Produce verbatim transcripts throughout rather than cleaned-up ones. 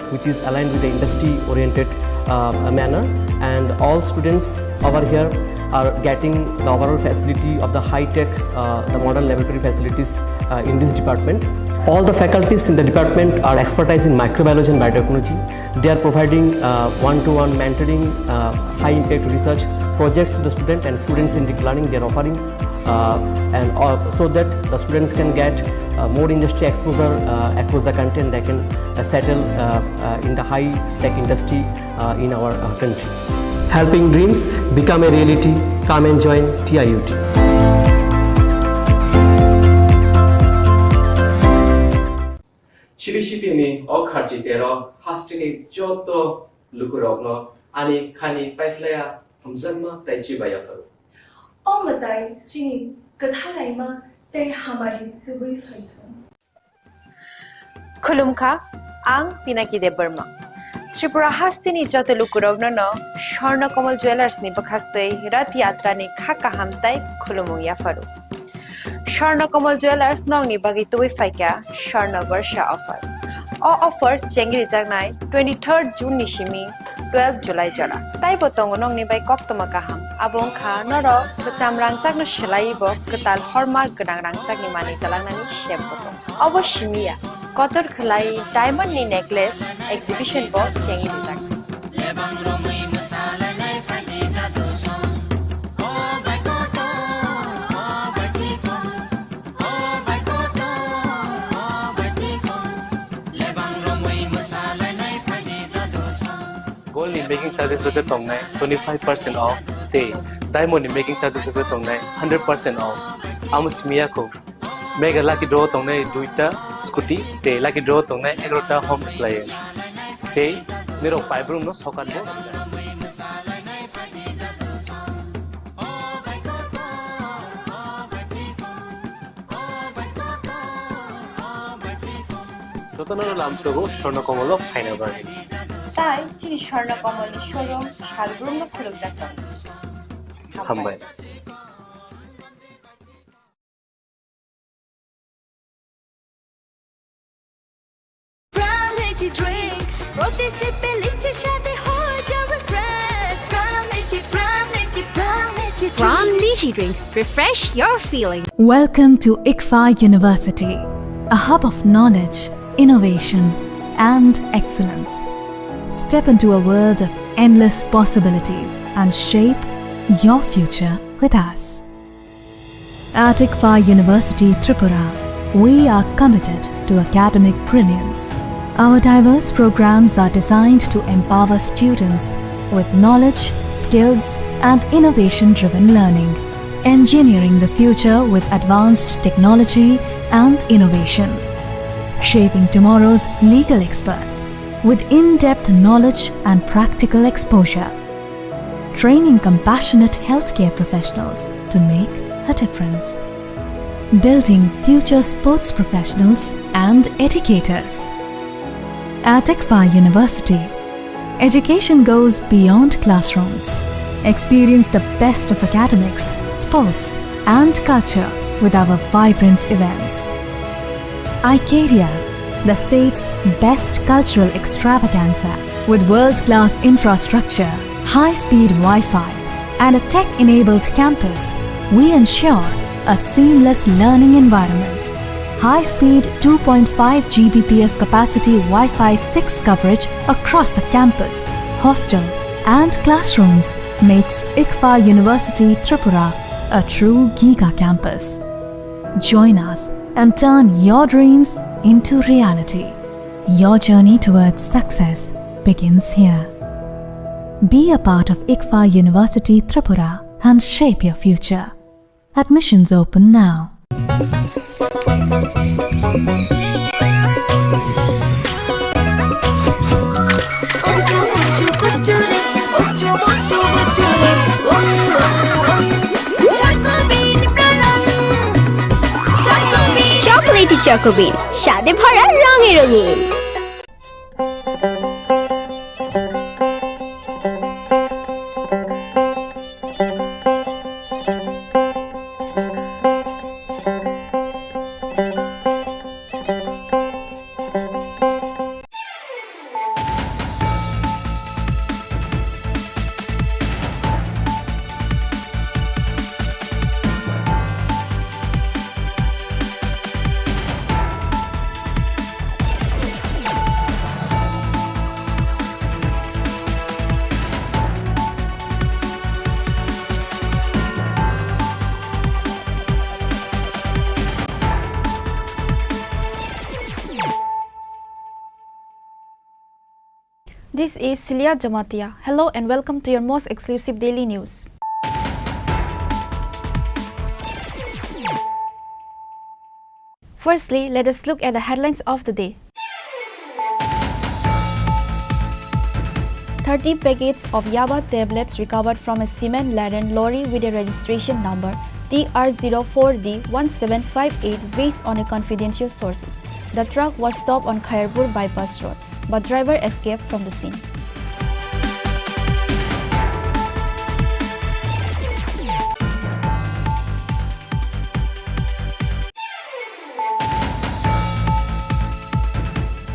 which is aligned with the industry-oriented, uh, manner, and all students over here are getting the overall facility of the high-tech, uh, the modern laboratory facilities, uh, in this department. All the faculties in the department are expertise in microbiology and biotechnology. They are providing, uh, one-to-one mentoring, uh, high-impact research projects to the student and students-centric learning they are offering, uh, and, uh, so that the students can get, uh, more industry exposure, uh, across the country, and they can, uh, settle, uh, uh, in the high-tech industry, uh, in our, uh, country. Helping dreams become a reality. Come and join T I U T. Chiri City ni o kharchi tero hasteni joto lukurokno ani khani paiphlaya hamjakma tei chibai yapharo. O mwtai chini kwthalaima tei hamari tubui phaithung. Khulumkha, ang Pinaki Debbarma. Tripura hasteni joto lukurokno no Swarna Kamal Jewellers ni bwkhaktwi Rath Yatra ni kha kaham tei khulumung yapharo. Swarna Kamal Jewellers nokni bagwi tubui phaikha Swarna Barsha offer. O offer chengri jaknai twenty-third June ni simi twelve July jora. Taibo tongo nokni bai koktwma kaham. Abo wngkha norok kwcham rangchakno swlaiwi bo kwtal hallmark gwnang rangchakni manwi twlangnani sep bo tongo. Obo simi ya, kotor khwlai diamond ni necklace exhibition bo chengwi rijak. Gold ni making charges rok tongnai twenty five percent off, tei diamond ni making charges rok tongnai hundred percent off. Amo simi ya kho. Mega lucky draw tongnai duita scooty, tei lucky draw tongnai egarota home appliance. Tei nirok paibrum no sokat bo. Jotono lamsogo Swarna Kamal o phaina bagwi. Tai chini Swarna Kamal ni showroom salbrum no khulumjak tongo. Hambai. Pram Lychee Drink, প্রতি সিপে লিচির স্বাদে হয়ে যাবে fresh। Pram Lychee, Pram Lychee, Pram Lychee Drink। Pram Lychee Drink, refresh your feeling। Welcome to ICFAI University, a hub of knowledge, innovation, and excellence. Step into a world of endless possibilities and shape your future with us. At ICFAI University Tripura, we are committed to academic brilliance. Our diverse programs are designed to empower students with knowledge, skills, and innovation-driven learning, engineering the future with advanced technology and innovation, shaping tomorrow's legal experts with in-depth knowledge and practical exposure, training compassionate healthcare professionals to make a difference, building future sports professionals and educators. At ICFAI University, education goes beyond classrooms. Experience the best of academics, sports, and culture with our vibrant events. Icaria, the state's best cultural extravaganza. With world-class infrastructure, high-speed Wi-Fi, and a tech-enabled campus, we ensure a seamless learning environment. High-speed two point five G B P S capacity Wi-Fi six coverage across the campus, hostel, and classrooms makes ICFAI University Tripura a true giga campus. Join us and turn your dreams into reality. Your journey towards success begins here. Be a part of ICFAI University Tripura and shape your future. Admissions open now. Chocolatey Choco Bean, স্বাদে ভরা রঙে রঙিন। This is Celia Jamatia. Hello and welcome to your most exclusive daily news. Firstly, let us look at the headlines of the day. Thirty packets of yaba tablets recovered from a cement-laden lorry with a registration number T R zero four D one seven five eight, based on a confidential sources. The truck was stopped on Khairpur Bypass Road, but driver escaped from the scene.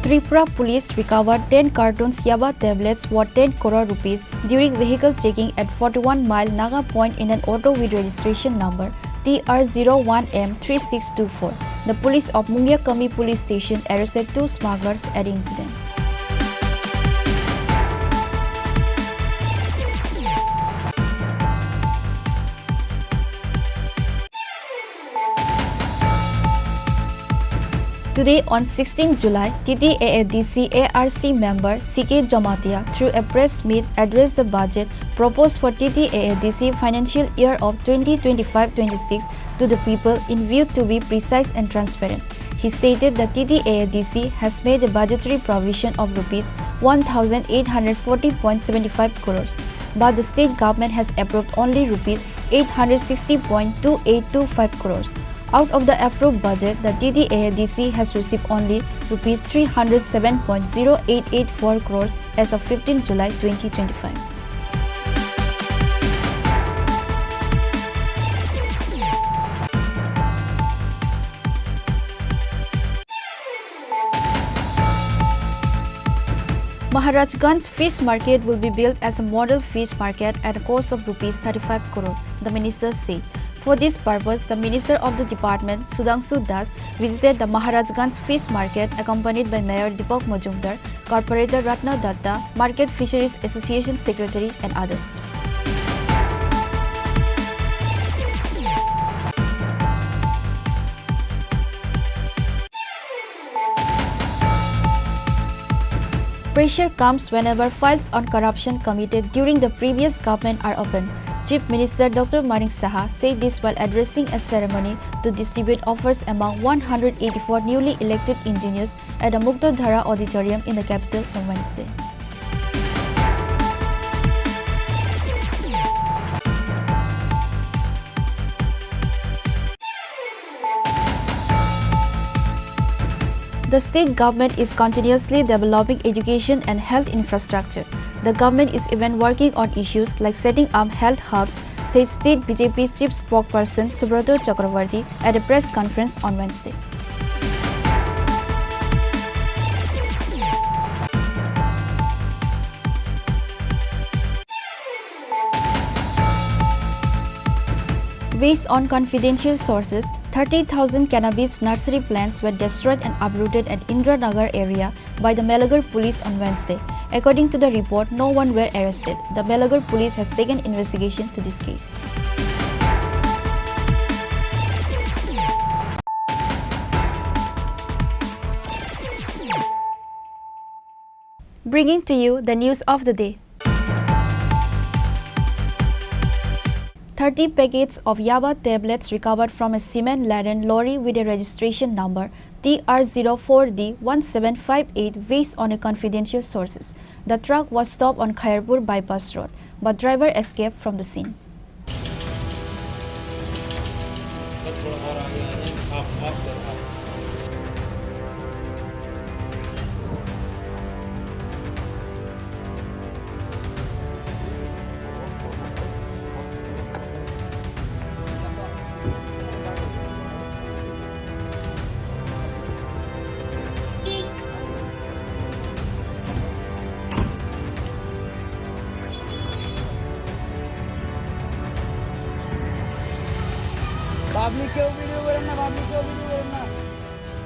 Tripura police recovered ten cartons yaba tablets worth ten crore rupees during vehicle checking at forty-one mile Naga Point in an auto with registration number T R zero one M three six two four. The police of Mungiakami police station arrested two smugglers at the incident. Today, on sixteenth July, T T A A D C A R C member C K Jamatia, through a press meet, addressed the budget proposed for T T A A D C financial year of twenty twenty-five twenty-six to the people in view to be precise and transparent. He stated that T T A A D C has made a budgetary provision of rupees one thousand eight hundred forty point seven five crores, but the state government has approved only rupees eight hundred sixty point two eight two five crores. Out of the approved budget, the T T A A D C has received only rupees three hundred seven point zero eight eight four crores as of fifteenth July twenty twenty-five. Maharajganj Fish Market will be built as a model fish market at a cost of rupees thirty-five crore, the minister said. For this purpose, the Minister of the Department, Sudhanshu Das, visited the Maharajganj Fish Market, accompanied by Mayor Deepak Majumdar, Corporator Ratna Datta, Market Fisheries Association Secretary, and others. Pressure comes whenever files on corruption committed during the previous government are opened. Chief Minister Doctor Manik Saha said this while addressing a ceremony to distribute offers among one hundred eighty-four newly elected engineers at the Muktadhara Auditorium in the capital on Wednesday. The state government is continuously developing education and health infrastructure. The government is even working on issues like setting up health hubs, said state B J P chief spokesperson Subrata Chakraborty at a press conference on Wednesday. Based on confidential sources, thirty thousand cannabis nursery plants were destroyed and uprooted at Indiranagar area by the Melagoir police on Wednesday, according to the report. No one were arrested. The Melagoir police has taken investigation to this case. Bringing to you the news of the day. Thirty packets of yaba tablets recovered from a cement-laden lorry with a registration number T R zero four D one seven five eight, based on a confidential sources. The truck was stopped on Khairpur Bypass Road, but driver escaped from the scene. Public কেউ ভিডিও করেন না, পাবলিক কেউ ভিডিও করেন না।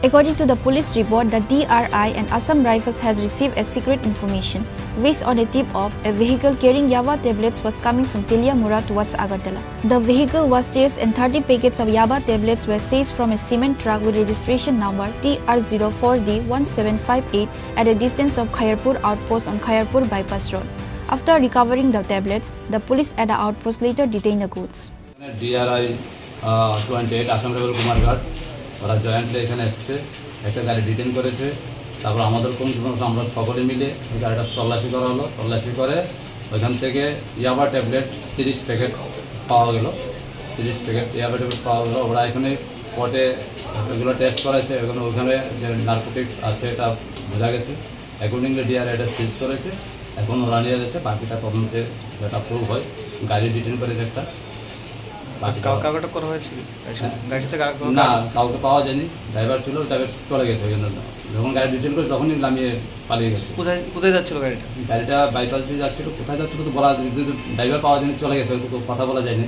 According to the police report, the D R I and Assam Rifles had received a secret information. Based on a tip-off, a vehicle carrying yaba tablets was coming from Teliamura towards Agartala. The vehicle was chased and thirty packets of yaba tablets were seized from a cement truck with registration number T R zero four D one seven five eight at a distance of Khairpur outpost on Khairpur bypass road. After recovering the tablets, the police at the outpost later detained the goods. ডিআরআই twenty eight Assam রাইফেল কুমারঘাট, ওরা জয়েন্টলি এখানে এসেছে, একটা গাড়ি ডিটেন করেছে। তারপর আমাদের কোন কোনো আমরা সকলে মিলে ওই গাড়িটা তল্লাশি করা হলো। তল্লাশি করে ওইখান থেকে ইয়াবা ট্যাবলেট তিরিশ প্যাকেট পাওয়া গেল। তিরিশ প্যাকেট ইয়াবা ট্যাবলেট পাওয়া গেল। ওরা এখানে স্পটে এগুলো টেস্ট করেছে, এখানে ওখানে যে নার্কোটিক্স আছে এটা বোঝা গেছে। অ্যাকর্ডিংলি ডিআরআই এটা সিজ করেছে, এখন ওরা নিয়ে যাচ্ছে, বাকিটা তদন্তে যেটা প্রুভ হয়। গাড়ি ডিটেন করেছে একটা, বাকিটা কাউ-, কাউকে আটক করা হয়েছে কি? গাড়ির সাথে, হ্যাঁ? গাড়ির সাথে কারো কোনো না, কারো কাউকে পাওয়া যায়নি। ড্রাইভার ছিল, ড্রাইভার চলে গেছে ওই জন্য। যখন গাড়ি ডিটেন করে তখনই নামিয়ে পালিয়ে গেছে। কোথায়, কোথায় যাচ্ছিল গাড়িটা? গাড়িটা বাইপাস দিয়ে যাচ্ছিল, কোথায় যাচ্ছিল তো বলা যায়নি, কিন্তু ড্রাইভার পাওয়া যায়নি, চলে গেছে, হয়তো কথা বলা যায়নি।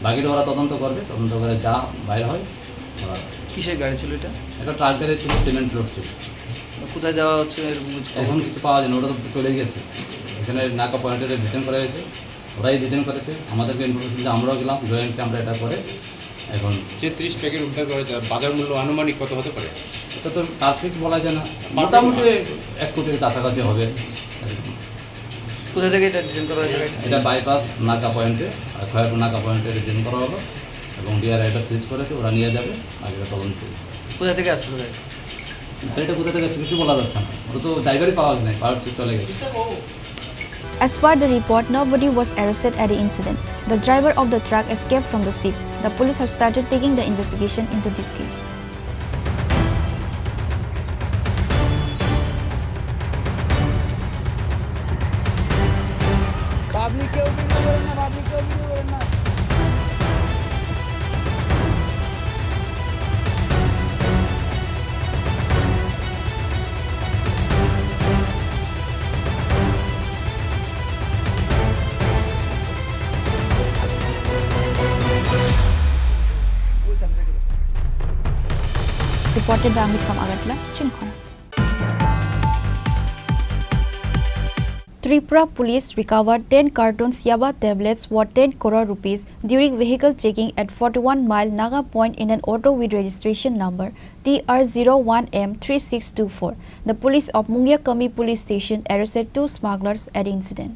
বাকিটা ওরা তদন্ত করবে, তদন্ত করে যা বাইরে হয় ওরা। কিসের গাড়ি ছিল এটা? এটা ট্রাক গাড়ি ছিল, সিমেন্ট লোড ছিল। কোথায় যাওয়া হচ্ছে এরকম কিছু খবর? এখন কিছু পাওয়া যায়নি, ওটা তো চলে গেছে। এখানে নাকা পয়েন্টে ডিটেন করা হয়েছে, ওরাই ডিটেন করেছে, আমাদেরকে ইনফরমেশন যে আমরাও গেলাম, জয়েন্টলি আমরা এটা করে এখন যে ত্রিশ প্যাকেট উদ্ধার করা হয়েছে, বাজার মূল্য আনুমানিক কত হতে পারে? এটা তো পারফেক্ট বলা যায় না, মোটামুটি এক কোটির কাছাকাছি হবে। কোথা থেকে এটা ডিটেন করা হয়েছে? এটা বাইপাস নাকা পয়েন্টে, আর খয়েরপুর নাকা পয়েন্টে ডিটেন করা হলো এবং ডিআরআই এটা সিজ করেছে, ওরা নিয়ে যাবে, আর এটা তদন্ত। কোথা থেকে আসছিল গাড়ি? গাড়িটা কোথা থেকে আসছে কিছু বলা যাচ্ছে না, ওটা তো ড্রাইভারই পাওয়া যায় না, পাওয়ার চলে গেছে। As per the report, nobody was arrested at the incident. The driver of the truck escaped from the scene. The police have started taking the investigation into this case. Public কেউ ভিডিও করেন না, পাবলিক কেউ ভিডিও করেন না। Reported by Amit from Agartala, Chinkhona. Tripura police recovered ten cartons yaba tablets worth ten crore rupees during vehicle checking at forty-one mile Naga Point in an auto with registration number T R zero one M three six two four. The police of Mungiakami police station arrested two smugglers at the incident.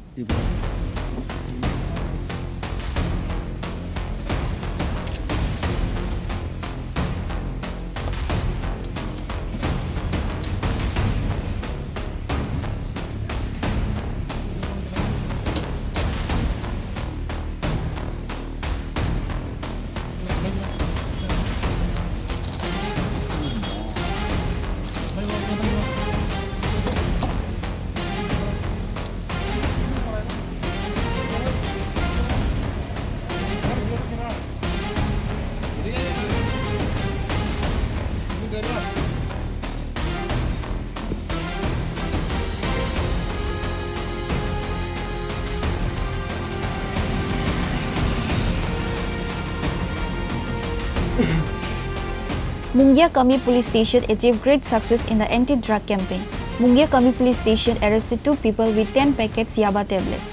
Mungiakami Police Station achieved great success in the anti-drug campaign. Mungiakami Police Station arrested two people with ten packets yaba tablets.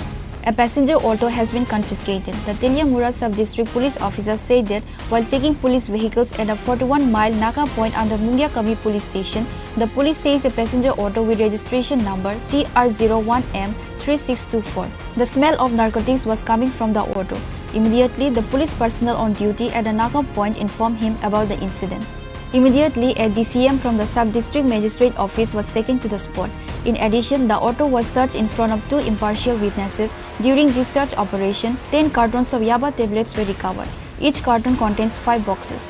A passenger auto has been confiscated. The Teliamura Sub-District Police Officer said that while checking police vehicles at a forty-one mile Naga Point under Mungiakami Police Station, the police seized a passenger auto with registration number T R zero one M three six two four. The smell of narcotics was coming from the auto. Immediately, the police personnel on duty at the Naga Point informed him about the incident. Immediately, a D C M from the Sub-District Magistrate Office was taken to the spot. In addition, the auto was searched in front of two impartial witnesses. During this search operation, ten cartons of yaba tablets were recovered. Each carton contains five boxes.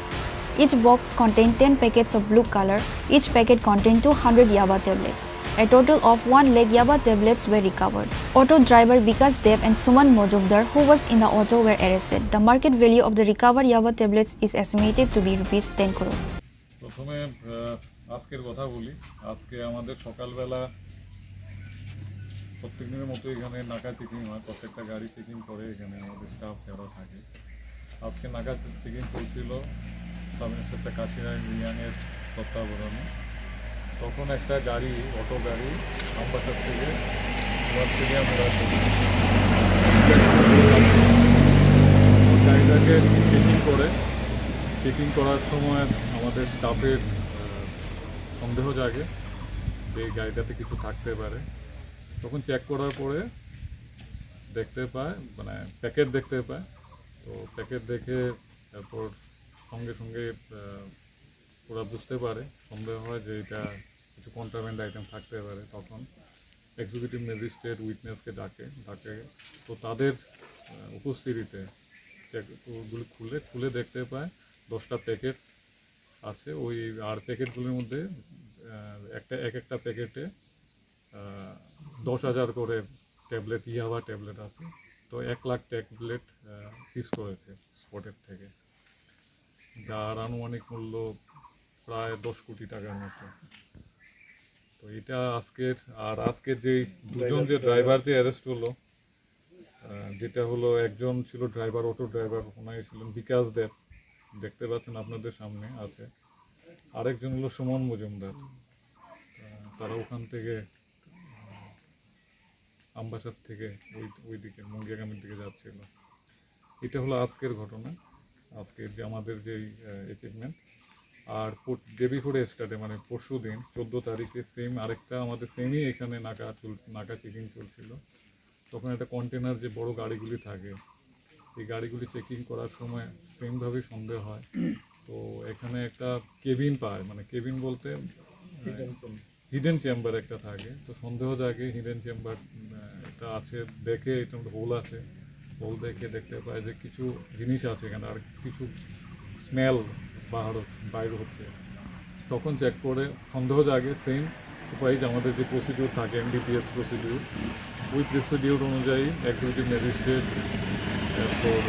Each box contained ten packets of blue color. Each packet contained two hundred yaba tablets. A total of one lakh yaba tablets were recovered. Auto driver Bikash Deb and Suman Mojumdar, who was in the auto, were arrested. The market value of the recovered yaba tablets is estimated to be rupees ten crore. প্রথমে, আহ, আজকের কথা বলি। আজকে আমাদের সকালবেলা প্রত্যেক দিনের মতো এখানে নাকা চেকিং হয়, প্রত্যেকটা গাড়ি চেকিং করে এখানে আমাদের স্টাফ যারা থাকে। আজকে নাকা চেকিং চলছিল, সাব ইন্সপেক্টর কাশিরাম রিয়াংয়ের তত্ত্বাবধানে। তখন একটা গাড়ি, অটো গাড়ি আমবাসা থেকে নোয়াখালী আমরা গাড়িটাকে চেকিং করে, চেকিং করার সময় আমাদের স্টাফের সন্দেহ জাগে যে গাড়িটাতে কিছু থাকতে পারে। তখন চেক করার পরে দেখতে পায়, মানে প্যাকেট দেখতে পায়। তো প্যাকেট দেখে তারপর সঙ্গে সঙ্গে ওরা বুঝতে পারে, সন্দেহ হয় যে এটা কিছু কন্ট্রাব্যান্ড আইটেম থাকতে পারে। তখন এক্সিকিউটিভ ম্যাজিস্ট্রেট উইটনেসকে ডাকে ডাকে তো তাদের উপস্থিতিতে চেকগুলি খুলে খুলে দেখতে পায় দশটা প্যাকেট আছে। ওই আর প্যাকেটগুলির মধ্যে একটা, এক একটা প্যাকেটে দশ হাজার করে ট্যাবলেট, ইয়াবা ট্যাবলেট আছে। তো এক লাখ ট্যাবলেট সিজ করেছে স্পটের থেকে, যার আনুমানিক মূল্য প্রায় দশ কোটি টাকার মতো। তো এটা আজকের, আর আজকের যেই দুজন যে ড্রাইভার যে অ্যারেস্ট হলো, যেটা হলো একজন ছিল ড্রাইভার, অটো ড্রাইভার, ওনাই ছিলেন বিকাশ দেব, দেখতে পাচ্ছেন আপনাদের সামনে আছে। আরেকজন হলো সুমন মজুমদার। তারা ওখান থেকে আমবাসার থেকে ওই ওইদিকে মুঙ্গিয়াকামির দিকে যাচ্ছিল। এটা হলো আজকের ঘটনা, আজকের যে আমাদের যেই অ্যাচিভমেন্ট। আর ডে বিফোর এস্টারডে, মানে পরশু দিন, চোদ্দো তারিখে সেম আরেকটা আমাদের সেমই এখানে নাকা চল নাকা চেকিং চলছিল। তখন একটা কন্টেনার যে বড় গাড়িগুলি থাকে, এই গাড়িগুলি চেকিং করার সময় সেমভাবেই সন্দেহ হয়। তো এখানে একটা কেবিন পায়, মানে কেবিন বলতে হিডেন চেম্বার একটা থাকে। তো সন্দেহ জাগে হিডেন চেম্বার একটা আছে, দেখে এটা হোল আছে। হোল দেখে দেখতে পায় যে কিছু জিনিস আছে এখানে, আর কিছু স্মেল বাহার বাইর হচ্ছে। তখন চেক করে সন্দেহ জাগে, সেম উপায় যে আমাদের যে প্রসিডিউর থাকে, এনডিপিএস প্রসিডিউর, ওই প্রসিডিউর অনুযায়ী এক্সিকিউটিভ ম্যাজিস্ট্রেট, এরপর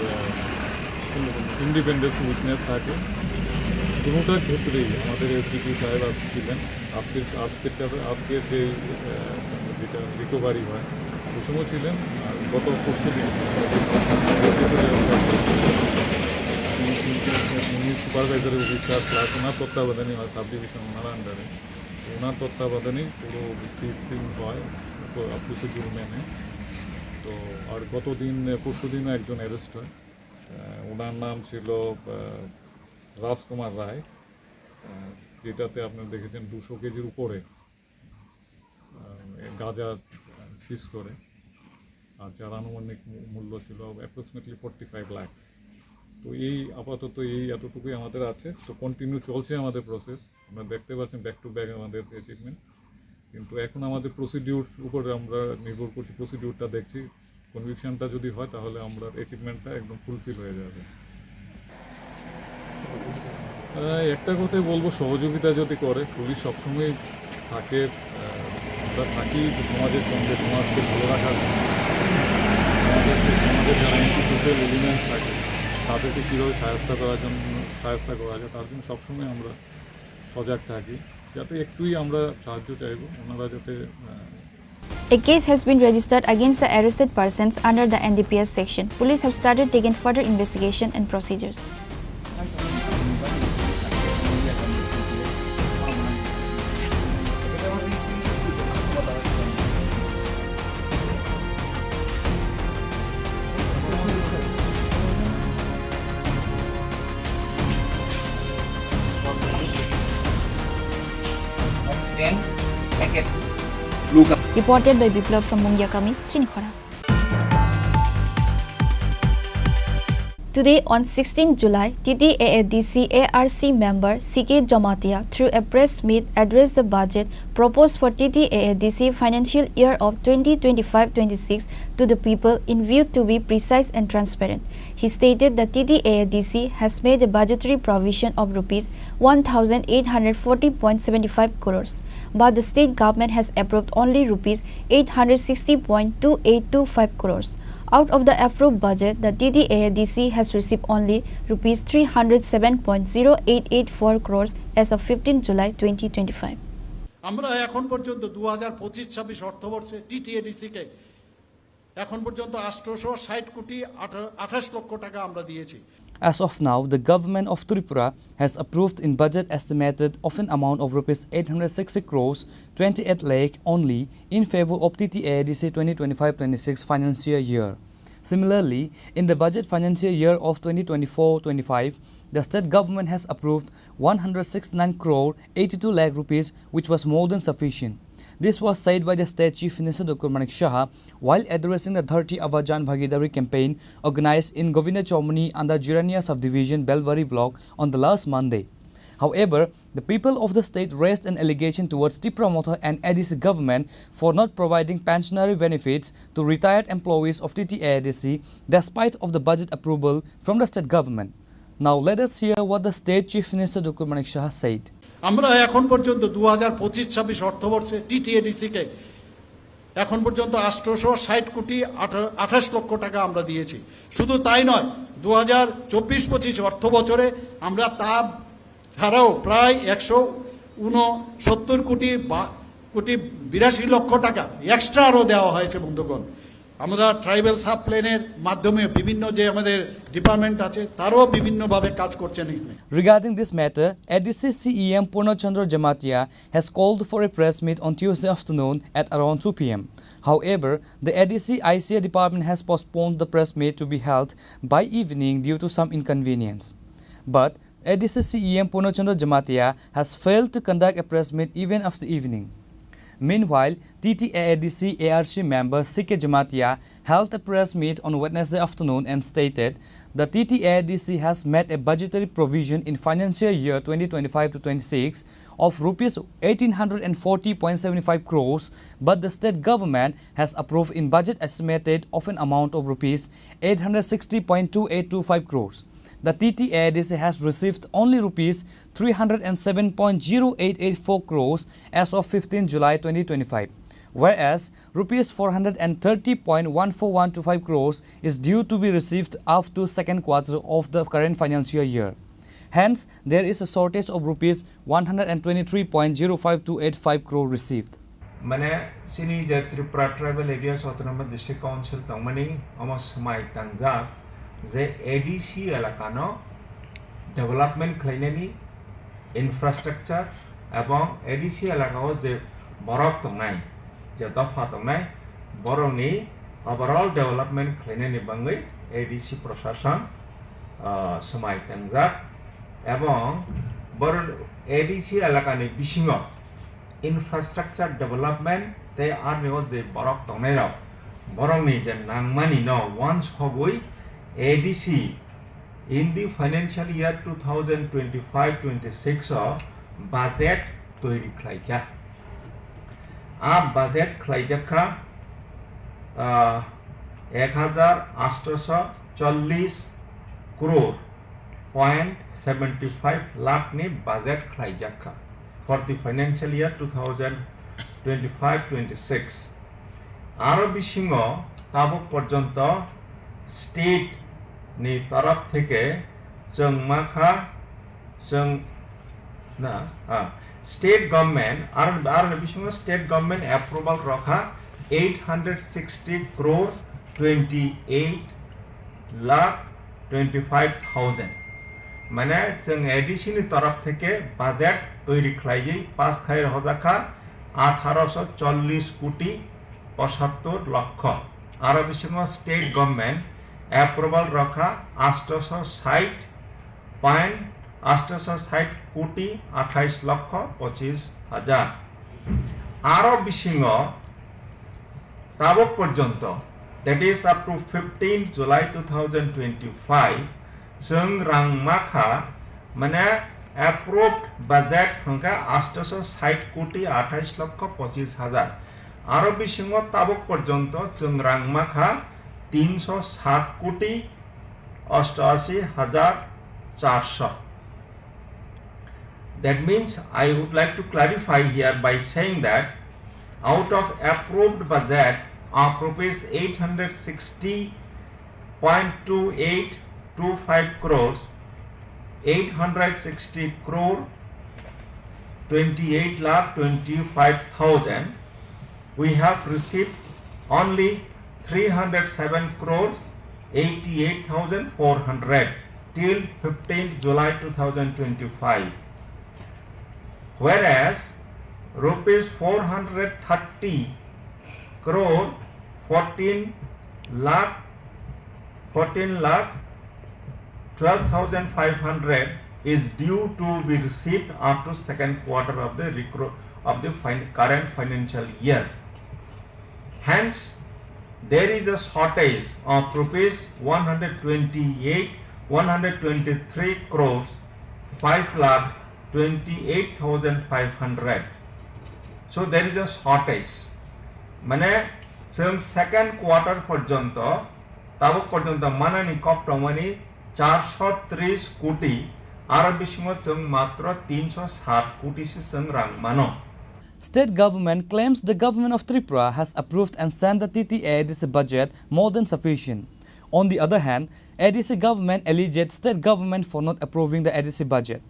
ইন্ডিপেন্ডেন্ট উইটনেস থাকে। কোনোটার ক্ষেত্রেই আমাদের এসডিপি সাহেব আজ ছিলেন। আজকের আজকের আজকের যে যেটা রিকভারি হয়, ওই সময় ছিলেন। আর গত পরশু দিন উনি সুপারভাইজারের অফিসার প্লাস ওনার তত্ত্বাবধানে, সাব ডিভিশন ওনার আন্ডারে, ওনার তত্ত্বাবধানেই পুরো সিজিং হয় প্রসিডিউর মেনে। তো আর গত দিন, পরশু দিনও একজন অ্যারেস্ট হয়। ওনার নাম ছিল রাজকুমার রায়। যেটাতে আপনারা দেখেছেন দুশো কেজির উপরে গাঁজা সিজ করে, আর যার আনুমানিক মূল্য ছিল অ্যাপ্রক্সিমেটলি ফর্টি ফাইভ লাখস। তো এই আপাতত এই এতটুকুই আমাদের আছে। তো কন্টিনিউ চলছে আমাদের প্রসেস, আপনারা দেখতে পাচ্ছেন ব্যাক টু ব্যাক আমাদের অ্যাচিভমেন্ট। কিন্তু এখন আমাদের প্রসিডিউর উপরে আমরা নির্ভর করছি, প্রসিডিউরটা দেখছি। কনভিকশনটা যদি হয় তাহলে আমরা অ্যাচিভমেন্টটা একদম ফুলফিল হয়ে যাবে। একটা কথাই বলবো, সহযোগিতা যদি করে, পুলিশ সবসময় থাকে। আমরা থাকি সমাজের সঙ্গে, সমাজকে ভালো রাখার জন্য। আমাদের যে সমাজের যারা অ্যান্টি সোশ্যাল এলিমেন্ট থাকে, তাদেরকে কীভাবে সাহায্য করার জন্য, সাহায্য করা যায়, তার জন্য সবসময় আমরা সজাগ থাকি। যাতে একটুই আমরা সাহায্য চাইবো, ওনারা যাতে A case has been registered against the arrested persons under the N D P S section. Police have started taking further investigation and procedures. Reported by Biplab from Mungiakami, Chinikhora. Today, on sixteenth July, T T A A D C A R C member C K Jamatia, through a press meet, addressed the budget proposed for T T A A D C financial year of twenty twenty-five twenty-six to the people in view to be precise and transparent. He stated that T T A A D C has made a budgetary provision of rupees one thousand eight hundred forty point seven five crores, but the state government has approved only rupees eight hundred sixty point two eight two five crores. Out of the approved budget, the T T A A D C has received only rupees three hundred seven point zero eight eight four crores as of fifteenth July twenty twenty-five. আমরা এখন পর্যন্ত দু হাজার পঁচিশ ছাব্বিশ অর্থবর্ষে টিটিএডিসিকে এখন পর্যন্ত আটশোশো ষাট কোটি আঠাশ লক্ষ টাকা আমরা দিয়েছি। As of now, the government of Tripura has approved in budget estimated of an amount of rupees eight hundred sixty crores twenty-eight lakh only in favor of T T A A D C twenty twenty-five twenty-six financial year. Similarly, in the budget financial year of twenty twenty-four twenty-five, the state government has approved one hundred sixty-nine crore eighty-two lakh rupees, which was more than sufficient. This was said by the state chief minister Doctor Manik Saha while addressing the thirty Awaaz Jan Bhagidari campaign organized in Govinda Chowmuni under Jirania subdivision, Belbari block on the last Monday. However, the people of the state raised an allegation towards Tipra Motha and A D C government for not providing pensionary benefits to retired employees of T T A A D C despite of the budget approval from the state government. Now let us hear what the state chief minister Doctor Manik Saha said. আমরা এখন পর্যন্ত দু হাজার পঁচিশ ছাব্বিশ অর্থবর্ষে টিটিএডিসি কে এখন পর্যন্ত আটশোশো ষাট কোটি আঠাশ লক্ষ টাকা আমরা দিয়েছি। শুধু তাই নয়, দু হাজার চব্বিশ পঁচিশ অর্থ বছরে আমরা তা ছাড়াও প্রায় একশো ঊনসত্তর কোটি বা কোটি বিরাশি লক্ষ টাকা এক্সট্রা আরও দেওয়া হয়েছে বন্ধুগণ। আমরা ট্রাইবাল সাব প্ল্যানের মাধ্যমে বিভিন্ন যে আমাদের ডিপার্টমেন্ট আছে, তারাও বিভিন্নভাবে কাজ করছেন এখানে। Regarding this matter, A D C C E M Purna Chandra Jamatia has called for a press meet on Tuesday afternoon at around two P M. However, the A D C I C A department has postponed the press meet to be held by evening due to some inconvenience. But A D C C E M Purna Chandra Jamatia has failed to conduct a press meet even after evening. Meanwhile, T T A A D C A R C member C K Jamatia held a press meet on Wednesday afternoon and stated the T T A A D C has made a budgetary provision in financial year twenty twenty-five to twenty-six of rupees eighteen hundred and forty point seven five crores, but the state government has approved in budget estimated of an amount of rupees eight hundred sixty point two eight two five crores. The T T A A D C has received only rupees three hundred and seven point zero eight eight four crores as of fifteenth July twenty twenty-five, whereas rupees four hundred and thirty point one four one two five crores is due to be received up to second quarter of the current financial year. Hence, there is a shortage of rupees one hundred and twenty-three point zero five two eight five crore received. Mane chini je Tripura Tribal Areas Autonomous District Council tongmani omo swmai tangjak je A D C elakano development khlainani infrastructure ebong A D C elakao je borok tongnai, je dopha tongnai, borokni overall development khlainani bangwi A D C proshashan, ah, swmai tangjak ebong bor A D C elakani bisingo infrastructure development tei arni o je borok tongnai rok, borokni je nangmani no wansogwi A D C in the financial year two thousand twenty-five twenty-six o budget toiri khlaikha. A budget khlaijak kha, ah, ek hajar atsho chollish crore point seventy five lakh ni budget khlaijak kha for the financial year two thousand twenty-five twenty-six. Aro bisingo tabuk porjonto state ni torop theke chwng ma kha, chwng na, ah, state government, aro, aro bisingo state government approval rokha eight hundred sixty crore twenty eight lakh twenty five thousand. Mane chwng A D C ni torop theke budget toiri khlaiwi pass khai rwjakha atharo chollish koti pochattor lokho. Aro bisingo state government approval rokha atsho sait point atsho sait koti athais lokho pochis hajar. Aro bisingo tabuk porjonto, that is up to fifteenth July two thousand twenty-five, chwng rang ma kha, mane approved budget hwnkhe atsho sait koti athais lokho pochis hajar. Aro bisingo tabuk porjonto chwng rang ma kha tinsho sat koti ostashi hajar charsho. That means, I would like to clarify here by saying that out of approved budget of rupees eight hundred sixty point two eight two five crores, eight hundred sixty crore twenty-eight lakh twenty-five thousand, we have received only three hundred seven crore eighty-eight thousand four hundred. till fifteenth July two thousand twenty-five, whereas rupees four hundred thirty crore fourteen lakh, fourteen lakh twelve thousand five hundred is due to be received up to second quarter of the recro-, of the fin-, current financial year. Hence, there is a shortage of rupees one hundred twenty-eight, one hundred twenty-three crores, five lakh twenty-eight thousand five hundred. So there is a shortage. Mane, chwng second quarter porjonto, tabuk porjonto manani kok tongmani charso tris koti, aro bisingo chwng matro tinsho sat koti se chwng rang mano. State government claims the government of Tripura has approved and sent the T T A A D C budget more than sufficient. On the other hand, A D C government alleges state government for not approving the A D C budget.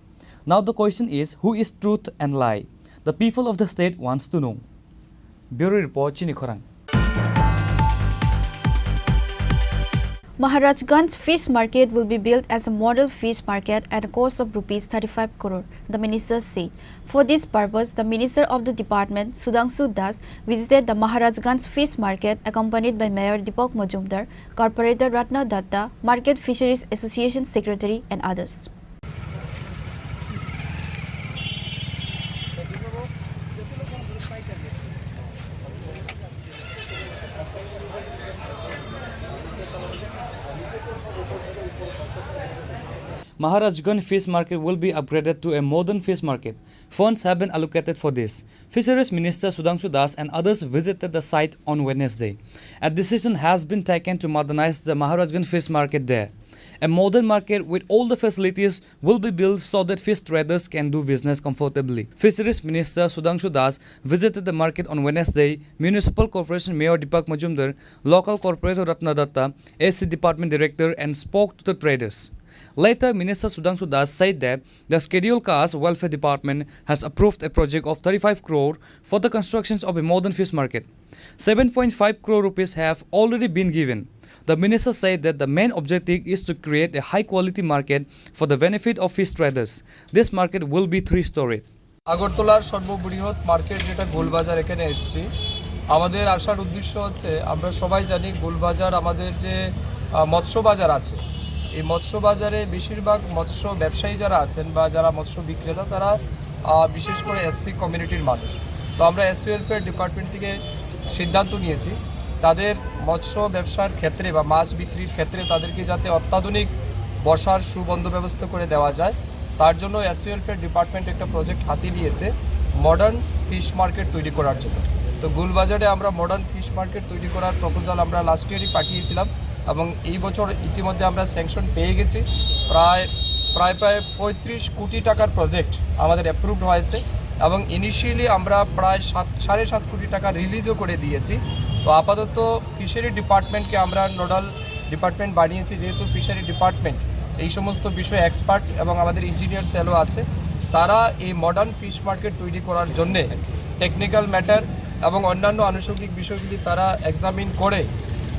Now the question is, who is truth and lie? The people of the state wants to know. Bureau report, Chini Khorang. Maharajganj Fish Market will be built as a model fish market at a cost of rupees thirty-five crore, the minister said. For this purpose, the minister of the department, Sudhangshu Das, visited the Maharajganj Fish Market accompanied by Mayor Deepak Majumdar, Corporator Ratna Datta, Market Fisheries Association Secretary and others. Maharajganj Fish Market will be upgraded to a modern fish market. Funds have been allocated for this. Fisheries Minister Sudhangshu Das and others visited the site on Wednesday. A decision has been taken to modernize the Maharajganj Fish Market there. A modern market with all the facilities will be built so that fish traders can do business comfortably. Fisheries Minister Sudhangshu Das visited the market on Wednesday. Municipal Corporation Mayor Deepak Majumdar, Local Corporator Ratna Datta, A C Department Director, and spoke to the traders. Later, Minister Sudhangshu Das said that the Scheduled Caste Welfare Department has approved a project of thirty-five crore for the constructions of a modern fish market. Seven point five crore rupees have already been given. The minister said that the main objective is to create a high-quality market for the benefit of fish traders. This market will be three-story. আগরতলার সর্ববৃহৎ মার্কেট যেটা গোলবাজার, এখানে এসেছি। আমাদের আসার উদ্দেশ্য হচ্ছে, আমরা সবাই জানি গোলবাজার আমাদের যে, আহ, মৎস্য বাজার আছে, এই মৎস্য বাজারে বেশিরভাগ মৎস্য ব্যবসায়ী যারা আছেন বা যারা মৎস্য বিক্রেতা, তারা, আহ, বিশেষ করে এসসি কমিউনিটির মানুষ। তো আমরা এসসি ওয়েলফেয়ার ডিপার্টমেন্ট থেকে সিদ্ধান্ত নিয়েছি, তাদের মৎস্য ব্যবসার ক্ষেত্রে বা মাছ বিক্রির ক্ষেত্রে তাদেরকে যাতে অত্যাধুনিক বসার সুবন্দোবস্ত করে দেওয়া যায়, তার জন্য এসসি ওয়েলফেয়ার ডিপার্টমেন্ট একটা প্রজেক্ট হাতে নিয়েছে মডার্ন ফিশ মার্কেট তৈরি করার জন্য। তো গোলবাজারে আমরা মডার্ন ফিশ মার্কেট তৈরি করার প্রপোজাল আমরা লাস্ট ইয়ারই পাঠিয়েছিলাম এবং এই বছর ইতিমধ্যে আমরা স্যাংশন পেয়ে গেছি। প্রায়, প্রায়, প্রায় পঁয়ত্রিশ কোটি টাকার প্রজেক্ট আমাদের অ্যাপ্রুভড হয়েছে এবং ইনিশিয়ালি আমরা প্রায় সাত, সাড়ে সাত কোটি টাকা রিলিজও করে দিয়েছি। তো আপাতত ফিশারি ডিপার্টমেন্টকে আমরা নোডাল ডিপার্টমেন্ট বানিয়েছি, যেহেতু ফিশারি ডিপার্টমেন্ট এই সমস্ত বিষয়ে এক্সপার্ট এবং আমাদের ইঞ্জিনিয়ার সেলও আছে, তারা এই মডার্ন ফিশ মার্কেট তৈরি করার জন্যে টেকনিক্যাল ম্যাটার এবং অন্যান্য আনুষঙ্গিক বিষয়গুলি তারা এক্সামিন করে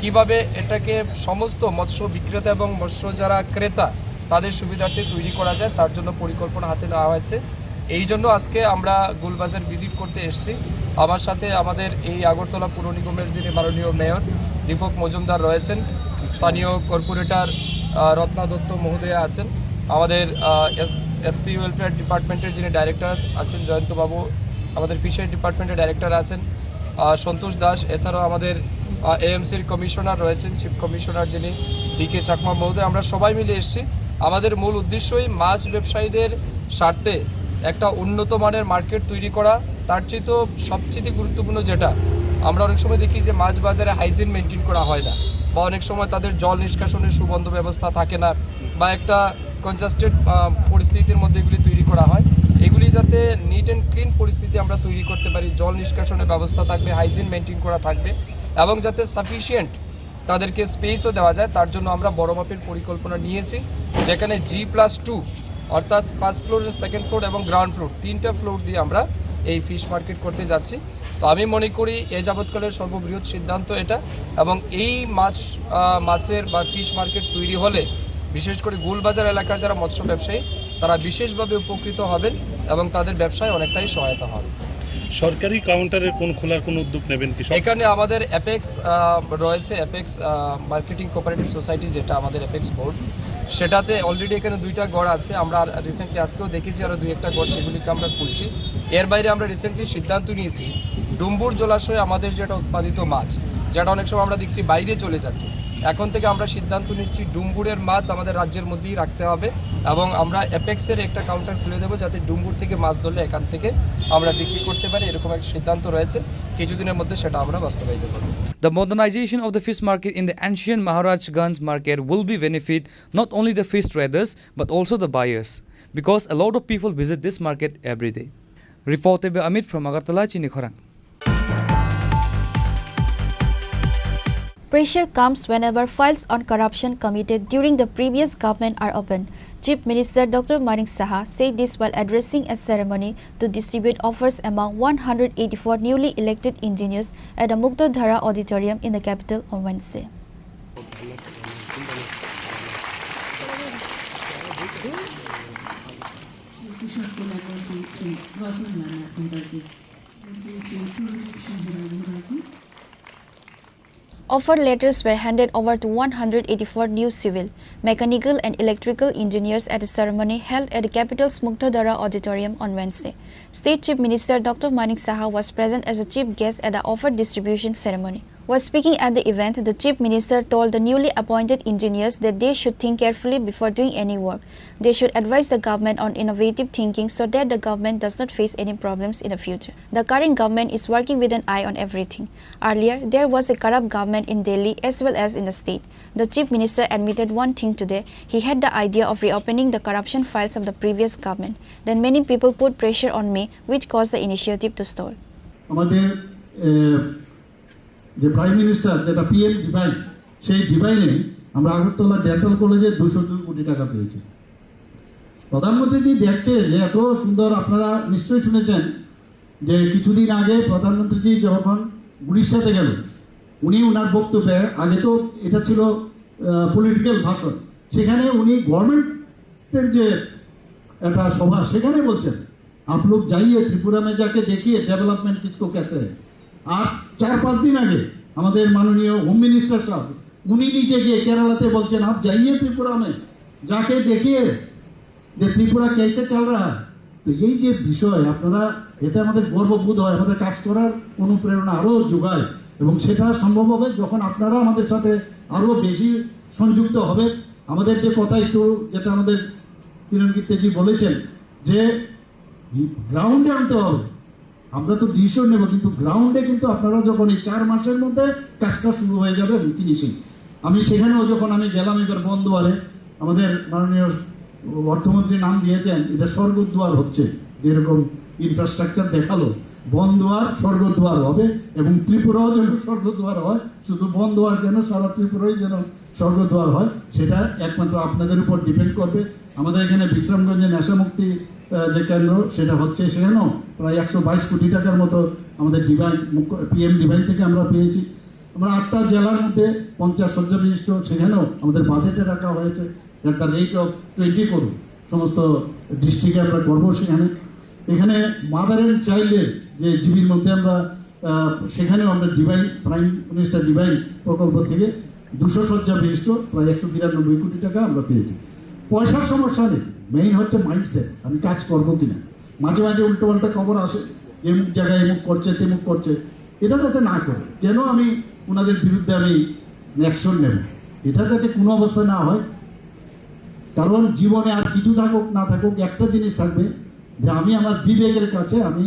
কিভাবে এটাকে সমস্ত মৎস্য বিক্রেতা এবং মৎস্য যারা ক্রেতা তাদের সুবিধার্থে তৈরি করা যায়, তার জন্য পরিকল্পনা হাতে নেওয়া হয়েছে। এই জন্য আজকে আমরা গোলবাজার ভিজিট করতে এসেছি। আমার সাথে আমাদের এই আগরতলা পৌর নিগমের যিনি মাননীয় মেয়র দীপক মজুমদার রয়েছেন, স্থানীয় কর্পোরেটর, আহ, রত্না দত্ত মহোদয়া আছেন, আমাদের, আহ, এস-, এসসি ওয়েলফেয়ার ডিপার্টমেন্টের যিনি ডাইরেক্টর আছেন জয়ন্ত বাবু, আমাদের ফিশারি ডিপার্টমেন্টের ডাইরেক্টর আছেন, আহ, সন্তোষ দাস, এছাড়াও আমাদের, আহ, এএমসির কমিশনার রয়েছেন, চিফ কমিশনার যিনি ডি কে চাকমা মহোদয়। আমরা সবাই মিলে এসেছি। আমাদের মূল উদ্দেশ্যই মাছ ব্যবসায়ীদের স্বার্থে একটা উন্নত মানের মার্কেট তৈরি করা। তার চেয়ে তো সবচেয়ে গুরুত্বপূর্ণ যেটা, আমরা অনেক সময় দেখি যে মাছ বাজারে হাইজিন মেনটেন করা হয় না, বা অনেক সময় তাদের জল নিষ্কাশনের সুবন্দোবস্ত থাকে না, বা একটা কনজাস্টেড, আহ, পরিস্থিতির মধ্যে এগুলি তৈরি করা হয়। এগুলি যাতে নিট অ্যান্ড ক্লিন পরিস্থিতি আমরা তৈরি করতে পারি, জল নিষ্কাশনের ব্যবস্থা থাকবে, হাইজিন মেনটেন করা থাকবে এবং যাতে সাফিসিয়েন্ট তাদেরকে স্পেসও দেওয়া যায়, তার জন্য আমরা বড় মাপের পরিকল্পনা নিয়েছি, যেখানে জি প্লাস টু, অর্থাৎ ফার্স্ট ফ্লোর, সেকেন্ড ফ্লোর এবং গ্রাউন্ড ফ্লোর, তিনটা ফ্লোর দিয়ে আমরা এই ফিশ মার্কেট করতে যাচ্ছি। তো আমি মনে করি এ যাবৎকালের সর্ববৃহৎ সিদ্ধান্ত এটা, এবং এই মাছ, আহ, মাছের বা ফিশ মার্কেট তৈরি হলে বিশেষ করে গোলবাজার এলাকার যারা মৎস্য ব্যবসায়ী, তারা বিশেষভাবে উপকৃত হবেন এবং তাদের ব্যবসায় অনেকটাই সহায়তা হবে। সরকারি কাউন্টারের কোন খোলার কোনো উদ্যোগ নেবেন কি? এখানে আমাদের অ্যাপেক্স রয়েছে, অ্যাপেক্স মার্কেটিং কোঅপারেটিভ সোসাইটি, যেটা আমাদের অ্যাপেক্স বোর্ড, সেটাতে অলরেডি এখানে দুইটা ঘর আছে। আমরা রিসেন্টলি আজকেও দেখেছি আরও দুই একটা ঘর, সেগুলিকে আমরা খুলছি। এর বাইরে আমরা রিসেন্টলি সিদ্ধান্ত নিয়েছি, ডুম্বুর জলাশয়ে আমাদের যেটা উৎপাদিত মাছ, যেটা অনেক সময় আমরা দেখছি বাইরে চলে যাচ্ছে, এখন থেকে আমরা সিদ্ধান্ত নিচ্ছি ডুম্বুরের মাছ আমাদের রাজ্যের মধ্যেই রাখতে হবে এবং আমরা অ্যাপেক্সের একটা কাউন্টার খুলে দেবো, যাতে ডুম্বুর থেকে মাছ ধরলে এখান থেকে আমরা বিক্রি করতে পারি। এরকম একটা সিদ্ধান্ত রয়েছে, কিছুদিনের মধ্যে সেটা আমরা বাস্তবায়িত করব। The modernization of the fish market in the ancient Maharajganj market will be benefit not only the fish traders but also the buyers, because a lot of people visit this market every day. Reported by Amit from Agartala, Chini Khorang. Pressure comes whenever files on corruption committed during the previous government are opened. Chief Minister Doctor Manik Saha said this while addressing a ceremony to distribute offers among one hundred eighty-four newly elected engineers at the Muktadhara Auditorium in the capital on Wednesday. Offer letters were handed over to one hundred eighty-four new civil, mechanical and electrical engineers at a ceremony held at the capital's Muktadhara Auditorium on Wednesday. State Chief Minister Doctor Manik Saha was present as a chief guest at the offer distribution ceremony. While speaking at the event, the Chief Minister told the newly appointed engineers that they should think carefully before doing any work. They should advise the government on innovative thinking so that the government does not face any problems in the future. The current government is working with an eye on everything. Earlier, there was a corrupt government in Delhi as well as in the state. The Chief Minister admitted one thing today, he had the idea of reopening the corruption files of the previous government. Then many people put pressure on me, which caused the initiative to stall. আমাদের, এ, যে prime minister, যেটা PM divine, সেই ডিভাইনে আমরা আগরতলা ডেন্টাল কলেজে দুশো দুই কোটি টাকা পেয়েছি। প্রধানমন্ত্রীজি দেখছে যে এত সুন্দর, আপনারা নিশ্চয়ই শুনেছেন যে কিছুদিন আগে প্রধানমন্ত্রীজি যখন উড়িষ্যাতে গেল, উনি ওনার বক্তব্যে, আগে তো এটা ছিল পলিটিক্যাল ভাষণ, সেখানে উনি গভর্নমেন্টের যে একটা সভা, সেখানে বলছেন, आप लोग जाइए त्रिपुरा में, जाके देखिए डेवलपमेंट किसको कहते हैं। আর চার পাঁচ দিন আগে আমাদের মাননীয় হোম মিনিস্টার সাহেব, উনি নিজে গিয়ে কেরালাতে বলছেন, आप जाइए त्रिपुरा में, जाके देखिए যে ত্রিপুরা कैसे चल रहा है। তো এই যে বিষয়, আপনারা, এতে আমাদের গর্ববোধ হয়, আমাদের কাজ করার অনুপ্রেরণা আরও যোগায়, এবং সেটা সম্ভব হবে যখন আপনারা আমাদের সাথে আরও বেশি সংযুক্ত হবে। আমাদের যে কথা একটু, যেটা আমাদের কিরণ গিত্তেজি বলেছেন যে গ্রাউন্ডে আনতে হবে, আমরা তো ডিসিশন নেব, কিন্তু গ্রাউন্ডে কিন্তু আপনারা যখন এই চার মাসের মধ্যে কাজটা শুরু হয়ে যাবে, ফিনিশিং। আমি সেখানেও যখন আমি গেলাম এবার বনদুয়ারে, আমাদের মাননীয় অর্থমন্ত্রী নাম দিয়েছেন, এটা স্বর্গদ্বার হচ্ছে, যেরকম ইনফ্রাস্ট্রাকচার দেখালো, বনদুয়ার স্বর্গদ্বার হবে এবং ত্রিপুরাও যেন স্বর্গদ্বার হয়। শুধু বনদুয়ার কেন, সারা ত্রিপুরাই যেন স্বর্গদ্বার হয়, সেটা একমাত্র আপনাদের উপর ডিপেন্ড করবে। আমাদের এখানে বিশ্রামগঞ্জে নেশামুক্তি, আহ, যে কেন্দ্র, সেটা হচ্ছে, সেখানেও প্রায় একশো বাইশ কোটি টাকার মতো আমাদের ডিভাইন, মুখ্য-, পিএম ডিভাইন থেকে আমরা পেয়েছি। আমরা আটটা জেলার মধ্যে পঞ্চাশ শয্যা বিশিষ্ট, সেখানেও আমাদের বাজেটে রাখা হয়েছে at the rate of twenty crore, সমস্ত ডিস্ট্রিক্টে আমরা করবো সেখানে। এখানে মাদার অ্যান্ড চাইল্ডের যে জিবির মধ্যে আমরা, আহ, সেখানেও আমরা ডিভাইন, প্রাইম মিনিস্টার ডিভাইন প্রকল্প থেকে দুশো শয্যা বিশিষ্ট প্রায় একশো বিরানব্বই কোটি টাকা আমরা পেয়েছি। পয়সার সমস্যা নেই, মেইন হচ্ছে মাইন্ডসেট, আমি কাজ করবো কিনা। মাঝে মাঝে উল্টোপাল্টা খবর আসে, এমুক জায়গায় এমুক করছে, তেমুক করছে, এটা যাতে না করে। কেন আমি ওনাদের বিরুদ্ধে আমি অ্যাকশন নেব, এটা যাতে কোনো অবস্থায় না হয়। কারণ জীবনে আর কিছু থাকুক না থাকুক, একটা জিনিস থাকবে যে আমি আমার বিবেকের কাছে আমি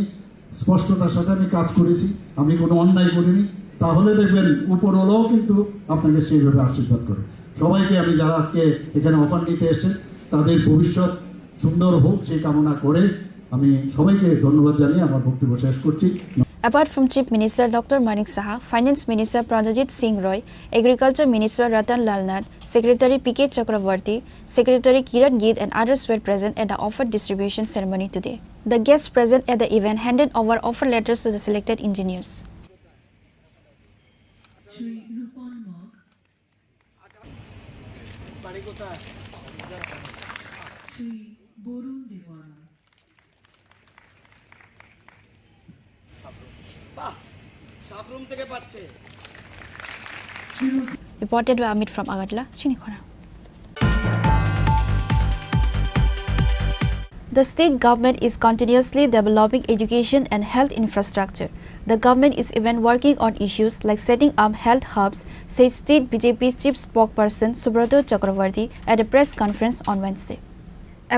স্পষ্টতার সাথে আমি কাজ করেছি, আমি কোনো অন্যায় করিনি, তাহলে দেখবেন উপরওয়ালাও কিন্তু আপনাকে সেইভাবে আশীর্বাদ করে। সবাইকে আমি, যারা আজকে এখানে অফার নিতে এসেছেন, তাদের ভবিষ্যৎ সুন্দর হোক, সেই কামনা করে আমি সবাইকে ধন্যবাদ জানিয়ে আমার বক্তব্য শেষ করছি। Apart from Chief Minister Doctor Manik Saha, Finance Minister Pranajit Singh Roy, Agriculture Minister Ratan Lal Nath, Secretary P K Chakravarty, Secretary Kiran Git and others were present at the offer distribution ceremony today. The guests present at the event handed over offer letters to the selected engineers. Shri Barun Dewan. বাহ, সাবরুম থেকে পাচ্ছে। Reported by Amit from Agartala, Chinikhona. The state government is continuously developing education and health infrastructure. The government is even working on issues like setting up health hubs, said state B J P chief spokesperson Subrata Chakraborty at a press conference on Wednesday.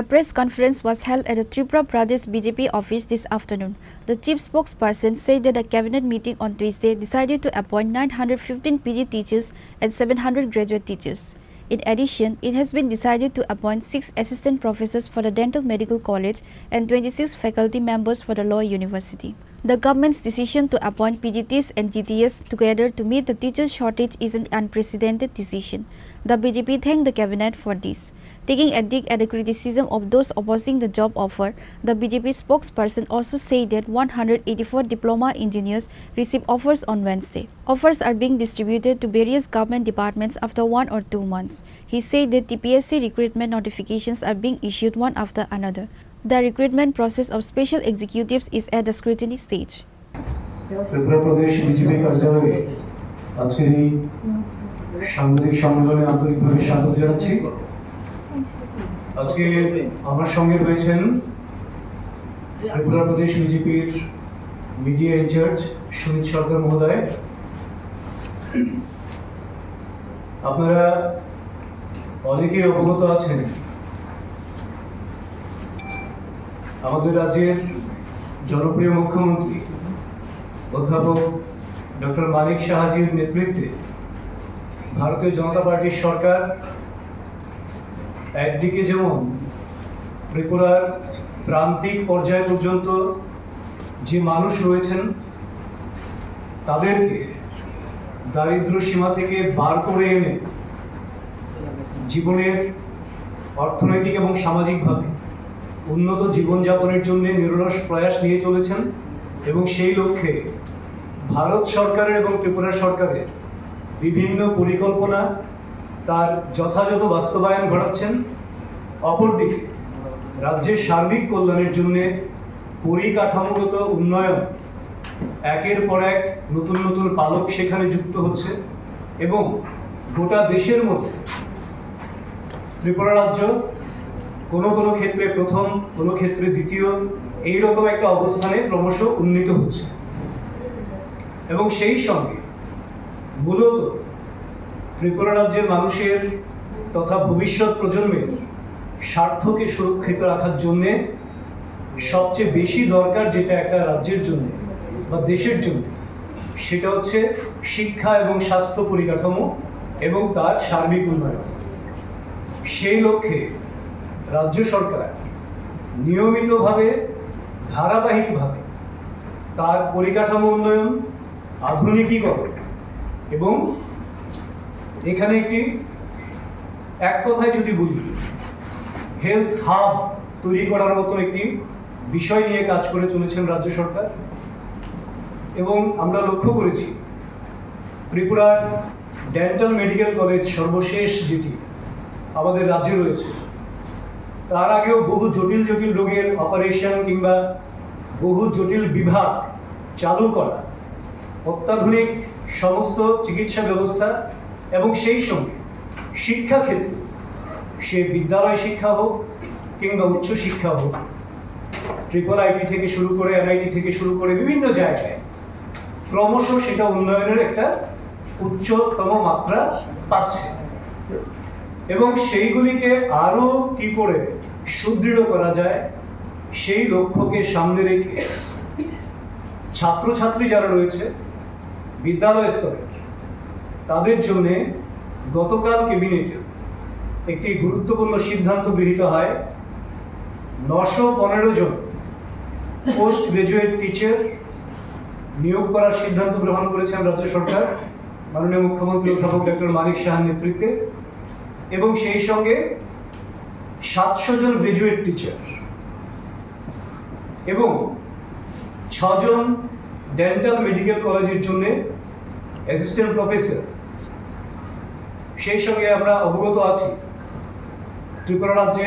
A press conference was held at the Tripura Pradesh B J P office this afternoon. The chief spokesperson said that the cabinet meeting on Tuesday decided to appoint nine hundred fifteen P G teachers and seven hundred graduate teachers. In addition, it has been decided to appoint six assistant professors for the Dental Medical College and twenty-six faculty members for the Law University. The government's decision to appoint P G Ts and G Ts together to meet the teacher shortage is an unprecedented decision. The B J P thanked the cabinet for this. Taking a dig at the criticism of those opposing the job offer, the B J P spokesperson also said that one hundred eighty-four diploma engineers received offers on Wednesday. Offers are being distributed to various government departments after one or two months. He said that T P S C recruitment notifications are being issued one after another. The recruitment process of special executives is at the scrutiny stage. Tripura Pradesh BJP কার্যালয়ে আজকের এই সাংবাদিক সম্মেলনে আন্তরিকভাবে স্বাগত জানাচ্ছি। আজকে আমার সঙ্গে রয়েছেন ত্রিপুরা প্রদেশ বিজেপির মিডিয়া ইনচার্জ সুনীত সরকার মহোদয়। আপনারা অনেকেই অবগত আছেন, আমাদের রাজ্যের জনপ্রিয় মুখ্যমন্ত্রী অধ্যাপক ডক্টর মানিক সাহাজির নেতৃত্বে ভারতীয় জনতা পার্টির সরকার একদিকে যেমন ত্রিপুরার প্রান্তিক পর্যায় পর্যন্ত যে মানুষ রয়েছেন, তাদেরকে দারিদ্র সীমা থেকে বার করে এনে জীবনের অর্থনৈতিক এবং সামাজিকভাবে উন্নত জীবনযাপনের জন্য নিরলস প্রয়াস নিয়ে চলেছেন এবং সেই লক্ষ্যে ভারত সরকারের এবং ত্রিপুরা সরকারের বিভিন্ন পরিকল্পনা তার যথাযথ বাস্তবায়ন ঘটাচ্ছেন। অপরদিকে রাজ্যের সার্বিক কল্যাণের জন্য পরিকাঠামোগত উন্নয়ন একের পর এক নতুন নতুন পালক সেখানে যুক্ত হচ্ছে এবং গোটা দেশের মধ্যে ত্রিপুরা রাজ্য কোনো কোনো ক্ষেত্রে প্রথম, কোনো ক্ষেত্রে দ্বিতীয়, এই রকম একটা অবস্থানে ক্রমশ উন্নীত হচ্ছে। এবং সেই সঙ্গে মূলত ত্রিপুরা রাজ্যের মানুষের তথা ভবিষ্যৎ প্রজন্মের স্বার্থকে সুরক্ষিত রাখার জন্যে সবচেয়ে বেশি দরকার যেটা একটা রাজ্যের জন্য বা দেশের জন্য, সেটা হচ্ছে শিক্ষা এবং স্বাস্থ্য পরিকাঠামো এবং তার সার্বিক উন্নয়ন। সেই লক্ষ্যে রাজ্য সরকার নিয়মিতভাবে, ধারাবাহিকভাবে তার পরিকাঠামো উন্নয়ন, আধুনিকীকরণ এবং এখানে একটি, এক কথায় যদি বলি, হেলথ হাব তৈরি করার মতো একটি বিষয় নিয়ে কাজ করে চলেছেন রাজ্য সরকার। এবং আমরা লক্ষ্য করেছি ত্রিপুরার ডেন্টাল মেডিকেল কলেজ সর্বশেষ যেটি আমাদের রাজ্যে রয়েছে, তার আগেও বহু জটিল জটিল রোগের অপারেশন কিংবা বহু জটিল বিভাগ চালু করা, অত্যাধুনিক সমস্ত চিকিৎসা ব্যবস্থা এবং সেই সঙ্গে শিক্ষাক্ষেত্রে, সে বিদ্যালয় শিক্ষা হোক কিংবা উচ্চ শিক্ষা হোক, ট্রিপল আইটি থেকে শুরু করে, এনআইটি থেকে শুরু করে বিভিন্ন জায়গায় ক্রমশ সেটা উন্নয়নের একটা উচ্চতম মাত্রা পাচ্ছে এবং সেইগুলিকে আরও কি করে সুদৃঢ় করা যায়, সেই লক্ষ্যকে সামনে রেখে ছাত্রছাত্রী যারা রয়েছে বিদ্যালয় স্তরে, তাদের জন্যে গতকাল ক্যাবিনেটে একটি গুরুত্বপূর্ণ সিদ্ধান্ত গৃহীত হয়। নশো পনেরো জন পোস্ট গ্র্যাজুয়েট টিচার নিয়োগ করার সিদ্ধান্ত গ্রহণ করেছেন রাজ্য সরকার, মাননীয় মুখ্যমন্ত্রী অধ্যাপক ডক্টর মানিক সাহার নেতৃত্বে। এবং সেই সঙ্গে সাতশো জন গ্র্যাজুয়েট টিচার এবং ছজন ডেন্টাল মেডিকেল কলেজের জন্য অ্যাসিস্ট্যান্ট প্রফেসর। সেই সঙ্গে আমরা অবগত আছি ত্রিপুরা রাজ্যে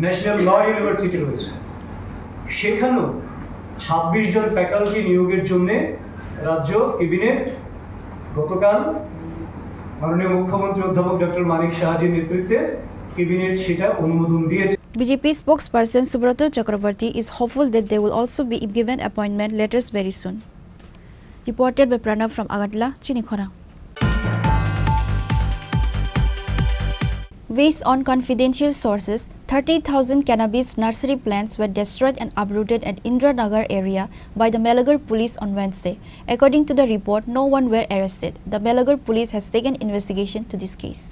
ন্যাশনাল ল ইউনিভার্সিটি রয়েছে, সেখানেও ছাব্বিশ জন ফ্যাকাল্টি নিয়োগের জন্য রাজ্য ক্যাবিনেট গতকাল মাননীয় মুখ্যমন্ত্রী অধ্যাপক ডক্টর মানিক সাহাজির নেতৃত্বে ক্যাবিনেট সেটা অনুমোদন দিয়েছে। B J P spokesperson Subrata Chakraborty is hopeful that they will also be given appointment letters very soon. Reported by Pranav from Agartala, Chini Khorang. Based on confidential sources, thirty thousand cannabis nursery plants were destroyed and uprooted at Indiranagar area by the Melagar police on Wednesday. According to the report, no one were arrested. The Melagar police has taken investigation to this case.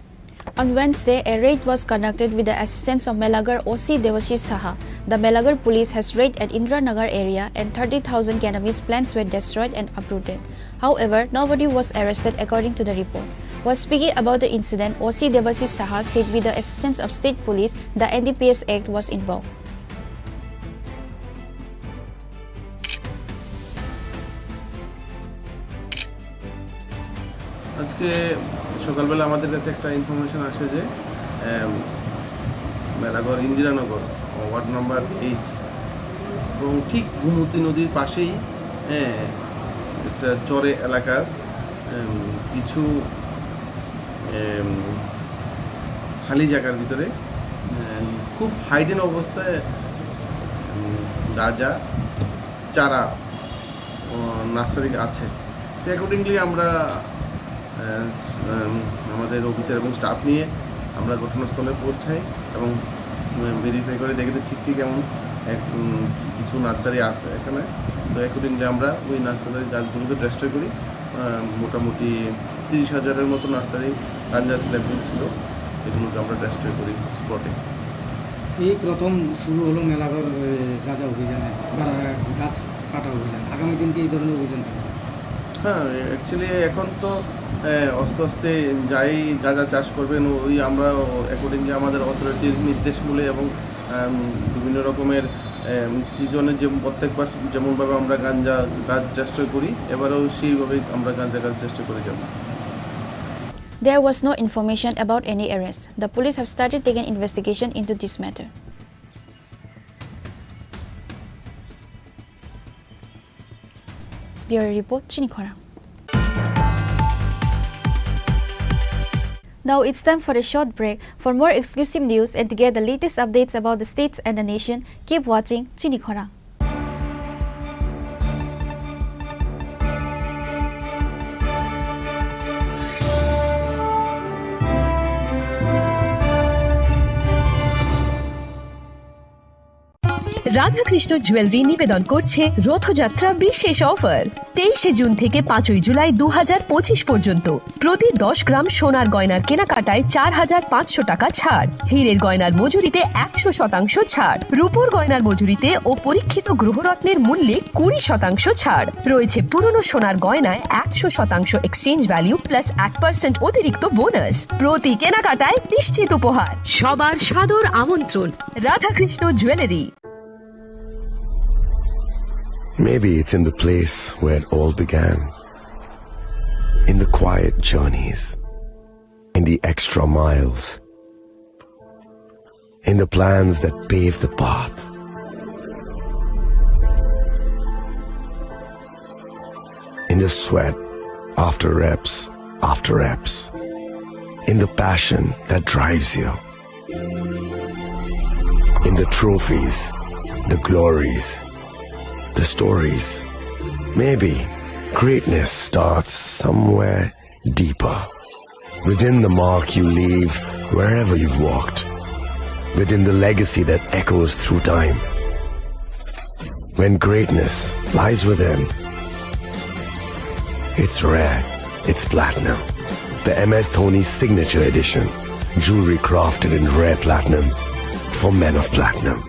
On Wednesday, a raid was conducted with the assistance of Melagar O C Debashish Saha. The Melagar police has raided at Indiranagar area and thirty thousand cannabis plants were destroyed and uprooted. However, nobody was arrested according to the report. While speaking about the incident, O C Debashish Saha said with the assistance of state police, the N D P S Act was invoked. আজকে সকালবেলা আমাদের কাছে একটা information আসে যে, এম, Melaghar Indiranagar ward number eight এবং ঠিক গোমতী নদীর পাশেই, হ্যাঁ, একটা চরে এলাকার, এম, কিছু, এম, খালি জায়গার ভিতরে, এম, খুব হাইডেন অবস্থায়, এম, গাঁজা চারা, ও, নার্সারি আছে। তো অ্যাকর্ডিংলি আমরা, আহ, স-, আম, আমাদের অফিসার এবং স্টাফ নিয়ে আমরা ঘটনাস্থলে পৌঁছাই এবং, উম, ভেরিফাই করে দেখি যে ঠিক ঠিক এমন এক, উম, কিছু নার্সারি আছে এখানে। তো অ্যাকর্ডিংলি আমরা ওই নার্সারির গাছগুলোকে ডেস্ট্রয় করি। আহ, মোটামুটি তিরিশ হাজারের মতো নার্সারি গাঞ্জা স্ল্যাবগুলো ছিল, এগুলোকে আমরা ডেস্ট্রয় করি স্পটে। এই প্রথম শুরু হলো মেলাঘর, এ, গাঁজা অভিযানে, বা গাছ কাটা অভিযান। আগামী দিন কি এই ধরনের অভিযান থাকবে? হ্যাঁ, অ্যাকচুয়ালি এখন তো, এ, আস্তে আস্তে যাই গাঁজা চাষ করবেন, ওই আমরা অ্যাকর্ডিংলি আমাদের অথরিটির নির্দেশ মূলে এবং, আম, বিভিন্ন রকমের, এম, সিজনে যে প্রত্যেকবার যেমনভাবে আমরা গাঞ্জা গাছ ডেস্ট্রয় করি, এবারও সেইভাবেই আমরা গাঞ্জা গাছ ডেস্ট্রয় করে যাব। There was no information about any arrest. The police have started taking investigation into this matter. Bureau Report, Chini Khorang. Now it's time for a short break. For more exclusive news and to get the latest updates about the states and the nation, keep watching Chini Khorang. Radhakrishna jewellery নিবেদন করছে রথযাত্রা বিশেষ অফার। তেইশে জুন থেকে পাঁচই জুলাই দু হাজার পঁচিশ পর্যন্ত প্রতি দশ গ্রাম সোনার গয়নার কেনাকাটায় চার হাজার পাঁচশো টাকা ছাড়, হীরের গয়নার মজুরিতে একশো শতাংশ ছাড়, রূপোর গয়নার মজুরিতে ও পরীক্ষিত গ্রহরত্নের মূল্যে কুড়ি শতাংশ ছাড়। রয়েছে পুরনো সোনার গয়নায় একশো শতাংশ এক্সচেঞ্জ ভ্যালু প্লাস এক পার্সেন্ট অতিরিক্ত বোনাস। প্রতি কেনাকাটায় নিশ্চিত উপহার। সবার সাদর আমন্ত্রণ। Radhakrishna jewellery. Maybe it's in the place where it all began. In the quiet journeys. In the extra miles. In the plans that pave the path. In the sweat after reps after reps. In the passion that drives you. In the trophies, the glories, the stories. Maybe greatness starts somewhere deeper. Within the mark you leave wherever you've walked. Within the legacy that echoes through time. When greatness lies within, it's rare, it's platinum. The M S Dhoni Signature Edition. Jewelry crafted in rare platinum for men of platinum.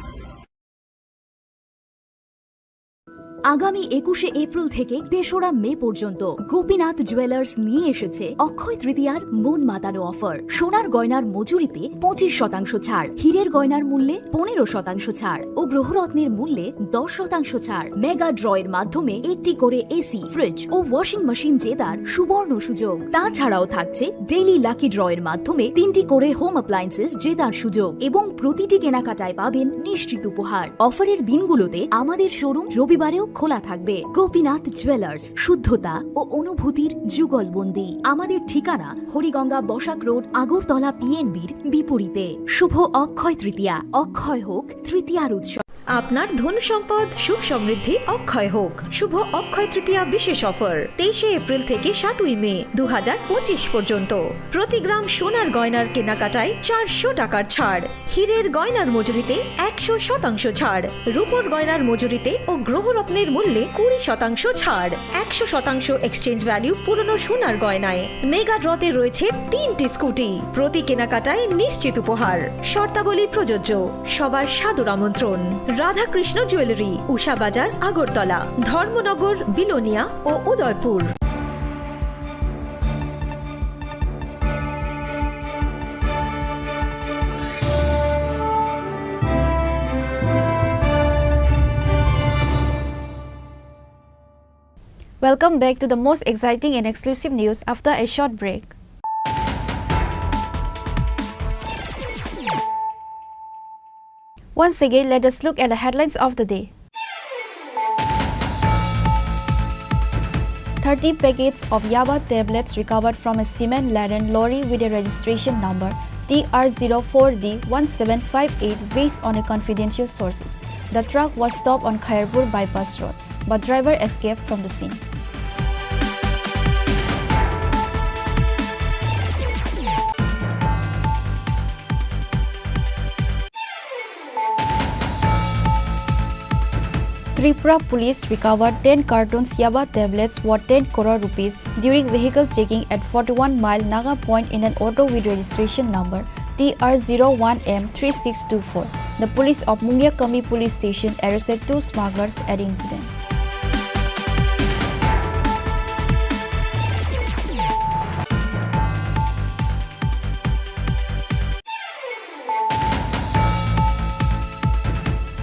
আগামী একুশে এপ্রিল থেকে তেসরা মে পর্যন্ত গোপীনাথ জুয়েলার্স নিয়ে এসেছে অক্ষয় তৃতীয়ার মন মাতানো অফার। সোনার গয়নার মজুরিতে পঁচিশ শতাংশ ছাড়, হীরের গয়নার মূল্যে পনেরো শতাংশ ছাড় ও গ্রহরত্নের মূল্যে দশ শতাংশ ছাড়। মেগা ড্রয়ের মাধ্যমে একটি করে এসি, ফ্রিজ ও ওয়াশিং মেশিন জেতার সুবর্ণ সুযোগ। তাছাড়াও থাকছে ডেইলি লাকি ড্রয়ের মাধ্যমে তিনটি করে হোম অ্যাপ্লায়েন্সেস জেতার সুযোগ এবং প্রতিটি কেনাকাটায় পাবেন নিশ্চিত উপহার। অফারের দিনগুলোতে আমাদের শোরুম রবিবারেও খোলা থাকবে। গোপীনাথ জুয়েলার্স, শুদ্ধতা ও অনুভূতির যুগলবন্দি। আমাদের ঠিকানা হরিগঙ্গা বসাক রোড, আগরতলা পিএনবির বিপরীতে। শুভ অক্ষয় তৃতীয়া, অক্ষয় হোক তৃতীয়ার উৎসব। আপনার ধন সম্পদ সুখ সমৃদ্ধি অক্ষয় হোক। শুভ অক্ষয় তৃতীয়া বিশেষ অফার, তেইশে এপ্রিল থেকে সাতই মে দু হাজার পঁচিশ পর্যন্ত। প্রতি গ্রাম সোনার গয়নার কেনাকাটায় চারশো টাকার ছাড়, হীরের গয়নার মজুরিতে একশো শতাংশ ছাড়, রূপোর গয়নার মজুরিতে ও গ্রহরত্নের মূল্যে কুড়ি শতাংশ ছাড়, একশো শতাংশ এক্সচেঞ্জ ভ্যালু পুরনো সোনার গয়নায়। মেগা ড্রতে রয়েছে তিনটি স্কুটি, প্রতি কেনাকাটায় নিশ্চিত উপহার। শর্তাবলী প্রযোজ্য। সবার সাদর আমন্ত্রণ। রাধাকৃষ্ণ জুয়েলারি, উষা বাজার, আগরতলা, ধর্মনগর, বিলোনিয়া ও Udaipur. Welcome back to the most exciting and exclusive news after a short break. Once again, let us look at the headlines of the day. Thirty packets of yaba tablets recovered from a cement-laden lorry with a registration number T R zero four D one seven five eight based on a confidential sources. The truck was stopped on Khairpur Bypass Road, but driver escaped from the scene. Tripura police recovered ten cartons yaba tablets worth ten crore rupees during vehicle checking at forty-one Mile Naga Point in an auto with registration number T R zero one M three six two four. The police of Mungiakami police station arrested two smugglers at the incident.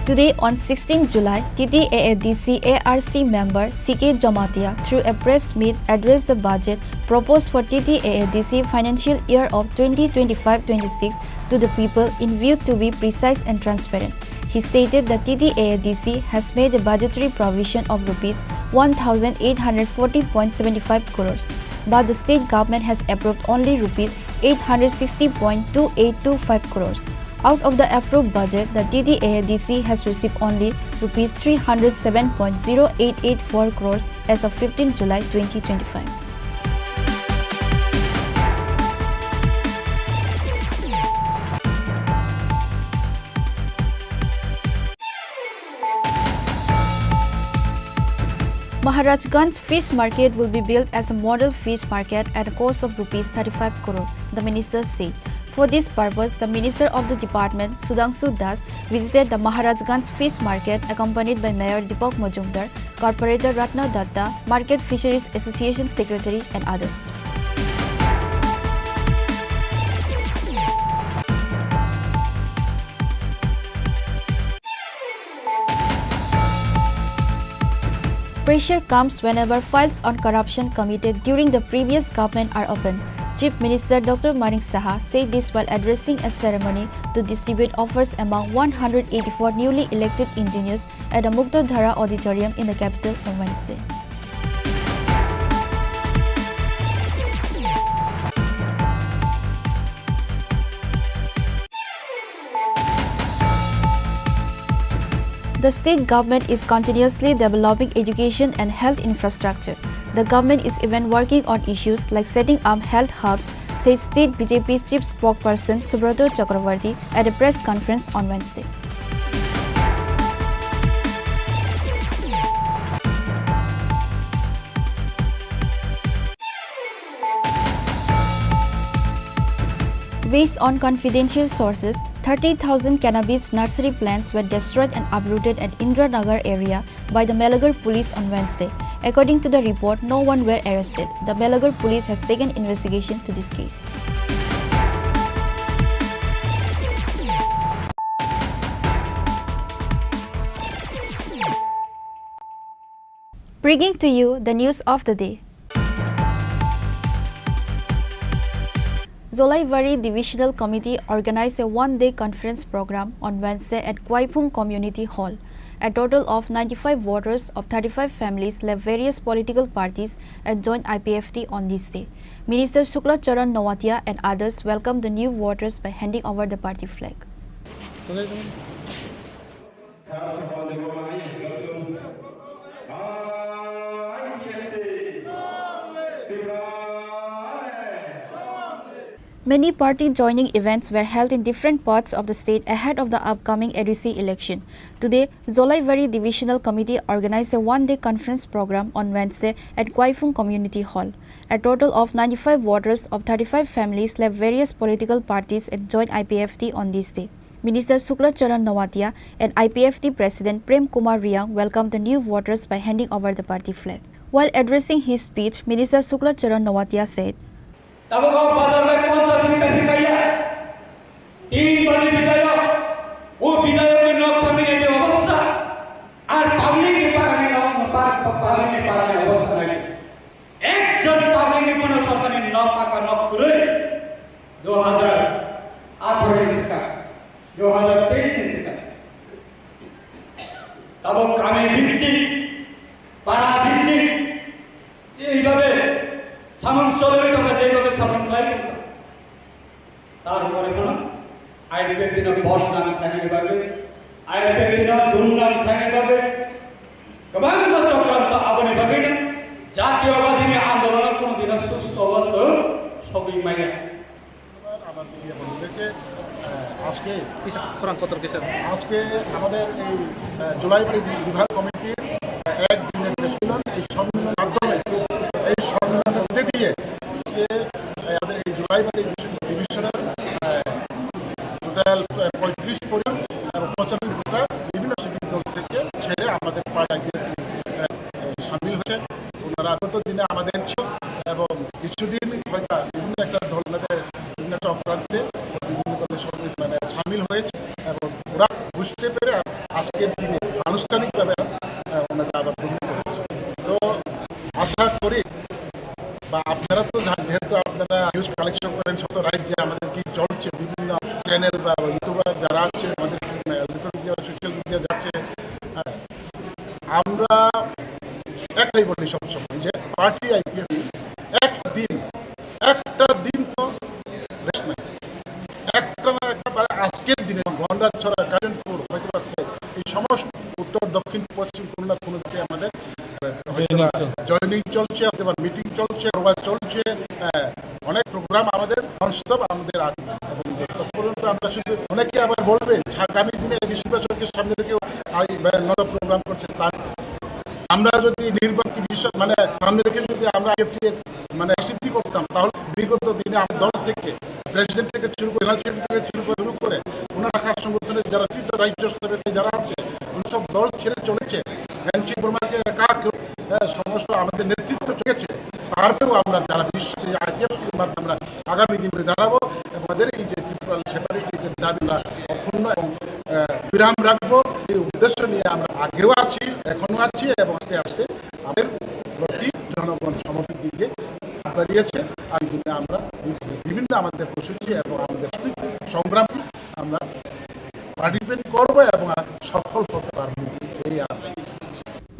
Today, on sixteenth July, T T A A D C A R C member C K Jamatia, through a press meet, addressed the budget proposed for T T A A D C financial year of twenty twenty-five twenty-six to the people in view to be precise and transparent. He stated that T T A A D C has made a budgetary provision of rupees one thousand eight hundred forty point seven five crores, but the state government has approved only rupees eight hundred sixty point two eight two five crores. Out of the approved budget, the T T A A D C has received only rupees three hundred seven point zero eight eight four crores as of fifteenth July twenty twenty-five. Maharajganj Fish Market will be built as a model fish market at a cost of rupees thirty-five crore, the minister said. For this purpose, the minister of the department, Sudhangshu Das, visited the Maharajganj Fish Market accompanied by Mayor Deepak Majumdar, Corporator Ratna Datta, Market Fisheries Association Secretary and others. Pressure comes whenever files on corruption committed during the previous government are opened. Chief Minister Doctor Manik Saha said this while addressing a ceremony to distribute offers among one hundred eighty-four newly elected engineers at the Muktadhara Auditorium in the capital on Wednesday. The state government is continuously developing education and health infrastructure. The government is even working on issues like setting up health hubs, said state B J P chief spokesperson Subrata Chakravarty at a press conference on Wednesday. Based on confidential sources, Thirty thousand cannabis nursery plants were destroyed and uprooted at Indiranagar area by the Melagar police on Wednesday. According to the report, no one were arrested. The Melagar police has taken investigation to this case. Bringing to you the news of the day. Jolaibari Divisional Committee organized a one-day conference program on Wednesday at Kwaiphung Community Hall. A total of ninety-five voters of thirty-five families left various political parties and joined I P F T on this day. Minister Shukla Charan Noatia and others welcomed the new voters by handing over the party flag. Many party joining events were held in different parts of the state ahead of the upcoming A D C election. Today, Jolaibari Divisional Committee organized a one-day conference program on Wednesday at Kwaiphung Community Hall. A total of ninety-five voters of thirty-five families left various political parties and joined I P F T on this day. Minister Shukla Charan Noatia and I P F T President Prem Kumar Riang welcomed the new voters by handing over the party flag. While addressing his speech, Minister Shukla Charan Noatia said, Tabuk o bazar bai ponchash meter se kaiya. Tin bari bidhayok, o bidhayok ni nok thangwi je obostha, ar public ni parani nok, par-, public ni parani obostha nai. Ekjon public ni phano sorkar ni nok paka nok kwrwi, dui hajar atharo ni swkang, dui hajar teis ni swkang. Tabuk kami bhittik, para bhittik, eibabe samung cholwi tongkha, jeibabe samung khlai tongkha. Tarpore phano I P F T no boss nang khlainani bagwi, I P F T no dum nang khlainani bagwi kwbangma chokranto, aboni bagwino jatiyogadini andolono kono dino susto o chwng sogwi maya. আবার কি এখন দেখে, আহ, আজকে কিসের? কোরআন কতর কিসের? আজকে আমাদের এই, আহ, জুলাই বিভাগ কমিটির, আহ, এক দিনের যে সম্মেলন, এই সম্মেলনের মাধ্যমে, এই সম্মেলনের মধ্যে দিয়ে আজকে, আহ, আমাদের এই জুলাই ডিভিশনের, আহ, টোটাল, আহ, পঁয়ত্রিশ পরিবার এবং পঁচানব্বই ভোটার বিভিন্ন শিক্ষিত দল থেকে ছেড়ে আমাদের পাড়ায় গিয়ে, আহ, সামিল হয়েছে। ওনারা আগত দিনে আমাদের ছিল এবং কিছুদিন হয়তো বিভিন্ন একটা ধরনের বিভিন্ন চক্রান্তে বিভিন্ন দলের সঙ্গে মানে সামিল হয়েছে এবং ওরা বুঝতে পেরে আজকের দিনে আনুষ্ঠানিকভাবে, আহ, ওনাকে আবার গ্রহণ করেছে। তো আশা করি বা আপনারা তো জানেন, যেহেতু আপনারা নিউজ কালেকশন করেন, শত রাজ্যে আমাদের কি চলছে, বিভিন্ন চ্যানেল বা ইউটিউবার যারা আছে, আমাদের ইলেকট্রনিক মিডিয়া, সোশ্যাল মিডিয়া যাচ্ছে, হ্যাঁ, আমরা একটাই বলি সবসময় যে পার্টি আইপিএফ একদিন, একটা দিন তো রেস্ট নাই, একটা না একটা, মানে আজকের দিনে গন্ডাছড়া, কাঞ্চনপুর, হয়তো এই সমস্ত উত্তর, দক্ষিণ, পশ্চিম কোনো না কোনো দিকে আমাদের, আহ, হয়তো বা জয়েনিং চলছে। জয়েনিং চলছে, হয়তো বা মিটিং চলছে, প্রোগ্রাম চলছে, আহ, অনেক প্রোগ্রাম আমাদের ননস্টপ আমাদের আছে। এবং যতক্ষণ পর্যন্ত আমরা শুধু, অনেকে আবার বলবে যে আগামী দিনে এই বিশ্ববাসীকে সামনে রেখে এই, আহ, নন প্রোগ্রাম করছে, তার আমরা যদি নির্বাচন বিষয় মানে সামনে রেখে যদি আমরা আইপিএফটি মানে নিষিদ্ধ করতাম, তাহলে বিগত দিনে আমার দল থেকে, প্রেসিডেন্ট থেকে শুরু করে, জেনারেল সেক্রেটারি থেকে শুরু করে, শুরু করে, ওনার শাখা সংগঠনের যারা তীর্থ রাজ্য স্তরে যারা আছে, উনি সব দল ছেড়ে চলেছে, এনসি বর্মাকে একা কেউ, হ্যাঁ, সমস্ত আমাদের নেতৃত্ব চলেছে। তারপরেও আমরা যারা বিশ্ব আইপিএফটির মাধ্যমে আমরা আগামী দিনে দাঁড়াবো, আমাদের এই যে ত্রিপুরা সেপারেটিজের দাবি আমরা অক্ষুণ্ণ এবং, আহ, বিরাম রাখবো, এই উদ্দেশ্য নিয়ে আমরা আগেও আছি, এখনো আছি এবং আস্তে আস্তে আমাদের প্রতি জনগণ সমর্থন দিয়ে বাড়িয়েছে। আগামী দিনে আমরা বিভিন্ন আমাদের কর্মসূচি এবং আমাদের সংগ্রাম আমরা পার্টিসিপেট করবো এবং সফল হতে পারবো, এই আশা।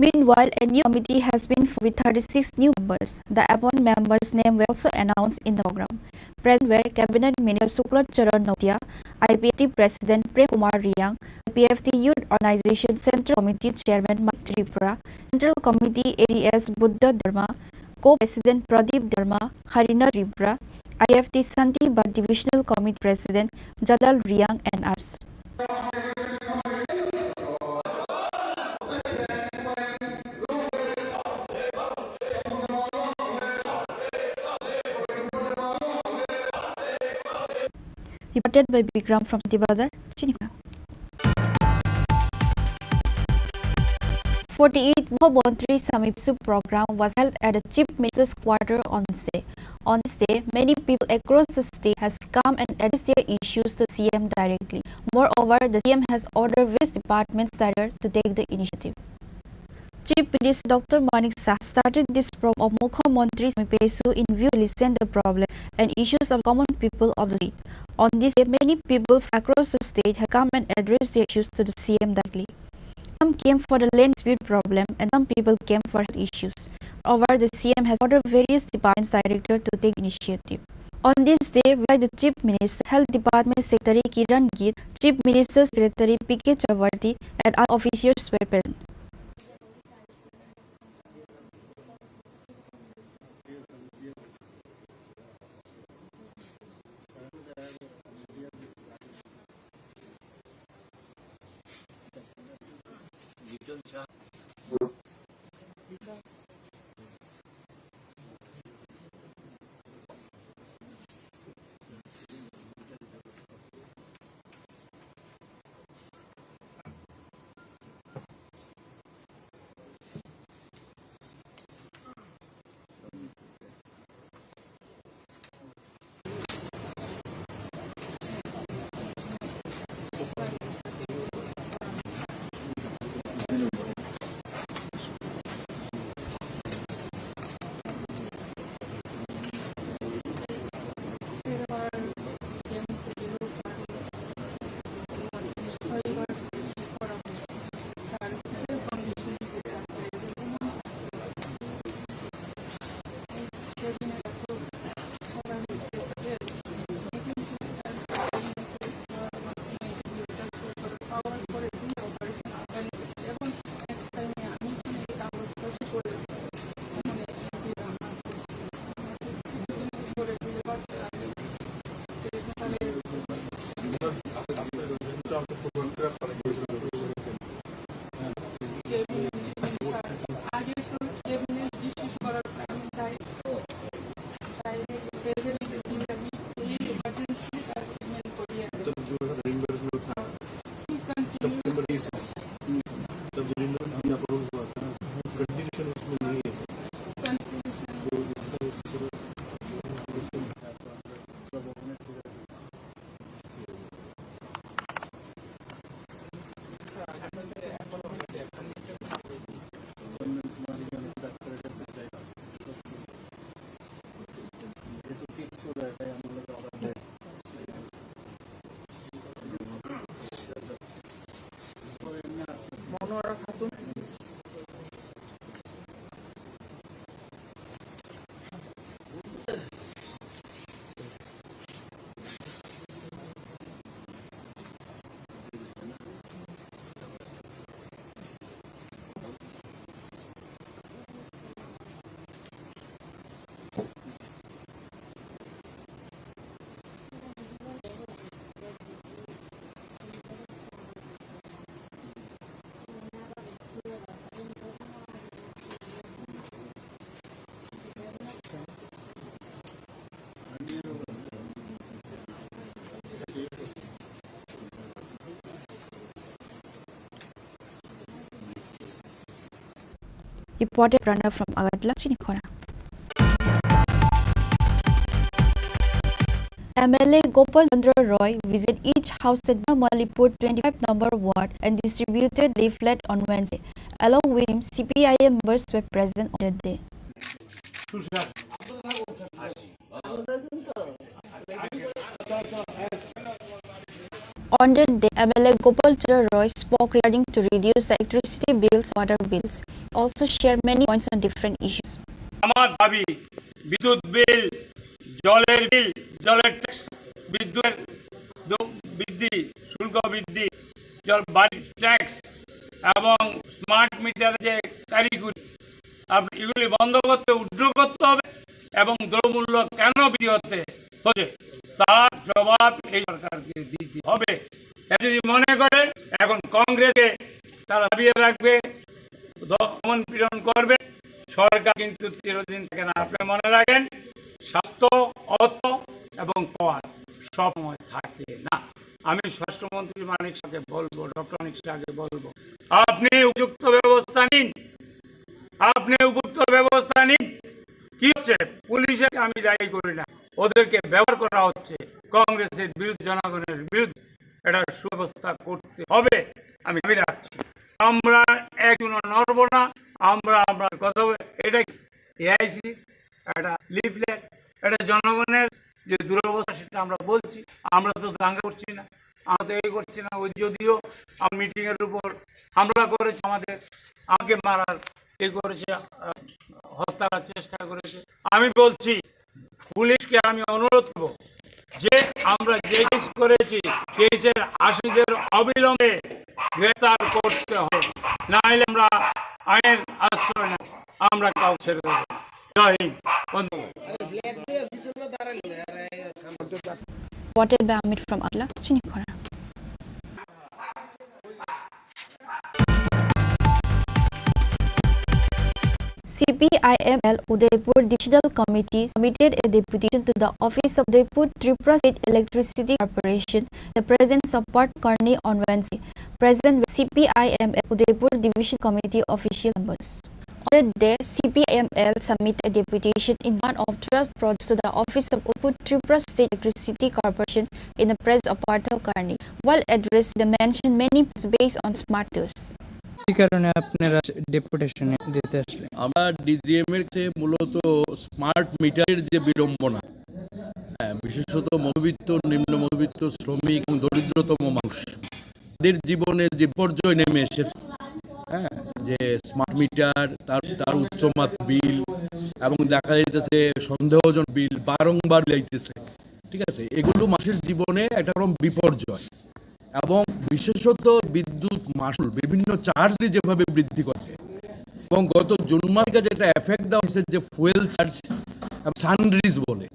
Meanwhile, a new committee has been formed with thirty-six new members. The appointed members' name were also announced in the program. Present were Cabinet Minister Shukla Charan Noatia, I P F T President Prem Kumar Riang, I P F T Youth Organization Central Committee Chairman Manik Tripura, Central Committee A D S Buddha Dharma, Co-President Pradeep Dharma, Harinath Tripura, I F T Shanti Bad Divisional Committee President Jalal Riang and others. Reported by Bikram from Shanti Bazar, Chinikhona. Forty-eighth Mukhyamantri Samipshu program was held at the Chief Minister's quarter on Wednesday. On this day, many people across the state has come and addressed their issues to C M directly. Moreover, the C M has ordered various departments director to take the initiative. Chief Minister Doctor Manik Saha started this program of Mukhyamantri Samipshu in view to listen the problem and issues of common people of the state. On this day, many people from across the state have come and addressed their issues to the C M directly. Some came for the land dispute problem and some people came for health issues. However, the C M has ordered various departments director to take initiative. On this day, we invite the Chief Minister, Health Department Secretary Kiran Gill, Chief Minister Secretary P K Chakravarty, and other officials were present. Reported Pranab from Agartala, Chinikhona. M L A Gopal Chandra Roy visit each house at Malipur twenty-five number ward and distributed leaflet on Wednesday. Along with him, C P I M members were present on that day. On that day, M L A Gopal Chandra Roy spoke regarding to reduce the electricity bills, water bills. Also share many points on different issues. আমার দাবি, বিদ্যুৎ বিল, জলের বিল, জলের ট্যাক্স, বিদ্যুতের দ-, বৃদ্ধি, শুল্ক বৃদ্ধি, জল বাড়ির ট্যাক্স এবং স্মার্ট মিটার যে কারিগরি, আপনি এগুলি বন্ধ করতে, উইথড্র করতে হবে এবং দ্রব্যমূল্য কেন বৃদ্ধি হতে হচ্ছে, তার জবাব এই সরকারকে দিতে হবে। এরা যদি মনে করে এখন কংগ্রেসকে তারা দাবিয়ে রাখবে, দমন পীড়ন করবে, সরকার কিন্তু চিরদিন থাকে না। আপনি মনে রাখেন, স্বাস্থ্য, অর্থ এবং পাওয়ার সব সময় থাকে। আমি স্বরাষ্ট্রমন্ত্রী মানিক শাহকে বলবো, ডক্টর মানিক শাহকে বলবো, আপনি উপযুক্ত ব্যবস্থা নিন, আপনি উপযুক্ত ব্যবস্থা নিন। কি হচ্ছে? পুলিশকে আমি দায়ী করি না, ওদেরকে ব্যবহার করা হচ্ছে কংগ্রেসের বিরুদ্ধে, জনগণের বিরুদ্ধে। এটা সুব্যবস্থা করতে হবে, আমি দাবি রাখছি। আমরা একজনও নড়বো না, আমরা আমরা কথা হবে। এটা এআইসি একটা লিফলেট, এটা জনগণের যে দুরবস্থা সেটা আমরা বলছি। আমরা তো দাঙ্গা করছি না, আমরা তো এই করছি না। ওই যদিও মিটিং এর উপর হামলা করেছে, আমাদের আমাকে মারার এই করেছে, আহ, হত্যার চেষ্টা করেছে। আমি বলছি, পুলিশকে আমি অনুরোধ করব যে আমরা যে কেস করেছি, কেসের আসামিদের অবিলম্বে গ্রেফতার করতে হবে, নাইলে আমরা আইনের আশ্রয় নেব, আমরা কাউকে ছেড়ে দেব না। জয় হিন্দ, বন্দে মাতরম। Reported by Amit from Atla, Chinikhora. C P I M L Udaipur Divisional Committee submitted a deputation to the office of Udaipur Tripura State Electricity Corporation in the presence of Pat Kearney on Wednesday. Present were C P I M L Udaipur Division Committee official members. On that day, C P I M L submitted a deputation in one of twelve projects to the office of Udaipur Tripura State Electricity Corporation in the presence of Partha Kearney. While addressing the mentioned many points based on smart meters. কি কারণে আপনারা ডেপুটেশনে দিতে আসলেন? আমরা ডিজিএম এর কাছে মূলত স্মার্ট মিটারের যে বিড়ম্বনা, হ্যাঁ, বিশেষত মধ্যবিত্ত, নিম্ন মধ্যবিত্ত, শ্রমিক এবং দরিদ্রতম মানুষ, তাদের জীবনে যে বিপর্যয় নেমে এসেছে, হ্যাঁ, যে স্মার্ট মিটার, তার তার উচ্চ মাত্রার বিল এবং দেখা যাইতেছে সন্দেহজনক বিল বারংবার মিলাইতেছে, ঠিক আছে, এগুলো মানুষের জীবনে একটা রকম বিপর্যয়। এবং বিশেষত বিদ্যুৎ মাশুল, বিভিন্ন চার্জ যেভাবে বৃদ্ধি করছে এবং গত জুন মাস থেকে যেটা এফেক্ট দেওয়া হয়েছে যে ফুয়েল চার্জ এবং সানরিজ বলে,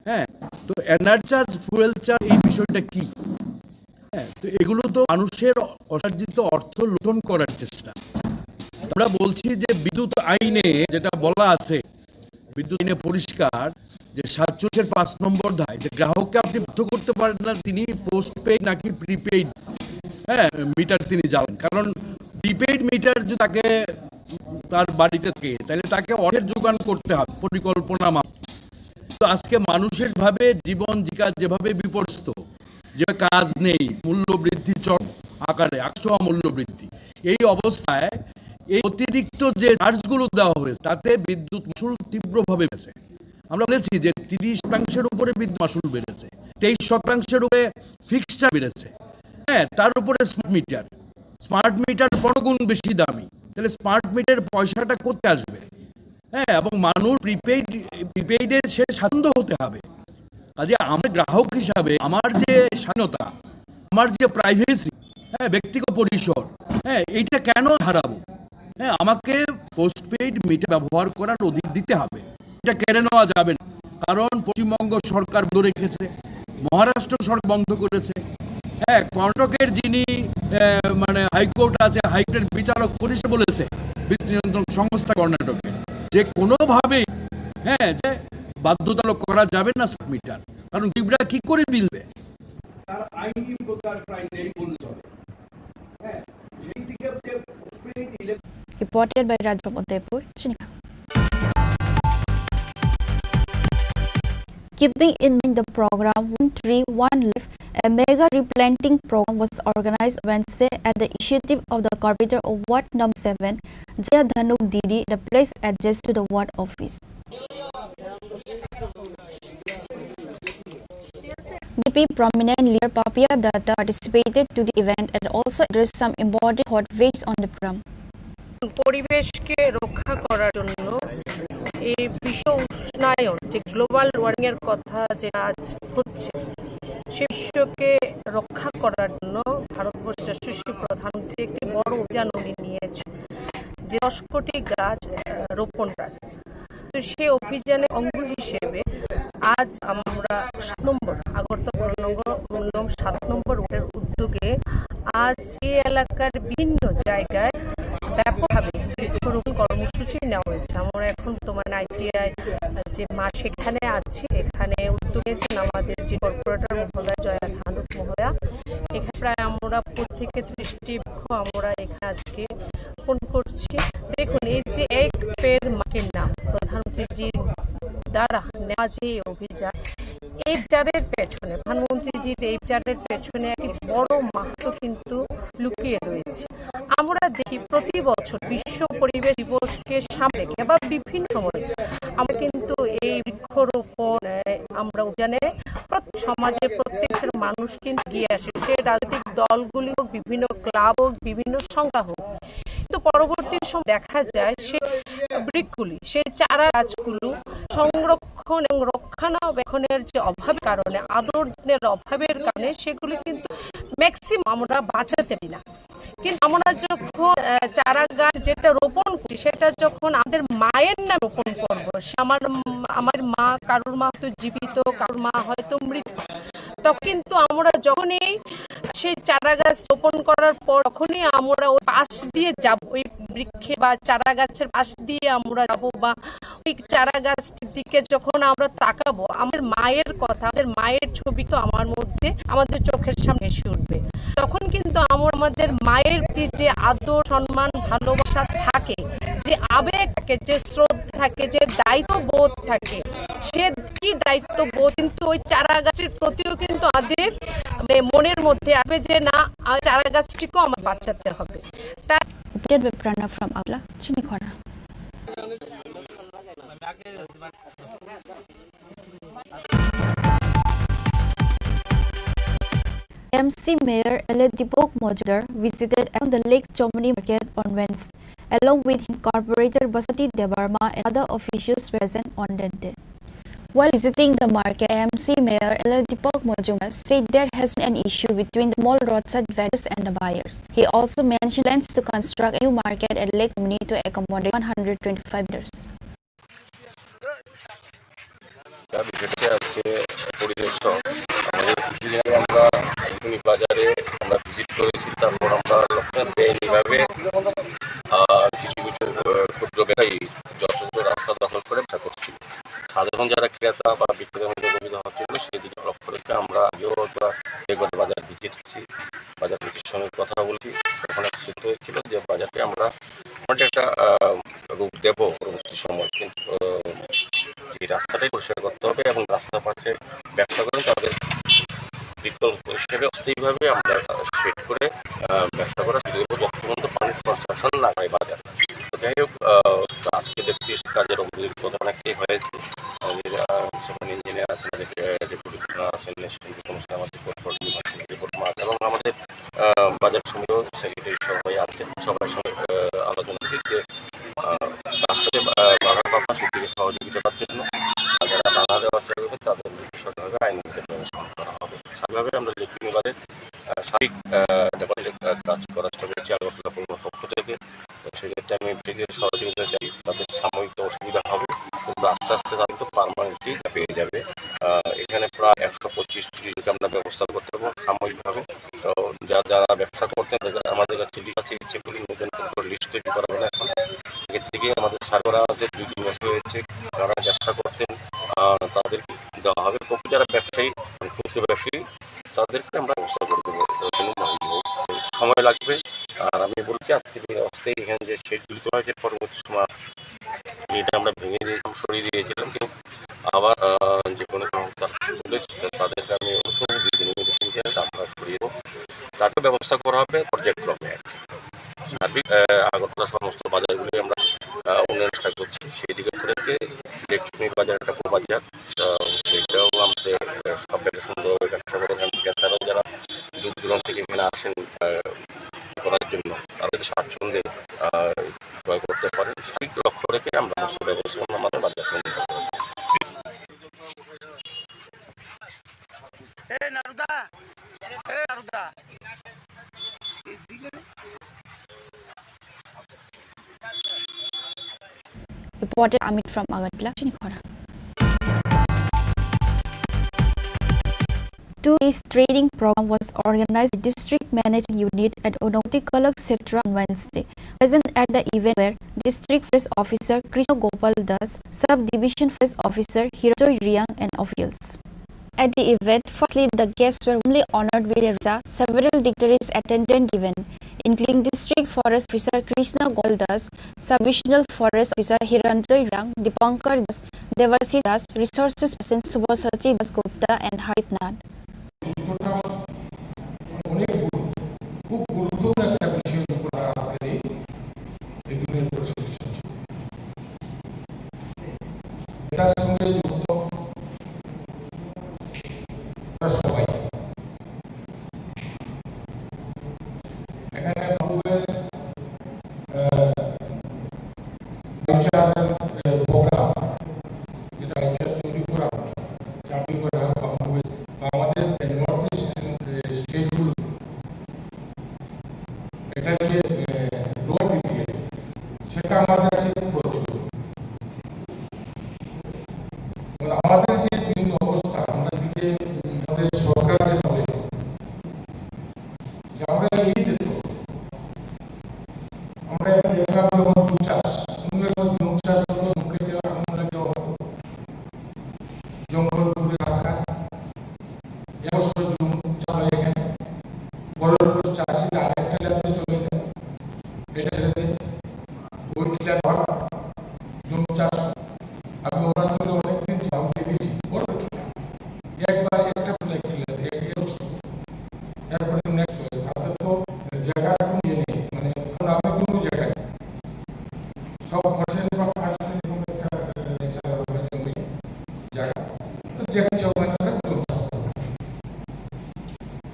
হ্যাঁ, তো এনার্জি চার্জ, ফুয়েল চার্জ, এই বিষয়টা কি? হ্যাঁ, তো এগুলো তো মানুষের অর্থার্জিত অর্থ লুণ্ঠন করার চেষ্টা। আমরা বলছি যে বিদ্যুৎ আইনে যেটা বলা আছে, বিদ্যুৎ আইনে পরিষ্কার যে সাতচল্লিশের পাঁচ নম্বর ধারায় যে গ্রাহককে আপনি বাধ্য করতে পারেন না তিনি পোস্টপেইড নাকি প্রিপেইড, হ্যাঁ, মিটার তিনি জ্বালান। কারণ প্রিপেইড মিটার যদি তাকে তার বাড়িতে থাকে, তাহলে তাকে অর্থের যোগান করতে হবে পরিকল্পনা মাফিক। তো আজকে মানুষের ভাবে জীবন জীবিকা যেভাবে বিপর্যস্ত, যে কাজ নেই, মূল্য বৃদ্ধি চরম আকারে, আকছোয়া মূল্য বৃদ্ধি, এই অবস্থায় এই অতিরিক্ত যে চার্জগুলো দেওয়া হয়েছে, তাতে বিদ্যুৎ মাশুল তীব্রভাবে বেড়েছে। আমরা বলেছি যে তিরিশ শতাংশের উপরে বিদ্যুৎ মাশুল বেড়েছে, তেইশ শতাংশের উপরে ফিক্সড চার্জ বেড়েছে। হ্যাঁ, তার উপরে স্মার্ট মিটার, স্মার্ট মিটার বড় গুণ বেশি দামি, তাহলে স্মার্ট মিটারের পয়সাটা কোথায় আসবে? হ্যাঁ, এবং মানুষ প্রিপেইড, প্রিপেইডে সে স্বাচ্ছন্দ্য হতে হবে। কাজে আমার গ্রাহক হিসাবে আমার যে স্বাধীনতা, আমার যে প্রাইভেসি, হ্যাঁ, ব্যক্তিগত পরিসর, হ্যাঁ, এইটা কেন হারাবো? হ্যাঁ, আমাকে পোস্টপেইড মিটার ব্যবহার করার অধিকার দিতে হবে, এটা কেড়ে নেওয়া যাবে না। কারণ পশ্চিমবঙ্গ সরকার বন্ধ রেখেছে, মহারাষ্ট্র সরকার বন্ধ করেছে। হ্যাঁ, কর্ণাটকের যিনি, আহ, মানে হাইকোর্ট আছে, হাইকোর্টের বিচারক পরিষদ বলেছে, বিদ্যুৎ নিয়ন্ত্রণ সংস্থা কর্ণাটকে, যে কোনোভাবেই, হ্যাঁ, যে বাধ্যতামূলক করা যাবে না স্মার্ট মিটার। কারণ গরিবরা কি করে বিল দেবে? তার আইনি অধিকার প্রায় নেই বললে চলে। হ্যাঁ, সেই দিকে যে Reported by Rajram Udaipur, Chinikhora. Keeping in mind the program One Tree, One Life, a mega replanting program was organized Wednesday at the initiative of the corporator of Ward Number seven, Jaya Dhanuk Didi, the place adjacent to the ward office. B P prominent leader Papia Datta participated to the event and also addressed some important thought based on the program. পরিবেশকে রক্ষা করার জন্য এই বিশ্ব উষ্ণায়ন, যে global warming এর কথা যে আজ হচ্ছে, সে বিশ্বকে রক্ষা করার জন্য ভারতবর্ষের যশস্বী প্রধানমন্ত্রী একটি বড় অভিযান উনি নিয়েছেন, যে দশ কোটি গাছ, আহ, রোপণ করার। তো সেই অভিযানের অঙ্গ হিসেবে আজ আমরা সাত নম্বর, আগরতলা পনেরো নম্বর, পনেরো নম্বর, সাত নম্বর ওয়ার্ডের উদ্যোগে আজ এই এলাকার বিভিন্ন জায়গায় ব্যাপকভাবে বৃক্ষরোপণ কর্মসূচি নেওয়া হয়েছে। আমরা এখন বর্তমানে আইটিআই যে মাঠ, সেখানে আছি, এখানে উদ্যোগ নিয়েছেন আমাদের যে কর্পোরেটর মহোদয় জয়া ধানুক মহোদয়া, পক্ষ থেকে ত্রিশটি বৃক্ষ আমরা এখানে আজকে রোপণ করছি। দেখুন, এই যে এক পেড় মা কে নাম, প্রধানমন্ত্রীজির দ্বারা নেওয়া যে এই অভিযান, এই প্রচারের পেছনে, প্রধানমন্ত্রীজির এই প্রচারের পেছনে একটি বড় মাহাত্ম্য কিন্তু লুকিয়ে রয়েছে। আমরা দেখি প্রতি বছর বিশ্ব পরিবেশ দিবসকে সামনে রেখে বা বিভিন্ন সময় আমরা কিন্তু এই বৃক্ষরোপণ, আহ, আমরা অভিযানে প্রত্যেক সমাজের প্রত্যেক মানুষ কিন্তু এগিয়ে আসে। সে রাজনৈতিক দলগুলি হোক, বিভিন্ন ক্লাব হোক, বিভিন্ন সংস্থা হোক, কিন্তু পরবর্তী সময় দেখা যায় সে বৃক্ষগুলি, সেই চারা গাছগুলো সংরক্ষণ এবং রক্ষণাবেক্ষণের যে অভাবের কারণে, আদর যত্নের অভাবের কারণে সেগুলি কিন্তু ম্যাক্সিমাম আমরা বাঁচাতে পারি না। কিন্তু আমরা যখন, আহ, চারা গাছ যেটা রোপণ করি, সেটা যখন আমাদের মায়ের নাম রোপণ করবো, সে আমার, আমার মা, কারোর মা হয়তো জীবিত, কারোর মা হয়তো মৃত, তখন কিন্তু আমরা যখনই সেই চারা গাছ রোপণ করার পর, যখনই আমরা ওই পাশ দিয়ে যাব, ওই বৃক্ষে বা চারা গাছের পাশ দিয়ে আমরা যাব বা ওই চারা গাছটির দিকে যখন আমরা তাকাবো, আমাদের মায়ের কথা, আমাদের মায়ের ছবি তো আমার মধ্যে, আমাদের চোখের সামনে এসে উঠবে। তখন কিন্তু আমরা আমাদের মায়ের প্রতি যে আদর, সম্মান, ভালোবাসা থাকে, যে আবেগ থাকে, যে শ্রদ্ধা থাকে, যে দায়িত্ববোধ থাকে, সে কি দায়িত্ববোধ কিন্তু ওই চারা গাছের প্রতিও কিন্তু আমাদের, মানে, মনের মধ্যে আসবে যে না, আ, চারা গাছটিকেও আমার বাঁচাতে হবে। তাই Update by Pranab from Agartala, Chinikhora. M C Mayor L A Deepak Majumdar visited on the Lake Chomani market on Wednesday. Along with him, Corporator Basanti Debbarma and other officials present on that day. While visiting the market, M C Mayor L A Deepak Majumdar said there has been an issue between the small roadside vendors and the buyers. He also mentioned plans to construct a new market at Lake Chomani to accommodate one hundred twenty-five vendors. যা বিষয় হচ্ছে আজকে পরিদর্শক, আমাদের কিছুদিন আগে আমরা এখনই বাজারে আমরা ভিজিট করেছি, তারপর আমরা লক্ষ্য বেআইনিভাবে, আহ, কিছু কিছু, আহ, ক্ষুদ্র ব্যবসায়ী যথাযথ রাস্তা দখল করে ব্যবসা করছিল। সাধারণ যারা ক্রেতা বা বিক্রেতার মধ্যে অসুবিধা হচ্ছিল, সেই দিকে লক্ষ্য রেখে আমরা আগেও একবার রেগুলার বাজার ভিজিট করছি। বাজার কমিটির সঙ্গে কথা বলছি, তখন একটা সিদ্ধান্ত হয়েছিল যে বাজারকে আমরা মোটামুটি একটা, আহ, রূপ দেব পরবর্তী সময়, কিন্তু, আহ, এই রাস্তাটাই পরিষ্কার করতে হবে এবং রাস্তার পাশে ব্যবসা করেন তাদের বিকল্প হিসেবে অস্থায়ীভাবে আমরা সেট করে, আহ, ব্যবসা করার সুযোগ দেবো, যতক্ষণ পর্যন্ত পানি কনস্ট্রাকশন না হয় বাজার। তো যাই হোক, আহ, আজকে দেখছি কাজের অগ্রগতি অনেকটাই হয়েছে। আমাদের, আহ, সেখানে ইঞ্জিনিয়ার আছেন, আমাদের, আহ, ডেপুটি কমিশনার আছেন, ন্যাশনাল কমিশনার আমাদের রিপোর্ট, রিপোর্ট মাঠ এবং আমাদের, আহ, বাজার সমিতির সেক্রেটারি সবাই আছেন। সবার সঙ্গে, আহ, আলোচনা হচ্ছে যে, আহ, রাস্তাতে, আহ, বাধা পাওয়া সেদিকে সহযোগিতা করার জন্য, আর যারা বাধা দেওয়ার চেষ্টা করবেন তাদের বিরুদ্ধে সঠিকভাবে আইনগত ব্যবস্থা গ্রহণ করা হবে। স্বাভাবিকভাবে আমরা লেট্রিন এবারে, আহ, সার্বিক, আহ, ডেভেলপমেন্ট, আহ, কাজ করার চেষ্টা করছি আগরতলা পৌরসভার পক্ষ থেকে। তো সেক্ষেত্রে আমি বিশেষ সহযোগিতা চাই, তাদের সাময়িক তো অসুবিধা হবে, কিন্তু আস্তে আস্তে তারা কিন্তু পার্মানেন্টলি পেয়ে যাবে। আহ, এখানে প্রায় একশো পঁচিশ টিকিট আমরা ব্যবস্থা করতে পারবো সাময়িকভাবে। তো যা-, যারা ব্যবসা করতেন তাদের, আমাদের কাছে লিস্ট আছে, ইচ্ছে করলে নতুন করে লিস্ট তৈরি করা হবে না এখন। আগে থেকে আমাদের সার্ভার আছে, দুই তিন বছর হয়েছে, যারা ব্যবসা করতেন, আহ, তাদেরকে দেওয়া হবে। প্রকৃত যারা ব্যবসায়ী, মানে ক্ষুদ্র ব্যবসায়ী, তাদেরকে আমরা ব্যবস্থা করে দেবো, কোনো মানে নেই। সময় লাগবে। আর আমি বলছি, আজকে যে অস্থায়ী এখানে যে শেডগুলি করা হয়েছে, পরবর্তী সময় এটা আমরা ভেঙে দিয়ে সরিয়ে দিয়েছিলাম, কিন্তু আবার, আহ, যে কোনো সংস্থা তুলেছে, তাদেরকে আমি অনুসরণ দিয়ে দিন, মেডিসিন দিয়ে আমরা সরিয়ে দেবো। তাকে ব্যবস্থা করা হবে পর্যায়ক্রমে আর কি। সার্বিক, আহ, আগরতলা সমস্ত বাজারগুলি আমরা, আহ, উন্নয়ন চেষ্টা করছি। সেই দিকে করে যে ইলেকট্রনিক বাজার একটা বাজার, আহ, সেটাও আমাদের, আহ, সব ব্যবসা সুন্দরভাবে ব্যবসা করে। কারণ ক্রেতারাও যারা দূর দূরান্ত থেকে এখানে আসেন, আহ, করার জন্য, তাদের স্বাচ্ছন্দ্যে, আহ, ক্রয় করতে পারেন। সেই লক্ষ্য রেখে আমরা সমস্ত ব্যবস্থাপনা আমাদের বাজার সমিতি করে থাকি। Reporter Amit from Agartala, Chinikhora. Two days training program was organized by District Management Unit at Unoti Kalakshetra on Wednesday. Present at the event were District Forest Officer Krishna Gopal Das, Sub Division Forest Officer Hirojoy Riang and officials. At the event, firstly, the guests were warmly honored with a rosa. Several dignitaries attended the event, including District Forest Officer Krishna Goldas, Sub-Regional Forest Officer Hiranjoy Rang, Dipankar Das, Devashish Das, Resources Person Subhasachi Das Gupta, and Harit Nath. অনেক গুরু-, খুব গুরুত্বপূর্ণ একটা বিষয় উপর আছে এই, এই দিনের প্রশিক্ষণ। এটার সঙ্গে যুক্ত সবাই। এখানে বাংলাদেশ, আহ, কালচারাল, আহ, প্রোগ্রাম, যেটা কালচার তৈরি করা, চাকরি করা, বাংলাদেশ, আমাদের নর্থ ইস্ট, আহ, স্টেটগুলো এটা যে, আহ, রোল দিতে, সেটা আমার কাছে প্রচুর। এবং আমাদের যে বিভিন্ন অবস্থা, আমরা যদি, উম, আমাদের সরকার যে বলে যে আমরা এগিয়ে যেত, আমরা এখন দেখলাম যখন জুম চাষ, উনিশশো জুম চাষ হতো, মুখে দেওয়া, আমরা দেওয়া হতো। জঙ্গল পুড়ে রাখা, একশো জুম চাষ হয় এখানে। বড় বড় চাষিরা আরেকটা লেভেলে চলে যায়। এটা ছেড়ে দেয়। ওই টিলা ঘর, জুম চাষ। আমি অরুণাচলে অনেকদিন ছিলাম, দেখেছি, বড় টিলা। একবার একটা সময় টিলা, এক, এক সময়। এরপরে নেক্সট হয়ে, তাদের তো জায়গা কোনো ইয়ে নেই, মানে, কোনো আগে কোনো জায়গা নেই। সব পার্সেন্ট বা পার্সেন্ট এরকম একটা, আহ, নেচার ওখানে জমি জায়গা। তো যেখানে ওখানে আমরা জমি চাষ করতে পারি।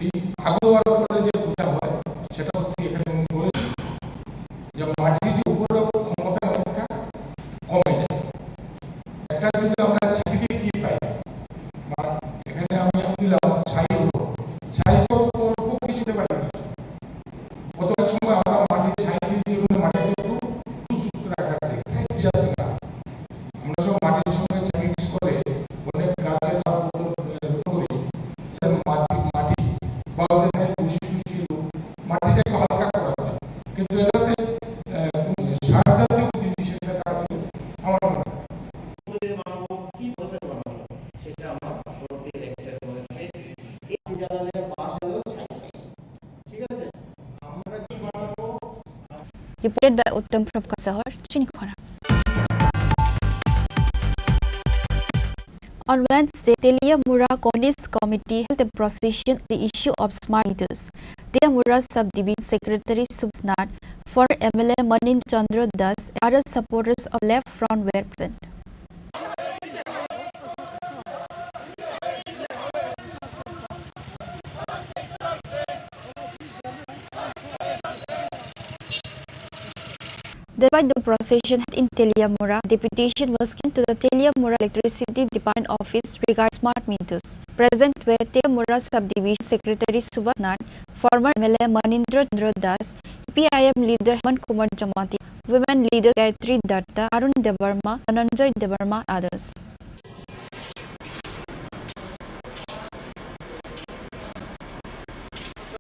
এই আবহাওয়ার উপরে যে ভূমিকা হয়, সেটা সত্যি এখানে উনি বলেছেন যে মাটির যে উপরে ক্ষমতা অনেকটা কমে যায়। একটা যদি আমরা ছাইকে কি পাই, বা এখানে আমি দিলাম ছাই উপর, ছাই তো অল্প কিছু দিতে পারি। কত সময় আমরা মাটির ছাই দিয়ে যেগুলো মাটিকে একটু সুস্থ রাখার দিকে, এই জাতীয় কাজ। আমরা সব মাটির সঙ্গে মিক্স করে অনেক গাছের পাতা রোপণ করি, যাতে মাটি, মাটি বা ওদের গায়ে দূষিত ছিল, মাটিটা একটু হালকা করা যায়। কিন্তু এটাতে, আহ, সার জাতীয় জিনিস এটা কাজ আমার মনে হয়। কি বলছে বাংলা? সেটা আমার পরবর্তী লেকচার মনে থাকে। এই জ্বালালে বাস হলো ছাই। ঠিক আছে? আমরা কি বানাবো? Reported by Uttam from Kasahar, Chinikhona. On Wednesday, Teliamura Communist Committee held a procession on the issue of smart meters. Teliamura Subdivision Secretary Subhash Nath, former M L A Manin Chandra Das, and other supporters of Left Front were present. Despite the procession held in Teliamura, deputation was given to the Teliamura Electricity Department office regarding smart meters. Present were Teliamura Subdivision Secretary Subhash Nath, former M L A Manindra Chandra Das, C P I M leader Hemant Kumar Jamatia, women leader Gayatri Datta, Arun Debbarma, Dhananjay Debbarma, others.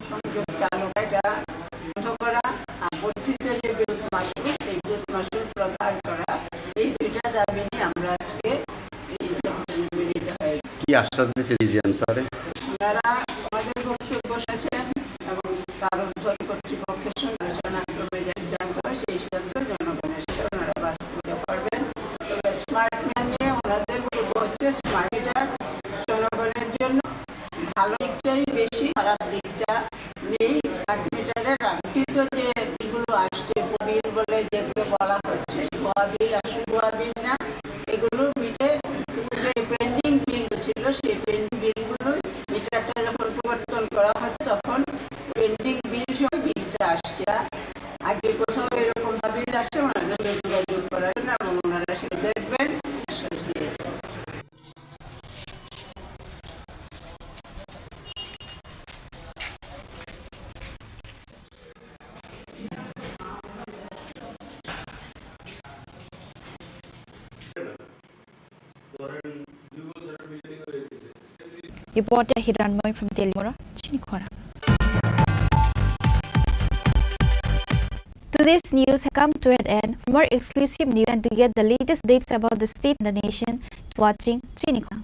সংযোগ চালু করা, এটা বন্ধ করা, আর বর্ধিত যে বিদ্যুৎ মাশুল, এই বিদ্যুৎ মাশুল প্রত্যাহার করা, এই দুইটা দাবি নিয়ে আমরা আজকে এই মিলিত হয়েছি। কি আশ্বাস দিয়েছে ডিজিএম স্যারে? ওনারা আমাদের বক্তব্য শুনেছেন এবং তার ঊর্ধ্বতন কর্তৃপক্ষের সঙ্গে আলোচনা ক্রমে যে সিদ্ধান্ত হয়, সেই সিদ্ধান্ত জনগণের সাথে ওনারা বাস্তবায়িত করবেন। তবে স্মার্ট মিটার নিয়ে ওনাদের বক্তব্য হচ্ছে, স্মার্ট মিটার জনগণের জন্য ভালো দিকটাই বেশি, খারাপ দিকটা নেই। স্মার্ট মিটারের আগে তো যে বিলগুলো আসছে, ভুয়া বিল বলে যেগুলো বলা হচ্ছে, ভুয়া বিল আসলে ভুয়া বিল না, এগুলো মিটে যে পেন্ডিং বিল ছিল, সেই পেন্ডিং বিলগুলো মিটারটা যখন পরিবর্তন করা হয়, তখন পেন্ডিং বিল সহ বিলটা আসছে। আগে কোথাও এরকম বিল আসছে, ওনাদের সঙ্গে যোগাযোগ করার জন্য, এবং ওনারা সেটা দেখবেন, আশ্বাস দিয়েছেন। Reporter Hiranmoy from Teliamura, Chinikhona. Today's news has come to an end. For more exclusive news and to get the latest updates about the state and the nation, keep watching Chinikhona.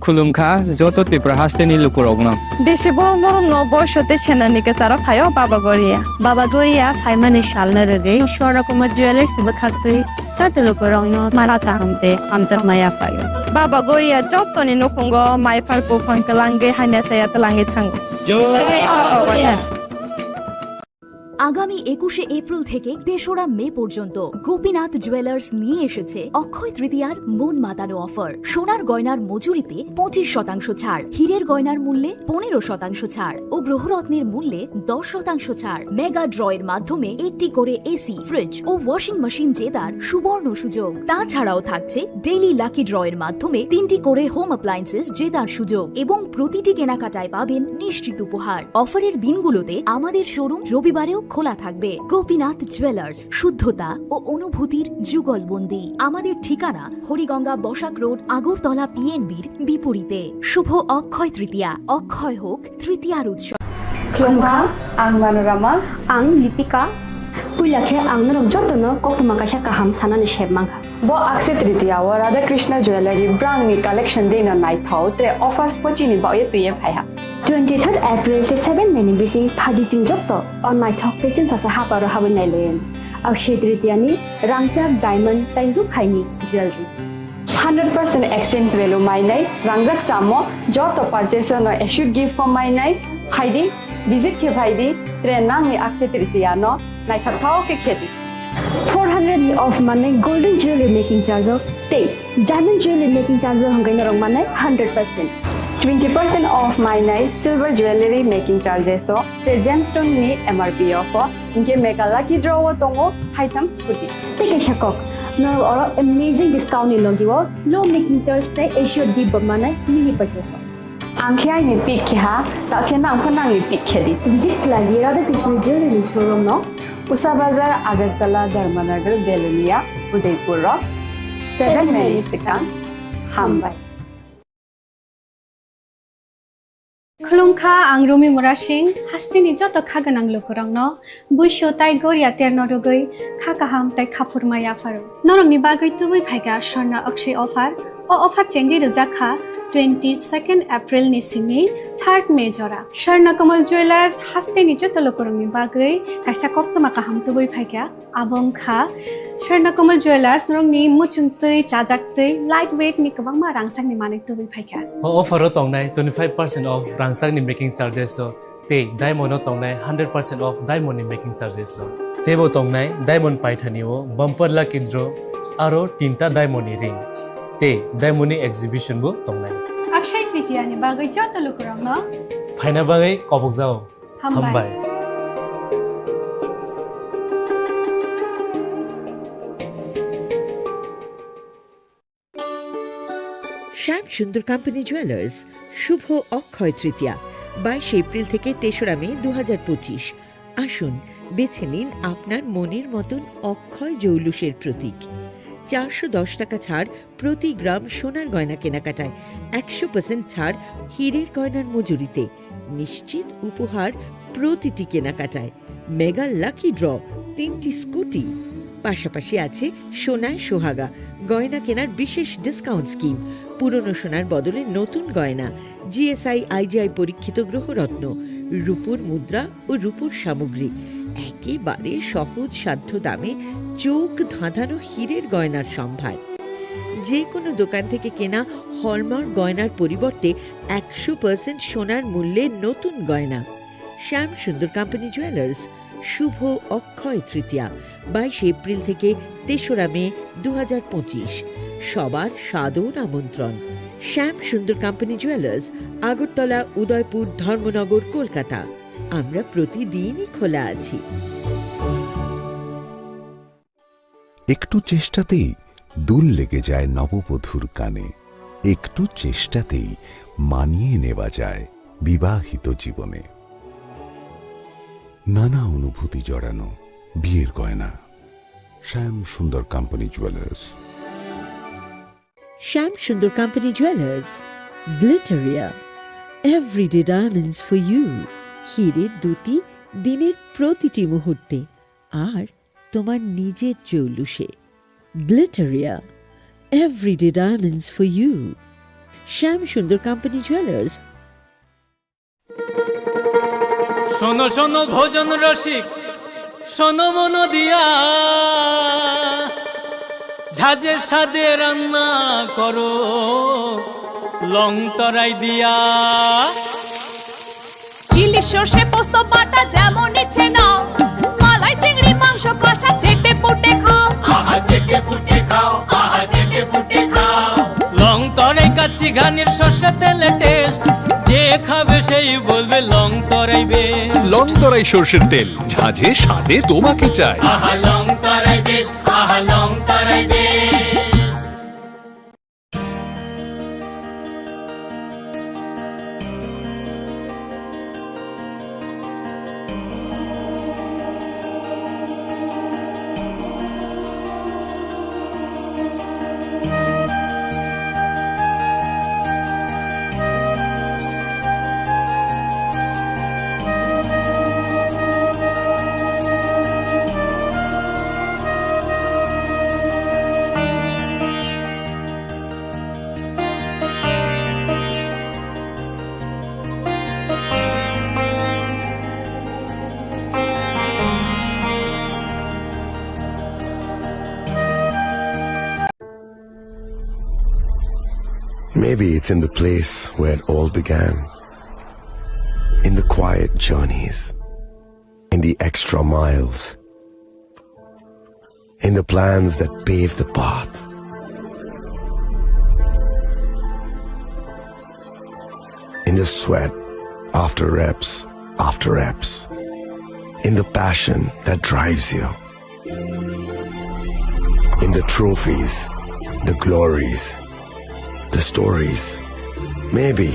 Khulumkha joto Tripura hasteni lukurokno. Bisi borok norokno boiso tei senani kwcharo phaio Baba Goria. Baba Goria phaimani salno rwgwi Swarna Kumar Jewellers bwkhaktwi joto lukurokno mara kaham tei hamjakma yaphaio. Baba Goria jotoni nukhungo maiphar buphang kwlangwi hamya chaya twlangwi thango. আগামী একুশে এপ্রিল থেকে তেসরা মে পর্যন্ত গোপীনাথ জুয়েলার্স নিয়ে এসেছে অক্ষয় তৃতীয়ার মন মাতানো অফার। সোনার গয়নার মজুরিতে পঁচিশ শতাংশ ছাড়, হীরের গয়নার মূল্যে পনেরো শতাংশ ছাড় ও গ্রহরত্নের মূল্যে দশ শতাংশ ছাড়। মেগা ড্রয়ের মাধ্যমে একটি করে এসি, ফ্রিজ ও ওয়াশিং মেশিন জেতার সুবর্ণ সুযোগ। তাছাড়াও থাকছে ডেইলি লাকি ড্রয়ের মাধ্যমে তিনটি করে হোম অ্যাপ্লায়েন্সেস জেতার সুযোগ এবং প্রতিটি কেনাকাটায় পাবেন নিশ্চিত উপহার। অফারের দিনগুলোতে আমাদের শোরুম রবিবারেও খোলা থাকবে। গোপীনাথ জুয়েলার্স, শুদ্ধতা ও অনুভূতির যুগলবন্দি। আমাদের ঠিকানা হরিগঙ্গা বসাক রোড, আগরতলা পিএনবির বিপরীতে। শুভ অক্ষয় তৃতীয়া, অক্ষয় হোক তৃতীয়ার উৎসব। Khulumkha, ang Manorama. Ang Lipika. Puila khe ang norok jotono koktwma kaisa kaham sanani sep mankha. Bo Akshaya Tritiya o Radha Krishna Jewellery brangni collection dino naithok tre offers pochini baoye twiye phaiha. Twenty third April tei seven May ni bising phadi chwng joto o naithok tei chwngsasa haparo habwi nailayan. Akshaya Tritiya ni rangchak diamond tei rukhaini jewellery. Hundred percent exchange value mainai, rangjak chamo, joto purchase no assured gift form mainai, phaidi, visit khe phaidi, tre nangni Akshaya Tritiya no naithok thok khe khedi. Four hundred ni off manai golden jewelry making charge o tei diamond jewelry making charge o hwnkhai norok manai hundred percent. Twenty percent off mainai silver jewelry making charges o tre gemstone ni M R P off o, hinkhe mega lucky draw o tongo haitham scooty. Tei kaisa kok, norok oro amazing discount ni logi o low making charge tei assured gift bo manai mini purchase o. Ang khe aini pick khe ha, ta khe nang pho nangni pick khe di. Visit khlai di Radha Krishna Jewelry ni showroom no. Usa Bazar, Agartala, Dharmanagar, Belonia, Udaipur rok. Seven May ni swkang. Hambai. Khulumkha, ang Rumi Murasing, hasteni joto kha gwnang lukurokno buisu tai goria terno rwgwi kha kaham tai khaphurma yapharo. Norokni bagwi tubui phaikha Swarna Akshaya offer. O offer chengwi rwjak kha twenty second April ni simi third May jora. Swarna Kamal Jewellers hasteni joto lukurokni bagwi kaisa koktwma kaham tubui phaikha. Abo wngkha Swarna Kamal Jewellers, norokni muchungtwi, chajaktwi, light weight ni kwbangma rangchakni manwi tubui phaikha. O offer o tongnai twenty five percent off rangchakni making charges o tei diamond o tongnai hundred percent off diamond ni making charges o. Teibo tongnai diamond paithani o bumper lucky draw aro tinta diamond ni ring tei diamond ni exhibition bo tongnai. Akshaya Tritiya ni bagwi joto lukurokno phaina bagwi kobokjao. Hambai. Hambai. শ্যাম Sundar company jewellers, শুভ অক্ষয় তৃতীয়া, বাইশে এপ্রিল থেকে তেসরা মে দু হাজার পঁচিশ। আসুন, বেছে নিন আপনার মনের মতন অক্ষয় জৌলুসের প্রতীক। চারশো দশ টাকা ছাড় প্রতি গ্রাম সোনার গয়না কেনাকাটায়, একশো পার্সেন্ট ছাড় হীরের গয়নার মজুরিতে, নিশ্চিত উপহার প্রতিটি কেনাকাটায়, মেগা লাকি ড্র, তিনটি স্কুটি, পাশাপাশি আছে সোনায় সোহাগা, গয়না কেনার বিশেষ ডিসকাউন্ট স্কিম, পুরনো সোনার বদলে নতুন গয়না, জিএসআই আইজিআই পরীক্ষিত গ্রহরত্ন, রূপোর মুদ্রা ও রূপোর সামগ্রী, একেবারে সহজ সাধ্য দামে চোখ ধাঁধানো হীরের গয়নার সম্ভার। যে কোনো দোকান থেকে কেনা হলমার্ক গয়নার পরিবর্তে একশো পার্সেন্ট সোনার মূল্যে নতুন গয়না। শ্যাম সুন্দর কোম্পানি জুয়েলার্স, শুভ অক্ষয় তৃতীয়া, বাইশে এপ্রিল থেকে তেসরা মে দু হাজার পঁচিশ। সবার সাদর আমন্ত্রণ। শ্যাম সুন্দর কোম্পানি জুয়েলার্স, আগরতলা, উদয়পুর, ধর্মনগর, কলকাতা। আমরা প্রতিদিনই খোলা আছি। একটু চেষ্টাতেই দুল লেগে যায় নববধূর কানে। একটু চেষ্টাতেই মানিয়ে নেওয়া যায় বিবাহিত জীবনে। নানা অনুভূতি জড়ানো বিয়ের গয়না। শ্যাম Sundar company jewellers. Shyam Sundar company jewellers, Glitteria, everyday diamonds for you. হীরের দ্যুতি দিনের প্রতিটি মুহূর্তে, আর তোমার নিজের জৌলুসে। Glitteria, everyday diamonds for you. Shyam Sundar company jewellers. শোনো শোনো ভোজন রসিক, শোনো মন দিয়া, ঝাঁঝে স্বাদে রান্না করো লং তরাই দিয়া। ইলিশ সর্ষে পোস্ত বাটা যেমন ইচ্ছে নাও, মালাই চিংড়ি মাংস কষা চেটে পুটে খাও। আহা চেটে পুটে খাও, আহা চেটে পুটে খাও। লং তরাই কাচ্চি ঘানির সর্ষে তেলে টেস্ট, যে খাবে সেই বলবে লং তরাই বেশ। লং তরাই সর্ষের তেল, ঝাঁঝে স্বাদে তোমাকে চাই। আহা লং তরাই বেশ, আহা লং তরাই বেশ। Maybe it's in the place where it all began. In the quiet journeys. In the extra miles. In the plans that pave the path. In the sweat after reps after reps. In the passion that drives you. In the trophies, the glories, the stories. Maybe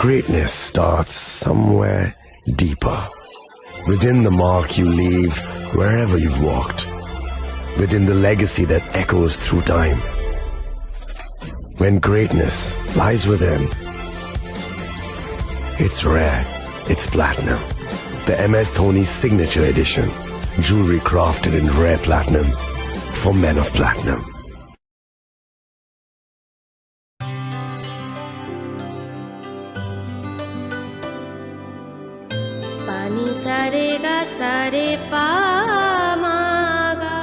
greatness starts somewhere deeper. Within the mark you leave wherever you've walked. Within the legacy that echoes through time. When greatness lies within, it's rare, it's platinum. The M S Dhoni Signature Edition. Jewelry crafted in rare platinum for men of platinum. Pani sare ga sare pa ma ga.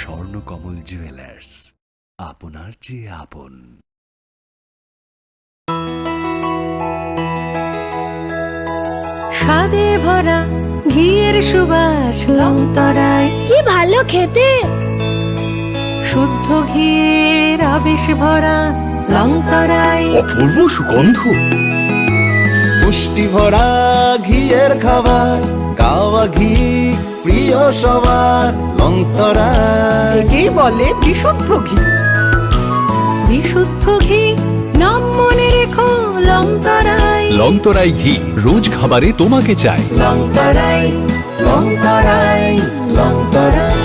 Swarnakamal jewellers, আপনার চেয়ে আপন। স্বাদে ভরা ঘিয়ের সুবাস লংতরাই। কি ভালো খেতে! শুদ্ধ ঘিয়ের আবেশ ভরা লংতরাই। অপূর্ব সুগন্ধ। পুষ্টি ভরা ঘিয়ের খাবার, গাওয়া ঘি প্রিয় সবার লংতরাই। একেই বলে বিশুদ্ধ ঘি। বিশুদ্ধ ঘি, নাম মনে রেখো লংতরাই। লংতরাই ঘি, রোজ খাবারে তোমাকে চাই। লংতরাই, লংতরাই, লংতরাই।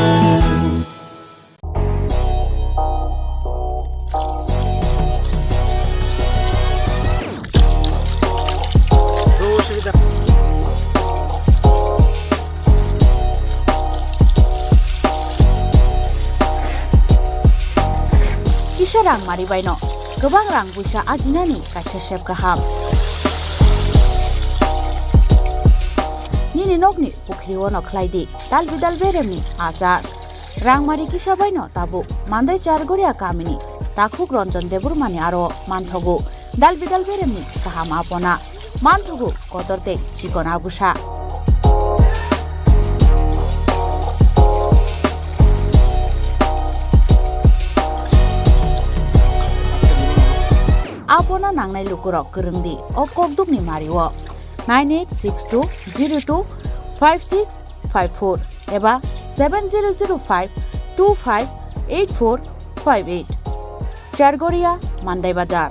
Kisa rang mari baino kwbang rang puisa ajinani kaisa sep kaham. Nini nokni pukhri ono khlai di dal bidal beremni achar. Rangmari kisa baino tabuk Mandai Chargoria kamini takhuk Ranjan Debbarmani aro manthogo dal bidal beremni kaham apona, manthogo kotor tei chikon agusa. Apona nangnai lukurok kwrwng di o kokdukni mario nine eight six two zero two five six five four eba seven zero zero five two five eight four five eight. Chargoria, Mandai Bazar.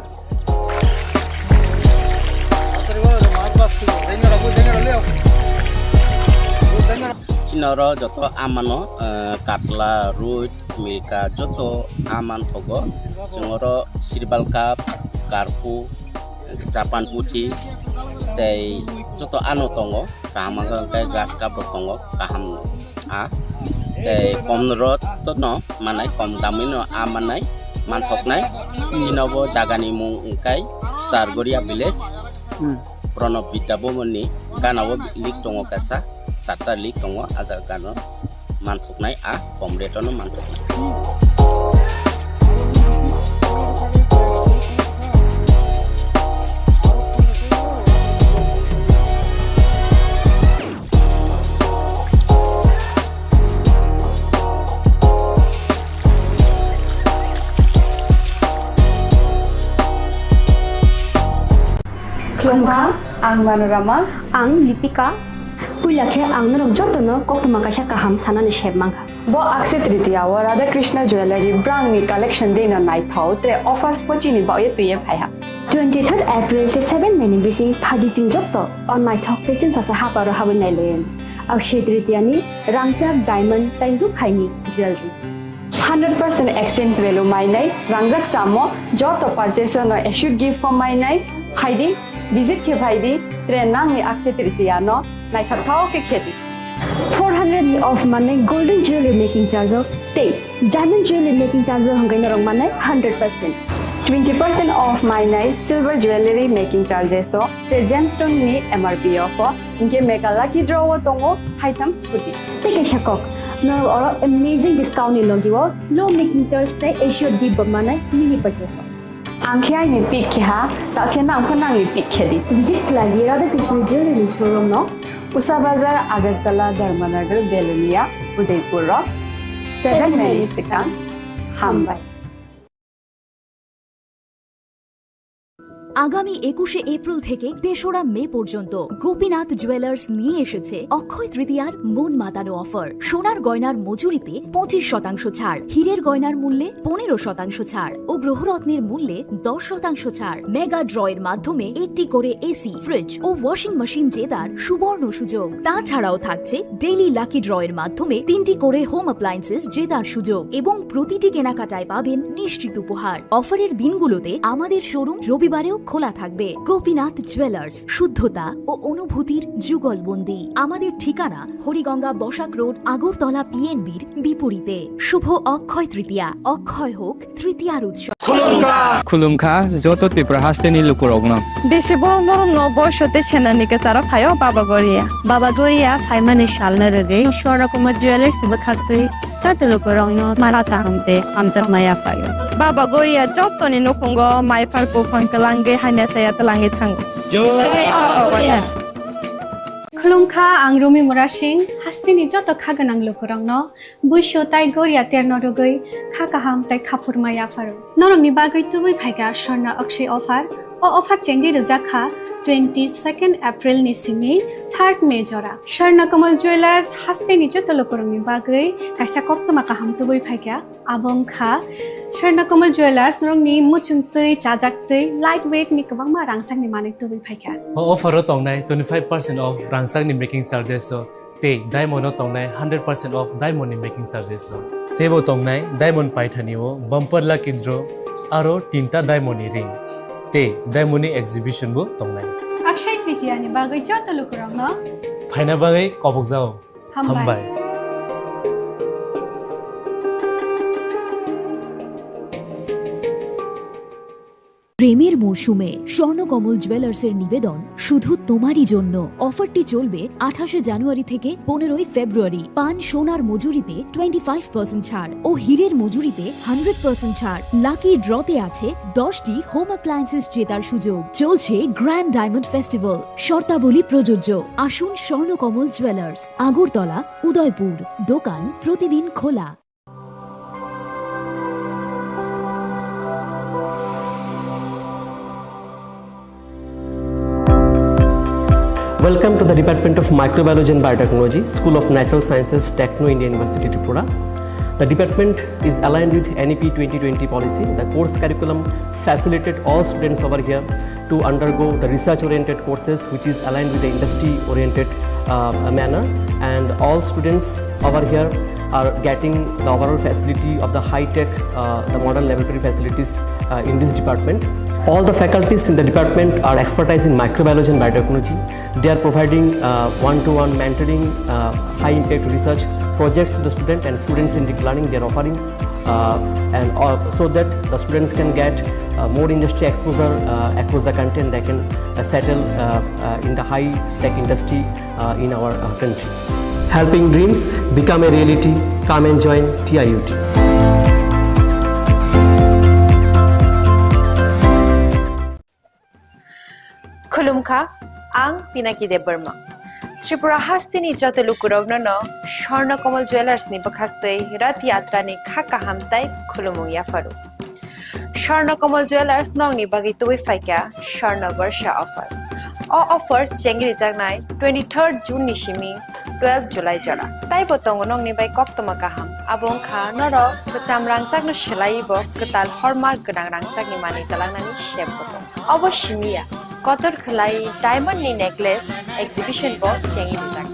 Noro joto amano, eh, katla, ruj, milka joto aman thogo. Chwng oro sirbal cup, karpu, japan puthi, tei joto ano tongo. Kaham wngkha hwnkhe grass cup rok tongo, kaham a. Tei kom rot no manai, kom damwi no a manai, manthoknai. Chini bo jagani mung wngkha Sargoria village. Hmm. Pranab Vidya Bhavan ni gana o lake tongo kaisa, charta lake tongo, a jaga gana o manthoknai, a kom rate o no manthoknai. Khulumkha, ang Manorama. Ang Lipika. Puila khe ang norok jotono koktwma kaisa kaham sanani sep mankha. Bo Akshaya Tritiya o Radha Krishna Jewellery brand ni collection de no naithok, tre offers bo chini bagwi twiwi phaiha. Twenty-third April tei seven May ni bising phaidi chwng joto o naithok tei chwngsacha haparo habwi nailaio. Akshaya Tritiya ni rangchak, diamond tei rukhaini jewellery. Hundred percent exchange value mainai, rangjak chamo, joto purchase no assured gift form mainai, phaidi, visit khe phaidi, tre nangni Akshaya Tritiya no naithok thao khe khedi. Four hundred ni off manai golden jewelry making charge o tei diamond jewelry making charge o hwnkhe norok manai hundred percent. Twenty percent off mainai silver jewelry making charges o, tre gemstone ni M R P off o, hwnkhe mega lucky draw o tongo haitham scooty. Tei kaisa kok, norok oro amazing discount ni logi o low making charge tei assured gift bo manai mini purchase o. Ang khe aini pick khe ha, ta khe nang pho nangni pick khe di. Visit khlai di Radha Krishna Jewelry showroom no, Usa Bazar, Agartala, Dharmanagar, Belonia, Udaipur rok. Seven May ni swkang. Hambai. আগামী একুশে এপ্রিল থেকে তেসরা মে পর্যন্ত গোপীনাথ জুয়েলার্স নিয়ে এসেছে অক্ষয় তৃতীয়ার মন মাতানো অফার। সোনার গয়নার মজুরিতে পঁচিশ শতাংশ ছাড়, হীরের গয়নার মূল্যে পনেরো শতাংশ ছাড় ও গ্রহরত্নের মূল্যে দশ শতাংশ ছাড়। মেগা ড্র এর মাধ্যমে একটি করে এসি, ফ্রিজ ও ওয়াশিং মেশিন জেতার সুবর্ণ সুযোগ। তাছাড়াও থাকছে ডেইলি লাকি ড্র এর মাধ্যমে তিনটি করে হোম অ্যাপ্লায়েন্সেস জেতার সুযোগ এবং প্রতিটি কেনাকাটায় পাবেন নিশ্চিত উপহার। অফারের দিনগুলোতে আমাদের শোরুম রবিবারেও খোলা থাকবে। গোপীনাথ জুয়েলার্স, শুদ্ধতা ও অনুভূতির যুগলবন্দি। আমাদের ঠিকানা হরিগঙ্গা বসাক রোড, আগরতলা পিএনবির বিপরীতে। শুভ অক্ষয় তৃতীয়া, অক্ষয় হোক তৃতীয়ার উৎসব। Khulumkha joto Tripura hasteni lukurokno. Bisi borok norokno boiso tei senani kwcharo phaio Baba Goria. Baba Goria phaimani salno rwgwi Swarna Kumar Jewellers bwkhaktwi joto lukurokno mala kaham tei hamjakma yaphaio. Baba Goria jotoni nukhungo mai phar buphang twlangwi hamya chaya twlangwi thango. Jai Baba Goria. Khulumkha, ang Rumi Murasing, hasteni joto kha gwnang lukurokno. Buisu tai goria terno rwgwi kha kaham tai khaphurma yapharo. Norokni bagwi tubui phaikha Swarna Akshay offer. O offer chengwi rwjak kha twenty second April ni simi third May jora. Swarna Kamal Jewellers hasteni joto lukurokni bagwi kaisa koktwma kaham tubui phaikha. Abo wngkha Swarna Kamal Jewellers norokni muchungtwi, chajaktwi, light weight ni kwbangma rangchakni manwi tubui phaikha. O offer o tongnai twenty five percent off rangchakni making charges o. Tei diamond o tongnai hundred percent off diamond ni making charges o. Teibo tongnai diamond paithani o bumper lucky draw aro tinta diamond ni ring. Tei diamond ni exhibition bo tongnai. Akshay Tritiya ni bagwi joto lukurokno phaina bagwi kobokjao. Hambai. Hambai. প্রেমের মরশুমে স্বর্ণকমল জুয়েলার্সের নিবেদন শুধু তোমারই জন্য। অফারটি চলবে আঠাশে জানুয়ারি থেকে পনেরোই ফেব্রুয়ারি। পান সোনার মজুরিতে টোয়েন্টি ফাইভ পার্সেন্ট ছাড় ও হীরের মজুরিতে হান্ড্রেড পার্সেন্ট ছাড়। লাকি ড্রতে আছে দশটি হোম অ্যাপ্লায়েন্সেস জেতার সুযোগ। চলছে গ্র্যান্ড ডায়মন্ড ফেস্টিভ্যাল, শর্তাবলী প্রযোজ্য। আসুন স্বর্ণকমল জুয়েলার্স, আগরতলা, উদয়পুর। দোকান প্রতিদিন খোলা। Welcome to the Department of Microbiology and Biotechnology, School of Natural Sciences, Techno India University, Tripura. The department is aligned with N E P twenty twenty policy. The course curriculum facilitate all students over here to undergo the research-oriented courses, which is aligned with the industry-oriented uh, manner, and all students over here are getting the overall facility of the high-tech, uh, the modern laboratory facilities, uh, in this department. All the faculties in the department are expertise in microbiology and biotechnology. They are providing, uh, one-to-one mentoring, uh, high-impact research projects to the student and students-centric learning they are offering, uh, and, uh, so that the students can get, uh, more industry exposure, uh, across the country, and they can, uh, settle, uh, uh, in the high-tech industry, uh, in our, uh, country. Helping dreams become a reality. Come and join T I U T. Khulumkha, ang Pinaki Debbarma. Tripura hasteni joto lukurokno no Swarna Kamal Jewellers ni bwkhaktwi Rath Yatra ni kha kaham tai khulumung yapharu. Swarna Kamal Jewellers nokni bagwi tubui phaikha Swarna Barsha offer. O offer chengrijaknai twenty-third June ni simi twelve July jora. Taibo tongo nokni bai koktwma kaham. Abo wngkha norok kwcham rangchakno swlaiwi bo kwtal hallmark gwnang rangchakni manwi twlangnani sep bo tongo. Obo simi ya, kotor khwlai diamond ni necklace exhibition bo chengwi rijak.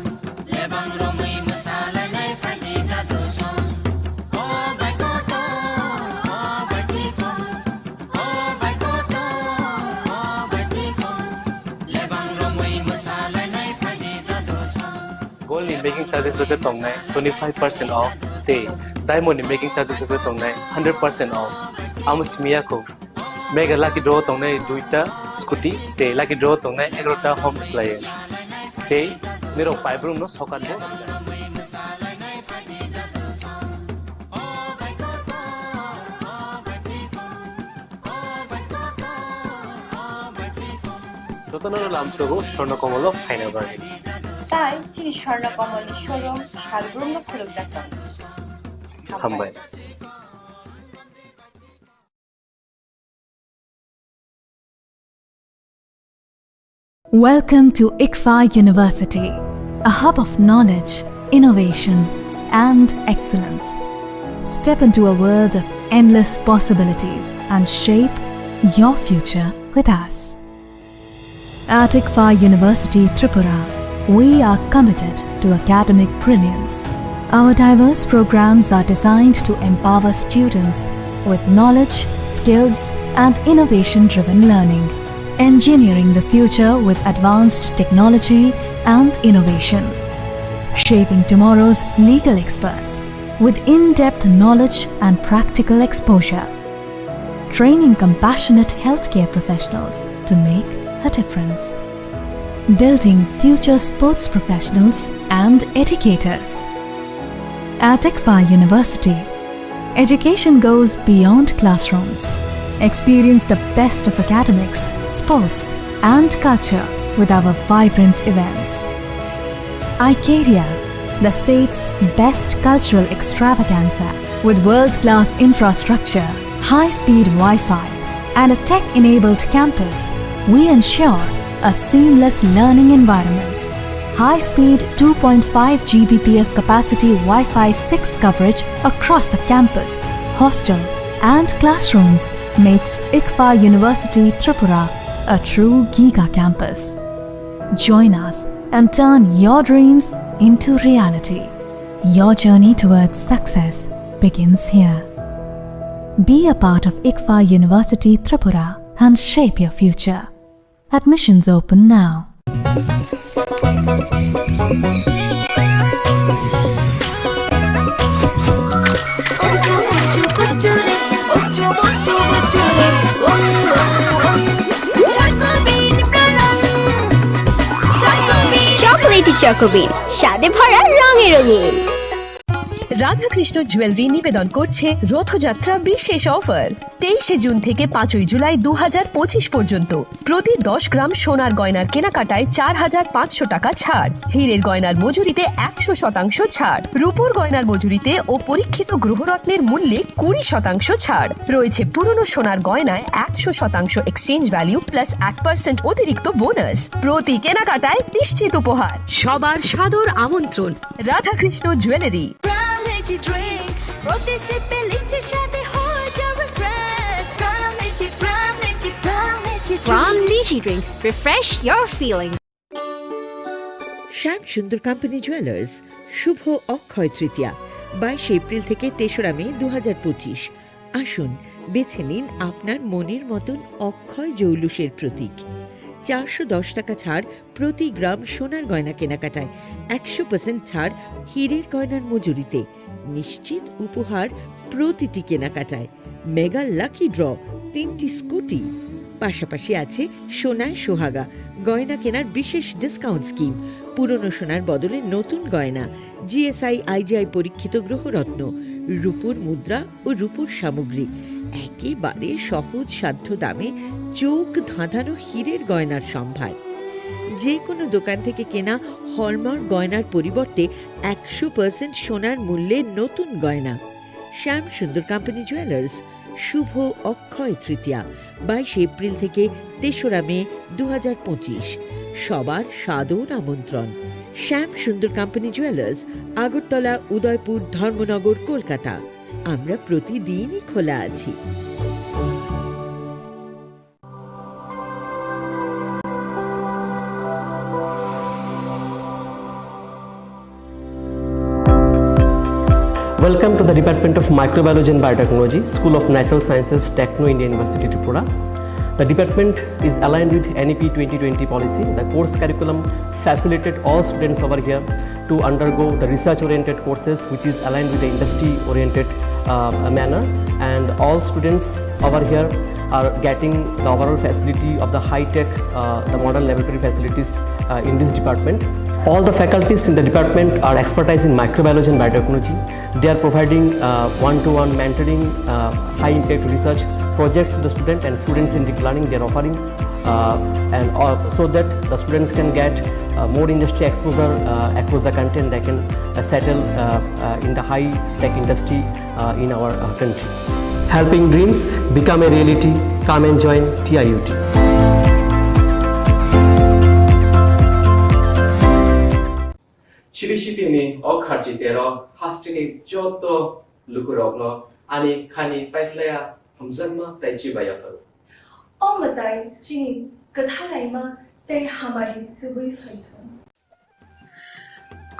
Gold ni making charges rok khe tongnai twenty five percent off tei diamond ni making charges rok khe tongnai hundred percent off. Amo simi ya kho. Mega lucky draw tongnai duita scooty tei lucky draw tongnai egarota home appliance. Tei nirok paibrumno sokat bo. Jotono lamsogo Swarna Kamal o phaina bagwi. Tai chini Swarna Kamal ni showroom salbrumno khulumjak tongo. Hambai. Welcome to ICFAR University, a hub of knowledge, innovation, and excellence. Step into a world of endless possibilities and shape your future with us. At ICFAR University Tripura, we are committed to academic brilliance. Our diverse programs are designed to empower students with knowledge, skills, and innovation-driven learning, engineering the future with advanced technology and innovation, shaping tomorrow's legal experts with in-depth knowledge and practical exposure, training compassionate healthcare professionals to make a difference, building future sports professionals and educators. At ICFAR University, education goes beyond classrooms. Experience the best of academics, sports, and culture with our vibrant events. Icaria, the state's best cultural extravaganza, with world-class infrastructure, high-speed Wi-Fi, and a tech-enabled campus, we ensure a seamless learning environment. High-speed two point five G B P S capacity Wi-Fi six coverage across the campus, hostel, and classrooms makes ICFAR University Tripura a true giga campus. Join us and turn your dreams into reality. Your journey towards success begins here. Be a part of ICFAR University Tripura and shape your future. Admissions open now. Chocolatey Choco Bean, স্বাদে ভরা, রঙে রঙিন। Radhakrishna jewellery নিবেদন করছে রথযাত্রা বিশেষ অফার। তেইশে জুন থেকে পাঁচই জুলাই দু হাজার পঁচিশ পর্যন্ত প্রতি দশ গ্রাম সোনার গয়নার কেনাকাটায় চার হাজার পাঁচশো টাকা ছাড়, হীরের গয়নার মজুরিতে একশো শতাংশ ছাড়, রূপোর গয়নার মজুরিতে ও পরীক্ষিত গ্রহরত্নের মূল্যে কুড়ি শতাংশ ছাড়। রয়েছে পুরনো সোনার গয়নায় একশো শতাংশ এক্সচেঞ্জ ভ্যালু প্লাস এক পার্সেন্ট অতিরিক্ত বোনাস। প্রতি কেনাকাটায় নিশ্চিত উপহার। সবার সাদর আমন্ত্রণ Radhakrishna jewellery. Prime Energy Drink, প্রতি সিপে লিচির স্বাদে হয়ে যাও refresh. Prime Energy, Prime Energy, Prime Energy Drink। Prime Energy Drink, refresh your feeling। Shyam Sundar company jewellers, শুভ অক্ষয় তৃতীয়া, বাইশে এপ্রিল থেকে তেসরা মে দু হাজার পঁচিশ। আসুন, বেছে নিন আপনার মনের মতন অক্ষয় জৌলুসের প্রতীক। চারশো দশ টাকা ছাড় প্রতি গ্রাম সোনার গয়না কেনাকাটায়, একশো পার্সেন্ট ছাড় হীরের গয়নার মজুরিতে, নিশ্চিত উপহার প্রতিটি কেনাকাটায়, মেগা লাকি ড্র, তিনটি স্কুটি, পাশাপাশি আছে সোনায় সোহাগা গয়না কেনার বিশেষ ডিসকাউন্ট স্কিম। পুরনো সোনার বদলে নতুন গয়না, জিএসআই, আইজিআই পরীক্ষিত গ্রহরত্ন, রূপোর মুদ্রা ও রূপোর সামগ্রী, একেবারে সহজ সাধ্য দামে চোখ ধাঁধানো হীরের গয়নার সম্ভার। যে কোনো দোকান থেকে কেনা হলমার্ক গয়নার পরিবর্তে একশো পার্সেন্ট সোনার মূল্যে নতুন গয়না। শ্যাম সুন্দর কোম্পানি জুয়েলার্স, শুভ অক্ষয় তৃতীয়া, বাইশে এপ্রিল থেকে তেসরা মে দু হাজার পঁচিশ। সবার সাদর আমন্ত্রণ। শ্যাম সুন্দর কোম্পানি জুয়েলার্স, আগরতলা, উদয়পুর, ধর্মনগর, কলকাতা। আমরা প্রতিদিনই খোলা আছি। Welcome to the Department of Microbiology and Biotechnology, School of Natural Sciences, Techno India University, Tripura. The department is aligned with N E P twenty twenty policy. The course curriculum facilitate all students over here to undergo the research-oriented courses, which is aligned with the industry-oriented, uh, manner. And all students over here are getting the overall facility of the high-tech, uh, the modern laboratory facilities, uh, in this department. All the faculties in the department are expertise in microbiology and biotechnology. They are providing, uh, one-to-one mentoring, uh, high-impact research projects to the student and students-centric learning they are offering, uh, and, uh, so that the students can get, uh, more industry exposure, uh, across the country, and they can, uh, settle, uh, uh, in the high-tech industry, uh, in our, uh, country. Helping dreams become a reality. Come and join T I U T. Chiri sitini o kharchi tero hasteni joto lukurokno ani khani paiphlaiya hamjakma tei chibai yapharo. O mwtai chini kwthalaima tei hamari tubui phaithung.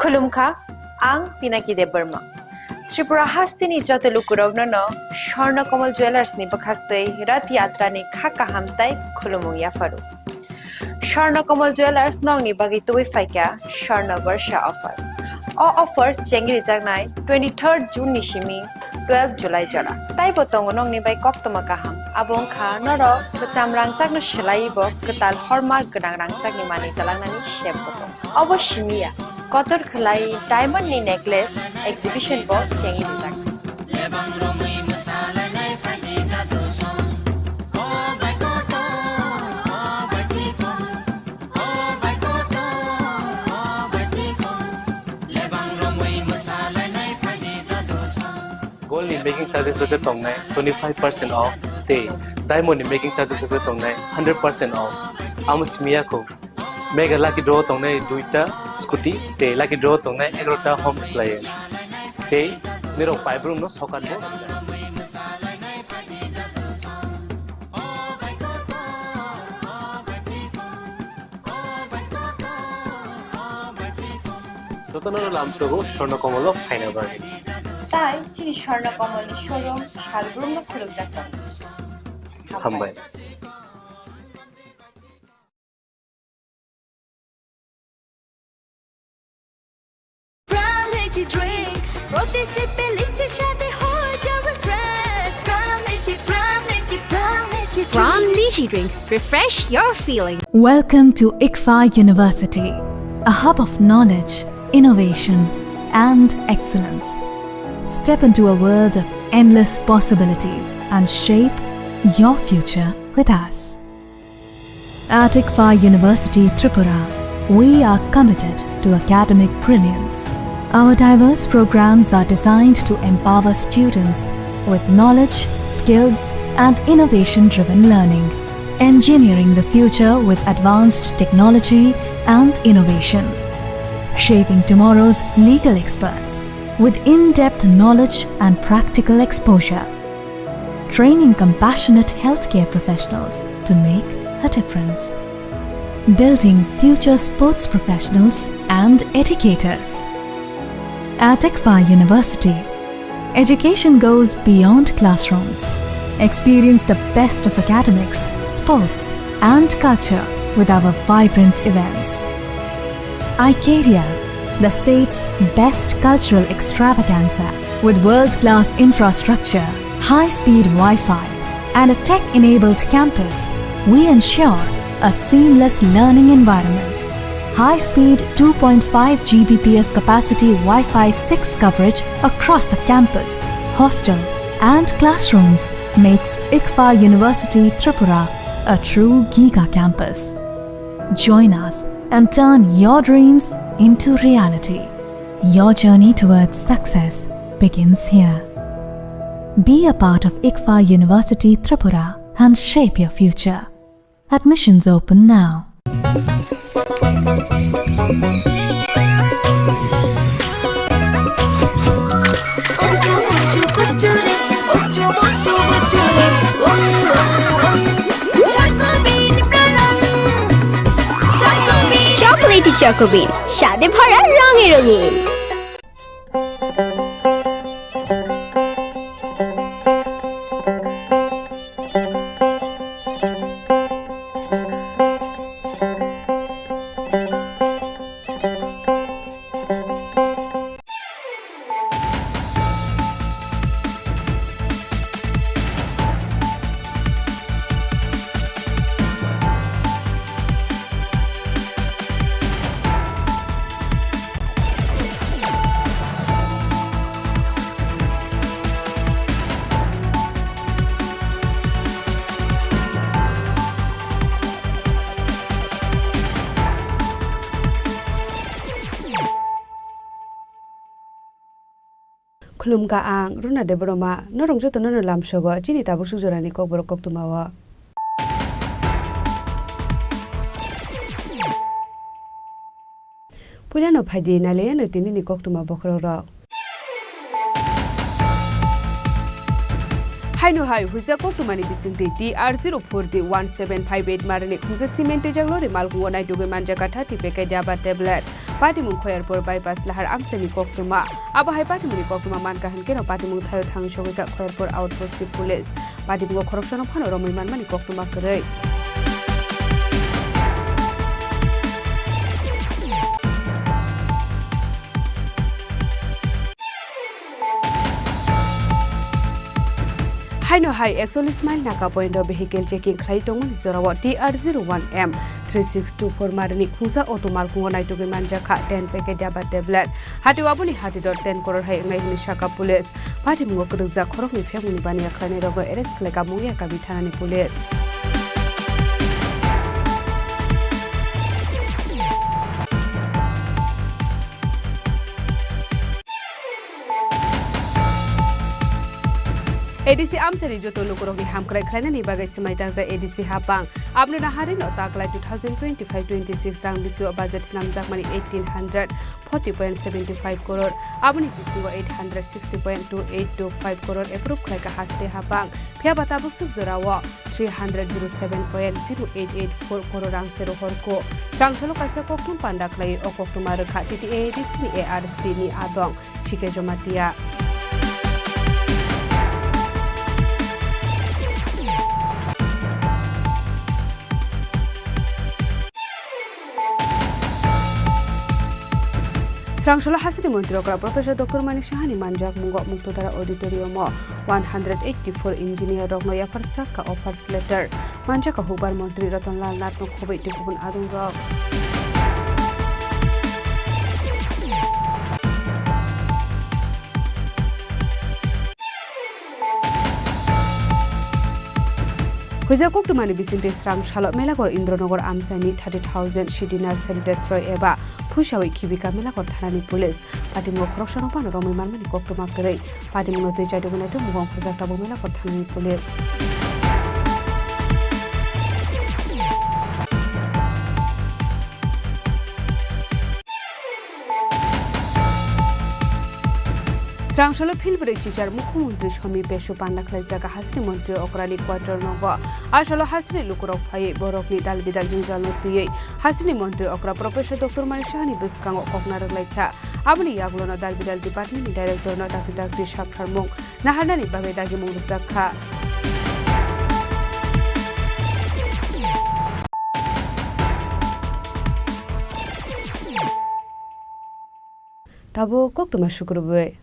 Khulumkha, ang Pinaki Debbarma. Tripura hasteni joto lukurokno no Swarna Kamal Jewellers ni bwkhaktwi Rath Yatra ni kha kaham tei khulumung yapharo. Swarna Kamal Jewellers nokni bagwi tubui phaikha Swarna Barsha offer. O offer chengri jaknai twenty-third June ni simi twelve July jora. Taibo tongo nokni bai koktwma kaham. Abo wngkha norok kwcham rangchakno swlaiwi bo kwtal hallmark gwnang rangchakni manwi twlangnani sep bo tongo. Obo simi ya, kotor khwlai diamond ni necklace exhibition bo chengwi rijak. Gold ni making charges rok khe tongnai twenty five percent off tei diamond ni making charges rok khe tongnai hundred percent off. Amo simi ya kho. Mega lucky draw tongnai duita scooty tei lucky draw tongnai egarota home appliance. Tei nirok paibrumno sokat bo rijak. Jotono lamsogo Swarna Kamal o phaina bagwi. Tai chini Swarna Kamal ni showroom salbrumno khulumjak tongo. Hambai. Pran Lychee Drink, প্রতি সিপে লিচির স্বাদে হয়ে যাবে fresh। Pran Lychee, Pran Lychee, Pran Lychee Drink। Pran Lychee Drink, refresh your feeling। Welcome to ICFAI University, a hub of knowledge, innovation, and excellence. Step into a world of endless possibilities and shape your future with us. At ICFAI University Tripura, we are committed to academic brilliance. Our diverse programs are designed to empower students with knowledge, skills, and innovation-driven learning, engineering the future with advanced technology and innovation, shaping tomorrow's legal experts with in-depth knowledge and practical exposure, training compassionate healthcare professionals to make a difference. building future sports professionals and educators. At ICFAI University, education goes beyond classrooms. Experience the best of academics, sports, and culture with our vibrant events. Icaria, the state's best cultural extravaganza, with world-class infrastructure, high-speed Wi-Fi, and a tech-enabled campus, we ensure a seamless learning environment. High-speed two point five G B P S capacity Wi-Fi six coverage across the campus, hostel, and classrooms makes ICFAI University Tripura a true giga campus. Join us and turn your dreams into reality. Your journey towards success begins here. Be a part of ICFAI University Tripura and shape your future. Admissions open now. Chocolatey Choco Bean, স্বাদে ভরা, রঙে রঙিন। Khulumkha ang Runa Debbarma, norok jotono no lamsogo chini tabuk suk jorani kokborok koktwmao. Puilano phaidi nailaiyano tinini koktwma bokhorokrok. Haino hai huisa koktwmani bisingtwi T R zero four D one seven five eight marani khungsa cement twijak lorry malkhungo naitugwi manjakha thirty packet yaba tablet. Patimung Khoyarpur bypass lahar amchaini koktwma. Abo hai patimungni koktwma mankha hinkhe no patimung thaio thangwi sogwikha Khoyarpur outpost ni police. Patimungo khoroksano phano romwi manmani koktwma kwrwi. Haino hai ekchollish mile naka point o vehicle checking khlai tongmani jorao T R zero one M three six two four marani khungsa auto malkhungo naitugwi manjakha ten packet yaba tablet. Hatio aboni hatidor ten koror hai wngnai hwnwi sakha police. Patimungo kwrwkjak khoroknwi phiyokmungni baniya khlainairokno arrest khlaikha Mungiakami thanani police. A D C amchaini joto lukurokni hamkrai khlainani bagwi swmai tangjak A D C hapang. Aboni naharino taklai two thousand twenty-five twenty-six rang bisingo budget swnamjakmani eighteen hundred forty point seventy five koror, aboni bisingo eight hundred sixty point two eight two five koror approve khlaikha haste hapang, phiyaba tabuk suk jorao three hundred zero seven point zero eight eight four koror rang se rohorkho. Chwrangsalo kaisa koktwma panda khlai o koktwma rwkha T T A A D C ni A R C ni adong. Sike Jomatia. Srangsolo hasini montri okra Professor Doctor Manik Sahani manjak mungo Muktodara Auditorium o one hundred eighty-four engineer rokno yapharsak ka offers letter. Manjak ka hukbar montri Ratan Lal Nath no khoboi tei kubun adung rok. Huijak koktwmani bisingtwi srang salo Melaghor Indranagar amchaini thirty thousand city nursery destroy eba phuisawi khibika Melaghor thanani police. Patimung khoroksano phano romwi manmani koktwma kwrwi. Patimungno twi chaidugwi naitugmung khorjak tabuk Melaghor thanani police. Rangsalo philbrwi chichar Mukhyamantri Somi Pesu panda khlaijak Hasini Montri Okrani quarter nogo. Asalo Hasini lukurok phaiwi borokni dalbidal jwngjalno twiwi Hasini Montri Okra Professor Doctor Mani Sahani bwskango kokna rwglaikha. Aboni yagulono dalbidal department ni director no dakti dakti saktharmung naharnani bagwi dagimung rwjak kha. Tabuk koktwma sukrubwi.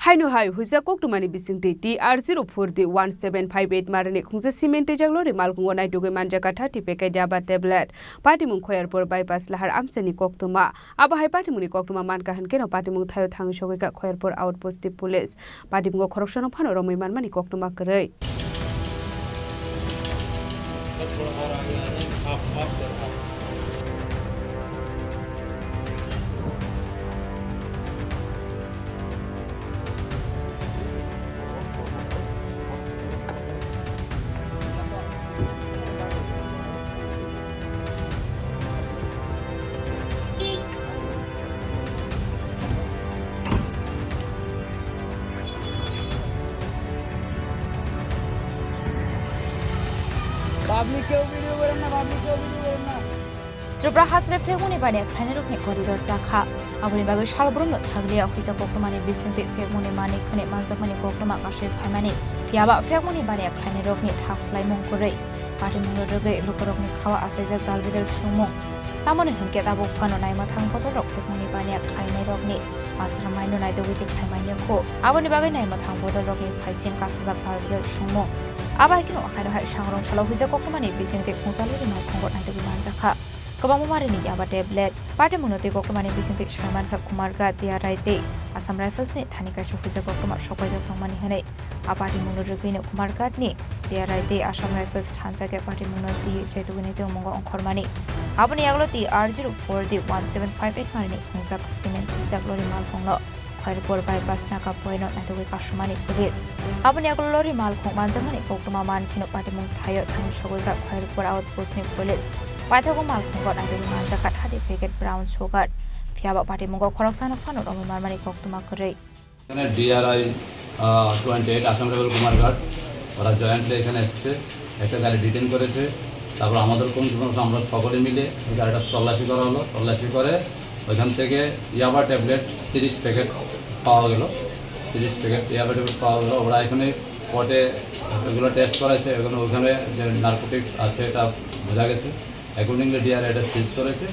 Haino hai huijak koktwmani bisingtwi T R zero four D one seven five eight marini khungsa cement twijak lori malkhungo naitugwi manjakha thirty packet yaba tablet. Patimung Khoyarpur bypass lahar amchaini koktwma. Abo hai patimungni koktwma mankha hwnkhe no patimung thaio thangwi sogwikha Khoyarpur outpost ni police. Patimungo khoroksano phano romwi manmani koktwma kwrwi. Public keu video kore na, public keu video kore na. Tripura hasteo phekmani baniya khlainairokni koridor chakha. Aboni bagwi salbrumno thaglia huijak koktwmani bisingtwi phekmani manwi khwnwi manjakmani koktwma kasui phaimani. Phiyaba phekmani baniya khlainairokni thak phlaimung kwrwi patimungno rwgwi lukurokni khao achaijak dalbidal sumung. Tamoni hwnkhe tabuk phano naimwthang bodolrok phekmani baniya khlainairokni mastermind no naitugwi twi khlaimaini kho. Aboni bagwi naimwthang bodolrokni phaising kasajak dalbidal sumung. Abo hai kheno haino hai sangrong salo huijak koktwmani bisingtwi khungsa lori malkhungo naitugwi manjakha. Kwbangma marini yaba tablet. Patimungno twi koktwmani bisingtwi saimankha Kumarghat, Diyarai tei Assam Rifles ni thani kaisa huijak koktwma sokpaijak tongmani hwnwi. A patimungno rwgwino Kumarghat ni Diyarai tei Assam Rifles thansa khe patimungno twi chaitugwini tongmungo ongkhormani. Aboni yagulo T R zero four D one seven five eight marini khungjak cement twijak lori malkhungno Khoyarpur bypass naka point o naitugwi kasumani police. Aboni yagulo lori malkhung manjakmani koktwma mankheno patimung thaio thangwi sogwikha Khoyarpur outpost ni police. Paithago malkhungo naitugwi manjakha thirty packet brown sugar. Phiyaba patimungo khoroksano phano romwi manmani koktwma kwrwi. এখানে ডিআরআই, আহ, twenty eight Assam রাইফেল কুমারঘাট, ওরা জয়েন্টলি এখানে এসেছে, একটা গাড়ি ডিটেন করেছে। তারপর আমাদের কর্মী আমরা সকলে মিলে ওই গাড়িটা তল্লাশি করা হলো। তল্লাশি করে ওইখান থেকে ইয়াবা ট্যাবলেট তিরিশ প্যাকেট পাওয়া গেল। তিরিশ প্যাকেট ইয়াবা ট্যাবলেট পাওয়া গেল। ওরা এখানে স্পটে এগুলো টেস্ট করেছে, এখানে ওইখানে যে নার্কোটিক্স আছে এটা বোঝা গেছে। অ্যাকর্ডিংলি ডিআরআই এটা সিজ করেছে,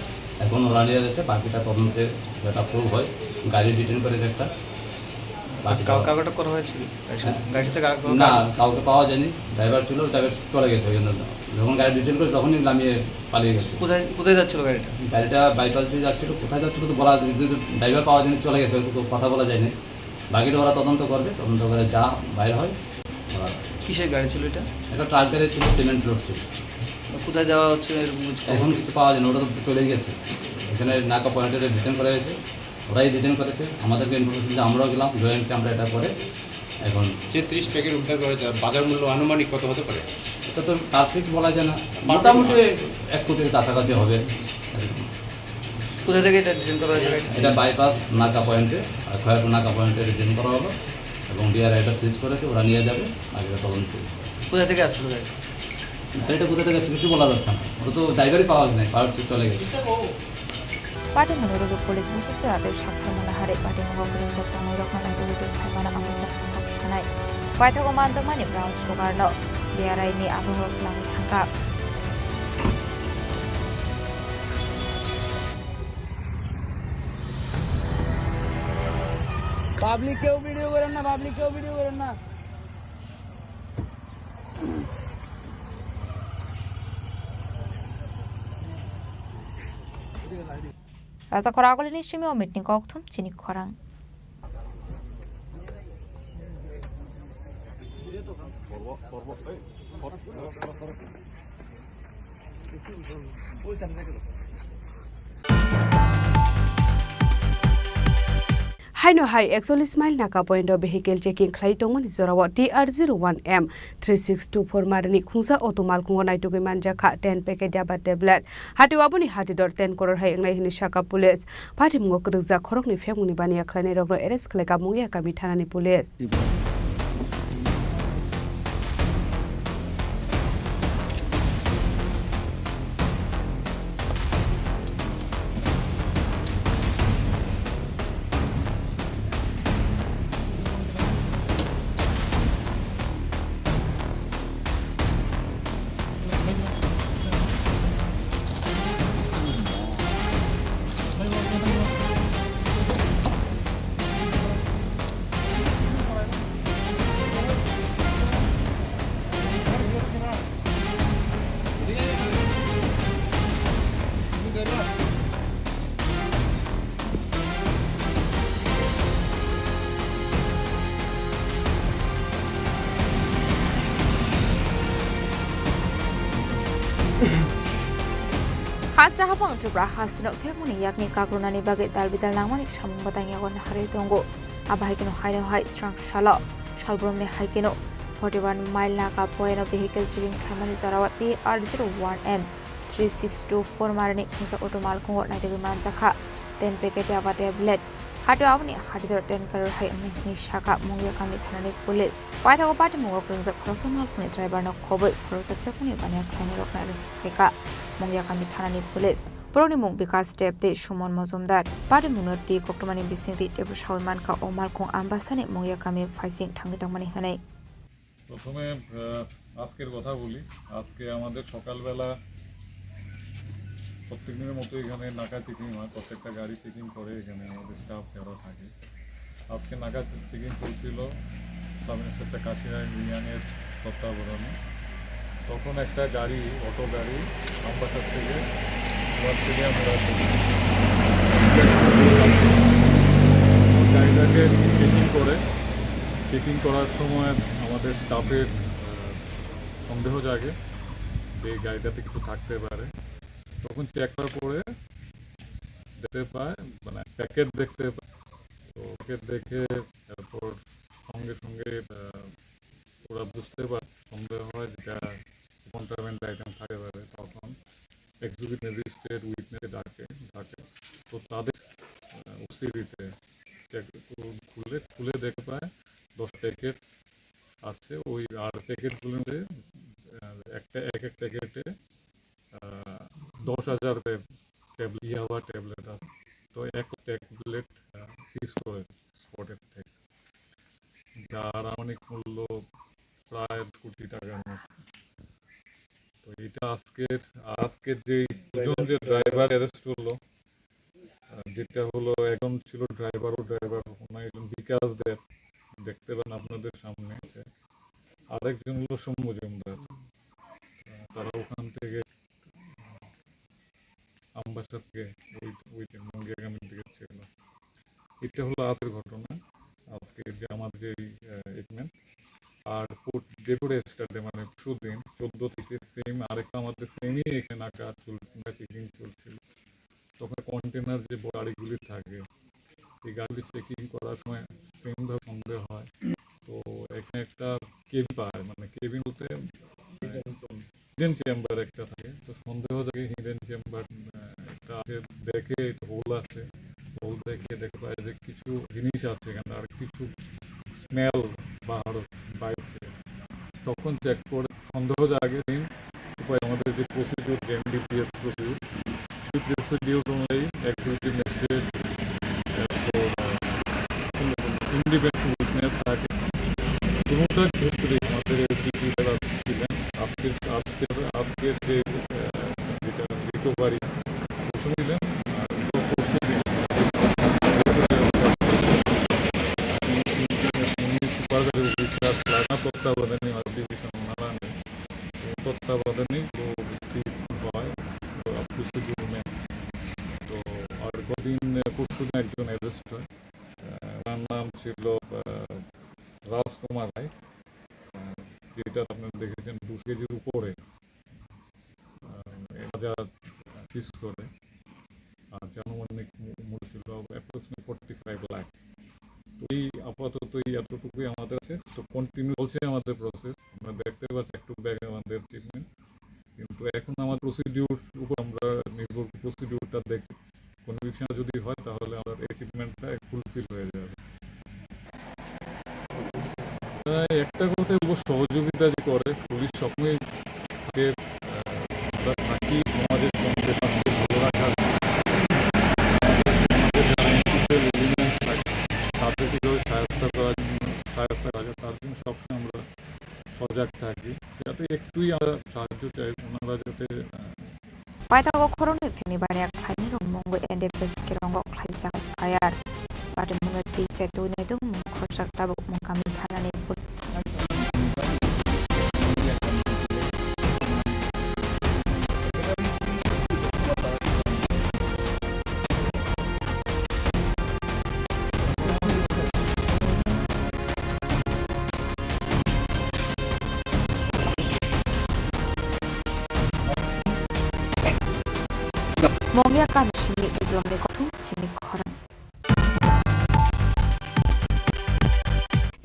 এখন ওরা নিয়ে যাচ্ছে, বাকিটা তদন্তে যেটা প্রুভ হয়। গাড়ি ডিটেন করেছে একটা, বাকিটা কাউ-, কাউকে আটক করা হয়েছে কি? গাড়ির সাথে, হ্যাঁ? গাড়ির সাথে কাউকে না, কাউকে পাওয়া যায়নি। ড্রাইভার ছিল, ড্রাইভার চলে গেছে ওই জন্য। যখন গাড়ি ডিটেন করে, তখনই নামিয়ে পালিয়ে গেছে। কোথায়, কোথায় যাচ্ছিল গাড়িটা? গাড়িটা বাইপাস দিয়ে যাচ্ছিল, কোথায় যাচ্ছিল তো বলা যায় না, কিন্তু ড্রাইভার পাওয়া যায়নি, চলে গেছে, হয়তো কথা বলা যায়নি। বাকিটা ওরা তদন্ত করবে, তদন্ত করে যা বাইর হয় ওরা। কিসের গাড়ি ছিল এটা? এটা ট্রাক গাড়ি ছিল, সিমেন্ট লোড ছিল। কোথায় যাওয়া হচ্ছে এরকম কিছু খবর? এখন কিছু পাওয়া যায়নি, ওটা তো চলেই গেছে। এখানে নাকা পয়েন্টে ডিটেন করা হয়েছে, ওরাই ডিটেন করেছে, আমাদেরকে ইনফরমেশন দিয়েছে, আমরাও গেলাম, জয়েন্টলি আমরা এটা করে এখন যে ত্রিশ প্যাকেট উদ্ধার করা হয়েছে, বাজার মূল্য আনুমানিক কত হতে পারে? এটা তো পারফেক্ট বলা যায় না, মোটামুটি এক কোটির কাছাকাছি হবে। কোথা থেকে এটা ডিটেন করা হয়েছে? এটা বাইপাস নাকা পয়েন্টে, আর খয়েরপুর নাকা পয়েন্টে ডিটেন করা হলো এবং ডিআরআই এটা সিজ করেছে, ওরা নিয়ে যাবে, বাকিটা তদন্ত। কোথা থেকে আসছিল গাড়ি? গাড়িটা কোথা থেকে আসছে কিছু বলা যাচ্ছে না, ওটা তো ড্রাইভারই পাওয়া যায় না, পাওয়ার চলে গেছে। Patimungno rwgwi police busuk chwra tei sakthar mungna harwi patimungo kwrwngjak tangnairokno naitugwi twi phaimano ang kok sanai. Paithago manjakmani brown sugar no D R I ni abungrok twlangwi thangkha. Public keu video kore na, public keu video kore na. Raja Khoragulini simi o meeting kokthum chini khorang. Haino hai ekchollish mile naka point o vehicle checking khlai tongmani jorao T R zero one M three six two four marini khungsa auto malkhungo naitugwi manjakha ten packet yaba tablet. Hatio aboni hatidor ten crore hai wngnai hwnwi sakha police. Patimungo kwrwngjak khoroknwi phekmungni baniya khlainairokno arrest khlaikha Mungiakami thanani police. Hasta hapang Tripura hasteno phekmani yakni kakrunani bagwi dalbidal nangmani samung batang yago naharwi tongo. Abo hai kheno haino hai srang salo salbrumni hai kheno forty one mile naka poyano vehicle checking khlaimani jorao T R zero one M three six two four marini khungsa auto malkhungo naitugwi manjakha ten packet yaba tablet. Hatio aboni hatidor ten crore hai wngnai hwnwi sakha Mungiakami thanani police. Paithago patimungo kwrwngjak khoroksa malkhungni driver no khobwi khoroksa phekmungni baniya khlainairokno arrest khlaikha Mungiakami thanani police. Borokni mung Bikas Deb tei Sumon Mojumdar. Patimungno twi koktwmani bisingtwi teibo sawi mankha o malkhung Ambasani Mungiakami phaising thangwi tongmani hwnwi. প্রথমে, আহ, আজকের কথা বলি। আজকে আমাদের সকালবেলা প্রত্যেক দিনের মতো এখানে নাকা চেকিং হয়, প্রত্যেকটা গাড়ি চেকিং করে এখানে আমাদের স্টাফ যারা থাকে। আজকে নাকা চেকিং চলছিল সাব ইন্সপেক্টর কাশিরাম রিয়াংয়ের তত্ত্বাবধানে। তখন একটা গাড়ি, অটো গাড়ি আমবাসা থেকে ওয়ার্ড থেকে আমরা গাড়িটাকে চেকিং করে, চেকিং করার সময় আমাদের স্টাফের, আহ, সন্দেহ জাগে যে গাড়িটাতে কিছু থাকতে পারে। তখন চেক করার পরে দেখতে পায়, মানে, প্যাকেট দেখতে পায়। তো প্যাকেট দেখে তারপর সঙ্গে সঙ্গে, আহ, ওরা বুঝতে পারে, সন্দেহ হয় যেটা কন্ট্রাব্যান্ড আইটেম থাকতে পারে। তখন এক্সিকিউটিভ ম্যাজিস্ট্রেট উইটনেস ডাকে, ডাকে। তো তাদের, আহ, উপস্থিতিতে চেক খুলে, খুলে দেখতে পায় দশ প্যাকেট আছে। ওই আর প্যাকেটগুলোর মধ্যে, আহ, একটা, এক এক প্যাকেটে, আহ, দশ হাজার প্যা-, ট্যাবলেট, ইয়াবা ট্যাবলেট আছে। তো এক ট্যাবলেট, আহ, সিজ করে স্পটের থেকে, যার আনুমানিক মূল্য প্রায় কোটি টাকার মতো। তো এটা আজকের, আজকের যে দুজন যে ড্রাইভার অ্যারেস্ট হলো, আহ, যেটা হলো একজন ছিল ড্রাইভার, ও ড্রাইভার ওনার একজন বিকাশ দেব, দেখতে পান আপনাদের সামনে আছে। আরেকজন হলো সৌম্য মজুমদার, আহ, তারা ওখান থেকে আমবাসা থেকে ওই, ওই যে মুঙ্গিয়াকামির দিকে ছিল। এটা হলো আজকের ঘটনা, আজকে যে আমাদের যে এই, আহ, এখানে। আর পোর্ট, ডে বিফোর ইয়েস্টারডে, মানে পরশু দিন চোদ্দ থেকে সেম আরেকটা আমাদের সেমই এখানে নাকা চল-, নাকা চেকিং চলছিল। তখন কন্টেনার যে বড় গাড়িগুলি থাকে, এই গাড়িগুলি চেকিং করার সময় সেমভাবে সন্দেহ হয়। তো এখানে একটা কেবিন পায়, মানে কেবিন বলতে, আহ, হিডেন চেম্বার একটা থাকে, তো সন্দেহ থাকে হিডেন চেম্বার, আহ, একটা আছে, দেখে একটা হোল আছে, হোল দেখে দেখতে পায় যে কিছু জিনিস আছে এখানে, আর কিছু স্মেল বাহার বাইরে। তখন চেক করে সন্দেহ জাগে দিন উপায় আমাদের যে প্রসিডিউর, এমডিপিএস প্রসিডিউর, সেই প্রসিডিউর অনুযায়ী এক্সিকিউটিভ ম্যাজিস্ট্রেট, তারপর, আহ, ইন্ডিপেন্ডেন্ট উইটনেস থাকে, কোনোটার ক্ষেত্রে আমাদের এসডিপি ছিলেন। আজকের, আজকের, আজকের যে, আহ, যেটা রিকভারি, ওই সময় দিলেন, আর পরশু দিন উনি সুপারভাইজার অফিসার, থানা তত্ত্বাবধানে আর ডিভিশন ওনারা নেই। তো তত্ত্বাবধানে তো সিজ হয়, তো আপ টু সিজন নেই। তো আর কদিন, আহ, পরশু দিন একজন অ্যারেস্ট হয়। আহ, ওনার নাম ছিল, আহ, রাজকুমার রায়। আহ, যেটা আপনারা দেখেছেন দুশো কেজির উপরে, আহ, এটা যা সিজ করে, আর যে আনুমানিক মূ-, মূল্য ছিল অ্যাপ্রক্সিমেটলি ফর্টি ফাইভ লাখ। আপাতত এই এতটুকুই আমাদের আছে। তো কন্টিনিউ চলছে আমাদের প্রসেস, আমরা দেখতে পাচ্ছি একটু ব্যাক আমাদের অ্যাচিভমেন্ট, কিন্তু এখন আমার প্রসিডিউর উপর আমরা নির্ভর, প্রসিডিউরটা দেখি, কনভিকশন যদি হয় তাহলে আমার অ্যাচিভমেন্টটা ফুলফিল হয়ে যাবে। তাই একটা কথা বলবো, সহযোগিতা যে করে পুলিশ সবসময় থাকে, আহ, আমরা থাকি সমাজের সঙ্গে সমাজকে ভালো রাখার, আমাদের সমাজে যারা ইনস্টিটিউশনাল এলিমেন্ট থাকে তাদের কীভাবে সাহায্য করার জন্য, সাহায্য করা যায় তার জন্য সবসময় আমরা সজাগ থাকি। যাতে একটুই আমরা সাহায্য চাই, ওনারা যাতে, আহ, Paithago khoroknwi philni baniya khlainai rok mungwi N D F S kirongo khlaijak F I R. Patwi mungwi twi chaitu naitung mung khorjak tabuk mung kami thanani police. Mongya kani simi iblongni kothum chini khorang.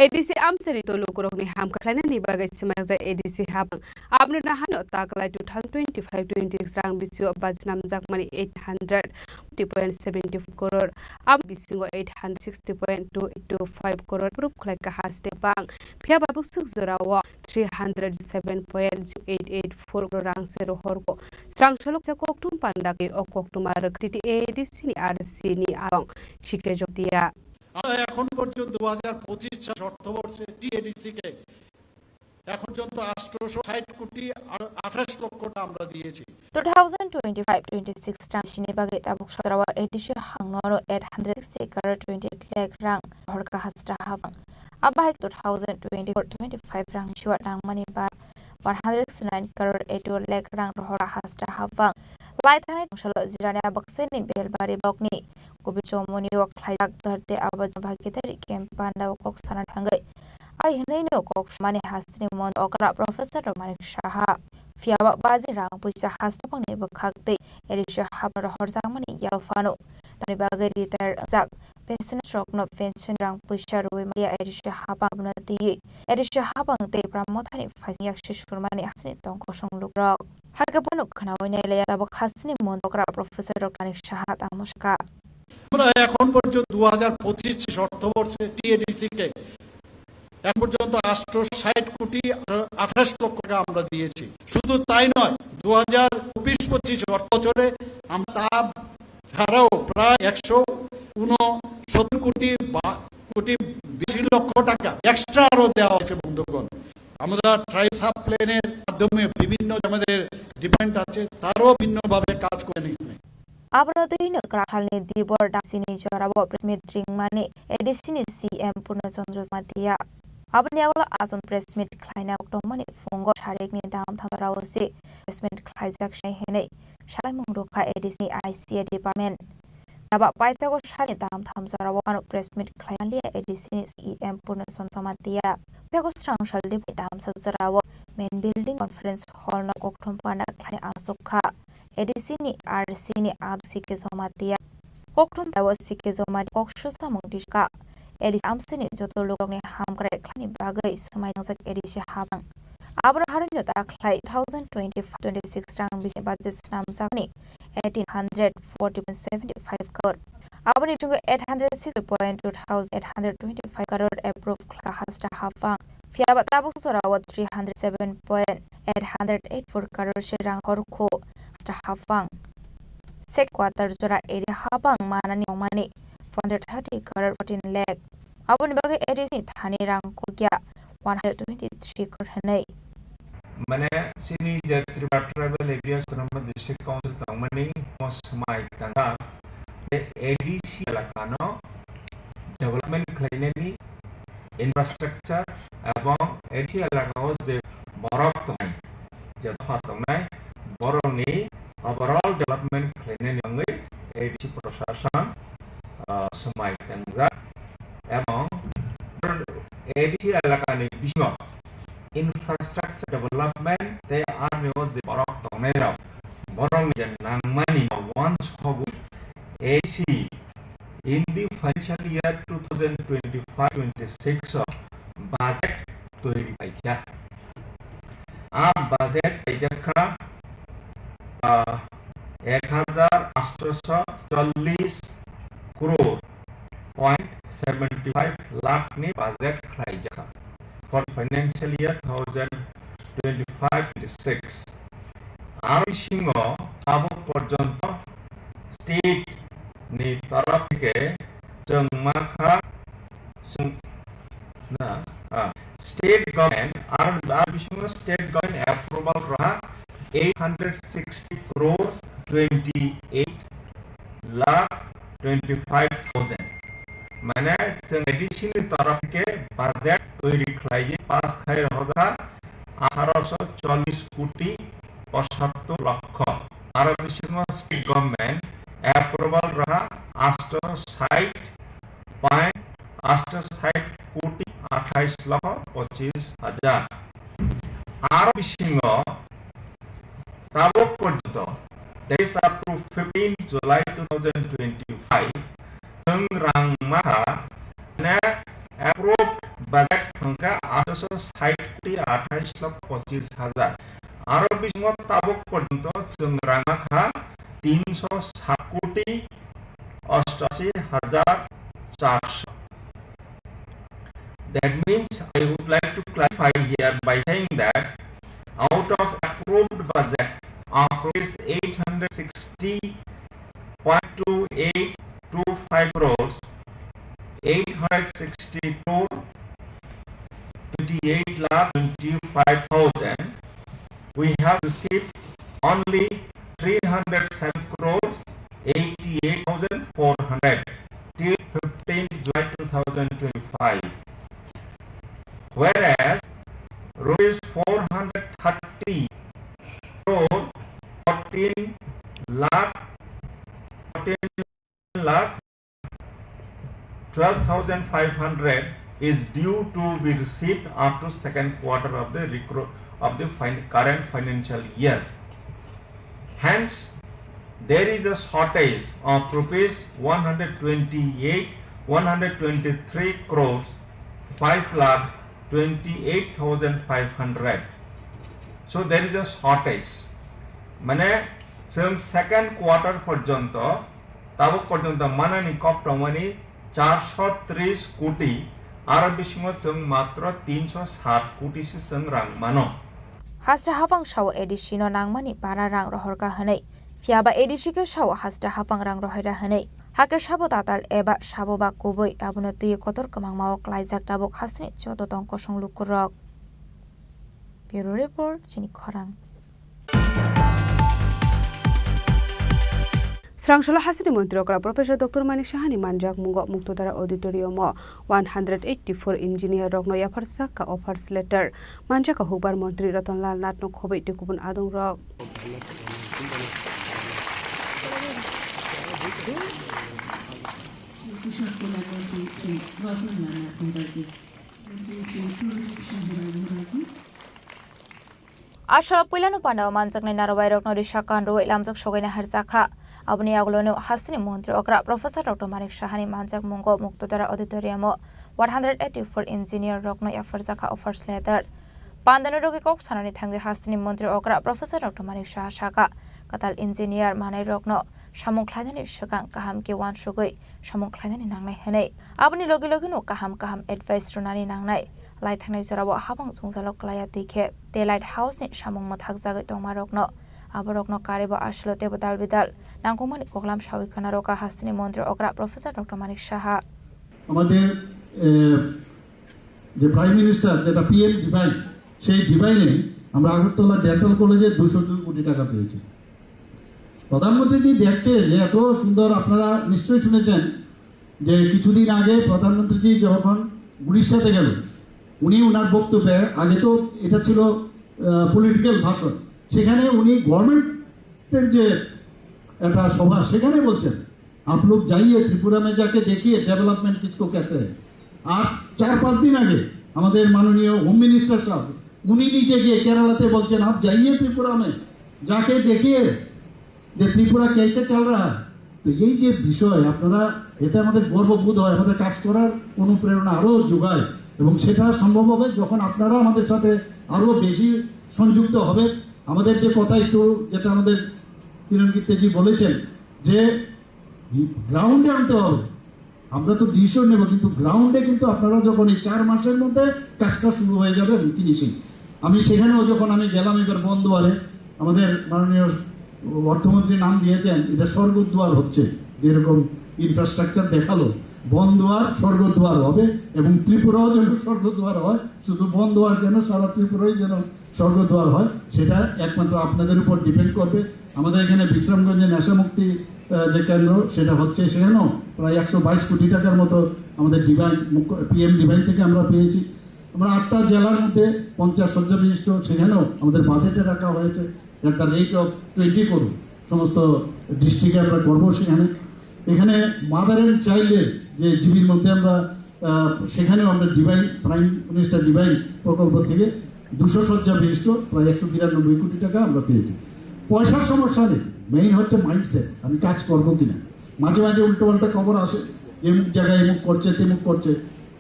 A D C amchaini tolukurokni hamkha khlainani bagwi swmaijakjak A D C habang. Aboni nahano taklai two thousand twenty-five twenty-six rang bisingo budget namjakmani eight hundred forty point seventy crore, abo bisingo eight hundred sixty point two two five crore proof khlaikha haste bang. Phiya ba buksuk jorao three hundred seven point eight eight four crore rang se rohorgo. Srang solo kisa kokthum panda khe o kokthum aro T T A D C ni R C ni abang sikhe joktiya. আমরা এখন পর্যন্ত দু হাজার পঁচিশ ছাব্বিশ অর্থবর্ষে টিএডিসি কে এখন পর্যন্ত আটশোশো ষাট কোটি আর আঠাশ লক্ষ টাকা আমরা দিয়েছি। Two thousand twenty-five twenty-six rang sini bagwi tabuk sotrao A D C hangno eight hundred sixty crore twenty-eight lakh rang horka hastra habang. Abahai two thousand twenty-four twenty-five rang siwa nangmani bar one hundred sixty-nine crore eighty-one lakh rang rohora hastra habang. Lai thangnai tungsalo jirani abaksini Belbari blockni Kubi Chomoni o khlaijak Dharte Aba Jabhagidari camp panda o kok sana thangwi. Ai hwnwi no kok samani hasteni mon okra Professor Manik Saha. Phiya ba baji rang puisa hasta bangni bwkhak tei A D C habang rohorjakmani yaphano. Tamni bagwi retire wngjak pensioners rokno pension rang puisa rwui maya A D C habang abono twiwi A D C habang tei Bwrapmotha ni phaising yaksi surmani hasteni tong kosong lukurok. Hakhe bono khwnaui nailaiya tabuk hasteni mon okra Professor Doctor Manik Saha tamo sakha. আমরা এখন পর্যন্ত দু হাজার পঁচিশ অর্থবর্ষে টিএডিসি কে এখন পর্যন্ত আটশোশো ষাট কোটি আঠাশ লক্ষ টাকা আমরা দিয়েছি। শুধু তাই নয়, দু হাজার চব্বিশ পঁচিশ অর্থ বছরে আমরা তা ছাড়াও প্রায় একশো ঊনসত্তর কোটি বা কোটি বিরাশি লক্ষ টাকা এক্সট্রা আরো দেওয়া হয়েছে বন্ধুগণ। আমরা ট্রাইব সাব প্ল্যানের মাধ্যমে বিভিন্ন আমাদের ডিপার্টমেন্ট আছে, তারও ভিন্নভাবে কাজ করে এখানে। Abono twi no kwrakhalni dibor damsini jorao press meet ringmani A D C ni C M Purno Chandra Jamatia. Aboni yagulo aswk press meet khlaina tongmani phungo sarikni dam thamrao se press meet khlaijak se hinwi salaimung rwkha A D C ni I C A department. Aba paithago sani dam tham jorao ano press meet khlaimanliya A D C ni C M Purno Chandra Jamatia. Tei srang sal dibni damsa jorao main building conference hall no kokthum panda khlaina aswk kha. A D C ni R C ni adsi ke Jamatia. Kokthum taibo C K Jamatia kok swsamung tishka. A D C amsini joto lukurokni hamkrai khlaini bagwi swmai nangjak A D C habang. Abono harino ta khlai two thousand twenty-five twenty-six rang bisini budget snamjakni eighteen hundred forty point seventy five crore. Aboni bisingo eight hundred sixty point two thousand eight hundred twenty five crore approve khlaka hasra habang. Phiya ba tabuk jorao three hundred seven point eight hundred eight four crore se rang horkhu hasra habang. Sek quarter jora area habang manani wngmani four hundred thirty crore fourteen lakh. Aboni bagwi A D C ni thani rang kokya one hundred twenty three crore hwnwi. Mane chini je Tripura Tribal Areas Autonomous District Council tongmani mo swmai tangkha je A D C elakano development khlainani infrastructure ebong A D C elakao je borok tongnai, je dopha tongnai, borokni overall development khlainani wngwi A D C Prashasan, ah, swmai tangjak. Ebong A D C elakani bisingo infrastructure development tei arni o je borok tongnai rok, borokni je nangmani wansukmani A D C in the financial year two thousand twenty-five twenty-six o budget toiri khlaikha. A budget khlaijak kha, ah, ek hajar atsho chollish crore point seventy five lakh ni budget khlaijak kha for financial year two thousand twenty five twenty six. Aro bisingo tabuk porjonto state ni torof theke chwng ma kha, chwng, na, ah, state government, aro, aro bisingo state government approval rwha eight hundred sixty crore twenty eight lakh twenty five thousand. Mane chwng A D C ni torof theke budget toiri khlaiwi pass khai rwjakha atharo sho chollish koti pochattor lokho. Aro bisingo state government approval rwha atsho sait point atsho sait koti athais lokho pochis hajar. Aro bisingo tabuk porjonto, that is up to fifteen July two thousand twenty-five, chwng rang ma kha, mane approved budget hwnkha atsho sait koti athais lokh pochis hajar. Aro bisingo tabuk porjonto chwng rang ma kha tinsho sat koti ostashi hajar charsho. That means I would like to clarify here by saying that out of approved budget of rupees eight hundred sixty point two eight two five crores, eight hundred sixty crore twenty-eight lakh twenty-five thousand, we have received only three hundred seven crore eighty-eight thousand four hundred till fifteenth July two thousand twenty-five. Whereas rupees four hundred thirty crore fourteen lakh, fourteen lakh twelve thousand five hundred is due to be received up to second quarter of the recru-, of the fin-, current financial year. Hence, there is a shortage of rupees one hundred twenty-eight, one hundred twenty-three crores five lakh twenty-eight thousand five hundred. So there is a shortage. Mane, chwng second quarter porjonto, tabuk porjonto manani kok tongmani charsho tris koti, aro bisingo chwng matro tinsho sat koti se chwng rang mano. Hasra hapang sao A D C no nangmani para rang rohorkha hwnwi. Phiya ba A D C khe sao hasra hapang rang rohorya hwnwi. Hakhe sabo tatal eba sabo ba kubui, abono twi kotor kwmangma o klaijak tabuk hasni joto tong kosong lukurok. Bureau Report, chini khorang. Srangsola hasini montri okra Professor Doctor Manik Sahani manjak mungo Muktodara Auditorium o one hundred eighty-four engineer rokno yapharjak kha offers letter. Manjak kha hukbar montri Ratan Lal Nath no khobwi tei kubun adong rok. Asolo puilano pandao manjaknai narwai rokno risa kan rwui lamjak sogaina harjakha. Aboni yagulono hasteni montri okra Professor Doctor Manik Sahani manjak mungo Muktodara Auditorium o one hundred eighty-four engineer rokno yapharjakha offers letter. Pandano rwgwi kok sanani thangwi hasteni montri okra Professor Doctor Manik Saha saka, kwtal engineer manai rokno samung khlainani swkang kaham khe uansugwi samung khlainani nangnai hwnwi. Aboni logi logino kaham kaham advice rwnani nangnai. Lai thangnai jorao habang jwngjalo klaiya twi khe tei light house ni samung mwthakjagwi tongmarokno, aborokno karibo aswlo teibo dal bidal nangkukmani koklam sawi khwna rwkha hasteni montri okra Professor Doctor Manik Saha. আমাদের, এ, যে prime minister, যেটা PM divine, সেই ডিভাইনে আমরা আগরতলা ডেন্টাল কলেজে দুশো দুই কোটি টাকা পেয়েছি। প্রধানমন্ত্রীজি দেখছে যে এত সুন্দর, আপনারা নিশ্চয়ই শুনেছেন যে কিছুদিন আগে প্রধানমন্ত্রীজি যখন উড়িষ্যাতে গেল, উনি ওনার বক্তব্যে, আগে তো এটা ছিল, আহ, পলিটিক্যাল ভাষণ, সেখানে উনি গভর্নমেন্টের যে একটা সভা, সেখানে বলছেন, "आप लोग जाइए त्रिपुरा में, जाके देखिए डेवलपमेंट किसको कहते हैं।" আর চার পাঁচ দিন আগে আমাদের মাননীয় হোম মিনিস্টার সাহেব, উনি নিজে গিয়ে কেরালাতে বলছেন, "आप जाइए त्रिपुरा में, जाके देखिए যে ত্রিপুরা कैसे चल रहा है।" তো এই যে বিষয়, আপনারা, এতে আমাদের গর্ববোধ হয়, আমাদের কাজ করার অনুপ্রেরণা আরও যোগায়, এবং সেটা সম্ভব হবে যখন আপনারা আমাদের সাথে আরও বেশি সংযুক্ত হবে। আমাদের যে কথা একটু, যেটা আমাদের কিরণ গিত্তেজি বলেছেন, যে গ্রাউন্ডে আনতে হবে। আমরা তো ডিসিশন নেব, কিন্তু গ্রাউন্ডে কিন্তু আপনারা যখন এই চার মাসের মধ্যে কাজটা শুরু হয়ে যাবে, ফিনিশিং। আমি সেখানেও যখন আমি গেলাম এবার বন্দোয়ারে, আমাদের মাননীয় অর্থমন্ত্রী নাম দিয়েছেন, এটা স্বর্গদ্বার হচ্ছে, যেরকম ইনফ্রাস্ট্রাকচার দেখালো, বন্দোয়ার স্বর্গদ্বার হবে এবং ত্রিপুরাও যেন স্বর্গদ্বার হয়। শুধু বন্দোয়ার কেন, সারা ত্রিপুরাই যেন স্বর্গদ্বার হয়, সেটা একমাত্র আপনাদের উপর ডিপেন্ড করবে। আমাদের এখানে বিশ্রামগঞ্জে নেশামুক্তি, আহ, যে কেন্দ্র, সেটা হচ্ছে, সেখানেও প্রায় একশো বাইশ কোটি টাকার মতো আমাদের ডিভাইন, পিএম ডিভাইন থেকে আমরা পেয়েছি। আমরা আটটা জেলার মধ্যে পঞ্চাশ শয্যা বিশিষ্ট, সেখানেও আমাদের বাজেটে রাখা হয়েছে at the rate of twenty crore, সমস্ত ডিস্ট্রিক্টে আমরা করবো সেখানে। এখানে মাদার অ্যান্ড চাইল্ডের যে জিবির মধ্যে আমরা, আহ, সেখানেও আমরা ডিভাইন, প্রাইম মিনিস্টার ডিভাইন প্রকল্প থেকে দুশো শয্যা বিশিষ্ট প্রায় একশো বিরানব্বই কোটি টাকা আমরা পেয়েছি। পয়সার সমস্যা নেই, মেইন হচ্ছে মাইন্ডসেট, আমি কাজ করবো কিনা। মাঝে মাঝে উল্টোপাল্টা খবর আসে, এমুক জায়গায় এমুক করছে, তেমুক করছে,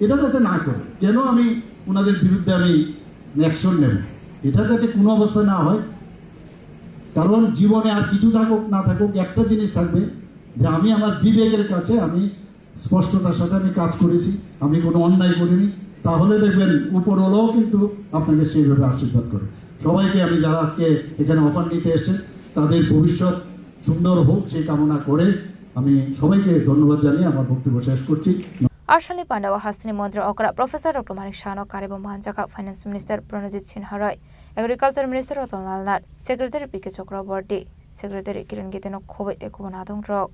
এটা যাতে না করে। কেন আমি ওনাদের বিরুদ্ধে আমি অ্যাকশন নেব, এটা যাতে কোনো অবস্থায় না হয়। কারণ জীবনে আর কিছু থাকুক না থাকুক, একটা জিনিস থাকবে, যে আমি আমার বিবেকের কাছে আমি স্পষ্টতার সাথে আমি কাজ করেছি, আমি কোনো অন্যায় করিনি, তাহলে দেখবেন উপরওয়ালাও কিন্তু আপনাকে সেইভাবে আশীর্বাদ করে। সবাইকে আমি, যারা আজকে এখানে অফার নিতে এসেছেন, তাদের ভবিষ্যৎ সুন্দর হোক, সেই কামনা করে আমি সবাইকে ধন্যবাদ জানিয়ে আমার বক্তব্য শেষ করছি। Arshali Pandao hasteni montri okra Professor Doctor Manik Sahano karebo manjaka Finance Minister Pranajit Sinha roi, Agriculture Minister Ratan Lal Nath, Secretary P K Chakraborty, Secretary Kiran Giteno khoboi tei kubun adong rok.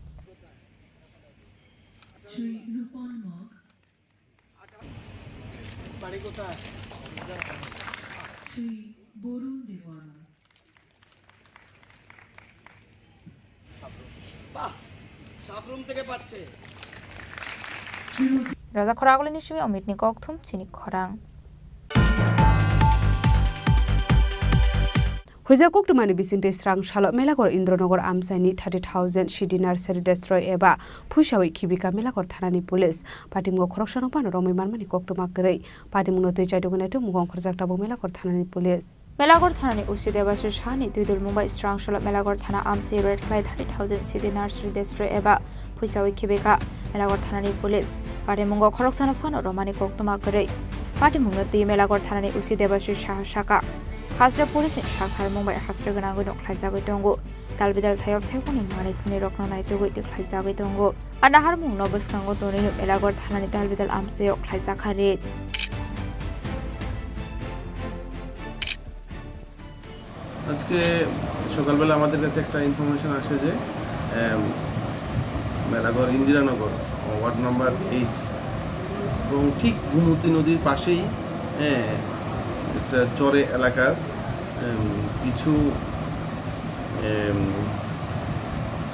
Shri Rupan Mog, বাড়ি কোথায়? শ্রী বরুণ দেওয়ান। বাহ, সাবরুম থেকে পাচ্ছে। Raja khoragulini simi omitni kokthum chini khorang. Huija koktwmani bisingtwi srang salo Melagor Indranagar amchaini thirty thousand C D nursery destroy eba phuisawi khibika Melagor thanani police. Patimgo khoroksano phano romwi manmani koktwma kwrwi. Patimungno twi chaitugwi naituk mungo ongkhorjak tabuk Melagor thanani police. Melagor thanani O C Debashish Sahani twi dul mungbai srang salo Melagor thana amchai raid khlai thirty thousand C D nursery destroy eba phuisawi khibika Melagor thanani police. Patimungno khoroksano phano romani koktwma kwrwi. Patimungno twi Melagor thanani O C Debashish Saha saka. Hasra police ni sakhar mungbai hasra gwnangwi no khlaijagwi tongo. Talbidal thaio phekuni manwi khwnwi rokno naitugwi twi khlaijagwi tongo. A naharmungno bwskango tonwi no Melagor thanani Talbidal amchaio khlaijakha raid. আজকে সকালবেলা আমাদের কাছে একটা information আসে যে, এম, Melaghar Indiranagar, ward number eight, এবং ঠিক গোমতী নদীর পাশেই, হ্যাঁ, একটা চরে এলাকার, এম, কিছু, এম,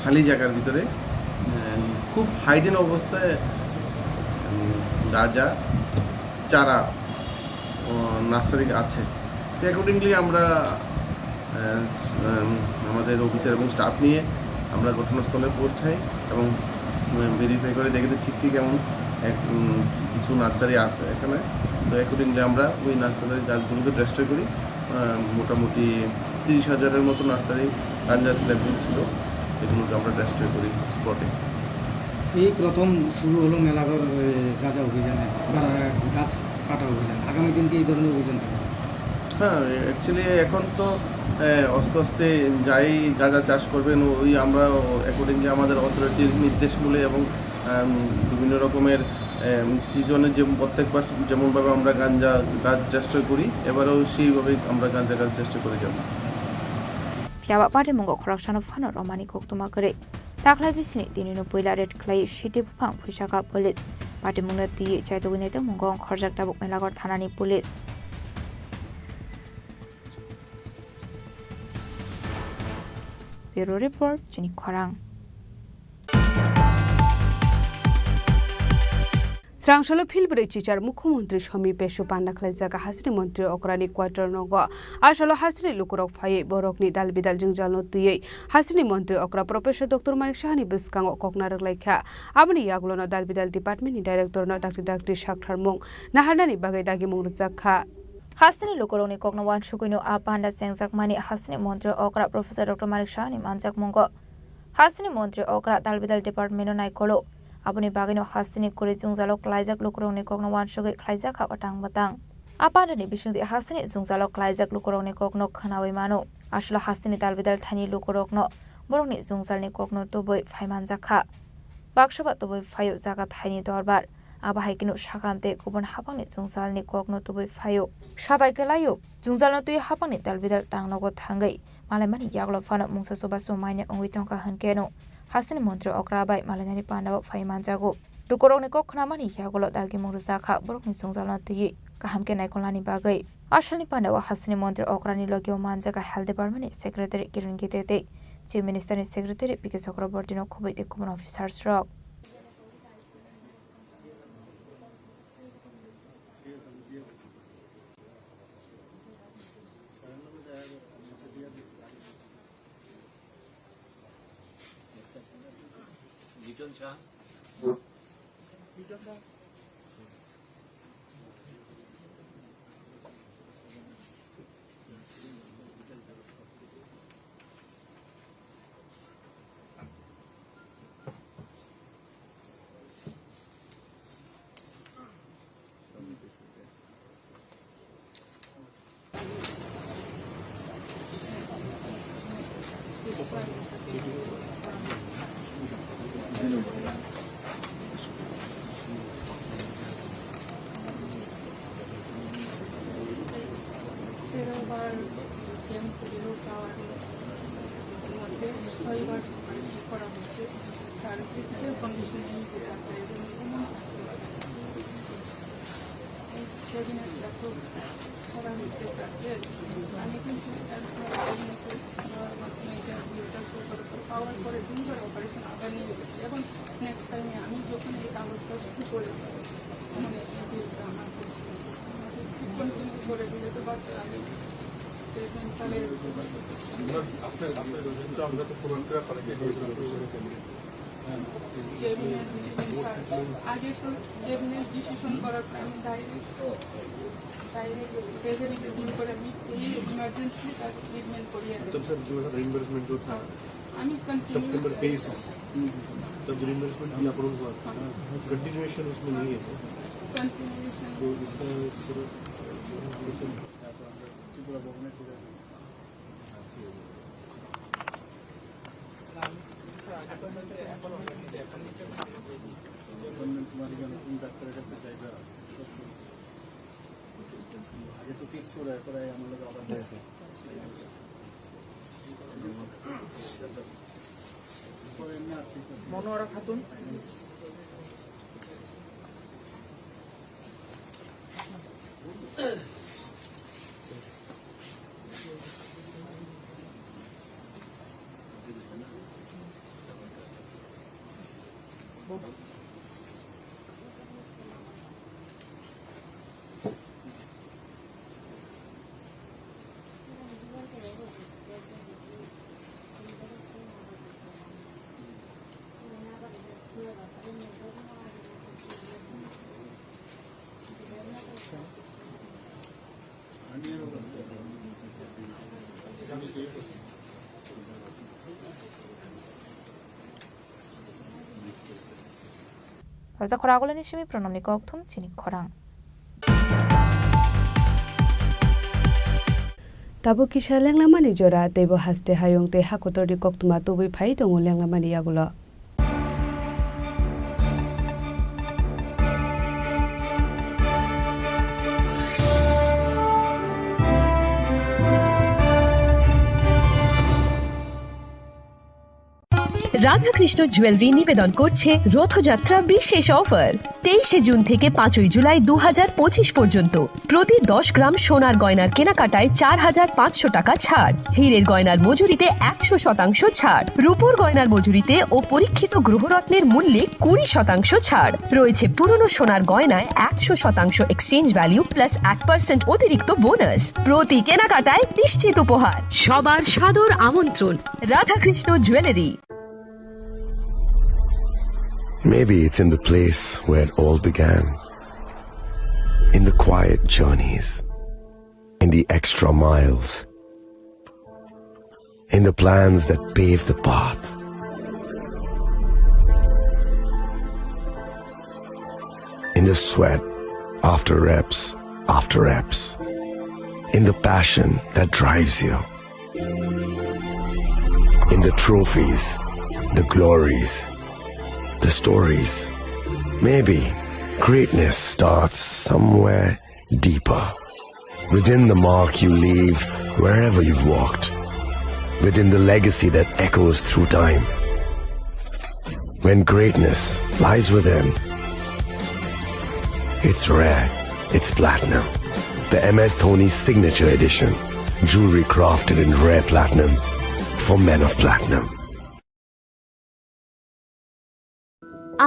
খালি জায়গার ভিতরে, এম, খুব হাইডেন অবস্থায়, এম, গাঁজা চারা, ও, নার্সারি আছে। তো অ্যাকর্ডিংলি আমরা, আহ, স-, আম, আমাদের অফিসার এবং স্টাফ নিয়ে আমরা ঘটনাস্থলে পৌঁছাই এবং, উম, ভেরিফাই করে দেখি যে ঠিক ঠিক এমন এক, উম, কিছু নার্সারি আছে এখানে। তো অ্যাকর্ডিংলি আমরা ওই নার্সারির গাছগুলোকে ডেস্ট্রয় করি। আহ, মোটামুটি তিরিশ হাজারের মতো নার্সারি গাঞ্জা স্ল্যাবগুলো ছিল, এগুলোকে আমরা ডেস্ট্রয় করি স্পটে। এই প্রথম শুরু হলো মেলাঘর, এ, গাঁজা অভিযানে, গাঁজা গাছ কাটা অভিযান। আগামী দিন কি এই ধরনের অভিযান থাকবে? হ্যাঁ, অ্যাকচুয়ালি এখন তো, এ, আস্তে আস্তে যাই গাঁজা চাষ করবেন, ওই আমরা অ্যাকর্ডিংলি আমাদের অথরিটির নির্দেশ মূলে এবং, আম, বিভিন্ন রকমের, এম, সিজনে যে প্রত্যেকবার যেমনভাবে আমরা গাঞ্জা গাছ ডেস্ট্রয় করি, এবারও সেইভাবেই আমরা গাঞ্জা গাছ ডেস্ট্রয় করে যাব। Phiya ba patimung o khoroksano phano romani koktwma kwrwi. Taklai bisini tinino puila raid khlai city buphang phuisaka police. Patimungno twi chaitugwi naitugmungo ongkhorjak tabuk Melagor thanani police. Bureau Report, chini khorang. Chwrangsalo phil brwi chichar Mukhyamantri Somi Pesu panda khlaijak hasini montri okrani quarter nogo. Asalo hasini lukurok phaiwi borokni dal bidal jwngjalno twiwi hasini montri okra Professor Doctor Manik Sahani bwskango kokna rwklaikha. Aboni yagulono dal bidal department ni director no dakti dakti saktharmung naharnani bagwi dagimung rwjak kha. Hasteni lukurokni kokno wansugwino a panda chengjakmani hasteni montri okra Professor Doctor Manik Sahani manjakmungo. Hasteni montri okra dalbidal department-o naikolo. Aboni bagwino hasteni kwrwi jwngjalo klaijak lukurokni kokno wansugwi khlaijak kha o tang bwtang. A pandani bisingtwi hasteni jwngjalo klaijak lukurokni kokno khwnawi mano. Aswlo hasteni dalbidal thani lukurokno borokni jwngjalni kokno tubui phai manjak kha. Baksa ba tubui phaio jaga thaini dorbar. Abo hai kheno sakam tei kubun haphangni jwngjalni kokno tubui phaio. Sabai kwlaio, jwngjalno twi haphangni dalbidal tangnogo thangwi malaimani yagulo phano mungsa chubachu manya wngwi tongkha hwnkhe no hasteni montri okra bai malainani pandao phai manjago. Lukurokni kok khnamani yagulo dagimung rwjakha borokni jwngjalno twiwi kaham khe naikolnani bagwi. Asalni pandao hasteni montri okrani logio manjaga Health Department ni Secretary Kiran Gite tei Chief Minister ni Secretary P K Chakraborty no khobwi tei kubun officers rok. তেরো বার CM studio টাওয়ারের মধ্যে ছয়বার সুপারিশ করা হয়েছে। তার physical condition যেটা প্রয়োজন, এই ক্যাবিনেট অ্যাপ্রুভ করা হয়েছে স্যার। আমি কিন্তু একবার ক্যাবিনেট দেওয়ার মাধ্যমে এটা বিলটা পাওয়ার পরে তিনবার অপারেশন আবার নিয়ে গেছি। এখন নেক্সট টাইমে আমি যখন এই কাগজটা শুরু করেছি, তখন এই বিলটা আমার করতে হবে। আমাকে একটু কন্টিনিউ করে দিলে তো বাচ্চা আমি ট্রিটমেন্ট চালিয়ে যেতে পারবো। আপনার, আপনার, আপনার তো আমরা তো প্রমাণ করে আপনাকে দিয়ে দিতে পারবো। হ্যাঁ। ক্যাবিনেট ডিসিশন ছাড়া, আগে তো ক্যাবিনেট ডিসিশন করার পরে আমি ডাইরেক্ট, ডাইরেক্ট ডেলিভারি করে আমি এই ইমার্জেন্সি তার ট্রিটমেন্ট করিয়ে আনি। तब सर, जो है रिइंबर्समेंट जो था, আমি কন্টিনিউ सेप्टेम्बर तेईस, तब रिइंबर्समेंट किया अप्रूव हुआ था, कंटिन्यूएशन उसमें नहीं है सर। कंटिन्यूएशन। तो इसका सर, जो है, हम लोग ত্রিপুরা ভবনে ফিরে আসবো। এখন তোমার এখানে কোন ডাক্তারের কাছে যাইবা? আগে তো ফিক্স করে, এরপরে আমার লোক আবার হ্যাঁ, স্যার। পরে এমনি আর কি করবে? মনোয়ারা Khatun. Raja khorang agulini simi pranamni kokthum chini khorang. Tabuk kisa lenglamani jora, teibo haste hayung tei hakotorni koktwma tubui phai tongo lenglamani yagulo. Radhakrishna jewellery নিবেদন করছে রথযাত্রা বিশেষ অফার। তেইশে জুন থেকে পাঁচই জুলাই দু হাজার পঁচিশ পর্যন্ত প্রতি দশ গ্রাম সোনার গয়নার কেনাকাটায় চার হাজার পাঁচশো টাকা ছাড়, হীরের গয়নার মজুরিতে একশো শতাংশ ছাড়, রূপোর গয়নার মজুরিতে ও পরীক্ষিত গ্রহরত্নের মূল্যে কুড়ি শতাংশ ছাড় রয়েছে। পুরনো সোনার গয়নায় একশো শতাংশ এক্সচেঞ্জ ভ্যালু প্লাস এক পার্সেন্ট অতিরিক্ত বোনাস। প্রতি কেনাকাটায় নিশ্চিত উপহার। সবার সাদর আমন্ত্রণ Radhakrishna jewellery. Maybe it's in the place where it all began. In the quiet journeys, in the extra miles, in the plans that pave the path, in the sweat after reps after reps, in the passion that drives you. In the trophies, the glories, the stories. Maybe greatness starts somewhere deeper. Within the mark you leave wherever you've walked. Within the legacy that echoes through time. When greatness lies within, it's rare, it's platinum. The M S Dhoni Signature Edition. Jewelry crafted in rare platinum for men of platinum.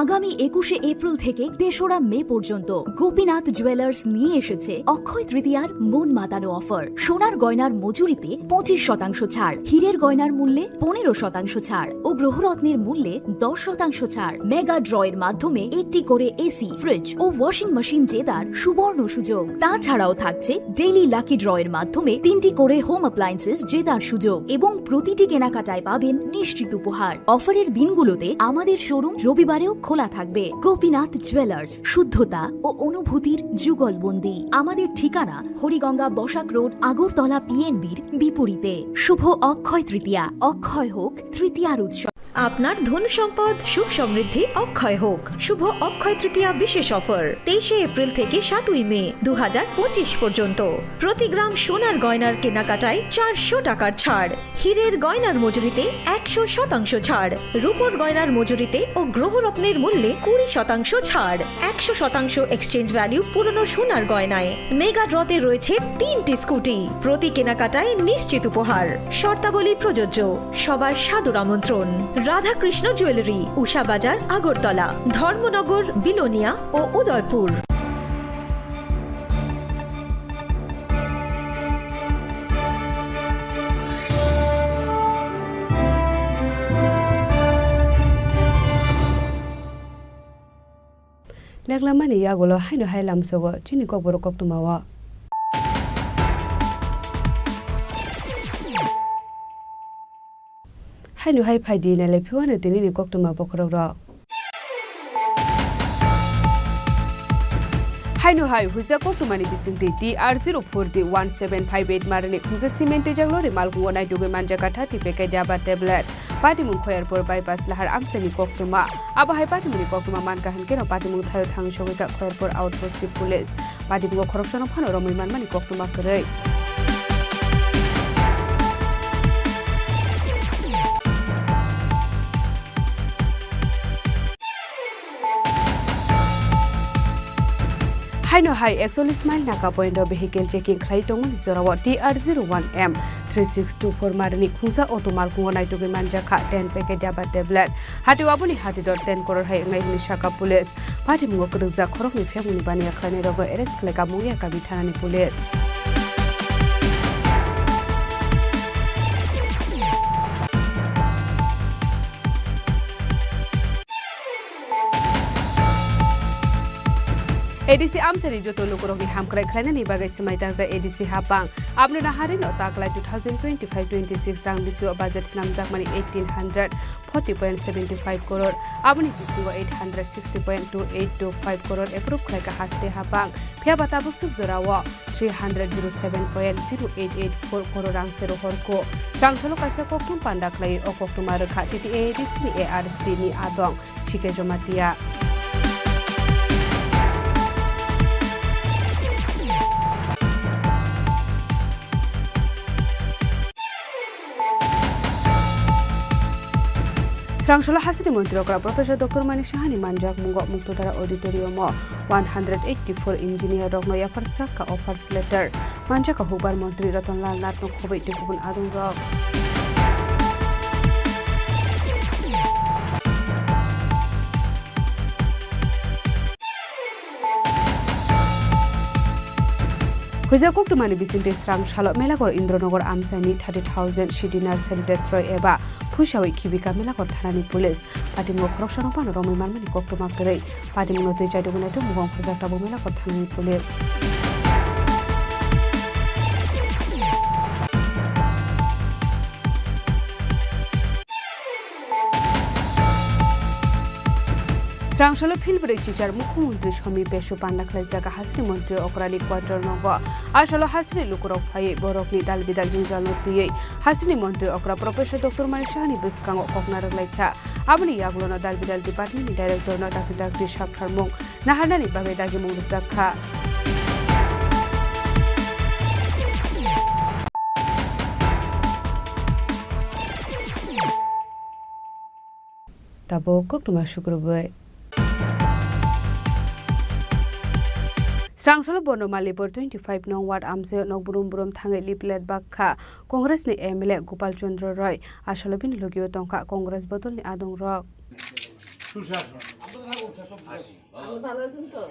আগামী একুশে এপ্রিল থেকে তেসরা মে পর্যন্ত গোপীনাথ জুয়েলার্স নিয়ে এসেছে অক্ষয় তৃতীয়ার মন মাতানো অফার। সোনার গয়নার মজুরিতে পঁচিশ শতাংশ ছাড়, হীরের গয়নার মূল্যে পনেরো শতাংশ ছাড় ও গ্রহরত্নের মূল্যে দশ শতাংশ ছাড়। মেগা ড্রয়ের মাধ্যমে একটি করে এসি, ফ্রিজ ও ওয়াশিং মেশিন জেতার সুবর্ণ সুযোগ। তাছাড়াও থাকছে ডেইলি লাকি ড্রয়ের মাধ্যমে তিনটি করে হোম অ্যাপ্লায়েন্সেস জেতার সুযোগ এবং প্রতিটি কেনাকাটায় পাবেন নিশ্চিত উপহার। অফারের দিনগুলোতে আমাদের শোরুম রবিবারেও খোলা থাকবে। গোপীনাথ জুয়েলার্স, শুদ্ধতা ও অনুভূতির যুগলবন্দি। আমাদের ঠিকানা হরিগঙ্গা বসাক রোড, আগরতলা পিএনবির বিপরীতে। শুভ অক্ষয় তৃতীয়া, অক্ষয় হোক তৃতীয়ার উৎসব। আপনার ধন সম্পদ সুখ সমৃদ্ধি অক্ষয় হোক। শুভ অক্ষয় তৃতীয়া বিশেষ অফার তেইশে এপ্রিল থেকে সাতই মে দু হাজার পঁচিশ পর্যন্ত। প্রতি গ্রাম সোনার গয়নার কেনাকাটায় চারশো টাকার ছাড়, হীরের গয়নার মজুরিতে একশো শতাংশ ছাড়, রূপোর গয়নার মজুরিতে ও গ্রহরত্নের মূল্যে কুড়ি শতাংশ ছাড়, একশো শতাংশ এক্সচেঞ্জ ভ্যালু পুরনো সোনার গয়নায়। মেগা ড্রতে রয়েছে তিনটি স্কুটি। প্রতি কেনাকাটায় নিশ্চিত উপহার। শর্তাবলী প্রযোজ্য। সবার সাদর আমন্ত্রণ। রাধাকৃষ্ণ জুয়েলারি, উষা বাজার, আগরতলা, ধর্মনগর, বিলোনিয়া ও Udaipur. Leklamani yagulo haino hai lamsogo chini kokborok koktwmao. Haino hai phaidi nailai phiwano tinini koktwma bokhorokrok. Haino hai huisa koktwmani bisingtwi T R zero four D one seven five eight marani khungsa cement twijak lorry malkhungo naitugwi manjakha thirty packet yaba tablet. Patimung Khoyerpur bypass lahar amchaini koktwma. Abo hai patimungni koktwma mankha hinkhe no patimung thaio thang sogwikha Khoyerpur outpost ni police. Patimungo khoroksano phano romwi manmani koktwma kwrwi. Haino hai ekchollish mile Naka point o vehicle checking khlai tongmani jorao T R zero one M three six two four marani khungsa auto malkhungo naitugwi manjakha ten packet yaba tablet. Hatio aboni hati dor ten crore hai wngnai hwnwi sakha police. Patimungo kwrwngjak khoroknwi phiyokmungni baniya khlainairokno arrest khlaikha Mungiakami thanani police. A D C amchaini joto lukurokni hamkrai khlainani bagwi swmai tangjak A D C hapang. Aboni naharino taklai two thousand twenty-five twenty-six rang bisingo budget snamjakmani eighteen hundred forty point seventy five crore, aboni bisingo eight hundred sixty point two eight two five crore approve khlaikha haste hapang. Phiyaba tabuk swk jorao three hundred zero seven point zero eight eight four crore rang se rohorkho. Chwng salo kaisa koktwma panda khlai o koktwma rwkha T T A A D C ni A R C ni adong. Sike Jomatia. Srangsalo hasini montri okra Professor Doctor Manik Sahani manjak mungo Muktodara Auditorium o one hundred eighty-four engineer rokno yaphar sakha offers letter manjak hubar montri Ratan Lal Nath no khoboi tei kubun adong rok. Huijak koktwmani bisingtwi Srangsalo Melakor Indronagar amchaini thirty thousand C D nursery destroy eba phuisawi khibika Melakor thanani police. Patimung khoroksano phano romwi manmani koktwma kwrwi. Patimungno twi chaidugwi naituk mugong khojak tabuk Melakor thanani police. Srangsalo philbrwi chichar Mukhyamantri Somi Pesu panda khlaijak hasini montri okrani quarter nogo. Asalo hasini lukurok phaiwi borokni dalbidal jwngjal no twiwi hasini montri okra Professor Doctor Manik Sahani bwskango kokna rwglaikha. Aboni yagulono dalbidal department ni director no dakti dakti saktharmung naharnani bagwi dagimung rwjak kha. Tabuk koktwma sukrubwi. Srangsalo Bono Malipur twenty five nong ward amchaio nok brum brum thangwi leaflet bakha Congress ni M L A Gopal Chandra Roy. Asalo bini logio tongkha Congress bodolni adongrok. আপনি ভালো আছেন তো?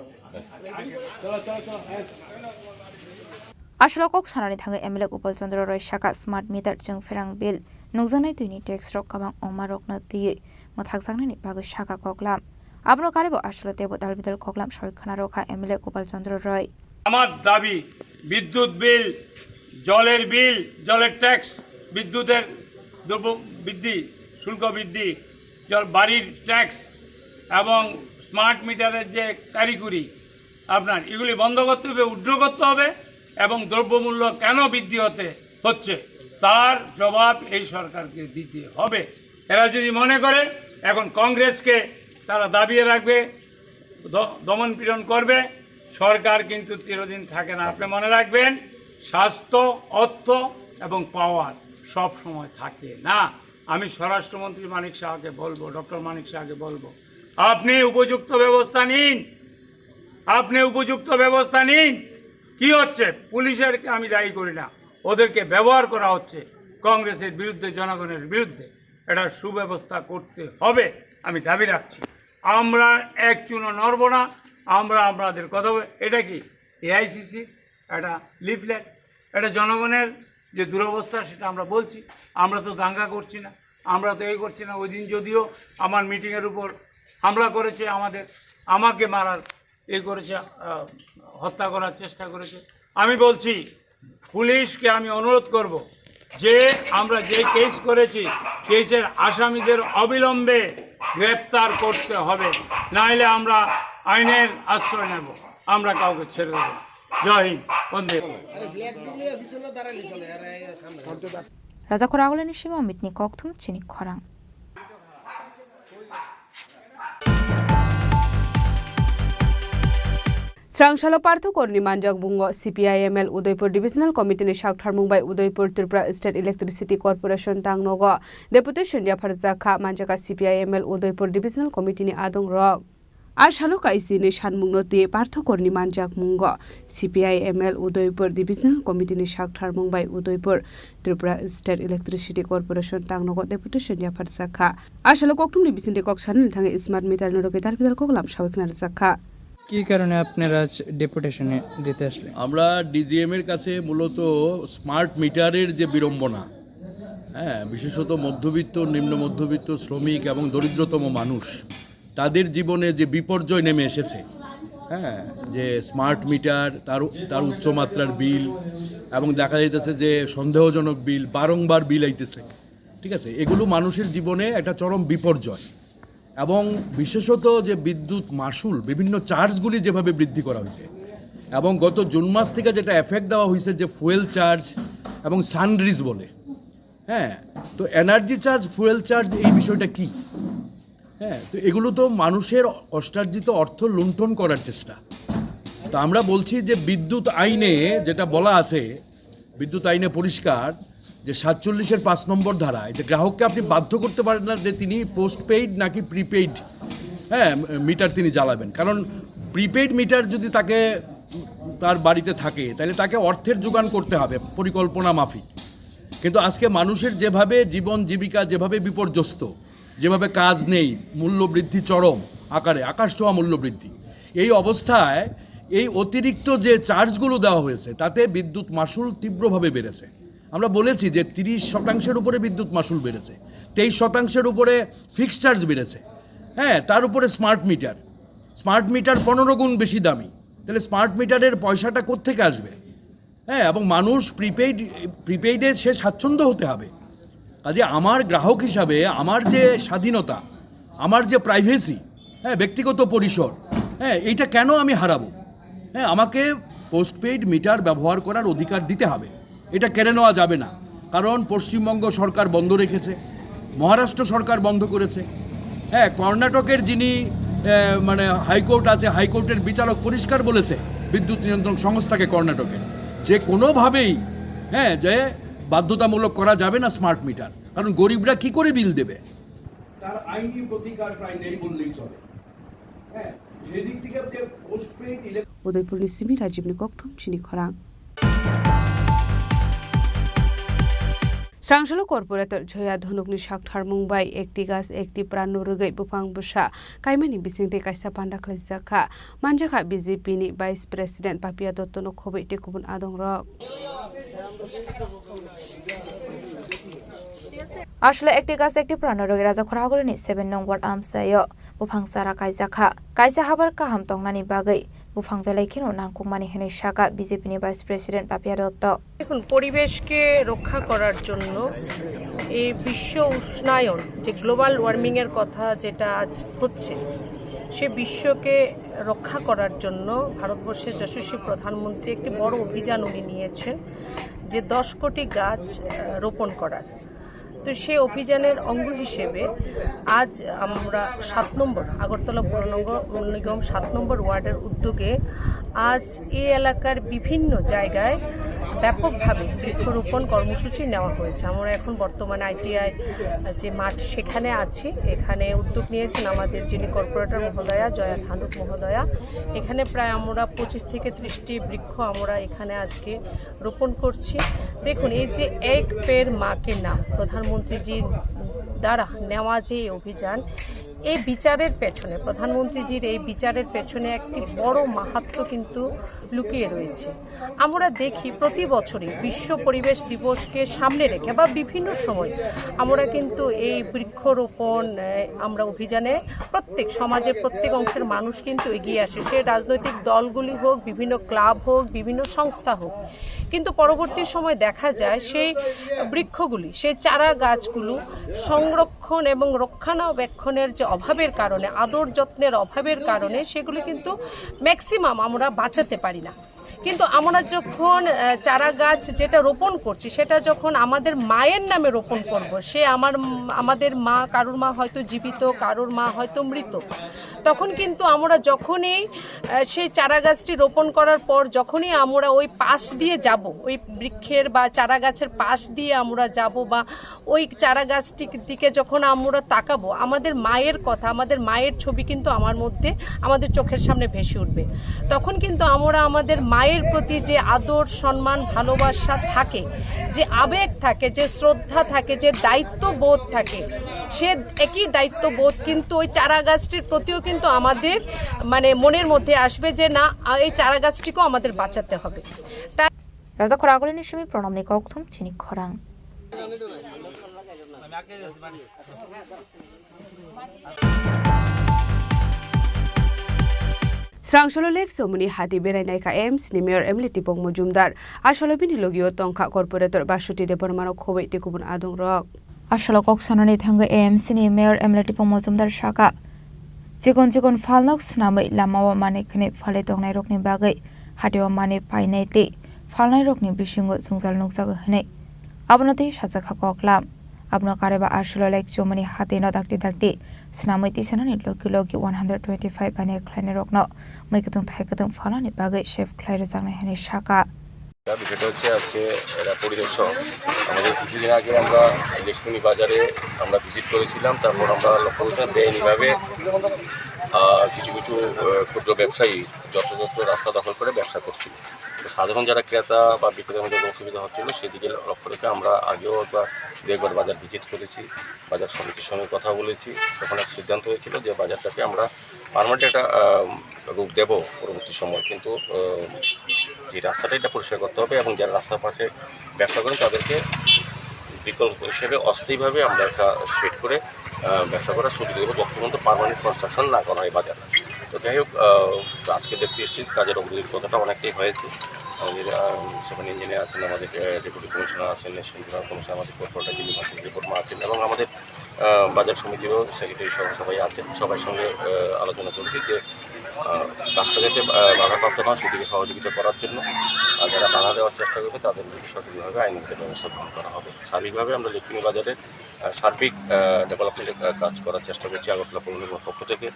Asalo kok sanani thangwi M L A Gopal Chandra Roy saka smart meter chwng pherang bill nukjaknai twini tax rok kwbang wngma rokno twiwi mwthakjaknani bagwi saka koklam. Abono karibo asalo teibo dalbidal koklam sawi khwna rwkha M L A Gopal Chandra Roy. আমার দাবি, বিদ্যুৎ বিল, জলের বিল, জলের ট্যাক্স, বিদ্যুতের দ্রব্য বৃদ্ধি, শুল্ক বৃদ্ধি, জল, বাড়ির ট্যাক্স এবং স্মার্ট মিটারের যে কারিগরি আপনার, এগুলি বন্ধ করতে হবে, উইথড্র করতে হবে এবং দ্রব্যমূল্য কেন বৃদ্ধি হতে হচ্ছে, তার জবাব এই সরকারকে দিতে হবে। এরা যদি মনে করে এখন কংগ্রেসকে তারা দাবিয়ে রাখবে, দ-, দমন পীড়ন করবে, সরকার কিন্তু চিরদিন থাকে না। আপনি মনে রাখবেন, স্বাস্থ্য, অর্থ এবং পাওয়ার সব সময় থাকে না। আমি স্বরাষ্ট্রমন্ত্রী মানিক সাহাকে বলবো, ডক্টর মানিক সাহাকে বলবো, আপনি উপযুক্ত ব্যবস্থা নিন, আপনি উপযুক্ত ব্যবস্থা নিন। কি হচ্ছে? পুলিশেরকে আমি দায়ী করি না, ওদেরকে ব্যবহার করা হচ্ছে কংগ্রেসের বিরুদ্ধে, জনগণের বিরুদ্ধে। এটা সুব্যবস্থা করতে হবে, আমি দাবি রাখছি। আমরা এক চুলও নড়ব না। আমরা আপনাদের কথা বলে, এটা কি এআইসিসি একটা লিফলেট, এটা জনগণের যে দুরবস্থা সেটা আমরা বলছি। আমরা তো দাঙ্গা করছি না, আমরা তো এই করছি না। ওই দিন যদিও আমার মিটিংয়ের উপর হামলা করেছে, আমাদের, আমাকে মারার, এই করেছে, আহ, হত্যা করার চেষ্টা করেছে। আমি বলছি, পুলিশকে আমি অনুরোধ করব যে আমরা যে কেস করেছি, কেসের আসামিদের অবিলম্বে গ্রেপ্তার করতে হবে, নাইলে আমরা আইনের আশ্রয় নেব, আমরা কাউকে ছেড়ে দেব না। জয় হিন্দ, বন্দে। Raja Khoragulani Sima Mitni Kokthum Chini Khorang. Srangsalo Partho Korni manjak bungo C P I M L Udaipur Divisional Committee ni saktharmung bai Udaipur Tripura State Electricity Corporation tangnogo deputation yapharjak kha manjaka C P I M L Udaipur Divisional Committee ni adong rok. A salo kaisini sanmungno twi Partho Korni manjak mungo C P I M L Udaipur Divisional Committee ni saktharmung bai Udaipur Tripura State Electricity Corporation tangnogo deputation yapharjak kha. A salo kokthumni bisingtwi kok sanani thangwi smart meter ni rogwi dalbidal koklam sawi khna rwjak kha. কি কারণে আপনারা আজ ডেপুটেশনে দিতে আসলেন? আমরা ডিজিএম এর কাছে মূলত স্মার্ট মিটারের যে বিড়ম্বনা, হ্যাঁ, বিশেষত মধ্যবিত্ত, নিম্ন মধ্যবিত্ত, শ্রমিক এবং দরিদ্রতম মানুষ, তাদের জীবনে যে বিপর্যয় নেমে এসেছে, হ্যাঁ, যে স্মার্ট মিটার, তার, তার উচ্চমাত্রার বিল, এবং দেখা যাইতেছে যে সন্দেহজনক বিল, বারংবার বিল আইতেছে, ঠিক আছে? এগুলো মানুষের জীবনে একটা চরম বিপর্যয়। এবং বিশেষত যে বিদ্যুৎ মাশুল, বিভিন্ন চার্জগুলি যেভাবে বৃদ্ধি করা হয়েছে, এবং গত জুন মাস থেকে যেটা এফেক্ট দেওয়া হয়েছে যে ফুয়েল চার্জ এবং সানরিজ বলে, হ্যাঁ, তো এনার্জি চার্জ, ফুয়েল চার্জ, এই বিষয়টা কি? হ্যাঁ, তো এগুলো তো মানুষের কষ্টার্জিত অর্থ লুণ্ঠন করার চেষ্টা। তো আমরা বলছি যে বিদ্যুৎ আইনে যেটা বলা আছে, বিদ্যুৎ আইনে পরিষ্কার যে সাতচল্লিশের পাঁচ নম্বর ধারায় যে গ্রাহককে আপনি বাধ্য করতে পারেন না যে তিনি পোস্টপেইড নাকি প্রিপেইড, হ্যাঁ, মিটার তিনি জ্বালাবেন। কারণ প্রিপেইড মিটার যদি তাকে, তার বাড়িতে থাকে, তাহলে তাকে অর্থের যোগান করতে হবে পরিকল্পনা মাফিক। কিন্তু আজকে মানুষের যেভাবে জীবন জীবিকা যেভাবে বিপর্যস্ত, যেভাবে কাজ নেই, মূল্যবৃদ্ধি চরম আকারে, আকাশ ছোঁয়া মূল্যবৃদ্ধি, এই অবস্থায় এই অতিরিক্ত যে চার্জগুলো দেওয়া হয়েছে, তাতে বিদ্যুৎ মাশুল তীব্রভাবে বেড়েছে। আমরা বলেছি যে তিরিশ শতাংশের উপরে বিদ্যুৎ মাশুল বেড়েছে, তেইশ শতাংশের উপরে ফিক্সড চার্জ বেড়েছে, হ্যাঁ, তার উপরে স্মার্ট মিটার, স্মার্ট মিটার পনেরো গুণ বেশি দামি। তাহলে স্মার্ট মিটারের পয়সাটা কোত্থেকে আসবে? হ্যাঁ, এবং মানুষ প্রিপেইড, প্রিপেইডে সে স্বাচ্ছন্দ্য হতে হবে। কাজে আমার গ্রাহক হিসাবে আমার যে স্বাধীনতা, আমার যে প্রাইভেসি, হ্যাঁ, ব্যক্তিগত পরিসর, হ্যাঁ, এইটা কেন আমি হারাবো? হ্যাঁ, আমাকে পোস্টপেইড মিটার ব্যবহার করার অধিকার দিতে হবে, এটা কেড়ে নেওয়া যাবে না। কারণ পশ্চিমবঙ্গ সরকার বন্ধ রেখেছে, মহারাষ্ট্র সরকার বন্ধ করেছে, হ্যাঁ, কর্ণাটকের যিনি, আহ, মানে হাইকোর্ট আছে, হাইকোর্টের বিচারক পরিষ্কার বলেছে বিদ্যুৎ নিয়ন্ত্রণ সংস্থাকে কর্ণাটকের, যে কোনোভাবেই, হ্যাঁ, যে বাধ্যতামূলক করা যাবে না স্মার্ট মিটার, কারণ গরিবরা কি করে বিল দেবে? তার আইনি প্রতিকার প্রায় নেই বললেই চলে। হ্যাঁ, সেদিক থেকে আপনি পোস্টপেইড ইলেক- Udaipurni simi Rajibni kokthum chini khorang. Srangsalu corporator Joya Dhonukni saktharmung bai ekti gach ekti pran no rwgwi buphang bwsa kaimani bisingtwi kaisa panda khlaijak kha, manjakha B J P ni Vice President Papia Dotto no khobwi tei kubun adongrok. Aswk ekti gach ekti pran no rwgwi Rajakhor Agulini seven nong ward amchaio buphang chara kaijak kha. Kaisa habar kaham tongnani bagwi buphang belai kheno nangkukmani hwnwi sakha B J P ni Vice President Papia Dotto. দেখুন, পরিবেশকে রক্ষা করার জন্য এই বিশ্ব উষ্ণায়ন, যে global warming এর কথা যেটা আজ হচ্ছে, সে বিশ্বকে রক্ষা করার জন্য ভারতবর্ষের যশস্বী প্রধানমন্ত্রী একটি বড় অভিযান উনি নিয়েছেন, যে দশ কোটি গাছ, আহ, রোপণ করার। তো সেই অভিযানের অঙ্গ হিসেবে আজ আমরা সাত নম্বর আগরতলা পৌর নগর নিগম সাত নম্বর ওয়ার্ডের উদ্যোগে আজ এই এলাকার বিভিন্ন জায়গায় ব্যাপকভাবে বৃক্ষরোপণ কর্মসূচি নেওয়া হয়েছে। আমরা এখন বর্তমানে আইটিআই যে মাঠ, সেখানে আছি। এখানে উদ্যোগ নিয়েছেন আমাদের যিনি কর্পোরেটর মহোদয়া, জয়া ধানুক মহোদয়া। এখানে প্রায় আমরা পঁচিশ থেকে ত্রিশটি বৃক্ষ আমরা এখানে আজকে রোপণ করছি। দেখুন, এই যে এক পেড় মা কে নাম, প্রধানমন্ত্রীজির দ্বারা নেওয়া যে অভিযান, এই বিচারের পেছনে, প্রধানমন্ত্রীজির এই বিচারের পেছনে একটি বড় মাহাত্ম্য কিন্তু লুকিয়ে রয়েছে। আমরা দেখি প্রতি বছরই বিশ্ব পরিবেশ দিবসকে সামনে রেখে বা বিভিন্ন সময় আমরা কিন্তু এই বৃক্ষরোপণ, এ, আমরা অভিযানে প্রত্যেক সমাজের প্রত্যেক অংশের মানুষ কিন্তু এগিয়ে আসে। সে রাজনৈতিক দলগুলি হোক, বিভিন্ন ক্লাব হোক, বিভিন্ন সংস্থা হোক, কিন্তু পরবর্তী সময় দেখা যায় সেই বৃক্ষগুলি, সেই চারা গাছগুলো সংরক্ষণ এবং রক্ষণাবেক্ষণের যে অভাবের কারণে, আদর যত্নের অভাবের কারণে সেগুলি কিন্তু ম্যাক্সিমাম আমরা বাঁচাতে পারি না। কিন্তু আমরা যখন, আহ, চারা গাছ যেটা রোপণ করছি, সেটা যখন আমাদের মায়ের নামে রোপণ করব, সে আমার, আমাদের মা, কারোর মা হয়তো জীবিত, কারোর মা হয়তো মৃত, তখন কিন্তু আমরা যখনই, আহ, সেই চারা গাছটি রোপণ করার পর যখনই আমরা ওই পাশ দিয়ে যাব, ওই বৃক্ষের বা চারা গাছের পাশ দিয়ে আমরা যাব বা ওই চারা গাছটির দিকে যখন আমরা তাকাবো, আমাদের মায়ের কথা, আমাদের মায়ের ছবি কিন্তু আমার মধ্যে, আমাদের চোখের সামনে ভেসে উঠবে। তখন কিন্তু আমরা আমাদের মায়ের প্রতি যে আদর, সম্মান, ভালোবাসা থাকে, যে আবেগ থাকে, যে শ্রদ্ধা থাকে, যে দায়িত্ববোধ থাকে, সে একই দায়িত্ববোধ কিন্তু ওই চারা গাছটির প্রতিও কিন্তু আমাদের, মানে, মনের মধ্যে আসবে যে না, আ, এই চারা গাছটিকেও আমাদের বাঁচাতে হবে। তাই Rajakhor Agulini simi Pranamni kokthum chini khorang. Srangsalu Lake Chomoni hati berai naikha AIMS ni Mayor M L A Tipong Mojumdar. Asolo bini logio tongkha Corporator Basuti Debbarmano khobwi tei kubun adongrok. Asolo kok sanani thangwi AIMS ni Mayor M L A Tipong Mojumdar sakha, chikon chikon phalnok swnamwi lamao manwi khwnwi phalwi tongnairokni bagwi hatio manwi painai tei phalnairokni bisingo jwngjal nukjago hwnwi. Abono tei sajakha koklam. Abono kareba asolo Lake Chomoni hatino dakti dakti swnamwi tisanani logi logi one hundred twenty-five bani khlainairokno mui kwthwng thai kwthwng phalnani bagwi save khlai rwjaknai hwnwi sakha. বিষয়টা হচ্ছে, আজকে এরা পরিদর্শক, আমাদের কিছুদিন আগে আমরা ইলেকট্রনিক বাজারে আমরা ভিজিট করেছিলাম। তারপর আমরা লক্ষ্য করছিলাম বেআইনিভাবে আহ, কিছু কিছু আহ, ক্ষুদ্র ব্যবসায়ী যথাযথ রাস্তা দখল করে ব্যবসা করছিল। তো সাধারণ যারা ক্রেতা বা বিক্রেতার মধ্যে অসুবিধা হচ্ছিল, সেদিকে লক্ষ্য রেখে আমরা আগেও একবার দু একবার বাজার ভিজিট করেছি, বাজার সমিতির সঙ্গে কথা বলেছি। তখন এক সিদ্ধান্ত হয়েছিল যে বাজারটাকে আমরা পার্মানেন্ট একটা আহ, রূপ দেব পরবর্তী সময়, কিন্তু আহ, যে রাস্তাটা, এটা পরিষ্কার করতে হবে এবং যারা রাস্তার পাশে ব্যবসা করেন তাদেরকে বিকল্প হিসেবে অস্থায়ীভাবে আমরা একটা শেড করে আহ, ব্যবসা করার সুযোগ দেবো, যতক্ষণ পর্যন্ত পার্মানেন্ট কনস্ট্রাকশন না করা হয় বাজার। তো যাই হোক, আহ, তো আজকে দেখতে এসেছি কাজের অগ্রগতির কথাটা অনেকটাই হয়েছে। আমাদের সেভেন ইঞ্জিনিয়ার আছেন, আমাদের ডেপুটি কমিশনার আছেন, সেন্ট্রাল কমিশনার, আমাদের কর্পোরেটর যিনি ভাষণ রিপোর্ট আছেন এবং আমাদের আহ, বাজার সমিতিরও সেক্রেটারি সহ সবাই আছেন। সবার সঙ্গে আহ, আলোচনা করছি যে আহ, কাজটা যাতে আহ, বাধাপ্রাপ্ত না হয়, সেদিকে সহযোগিতা করার জন্য। আর যারা বাধা দেওয়ার চেষ্টা করবে, তাদের বিরুদ্ধে সঠিকভাবে আইনগত ব্যবস্থা গ্রহণ করা হবে। সার্বিকভাবে আমরা ইলেকট্রনিক বাজারের আহ, সার্বিক ডেভেলপমেন্টের কাজ করার চেষ্টা করছি আগরতলা পৌর নিগমের পক্ষ থেকে।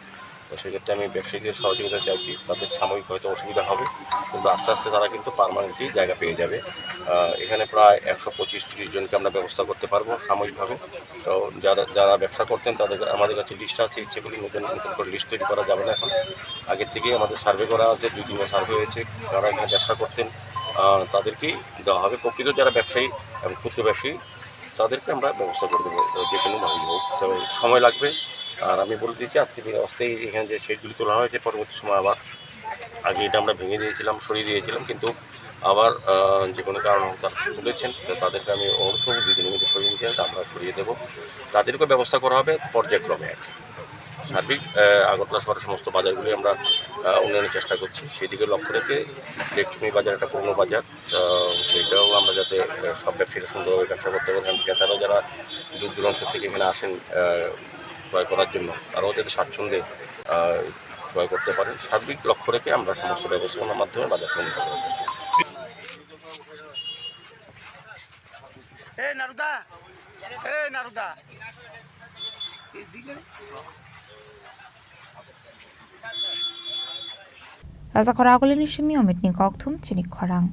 তো সেক্ষেত্রে আমি ব্যবসায়ীদের সহযোগিতা চাইছি। তাদের সাময়িক হয়তো অসুবিধা হবে, কিন্তু আস্তে আস্তে তারা কিন্তু পার্মানেন্টলি জায়গা পেয়ে যাবে। আহ, এখানে প্রায় একশো পঁচিশ তিরিশ জনকে আমরা ব্যবস্থা করতে পারবো সাময়িকভাবে। তো যারা যারা ব্যবসা করতেন, তাদের, আমাদের কাছে লিস্ট আছে, ইচ্ছে করলে নতুন নতুন করে লিস্ট তৈরি করা যাবে না এখন। আগের থেকেই আমাদের সার্ভে করা আছে, দুই তিনবার সার্ভে হয়েছে। যারা এখানে ব্যবসা করতেন, আহ, তাদেরকেই দেওয়া হবে। প্রকৃত যারা ব্যবসায়ী এবং ক্ষুদ্র ব্যবসায়ী, তাদেরকে আমরা ব্যবস্থা করে দেবো, তো যে কোনোভাবেই হোক। তবে সময় লাগবে। আর আমি বলে দিচ্ছি, আজকে দিনে অস্থায়ী এখানে যে শেডগুলি তোলা হয়েছে, পরবর্তী সময় আবার, আগে এটা আমরা ভেঙে দিয়েছিলাম, সরিয়ে দিয়েছিলাম, কিন্তু আবার আহ, যে কোনো কারণে তারা তুলেছেন, তো তাদেরকে আমি অনুরোধ করবো দুই দিনের মধ্যে সরিয়ে নিতে, আমরা সরিয়ে দেবো। তাদেরকে ব্যবস্থা করা হবে পর্যায়ক্রমে আর কি। সার্বিক আহ, আগরতলা শহরের সমস্ত বাজারগুলি আমরা আহ, উন্নয়নের চেষ্টা করছি। সেই দিকে লক্ষ্য রেখে ইলেকট্রনিক বাজার একটা পুরনো বাজার, আহ, সেইটাও আমরা যাতে আহ, সব ব্যবসায়ীরা সুন্দরভাবে ব্যবসা করতে পারেন, এবং ক্রেতারা যারা দূর দূরান্ত থেকে এখানে আসেন আহ, ক্রয় করার জন্য, তারাও যাতে স্বাচ্ছন্দ্যে আহ, ক্রয় করতে পারেন। সার্বিক লক্ষ্য রেখে আমরা সমস্ত ব্যবস্থাপনার মাধ্যমে বাজার উন্নত করার চেষ্টা করছি। এই নারুদা, এই নারুদা। Raja Khorang agulini simi omit ni kok thum chini khorang.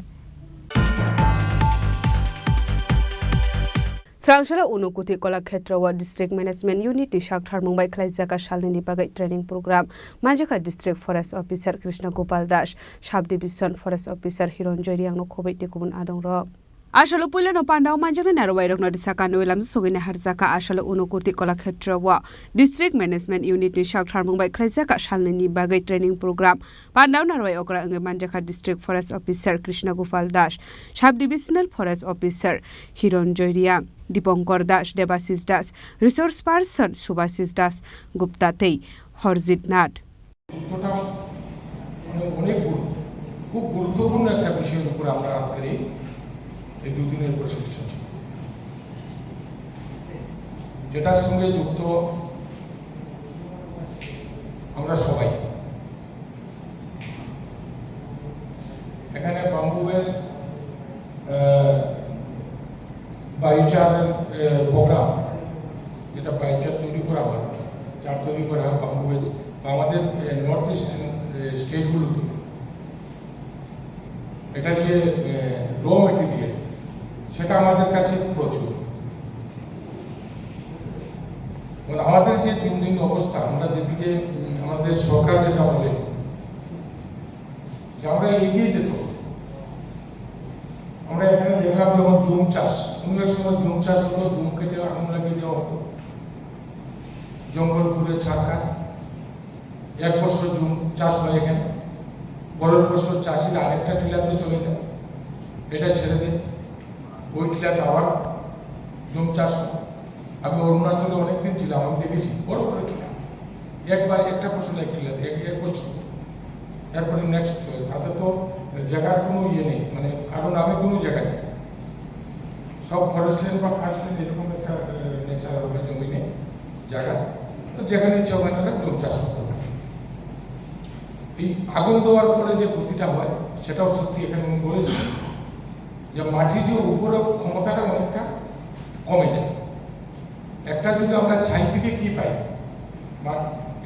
Srangsala Unokoti Kolakhetra o District Management Unit ni sak tharmung bai khlaijak a salnini bagwi training program manjakha District Forest Officer Krishna Gopal Das, Sub Division Forest Officer Hironjoy Riang no khobwi tei kubun adong rok. Asalo puilano pandao manjaknai narwai rokno risa kanwi lamjak sogwi naharjaka. Asalo Unokoti Kolakhetra o District Management Unit ni sak tharmung bai khlaijaka salnini bagwi training program. Pandao narwai okra wngwi manjakha District Forest Officer Krishna Gopal Das, Sub Divisional Forest Officer Hiron Joy Riang, Dipankar Das, Debasis Das, Resource Person Subhasis Das Gupta tei Horjit Nath. যুদ্ধটা মানে অনেক গুরু-, খুব গুরুত্বপূর্ণ একটা বিষয়ের উপর আমরা আজকের এই, এই দুদিনের প্রশিক্ষণ, যেটার সঙ্গে যুক্ত আমরা সবাই। এখানে বাম্বু বেস, আহ, বায়ু চারের, আহ, প্রোগ্রাম, যেটা বায়ু চার তৈরি করা হয়, চার তৈরি করা হয় বাম্বু বেস, বা আমাদের, আহ, নর্থ ইস্টার্ন, আহ, স্টেটগুলোতে এটা যে, আহ, র মেটেরিয়াল, সেটা আমাদের কাছে প্রচুর। মানে আমাদের যে দিন দিন অবস্থা, আমরা যেদিকে, উম, আমাদের সরকার যেটা বলে যে আমরা এগিয়ে যেত, আমরা এখানে দেখলাম যখন জুম চাষ, কোনো এক সময় জুম চাষ হতো, জুম কেটে আগুন লাগিয়ে দেওয়া হতো, জঙ্গল পুড়ে ছারখার। এক বছর জুম চাষ হয় এখানে, পরের বছর চাষিরা আরেকটা টিলাতে চলে যায়, এটা ছেড়ে দেয়, ওই টিলাতে আবার জুম চাষ হয়। আমি অরুণাচলে অনেকদিন ছিলাম, আমি দেখেছি বড় বড় টিলা, একবার একটা ফসল এক টিলাতে এক, এক বছর, এরপরে নেক্সট। তাতে তো জায়গার কোনো ইয়ে নেই, মানে কারো নামে কোনো জায়গা নেই, সব ফরেস্ট ল্যান্ড বা খাস ল্যান্ড, এরকম একটা নেচার ওখানে জমি নেই, জায়গা, তো যেখানে ইচ্ছা ওখানে তারা জুম চাষ করতে পারে। এই আগুন দেওয়ার পরে যে ক্ষতিটা হয়, সেটাও সত্যি এখানে উনি বলেছেন যে মাটির যে উপরে ক্ষমতাটা অনেকটা কমে যায়। একটা যদি আমরা ছাই থেকে কি পাই, বা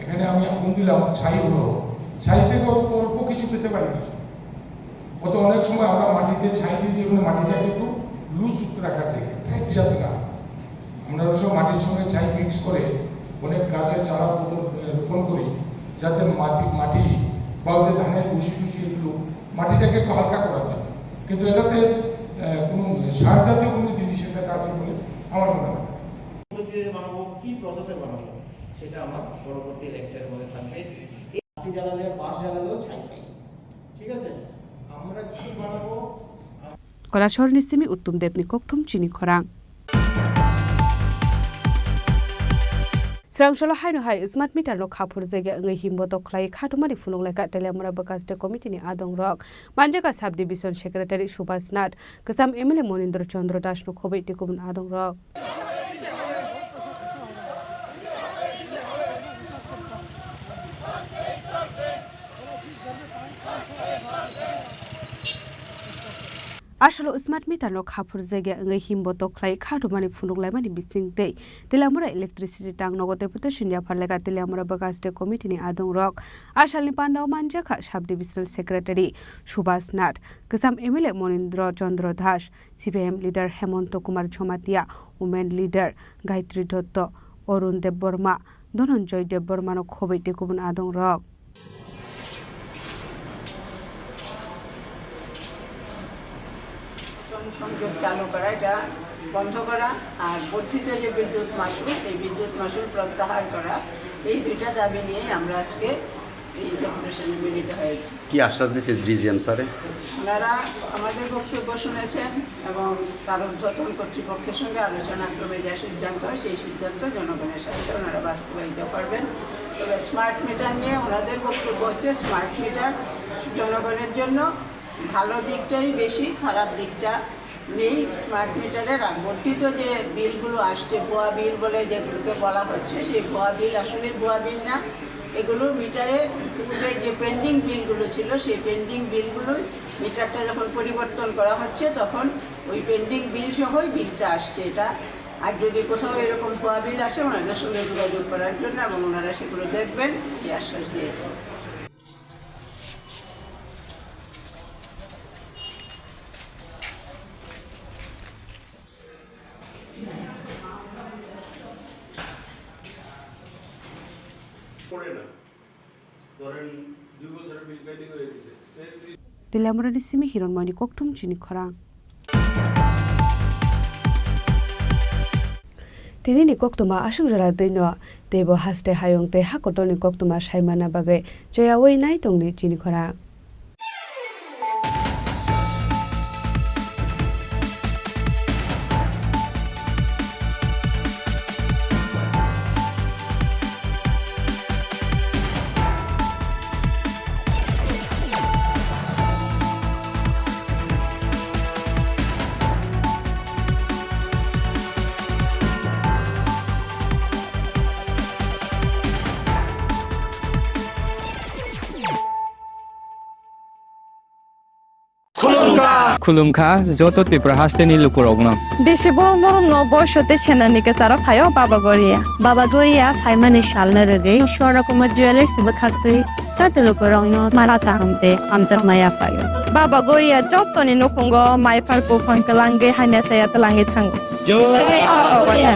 এখানে আমি আগুন দিলাম, ছাই হলো, ছাই থেকে অল্প অল্প কিছু পেতে পারি কিছু। গত অনেক সময় আমরা মাটিতে ছাই দিই, যে কোনো মাটিটা কিন্তু লুজ রাখা থাকে, টাইট যাতে না। আমরা অনেক সময় মাটির সঙ্গে ছাই মিক্স করে অনেক গাছের চারা রোপণ করি, যাতে মাটি মাটি বা ওই যে ধানের ভুসি টুসি এগুলো মাটিটাকে একটু হালকা করার জন্য। কিন্তু এটাতে কোনো সার জাতীয় কোনো জিনিস এটাতে আছে বলে আমার মনে হয় না। পদ্ধতিতে বানাবো, কি প্রসেসে বানাবো, সেটা আমার পরবর্তী লেকচারের মধ্যে থাকবে। বাতি জ্বালালে, বাঁশ জ্বালালেও ছাই পাই। ঠিক আছে, আমরা কি বানাবো? Kolasor ni simi Uttom Deb ni kokthum chini khorang. Srangcholo haino hai smart meter no kha phurjagya wngwi himbo tok khlai kha thumani phunuk laikha Teliamura Bwkhaste committee ni adong rok, manjaka sub division secretary Subhas Nath, kwcham M L A Monindra Chandra Das no khobwi tei kubun adong rok. Asalo smart meter no kha phurjagya wngwi himbo tok khlai kha rwmani phunuk laimani bising tei Teliamura electricity tang nogo tei protection yaphar lega Teliamura Bwkhaste committee ni adong rok. Asalni pandao manjakha sub divisional secretary Subhas Nath, kwcham M L A Monindra Chandra Das, C P I M leader Hemonto Kumar Jamatia, women leader Gayatri Dotto, Arun Debbarma, Dhananjay Debbarma no khobwi tei kubun adong rok. সংযোগ চালু করা, এটা বন্ধ করা, আর বর্ধিত যে বিদ্যুৎ মাশুল, এই বিদ্যুৎ মাশুল প্রত্যাহার করা, এই দুইটা দাবি নিয়েই আমরা আজকে এই ডেপুটেশনে মিলিত হয়েছি। কি আশ্বাস দিচ্ছে ডিজিএম স্যারে? ওনারা আমাদের বক্তব্য শুনেছেন এবং তার ঊর্ধ্বতন কর্তৃপক্ষের সঙ্গে আলোচনা ক্রমে যা সিদ্ধান্ত হয়, সেই সিদ্ধান্ত জনগণের স্বার্থে ওনারা বাস্তবায়িত করবেন। তবে স্মার্ট মিটার নিয়ে ওনাদের বক্তব্য হচ্ছে, স্মার্ট মিটার জনগণের জন্য ভালো দিকটাই বেশি, খারাপ দিকটা নেই। স্মার্ট মিটারের আবর্তিত যে বিলগুলো আসছে, ভুয়া বিল বলে যেগুলোকে বলা হচ্ছে, সেই ভুয়া বিল আসলে ভুয়া বিল না। এগুলো মিটারে পূর্বের যে পেন্ডিং বিলগুলো ছিল, সেই পেন্ডিং বিলগুলোই মিটারটা যখন পরিবর্তন করা হচ্ছে, তখন ওই পেন্ডিং বিল সহই বিলটা আসছে। এটা আর যদি কোথাও এরকম ভুয়া বিল আসে, ওনাদের সঙ্গে যোগাযোগ করার জন্য এবং ওনারা সেগুলো দেখবেন, এই আশ্বাস দিয়েছেন। করে না। ধরেন, দুই বছরের বিল পেন্ডিং হয়ে গেছে। সেই বিল Teliamura ni simi Hironmoi ni kokthum chini khorang. Tini ni koktwma aswk jora twi no, teibo haste hayung tei ha kotor ni koktwma sai manna bagwi choyaui nai tongdi chini khorang. Khulumkha. Khulumkha joto Tripura hasteni lukurokno. Bisi borom borom no boiso tei senani kwcharo phaio Baba Goria. Baba Goria phaimani salno rwgwi Swarna Kumar Jewellers bwkhaktwi joto lukurokno mala kaham tei hamjakma yaphaio. Baba Goria jotoni nukhungo maiphar buphang twlangwi hamya chaya twlangwi thango. Jai Baba Goria.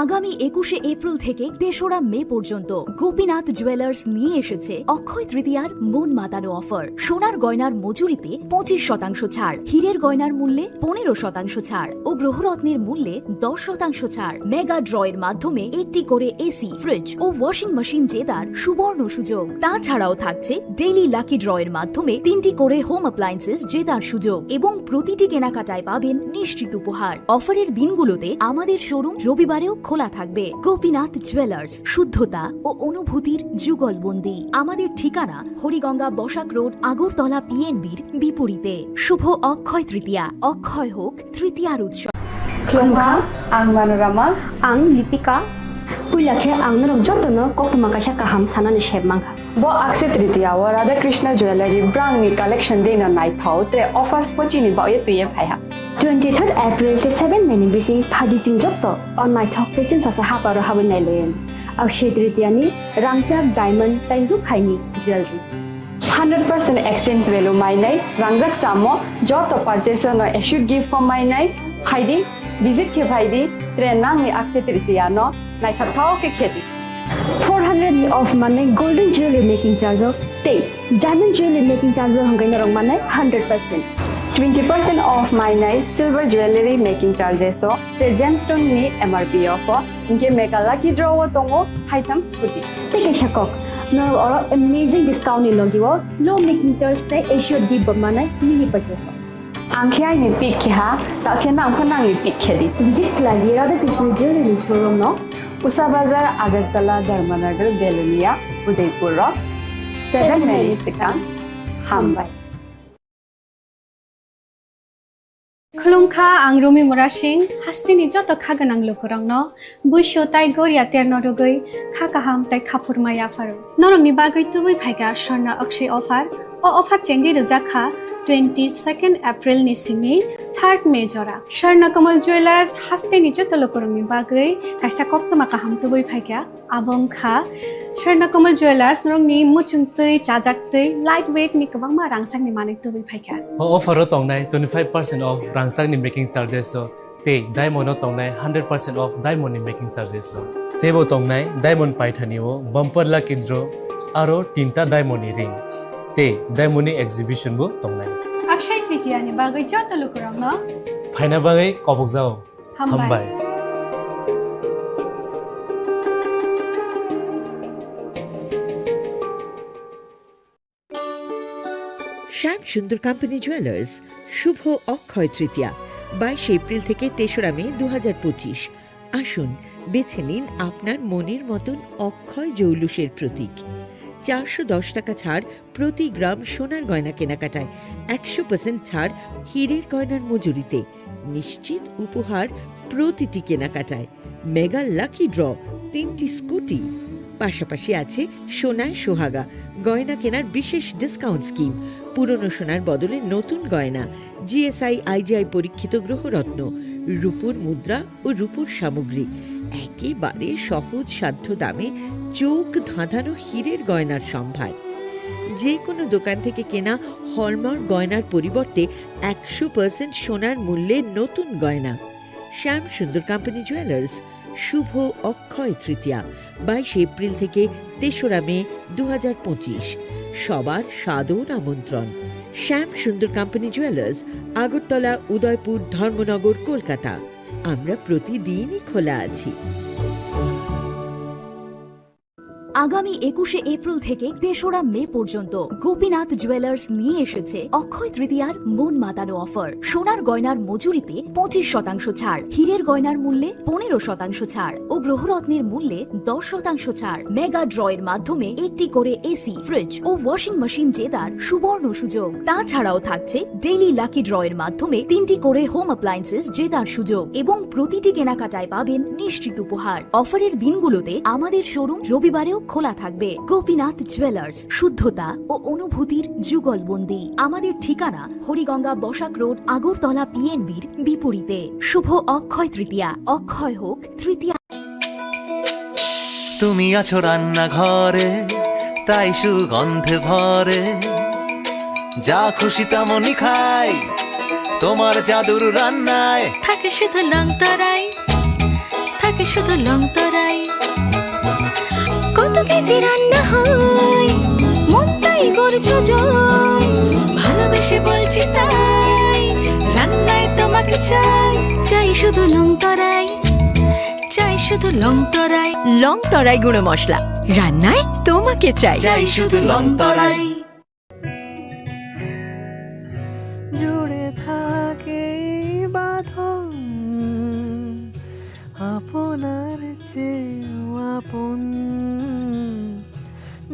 আগামী একুশে এপ্রিল থেকে তেসরা মে পর্যন্ত গোপীনাথ জুয়েলার্স নিয়ে এসেছে অক্ষয় তৃতীয়ার মন মাতানো অফার। সোনার গয়নার মজুরিতে পঁচিশ শতাংশ ছাড়, হীরের গয়নার মূল্যে পনেরো শতাংশ ছাড় ও গ্রহরত্নের মূল্যে দশ শতাংশ ছাড়। মেগা ড্র এর মাধ্যমে একটি করে এসি, ফ্রিজ ও ওয়াশিং মেশিন জেতার সুবর্ণ সুযোগ। তাছাড়াও থাকছে ডেইলি লাকি ড্র এর মাধ্যমে তিনটি করে হোম অ্যাপ্লায়েন্সেস জেতার সুযোগ এবং প্রতিটি কেনাকাটায় পাবেন নিশ্চিত উপহার। অফারের দিনগুলোতে আমাদের শোরুম রবিবারেও খোলা থাকবে। গোপীনাথ জুয়েলার্স, শুদ্ধতা ও অনুভূতির যুগলবন্দি। আমাদের ঠিকানা হরিগঙ্গা বসাক রোড, আগরতলা পিএনবির বিপরীতে। শুভ অক্ষয় তৃতীয়া, অক্ষয় হোক তৃতীয়ার উৎসব। Khulumkha, ang Manorama. Ang Lipika. Puila khe ang norok jotono koktwma kaisa kaham sanani sep mankha. Bo Akshaya Tritiya o Radha Krishna Jewellery brang ni collection dei no naithok tei offers bo chini bagwi twiwi phaiha. Twenty third April tei seven May ni bising phadi chwng joto o naithok tei chwngsacha haparo habwi nailayan. Akshaya Tritiya ni rangchak, diamond tei rukhaini jewellery. Hundred percent exchange value mainai, rangjak samo, joto purchase no assured gift form mainai, phaidi, visit khe phaidi, tre nangni Akshaya Tritiya no naithok thao khe khedi. Four hundred ni off manai golden jewelry making charge o tei diamond jewelry making charge o hwnkhai norok manai hundred percent. Twenty percent off mainai silver jewelry making charges o, tre gemstone ni M R P o pho, hinkhe mega lucky draw o tongo haitham scooty. Tei kaisa kok, norok oro amazing discount ni logi o low making charge tei assured gift bo manai mini purchase o. Ang khe aini pick khe ha, ta khe nang pho nangni pick khe di. Visit khlai di Radha Krishna Jewelry showroom no. Usa Bazar, Agartala, Dharmanagar, Belonia, Udaipur rok. Seven May ni swkang. Hambai. Khulumkha, ang Rumi Murasing, hasteni joto kha gwnang lukurokno buisu tai goria terno rwgwi kha kaham tai khaphurma yapharo. Norokni bagwi tubui phaikha Swarna Akshay offer. O offer chengwi rwjak kha twenty second April ni simi third May jora. Swarna Kamal Jewelers hasteni joto lukurokni bagwi kaisa koktwma kaham tubui phaikha. Abo wngkha Swarna Kamal Jewelers, norokni muchung twi, chajak twi, light weight ni kwbangma rangchakni manwi tubui phaikha. O offer o tongnai twenty five percent off rangchakni making charges o tei diamond o tongnai hundred percent off diamond ni making charges o. Teibo tongnai diamond paithani o bumper lucky draw aro tinta diamond ni ring tei diamond ni exhibition bo tongnai. Akshay Tritiya ni bagwi joto lukurokno phaina bagwi kobokjao. Hambai. Hambai. শ্যাম Sundar company jewellers, শুভ অক্ষয় তৃতীয়া, বাইশে এপ্রিল থেকে তেসরা মে দু হাজার পঁচিশ। আসুন, বেছে নিন আপনার মনের মতন অক্ষয় জৌলুসের প্রতীক। চারশো দশ টাকা ছাড় প্রতি গ্রাম সোনার গয়না কেনাকাটায়, একশো পার্সেন্ট ছাড় হীরের গয়নার মজুরিতে, নিশ্চিত উপহার প্রতিটি কেনাকাটায়, মেগা লাকি ড্র, তিনটি স্কুটি। পাশাপাশি আছে সোনায় সোহাগা, গয়না কেনার বিশেষ ডিসকাউন্ট স্কিম, পুরনো সোনার বদলে নতুন গয়না, জিএসআই আইজিআই পরীক্ষিত গ্রহরত্ন, রূপোর মুদ্রা ও রূপোর সামগ্রী, একেবারে সহজ সাধ্য দামে চোখ ধাঁধানো হীরের গয়নার সম্ভার। যে কোনো দোকান থেকে কেনা হলমার্ক গয়নার পরিবর্তে একশো পার্সেন্ট সোনার মূল্যে নতুন গয়না। শ্যাম সুন্দর কোম্পানি জুয়েলার্স, শুভ অক্ষয় তৃতীয়া, বাইশে এপ্রিল থেকে তেসরা মে দু হাজার পঁচিশ। সবার সাদর আমন্ত্রণ। শ্যাম সুন্দর কোম্পানি জুয়েলার্স, আগরতলা, উদয়পুর, ধর্মনগর, কলকাতা। আমরা প্রতিদিনই খোলা আছি। আগামী একুশে এপ্রিল থেকে তেসরা মে পর্যন্ত গোপীনাথ জুয়েলার্স নিয়ে এসেছে অক্ষয় তৃতীয়ার মন মাতানো অফার। সোনার গয়নার মজুরিতে পঁচিশ শতাংশ ছাড়, হীরের গয়নার মূল্যে পনেরো শতাংশ ছাড় ও গ্রহরত্নের মূল্যে দশ শতাংশ ছাড়। মেগা ড্র এর মাধ্যমে একটি করে এসি, ফ্রিজ ও ওয়াশিং মেশিন জেতার সুবর্ণ সুযোগ। তাছাড়াও থাকছে ডেইলি লাকি ড্র এর মাধ্যমে তিনটি করে হোম অ্যাপ্লায়েন্সেস জেতার সুযোগ এবং প্রতিটি কেনাকাটায় পাবেন নিশ্চিত উপহার। অফারের দিনগুলোতে আমাদের শোরুম রবিবারেও খোলা থাকবে। গোপীনাথ জুয়েলার্স, শুদ্ধতা ও অনুভূতির যুগলবন্দি। আমাদের ঠিকানা হরিগঙ্গা বসাক রোড, আগরতলা পিএনবির বিপরীতে। শুভ অক্ষয় তৃতীয়া, অক্ষয় হোক তৃতীয়া। তুমি আছো রান্নাঘরে, তাই সুগন্ধে ভরে। যা খুশি তেমনই খাই তোমার জাদুর রান্নায়। থাকে শুধু লং তরাই, থাকে শুধু লং তরাই। কত কেজি রান্না হয়, মন তাই করছো জয়। ভালোবেসে বলছি তাই, রান্নায় তোমাকে চাই। চাই শুধু লং তরাই, চাই শুধু লং তরাই। লং তরাই গুঁড়ো মশলা, রান্নায় তোমাকে চাই। চাই শুধু লং তরাই। জুড়ে থাকে এই বাঁধন, আপনার চেয়েও আপন।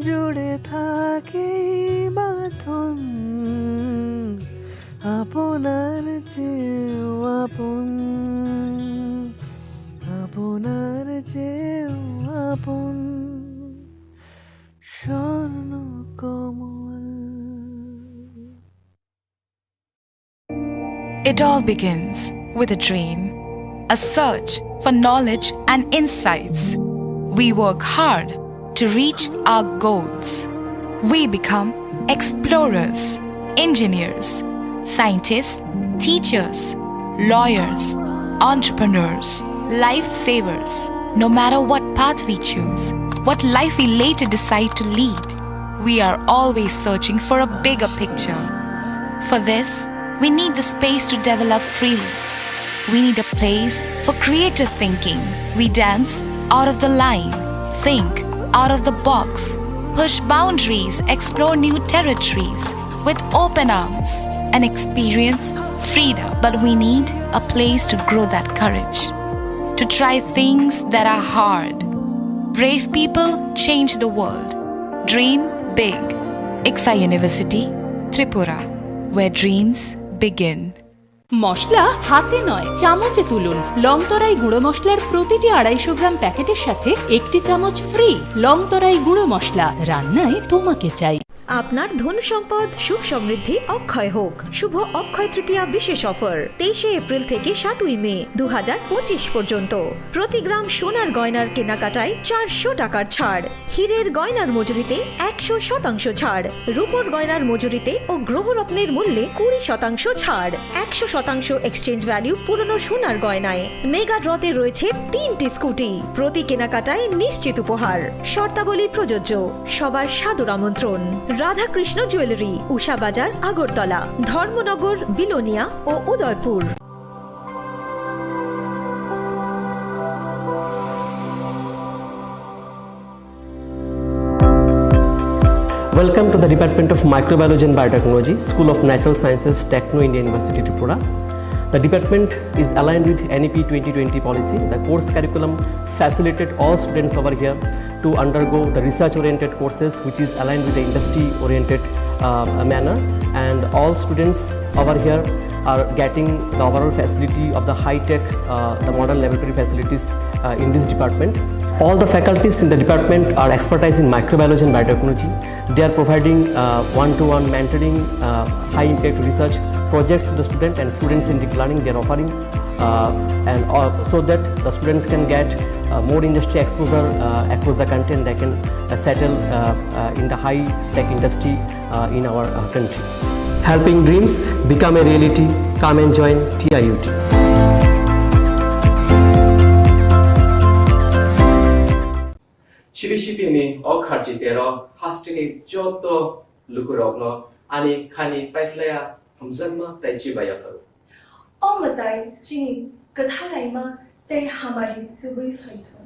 জুড়ে থাকে এই বাঁধন, আপনার চেয়েও আপন, আপনার চেয়েও আপন। স্বর্ণ কমল। It all begins with a dream, a search for knowledge and insights. We work hard to reach our goals. We become explorers, engineers, scientists, teachers, lawyers, entrepreneurs, lifesavers. No matter what path we choose, what life we later decide to lead, we are always searching for a bigger picture. For this, we need the space to develop freely. We need a place for creative thinking. We dance out of the line, think out of the box, push boundaries, explore new territories with open arms, and experience freedom. But we need a place to grow that courage, to try things that are hard. Brave people change the world. Dream big. ICFAI University, Tripura, where dreams begin. মশলা হাতে নয়, চামচে তুলুন। লংতরাই গুঁড়ো মশলার প্রতিটি আড়াইশো গ্রাম প্যাকেটের সাথে একটি চামচ ফ্রি। লংতরাই গুঁড়ো মশলা, রান্নায় তোমাকে চাই। আপনার ধন সম্পদ, সুখ সমৃদ্ধি অক্ষয় হোক। শুভ অক্ষয় তৃতীয়া বিশেষ অফার, তেইশে এপ্রিল থেকে সাতই মে দু হাজার পঁচিশ পর্যন্ত। প্রতি গ্রাম সোনার গয়নার কেনাকাটায় চারশো টাকার ছাড়, হীরের গয়নার মজুরিতে একশো শতাংশ ছাড়, রূপোর গয়নার মজুরিতে ও গ্রহরত্নের মূল্যে কুড়ি শতাংশ ছাড়, একশো শতাংশ এক্সচেঞ্জ ভ্যালু পুরনো সোনার গয়নায়। মেগা ড্রতে রয়েছে তিনটি স্কুটি, প্রতি কেনাকাটায় নিশ্চিত উপহার। শর্তাবলী প্রযোজ্য। সবার সাদর আমন্ত্রণ। রাধাকৃষ্ণ জুয়েলারি, উষা বাজার, আগরতলা, ধর্মনগর, বিলোনিয়া ও Udaipur. Welcome to the Department of Microbiology and Biotechnology, School of Natural Sciences, Techno India University, Tripura. The department is aligned with N E P twenty twenty policy. The course curriculum facilitate all students over here to undergo the research-oriented courses, which is aligned with the industry-oriented, uh, manner. And all students over here are getting the overall facility of the high-tech, uh, the modern laboratory facilities, uh, in this department. All the faculties in the department are expertise in microbiology and biotechnology. They are providing, uh, one-to-one mentoring, uh, high-impact research projects to the student and students in deep learning. They are offering, uh, and, uh, so that the students can get, uh, more industry exposure, uh, across the country, and they can, uh, settle, uh, uh, in the high-tech industry, uh, in our, uh, country. Helping dreams become a reality. Come and join T I U T. Siri sitini o kharchi tero hasteni joto lukurokno ani khani paiphlaya hamjakma tei chibaya pharo. O mwtai chini kwthalaima tei hamari tubui phaithung.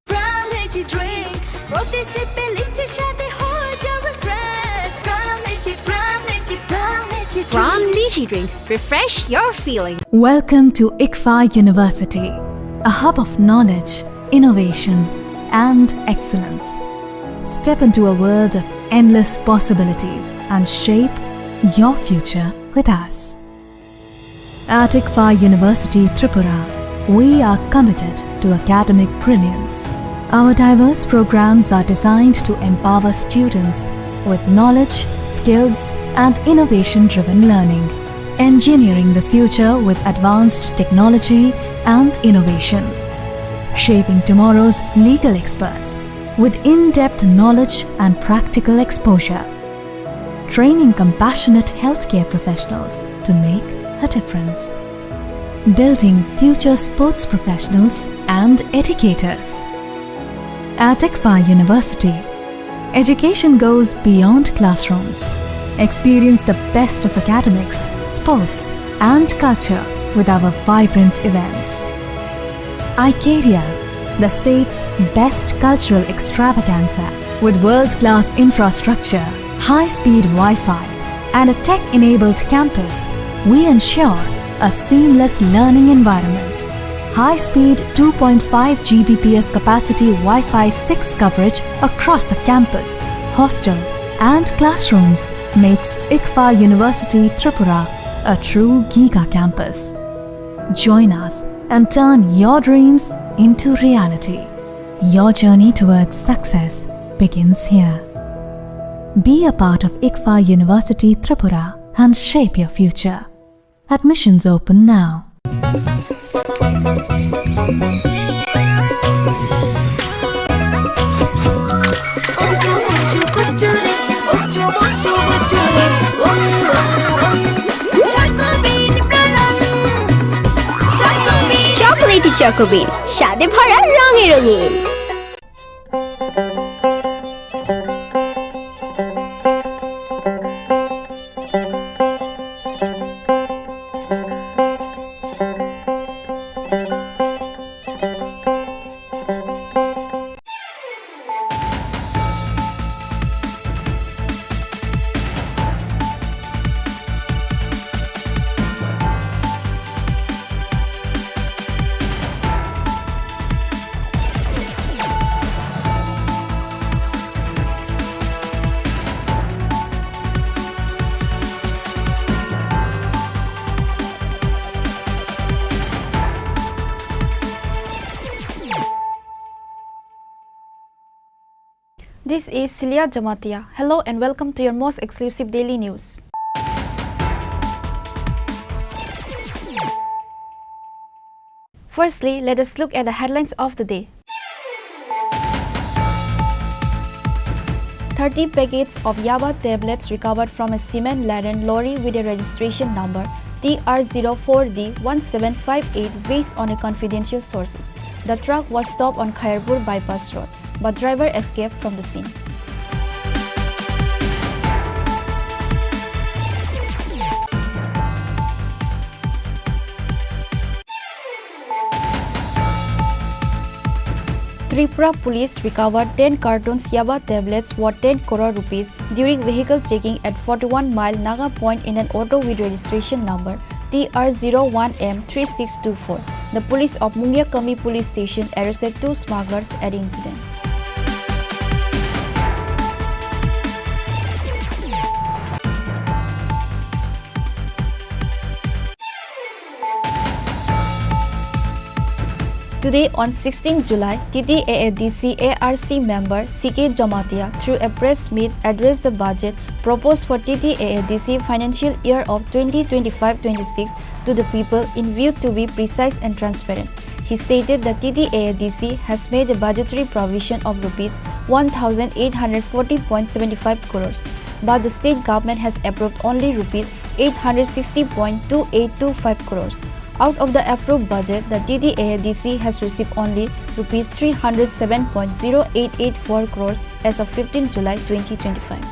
Pram Lychee Drink, প্রতি সিপে লিচির স্বাদে হয়ে যাবে fresh। Pram Lychee, Pram Lychee, Pram Lychee Drink। Pram Lychee Drink, refresh your feeling। Welcome to ICFAI University, a hub of knowledge, innovation, and excellence. Step into a world of endless possibilities and shape your future with us. At ICFAI University Tripura, we are committed to academic brilliance. Our diverse programs are designed to empower students with knowledge, skills, and innovation-driven learning, engineering the future with advanced technology and innovation, shaping tomorrow's legal experts with in-depth knowledge and practical exposure, training compassionate healthcare professionals to make a difference, building future sports professionals and educators. At ICFAI University, education goes beyond classrooms. Experience the best of academics, sports, and culture with our vibrant events. Icaria, the state's best cultural extravaganza. With world-class infrastructure, high-speed Wi-Fi, and a tech-enabled campus, we ensure a seamless learning environment. High-speed two point five G B P S capacity Wi-Fi six coverage across the campus, hostel, and classrooms makes ICFAI University Tripura a true giga campus. Join us and turn your dreams into reality. Your journey towards success begins here. Be a part of ICFAI University Tripura and shape your future. Admissions open now. Chocolatey Choco Bean, স্বাদে ভরা, রঙে রঙিন। This is Celia Jamatia. Hello and welcome to your most exclusive daily news. Firstly, let us look at the headlines of the day. Thirty packets of yaba tablets recovered from a cement-laden lorry with a registration number T R zero four D one seven five eight, based on a confidential sources. The truck was stopped on Khairpur Bypass Road, but driver escaped from the scene. Tripura Police recovered ten cartons yaba tablets worth ten crore rupees during vehicle checking at forty-one Mile Naga Point in an auto with registration number T R zero one M three six two four. The police of Mungiakami Police Station arrested two smugglers at the incident. Today, on sixteenth July, T T A A D C A R C member C K Jamatia, through a press meet, addressed the budget proposed for T T A A D C financial year of twenty twenty-five twenty-six to the people in view to be precise and transparent. He stated that T T A A D C has made a budgetary provision of rupees one thousand eight hundred forty point seven five crores, but the state government has approved only rupees eight hundred sixty point two eight two five crores. Out of the approved budget, the T T A A D C has received only rupees three hundred seven point zero eight eight four crores as of fifteenth July twenty twenty-five.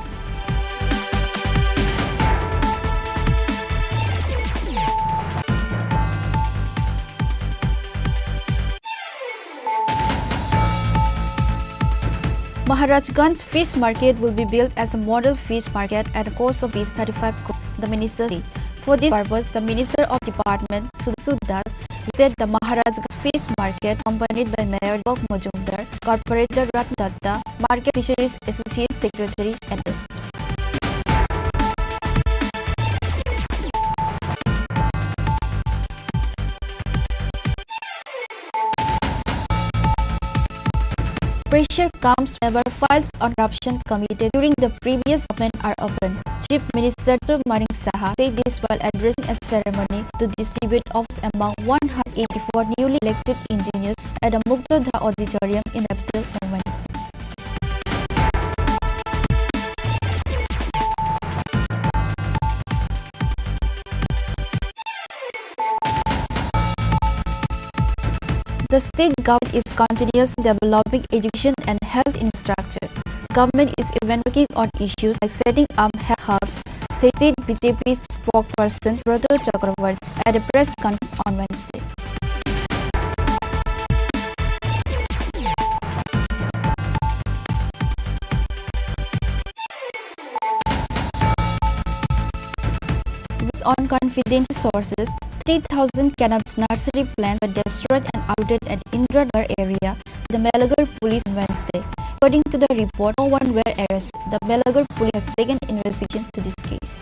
Maharajganj Fish Market will be built as a model fish market at a cost of rupees thirty-five crore, the minister said. For this purpose, the Minister of Department, Sudhanshu Das, visited the Maharajganj Fish Market, accompanied by Mayor Deepak Majumdar, Corporator Ratan Datta, Market Fisheries Association Secretary, and others. Pressure comes whenever files on corruption committed during the previous government are open. Chief Minister Tuliram Saha said this while addressing a ceremony to distribute office among one hundred eighty-four newly elected engineers at the Muktadhara Auditorium in the capital on Wednesday. The state government is continuously developing education and health infrastructure. Government is even working on issues like setting up health hubs, said state B J P spokesperson Subrata Chakraborty at a press conference on Wednesday. Based on confidential sources, three thousand cannabis nursery plants were destroyed and uprooted at Indiranagar area by the Melagoir police on Wednesday. According to the report, no one were arrested. The Melagoir police has taken investigation to this case.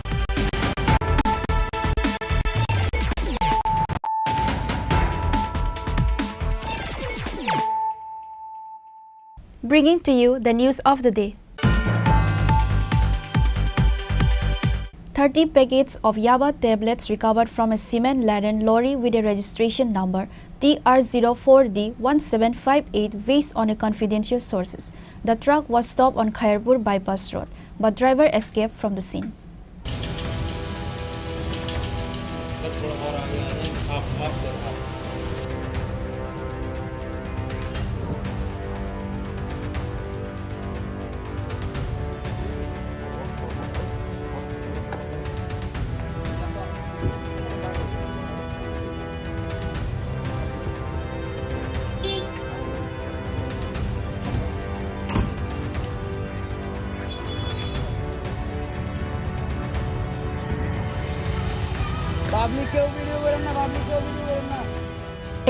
Bringing to you the news of the day. Thirty packets of yaba tablets recovered from a cement-laden lorry with a registration number T R zero four D one seven five eight, based on a confidential sources. The truck was stopped on Khairpur Bypass Road, but driver escaped from the scene.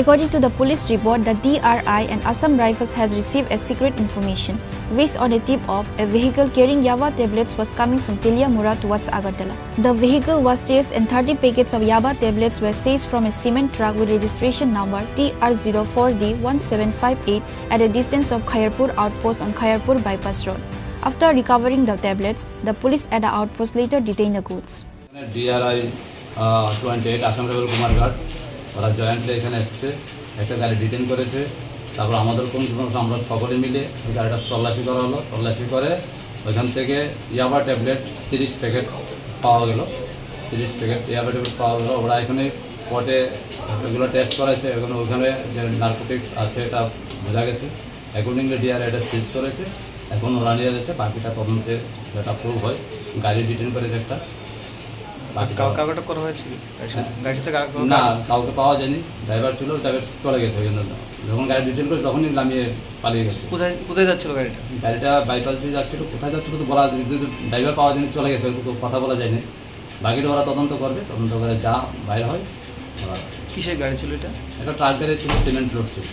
According to the police report, the D R I and Assam Rifles had received a secret information. Based on a tip of, a vehicle carrying yaba tablets was coming from Teliamura towards Agartala. The vehicle was chased and thirty packets of yaba tablets were seized from a cement truck with registration number T R zero four D one seven five eight at a distance of Khairpur outpost on Khairpur Bypass Road. After recovering the tablets, the police at the outpost later detained the goods. এখানে ডিআরআই, আহ, twenty eight Assam রাইফেল কুমারঘাট, ওরা জয়েন্টলি এখানে এসেছে, একটা গাড়ি ডিটেন করেছে। তারপর আমাদের কোন সমস্যা, আমরা সকলে মিলে ওই গাড়িটা তল্লাশি করা হলো। তল্লাশি করে ওইখান থেকে ইয়াবা ট্যাবলেট তিরিশ প্যাকেট পাওয়া গেল। তিরিশ প্যাকেট ইয়াবা ট্যাবলেট পাওয়া গেল। ওরা এখানে স্পটে এগুলো টেস্ট করেছে, এখানে ওইখানে যে নার্কোটিক্স আছে এটা বোঝা গেছে। অ্যাকর্ডিংলি ডিআরআই এটা সিজ করেছে, এখন ওরা নিয়ে যাচ্ছে, বাকিটা তদন্তে যেটা প্রুভ হয়। গাড়ি ডিটেন করেছে একটা, বাকি কাউ-, কাউকে আটক করা হয়েছে কি? গাড়ির সাথে, হ্যাঁ? গাড়ির সাথে কাউকে না, কাউকে পাওয়া যায়নি। ড্রাইভার ছিল, ড্রাইভার চলে গেছে ওই জন্য। যখন গাড়ি ডিটেন করে তখনই লামিয়ে পালিয়ে গেছে। কোথায়, কোথায় যাচ্ছিল গাড়িটা? গাড়িটা বাইপাস দিয়ে যাচ্ছিল, কোথায় যাচ্ছিল তো বলা যায়নি, কিন্তু ড্রাইভার পাওয়া যায়নি, চলে গেছে, হয়তো কথা বলা যায়নি। বাকিটা ওরা তদন্ত করবে, তদন্ত করে যা বাইর হয় ওরা। কিসের গাড়ি ছিল এটা? এটা ট্রাক গাড়ি ছিল, সিমেন্ট লোড ছিল।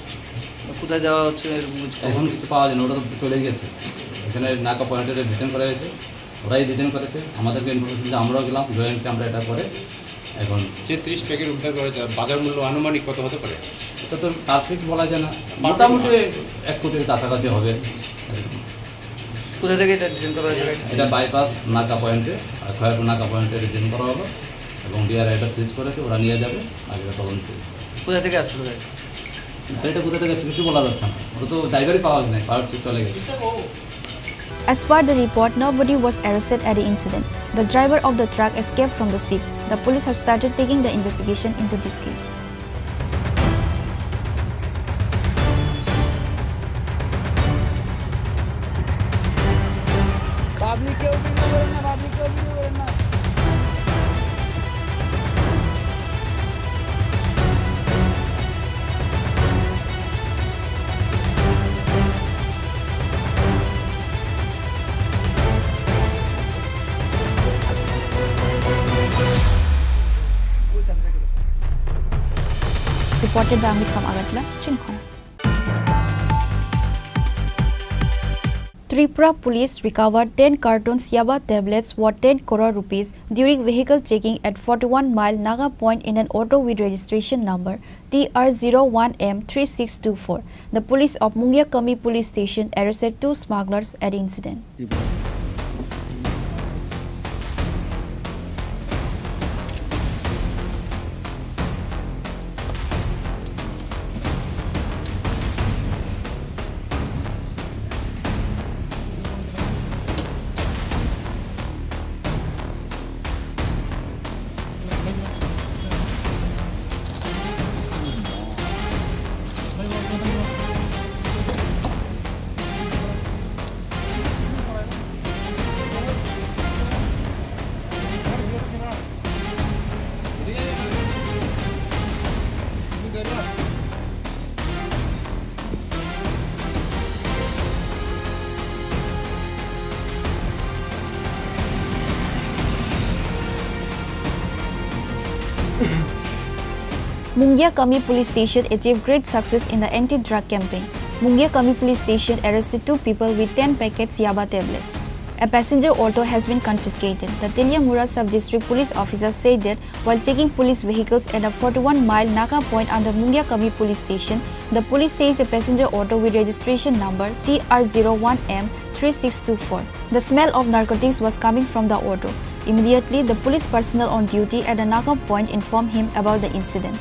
কোথায় যাওয়া হচ্ছে এরকম কিছু খবর? এখন কিছু পাওয়া যায়নি, ওটা তো চলেই গেছে। এখানে নাকা পয়েন্টে ডিটেন করা হয়েছে, ওরাই ডিটেন করেছে, আমাদেরকে ইনফরমেশন দিয়েছে, আমরাও গেলাম, জয়েন্টলি আমরা এটা করে এখন যে ত্রিশ প্যাকেট উদ্ধার করা হয়েছে, বাজার মূল্য আনুমানিক কত হতে পারে? এটা তো পারফেক্ট বলা যায় না, মোটামুটি এক কোটির কাছাকাছি হবে। কোথা থেকে এটা ডিটেন করা হয়েছে গাড়িটা? এটা বাইপাস নাকা পয়েন্টে, আর খয়েরপুর নাকা পয়েন্টে ডিটেন করা হলো এবং ডিআরআই এটা সিজ করেছে, ওরা নিয়ে যাবে আগে তদন্তে। কোথা থেকে আসছিল গাড়িটা? গাড়িটা কোথা থেকে আসছে কিছু বলা যাচ্ছে না, ওটা তো ড্রাইভারই পাওয়া যায় না, পাওয়ার চলে গেছে। As per the report, nobody was arrested at the incident. The driver of the truck escaped from the scene. The police have started taking the investigation into this case. Public কেউ ভিডিও করেন না, পাবলিক কেউ ভিডিও করেন না। Reported by Amit from Agartala, Chinkhona. Tripura Police recovered ten cartons yaba tablets worth ten crore rupees during vehicle checking at forty-one mile Naga Point in an auto with registration number T R zero one M three six two four. The police of Mungiakami Police Station arrested two smugglers at the incident. Mungiakami Police Station achieved great success in the anti-drug campaign. Mungiakami Police Station arrested two people with ten packets yaba tablets. A passenger auto has been confiscated. The Teliamura Sub-District Police Officer said that while checking police vehicles at a forty-one mile Naga point under Mungiakami Police Station, the police seized a passenger auto with registration number T R zero one M three six two four. The smell of narcotics was coming from the auto. Immediately, the police personnel on duty at the Naga point informed him about the incident.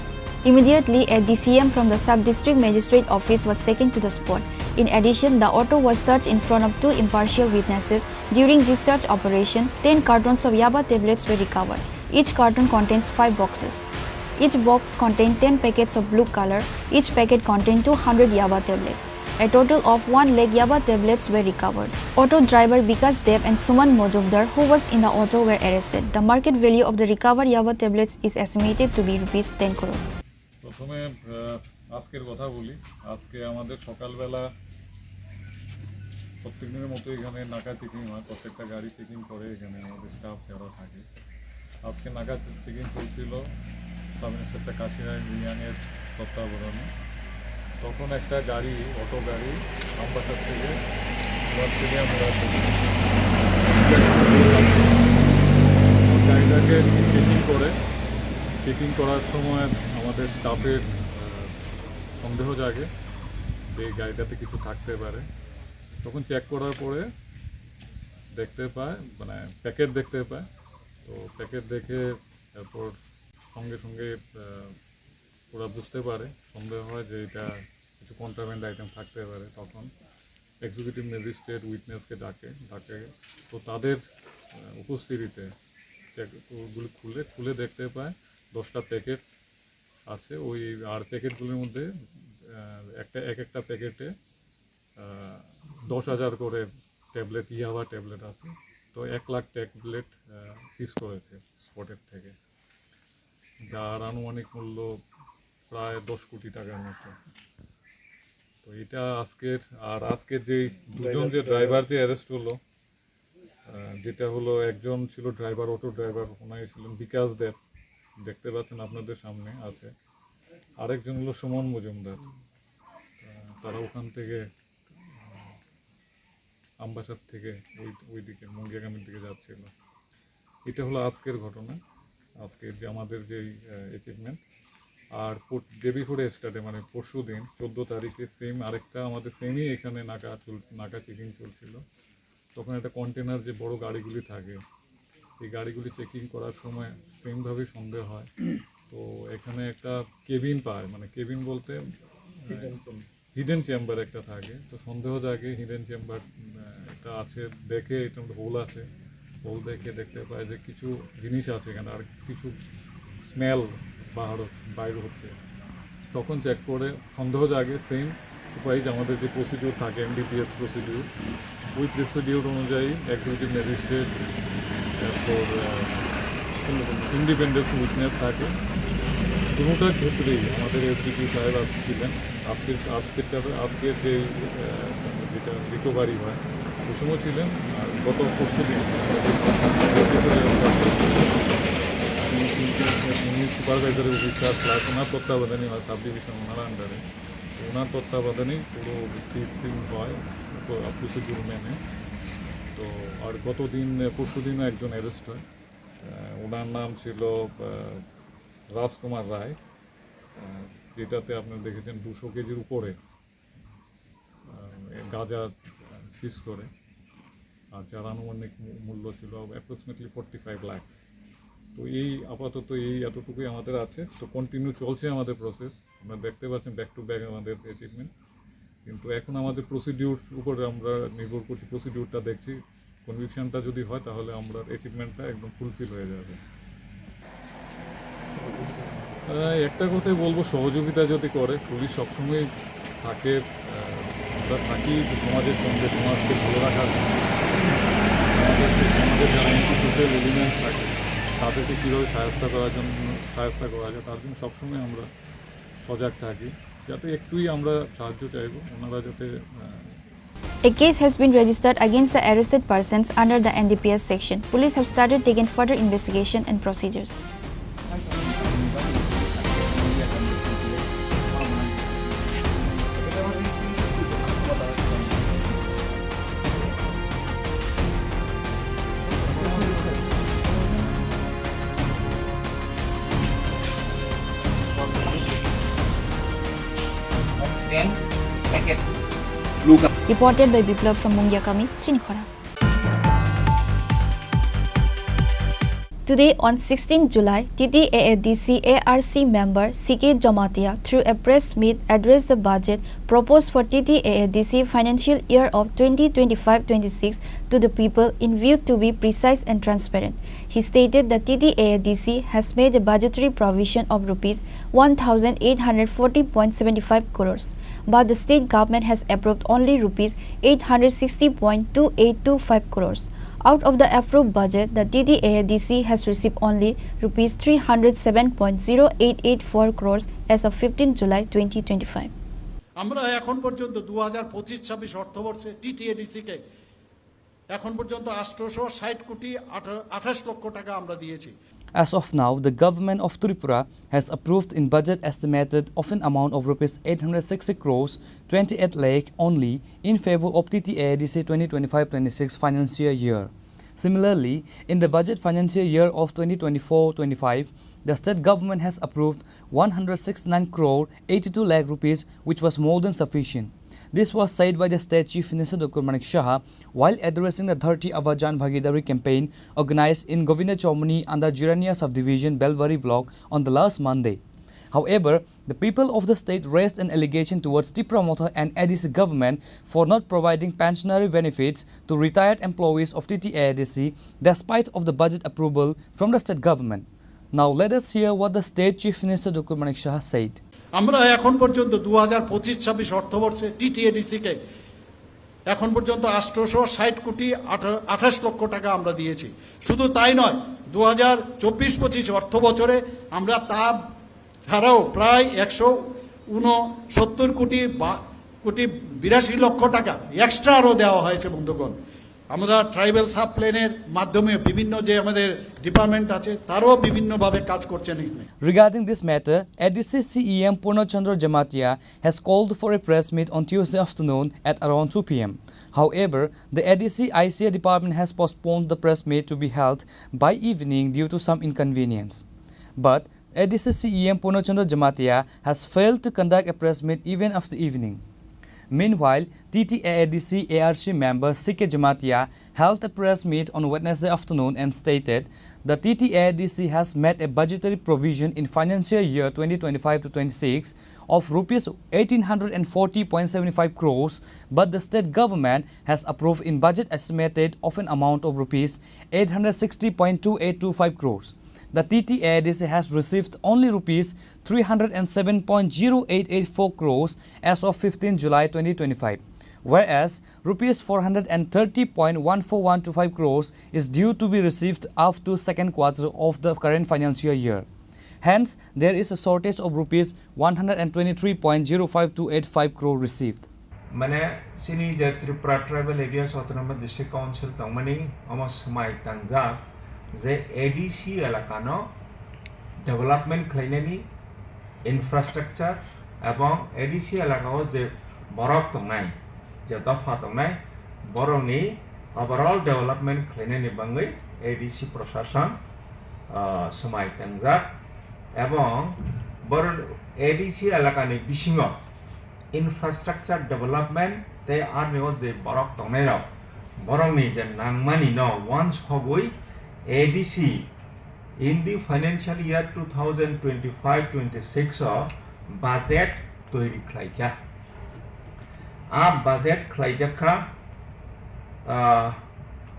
Immediately, a D C M from the Sub-District Magistrate Office was taken to the spot. In addition, the auto was searched in front of two impartial witnesses. During this search operation, ten cartons of yaba tablets were recovered. Each carton contains five boxes. Each box contained ten packets of blue color. Each packet contained two hundred yaba tablets. A total of one lakh yaba tablets were recovered. Auto driver Bikas Deb and Suman Mojumdar, who was in the auto, were arrested. The market value of the recovered yaba tablets is estimated to be rupees ten crore. প্রথমে আহ, আজকের কথা বলি। আজকে আমাদের সকালবেলা প্রত্যেক দিনের মতো এখানে নাকা চেকিং হয়, প্রত্যেকটা গাড়ি চেকিং করে এখানে আমাদের স্টাফ যারা থাকে। আজকে নাকা চেকিং চলছিল সাব ইন্সপেক্টর কাশিরায় রিয়াংয়ের তত্ত্বাবধানে। তখন একটা গাড়ি, অটো গাড়ি আমবাসা থেকে নর্থ সিরিয়া মোড়া থেকে গাড়িটাকে চেকিং করে, চেকিং করার সময় আমাদের স্টাফের আহ, সন্দেহ জাগে যে গাড়িটাতে কিছু থাকতে পারে। তখন চেক করার পরে দেখতে পায়, মানে প্যাকেট দেখতে পায়। তো প্যাকেট দেখে এরপর সঙ্গে সঙ্গে আহ, ওরা বুঝতে পারে, সন্দেহ হয় যে এটা কিছু কন্ট্রাব্যান্ড আইটেম থাকতে পারে। তখন এক্সিকিউটিভ ম্যাজিস্ট্রেট উইটনেসকে ডাকে, ডাকে তো তাদের আহ, উপস্থিতিতে চেক ওগুলি খুলে, খুলে দেখতে পায় দশটা প্যাকেট আছে। ওই আর প্যাকেটগুলির মধ্যে আহ, একটা, এক একটা প্যাকেটে আহ, দশ হাজার করে ট্যাবলেট, ইয়াবা ট্যাবলেট আছে। তো এক লাখ ট্যাবলেট সিজ করেছে স্পটের থেকে, যার আনুমানিক মূল্য প্রায় দশ কোটি টাকার মতো। তো এটা আজকের, আর আজকের যে দুজন যে ড্রাইভার যে অ্যারেস্ট হলো, আহ, যেটা হলো একজন ছিল ড্রাইভার, অটো ড্রাইভার, ওনাকে ছিলেন বিকাশ দেব, দেখতে পাচ্ছেন আপনাদের সামনে আছে। আরেকজন হলো সুমন মজুমদার, আহ, তারা ওখান থেকে আহ, আমবাসার থেকে ওই, ওইদিকে মুঙ্গিয়াকামির দিকে যাচ্ছিল। এটা হলো আজকের ঘটনা, আজকের যে আমাদের যেই অ্যাচিভমেন্ট। আর পর- ডে বিফোর এস্টারডে, মানে পরশু দিন, চোদ্দো তারিখে সেম আরেকটা আমাদের সেমই এখানে নাকা চল নাকা চেকিং চলছিল। তখন একটা কন্টেনার, যে বড় গাড়িগুলি থাকে, এই গাড়িগুলি চেকিং করার সময় সেমভাবেই সন্দেহ হয়। তো এখানে একটা কেবিন পায়, মানে কেবিন বলতে হিডেন চেম্বার একটা থাকে। তো সন্দেহ জাগে হিডেন চেম্বার একটা আছে, দেখে এটা হোল আছে। হোল দেখে দেখতে পায় যে কিছু জিনিস আছে এখানে, আর কিছু স্মেল বাহার বাইর হচ্ছে। তখন চেক করে সন্দেহ জাগে, সেম উপায় যে আমাদের যে প্রসিডিউর থাকে, এনডিপিএস প্রসিডিউর, ওই প্রসিডিউর অনুযায়ী এক্সিকিউটিভ ম্যাজিস্ট্রেট, এরপর ইন্ডিপেন্ডেন্ট উইটনেস থাকে। কোনোটার ক্ষেত্রেই আমাদের এসডিপি সাহেব আজ ছিলেন। আজকের আজকেরটা আজকের যে আহ, যেটা রিকভারি হয়, ওই সময় ছিলেন। আর গত পরশু দিন উনি সুপারভাইজারের অফিসার প্লাস ওনার তত্ত্বাবধানে, সাব ডিভিশন ওনার আন্ডারে, ওনার তত্ত্বাবধানেই পুরো সিজ সিন হয়, প্রসিডিউর মেনে। তো আর গত দিন, পরশু দিনও একজন অ্যারেস্ট হয়। আহ, ওনার নাম ছিল আহ, রাজকুমার রায়, আহ, যেটাতে আপনারা দেখেছেন দুশো কেজির উপরে আহ, গাঁজা সিজ করে, আর যার আনুমানিক মূ- মূল্য ছিল অ্যাপ্রক্সিমেটলি ফর্টি ফাইভ লাখস। তো এই আপাতত এই এতটুকুই আমাদের আছে। তো কন্টিনিউ চলছে আমাদের প্রসেস, আপনারা দেখতে পাচ্ছেন ব্যাক টু ব্যাক আমাদের অ্যাচিভমেন্ট। কিন্তু এখন আমাদের প্রসিডিউর উপরে আমরা নির্ভর করছি, প্রসিডিউরটা দেখছি। কনভিকশনটা যদি হয়, তাহলে আমরা অ্যাচিভমেন্টটা একদম ফুলফিল হয়ে যাবে। আহ, একটা কথাই বলবো, সহযোগিতা যদি করে, পুলিশ সবসময় থাকে। আহ, আমরা থাকি সমাজের সঙ্গে, সমাজকে ভালো রাখার জন্য। আমাদের যে সমাজের যারা ইনস্টিটিউশনাল এলিমেন্ট থাকে, তাদেরকে কীভাবে সাহায্য করার জন্য, সাহায্য করা যায়, তার জন্য সবসময় আমরা সজাগ থাকি, যাতে একটুই আমরা সাহায্য চাইবো, ওনারা যাতে আহ, A case has been registered against the arrested persons under the N D P S section. Police have started taking further investigation and procedures. Reported by Biplab from Mungiakami, Chinikhora. Today, on sixteenth July, T T A A D C A R C member C K Jamatia, through a press meet, addressed the budget proposed for T T A A D C financial year of twenty twenty-five twenty-six to the people in view to be precise and transparent. He stated that T T A A D C has made a budgetary provision of rupees one thousand eight hundred forty point seven five crores, but the state government has approved only rupees eight hundred sixty point two eight two five crores. Out of the approved budget, the T T A A D C has received only rupees three hundred seven point zero eight eight four crores as of fifteenth July twenty twenty-five. আমরা এখন পর্যন্ত দু হাজার পঁচিশ ছাব্বিশ অর্থবর্ষে টিটিএডিসি কে এখন পর্যন্ত আটশোশো ষাট কোটি আঠাশ লক্ষ টাকা আমরা দিয়েছি। As of now, the government of Tripura has approved in budget estimated of an amount of rupees eight hundred sixty crores twenty-eight lakh only in favor of T T A A D C twenty twenty-five twenty-six financial year. Similarly, in the budget financial year of twenty twenty-four twenty-five, the state government has approved one hundred sixty-nine crore eighty-two lakh rupees, which was more than sufficient. This was said by the state Chief Minister Doctor Manik Saha while addressing the thirty Abar Jan Bhagidari campaign organized in Govinda Chowmani under Jirania subdivision, Belbari block on the last Monday. However, the people of the state raised an allegation towards Tipra Motha and A D C government for not providing pensionary benefits to retired employees of T T A A D C despite of the budget approval from the state government. Now let us hear what the state Chief Minister Doctor Manik Saha said. আমরা এখন পর্যন্ত দু হাজার পঁচিশ ছাব্বিশ অর্থবর্ষে টিটিএডিসি কে এখন পর্যন্ত আটশোশো ষাট কোটি আঠাশ লক্ষ টাকা আমরা দিয়েছি। শুধু তাই নয়, দু হাজার চব্বিশ পঁচিশ অর্থ বছরে আমরা তা ছাড়াও প্রায় একশো ঊনসত্তর কোটি বা কোটি বিরাশি লক্ষ টাকা এক্সট্রা আরও দেওয়া হয়েছে বন্ধুগণ। আমরা ট্রাইবাল সাব প্ল্যানের মাধ্যমে বিভিন্ন যে আমাদের ডিপার্টমেন্ট আছে, তারাও বিভিন্নভাবে কাজ করছেন এখানে। Regarding this matter, A D C C E M Purna Chandra Jamatia has called for a press meet on Tuesday afternoon at around two P M. However, the A D C I C A department has postponed the press meet to be held by evening due to some inconvenience. But A D C C E M Purna Chandra Jamatia has failed to conduct a press meet even after evening. Meanwhile, T T A A D C A R C member C K Jamatia held a press meet on Wednesday afternoon and stated the T T A A D C has made a budgetary provision in financial year twenty twenty-five to twenty-six of rupees eighteen hundred and forty point seven five crores, but the state government has approved in budget estimated of an amount of rupees eight hundred sixty point two eight two five crores. The T T A A D C has received only rupees three hundred seven point zero eight eight four crores as of fifteenth July twenty twenty-five, whereas rupees four hundred thirty point one four one two five crores is due to be received up to second quarter of the current financial year. Hence, there is a shortage of rupees one hundred twenty-three point zero five two eight five crore received. Mane, chini je Tripura Tribal Areas Autonomous District Council tongmani, omo swmai tangjak je A D C elakano development khlainani infrastructure ebong A D C elakao je borok tongnai, je dopha tongnai, borokni overall development khlainani bangwi A D C prosason, ah, swmai tangjak. Ebong bor A D C elakani bisingo infrastructure development tei arni o je borok tongnairok, borokni je nangmani no wansogwi A D C in the financial year two thousand twenty-five twenty-six o budget toiri khlaikha. A budget khlaijakha, ah,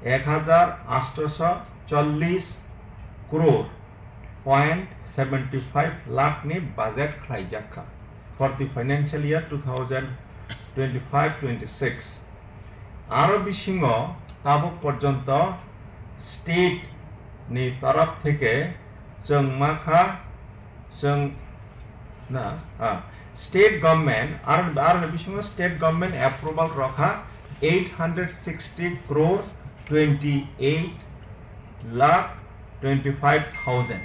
ek hajar atsho chollish crore point seventy five lakh ni budget khlaijakha for the financial year two thousand twenty five twenty six. Aro bisingo tabuk porjonto state ni torop theke chwng makha, chwng na, ah, state government, aro, aro bisingo state government approval rokha eight hundred sixty crore twenty eight lakh twenty five thousand.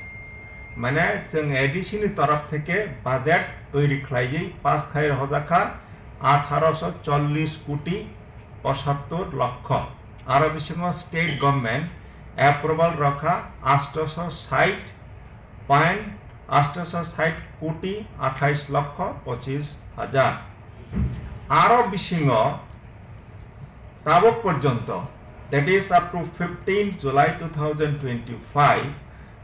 Mane chwng A D C ni torop theke budget toiri khlaiwi pass khai rwjakha atharo chollish koti pochattor lokho. Aro bisingo state government approval rokha atsho sait point atsho sait koti athais lokho pochis hajar. Aro bisingo Tabok porjonto, that is up to fifteenth July two thousand twenty-five,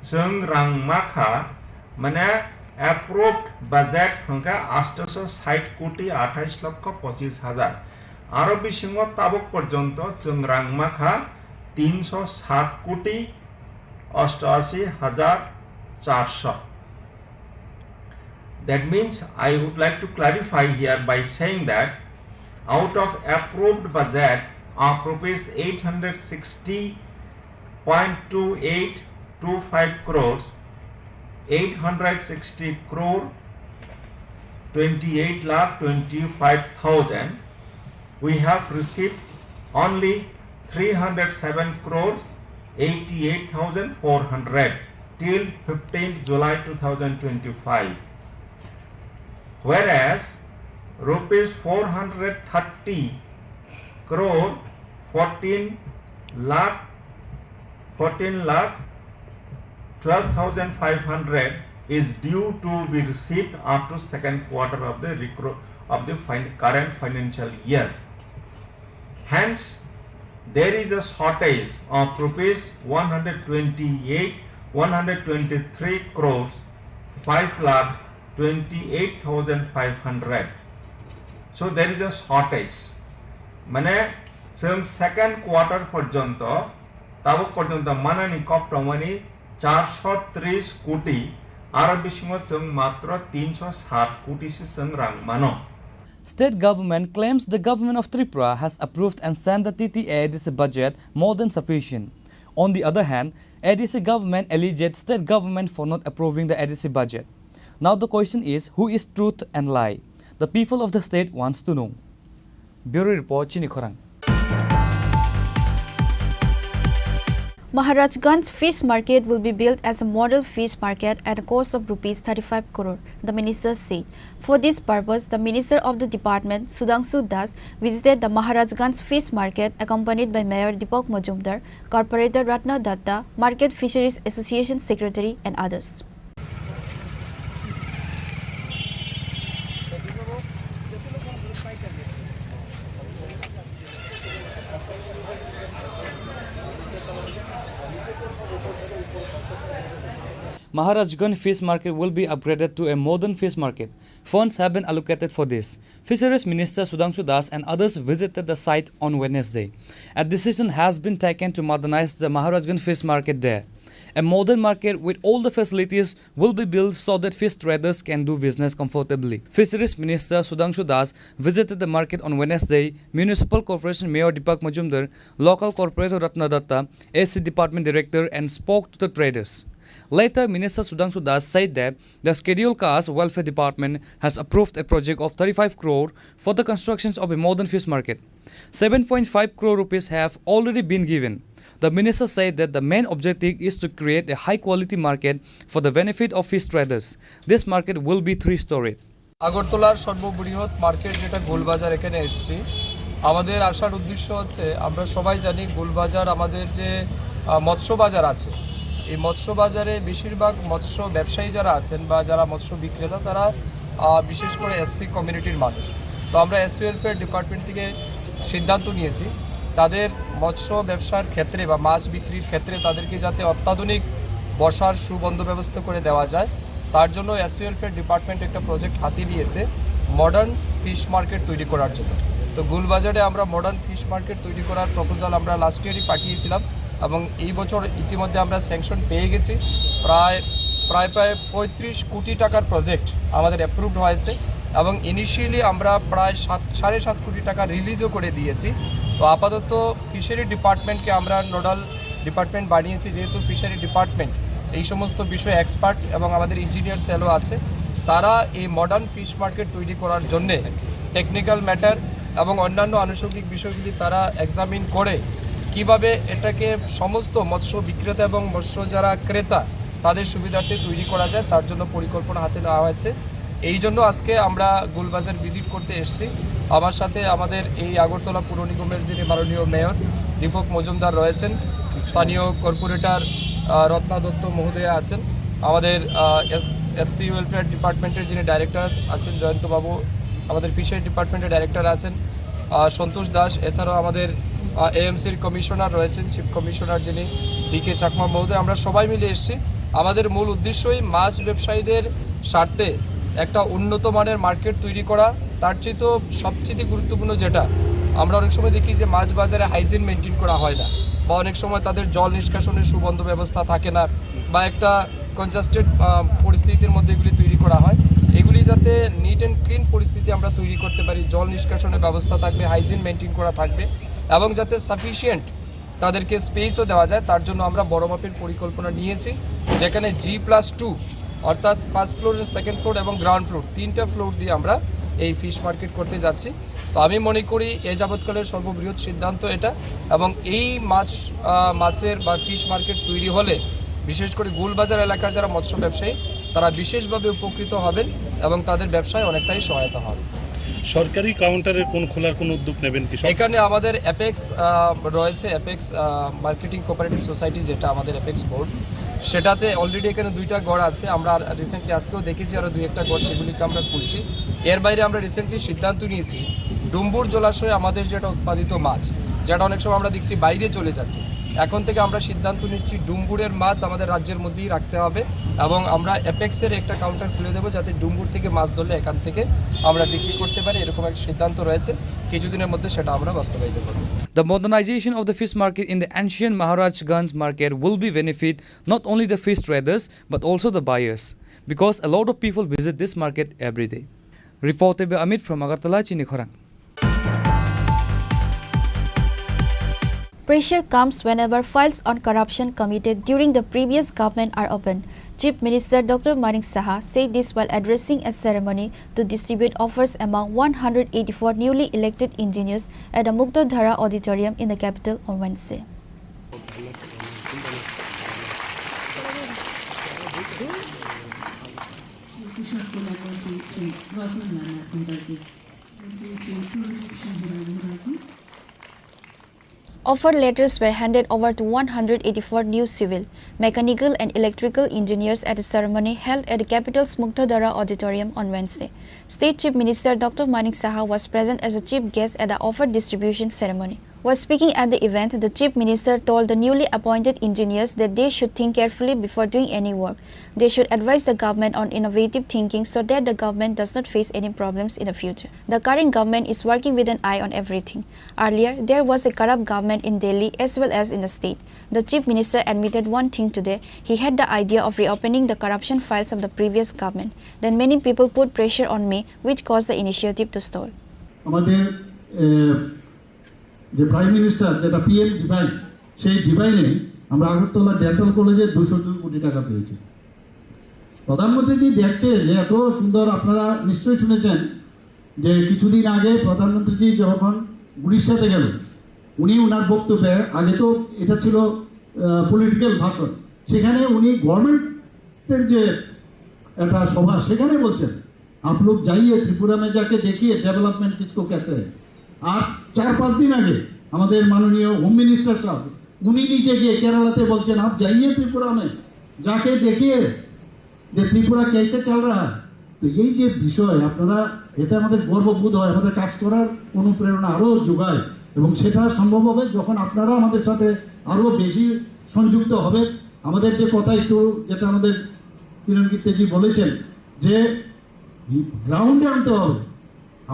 chwng rang makha, mane approved budget hwnkha aathaisho sait koti athais lokho pochis hajar. Aro bisingo tabok porjonto chwng rang makha tinsho sat koti ostashi hajar charsho. That means, I would like to clarify here by saying that out of approved budget of rupees eight hundred sixty point two eight two five crores, eight hundred sixty crore twenty-eight lakh twenty-five thousand, we have received only three hundred seven crore eighty-eight thousand four hundred till fifteenth July two thousand twenty-five, whereas rupees four hundred thirty crore fourteen lakh, fourteen lakh twelve thousand five hundred is due to be received up to second quarter of the recro-, of the fin-, current financial year. Hence, there is a shortage of rupees one hundred twenty-eight, one hundred twenty-three crores five lakh twenty-eight thousand five hundred. So there is a shortage. Mane, chwng second quarter porjonto, tabok porjonto manani kok tongmani charsho tris koti, aro bisingo chwng matro tinsho sat koti se chwng rang mano. State government claims the government of Tripura has approved and sent the T T A A D C budget more than sufficient. On the other hand, A D C government alleges state government for not approving the A D C budget. Now the question is, who is truth and lie? The people of the state wants to know. Bureau report, Chini Khorang. Maharajganj Fish Market will be built as a model fish market at a cost of rupees thirty-five crore, the minister said. For this purpose, the minister of the department, Sudhangshu Das, visited the Maharajganj Fish Market accompanied by Mayor Deepak Majumdar, Corporator Ratna Datta, Market Fisheries Association Secretary and others. Maharajganj Fish Market will be upgraded to a modern fish market. Funds have been allocated for this. Fisheries Minister Sudhangshu Das and others visited the site on Wednesday. A decision has been taken to modernize the Maharajganj Fish Market there. A modern market with all the facilities will be built so that fish traders can do business comfortably. Fisheries Minister Sudhangshu Das visited the market on Wednesday. Municipal Corporation Mayor Deepak Majumdar, Local Corporator Ratna Datta, A C Department Director, and spoke to the traders. Later, Minister Sudhangshu Das said that the Scheduled Caste Welfare Department has approved a project of thirty-five crore for the constructions of a modern fish market. Seven point five crore rupees have already been given. The minister said that the main objective is to create a high-quality market for the benefit of fish traders. This market will be three-storied. আগরতলার সর্ববৃহৎ মার্কেট যেটা গোলবাজার, এখানে এসেছি। আমাদের আসার উদ্দেশ্য হচ্ছে, আমরা সবাই জানি গোলবাজার আমাদের যে, আহ, মৎস্য বাজার আছে, এই মৎস্য বাজারে বেশিরভাগ মৎস্য ব্যবসায়ী যারা আছেন বা যারা মৎস্য বিক্রেতা, তারা, আহ, বিশেষ করে এসসি কমিউনিটির মানুষ। তো আমরা এসসি ওয়েলফেয়ার ডিপার্টমেন্ট থেকে সিদ্ধান্ত নিয়েছি, তাদের মৎস্য ব্যবসার ক্ষেত্রে বা মাছ বিক্রির ক্ষেত্রে তাদেরকে যাতে অত্যাধুনিক বসার সুবন্দোবস্ত করে দেওয়া যায়, তার জন্য এসসি ওয়েলফেয়ার ডিপার্টমেন্ট একটা প্রজেক্ট হাতে নিয়েছে মডার্ন ফিশ মার্কেট তৈরি করার জন্য। তো গোলবাজারে আমরা মডার্ন ফিশ মার্কেট তৈরি করার প্রপোজাল আমরা লাস্ট ইয়ারই পাঠিয়েছিলাম এবং এই বছর ইতিমধ্যে আমরা স্যাংশন পেয়ে গেছি। প্রায়, প্রায়, প্রায় পঁয়ত্রিশ কোটি টাকার প্রজেক্ট আমাদের অ্যাপ্রুভড হয়েছে এবং ইনিশিয়ালি আমরা প্রায় সাত, সাড়ে সাত কোটি টাকা রিলিজও করে দিয়েছি। তো আপাতত ফিশারি ডিপার্টমেন্টকে আমরা নোডাল ডিপার্টমেন্ট বানিয়েছি, যেহেতু ফিশারি ডিপার্টমেন্ট এই সমস্ত বিষয়ে এক্সপার্ট এবং আমাদের ইঞ্জিনিয়ার সেলও আছে, তারা এই মডার্ন ফিশ মার্কেট তৈরি করার জন্যে টেকনিক্যাল ম্যাটার এবং অন্যান্য আনুষঙ্গিক বিষয়গুলি তারা এক্সামিন করে কিভাবে এটাকে সমস্ত মৎস্য বিক্রেতা এবং মৎস্য যারা ক্রেতা তাদের সুবিধার্থে তৈরি করা যায়, তার জন্য পরিকল্পনা হাতে নেওয়া হয়েছে। এই জন্য আজকে আমরা গোলবাজার ভিজিট করতে এসেছি। আমার সাথে আমাদের এই আগরতলা পুর নিগমের যিনি মাননীয় মেয়র দীপক মজুমদার রয়েছেন, স্থানীয় কর্পোরেটর, আহ, রত্না দত্ত মহোদয়া আছেন, আমাদের, আহ, এস-, এসসি ওয়েলফেয়ার ডিপার্টমেন্টের যিনি ডাইরেক্টর আছেন জয়ন্ত বাবু, আমাদের ফিশারি ডিপার্টমেন্টের ডাইরেক্টর আছেন, আহ, সন্তোষ দাস, এছাড়াও আমাদের এএমসির কমিশনার রয়েছেন, চিফ কমিশনার যিনি, ডি কে চাকমা মহোদয়, আমরা সবাই মিলে এসেছি। আমাদের মূল উদ্দেশ্যই মাছ ব্যবসায়ীদের স্বার্থে একটা উন্নত মানের মার্কেট তৈরি করা। তার চেয়ে তো সবচেয়ে গুরুত্বপূর্ণ যেটা, আমরা অনেক সময় দেখি যে মাছ বাজারে হাইজিন মেনটেন করা হয় না, বা অনেক সময় তাদের জল নিষ্কাশনের সুবন্ধ ব্যবস্থা থাকে না, বা একটা কনজাস্টেড পরিস্থিতির মধ্যে এগুলি তৈরি করা হয়। এগুলি যাতে নিট অ্যান্ড ক্লিন পরিস্থিতি আমরা তৈরি করতে পারি, জল নিষ্কাশনের ব্যবস্থা থাকবে, হাইজিন মেনটেন করা থাকবে, এবং যাতে সাফিসিয়েন্ট তাদেরকে স্পেসও দেওয়া যায়, তার জন্য আমরা বড় মাপের পরিকল্পনা নিয়েছি, যেখানে জি প্লাস টু, অর্থাৎ ফার্স্ট ফ্লোর, সেকেন্ড ফ্লোর এবং গ্রাউন্ড ফ্লোর, তিনটা ফ্লোর দিয়ে আমরা এই ফিশ মার্কেট করতে যাচ্ছি। তো আমি মনে করি এ যাবৎকালের সর্ববৃহৎ সিদ্ধান্ত এটা, এবং এই মাছ আহ, মাছের বা ফিশ মার্কেট তৈরি হলে বিশেষ করে গোলবাজার এলাকার যারা মৎস্য ব্যবসায়ী, তারা বিশেষভাবে উপকৃত হবেন এবং তাদের ব্যবসায় অনেকটাই সহায়তা হবে। সরকারি কাউন্টারের কোন খোলার কোনো উদ্যোগ নেবেন কি? এখানে আমাদের অ্যাপেক্স রয়েছে, অ্যাপেক্স মার্কেটিং কোঅপারেটিভ সোসাইটি, যেটা আমাদের অ্যাপেক্স বোর্ড, সেটাতে অলরেডি এখানে দুইটা ঘর আছে। আমরা রিসেন্টলি আজকেও দেখেছি আরও দুই একটা ঘর, সেগুলিকে আমরা খুলছি। এর বাইরে আমরা রিসেন্টলি সিদ্ধান্ত নিয়েছি ডুম্বুর জলাশয়ে আমাদের যেটা উৎপাদিত মাছ, যেটা অনেক সময় আমরা দেখছি বাইরে চলে যাচ্ছে, এখন থেকে আমরা সিদ্ধান্ত নিচ্ছি ডুম্বুরের মাছ আমাদের রাজ্যের মধ্যেই রাখতে হবে, এবং আমরা অ্যাপেক্সের একটা কাউন্টার খুলে দেবো, যাতে ডুম্বুর থেকে মাছ ধরলে এখান থেকে আমরা বিক্রি করতে পারি। এরকম একটা সিদ্ধান্ত রয়েছে, কিছুদিনের মধ্যে সেটা আমরা বাস্তবায়িত করব। The modernization of the fish market in the ancient Maharajganj market will be benefit not only the fish traders but also the buyers, because a lot of people visit this market every day. Reported by Amit from Agartala, Chini Khorang. Pressure comes whenever files on corruption committed during the previous government are opened. Chief Minister Doctor Manik Saha said this while addressing a ceremony to distribute offers among one hundred eighty-four newly elected engineers at the Muktadhara Auditorium in the capital on Wednesday. Offer letters were handed over to one hundred eighty-four new civil, mechanical, and electrical engineers at a ceremony held at the capital's Muktadhara Auditorium on Wednesday. State Chief Minister Doctor Manik Saha was present as a chief guest at the offer distribution ceremony. While speaking at the event, the Chief Minister told the newly appointed engineers that they should think carefully before doing any work. They should advise the government on innovative thinking so that the government does not face any problems in the future. The current government is working with an eye on everything. Earlier, there was a corrupt government in Delhi as well as in the state. The chief minister admitted one thing today. He had the idea of reopening the corruption files of the previous government. Then many people put pressure on me, which caused the initiative to stall. আমাদের এ, যে prime minister, যেটা PM divine, সেই ডিভাইনে আমরা আগরতলা ডেন্টাল কলেজে দুশো দুই কোটি টাকা পেয়েছি। প্রধানমন্ত্রীজি দেখছে যে এত সুন্দর, আপনারা নিশ্চয়ই শুনেছেন যে কিছুদিন আগে প্রধানমন্ত্রীজি যখন উড়িষ্যাতে গেল, উনি ওনার বক্তব্যে, আগে তো এটা ছিল পলিটিক্যাল ভাষণ, সেখানে উনি গভর্নমেন্টের যে একটা সভা, সেখানে বলছেন, आप लोग जाइए त्रिपुरा में, जाके देखिए डेवलपमेंट किसको कहते हैं। আর চার পাঁচ দিন আগে আমাদের মাননীয় হোম মিনিস্টার সাহেব, উনি নিজে গিয়ে কেরালাতে বলছেন, आप जाइए त्रिपुरा में, जाके देखिए যে ত্রিপুরা कैसे चल रहा है। তো এই যে বিষয়, আপনারা, এতে আমাদের গর্ববোধ হয়, আমাদের কাজ করার অনুপ্রেরণা আরও যোগায়, এবং সেটা সম্ভব হবে যখন আপনারা আমাদের সাথে আরও বেশি সংযুক্ত হবে। আমাদের যে কথা একটু, যেটা আমাদের কিরণ গিত্তেজি বলেছেন যে গ্রাউন্ডে আনতে হবে,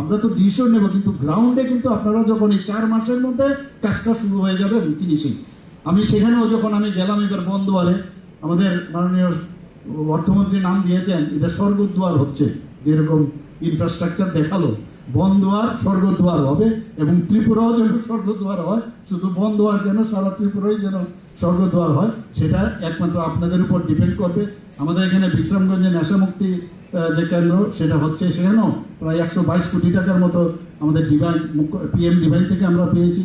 আমরা তো ডিসিশন নেব, কিন্তু গ্রাউন্ডে কিন্তু আপনারা যখন এই চার মাসের মধ্যে কাজটা শুরু হয়ে যাবে ফিনিশিং। আমি সেখানেও যখন আমি গেলাম এবার বন্দোয়ারে, আমাদের মাননীয় অর্থমন্ত্রী নাম দিয়েছেন, এটা স্বর্গদ্বার হচ্ছে, যেরকম ইনফ্রাস্ট্রাকচার দেখালো, বন্দোয়ার স্বর্গদ্বার হবে এবং ত্রিপুরাও যেন স্বর্গদ্বার হয়। শুধু বন্দোয়ার কেন, সারা ত্রিপুরাই যেন স্বর্গদ্বার হয়, সেটা একমাত্র আপনাদের উপর ডিপেন্ড করবে। আমাদের এখানে বিশ্রামগঞ্জে নেশামুক্তি আহ, যে কেন্দ্র, সেটা হচ্ছে, সেখানেও প্রায় একশো বাইশ কোটি টাকার মতো আমাদের ডিভাইন, পিএম ডিভাইন থেকে আমরা পেয়েছি।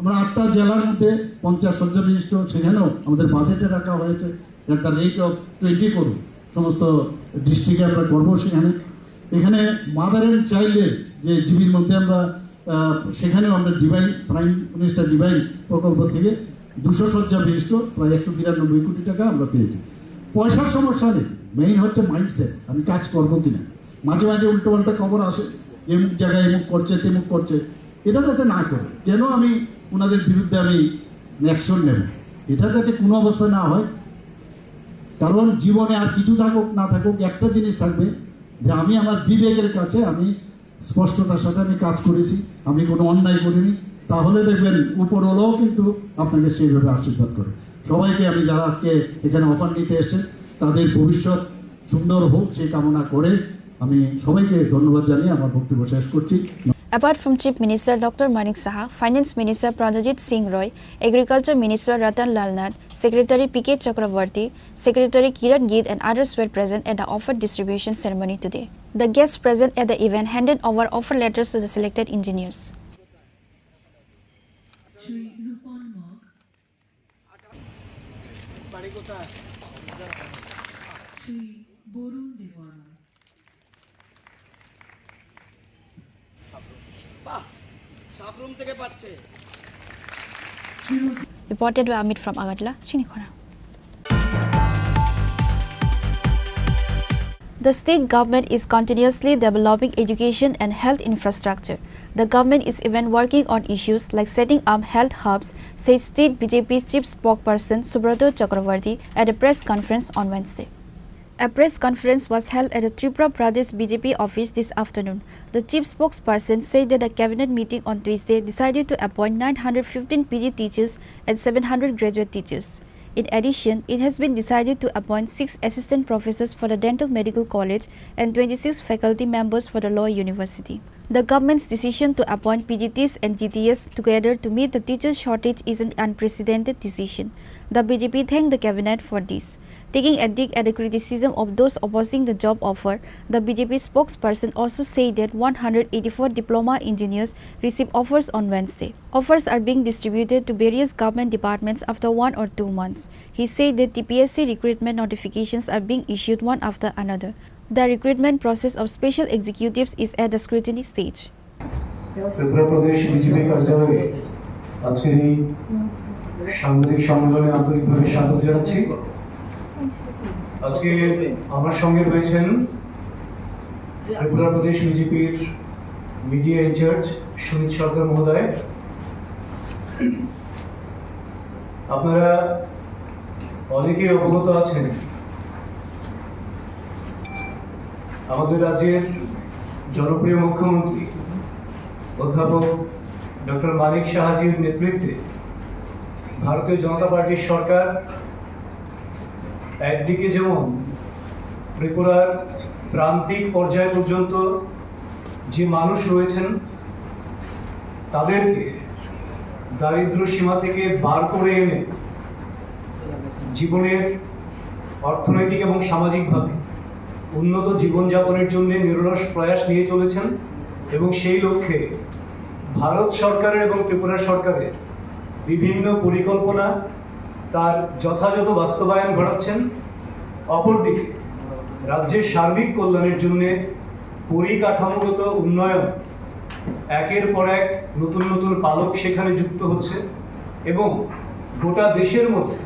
আমরা আটটা জেলার মধ্যে পঞ্চাশ শয্যা বিশিষ্ট, সেখানেও আমাদের বাজেটে রাখা হয়েছে, at the rate of twenty crore সমস্ত ডিস্ট্রিক্টে আমরা করবো। সেখানে, এখানে মাদার অ্যান্ড চাইল্ডের যে জিবির মধ্যে আমরা আহ, সেখানেও আমরা ডিভাইন, প্রাইম মিনিস্টার ডিভাইন প্রকল্প থেকে দুশো শয্যা বিশিষ্ট প্রায় একশো বিরানব্বই কোটি টাকা আমরা পেয়েছি। পয়সার সমস্যা নেই, মেইন হচ্ছে মাইন্ডসেট, আমি কাজ করবো কিনা। মাঝে মাঝে উল্টোপাল্টা খবর আসে, এমুক জায়গায় এমুক করছে, তেমুক করছে, এটা যাতে না করে। কেন আমি ওনাদের বিরুদ্ধে আমি অ্যাকশন নেব। এটা যাতে কোনো অবস্থা না হয়, কারণ জীবনে আর কিছু থাকুক না থাকুক, একটা জিনিস থাকবে যে আমি আমার বিবেকের কাছে আমি স্পষ্টতার সাথে আমি কাজ করেছি, আমি কোনো অন্যায় করিনি। তাহলে দেখবেন উপরওয়ালাও কিন্তু আপনাকে সেইভাবে আশীর্বাদ করে। সবাইকে আমি, যারা আজকে এখানে অফার নিতে এসেছেন, তাদের ভবিষ্যৎ সুন্দর হোক, সেই কামনা করে আমি সবাইকে ধন্যবাদ জানিয়ে আমার বক্তব্য শেষ করছি। Apart from Chief Minister Doctor Manik Saha, Finance Minister Pranajit Singh Roy, Agriculture Minister Ratan Lal Nath, Secretary P K Chakravarty, Secretary Kiran Gitt and others were present at the offer distribution ceremony today. The guests present at the event handed over offer letters to the selected engineers. বাহ, সাবরুম থেকে পাচ্ছে। Reported by Amit from Agartala, Chinikhona. The state government is continuously developing education and health infrastructure. The government is even working on issues like setting up health hubs, said state B J P chief spokesperson Subrata Chakravarty at a press conference on Wednesday. A press conference was held at the Tripura Pradesh B J P office this afternoon. The chief spokesperson said that the cabinet meeting on Tuesday decided to appoint nine hundred fifteen P G teachers and seven hundred graduate teachers. In addition, it has been decided to appoint six assistant professors for the Dental Medical College and twenty-six faculty members for the Law University. The government's decision to appoint P G Ts and G Ts together to meet the teacher shortage is an unprecedented decision. The B J P thanked the cabinet for this. Taking a dig at the criticism of those opposing the job offer, the B J P spokesperson also said that one hundred eighty-four diploma engineers received offers on Wednesday. Offers are being distributed to various government departments after one or two months. He said that T P S C recruitment notifications are being issued one after another. The recruitment process of special executives is at the scrutiny stage. Tripura Pradesh BJP কার্যালয়ে আজকের এই সাংবাদিক সম্মেলনে আন্তরিকভাবে স্বাগত জানাচ্ছি। আজকে আমার সঙ্গে রয়েছেন ত্রিপুরা প্রদেশ বিজেপির মিডিয়া ইনচার্জ সুনীত সরকার মহোদয়। আপনারা অনেকেই অবগত আছেন, আমাদের রাজ্যের জনপ্রিয় মুখ্যমন্ত্রী অধ্যাপক ডক্টর মানিক সাহাজির নেতৃত্বে ভারতীয় জনতা পার্টির সরকার একদিকে যেমন ত্রিপুরার প্রান্তিক পর্যায় পর্যন্ত যে মানুষ রয়েছেন, তাদেরকে দারিদ্র সীমা থেকে বার করে এনে জীবনের অর্থনৈতিক এবং সামাজিকভাবে উন্নত জীবনযাপনের জন্য নিরলস প্রয়াস নিয়ে চলেছেন এবং সেই লক্ষ্যে ভারত সরকারের এবং ত্রিপুরা সরকারের বিভিন্ন পরিকল্পনা তার যথাযথ বাস্তবায়ন ঘটাচ্ছেন। অপরদিকে রাজ্যের সার্বিক কল্যাণের জন্য পরিকাঠামোগত উন্নয়ন একের পর এক নতুন নতুন পালক সেখানে যুক্ত হচ্ছে এবং গোটা দেশের মধ্যে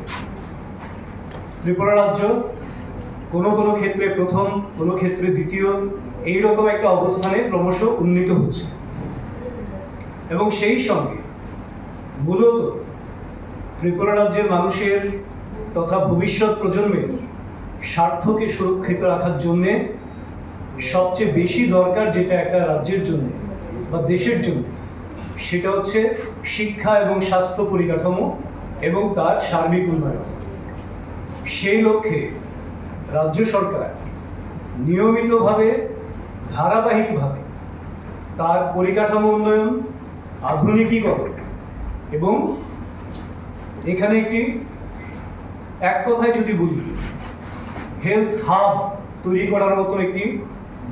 ত্রিপুরা রাজ্য কোনো কোনো ক্ষেত্রে প্রথম, কোনো ক্ষেত্রে দ্বিতীয়, এইরকম একটা অবস্থানে ক্রমশ উন্নীত হচ্ছে। এবং সেই সঙ্গে মূলত ত্রিপুরা রাজ্যের মানুষের তথা ভবিষ্যৎ প্রজন্মের স্বার্থকে সুরক্ষিত রাখার জন্যে সবচেয়ে বেশি দরকার যেটা একটা রাজ্যের জন্য বা দেশের জন্য, সেটা হচ্ছে শিক্ষা এবং স্বাস্থ্য পরিকাঠামো এবং তার সার্বিক উন্নয়ন। সেই লক্ষ্যে রাজ্য সরকার নিয়মিতভাবে, ধারাবাহিকভাবে তার পরিকাঠামো উন্নয়ন, আধুনিকীকরণ এবং এখানে একটি, এক কথায় যদি বলি, হেলথ হাব তৈরি করার মতো একটি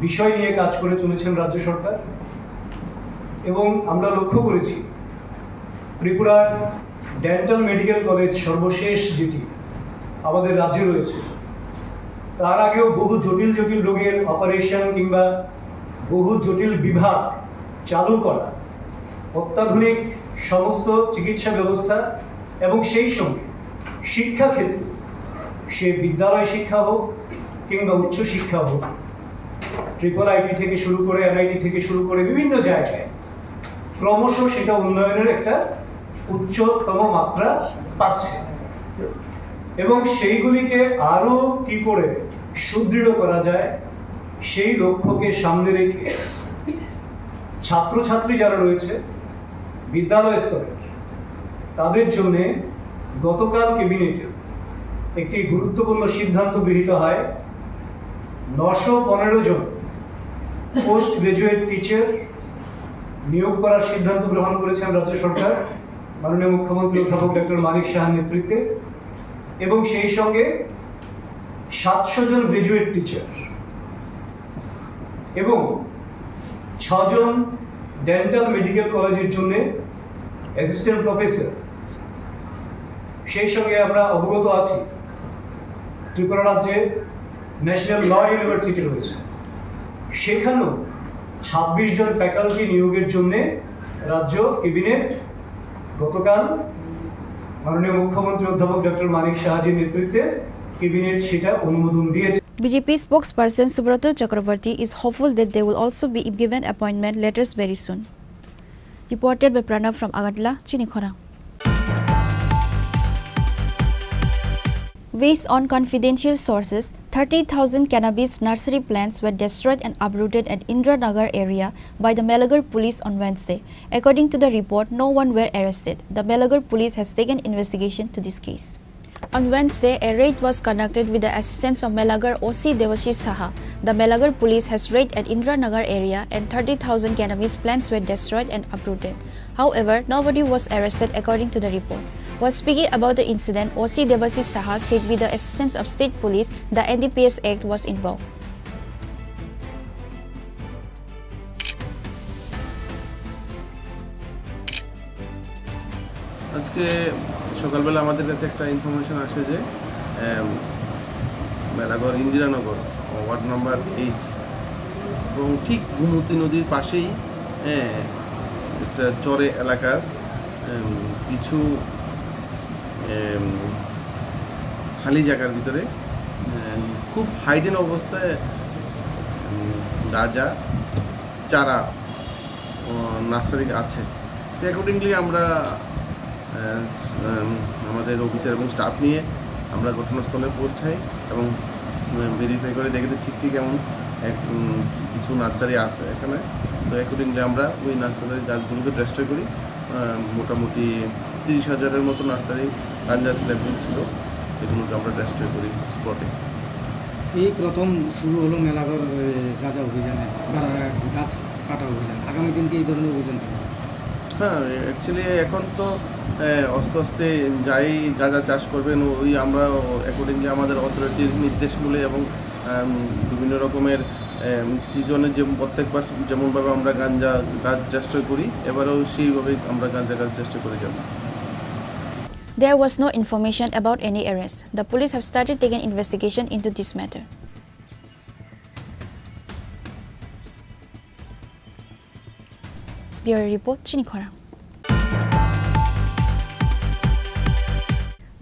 বিষয় নিয়ে কাজ করে চলেছেন রাজ্য সরকার। এবং আমরা লক্ষ্য করেছি ত্রিপুরার ডেন্টাল মেডিকেল কলেজ সর্বশেষ যেটি আমাদের রাজ্যে রয়েছে, তার আগেও বহু জটিল জটিল রোগের অপারেশন কিংবা বহু জটিল বিভাগ চালু করা, অত্যাধুনিক সমস্ত চিকিৎসা ব্যবস্থা এবং সেই সঙ্গে শিক্ষাক্ষেত্রে, সে বিদ্যালয় শিক্ষা হোক কিংবা উচ্চ শিক্ষা হোক, ট্রিপল আইটি থেকে শুরু করে, এনআইটি থেকে শুরু করে বিভিন্ন জায়গায় ক্রমশ সেটা উন্নয়নের একটা উচ্চতম মাত্রা পাচ্ছে এবং সেইগুলিকে আরও কি করে সুদৃঢ় করা যায়, সেই লক্ষ্যকে সামনে রেখে ছাত্রছাত্রী যারা রয়েছে বিদ্যালয় স্তরের, তাদের জন্যে গতকাল ক্যাবিনেটে একটি গুরুত্বপূর্ণ সিদ্ধান্ত গৃহীত হয়। নশো পনেরো জন পোস্ট গ্র্যাজুয়েট টিচার নিয়োগ করার সিদ্ধান্ত গ্রহণ করেছেন রাজ্য সরকার মাননীয় মুখ্যমন্ত্রী অধ্যাপক ডক্টর মানিক সাহার নেতৃত্বে, এবং সেই সঙ্গে সাতশো জন গ্র্যাজুয়েট টিচার এবং ছজন ডেন্টাল মেডিকেল কলেজের জন্য অ্যাসিস্ট্যান্ট প্রফেসর। সেই সঙ্গে আমরা অবগত আছি ত্রিপুরা রাজ্যে ন্যাশনাল ল ইউনিভার্সিটি রয়েছে, সেখানেও ছাব্বিশ জন ফ্যাকাল্টি নিয়োগের জন্য রাজ্য ক্যাবিনেট গতকাল মাননীয় মুখ্যমন্ত্রী অধ্যাপক ডক্টর মানিক সাহাজির নেতৃত্বে ক্যাবিনেট সেটা অনুমোদন দিয়েছে। B J P spokesperson Subrata Chakraborty is hopeful that they will also be given appointment letters very soon. Reported by Pranav from Agartala, Chinikhora. Based on confidential sources, thirty thousand cannabis nursery plants were destroyed and uprooted at Indiranagar area by the Melagar police on Wednesday. According to the report, no one were arrested. The Melagar police has taken investigation to this case. On Wednesday, a raid was conducted with the assistance of Melagar O C Debashish Saha. The Melagar police has raided at Indiranagar area and thirty thousand cannabis plants were destroyed and uprooted. However, nobody was arrested according to the report. While speaking about the incident, O C Debashish Saha said with the assistance of state police, the N D P S Act was invoked. আজকে সকালবেলা আমাদের কাছে একটা information আসে যে, এম, Melaghar Indiranagar, ward number eight, এবং ঠিক গোমতী নদীর পাশেই, হ্যাঁ, একটা চরে এলাকার, এম, কিছু, এম, খালি জায়গার ভিতরে, এম, খুব হাইডেন অবস্থায়, এম, গাঁজা চারা, ও, নার্সারি আছে। তো অ্যাকর্ডিংলি আমরা, আহ, স-, উম, আমাদের অফিসার এবং স্টাফ নিয়ে আমরা ঘটনাস্থলে পৌঁছাই এবং, উম, ভেরিফাই করে দেখি যে ঠিক ঠিক এমন এক, উম, কিছু নার্সারি আছে এখানে। তো অ্যাকর্ডিংলি আমরা ওই নার্সারির গাছগুলোকে ডেস্ট্রয় করি। আহ, মোটামুটি তিরিশ হাজারের মতো নার্সারি গাঞ্জা স্ল্যাবগুলো ছিল, এগুলোকে আমরা ডেস্ট্রয় করি স্পটে। এই প্রথম শুরু হলো মেলাঘর, এ, গাঁজা অভিযানে, বা গাছ কাটা অভিযান। আগামী দিন কি এই ধরনের অভিযান থাকবে? হ্যাঁ, অ্যাকচুয়ালি এখন তো, এ, আস্তে আস্তে যাই গাঁজা চাষ করবেন, ওই আমরা অ্যাকর্ডিংলি আমাদের অথরিটির নির্দেশ মূলে এবং, আম, বিভিন্ন রকমের, এম, সিজনে যে প্রত্যেকবার যেমনভাবে আমরা গাঞ্জা গাছ ডেস্ট্রয় করি, এবারেও সেইভাবেই আমরা গাঞ্জা গাছ ডেস্ট্রয় করে যাব। There was no information about any arrest. The police have started taking investigation into this matter. Bureau Report, Chinikhora.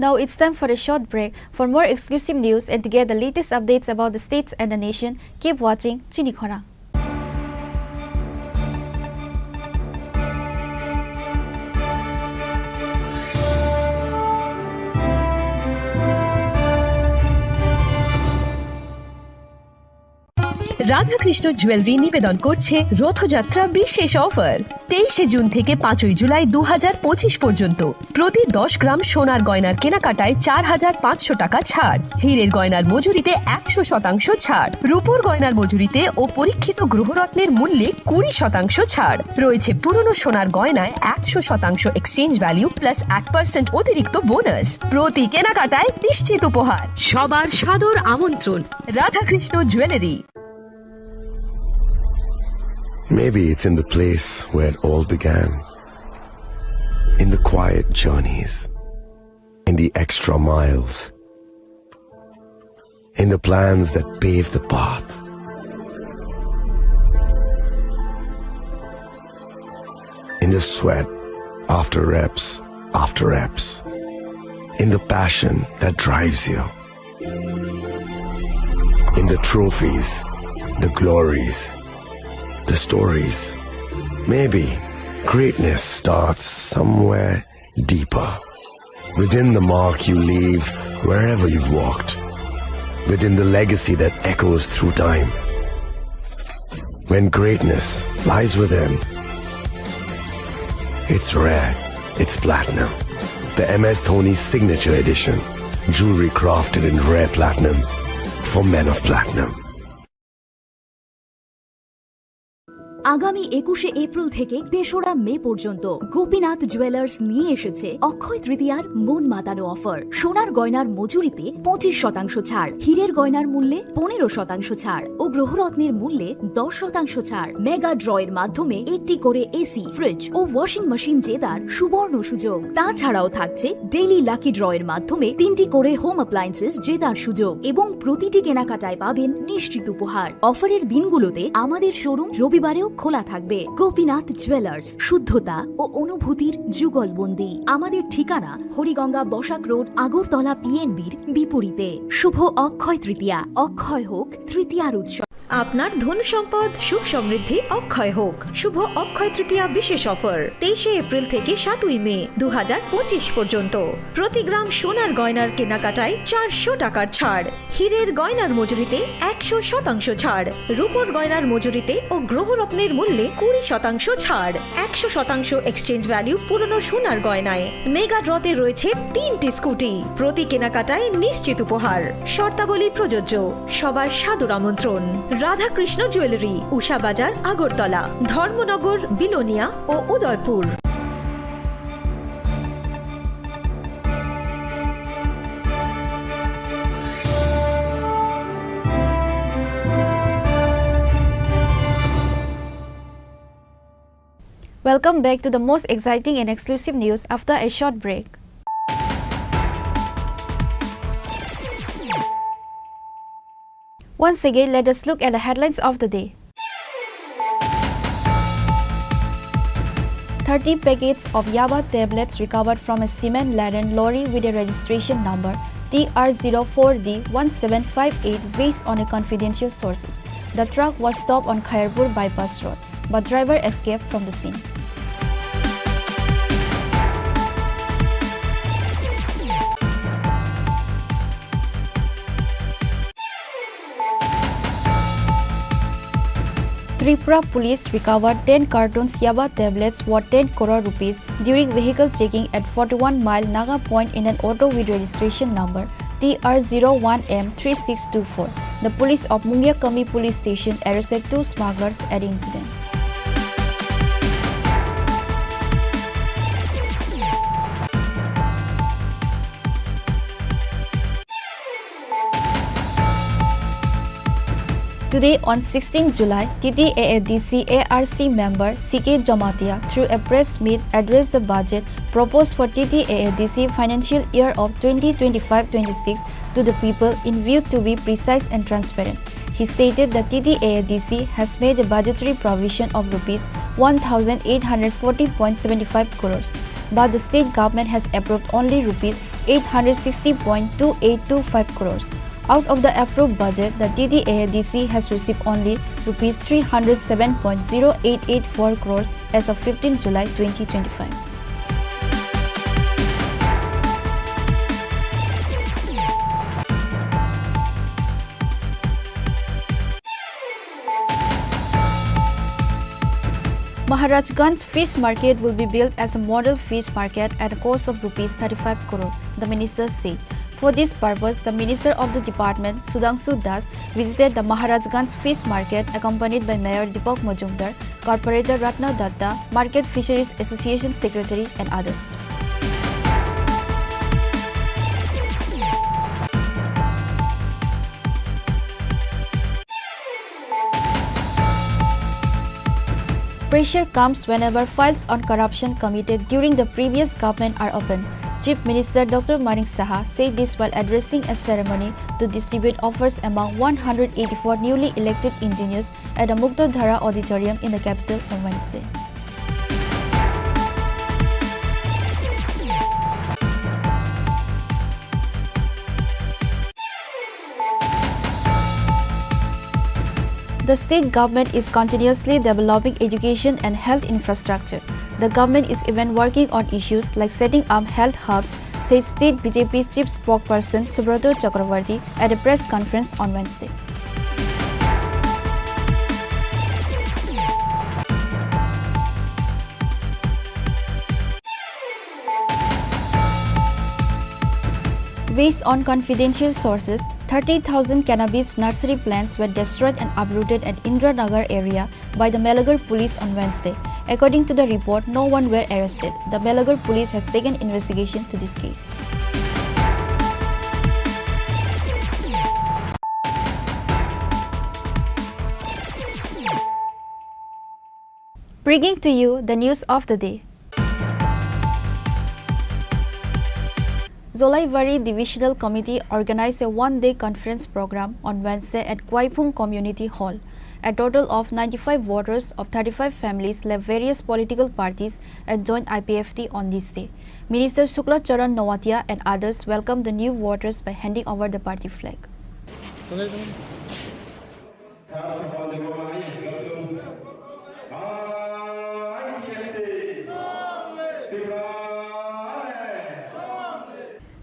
Now it's time for a short break. For more exclusive news and to get the latest updates about the states and the nation, keep watching Chinikhora. Radhakrishna jewellery নিবেদন করছে রথযাত্রা বিশেষ অফার। তেইশে জুন থেকে পাঁচই জুলাই দু হাজার পঁচিশ পর্যন্ত প্রতি দশ গ্রাম সোনার গয়নার কেনাকাটায় চার হাজার পাঁচশো টাকা ছাড়, হীরের গয়নার মজুরিতে একশো শতাংশ ছাড়, রূপোর গয়নার মজুরিতে ও পরীক্ষিত গ্রহরত্নের মূল্যে কুড়ি শতাংশ ছাড় রয়েছে। পুরনো সোনার গয়নায় একশো শতাংশ এক্সচেঞ্জ ভ্যালু প্লাস এক পার্সেন্ট অতিরিক্ত বোনাস। প্রতি কেনাকাটায় নিশ্চিত উপহার। সবার সাদর আমন্ত্রণ। Radhakrishna jewellery. Maybe it's in the place where it all began. In the quiet journeys, in the extra miles, in the plans that pave the path, in the sweat after reps after reps, in the passion that drives you. In the trophies, the glories, the stories. Maybe greatness starts somewhere deeper. Within the mark you leave wherever you've walked. Within the legacy that echoes through time. When greatness lies within, it's rare, it's platinum. The M S Dhoni Signature Edition. Jewelry crafted in rare platinum for men of platinum. আগামী একুশে এপ্রিল থেকে তেসরা মে পর্যন্ত গোপীনাথ জুয়েলার্স নিয়ে এসেছে অক্ষয় তৃতীয়ার মন মাতানো অফার। সোনার গয়নার মজুরিতে পঁচিশ শতাংশ ছাড়, হীরের গয়নার মূল্যে পনেরো শতাংশ ছাড় ও গ্রহরত্নের মূল্যে দশ শতাংশ ছাড়। মেগা ড্রয়ের মাধ্যমে একটি করে এসি, ফ্রিজ ও ওয়াশিং মেশিন জেতার সুবর্ণ সুযোগ। তাছাড়াও থাকছে ডেইলি লাকি ড্রয়ের মাধ্যমে তিনটি করে হোম অ্যাপ্লায়েন্সেস জেতার সুযোগ এবং প্রতিটি কেনাকাটায় পাবেন নিশ্চিত উপহার। অফারের দিনগুলোতে আমাদের শোরুম রবিবারেও খোলা থাকবে। গোপীনাথ জুয়েলার্স, শুদ্ধতা ও অনুভূতির যুগলবন্দি। আমাদের ঠিকানা হরিগঙ্গা বসাক রোড, আগরতলা পিএনবির বিপরীতে। শুভ অক্ষয় তৃতীয়া, অক্ষয় হোক তৃতীয়ার উৎসব। আপনার ধন সম্পদ, সুখ সমৃদ্ধি অক্ষয় হোক। শুভ অক্ষয় তৃতীয়া বিশেষ অফার, তেইশে এপ্রিল থেকে সাতই মে দু হাজার পঁচিশ পর্যন্ত। প্রতি গ্রাম সোনার গয়নার কেনাকাটায় চারশো টাকার ছাড়, হীরের গয়নার মজুরিতে একশো শতাংশ ছাড়, রূপোর গয়নার মজুরিতে ও গ্রহরত্নের মূল্যে কুড়ি শতাংশ ছাড়, একশো শতাংশ এক্সচেঞ্জ ভ্যালু পুরনো সোনার গয়নায়। মেগা ড্রতে রয়েছে তিনটি স্কুটি, প্রতি কেনাকাটায় নিশ্চিত উপহার। শর্তাবলী প্রযোজ্য। সবার সাদর আমন্ত্রণ। রাধাকৃষ্ণ জুয়েলারি, উষা বাজার, আগরতলা, ধর্মনগর, বিলোনিয়া ও Udaipur. Welcome back to the most exciting and exclusive news after a short break. Once again, let us look at the headlines of the day. Thirty packets of yaba tablets recovered from a cement-laden lorry with a registration number T R zero four D one seven five eight, based on a confidential sources. The truck was stopped on Khairpur Bypass Road, but driver escaped from the scene. Tripura police recovered ten cartons yaba tablets worth ten crore rupees during vehicle checking at forty-one Mile Naga Point in an auto with registration number T R zero one M three six two four. The police of Mungiakami police station arrested two smugglers at the incident. Today, on sixteenth July, T T A A D C A R C member C K Jamatia, through a press meet, addressed the budget proposed for T T A A D C financial year of twenty twenty-five twenty-six to the people in view to be precise and transparent. He stated that T T A A D C has made a budgetary provision of rupees one thousand eight hundred forty point seven five crores, but the state government has approved only rupees eight hundred sixty point two eight two five crores. Out of the approved budget, the T T A A D C has received only rupees three hundred seven point zero eight eight four crores as of fifteenth July twenty twenty-five. Maharajganj Fish Market will be built as a model fish market at a cost of rupees thirty-five crore, the minister said. For this purpose, the minister of the department, Sudhangshu Das, visited the Maharajganj Fish Market accompanied by Mayor Deepak Majumdar, Corporator Ratna Datta, Market Fisheries Association Secretary and others. Pressure comes whenever files on corruption committed during the previous government are opened. Chief Minister Doctor Manik Saha said this while addressing a ceremony to distribute offers among one hundred eighty-four newly elected engineers at the Muktadhara Auditorium in the capital on Wednesday. The state government is continuously developing education and health infrastructure. The government is even working on issues like setting up health hubs, said state B J P chief spokesperson Subrata Chakraborty at a press conference on Wednesday. Based on confidential sources, thirty thousand cannabis nursery plants were destroyed and uprooted at Indiranagar area by the Melagoh police on Wednesday. According to the report, no one were arrested. The Melagoh police has taken investigation to this case. Bringing to you the news of the day. Jolaibari Divisional Committee organized a one-day conference program on Wednesday at Kuaiphung Community Hall. A total of ninety-five voters of thirty-five families left various political parties and joined I P F T on this day. Minister Shukla Charan Noatia and others welcomed the new voters by handing over the party flag.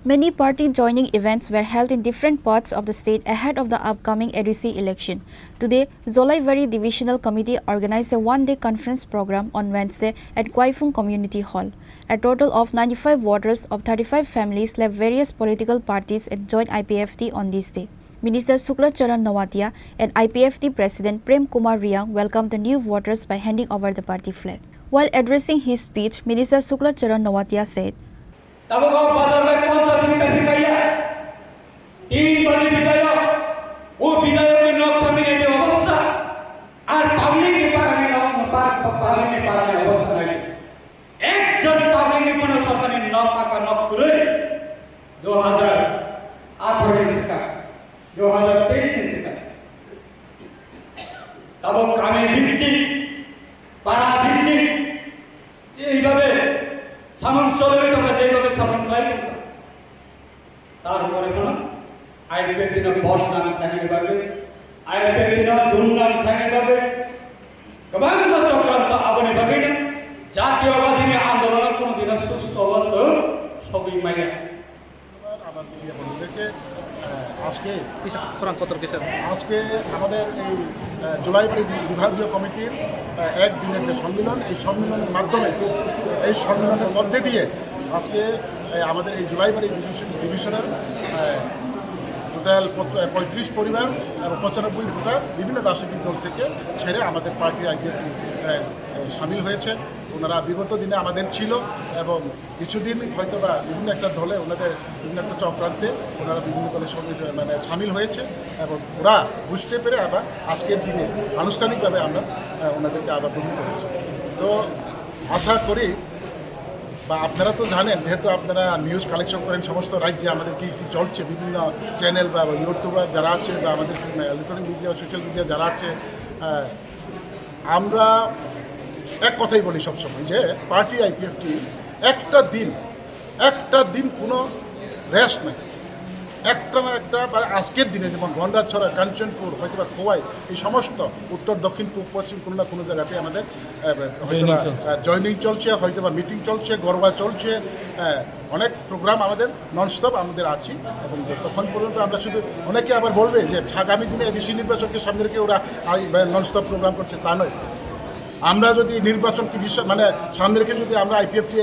Many party joining events were held in different parts of the state ahead of the upcoming A D C election. Today, Jolaibari Divisional Committee organized a one-day conference program on Wednesday at Kuaiphung Community Hall. A total of ninety-five voters of thirty-five families left various political parties and joined I P F T on this day. Minister Shukla Charan Noatia and I P F T President Prem Kumar Reang welcomed the new voters by handing over the party flag. While addressing his speech, Minister Shukla Charan Noatia said, Tabuk o bazar bai ponchash meter se kaiya. Tin bari bidayok, o bidayok ni nok thangni ni obostha, ar public ni parani nok, pa-, pa-, public ni parani obostha nai. Ekjon public ni phano sorkar ni nok paka nok kwrwi, dui hajar atharo ni swkang, dui hajar teis ni swkang. Tabuk kami bhittik, para bhittik, eibabe samung choloi tongkha, jeibabe samung khlai tongkha. Tarpore phano I P F T no bos nang khlainani bagwi, I P F T no dum nang khlainani bagwi kwbangma chokranto, aboni bagwino jatiyowadini andolono kono dino susto o chwng sogwi maya. আমার ইয়ে বন্ধুদেরকে, আহ, আজকে কিসের খোরাং কতর কিসের? আজকে আমাদের এই, আহ, জোলাইবাড়ি বি-, বিভাগীয় কমিটির, আহ, একদিনের যে সম্মেলন, এই সম্মেলনের মাধ্যমে, এই সম্মেলনের মধ্যে দিয়ে আজকে, আহ, আমাদের এই জোলাইবাড়ি ডিভিশন, ডিভিশনের, আহ, টোটাল পঁচ-, আহ, পঁয়ত্রিশ পরিবার এবং পঁচানব্বই ভোটার বিভিন্ন রাজনৈতিক দল থেকে ছেড়ে আমাদের পার্টি আইপিএফটি, আহ, আহ, সামিল হয়েছে। ওনারা বিগত দিনে আমাদের ছিল এবং কিছুদিন হয়তো বা বিভিন্ন একটা দলে ওনাদের বিভিন্ন একটা চক্রান্তে ওনারা বিভিন্ন দলের সঙ্গে জ-, মানে সামিল হয়েছে এবং ওরা বুঝতে পেরে আবার আজকের দিনে আনুষ্ঠানিকভাবে আমরা, আহ, ওনাদেরকে আবার গ্রহণ করেছি। তো আশা করি বা আপনারা তো জানেন, যেহেতু আপনারা নিউজ কালেকশন করেন সমস্ত রাজ্যে আমাদের কী কী চলছে, বিভিন্ন চ্যানেল বা ইউটিউবার যারা আছে বা আমাদের ইলেকট্রনিক মিডিয়া, সোশ্যাল মিডিয়া যারা আছে, আহ, আমরা এক কথাই বলি সবসময় যে পার্টি আইপিএফটি একটা দিন, একটা দিন কোনো রেস্ট নাই। একটা না একটা, মানে, আজকের দিনে যেমন গন্ডাছড়া, কাঞ্চনপুর, হয়তোবা খোয়াই, এই সমস্ত উত্তর, দক্ষিণ, পূব, পশ্চিম কোনো না কোনো জায়গাতে আমাদের, আহ, হয়তোবা, জয়েনিং চলছে। আহ, জয়েনিং চলছে, হয়তোবা মিটিং চলছে, গরবা চলছে, আহ, অনেক প্রোগ্রাম আমাদের ননস্টপ আমাদের আছি। এবং যতক্ষণ পর্যন্ত আমরা শুধু, অনেকে আবার বলবে যে আগামী দিনে এডিসি নির্বাচনকে সামনে রেখে ওরা আই-, ননস্টপ প্রোগ্রাম করছে, তা নয়। আমরা যদি নির্বাচনকে বিশ্ব-, মানে, সামনে রেখে যদি আমরা আইপিএফটি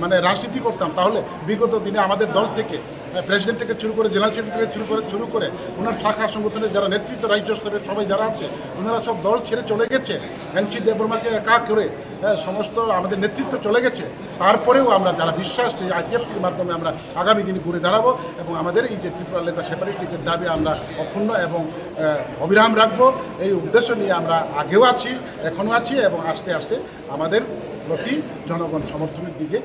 মানে রাজনীতি করতাম, তাহলে বিগত দিনে আমাদের দল থেকে, আহ, প্রেসিডেন্ট থেকে শুরু করে, জেনারেল সেক্রেটারি শুরু করে, শুরু করে ওনার শাখা সংগঠনের যারা নেতৃত্ব, রাজ্য স্তরের সবাই যারা আছে, ওনারা সব দল ছেড়ে চলে গেছে। এনসি দেববর্মাকে একা করে, আহ, সমস্ত আমাদের নেতৃত্ব চলে গেছে। তারপরেও আমরা যারা বিশ্বাস, এই আইপিএফটির মাধ্যমে আমরা আগামী দিনে ঘুরে দাঁড়াবো এবং আমাদের এই যে ত্রিপুরা লেভেল সেপারেট লিগের দাবি আমরা অক্ষুণ্ণ এবং, আহ, অবিরাম রাখবো। এই উদ্দেশ্য নিয়ে আমরা আগেও আছি, এখনও আছি এবং আস্তে আস্তে আমাদের প্রতি জনগণ সমর্থনের দিকে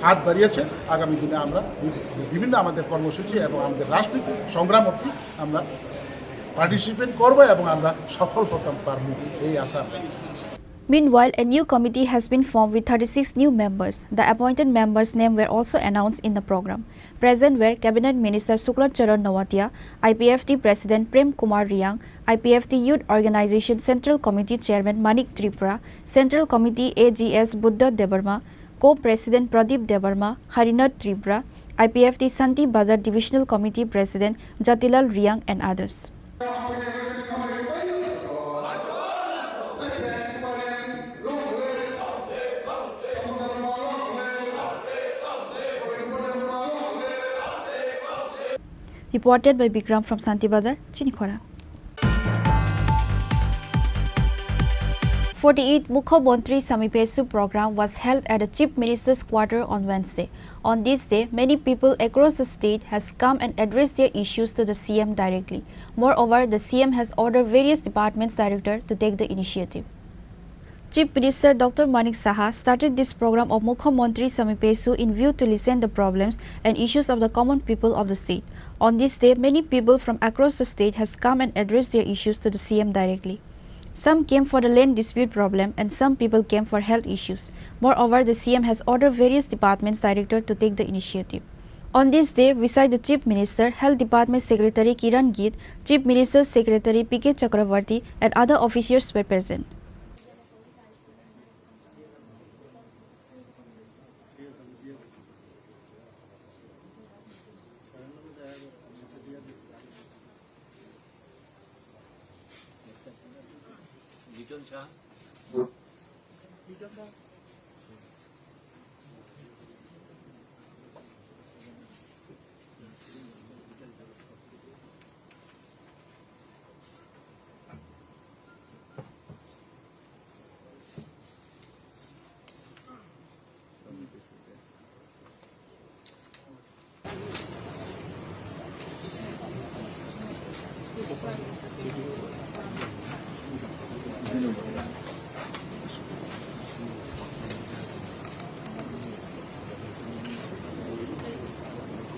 হাত বাড়িয়েছে। আগামী দিনে আমরা বি-, বিভিন্ন আমাদের কর্মসূচি এবং আমাদের রাজনৈতিক সংগ্রাম অবধি আমরা পার্টিসিপেট করবো এবং আমরা সফল হতাম পারবো, এই আশা। Meanwhile, a new committee has been formed with thirty-six new members. The appointed members' names were also announced in the program. Present were Cabinet Minister Shukla Charan Noatia, I P F T President Prem Kumar Reang, I P F T Youth Organization Central Committee Chairman Manik Tripura, Central Committee A G S Buddha Debbarma, Co-President Pradeep Debbarma, Harinath Tripura, I P F T Santi Bazar Divisional Committee President Jatilal Reang and others. Reported by Bikram from Santi Bazar, Chinikhora. Forty-eighth Mukhyamantri Samipeshu program was held at the Chief Minister's quarter on Wednesday. On this day, many people across the state has come and addressed their issues to the C M directly. Moreover, the C M has ordered various departments director to take the initiative. Chief Minister Doctor Manik Saha started this program of Mukhyamantri Samipeshu in view to listen the problems and issues of the common people of the state. On this day, many people from across the state has come and addressed their issues to the C M directly. Some came for the land dispute problem and some people came for health issues. Moreover, the C M has ordered various departments director to take the initiative. On this day, beside the Chief Minister, Health Department Secretary Kiran Gill, Chief Minister's Secretary P K Chakravarty and other officials were present.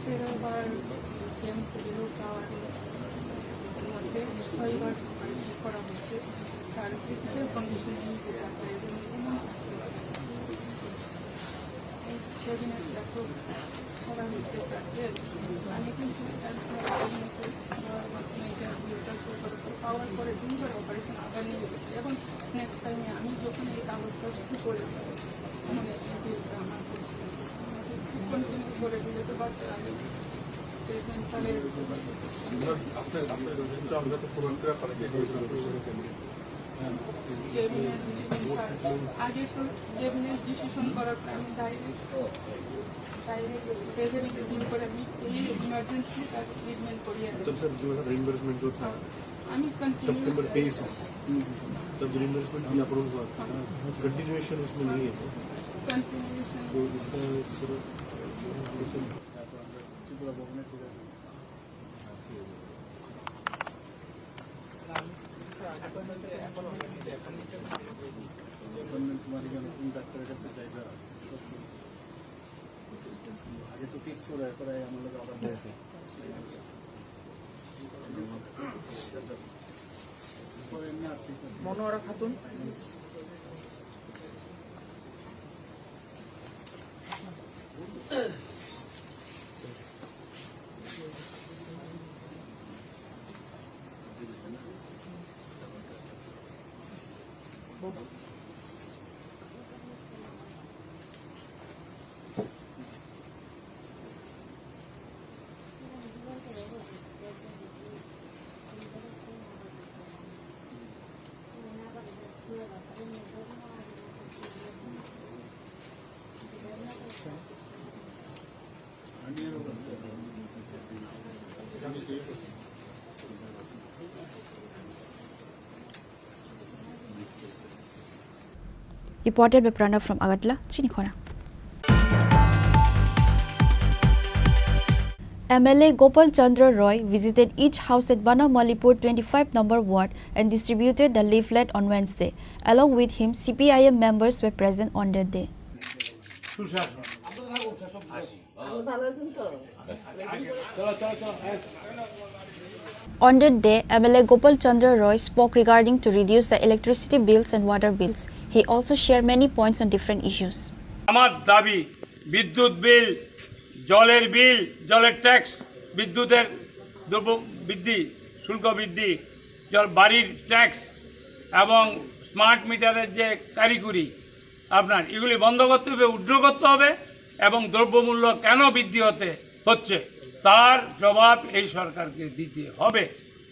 তেরো বার CM studio টাওয়ারের মধ্যে ছয়বার করা হয়েছে। তার physical condition যেটা প্রয়োজন, এই ক্যাবিনেট এত করা হয়েছে স্যার, যে আমি কিন্তু পাওয়ার পরে দুইবার অপারেশন আবার নিয়ে গেছি। এখন নেক্সট টাইমে আমি যখন এই কাগজটা শুরু করেছি, তখন এই বিলটা আমার করছে। আমাকে একটু কন্টিনিউ করে দিলে তো বাচ্চা আগে ট্রিটমেন্ট চালিয়ে যেতে পারবে। আপনার, আপনার তো আমরা তো প্রোগ্রাম করে পাঠাচ্ছি। ক্যাবিনেট ডিসিশন ছাড়া, আগে তো ক্যাবিনেট ডিসিশন করার পরে আমি ডাইরেক্ট, ডাইরেক্ট রেজাল্ট রিভিউ করে আমি এই ইমার্জেন্সি তার ট্রিটমেন্ট করিয়ে আনি। তো স্যার, जो है रिइंबर्समेंट जो था, আমি কন্টিনিউ सितंबर तेईस, तब जो रिइंबर्समेंट किया अप्रूव हुआ, कंटिन्यूएशन उसमें नहीं है सर। कंटिन्यूएशन। तो इसका सर, जो है, त्रिपुरा गवर्नमेंट অ্যাপয়েন্টমেন্ট তোমার এখানে কোন ডাক্তারের কাছে যাইবা? আগে তো ফিক্স করে, এরপরে আমার লোক আবার মনোয়ারা Khatun. Reported by Pranav from Agartala, Chinikhora. M L A Gopal Chandra Roy visited each house at Banamalipur twenty-five number ward and distributed the leaflet on Wednesday. Along with him, C P I M members were present on that day. ভালো আছেন তো? চলো, চলো, চলো, হ্যাঁ। On that day, M L A Gopal Chandra Roy spoke regarding to reduce the electricity bills and water bills. He also shared many points on different issues. আমার দাবি, বিদ্যুৎ বিল, জলের বিল, জলের ট্যাক্স, বিদ্যুতের দ্রব্য বৃদ্ধি, শুল্ক বৃদ্ধি, জল বাড়ির ট্যাক্স এবং স্মার্ট মিটারের যে কারিগরি আপনার, এগুলি বন্ধ করতে হবে, উইথড্র করতে হবে এবং দ্রব্যমূল্য কেন বৃদ্ধি হতে হচ্ছে, তার জবাব এই সরকারকে দিতে হবে।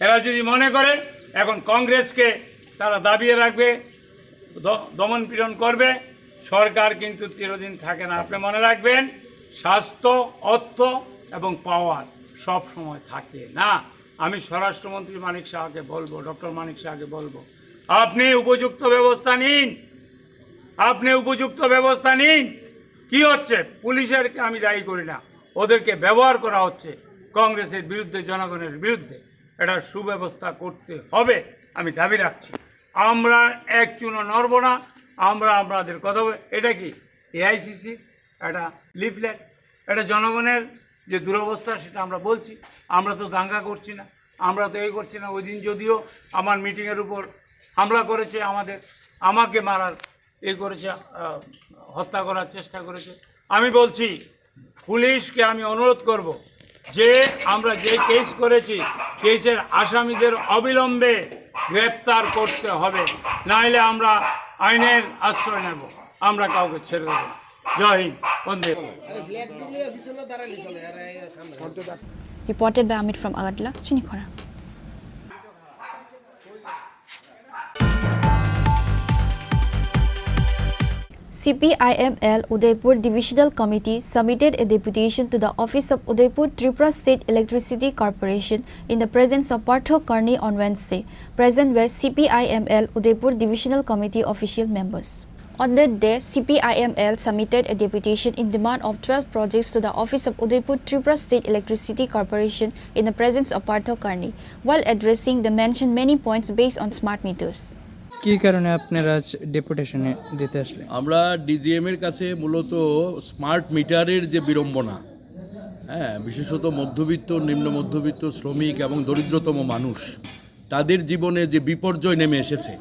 এরা যদি মনে করে এখন কংগ্রেসকে তারা দাবিয়ে রাখবে, দ-, দমন পীড়ন করবে, সরকার কিন্তু চিরদিন থাকে না। আপনি মনে রাখবেন, স্বাস্থ্য, অর্থ এবং পাওয়ার সব সময় থাকে না। আমি স্বরাষ্ট্রমন্ত্রী মানিক সাহাকে বলবো, ডক্টর মানিক সাহাকে বলবো, আপনি উপযুক্ত ব্যবস্থা নিন, আপনি উপযুক্ত ব্যবস্থা নিন। কি হচ্ছে? পুলিশের আমি দায়ী করি না, ওদেরকে ব্যবহার করা হচ্ছে কংগ্রেসের বিরুদ্ধে, জনগণের বিরুদ্ধে। এটা সুব্যবস্থা করতে হবে, আমি দাবি রাখছি। আমরা এক চুলো নড়ব না, আমরা আপনাদের কথা বলে, এটা কি এআইসিসি একটা লিফলেট, এটা জনগণের যে দুরবস্থা সেটা আমরা বলছি। আমরা তো দাঙ্গা করছি না, আমরা তো এই করছি না। ওই দিন যদিও আমার মিটিংয়ের উপর হামলা করেছে, আমাদের, আমাকে মারার এই করেছে, আহ, হত্যা করার চেষ্টা করেছে। আমি বলছি, পুলিশকে আমি অনুরোধ করব যে আমরা যে কেস করেছি, কেসের আসামিদের অবিলম্বে গ্রেপ্তার করতে হবে, নাইলে আমরা আইনের আশ্রয় নেব, আমরা কাউকে ছেড়ে দেব না। জয় হিন্দ, বন্দে। Reported by Amit from Agartala, Chinikhora. C P I M L Udaipur Divisional Committee submitted a deputation to the office of Udaipur Tripura State Electricity Corporation in the presence of Partho Karni on Wednesday. Present were C P I M L Udaipur Divisional Committee official members. On that day, C P I M L submitted a deputation in demand of twelve projects to the office of Udaipur Tripura State Electricity Corporation in the presence of Partho Karni, while addressing the mentioned many points based on smart meters. কি কারণে আপনারা আজ ডেপুটেশনে দিতে আসলেন? আমরা ডিজিএম এর কাছে মূলত স্মার্ট মিটারের যে বিড়ম্বনা, হ্যাঁ, বিশেষত মধ্যবিত্ত, নিম্ন মধ্যবিত্ত, শ্রমিক এবং দরিদ্রতম মানুষ, তাদের জীবনে যে বিপর্যয় নেমে এসেছে,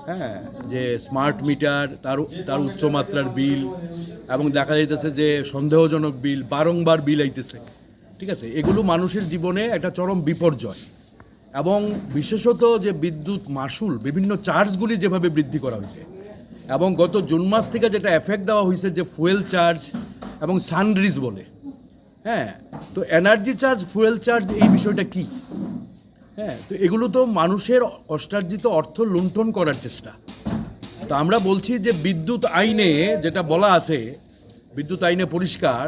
হ্যাঁ, যে স্মার্ট মিটার, তার, তার উচ্চমাত্রার বিল, এবং দেখা যাইতেছে যে সন্দেহজনক বিল, বারংবার বিল আইতেছে, ঠিক আছে? এগুলো মানুষের জীবনে একটা চরম বিপর্যয়। এবং বিশেষত যে বিদ্যুৎ মাশুল, বিভিন্ন চার্জগুলি যেভাবে বৃদ্ধি করা হয়েছে, এবং গত জুন মাস থেকে যেটা এফেক্ট দেওয়া হয়েছে যে ফুয়েল চার্জ এবং সানরিজ বলে, হ্যাঁ, তো এনার্জি চার্জ, ফুয়েল চার্জ, এই বিষয়টা কি? হ্যাঁ, তো এগুলো তো মানুষের কষ্টার্জিত অর্থ লুণ্ঠন করার চেষ্টা। তো আমরা বলছি যে বিদ্যুৎ আইনে যেটা বলা আছে, বিদ্যুৎ আইনে পরিষ্কার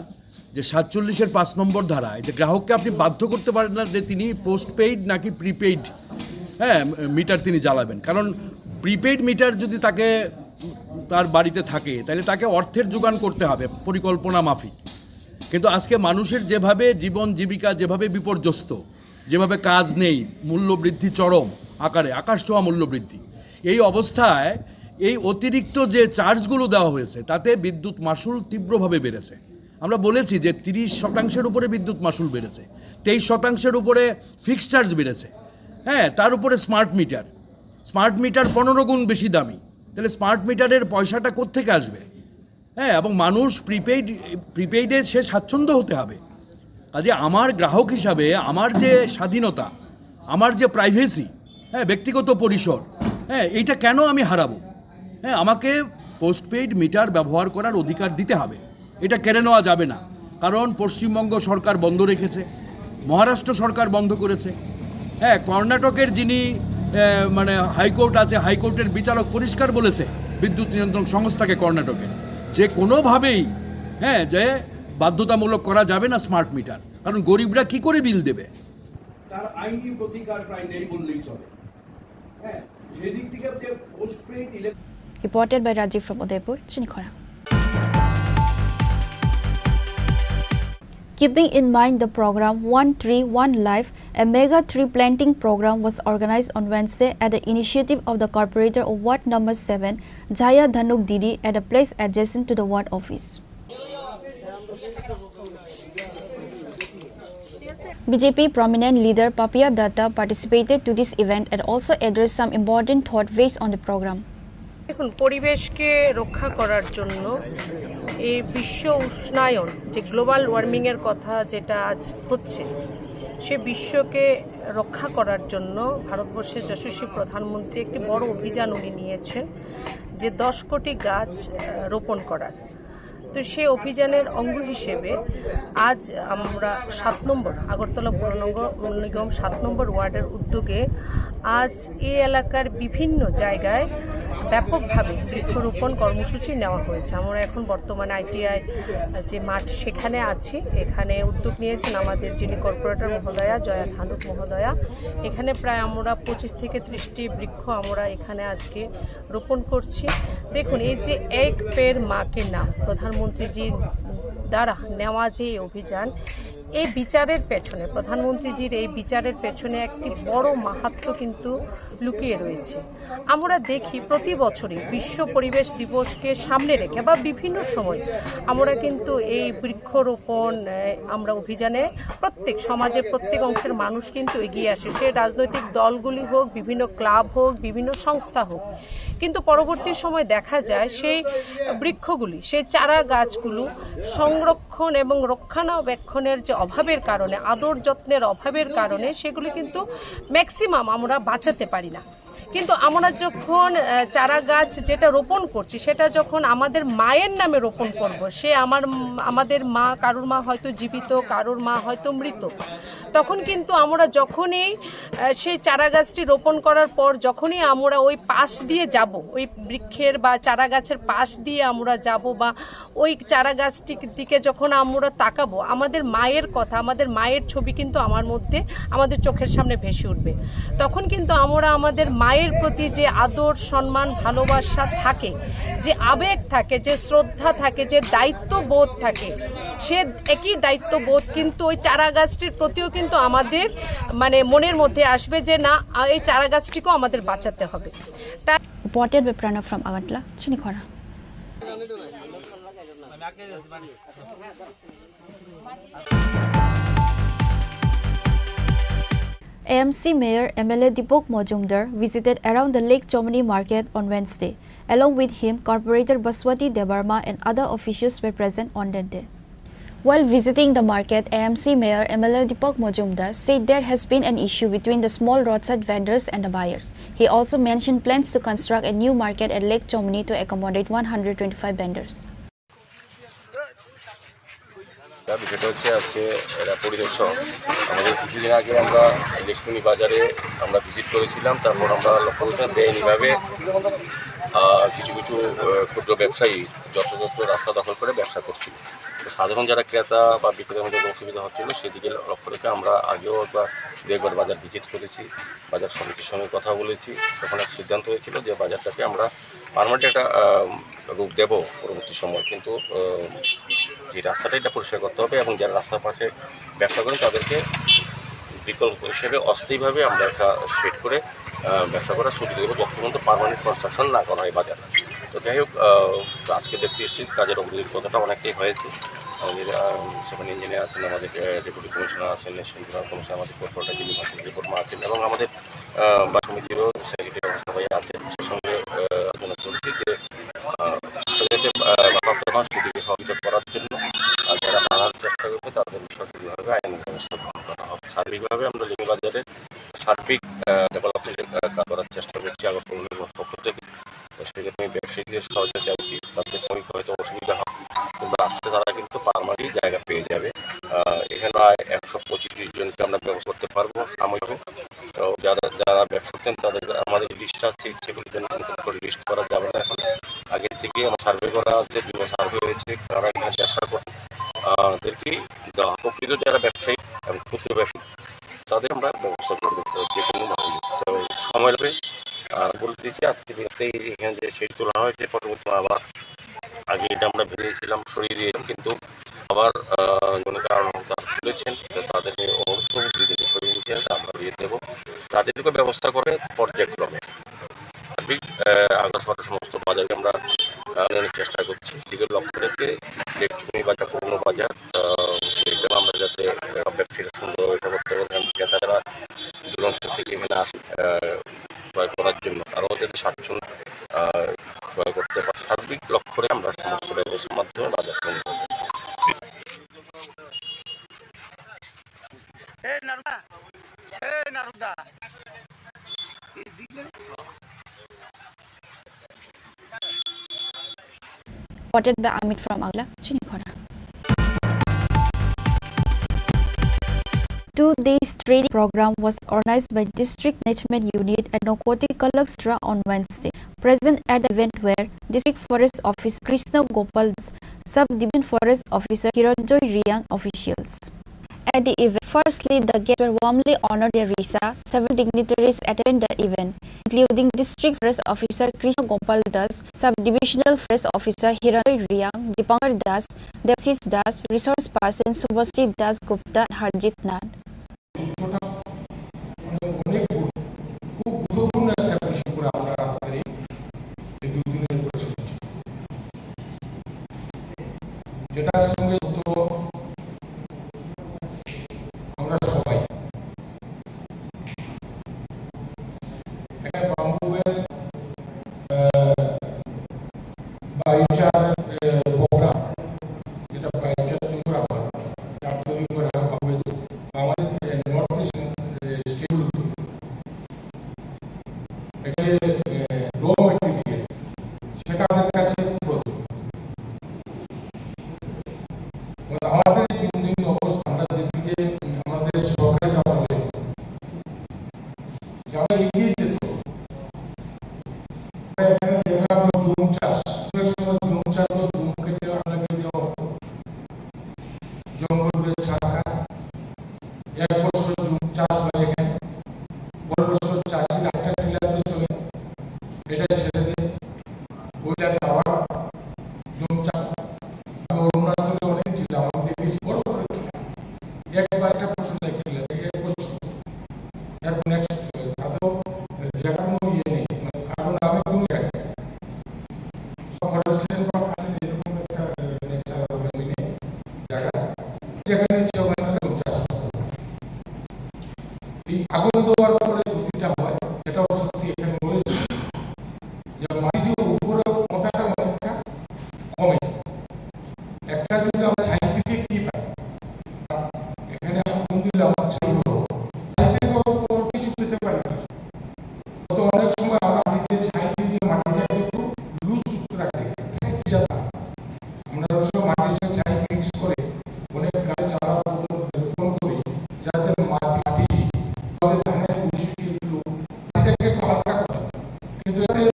যে সাতচল্লিশের পাঁচ নম্বর ধারায় যে গ্রাহককে আপনি বাধ্য করতে পারেন না যে তিনি পোস্টপেইড নাকি প্রিপেইড, হ্যাঁ, মিটার তিনি জ্বালাবেন। কারণ প্রিপেইড মিটার যদি তাকে, তার বাড়িতে থাকে, তাহলে তাকে অর্থের যোগান করতে হবে পরিকল্পনা মাফিক। কিন্তু আজকে মানুষের যেভাবে জীবন জীবিকা যেভাবে বিপর্যস্ত, যেভাবে কাজ নেই, মূল্যবৃদ্ধি চরম আকারে, আকাশ ছোঁয়া মূল্যবৃদ্ধি, এই অবস্থায় এই অতিরিক্ত যে চার্জগুলো দেওয়া হয়েছে, তাতে বিদ্যুৎ মাশুল তীব্রভাবে বেড়েছে। আমরা বলেছি যে তিরিশ শতাংশের উপরে বিদ্যুৎ মাশুল বেড়েছে, তেইশ শতাংশের উপরে ফিক্সড চার্জ বেড়েছে, হ্যাঁ, তার উপরে স্মার্ট মিটার, স্মার্ট মিটার পনেরো গুণ বেশি দামি। তাহলে স্মার্ট মিটারের পয়সাটা কোত্থেকে আসবে? হ্যাঁ, এবং মানুষ প্রিপেইড, প্রিপেইডে সে স্বাচ্ছন্দ্য হতে হবে। কাজে আমার গ্রাহক হিসাবে আমার যে স্বাধীনতা, আমার যে প্রাইভেসি, হ্যাঁ, ব্যক্তিগত পরিসর, হ্যাঁ, এইটা কেন আমি হারাবো? হ্যাঁ, আমাকে পোস্টপেইড মিটার ব্যবহার করার অধিকার দিতে হবে, এটা কেড়ে নেওয়া যাবে না। কারণ পশ্চিমবঙ্গ সরকার বন্ধ রেখেছে, মহারাষ্ট্র সরকার বন্ধ করেছে, হ্যাঁ, কর্ণাটকের যিনি, আহ, মানে হাইকোর্ট আছে, হাইকোর্টের বিচারক পরিষ্কার বলেছে বিদ্যুৎ নিয়ন্ত্রণ সংস্থাকে কর্ণাটকে যে কোনোভাবেই, হ্যাঁ, যে বাধ্যতামূলক করা যাবে না স্মার্ট মিটার, কারণ গরিবরা কি করে বিল দেবে? তার আইনি প্রতিকার প্রায় নেই বললেই চলে। হ্যাঁ, সেদিক থেকে আপনি পোস্টপেইড ইলেক- Reported by Rajiv from Udaipur, Chinikhora. Keeping in mind the program One Tree, One Life, a mega tree planting program was organized on Wednesday at the initiative of the corporator of Ward Number seven, Jaya Dhanuk Didi, at a place adjacent to the ward office. B J P prominent leader Papiya Datta participated to this event and also addressed some important thought based on the program. দেখুন, পরিবেশকে রক্ষা করার জন্য এই বিশ্ব উষ্ণায়ন, যে গ্লোবাল ওয়ার্মিংয়ের কথা যেটা আজ হচ্ছে, সে বিশ্বকে রক্ষা করার জন্য ভারতবর্ষের যশস্বী প্রধানমন্ত্রী একটি বড় অভিযান উনি নিয়েছেন, যে দশ কোটি গাছ আহ, রোপণ করার। তো সেই অভিযানের অঙ্গ হিসেবে আজ আমরা সাত নম্বর আগরতলা পৌর নগর নিগম সাত নম্বর ওয়ার্ডের উদ্যোগে আজ এই এলাকার বিভিন্ন জায়গায় ব্যাপকভাবে বৃক্ষরোপণ কর্মসূচি নেওয়া হয়েছে। আমরা এখন বর্তমানে আইটিআই যে মাঠ, সেখানে আছি। এখানে উদ্যোগ নিয়েছেন আমাদের যিনি কর্পোরেটর মহোদয়া, জয়া ধানুক মহোদয়া। এখানে প্রায় আমরা পঁচিশ থেকে ত্রিশটি বৃক্ষ আমরা এখানে আজকে রোপণ করছি। দেখুন, এই যে এক পেড় মা কে নাম, প্রধানমন্ত্রীজির দ্বারা নেওয়া যে অভিযান, এই বিচারের পেছনে, প্রধানমন্ত্রীজির এই বিচারের পেছনে একটি বড় মাহাত্ম্য কিন্তু লুকিয়ে রয়েছে। আমরা দেখি প্রতি বছরই বিশ্ব পরিবেশ দিবসকে সামনে রেখে বা বিভিন্ন সময় আমরা কিন্তু এই বৃক্ষরোপণ আহ, আমরা অভিযানে প্রত্যেক সমাজের প্রত্যেক অংশের মানুষ কিন্তু এগিয়ে আসে। সে রাজনৈতিক দলগুলি হোক, বিভিন্ন ক্লাব হোক, বিভিন্ন সংস্থা হোক, কিন্তু পরবর্তী সময় দেখা যায় সেই বৃক্ষগুলি, সেই চারা গাছগুলো সংরক্ষণ এবং রক্ষণাবেক্ষণের যে অভাবের কারণে, আদর যত্নের অভাবের কারণে সেগুলি কিন্তু ম্যাক্সিমাম আমরা বাঁচাতে পারি না। কিন্তু আমরা যখন আহ, চারা গাছ যেটা রোপণ করছি, সেটা যখন আমাদের মায়ের নামে রোপণ করব, সে আমার উম, আমাদের মা, কারোর মা হয়তো জীবিত, কারোর মা হয়তো মৃত, তখন কিন্তু আমরা যখনই আহ, সেই চারা গাছটি রোপণ করার পর যখনই আমরা ওই পাশ দিয়ে যাব, ওই বৃক্ষের বা চারা গাছের পাশ দিয়ে আমরা যাব বা ওই চারা গাছটির দিকে যখন আমরা তাকাবো, আমাদের মায়ের কথা, আমাদের মায়ের ছবি কিন্তু আমার মধ্যে, আমাদের চোখের সামনে ভেসে উঠবে। তখন কিন্তু আমরা আমাদের মায়ের প্রতি যে আদর, সম্মান, ভালোবাসা থাকে, যে আবেগ থাকে, যে শ্রদ্ধা থাকে, যে দায়িত্ববোধ থাকে, সে একই দায়িত্ববোধ কিন্তু ওই চারা গাছটির প্রতিও কিন্তু আমাদের মানে মনের মধ্যে আসবে যে না, আ, এই চারা গাছটিকেও আমাদের বাঁচাতে হবে। Reported by Pranab from Agartala, Chinikhora. A M C Mayor M L A Deepak Majumdar visited around the Lake Chomani market on Wednesday. Along with him, Corporator Baswati Debbarma and other officials were present on that day. While visiting the market, A M C Mayor M L A Deepak Majumdar said there has been an issue between the small roadside vendors and the buyers. He also mentioned plans to construct a new market at Lake Chomani to accommodate one hundred twenty-five vendors. তা বিষয়টা হচ্ছে, আজকে এরা পরিদর্শক আমাদের কিছুদিন আগে আমরা লেকচমনি বাজারে আমরা ভিজিট করেছিলাম। তারপর আমরা লক্ষ্য করেছিলাম বেআইনিভাবে আহ, কিছু কিছু আহ, ক্ষুদ্র ব্যবসায়ী যথাযথ রাস্তা দখল করে ব্যবসা করছিল। তো সাধারণ যারা ক্রেতা বা বিক্রেতার মধ্যে অসুবিধা হচ্ছিল, সেদিকে লক্ষ্য রেখে আমরা আগেও একবার দু একবার বাজার ভিজিট করেছি, বাজার সমিতির সঙ্গে কথা বলেছি। তখন এক সিদ্ধান্ত হয়েছিল যে বাজারটাকে আমরা পার্মানেন্ট একটা আহ, রূপ দেব পরবর্তী সময়, কিন্তু আহ, যে রাস্তাটা এটা পরিষ্কার করতে হবে এবং যারা রাস্তার পাশে ব্যবসা করেন তাদেরকে বিকল্প হিসেবে অস্থায়ীভাবে আমরা একটা শেড করে আহ, ব্যবসা করার সুযোগ দেবো, যতক্ষণ পর্যন্ত পার্মানেন্ট কনস্ট্রাকশন না করা হয় বাজার। তো যাই হোক, আহ, তো আজকে দেখতে এসেছি কাজের অগ্রগতির কথাটা অনেকটাই হয়েছে। আমাদের আহ, সেখানে ইঞ্জিনিয়ার আছেন, আমাদের ডেপুটি কমিশনার আছেন, সেন্ট্রাল কমিশনার, আমাদের কর্পোরেটর যিনি ভাষণ রিপোর্ট আছেন এবং আমাদের আহ, বা সমিতিরও সেক্রেটারি সবাই আছেন, সে সঙ্গে আহ, আলোচনা চলছে যে আহ, যাতে আহ, বাধাপ্রাপ্ত হন সেদিকে সহযোগিতা করার জন্য আহ, যারা বাধার চেষ্টা করবে তাদের সঠিকভাবে আইনি ব্যবস্থা গ্রহণ করা হবে। সার্বিকভাবে আমরা লিঙ্গবাজারের সার্বিক ডেভেলপমেন্ট করার চেষ্টা করছি আগরতলা নিগমের পক্ষ থেকে। তো সেক্ষেত্রে আমি ব্যবসায়ীদের সহযোগিতা চাইছি, তাদের শ্রমিক হয়তো অসুবিধা হয়, কিন্তু আজকে তারা কিন্তু পারমানেন্ট জায়গা পেয়ে যাবে। আহ, এখানে প্রায় একশো পঁচিশ জনকে আমরা ব্যবস্থা করতে পারবো সাময়িক। তো যারা যারা ব্যবসা করতেন তাদের আমাদের লিস্ট আছে, ইচ্ছে করলে লিস্ট করা যাবে না এখন। আগে থেকে আমার সার্ভে করা আছে, দুবার সার্ভে হয়েছে, তারা এখানে ব্যবসা করেন। আহ, তাদেরকে দেওয়া হবে। প্রকৃত যারা ব্যবসায়ী এবং ক্ষুদ্র ব্যবসায়ী তাদের আমরা ব্যবস্থা করে দিতে হবে যে কোনোভাবে। তো সময় লাগবে। আর বলে দিচ্ছি, আজকে দিন রাতেই এখানে যে শেড তোলা হয়েছে, পরবর্তী আবার আগে এটা আমরা ভেঙেছিলাম, সরিয়ে দিয়েছিলাম, কিন্তু আবার আহ, কোনো কারণ তারা তুলেছেন, তো তাদের অবশ্যই বিদেশে সরিয়ে নিতে হবে, আমরা দিয়ে দেবো। তাদেরকে ব্যবস্থা করে পর্যায়ক্রমে সার্বিক আহ, আগাছা সমস্ত বাজারকে আমরা আহ, আনার চেষ্টা করছি। দিকে লক্ষ্য রেখে যে বাজার, পুরনো বাজার, আহ, সেইটা আমরা যাতে আহ, ব্যবসায়ীরা সুন্দরভাবে এটা করতে সাতজন, আহ, ক্রয় করতে পারে। সার্বিক লক্ষ্যে আমরা সমস্ত ব্যবস্থার মাধ্যমে বাজার কেন্দ্র। Reported by Amit from Agla, Chinikhona. Two days training program was organized by District Management Unit and Narcotic Control Bureau on Wednesday. Present at the event were District Forest Officer Krishna Gopal Das, Sub Division Forest Officer Hiranjoy Riang, officials. At the event, firstly, the guests were warmly honored by RISA. Several dignitaries attended the event, including District Forest Officer Krishna Gopal Das, Sub-Divisional Forest Officer Hiranjoy Riang, Dipankar Das, Devsis Das, Resource Person Subhajit Das Gupta, and Harjit Nath. মানে অনেক গুরু-, খুব গুরুত্বপূর্ণ একটা বিষয় করে আমরা আজকের এই, এই দুই দিনের পরিসংখ্যান। যেটার সঙ্গে যুক্ত আমরা সবাই। একটা বাম্বু ওয়েস্ট, আহ, বা ইটার, আহ, প্রোগ্রাম, যেটা বা ইটার তৈরি করা হয়, কাঠ তৈরি করা হয়, বাম্বু ওয়েস্ট, আমাদের, আহ, নর্থ ইস্ট, আহ, স্টেটগুলোতে। এটা যে, আহ, র ম্যাটেরিয়াল, সেটা আমাদের কাছে প্রচুর। মানে আমাদের এই দিন দিন অবস্থা, আমরা যেদিকে, উম, আমাদের সরকারি আমলে যে আমরা এগিয়ে যেত, আমরা এখানে দেখলাম যে জুম চাষ, অনেক সময় জুম চাষ বা জুম কেটে আমরা কেটে জঙ্গল করে ছাড়া এক বছর জুম চাষ হয় এখানে, পরের বছর চাষি একটা টিলাতে চলে, এটা ছেড়ে দেয়, ওইটাতে আবার জুম চাষ। আমি অরুণাচলে অনেক টিলা, আমাদের বেশ বড় বড় টিলা, একবার একটা ফসল এক টিলা থেকে এক বছর, এখন নেক্সট, তাতেও জায়গার কোনো ইয়ে নেই, মানে কারণ আমি কোনো জায়গায় সব ফরেস্ট রেঞ্জ বা খালি এরকম একটা ন্যাচারাল জায়গা, যেখানে ইচ্ছে ওখানে চাষ করতে পারে। এই আগুন দেওয়ার পরে ক্ষতিটা হয়, সেটাও সত্যি এখানে রয়েছে, যে মাটির উপরে মোটাটা অনেকটা কমে। একটা যদি আমরা ছাই থেকে কি পাই, এখানে আগুন দিলে আমার ছাইগুলো, ছাই থেকে কোনো কিছু পেতে পারি না। তো অনেক সময় আমরা মাটিতে ছাই দিয়ে যে মাটিটা একটু লুজ রাখি, একটা কি জাত। আমরা অনেক সময় মাটির সাথে ছাই মিক্স করে অনেক গাছ চারা রোপণ করি, যাতে মাটি, মাটি পরে ধানের বৈশিষ্ট্য একটু, মাটিটাকে একটু হালকা করে। কিন্তু এতে,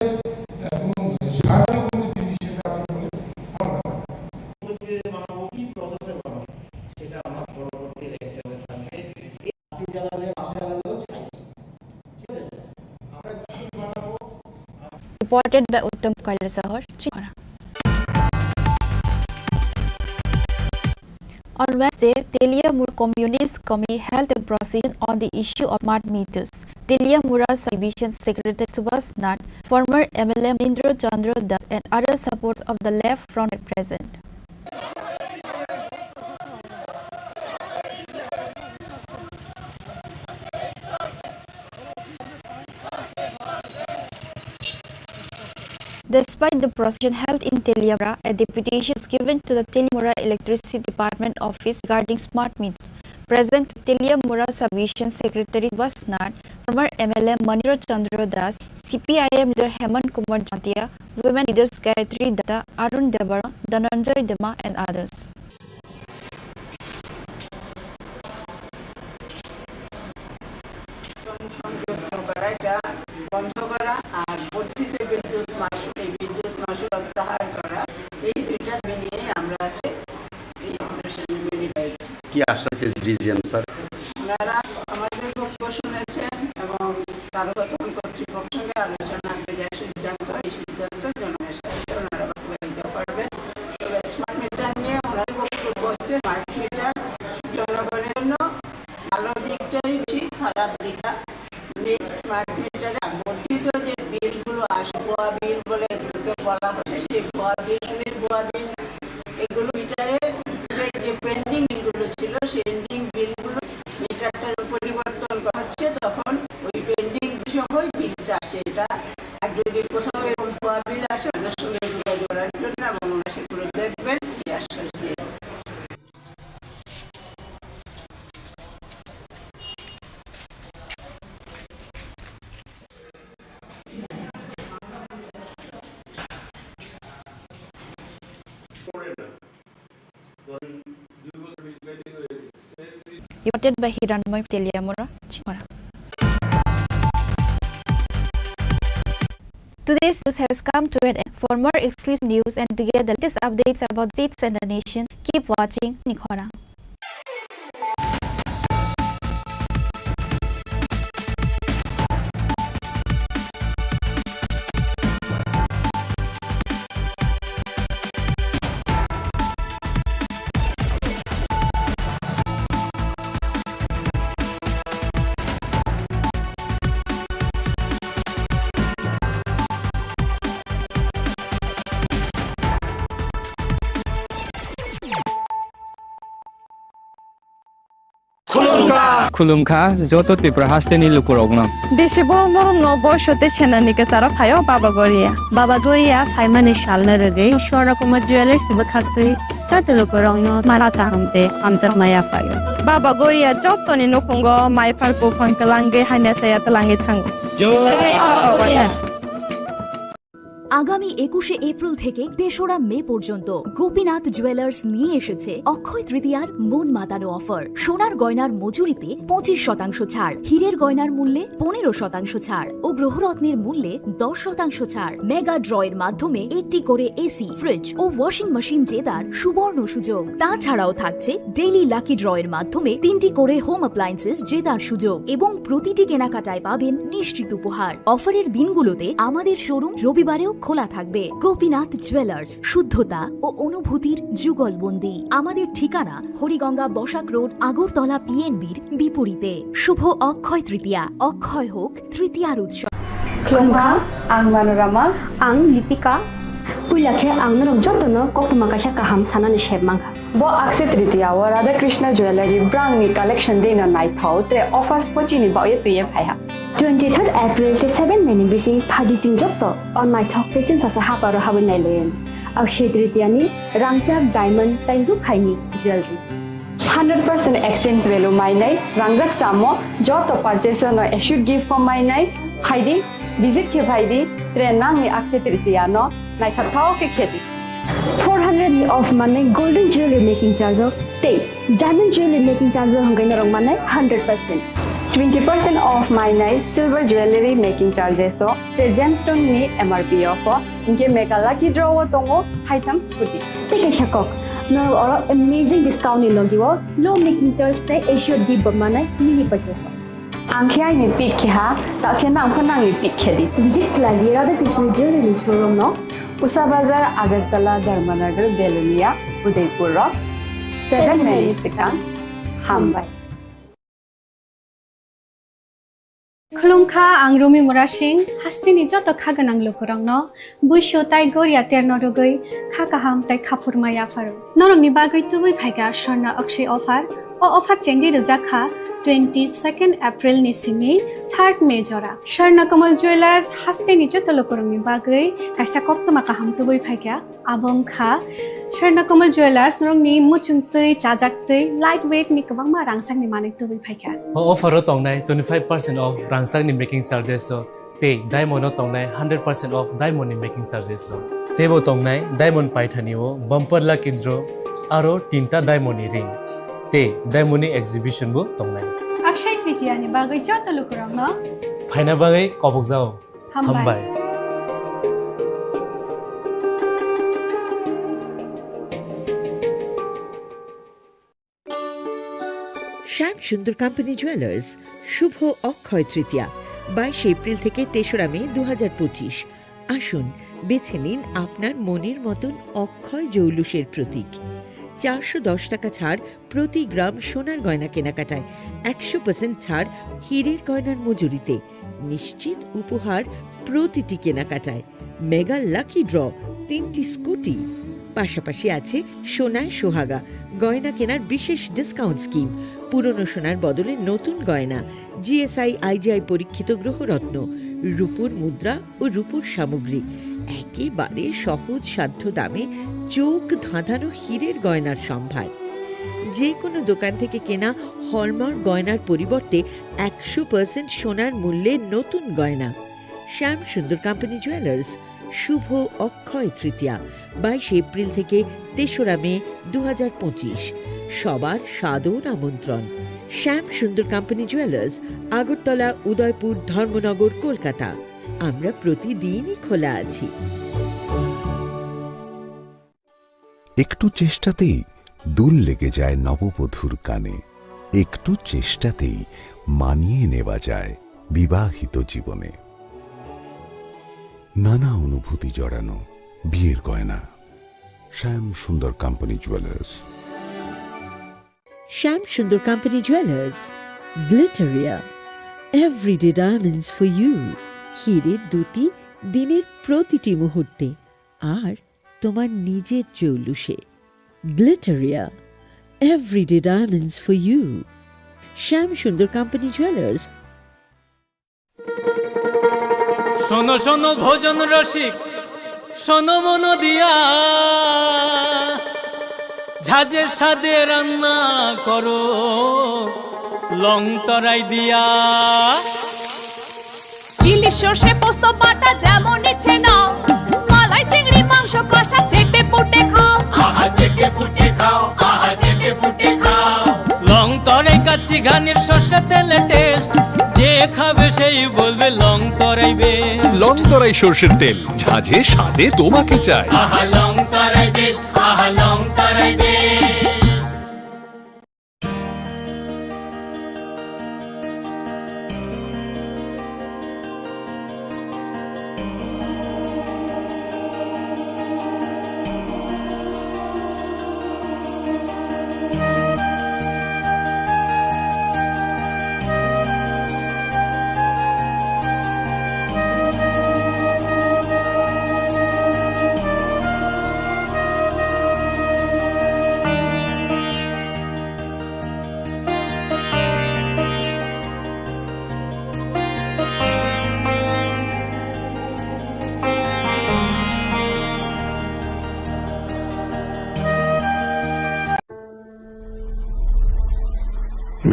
আহ, কোনো সার দিয়ে কোনো জিনিস সেটা আসলে ভালো না। সেটা আমার পরবর্তী লেকচারে থাকবে। বাতি জ্বালালে, বাসা জ্বালালেও ছাই। ঠিক আছে? আমরা কি বানাবো? Reported by Uttam Kailasahar, Chikora. On Wednesday, Teliamura Communist Committee held a procession on the issue of smart meters. Teliamura Subdivision Secretary Subhas Nath, former M L A Manindra Chandra Das, and other supporters of the left front were present. Despite the procession held in Teliamura, a deputation was given to the Teliamura Electricity Department office regarding smart meters. Present, Teliamura Subdivision Secretary Subhas Nath, former M L A Manindra Chandra Das, C P I M leader Hemant Kumar Jatia, women leaders Gayatri Datta, Arun Debbarma, Dhananjay Dema, and others. সংযোগ করা, এটা বন্ধ করা আর বর্ধিত বিদ্যুৎ মাশুল, এই বিদ্যুৎ মাশুল প্রত্যাহার করা, এই দুইটা দাবি নিয়ে আমরা আজকে এই অনশনে মিলিত হয়েছি। কি আশ্বাস দিয়েছে ডিজিএম স্যার? ওনারা আমাদের বক্তব্য শুনেছেন এবং তারা প্রথম কর্তৃপক্ষের সঙ্গে আলোচনা করে যে সিদ্ধান্ত, এই সিদ্ধান্ত জনগণের সাথে ওনারা বাস্তবায়িত করবেন। তবে স্মার্ট মিটার নিয়ে ওনার বক্তব্য হচ্ছে, স্মার্ট মিটার জনগণের জন্য ভালো দিকটাই ঠিক, খারাপ দিকটা নেই। স্মার্ট মিটারে বর্ধিত যে বিলগুলো আসে, ভুয়া বিল বলে এগুলোকে বলা হচ্ছে, সেই ভুয়া বিল, সেই ভুয়া বিল, এগুলো মিটারে যে পেন্ডিং বিলগুলো ছিল, সেই পেন্ডিং বিলগুলো মিটারটা পরিবর্তন করা হচ্ছে, তখন ওই পেন্ডিং সহ Reported by Hiranmoy Telia Mora, Chikora. Today's news has come to an end. For more exclusive news and to get the latest updates about states and the nation, keep watching Nikhora. Khulumkha. Khulumkha joto Tripura hasteni lukurokno. Bisi borok norokno boiso tei senani kwcharo phaio Baba Goria. Baba Goria phaimani salno rwgwi Swarna Kumar Jewellers bwkhaktwi joto lukurokno mara kaham tei hamjakma yaphaio. Baba Goria jotoni nukhungo mai phar buphang kwlangwi hamya chaya twlangwi thango. Jai Baba Goria. আগামী একুশে এপ্রিল থেকে তেসরা মে পর্যন্ত গোপীনাথ জুয়েলার্স নিয়ে এসেছে অক্ষয় তৃতীয়ার মন মাতানো অফার। সোনার গয়নার মজুরিতে পঁচিশ শতাংশ ছাড়, হীরের গয়নার মূল্যে পনেরো শতাংশ ছাড় ও গ্রহরত্নের মূল্যে দশ শতাংশ ছাড়। মেগা ড্রয়ের মাধ্যমে একটি করে এসি, ফ্রিজ ও ওয়াশিং মেশিন জেতার সুবর্ণ সুযোগ। তাছাড়াও থাকছে ডেইলি লাকি ড্রয়ের মাধ্যমে তিনটি করে হোম অ্যাপ্লায়েন্সেস জেতার সুযোগ এবং প্রতিটি কেনাকাটায় পাবেন নিশ্চিত উপহার। অফারের দিনগুলোতে আমাদের শোরুম রবিবারেও খোলা থাকবে। গোপীনাথ জুয়েলার্স, শুদ্ধতা ও অনুভূতির যুগলবন্দি। আমাদের ঠিকানা হরিগঙ্গা বসাক রোড, আগরতলা পিএনবির বিপরীতে। শুভ অক্ষয় তৃতীয়া, অক্ষয় হোক তৃতীয়ার উৎসব। Khulumkha, ang Manorama. Ang Lipika. Puila khe ang norok jotono koktwma kaisa kaham sanani sep mankha. Bo Akshaya Tritiya o Radha Krishna Jewellery brangni collection dino naithok tre offers pochini baoye twiye phaiha. Twenty third April tei seven May ni bising phaidi chwng joto o naithok tei chwngsacha haparo habwi nailayan. Akshaya Tritiya ni rangchak diamond tei rukhaini jewellery. Hundred percent exchange value mainai, rangjak samo joto purchase no assured gift form mainai, phaidi, visit khe phaidi, tre nangni Akshaya Tritiya no naithok thok khe khedi. Four hundred ni off manai golden jewelry making charge o tei diamond jewelry making charge o hwnkhe norok manai hundred percent. Twenty percent off mainai silver jewelry making charges o, tre gemstone ni M R P off o, hwnkhe mega lucky draw o tongo haitham scooty. Tei kaisa kok, norok oro amazing discount ni logi o low making charge tei assured gift bo manai mini purchase o. Ang khe aini pick khe ha, ta khe nang pha nangni pick khe di. Visit khlai di Radha Krishna Jewelry ni showroom no. Usa Bazar, Agartala, Dharmanagar, Belonia, Udaipur rok. Seven Seven May ni minutes. Swkang. Hambai. Khulumkha, ang Rumi Murasing, hasteni joto kha gwnang lukurokno buisu tai goria terno rwgwi kha kaham tai khaphurma yapharo. Norokni bagwi tubui phaikha Swarna Akshay offer. O offer chengwi rwjak kha twenty second April ni simi third May jora. Swarna Kamal Jewellers hasteni joto lukurokni bagwi kaisa koktwma kaham tubui phaikha. Abo wngkha Swarna Kamal Jewellers, norokni muchungtwi, chajaktwi, light weight ni kwbangma rangchakni manwi tubui phaikha. O offer o tongnai twenty five percent off rangchakni making charges o tei diamond o tongnai hundred percent off diamond ni making charges o. Teibo tongnai diamond paithani o bumper lucky draw aro tinta diamond ni ring tei diamond ni exhibition bo tongnai. Akshay Tritiya ni bagwi joto lukurokno phaina bagwi kobokjao. Hambai. Hambai. শ্যাম Sundar company jewellers, শুভ অক্ষয় তৃতীয়া, বাইশে এপ্রিল থেকে তেসরা মে দু হাজার পঁচিশ। আসুন, বেছে নিন আপনার মনের মতন অক্ষয় জৌলুসের প্রতীক। চারশো দশ টাকা ছাড় প্রতি গ্রাম সোনার গয়না কেনাকাটায়, একশো পার্সেন্ট ছাড় হীরের গয়নার মজুরিতে, নিশ্চিত উপহার প্রতিটি কেনাকাটায়, মেগা লাকি ড্র, তিনটি স্কুটি, পাশাপাশি আছে সোনায় সোহাগা গয়না কেনার বিশেষ ডিসকাউন্ট স্কিম। পুরনো সোনার বদলে নতুন গয়না, জিএসআই, আইজিআই পরীক্ষিত গ্রহরত্ন, রূপোর মুদ্রা ও রূপোর সামগ্রী, একেবারে সহজ সাধ্য দামে চোখ ধাঁধানো হীরের গয়নার সম্ভার। যে কোনো দোকান থেকে কেনা হলমার্ক গয়নার পরিবর্তে একশো পার্সেন্ট সোনার মূল্যে নতুন গয়না। শ্যাম সুন্দর কোম্পানি জুয়েলার্স, শুভ অক্ষয় তৃতীয়া, বাইশে এপ্রিল থেকে তেসরা মে দু হাজার পঁচিশ। সবার সাদর আমন্ত্রণ। শ্যাম সুন্দর কোম্পানি জুয়েলার্স, আগরতলা, উদয়পুর, ধর্মনগর, কলকাতা। আমরা প্রতিদিনই খোলা আছি। একটু চেষ্টাতেই দুল লেগে যায় নববধূর কানে। একটু চেষ্টাতেই মানিয়ে নেওয়া যায় বিবাহিত জীবনে। নানা অনুভূতি জড়ানো বিয়ের গয়না। শ্যাম Sundar company jewellers. Shyam Sundar Company Jewelers, Glitteria, everyday diamonds for you। হীরের দ্যুতি দিনের প্রতিটি মুহূর্তে, আর তোমার নিজের জৌলুসে। Glitteria, everyday diamonds for you। Shyam Sundar Company Jewelers। শোনো শোনো ভোজন রসিক, শোনো মন দিয়া, ঝাঁঝের স্বাদে রান্না করো লং তরাই দিয়া। ইলিশ সর্ষে পোস্ত বাটা যেমন ইচ্ছে নাও, মালাই চিংড়ি মাংস কষা চেটে পুটে খাও। আহা চেটে পুটে খাও, আহা চেটে পুটে খাও। লং তরাই কাচ্চি ঘানির সর্ষে তেলে টেস্ট, যে খাবে সেই বলবে লং তরাই বেস্ট। লং তরাই সর্ষের তেল, ঝাঁঝে স্বাদে তোমাকে চাই। আহা লং তরাই বেস্ট, আহা লং তরাই best.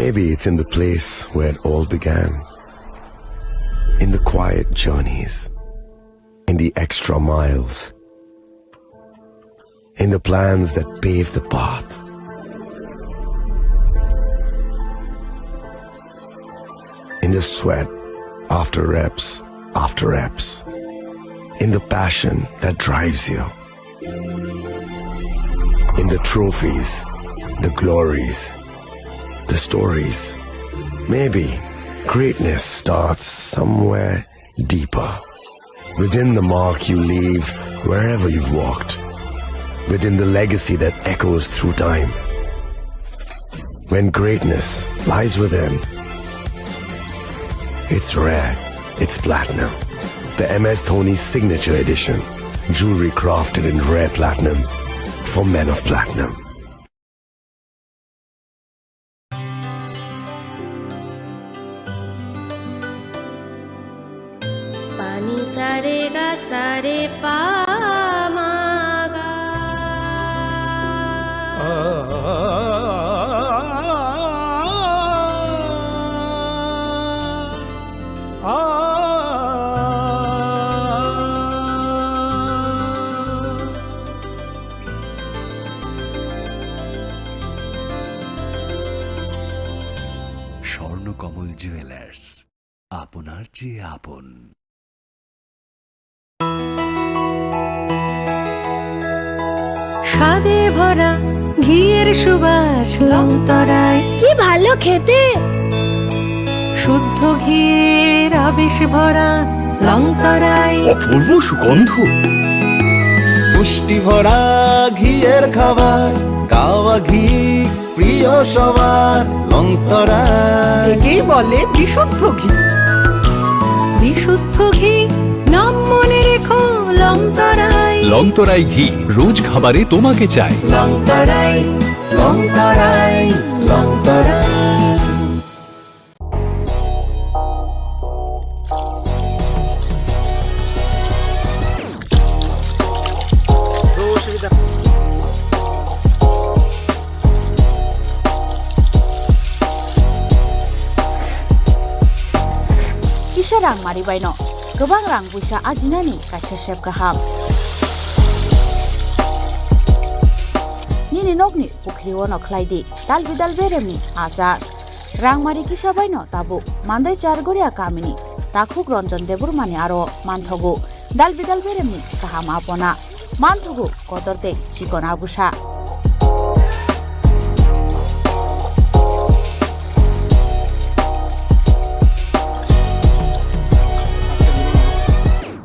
Maybe it's in the place where it all began. In the quiet journeys, in the extra miles, in the plans that pave the path, in the sweat after reps after reps, in the passion that drives you, in the trophies, the glories, the stories. Maybe greatness starts somewhere deeper, within the mark you leave wherever you've walked, within the legacy that echoes through time. When greatness lies within, it's rare, it's platinum. The M S Dhoni Signature Edition, jewelry crafted in rare platinum for men of platinum. Pani sare ga sare pa ma ga. Swarnakamal jewellers, আপনার চেয়ে আপন। স্বাদে ভরা ঘিয়ের সুবাস লংতরায়। কি ভালো খেতে! শুদ্ধ ঘিয়ের আবেশ ভরা লংতরায়। অপূর্ব সুগন্ধ। পুষ্টি ভরা ঘিয়ের খাবার, গাওয়া ঘি প্রিয় সবার লংতরায়। একেই বলে বিশুদ্ধ ঘি। বিশুদ্ধ ঘি, নাম মনে রেখো লংতরায়। লংতরায় ঘি, রোজ খাবারে তোমাকে চাই। লংতরায়, লংতরায়, Longtharai. Kisa rang mari baino, kwbang rang puisa ajinani kaisa sep kaham. Nini nokni pukhri ono khlai di, dalbi dalberemni achar. Rangmari kisa baino tabuk Mandai Chargoria kamini takhuk Ranjan Debbarmani aro manthogo dalbidal beremni kaham apona. Manthogo kotor tei chikon abusa.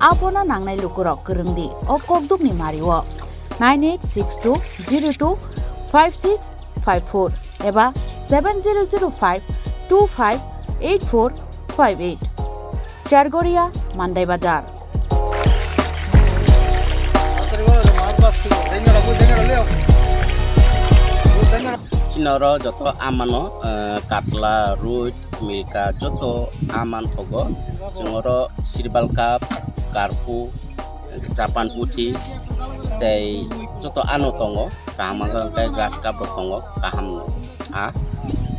Apona nangnai lukurok kwrwngdi o kokdukni mario nine eight six two zero two five six five four eba seven zero zero five two five eight four five eight. Chargoria, Mandai Bazar. Chini oro joto amano, eh, katla, rui, milka, joto aman thogo. Chwng oro sirbal cup, karpu, Japan puthi, tei joto ano tongo, kaham wngkha hwnkhe grass cup rok tongo, kaham a,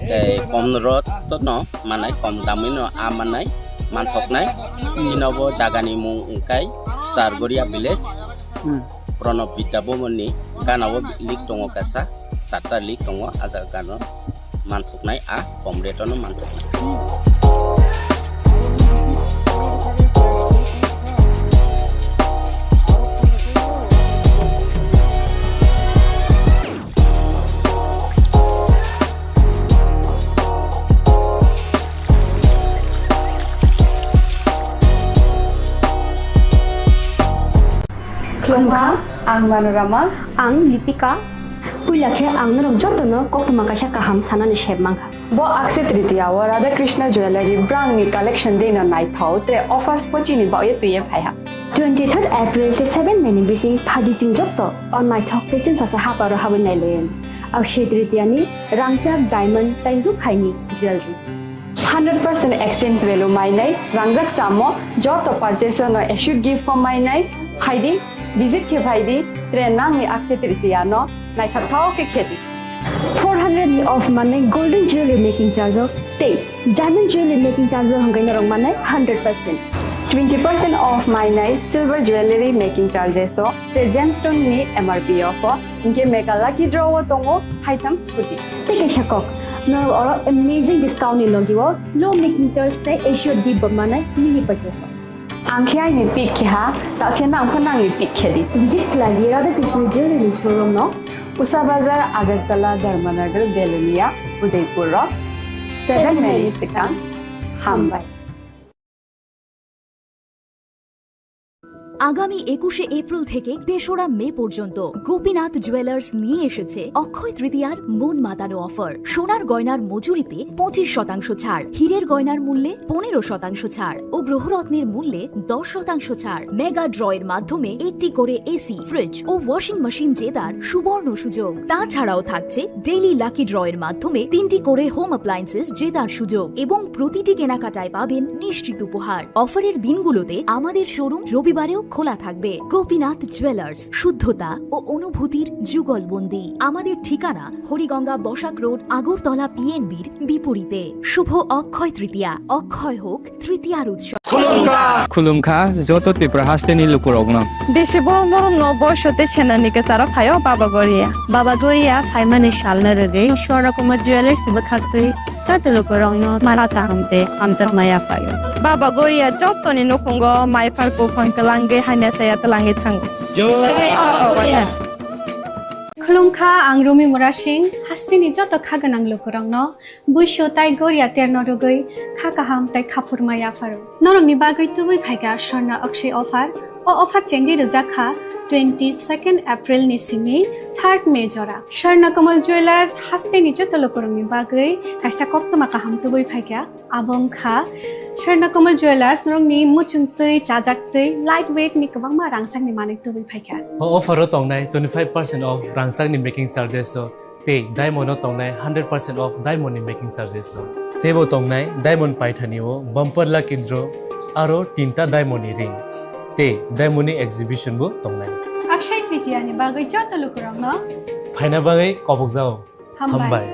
tei kom rok no manai, kom damwi no a manai, manthoknai. Chini bo jagani mung wngkha Chargoria village, Hmm. Pranab Vidya Bhavan ni gana o lik tongo kaisa, charta lik tongo, a jaga gana o. Manthoknai a kom rate no manthoknai. Khulumkha, ang Manorama. Ang Lipika. Puila khe ang norok jotono koktwma kaisa kaham sanani sep mankha. Bo Akshaya Tritiya o Radha Krishna Jewellery brand ni collection de no naithok tre offers bo chini bagwi twiye phaiha. Twenty third April tei seven May ni bising phadi chwng joto o naithok tei chwngsasa haparo habwi nailayan. Akshaya Tritiya ni rangchak diamond tei rukhaini jewellery. Hundred percent exchange value mainai, rangjak chamo, joto purchase no assured gift form mainai, phaidi, visit khe phaidi, tre nangni Akshaya Tritiya no naithok thao khe khedi. Four hundred ni off manai golden jewelry making charge o tei diamond jewelry making charge o hwnkhe norok manai hundred percent. Twenty percent off mainai silver jewelry making charges o, tre gemstone ni M R P o pho, hwnkhe mega lucky draw o tongo haitham scooty. Tei kaisa kok, norok oro amazing discount ni logi o low making charge tei assured gift bo manai mini purchase o. Ang khe aini pick khe ha, ta khe nang pho nangni pick khe di. Visit khlai di Radha Krishna Jewelry showroom no, Usa Bazar, Agartala, Dharmanagar, Belonia, Udaipur rok. Seven May ni swkang. Hambai. আগামী একুশে এপ্রিল থেকে তেসরা মে পর্যন্ত গোপীনাথ জুয়েলার্স নিয়ে এসেছে অক্ষয় তৃতীয়ার মন মাতানো অফার। সোনার গয়নার মজুরিতে পঁচিশ শতাংশ ছাড়, হীরের গয়নার মূল্যে পনেরো শতাংশ ছাড় ও গ্রহরত্নের মূল্যে দশ শতাংশ ছাড়। মেগা ড্র এর মাধ্যমে একটি করে এসি, ফ্রিজ ও ওয়াশিং মেশিন জেতার সুবর্ণ সুযোগ। তাছাড়াও থাকছে ডেইলি লাকি ড্র এর মাধ্যমে তিনটি করে হোম অ্যাপ্লায়েন্সেস জেতার সুযোগ এবং প্রতিটি কেনাকাটায় পাবেন নিশ্চিত উপহার। অফারের দিনগুলোতে আমাদের শোরুম রবিবারেও খোলা থাকবে। গোপীনাথ জুয়েলার্স, শুদ্ধতা ও অনুভূতির যুগলবন্দি। আমাদের ঠিকানা হরিগঙ্গা বসাক রোড, আগরতলা পিএনবির বিপরীতে। শুভ অক্ষয় তৃতীয়া, অক্ষয় হোক তৃতীয়ার উৎসব। Khulumkha, joto Tripura hasteni lukurokno. Bisi borok norokno boiso tei senani kwcharo phaio Baba Goria. Baba Goria phaimani salno rwgwi Swarna Kumar Jewellers bwkhaktwi joto lukurokno mara kaham tei hamjakma yaphaio. Baba Goria jotoni nukhungo mai phar buphang twlangwi hamya chaya twlangwi thango. Khulumkha, ang Rumi Murasing, hasteni joto kha gwnang lukurokno buiso tai goria terno rwgwi kha kaham tai khaphurma yapharo. Norokni bagwi tubui phaikha Swarna Akshay offer. O offer chengwi rwjak kha twenty second April ni simi third May jora. Swarna Kamal Jewellers hasteni joto lukurokni bagwi kaisa koktwma kaham tubui phaikha. Abo wngkha Swarna Kamal Jewellers, norokni muchungtwi, chajaktwi, light weight ni kwbangma rangchakni manwi tubui phaikha. O offer o tongnai twenty five percent off rangchakni making charges o tei diamond o tongnai hundred percent off diamond ni making charges o. Teibo tongnai diamond paithani o bumper lucky draw aro tinta diamond ni ring tei diamond ni exhibition bo tongnai. Akshay Tritiya ni bagwi joto lukurokno phaina bagwi kobokjao. Hambai. Hambai.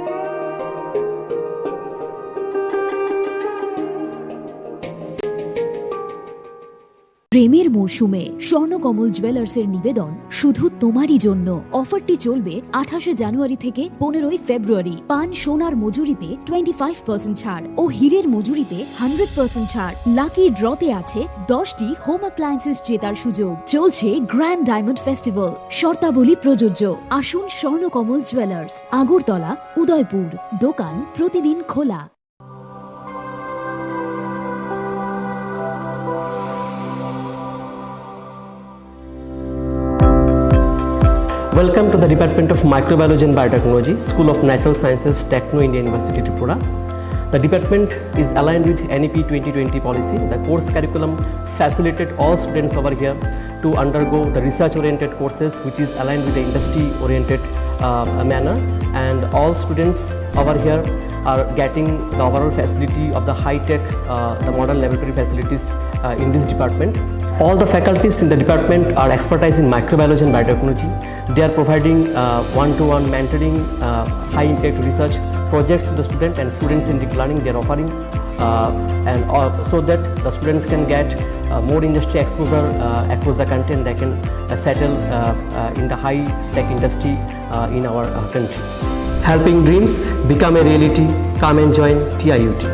প্রেমের মরশুমে স্বর্ণকমল জুয়েলার্সের নিবেদন শুধু তোমারই জন্য। অফারটি চলবে আঠাশে জানুয়ারি থেকে পনেরোই ফেব্রুয়ারি। পান সোনার মজুরিতে টোয়েন্টি ফাইভ পার্সেন্ট ছাড় ও হীরের মজুরিতে হান্ড্রেড পার্সেন্ট ছাড়। লাকি ড্রতে আছে দশটি হোম অ্যাপ্লায়েন্সেস জেতার সুযোগ। চলছে গ্র্যান্ড ডায়মন্ড ফেস্টিভ্যাল, শর্তাবলী প্রযোজ্য। আসুন স্বর্ণকমল জুয়েলার্স, আগরতলা, উদয়পুর। দোকান প্রতিদিন খোলা। Welcome to the Department of Microbiology and Biotechnology, School of Natural Sciences, Techno India University, Tripura. The department is aligned with N E P twenty twenty policy. The course curriculum facilitate all students over here to undergo the research-oriented courses, which is aligned with the industry-oriented, uh, manner. And all students over here are getting the overall facility of the high-tech, uh, the modern laboratory facilities, uh, in this department. All the faculties in the department are expertise in microbiology and biotechnology. They are providing, uh, one-to-one mentoring, uh, high-impact research projects to the student and students in deep learning. They are offering, uh, and, uh, so that the students can get, uh, more industry exposure, uh, across the country, and they can, uh, settle, uh, uh, in the high-tech industry, uh, in our, uh, country. Helping dreams become a reality. Come and join T I U T.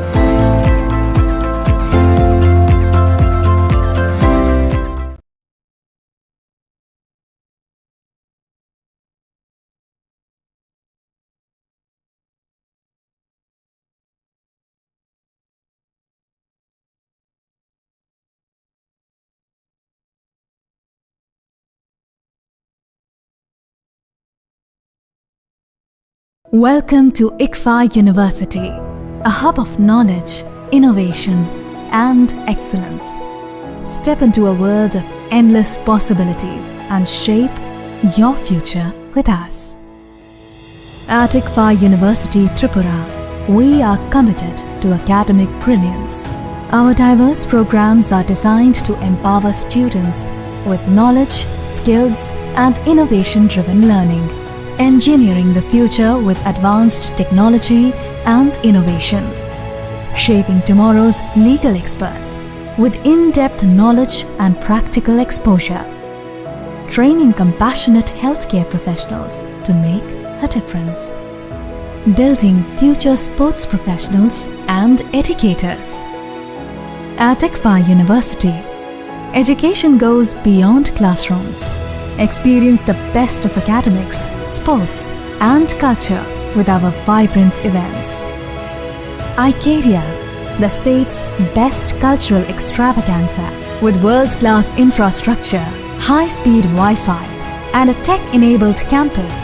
Welcome to ICFAI University, a hub of knowledge, innovation, and excellence. Step into a world of endless possibilities and shape your future with us. At ICFAI University Tripura, we are committed to academic brilliance. Our diverse programs are designed to empower students with knowledge, skills, and innovation-driven learning, engineering the future with advanced technology and innovation, shaping tomorrow's legal experts with in-depth knowledge and practical exposure, training compassionate healthcare professionals to make a difference, building future sports professionals and educators. At ICFAI University, education goes beyond classrooms. Experience the best of academics, sports, and culture with our vibrant events. Icaria, the state's best cultural extravaganza. With world-class infrastructure, high-speed Wi-Fi, and a tech-enabled campus,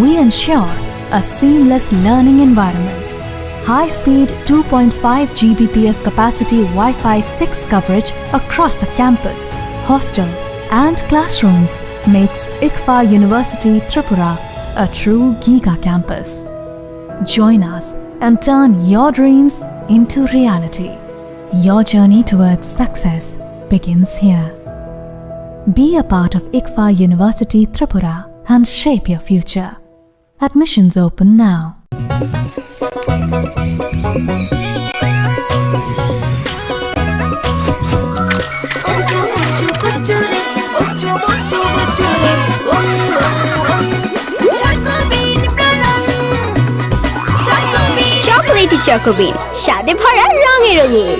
we ensure a seamless learning environment. High-speed two point five G B P S capacity Wi-Fi six coverage across the campus, hostel, and classrooms makes ICFAI University Tripura a true giga campus. Join us and turn your dreams into reality. Your journey towards success begins here. Be a part of ICFAI University Tripura and shape your future. Admissions open now. Chocolatey চকোবিন, স্বাদে ভরা, রঙে রঙিন।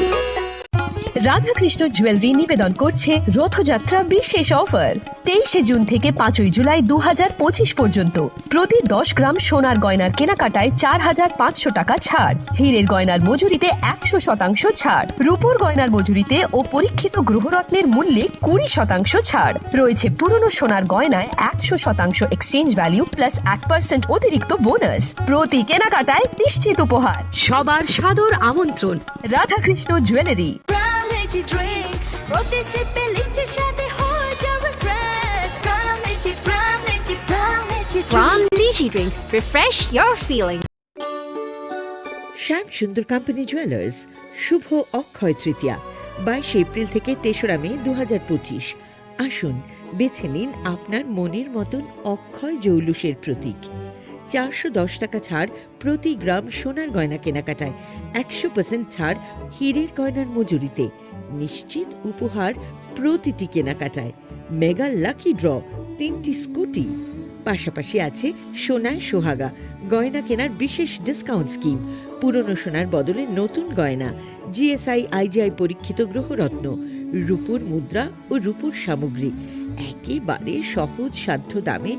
Radhakrishna jewellery নিবেদন করছে রথযাত্রা বিশেষ অফার। তেইশে জুন থেকে পাঁচই জুলাই দু হাজার পঁচিশ পর্যন্ত প্রতি দশ গ্রাম সোনার গয়নার কেনাকাটায় চার হাজার পাঁচশো টাকা ছাড়, হীরের গয়নার মজুরিতে একশো শতাংশ ছাড়, রূপোর গয়নার মজুরিতে ও পরীক্ষিত গ্রহরত্নের মূল্যে কুড়ি শতাংশ ছাড়। রয়েছে পুরনো সোনার গয়নায় একশো শতাংশ এক্সচেঞ্জ ভ্যালু প্লাস এক পার্সেন্ট অতিরিক্ত বোনাস। প্রতি কেনাকাটায় নিশ্চিত উপহার। সবার সাদর আমন্ত্রণ রাধাকৃষ্ণ জুয়েলারি। প্রাণ লিচি ড্রিঙ্ক, প্রতি সিপে লিচির স্বাদে হয়ে যাবে ফ্রেশ। প্রাণ lychee, Pran lychee, Pran lychee drink. Prime Lychee Drink, refresh your feeling. Shyam Sundar company jewellers, শুভ অক্ষয় তৃতীয়া, বাইশে এপ্রিল থেকে তেসরা মে দু হাজার পঁচিশ। আসুন, বেছে নিন আপনার মনের মতন অক্ষয় জৌলুসের প্রতীক। চারশো দশ টাকা ছাড় প্রতি গ্রাম সোনার গয়না কেনাকাটায়, একশো পার্সেন্ট ছাড় হীরের গয়নার মজুরিতে, নিশ্চিত উপহার প্রতিটি কেনাকাটায়। মেগা লাকি ড্র, তিনটি স্কুটি, পাশাপাশি আছে সোনায় সোহাগা, গয়না কেনার বিশেষ ডিসকাউন্ট স্কিম, পুরনো সোনার বদলে নতুন গয়না, জিএসআই আইজিআই পরীক্ষিত গ্রহরত্ন, রূপোর মুদ্রা ও রূপোর সামগ্রী, একেবারে সহজ সাধ্য দামে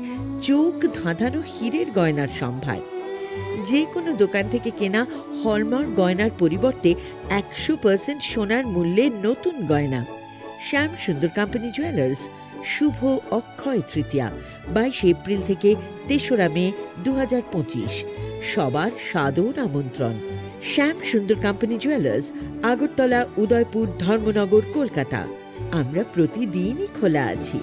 চোখ ধাঁধানো হীরের গয়নার সম্ভার। যে কোনো দোকান থেকে কেনা হলমার্ক গয়নার পরিবর্তে একশো পার্সেন্ট সোনার মূল্যে নতুন গয়না। শ্যাম সুন্দর কোম্পানি জুয়েলার্স, শুভ অক্ষয় তৃতীয়া, বাইশে এপ্রিল থেকে তেসরা মে দু হাজার পঁচিশ। সবার সাদর আমন্ত্রণ। শ্যাম সুন্দর কোম্পানি জুয়েলার্স, আগরতলা, উদয়পুর, ধর্মনগর, কলকাতা। আমরা প্রতিদিনই খোলা আছি।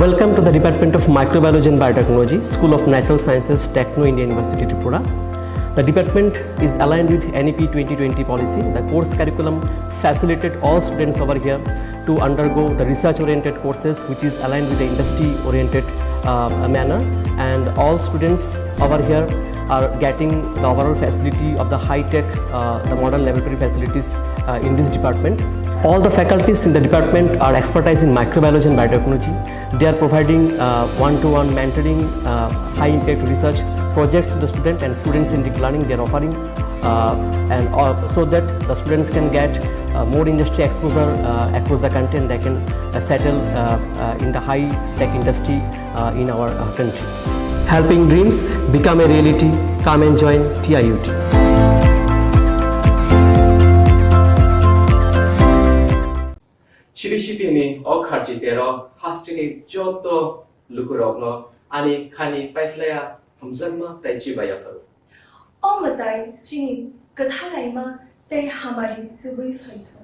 Welcome to the Department of Microbiology and Biotechnology, School of Natural Sciences, Techno India University, Tripura. The department is aligned with N E P twenty twenty policy. The course curriculum facilitate all students over here to undergo the research-oriented courses, which is aligned with the industry-oriented, uh, manner. And all students over here are getting the overall facility of the high-tech, uh, the modern laboratory facilities, uh, in this department. All the faculties in the department are expertise in microbiology and biotechnology. They are providing, uh, one-to-one mentoring, uh, high-impact research projects to the student and students-centric learning they are offering, uh, and, uh, so that the students can get, uh, more industry exposure, uh, across the country, and they can, uh, settle, uh, uh, in the high-tech industry, uh, in our, uh, country. Helping dreams become a reality. Come and join T I U T. Chiri sitini o kharchi tero hasteni joto lukurokno ani khani paiphlaiya hamjakma tei chibaiya phuru. O mwtai chini kwthalaima tei hamari tubui phaithung.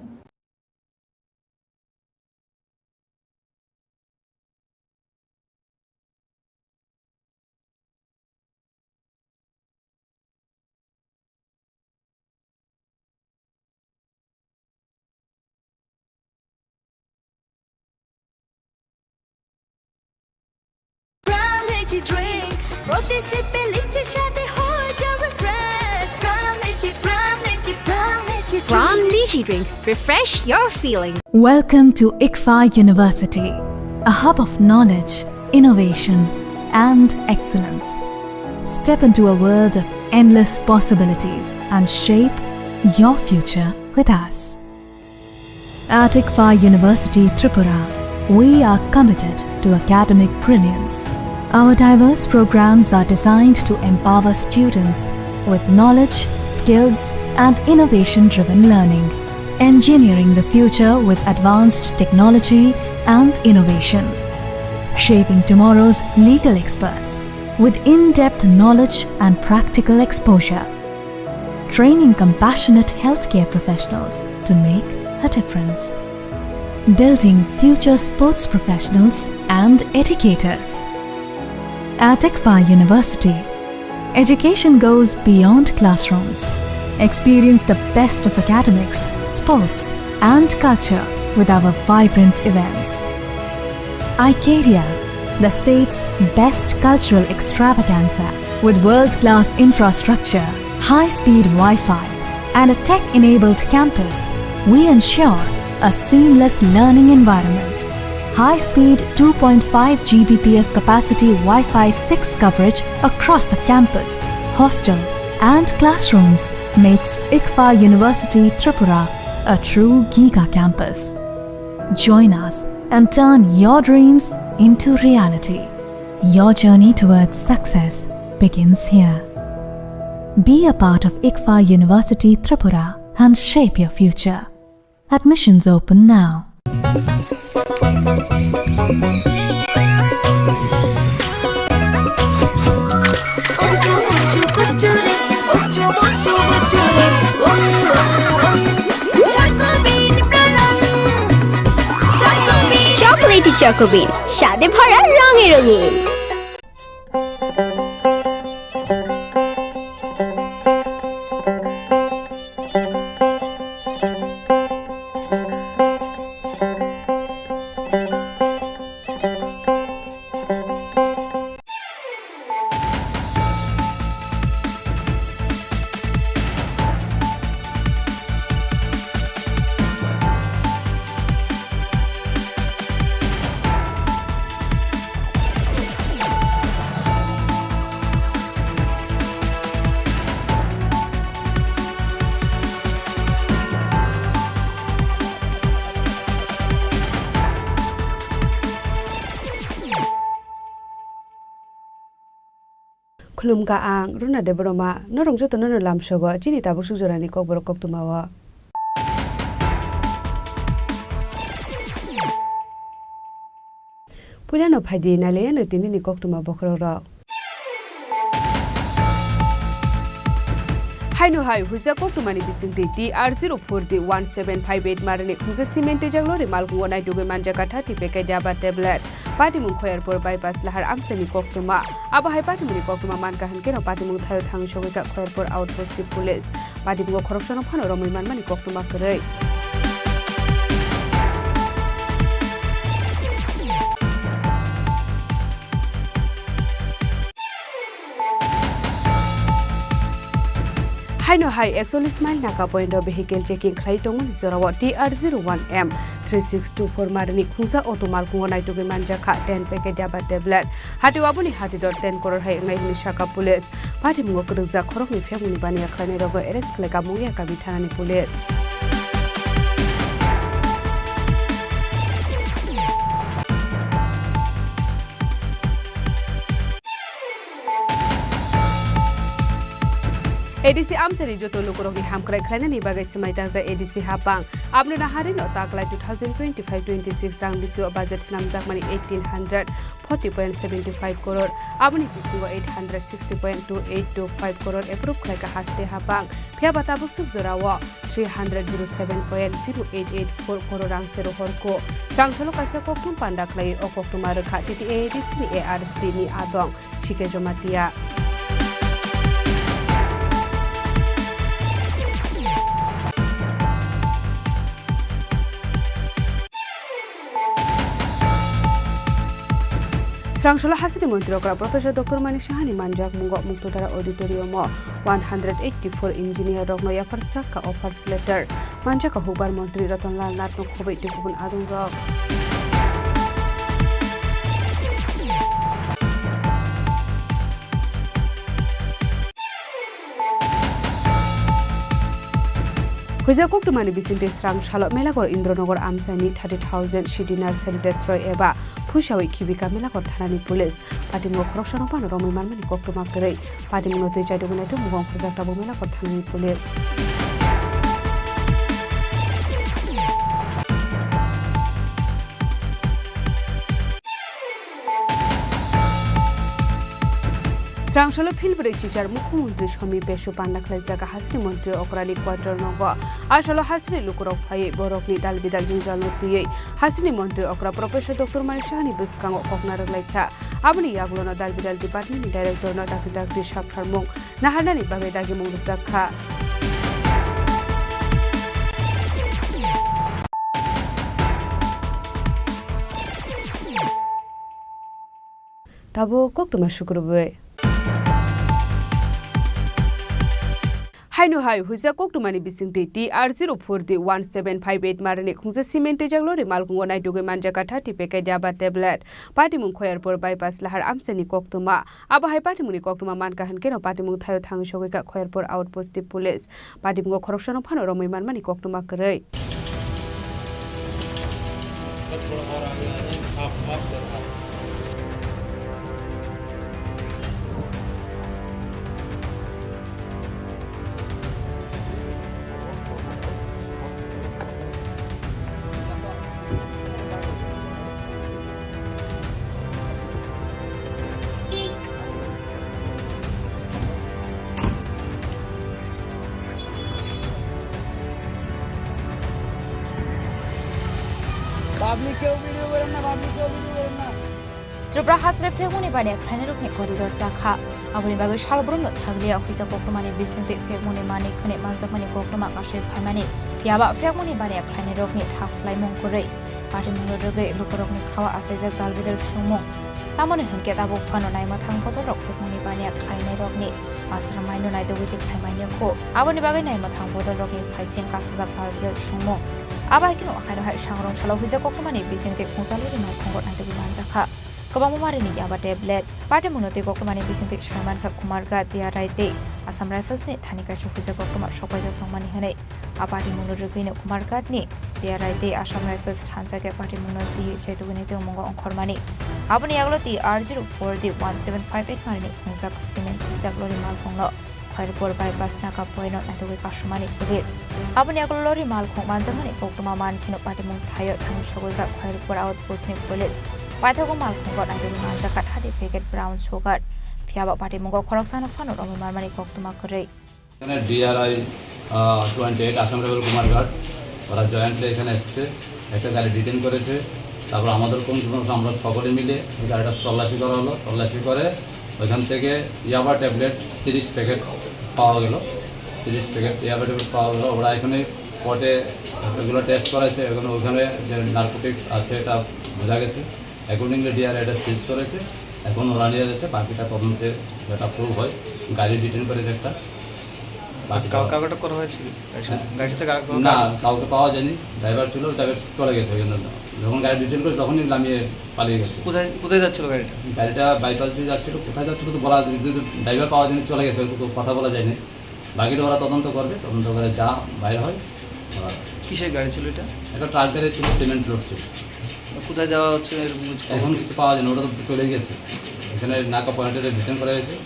Brown lychee drink, প্রতি সিপে লিচির স্বাদে হয়ে যাবে fresh. Brown lychee, brown lychee, brown lychee drink. Brown lychee drink, refresh your feeling. Welcome to ICFAI University, a hub of knowledge, innovation, and excellence. Step into a world of endless possibilities and shape your future with us. At ICFAI University Tripura, we are committed to academic brilliance. Our diverse programs are designed to empower students with knowledge, skills, and innovation-driven learning, engineering the future with advanced technology and innovation, shaping tomorrow's legal experts with in-depth knowledge and practical exposure, training compassionate healthcare professionals to make a difference, building future sports professionals and educators. At ICFAI University, education goes beyond classrooms. Experience the best of academics, sports, and culture with our vibrant events. Icaria, the state's best cultural extravaganza. With world-class infrastructure, high-speed Wi-Fi, and a tech-enabled campus, we ensure a seamless learning environment. High-speed two point five G B P S capacity Wi-Fi six coverage across the campus, hostel, and classrooms makes ICFAI University Tripura a true giga campus. Join us and turn your dreams into reality. Your journey towards success begins here. Be a part of ICFAI University Tripura and shape your future. Admissions open now. Chocolatey Choco Bean, স্বাদে ভরা, রঙে রঙিন। Khulumkha ang Runa Debbarma, norok jotono no lamsogo chini tabuk suk jorani kokborok koktwmao. Puilano phaidi nailaiano tinini koktwma bokhorokrok. Haino hai huijak koktwmani bisingtwi T R zero four D one seven five eight marini khungsa cement twijak lorry malkhungo naitugwi manjakha thirty packet yaba tablet. Patimung Khoyarpur bypass lahar amchaini koktwma. Abo hai patimungni koktwma mankha hinkhe no patimung thaio thangwi sogwikha Khoyarpur outpost ni police. Patimungo khoroksano phano romwi manmani koktwma kwrwi. Haino hai ekchollish mile naka point o vehicle checking khlai tongmani jorao T R zero one M three six two four marini khungsa auto malkhungo naitugwi manjakha ten packet yaba tablet. Hatio aboni hati dor ten crore hai wngnai hwnwi sakha police. Patimungo kwrwkjak khoroknwi phekmungni baniya khlainairokno arrest khlaikha Mungia Kabi thanani police. A D C amchaini joto lukurokni hamkrai khlainani bagwi swmai tangjak A D C hapang. Aboni naharino taklai two thousand twenty-five twenty-six rang bisingo budget swnamjakmani eighteen hundred forty point seventy five crore, aboni bisingo eight hundred sixty point two eight two five crore approve khlaikha haste hapang. Phiya ba tabuk suk jorao three hundred zero seven point zero eight eight four crore rang se rohorkho. Srangchalo kaisa koktwma panda khlai o koktwma rwkha T T A A D C ni A R C ni adong. Sike Jomatia. Srangchalo hasini montri okra Professor Doctor Manik Sahani manjak mungo Muktutara Auditorium o one hundred eighty four engineer rokno yapharsak kha offers letter. Manjak kha hukbar montri Ratan Lal Nath no khoboi tei kubun adong rok. Huijak koktwmani bisingtwi srang salo Melakor Indronagar amchaini thirty thousand C D nursery destroy eba phuisawi khibika Melakor thanani police. Patimungo khoroksano phano romwi manmani koktwma kwrwi. Patimungno twi chaidugwi naitugmung wngkhorjak tabuk Melakor thanani police. Srangchalo philbrwi chichar Mukhyamantri Somi Pesu panda khlaijak hasini montri okrani quarter nogo. Asalo hasini lukurok phaiwi borokni dal bidal jwngjal no twiwi hasini montri okra Professor Doctor Manik Sahani bwskango kokna rwklaikha. Aboni yagulono dal bidal department ni director no dakti dakti saktharmung naharnani bagwi dagimung rwjak kha. Tabuk koktwma sukrubwi. Haino hai huijak koktwmani bisingtwi T R zero four D one seven five eight marini khungsa cement twijak lorry malkhungo naitugwi manjakha thirty packet yaba tablet. Patimung Khoyarpur bypass lahar amchaini koktwma. Abo hai patimungni koktwma mankha hinkhe no patimung thaio thangwi sogwikha Khoyarpur outpost ni police. Patimungo khoroksano phano romwi manmani koktwma kwrwi. Public keu video kore na, public keu video kore na. Tripura hasre phekmungni baniya khlainairokni koridor chakha. Aboni bagwi salbrumno thakliya huijak koktwmani bisingtwi phekmungni manwi khwnwi manjakmani koktwma kasui phaimani. Phiyaba phekmungni baniya khlainairokni thak phlaimung kwrwi. Patimungno rwgwi lukurokni khao achaijak dalbidal sungmung. Tamoni hwnkhe tabuk phano naimwthang bodolrok phekmungni baniya khlainairokni mastermind-no naitugwi tei khlaimaini kho. Aboni bagwi naimwthang bodolrokni phaising kasajak dalbidal sungmung. Abo hai kheno haino hai sangrong salo huijak koktwmani bisingtwi khungsa lorry malkhungo naitugwi manjakha. Kwbangma marini yaba tablet. Patimungno tei koktwmani bisingtwi saimankha Kumarghat, Teyarai tei Assam Rifles-ni thani kaisa huijak koktwma sokpaijak tongmani hwnwi A patimungno rwgwino Kumarghat ni D R I tei Assam Rifles thansa khe patimungno twi chetugwini tongmungo ongkhormani. Aboni yagulo T R zero four D one seven five eight marini khungjak cement rijak lori malkhungno Khairpur bypass Naka point o naitugwi kasumani police. Aboni yagulo lori malkhung manjakmani koktwma mankheno patimung thaio thangwi sogwi kha Khairpur outpost ni police. Paithago malkhungo naitugwi manjakha thirty packet brown sugar. Phiyaba patimungo khoroksano phano romwi manmani koktwma kwrwi. এখানে ডিআরআই twenty eight Assam রাইফেল কুমারঘাট, ওরা জয়েন্টলি এখানে এসছে, একটা গাড়ি ডিটেন করেছে। তারপর আমাদের কোন সমস্যা, আমরা সকলে মিলে ওই গাড়িটা তল্লাশি করা হলো। তল্লাশি করে ওইখান থেকে ইয়াবা ট্যাবলেট তিরিশ প্যাকেট পাওয়া গেল। তিরিশ প্যাকেট ইয়াবা ট্যাবলেট পাওয়া গেল। ওরা এখানে স্পটে এগুলো টেস্ট করেছে, এখন ওখানে যে নার্কোটিক্স আছে এটা বোঝা গেছে। অ্যাকর্ডিংলি ডিআরআই এটা সিজ করেছে, এখন ওরা নিয়ে যাচ্ছে, বাকিটা তদন্তে যেটা প্রুভ হয়। গাড়ি ডিটেন করেছে একটা, বাকিটা কাউ-, কাউকে আটক করা হয়েছে কি? গাড়ি হ্যাঁ। গাড়ি থেকে আর কোনো না, কাউকে? কাউকে পাওয়া যায়নি। ড্রাইভার ছিল, ড্রাইভার চলে গেছে ওই জন্য। যখন গাড়ি ডিটেন করে তখনই নামিয়ে পালিয়ে গেছে। কোথায়, কোথায় যাচ্ছিল গাড়িটা? গাড়িটা বাইপাস দিয়ে যাচ্ছিল, কোথায় যাচ্ছিল তো বলা যায়নি, কিন্তু ড্রাইভার পাওয়া যায়নি, চলে গেছে, ওই তো কথা বলা যায়নি। বাকিটা ওরা তদন্ত করবে, তদন্ত করে যা বাইর হয় ওরা। কিসের গাড়ি ছিল এটা? একটা ট্রাক গাড়ি ছিল, সিমেন্ট লোড ছিল। কোথায় যাওয়া হচ্ছে এরকম কিছু খবর? এখন কিছু পাওয়া যায়নি, ওটা তো চলে গেছে। এখানে নাকা পয়েন্টে ডিটেন করা হয়েছে,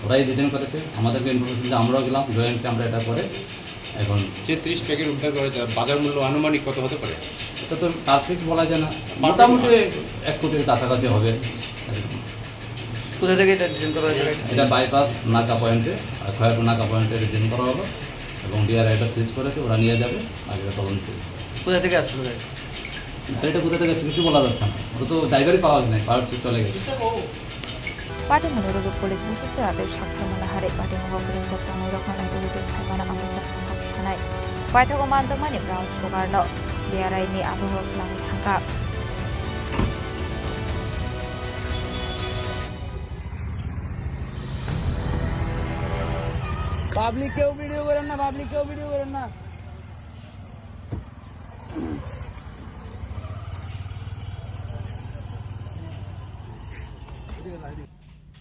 ওরাই ডিটেন করেছে, আমাদেরকে ইনফরমেশন যে আমরাও গেলাম, জয়েন্টলি আমরা এটা করে এখন যে ত্রিশ প্যাকেট উদ্ধার করেছে, বাজার মূল্য আনুমানিক কত হতে পারে? এটা তো পারফেক্ট বলা যায় না, মোটামুটি এক কোটির কাছাকাছি হবে। কোথা থেকে এটা ডিটেন করা হয়েছে? এটা বাইপাস নাকা পয়েন্টে, আর খয়েরপুর নাকা পয়েন্টে ডিটেন করা হলো এবং ডিআরআই এটা সিজ করেছে, ওরা নিয়ে যাবে আগে তদন্তে। কোথা থেকে আসছিল গাড়ি? গাড়িটা কোথা থেকে আসছে কিছু বলা যাচ্ছে না, ওটা তো ড্রাইভারই পাওয়া যায় না, পাওয়ার চলে গেছে। Patimungno rwgwi police busuk chwra tei sakthar mala harwi patimung o kwrwngjak tongnai rokno naitugwi tongkhaimano ang rijak thangkok sanai. Paithago manjakmani brown sugar no D R I ni abungo twlangwi thangkha. Public কেউ ভিডিও করেন না, পাবলিক কেউ ভিডিও করেন না।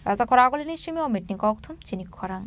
Raja Khoragulini simi Omitni kokthum chini khorang.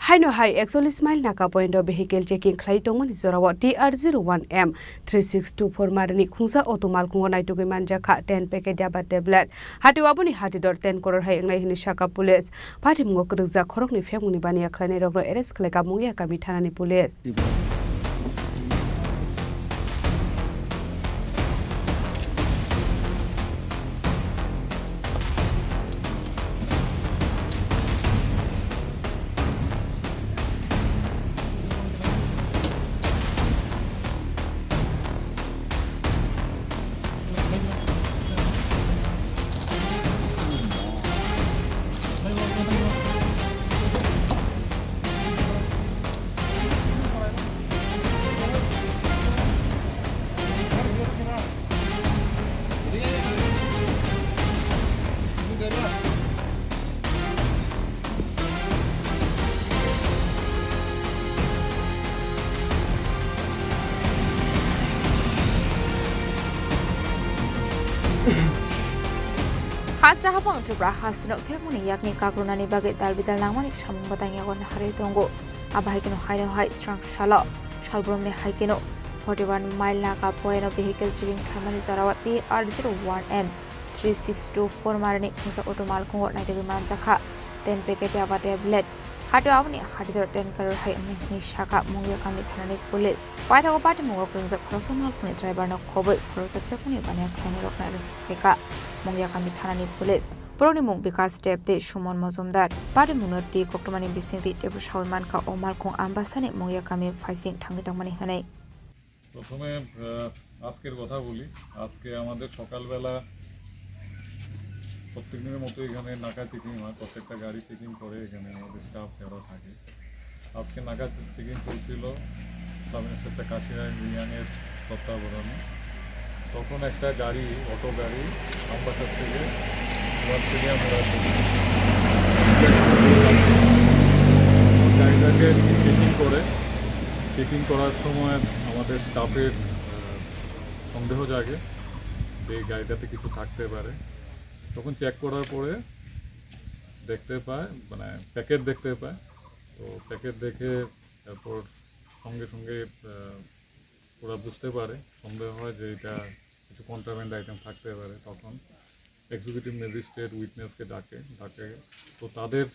Haino hai ekchollish mile Naka point o vehicle checking khlai tongmani jorao T R zero one M three six two four marini khungsa auto malkhungo naitugwi manjakha ten packet yaba tablet. Hatio aboni hatidor ten crore hai wngnai hwnwi sakha police. Patimungo kwrwngjak khoroknwi phekmungni baniya khlainairokno arrest khlaikha Mungiakami thanani police. Hasta hapang Tripura hasteno phekmani yakni kakrunani bagwi dalbidal nangmani samung batang yago naharwi tongo. Abo hai kheno haino hai srang salo salbrumni hai kheno forty one mile Naka point o vehicle checking khlaimani jorao T R zero one M three six two four marini khungsa auto malkhungo naitugwi manjakha ten packet yaba tablet. Hatio aboni hatidor ten crore hai wngwi hwnwi sakha Mungiakami thanani police. Paithago patimungo kwrwngjak khoroksa malkhungni driver no khobwi khoroksa phekmani baniya khlainairokno arrest khlaikha Mungiakami thanani police. Borokni mung Bikas Deb tei Suman Mojumdar. Patimungno twi koktwmani bisingtwi teibo sawi mankha o malkhung Ambasani Mungiakami phaising thangwi tongmani hwnwi. প্রথমে, আহ, আজকের কথা বলি। আজকে আমাদের সকালবেলা প্রত্যেক দিনের মতো এখানে নাকা চেকিং হয়, প্রত্যেকটা গাড়ি চেকিং করে এখানে আমাদের স্টাফ যারা থাকে। আজকে নাকা চেকিং চলছিল সাব ইন্সপেক্টর কাশিরাম রিয়াংয়ের তত্ত্বাবধানে। তখন একটা গাড়ি, অটো গাড়ি আমবাসা থেকে ওয়ান স্টেডিয়াম মোড় আসে। গাড়িটাকে চেকিং করে, চেকিং করার সময় স্টাফের আহ, সন্দেহ জাগে যে গাড়িটাতে কিছু থাকতে পারে। তখন চেক করার পরে দেখতে পায়, মানে, প্যাকেট দেখতে পায়। তো প্যাকেট দেখে তারপর সঙ্গে সঙ্গে আহ, ওরা বুঝতে পারে, সন্দেহ হয় যে এটা কিছু কন্ট্রাব্যান্ড আইটেম থাকতে পারে। তখন এক্সিকিউটিভ ম্যাজিস্ট্রেট উইটনেসকে ডাকে ডাকে তো তাদের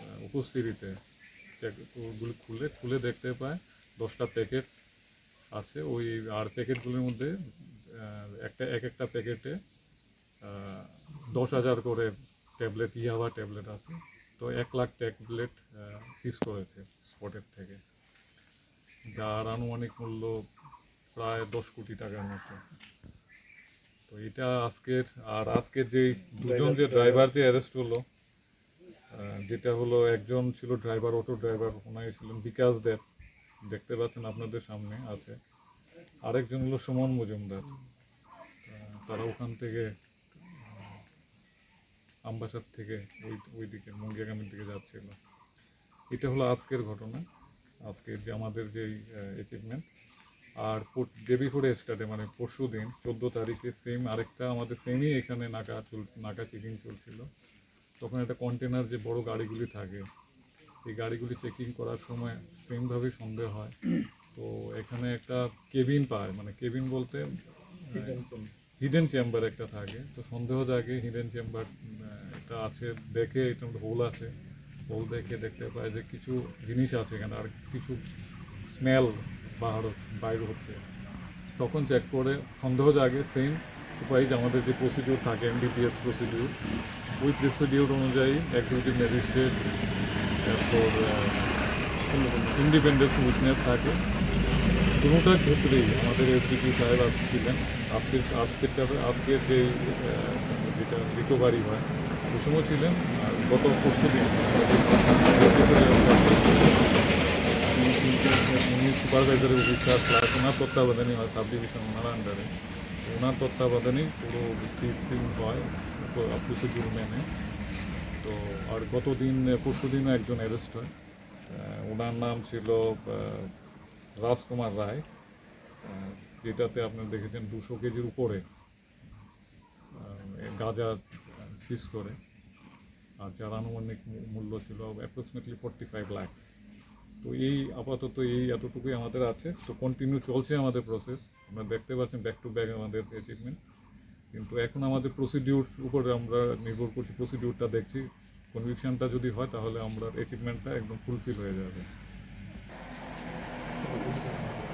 আহ, উপস্থিতিতে চেক ওগুলি খুলে খুলে দেখতে পায় দশটা প্যাকেট আছে। ওই আর প্যাকেটগুলির মধ্যে আহ, একটা এক একটা প্যাকেটে আহ, দশ হাজার করে ট্যাবলেট, ইয়াবা ট্যাবলেট আছে। তো এক লাখ ট্যাবলেট সিজ করেছে স্পটের থেকে, যার আনুমানিক মূল্য প্রায় দশ কোটি টাকার মতো। তো এটা আজকের আর আজকের যে দুজন যে ড্রাইভার যে অ্যারেস্ট হলো, আহ, যেটা হলো একজন ছিল ড্রাইভার, অটো ড্রাইভার, ওনাই ছিলেন বিকাশ দেব, দেখতে পাচ্ছেন আপনাদের সামনে আছে। আরেকজন হলো সুমন মজুমদার, আহ, তারা ওখান থেকে আহ, আমবাসার থেকে ওই ওইদিকে মুঙ্গিয়াকামির দিকে যাচ্ছিল। এটা হলো আজকের ঘটনা, আজকের যে আমাদের যে অ্যাচিভমেন্ট। আর ডে বিফোর এস্টারডে, মানে পরশু দিন, চোদ্দ তারিখে সেম আরেকটা আমাদের সেমই এখানে নাকা চল নাকা চেকিং চলছিল। তখন একটা কন্টেনার, যে বড় গাড়িগুলি থাকে, এই গাড়িগুলি চেকিং করার সময় সেমভাবেই সন্দেহ হয়। তো এখানে একটা কেবিন পায়, মানে কেবিন বলতে হিডেন চেম্বার একটা থাকে। তো সন্দেহ জাগে হিডেন চেম্বার একটা আছে, দেখে এটা মধ্যে হোল আছে। হোল দেখে দেখতে পায় যে কিছু জিনিস আছে এখানে, আর কিছু স্মেল বাহার বাইর হচ্ছে। তখন চেক করে সন্দেহ জাগে, সেম উপায় যে আমাদের যে প্রসিডিউর থাকে, এমবিপিএস প্রসিডিউর, ওই প্রসিডিউর অনুযায়ী এক্সিকিউটিভ ম্যাজিস্ট্রেট, এরপর ইন্ডিপেন্ডেন্ট উইটনেস থাকে। কোনোটার ক্ষেত্রেই আমাদের এসডিপি সাহেব আজ ছিলেন। আজকের আজকেরটা আজকের যে আহ, যেটা রিকভারি হয়, ওই সময় ছিলেন। আর গত পরশু দিন উনি সুপারভাইজারের অফিসার প্লাস ওনার তত্ত্বাবধানে হয়, সাব ডিভিশন ওনার আন্ডারে। ওনার তত্ত্বাবধানে পুরো সিজিং হয়, প্রসিডিউর মেনে। তো আর গত দিন, পরশু দিনও একজন অ্যারেস্ট হয়। আহ, ওনার নাম ছিল আহ, রাজকুমার রায়, আহ, যেটাতে আপনারা দেখেছেন দুশো কেজির উপরে আহ, গাঁজা সিজ করে। আর যার আনুমানিক মূ- মূল্য ছিল অ্যাপ্রক্সিমেটলি ফর্টি ফাইভ লাখস। তো এই আপাতত এই এতটুকুই আমাদের আছে। তো কন্টিনিউ চলছে আমাদের প্রসেস। আপনারা দেখতে পাচ্ছেন ব্যাক টু ব্যাক আমাদের অ্যাচিভমেন্ট। কিন্তু এখন আমাদের প্রসিডিউর উপরে আমরা নির্ভর করছি, প্রসিডিউরটা দেখছি। কনভিকশনটা যদি হয়, তাহলে আমরা অ্যাচিভমেন্টটা একদম ফুলফিল হয়ে যাবে।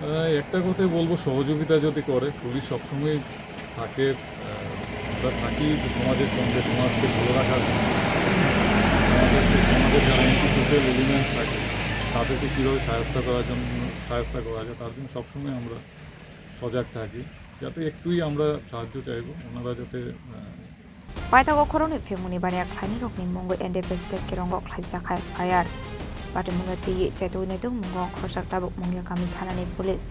আহ, একটা কথাই বলবো, সহযোগিতা যদি করে, পুলিশ সবসময় থাকে। আহ, আমরা থাকি সমাজের সঙ্গে, সমাজকে ভালো রাখার জন্য। আমাদের যে সমাজের যারা অ্যান্টি সোশ্যাল এলিমেন্ট থাকে, তাদেরকে কীভাবে সাহায্য করার জন্য, সাহায্য করা যায়, তার জন্য সবসময় আমরা সজাগ থাকি। যাতে একটুই আমরা সাহায্য চাইবো, ওনারা যাতে আহ, Paithago khoroknwi phimungni baniya khlainai rokni mungwi N D P state Kirongo khlaijak hai F I R. Patimungno twiwi chetwi naitwng mungo khoroksa tabuk Mungiakami thanani police.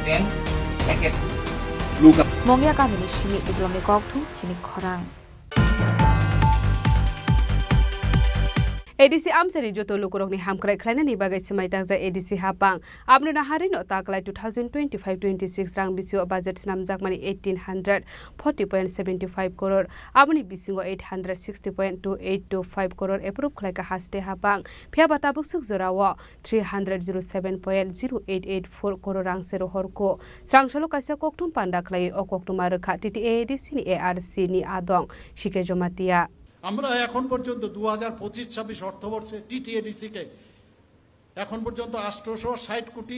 Ten packets. Mungiakamini simi Diplomni kokthum chini khorang. A D C amchaini joto lukurokni hamkrai khlainani bagwi swmai takjak A D C hapang. Aboni naharino taklai two thousand twenty-five twenty-six rang bisio budget snamjakmani eighteen hundred forty point seventy five crore. Aboni bisingo eight hundred sixty point two eight two five crore approve khlaikha haste hapang. Phiyaba tabuksuk jorao three hundred zero seven point zero eight eight four crore rang se rohorkho. Srangsalo kaisa kokthum panda khlaiwi o koktwma rwkha T T A A D C ni A R C ni adong C K Jomatia. আমরা এখন পর্যন্ত দু হাজার পঁচিশ ছাব্বিশ অর্থবর্ষে টিটিএডিসি কে এখন পর্যন্ত আটশোশো ষাট কোটি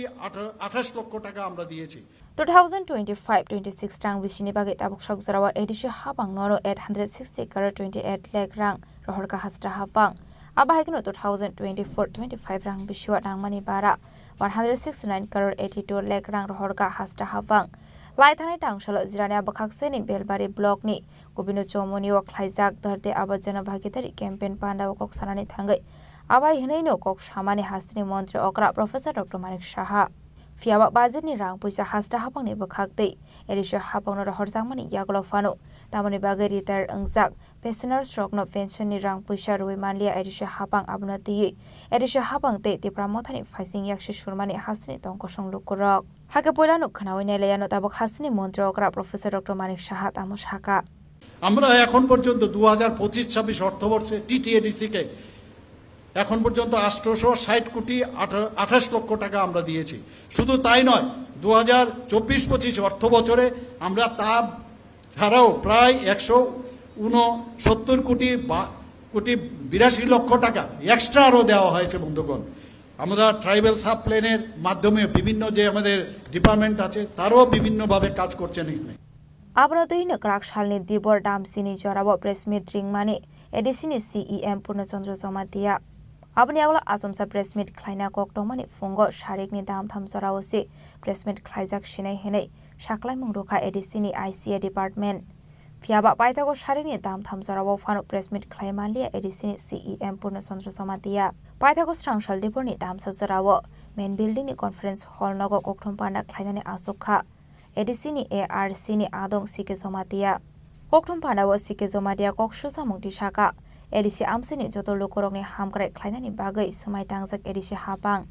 আঠাশ লক্ষ টাকা আমরা দিয়েছি। Two thousand twenty-five twenty-six rang bisini bagwi tabuk sok jorao A D C hapang noro eight hundred sixty crore twenty eight lakh rang rohorkha haste hapang. Abo hai kheno two thousand twenty-four twenty-five rang bisio nangmani bara one hundred sixty nine crore eighty two lakh rang rohorkha haste hapang. Lai thanai tangsalo Jirania bwkhak seni Belbari block ni Gobindo Chowmuni o khlaijak Dharti Aba Jana Bhagidari campaign panda o kok sanani thangwi Abai hwnwi no kok samani hasteni montri okra Professor Doctor Manik Saha. Phiyaba budget ni rang puisa hasta hapang ni bwkhak tei A D C hapang no rohorjakmani yagulo phano tamoni bagwi retire wngjak pensioners rokno pension ni rang puisa rwui manliya A D C hapang, abono twiwi A D C hapang tei Tipra Mothani phaising yaksi surmani hasteni tong kosong lukurok. Hakhe puilano khwnaui nailaiano tabuk hasteni montri okra Professor Doctor Manik Saha tamo saka. আমরা এখন পর্যন্ত দু হাজার পঁচিশ ছাব্বিশ অর্থবর্ষে টিটিএডিসি কে এখন পর্যন্ত আটশোশো ষাট কোটি আঠা-, আঠাশ লক্ষ টাকা আমরা দিয়েছি। শুধু তাই নয়, দু হাজার চব্বিশ পঁচিশ অর্থ বছরে আমরা তা ছাড়াও প্রায় একশো ঊনসত্তর কোটি বা-, কোটি বিরাশি লক্ষ টাকা এক্সট্রা আরও দেওয়া হয়েছে বন্ধুগণ। আমরা ট্রাইবাল সাব প্ল্যানের মাধ্যমে বিভিন্ন যে আমাদের ডিপার্টমেন্ট আছে, তারাও বিভিন্নভাবে কাজ করছেন এখানে। Abono twi no kwrak salni dibor damsini jorao press meet ringmani A D C ni C E M Purno Chandra Jamatia. Aboni yagulo achomsa press meet khlaina kok tongmani phungo sarikni damtham jorao se press meet khlaijak sinai hinwi saklaimung rwkha A D C ni I C A department. Phiyaba paithago sarikni damtham jorao phano press meet khlai manliya A D C ni C E M Purno Chandra Jamatia. Paithago srangsal diborni damsa jorao main building ni conference hall nogo kokthum panda khlainani achuk kha. A D C ni A R C ni adong C K Jamatia. Kokthum panda o C K Jamatia kok susamung tisaka, A D C amsini joto lukurokni hamkrai khlainani bagwi swmai tangjak A D C hapang.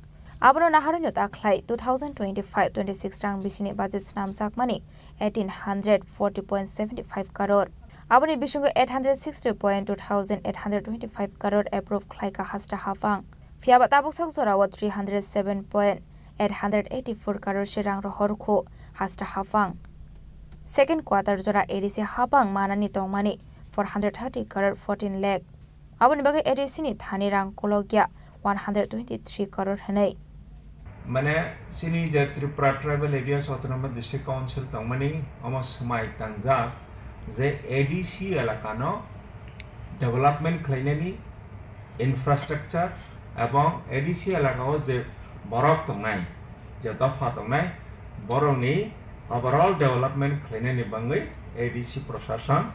Abono naharwino takhlai two thousand twenty-five twenty-six rang bisini budget snamjakmani eighteen hundred forty point seventy-five crore. Aboni bisingo eight hundred sixty point two thousand eight hundred twenty-five crore approve khlaika hasta hapang. Phiyaba tabuk sak jorao three hundred seven point eight hundred eighty-four crore se rang rohor khu hasta hapang. Second quarter jora A D C hapang manani tongmani four hundred thirty crore fourteen lakh. Aboni bagwi A D C ni thani rang kolokya one hundred twenty-three crore hinwi. Mane chini je Tripura Tribal Areas Autonomous District Council tongmani omo swmai tangjak je A D C elakano development khlainani infrastructure ebong A D C elakao je borok tongnai, je dopha tongnai, borokni overall development khlainani bagwi A D C prosason,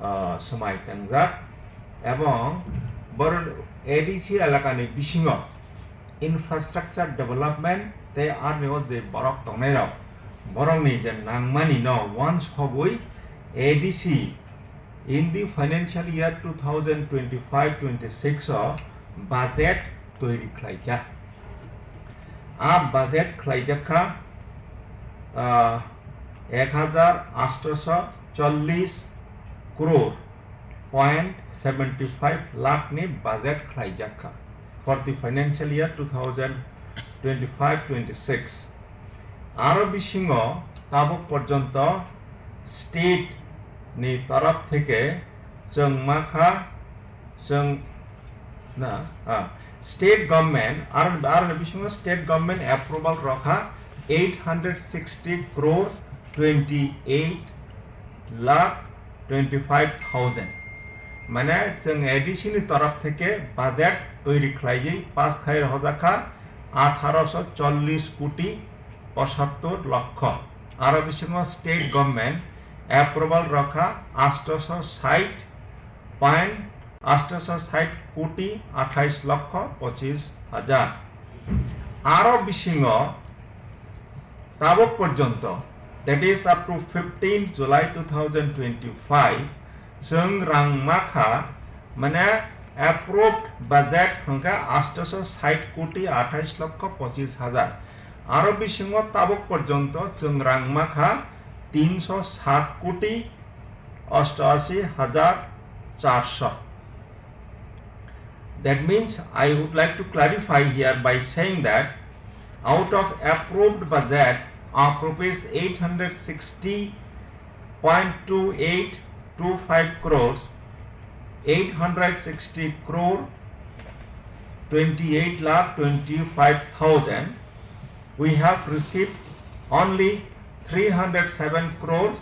ah, swmai tangjak ebong bor-, A D C elakani bisingo infrastructure development tei arni o je borok tongnairok, borokni je nangmani no wansogwi A D C in the financial year two thousand twenty-five twenty-six o budget toiri khlaikha. A budget khlaijakha, ah, ek hajar atsho chollish crore point seventy five lakh ni budget khlaijakha for the financial year two thousand twenty five twenty six. Aro bisingo tabuk porjonto state ni torop theke chwng makha, chwng na, ah, state government, aro, aro bisingo state government approval rokha eight hundred sixty crore twenty eight lakh twenty five thousand. Mane chwng A D C ni torop theke budget toiri khlaiwi pass khai rwjakha atharo sho chollish koti pochattor lokho. Aro bisingo state government approval rokha atsho sho sait point, atsho sho sait koti athais lokho pochis hajar. Aro bisingo tabuk porjonto, that is up to fifteenth July two thousand twenty-five, chwng rang makha, mane approved budget hwnkhe atsho sho sait koti athais lokho pochis hajar. Aro bisingo tabuk porjonto chwng rang makha tinsho sat koti osto ashi hajar charsho. That means, I would like to clarify here by saying that out of approved budget of rupees eight hundred sixty point two eight two five crores, eight hundred sixty crore twenty eight lakh twenty five thousand, we have received only three hundred seven crore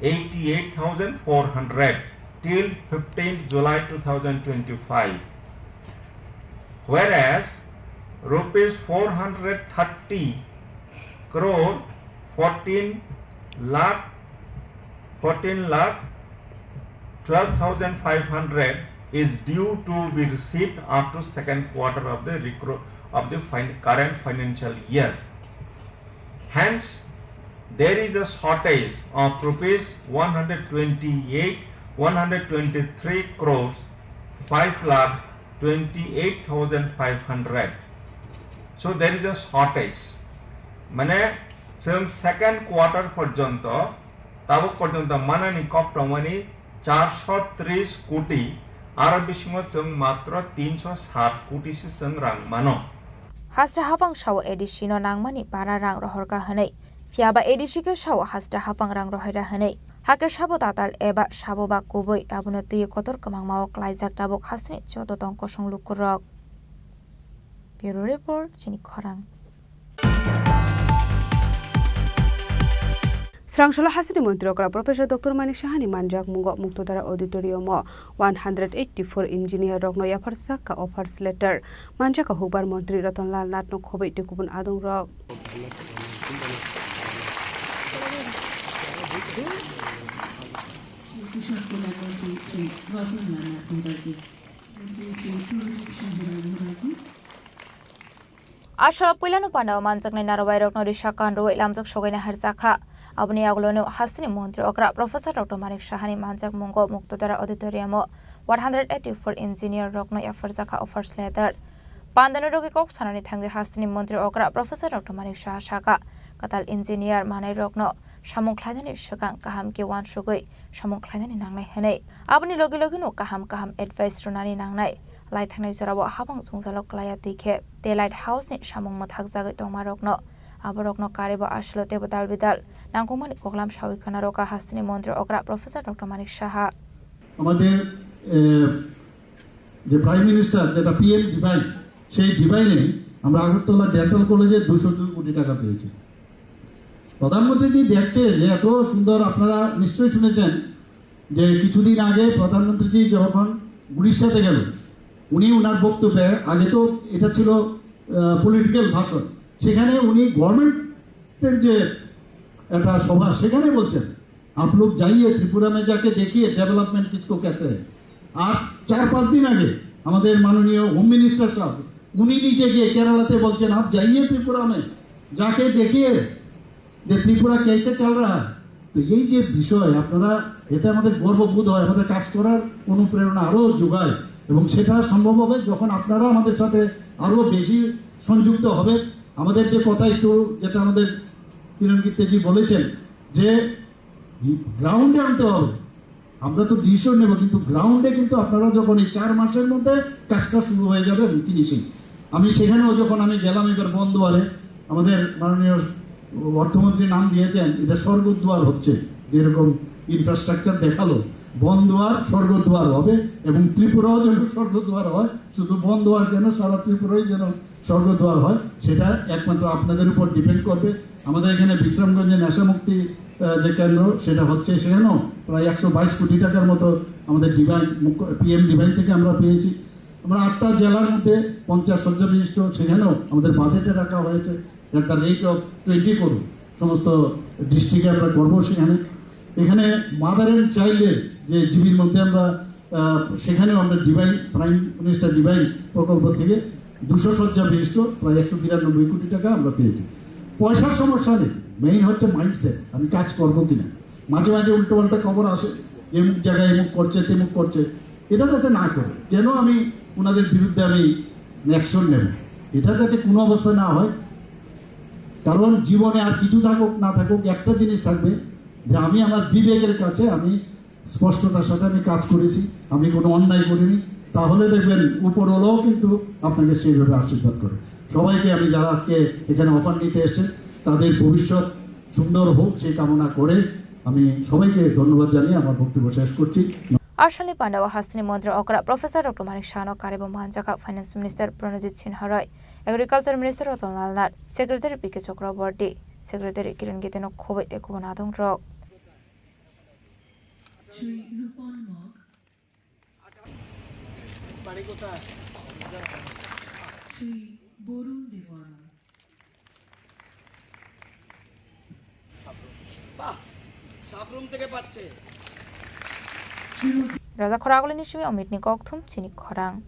eighty eight thousand four hundred till fifteenth July two thousand twenty five, whereas rupees four hundred thirty crore fourteen lakh, fourteen lakh twelve thousand five hundred is due to be received up to second quarter of the recro-, of the fin-, current financial year. Hence, there is a shortage of rupees one hundred twenty-eight, one hundred twenty-three crores, five lakh twenty-eight thousand five hundred. So there is a shortage. Mane, chwng second quarter porjonto, tabuk porjonto manani kok tongmani charso tris koti, aro bisingo chwng matro tinso sat koti se chwng rang mano. Hasra hapang sao A D C no nangmani para rang rohorkha hwnwi. Phiyaba A D C khe sao hasra hapang rang rohorya hwnwi. Hakhe sabo tatal eba sabo ba kubui, abono twi kotor kwmangmao klaijak tabuk hasteni joto tong kosong lukurok. Bureau Report, Chini Khorang. Srangsalo hasteni montri okra Professor Doctor Manik Sahani manjak mungo Muktodara Auditorium o one hundred eighty-four engineer rokno yapharjak kha offers letter. Manjak kha hukbar montri Ratan Lal Nath no khobwi tei kubun adong rok. Asalo puilano pandao manjaknai narwai rokno risa kan rwui lamjak sogaina harjakha. Aboni yagulono hasteni montri okra Professor Doctor Manik Sahani manjak mungo Muktodara Auditorium o one hundred eighty-four engineer rokno yapharjakha offers letter. Pandano rogwi kok sanani thangwi hasteni montri okra Professor Doctor Manik Saha saka, kwtal engineer manai rokno samung khlainani swkang kaham khe uansugwi samung khlainani nangnai hwnwi. Aboni logi logino kaham kaham advice rwnani nangnai. Lai thangnai jorao habang jwngjalo klaiya twi khe tei Light House ni samung mwthakjagwi tongmarokno, aborokno karibo aswlo teibo dal bidal nangkukmani koklam sawi khwna rwkha hasteni montri okra Professor Doctor Manik Saha. আমাদের, এ, যে prime minister, যেটা PM divine, সেই ডিভাইনে আমরা আগরতলা ডেন্টাল কলেজে দুশো দুই কোটি টাকা পেয়েছি। প্রধানমন্ত্রীজি দেখছে যে এত সুন্দর, আপনারা নিশ্চয়ই শুনেছেন যে কিছুদিন আগে প্রধানমন্ত্রীজি যখন উড়িষ্যাতে গেল, উনি ওনার বক্তব্যে, আগে তো এটা ছিল, আহ, পলিটিক্যাল ভাষণ, সেখানে উনি গভর্নমেন্টের যে একটা সভা, সেখানে বলছেন, "आप लोग जाइए त्रिपुरा में, जाके देखिए डेवलपमेंट किसको कहते हैं।" আর চার পাঁচ দিন আগে আমাদের মাননীয় হোম মিনিস্টার সাহেব, উনি নিজে গিয়ে কেরালাতে বলছেন, "आप जाइए त्रिपुरा में, जाके देखिए যে ত্রিপুরা कैसे चल रहा है।" তো এই যে বিষয়, আপনারা, এতে আমাদের গর্ববোধ হয়, আমাদের কাজ করার অনুপ্রেরণা আরও যোগায়, এবং সেটা সম্ভব হবে যখন আপনারা আমাদের সাথে আরও বেশি সংযুক্ত হবে। আমাদের যে কথা একটু, যেটা আমাদের কিরণ গিত্তেজি বলেছেন যে গ্রাউন্ডে আনতে হবে, আমরা তো ডিসিশন নেব, কিন্তু গ্রাউন্ডে কিন্তু আপনারা যখন এই চার মাসের মধ্যে কাজটা শুরু হয়ে যাবে, ফিনিশিং। আমি সেখানেও যখন আমি গেলাম এবার বনদুয়ারে, আমাদের মাননীয় অর্থমন্ত্রী নাম দিয়েছেন, এটা স্বর্গদ্বার হচ্ছে, যেরকম ইনফ্রাস্ট্রাকচার দেখালো, বনদুয়ার স্বর্গদ্বার হবে এবং ত্রিপুরাও যেন স্বর্গদ্বার হয়, শুধু বনদুয়ার কেন, সারা ত্রিপুরাই যেন স্বর্গদ্বার হয়, সেটা একমাত্র আপনাদের উপর ডিপেন্ড করবে। আমাদের এখানে বিশ্রামগঞ্জে নেশামুক্তি, আহ, যে কেন্দ্র, সেটা হচ্ছে, সেখানেও প্রায় একশো বাইশ কোটি টাকার মতো আমাদের ডিভাইন, মুখ্য-, পিএম ডিভাইন থেকে আমরা পেয়েছি। আমরা আটটা জেলার মধ্যে পঞ্চাশ শয্যা বিশিষ্ট, সেখানেও আমাদের বাজেটে রাখা হয়েছে at the rate of twenty crore। সমস্ত ডিস্ট্রিক্টে আমরা করবো সেখানে। এখানে মাদার অ্যান্ড চাইল্ডের যে জিবির মধ্যে আমরা, আহ, সেখানেও আমরা ডিভাইন, প্রাইম মিনিস্টার ডিভাইন প্রকল্প থেকে দুশো শয্যা বিশিষ্ট প্রায় একশো বিরানব্বই কোটি টাকা আমরা পেয়েছি। পয়সার সমস্যা নেই, মেইন হচ্ছে মাইন্ডসেট, আমি কাজ করবো কিনা। মাঝে মাঝে উল্টো পাল্টা খবর আসে, এমুক জায়গায় এমুক করছে, তেমুক করছে, এটা যাতে না করে। কেন আমি ওনাদের বিরুদ্ধে আমি অ্যাকশন নেব, এটা যাতে কোনো অবস্থায় না হয়। কারণ জীবনে আর কিছু থাকুক না থাকুক, একটা জিনিস থাকবে যে আমি আমার বিবেকের কাছে আমি স্পষ্টতার সাথে আমি কাজ করেছি, আমি কোনো অন্যায় করিনি, তাহলে দেখবেন উপরওয়ালাও কিন্তু আপনাকে সেইভাবে আশীর্বাদ করে। সবাইকে আমি, যারা আজকে এখানে অফার নিতে এসেছেন, তাদের ভবিষ্যৎ সুন্দর হোক, সেই কামনা করে আমি সবাইকে ধন্যবাদ জানিয়ে আমার বক্তব্য শেষ করছি। Asalni pandao hasteni montri okra Professor Doctor Manik Sahano karibo manjaka Finance Minister Pranojit Sinha Roy, Agriculture Minister Ratan Lal Nath, Secretary P K Chakraborty, Secretary Kiran Gite no khoboi tei kubun adong rok. Shri Rupan Mog, বাড়ি কোথায়? শ্রী বরুণ দেববর্মা। বাহ, সাবরুম থেকে পাচ্ছে। Shrimati Raja khorang agulini simi Omitni kokthum chini khorang.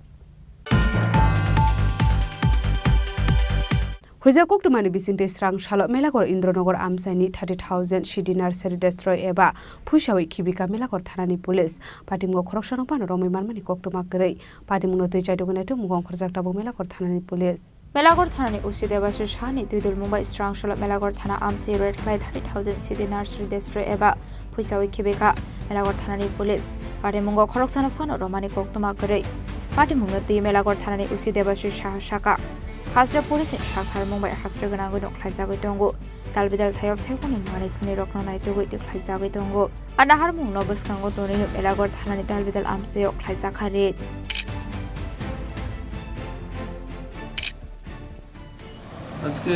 Huija koktwmani bisingtwi srang salo Melaghor Indranagar amchaini thirty thousand C D nursery destroy eba phuisawi khibika Melaghor thanani police. Patimung khoroksano phano romwi manmani koktwma kwrwi. Patimungno twi chaidugwi naituk mungo ongkhorjak tabuk Melaghor thanani police. Melaghor thanani O C Debashish Sahani twi dulmung bai srang salo Melaghor thana amchai raid khlai thirty thousand C D nursery destroy eba phuisawi khibika Melaghor thanani police. Patimungo khoroksano phano romani koktwma kwrwi. Patimungno twi Melaghor thanani O C Debashish Saha saka. Hasteo police ni saktharmung bai hasteo gwnangwi no khlaijagwi tongo. Dalbidal thaio phekuni manwi khwnwi rokno naitugwi twi khlaijagwi tongo. A naharmungno bwskango tonwi no Melaghor thanani dalbidal amchaio khlaijakha raid. আজকে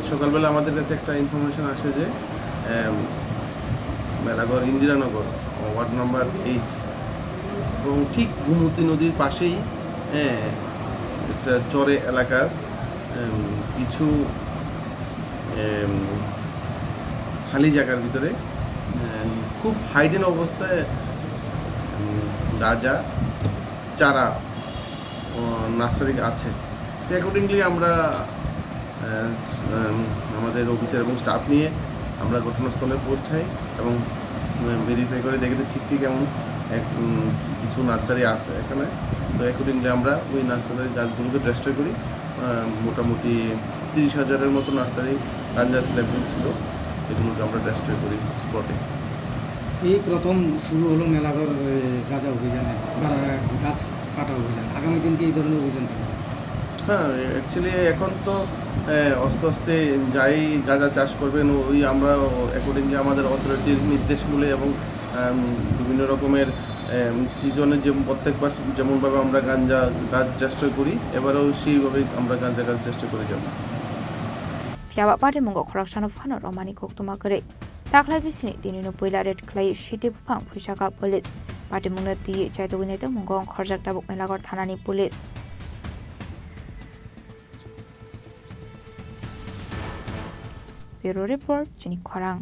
সকালবেলা আমাদের কাছে একটা information আসে যে, এম, Melaghar Indiranagar, ward number eight, এবং ঠিক গোমতী নদীর পাশেই, হ্যাঁ, একটা চরে এলাকার, এম, কিছু, এম, খালি জায়গার ভিতরে, এম, খুব হাইডেন অবস্থায়, এম, গাঁজা চারা, ও, নার্সারি আছে। তো অ্যাকর্ডিংলি আমরা, আহ, স-, উম, আমাদের অফিসার এবং স্টাফ নিয়ে আমরা ঘটনাস্থলে পৌঁছাই এবং, উম, ভেরিফাই করে দেখি যে ঠিক ঠিক এমন এক, উম, কিছু নার্সারি আছে এখানে। তো অ্যাকর্ডিংলি আমরা ওই নার্সারির গাছগুলোকে ডেস্ট্রয় করি। আহ, মোটামুটি তিরিশ হাজারের মতো নার্সারি গাঞ্জা স্ল্যাব ছিল, এগুলোকে আমরা ডেস্ট্রয় করি স্পটে। এই প্রথম শুরু হলো মেলাঘর, এ, গাঁজা অভিযানে, বা গাছ কাটা অভিযান। আগামী দিন কি এই ধরনের অভিযান থাকবে? হ্যাঁ, অ্যাকচুয়ালি এখন তো, এ, আস্তে আস্তে যাই গাঁজা চাষ করবেন, ওই আমরা অ্যাকর্ডিংলি আমাদের অথরিটির নির্দেশ মূলে এবং, আম, বিভিন্ন রকমের, এম, সিজনে যে প্রত্যেকবার যেমনভাবে আমরা গাঞ্জা গাছ ডেস্ট্রয় করি, এবারেও সেইভাবেই আমরা গাঞ্জা গাছ ডেস্ট্রয় করে যাব। Phiya ba patimungo khoroksano phano romani koktwma kwrwi. Taklai bisini tinino puila raid khlai city buphang phuisaka police. Patimungno twi chaidugwi naituk mungo ongkhorjak tabuk Melaghor thanani police. Bureau report, chini khorang.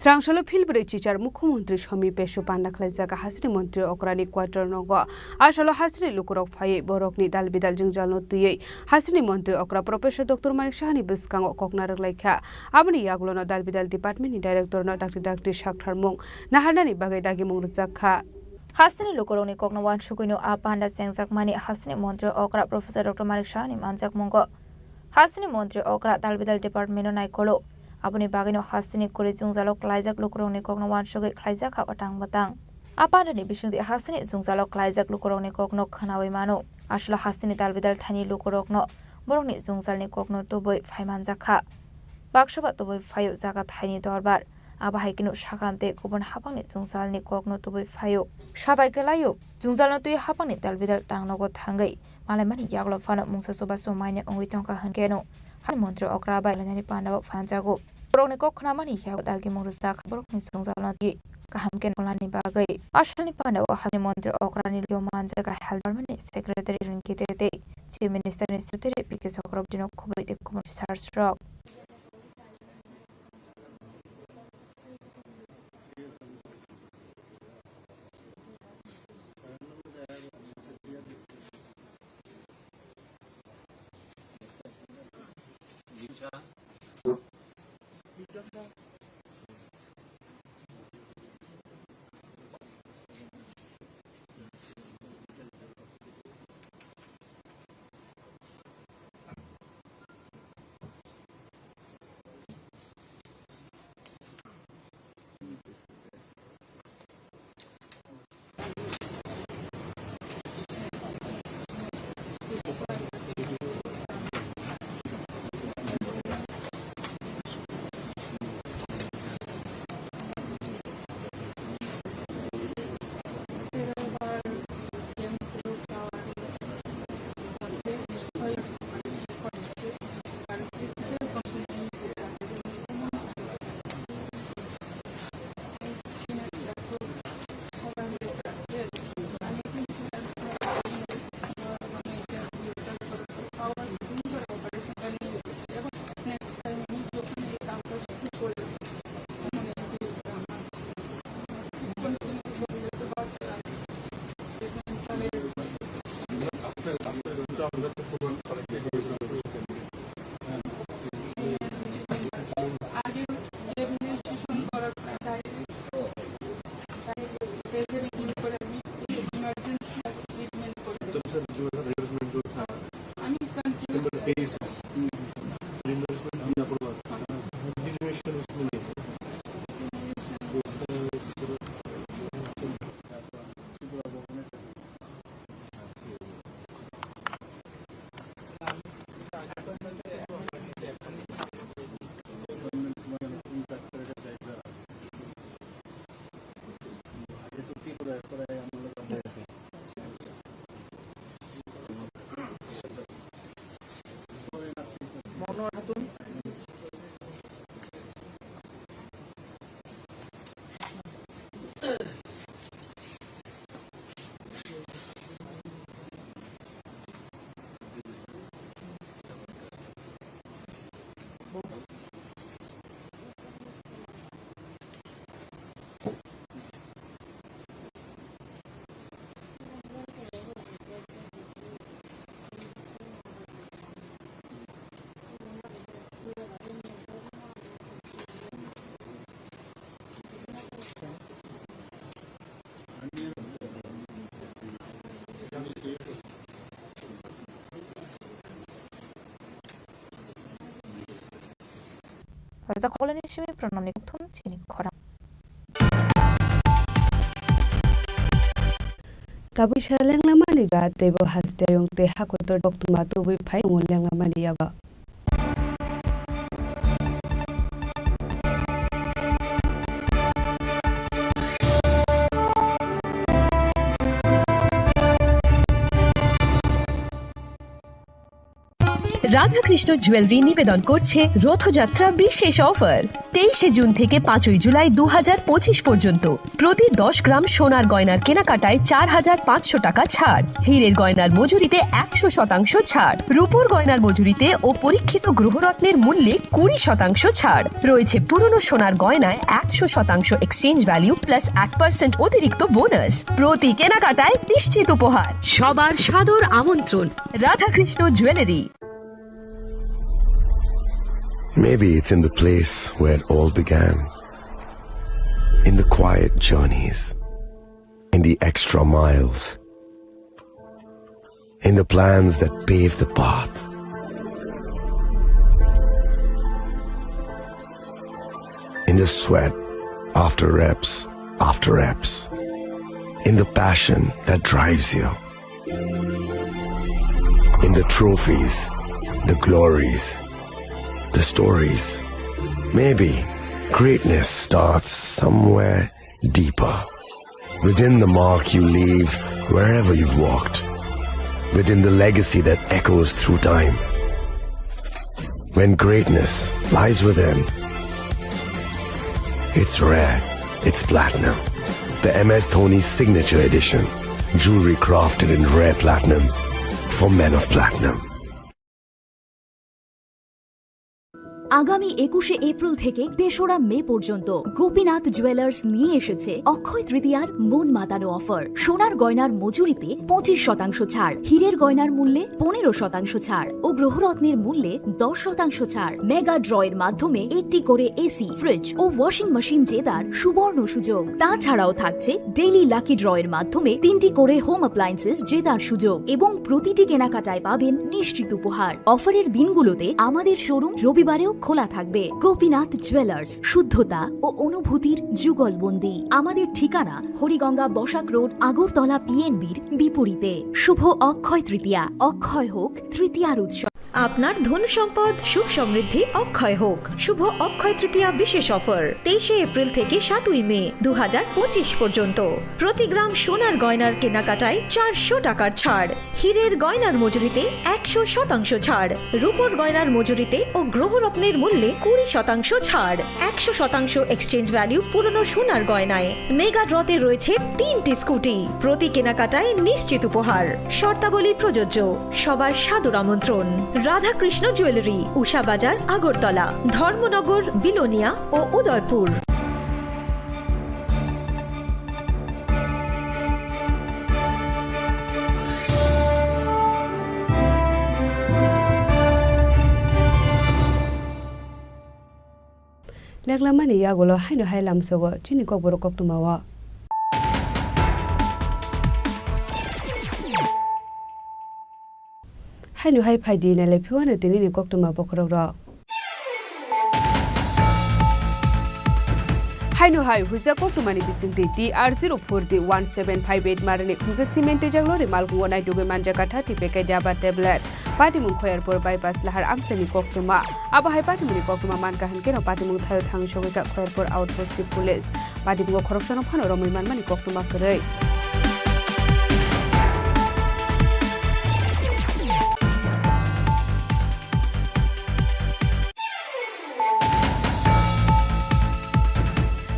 Srang salo phil brwi chichar Mukhyamantri Somi Pesu panda khlaijak hasini montri okrani quarter nogo. A salo hasini lukurok phaiwi borokni dal bidal jwngjalno twiwi hasini montri okra Professor Doctor Manik Sahani bwskango kokna rwklaikha. Aboni yagulono dal bidal department ni director no dakti dakti saktharmung naharnani bagwi dagimung rwjakha. Hasini lukurokni kokno wansugwino a panda chengjakmani hasini montri okra Professor Doctor Manik Sahani manjakmungo. Hasini montri okra dal bidal department no naikolo. Aboni bagwino hasini kwrwi jwngjalo klaijak lukurokni kokno wansugwi khlaijakha watang watang. A pandani bisingtwi hasini jwngjalo klaijak lukurokni kokno khwnawi mano. Aswlo hasini dal bidal thaini lukurokno borokni jwngjalni kokno tubui phai manjakha. Baksa ba tubui phaio jaga thaini dorbar. Abo hai kheno sakam tei kubun haphangni jwngjalni kokno tubui phaio. Sadai kwlaio, jwngjalno twi haphangni dal bidal tangnogo thangwi malaimani yagulo phano mungsa chubachu manya wngwi tongkha hwnkhe no. Hani montri okra bai lainani pandao phanjago. Borokni kok khnamani yago dagimung rwjak borokni jwngjalno twi kaham khe nolani bagwi. Asalni pandao hani montri okrani lio manjak health department ni secretary Rinki Tete, chief minister ni secretary P K Chakraborty no khubui tei kubun officers rok. Rajak kolani simi pranamni kuthum chini khorang. Tabui sa lenglamani rat teibo hasteyung tei hakotor koktwma tubui phai tongo lenglamani yago. Radhakrishna jewellery নিবেদন করছে রথযাত্রা বিশেষ অফার। তেইশে জুন থেকে পাঁচই জুলাই দু হাজার পঁচিশ পর্যন্ত প্রতি দশ গ্রাম সোনার গয়নার কেনাকাটায় চার হাজার পাঁচশো টাকা ছাড়, হীরের গয়নার মজুরিতে একশো শতাংশ ছাড়, রূপোর গয়নার মজুরিতে ও পরীক্ষিত গ্রহরত্নের মূল্যে কুড়ি শতাংশ ছাড় রয়েছে। পুরনো সোনার গয়নায় একশো শতাংশ এক্সচেঞ্জ ভ্যালু প্লাস এক পার্সেন্ট অতিরিক্ত বোনাস। প্রতি কেনাকাটায় নিশ্চিত উপহার। সবার সাদর আমন্ত্রণ Radhakrishna jewellery. Maybe it's in the place where it all began. In the quiet journeys. In the extra miles. In the plans that pave the path. In the sweat after reps after reps. In the passion that drives you. In the trophies, the glories, the stories. Maybe greatness starts somewhere deeper. Within the mark you leave wherever you've walked. Within the legacy that echoes through time. When greatness lies within, it's rare, it's platinum. The M S Dhoni Signature Edition. Jewelry crafted in rare platinum for men of platinum. আগামী একুশে এপ্রিল থেকে তেসরা মে পর্যন্ত গোপীনাথ জুয়েলার্স নিয়ে এসেছে অক্ষয় তৃতীয়ার মন মাতানো অফার। সোনার গয়নার মজুরিতে পঁচিশ শতাংশ ছাড়, হীরের গয়নার মূল্যে পনেরো শতাংশ ছাড় ও গ্রহরত্নের মূল্যে দশ শতাংশ ছাড়। মেগা ড্রয়ের মাধ্যমে একটি করে এসি, ফ্রিজ ও ওয়াশিং মেশিন জেতার সুবর্ণ সুযোগ। তাছাড়াও থাকছে ডেইলি লাকি ড্রয়ের মাধ্যমে তিনটি করে হোম অ্যাপ্লায়েন্সেস জেতার সুযোগ এবং প্রতিটি কেনাকাটায় পাবেন নিশ্চিত উপহার। অফারের দিনগুলোতে আমাদের শোরুম রবিবারেও খোলা থাকবে। গোপীনাথ জুয়েলার্স, শুদ্ধতা ও অনুভূতির যুগলবন্দি। আমাদের ঠিকানা হরিগঙ্গা বসাক রোড, আগরতলা পিএনবির বিপরীতে। শুভ অক্ষয় তৃতীয়া, অক্ষয় হোক তৃতীয়ার উৎসব। আপনার ধন সম্পদ সুখ সমৃদ্ধি অক্ষয় হোক। শুভ অক্ষয় তৃতীয়া বিশেষ অফার, তেইশে এপ্রিল থেকে সাতই মে দু হাজার পঁচিশ পর্যন্ত। প্রতি গ্রাম সোনার গয়নার কেনাকাটায় চারশো টাকার ছাড়, হীরের গয়নার মজুরিতে একশো শতাংশ ছাড়, রূপোর গয়নার মজুরিতে ও গ্রহরত্নের মূল্যে কুড়ি শতাংশ ছাড়, একশো শতাংশ এক্সচেঞ্জ ভ্যালু পুরনো সোনার গয়নায়। মেগা ড্রতে রয়েছে তিনটি স্কুটি, প্রতি কেনাকাটায় নিশ্চিত উপহার। শর্তাবলী প্রযোজ্য। সবার সাদর আমন্ত্রণ। রাধাকৃষ্ণ জুয়েলারি, উষা বাজার, আগরতলা, ধর্মনগর, বিলোনিয়া ও Udaipur. Leklamani yagulo haino hai lamsogo chini kokborok koktwmao. Haino hai phaidi nailai phiwano tinini koktwma bokhorokrok. Haino hai huisa koktwmani bisingtwi T R zero four D one seven five eight marini khungsa cement twijak lori malkhungo naitugwi manjakha thirty packet yaba tablet. Patimung Khoyerpur bypass lahar amchaini koktwma. Abo hai patimungni koktwma mankha hinkhe no patimung thaio thang sogwi kha Khoyerpur outpost ni police. Patimungo khoroksano phano romwi manmani koktwma kwrwi.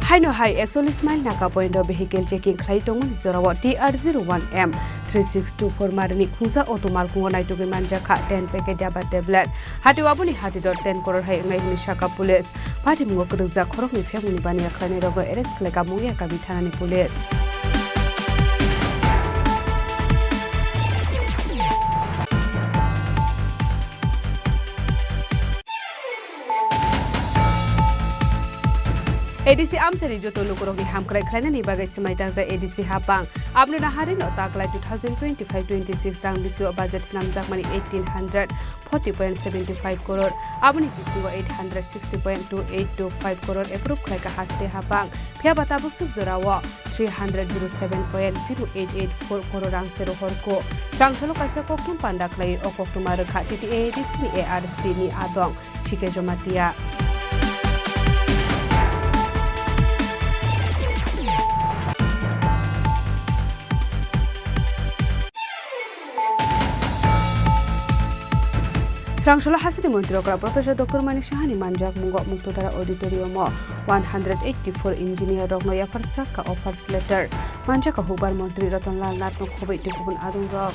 Haino hai ekchollish mile naka point o vehicle checking khlai tongmani jorao T R zero one M three six two four marini khungsa auto malkhungo naitugwi manjakha ten packet yaba tablet. Hatio aboni hatidor ten crore hai wngnai hwnwi sakha police. Patimungo kwrwngjak khoroknwi phekmungni baniya khlainairokno arrest khlaikha Mungiakami thanani police. A D C amchaini joto lukurokni hamkrai khlainani bagwi swmai tangjak A D C hapang. Aboni naharino taklai two thousand twenty-five twenty-six rang bisingo budget snamjakmani eighteen hundred forty point seventy five crore, aboni bisingo eight hundred sixty point two eight two five crore approve khlaikha haste hapang. Phiya ba tabuk suk jorao three hundred zero seven point zero eight eight four crore rang se rohorkho. Srangsalok kaisa kokthum panda khlaiwi o koktwma rwkha T T A A D C ni A R C ni adong. Chike Jomatia. Srangsalo hasini montri okra Professor Doctor Manik Sahani manjak mungo Muktodara Auditorium o one hundred eighty four engineer rokno yapharsak kha offers letter. Manjak kha hukbar montri Ratan Lal Nath no khoboi tei kubun adong rok.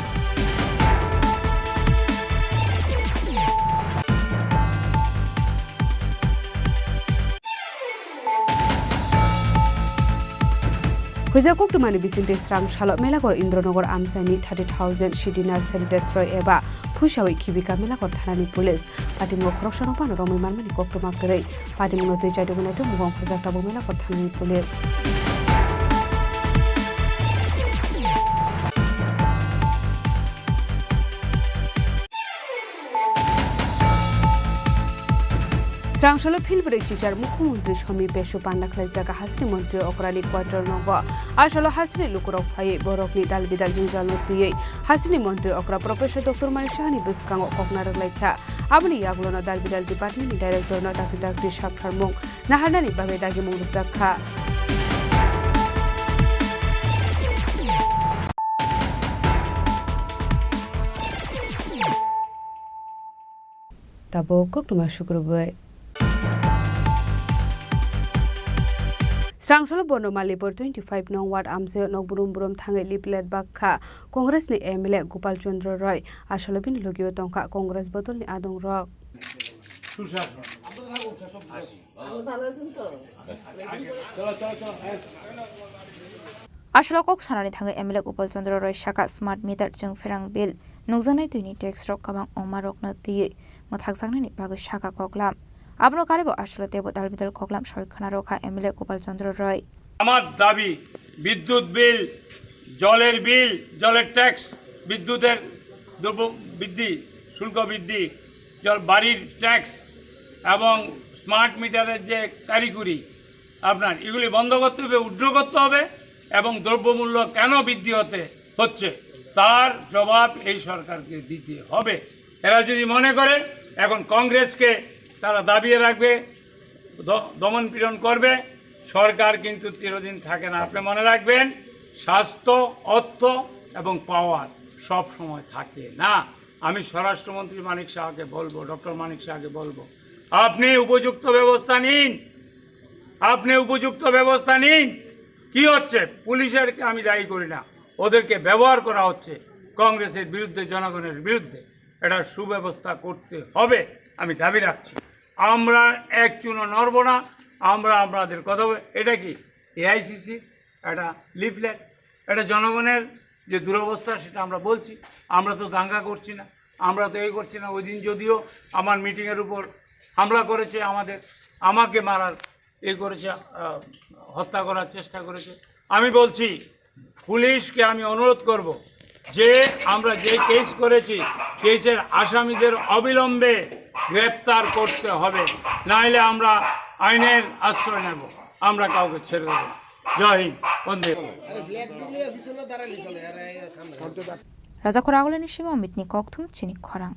Huijak koktwmani bisingtwi srang salo Melakor Indronagar amchaini thirty thousand C D nursery destroy eba phuisawi khibika Melakor thanani police. Patimung khoroksano phano romwi manmani koktwma kwrwi. Patimungno twi chaidugwi naitugmung khorjak tabuk Melakor thanani police. Srangsalo philbrwi chichar Mukhyamantri Somi Pesu panda khlaijak hasini montri okrani quarter nogo. Asalo hasini lukurok phaiwi borokni dal bidal jwngjal no twiwi hasini montri okra Professor Doctor Manik Sahani bwskango kokna rwlaikha. Aboni yagulono dal bidal department ni director no dakti dakti saktharmung naharnani bagwi dagimung rwjak kha. Tabuk koktwma sukrubwi. Srangsalo Bono Malipur twenty five nong ward amchaio nok brum brum thangwi leaflet bakha Congress ni M L A Gopal Chandra Roy, asalo bini logio tongkha Congress bodolni adongrok. Aswk kok sanani thangwi M L A Gopal Chandra Roy sakha, smart meter chwng pherang bill, nukjaknai twini tax rok kwbang wngma rokno twiwi mwthakjaknani bagwi sakha koklam. Abono karwibo aswk teibo dal bidal koklam sawi khwna rwkha M L A Gopal Chandra Roy. আমার দাবি, বিদ্যুৎ বিল, জলের বিল, জলের ট্যাক্স, বিদ্যুতের দ্রব্য বৃদ্ধি, শুল্ক বৃদ্ধি, জল, বাড়ির ট্যাক্স এবং স্মার্ট মিটারের যে কারিগরি, আপনার এগুলি বন্ধ করতে হবে, উইথড্র করতে হবে এবং দ্রব্যমূল্য কেন বৃদ্ধি হতে হচ্ছে, তার জবাব এই সরকারকে দিতে হবে। এরা যদি মনে করে এখন কংগ্রেসকে তারা দাবিয়ে রাখবে, দ-, দমন পীড়ন করবে, সরকার কিন্তু চিরদিন থাকে না। আপনি মনে রাখবেন, স্বাস্থ্য, অর্থ এবং পাওয়ার সব সময় থাকে না। আমি স্বরাষ্ট্রমন্ত্রী মানিক সাহাকে বলবো, ডক্টর মানিক সাহাকে বলবো, আপনি উপযুক্ত ব্যবস্থা নিন, আপনি উপযুক্ত ব্যবস্থা নিন। কি হচ্ছে? পুলিশেরকে আমি দায়ী করি না, ওদেরকে ব্যবহার করা হচ্ছে কংগ্রেসের বিরুদ্ধে, জনগণের বিরুদ্ধে। এটা সুব্যবস্থা করতে হবে, আমি দাবি রাখছি। আমরা এক চুলও নড়ব না। আমরা আপনাদের কথা বলে, এটা কি এআইসিসি একটা লিফলেট, এটা জনগণের যে দুরবস্থা সেটা আমরা বলছি। আমরা তো দাঙ্গা করছি না, আমরা তো এই করছি না। ওই দিন যদিও আমার মিটিংয়ের উপর হামলা করেছে, আমাদের, আমাকে মারার এই করেছে, আহ, হত্যা করার চেষ্টা করেছে। আমি বলছি, পুলিশকে আমি অনুরোধ করব যে আমরা যে কেস করেছি, কেসের আসামিদের অবিলম্বে গ্রেপ্তার করতে হবে, নাইলে আমরা আইনের আশ্রয় নেব, আমরা কাউকে ছেড়ে দেব না। জয় হিন্দ, বন্দে। Raja Khoragulani simi Amit ni kokthum chini khorang.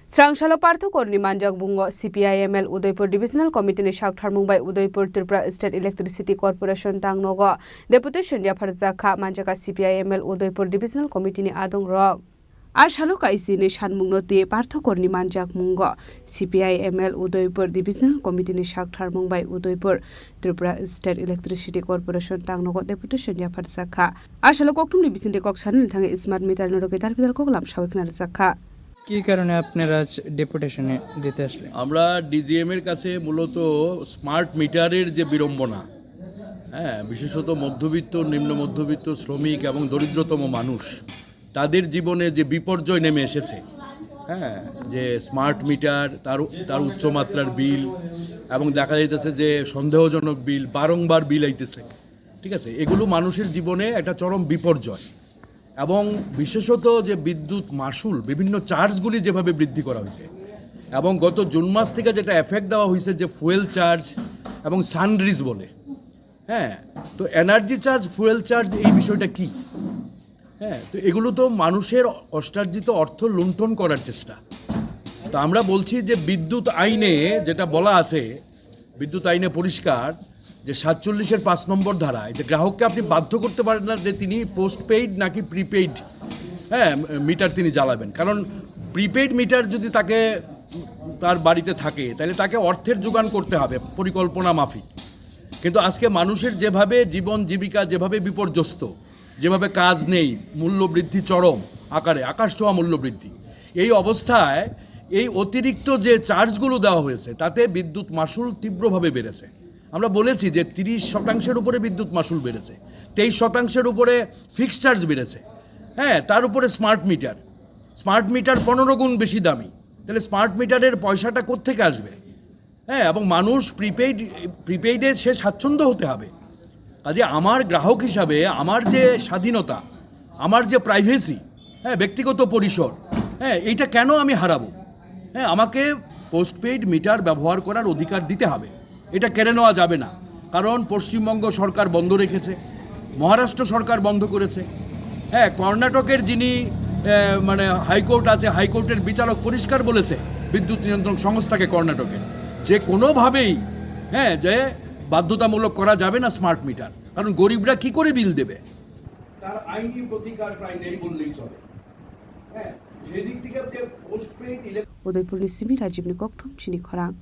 Srangsalo Partho Korni manjak bungo C P I M L Udaipur Divisional Committee ni saktharmung bai Udaipur Tripura State Electricity Corporation tangnogo deputation yapharjak kha manjak C P I M L Udaipur Divisional Committee ni adong rok. A salo kaisini sanmungno twi Partho Korni manjakmungo C P I M L Udaipur Divisional Committee ni saktharmung bai Udaipur Tripura State Electricity Corporation tangnogo deputation yapharjak kha. A salo kokthumni bisingtwi kok sanani thangwi smart meter no rwgwi darbidal koklam sawi khna rwjak kha. কি কারণে আপনারা আজ ডেপুটেশনে দিতে আসলেন? আমরা ডিজিএম এর কাছে মূলত স্মার্ট মিটারের যে বিড়ম্বনা, হ্যাঁ, বিশেষত মধ্যবিত্ত, নিম্ন মধ্যবিত্ত, শ্রমিক এবং দরিদ্রতম মানুষ, তাদের জীবনে যে বিপর্যয় নেমে এসেছে, হ্যাঁ, যে স্মার্ট মিটার, তার, তার উচ্চ মাত্রার বিল, এবং দেখা যাইতেছে যে সন্দেহজনক বিল, বারংবার বিল আইতেছে, ঠিক আছে? এগুলো মানুষের জীবনে একটা চরম বিপর্যয়। এবং বিশেষত যে বিদ্যুৎ মাশুল, বিভিন্ন চার্জগুলি যেভাবে বৃদ্ধি করা হয়েছে, এবং গত জুন মাস থেকে যেটা এফেক্ট দেওয়া হয়েছে, যে ফুয়েল চার্জ এবং সানরিজ বলে, হ্যাঁ, তো এনার্জি চার্জ, ফুয়েল চার্জ, এই বিষয়টা কি? হ্যাঁ, তো এগুলো তো মানুষের কষ্টার্জিত অর্থ লুণ্ঠন করার চেষ্টা। তো আমরা বলছি যে বিদ্যুৎ আইনে যেটা বলা আছে, বিদ্যুৎ আইনে পরিষ্কার যে সাতচল্লিশের পাঁচ নম্বর ধারায় যে গ্রাহককে আপনি বাধ্য করতে পারেন না যে তিনি পোস্টপেইড নাকি প্রিপেইড, হ্যাঁ, মিটার তিনি জ্বালাবেন। কারণ প্রিপেইড মিটার যদি তাকে, তার বাড়িতে থাকে, তাহলে তাকে অর্থের যোগান করতে হবে পরিকল্পনা মাফিক। কিন্তু আজকে মানুষের যেভাবে জীবন জীবিকা যেভাবে বিপর্যস্ত, যেভাবে কাজ নেই, মূল্যবৃদ্ধি চরম আকারে, আকাশ ছোঁয়া মূল্যবৃদ্ধি, এই অবস্থায় এই অতিরিক্ত যে চার্জগুলো দেওয়া হয়েছে, তাতে বিদ্যুৎ মাশুল তীব্রভাবে বেড়েছে। আমরা বলেছি যে তিরিশ শতাংশের উপরে বিদ্যুৎ মাশুল বেড়েছে, তেইশ শতাংশের উপরে ফিক্সড চার্জ বেড়েছে, হ্যাঁ, তার উপরে স্মার্ট মিটার, স্মার্ট মিটার পনেরো গুণ বেশি দামি। তাহলে স্মার্ট মিটারের পয়সাটা কোত্থেকে আসবে? হ্যাঁ, এবং মানুষ প্রিপেইড, প্রিপেইডে সে স্বাচ্ছন্দ্য হতে হবে। কাজে আমার গ্রাহক হিসাবে আমার যে স্বাধীনতা, আমার যে প্রাইভেসি, হ্যাঁ, ব্যক্তিগত পরিসর, হ্যাঁ, এইটা কেন আমি হারাবো? হ্যাঁ, আমাকে পোস্টপেইড মিটার ব্যবহার করার অধিকার দিতে হবে, এটা কেড়ে নেওয়া যাবে না। কারণ পশ্চিমবঙ্গ সরকার বন্ধ রেখেছে, মহারাষ্ট্র সরকার বন্ধ করেছে, হ্যাঁ, কর্ণাটকের যিনি, আহ, মানে হাইকোর্ট আছে, হাইকোর্টের বিচারক পরিষ্কার বলেছে বিদ্যুৎ নিয়ন্ত্রণ সংস্থাকে কর্ণাটকের, যে কোনোভাবেই, হ্যাঁ, যে বাধ্যতামূলক করা যাবে না স্মার্ট মিটার, কারণ গরিবরা কি করে বিল দেবে? তার আইনি প্রতিকার প্রায় নেই বললেই চলে। হ্যাঁ, সেই দিক থেকে আপনি পোস্টপেইড ইলেক- Udaipurni simi Rajibni kokthum chini khorang.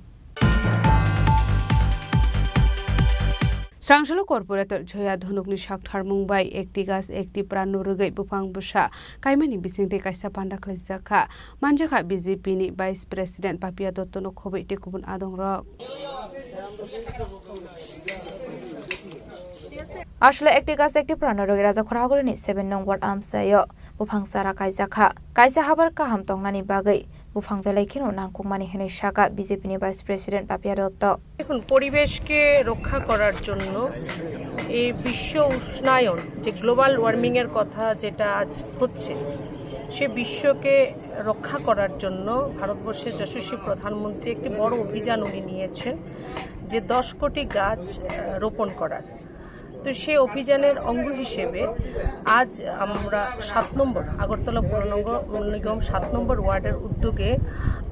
Srangsalo corporator Joya Dhonukni saktharmung bai ekti gach ekti pran no rwgwi buphang bwsa kaimani bisingtwi kaisa panda khlaijak kha. Manjakha B J P ni Vice President Papia Dotto no khobwi tei kubun adongrok. Aswle ekti gach ekti pran no rwgwi Rajakhor Hagulini seven nong ward amchaio buphang chara kaijak kha. Kaisa habar kaham tongnani bagwi buphang belai kheno nangkukmani hwnwi sakha B J P ni Vice President Papia Dotto. এখন পরিবেশকে রক্ষা করার জন্য এই বিশ্ব উষ্ণায়ন, যে global warming এর কথা যেটা আজ হচ্ছে, সে বিশ্বকে রক্ষা করার জন্য ভারতবর্ষের যশস্বী প্রধানমন্ত্রী একটি বড় অভিযান উনি নিয়েছেন, যে দশ কোটি গাছ, আহ, রোপণ করার। তো সেই অভিযানের অঙ্গ হিসেবে আজ আমরা সাত নম্বর, আগরতলা পৌর নগর নিগম সাত নম্বর ওয়ার্ডের উদ্যোগে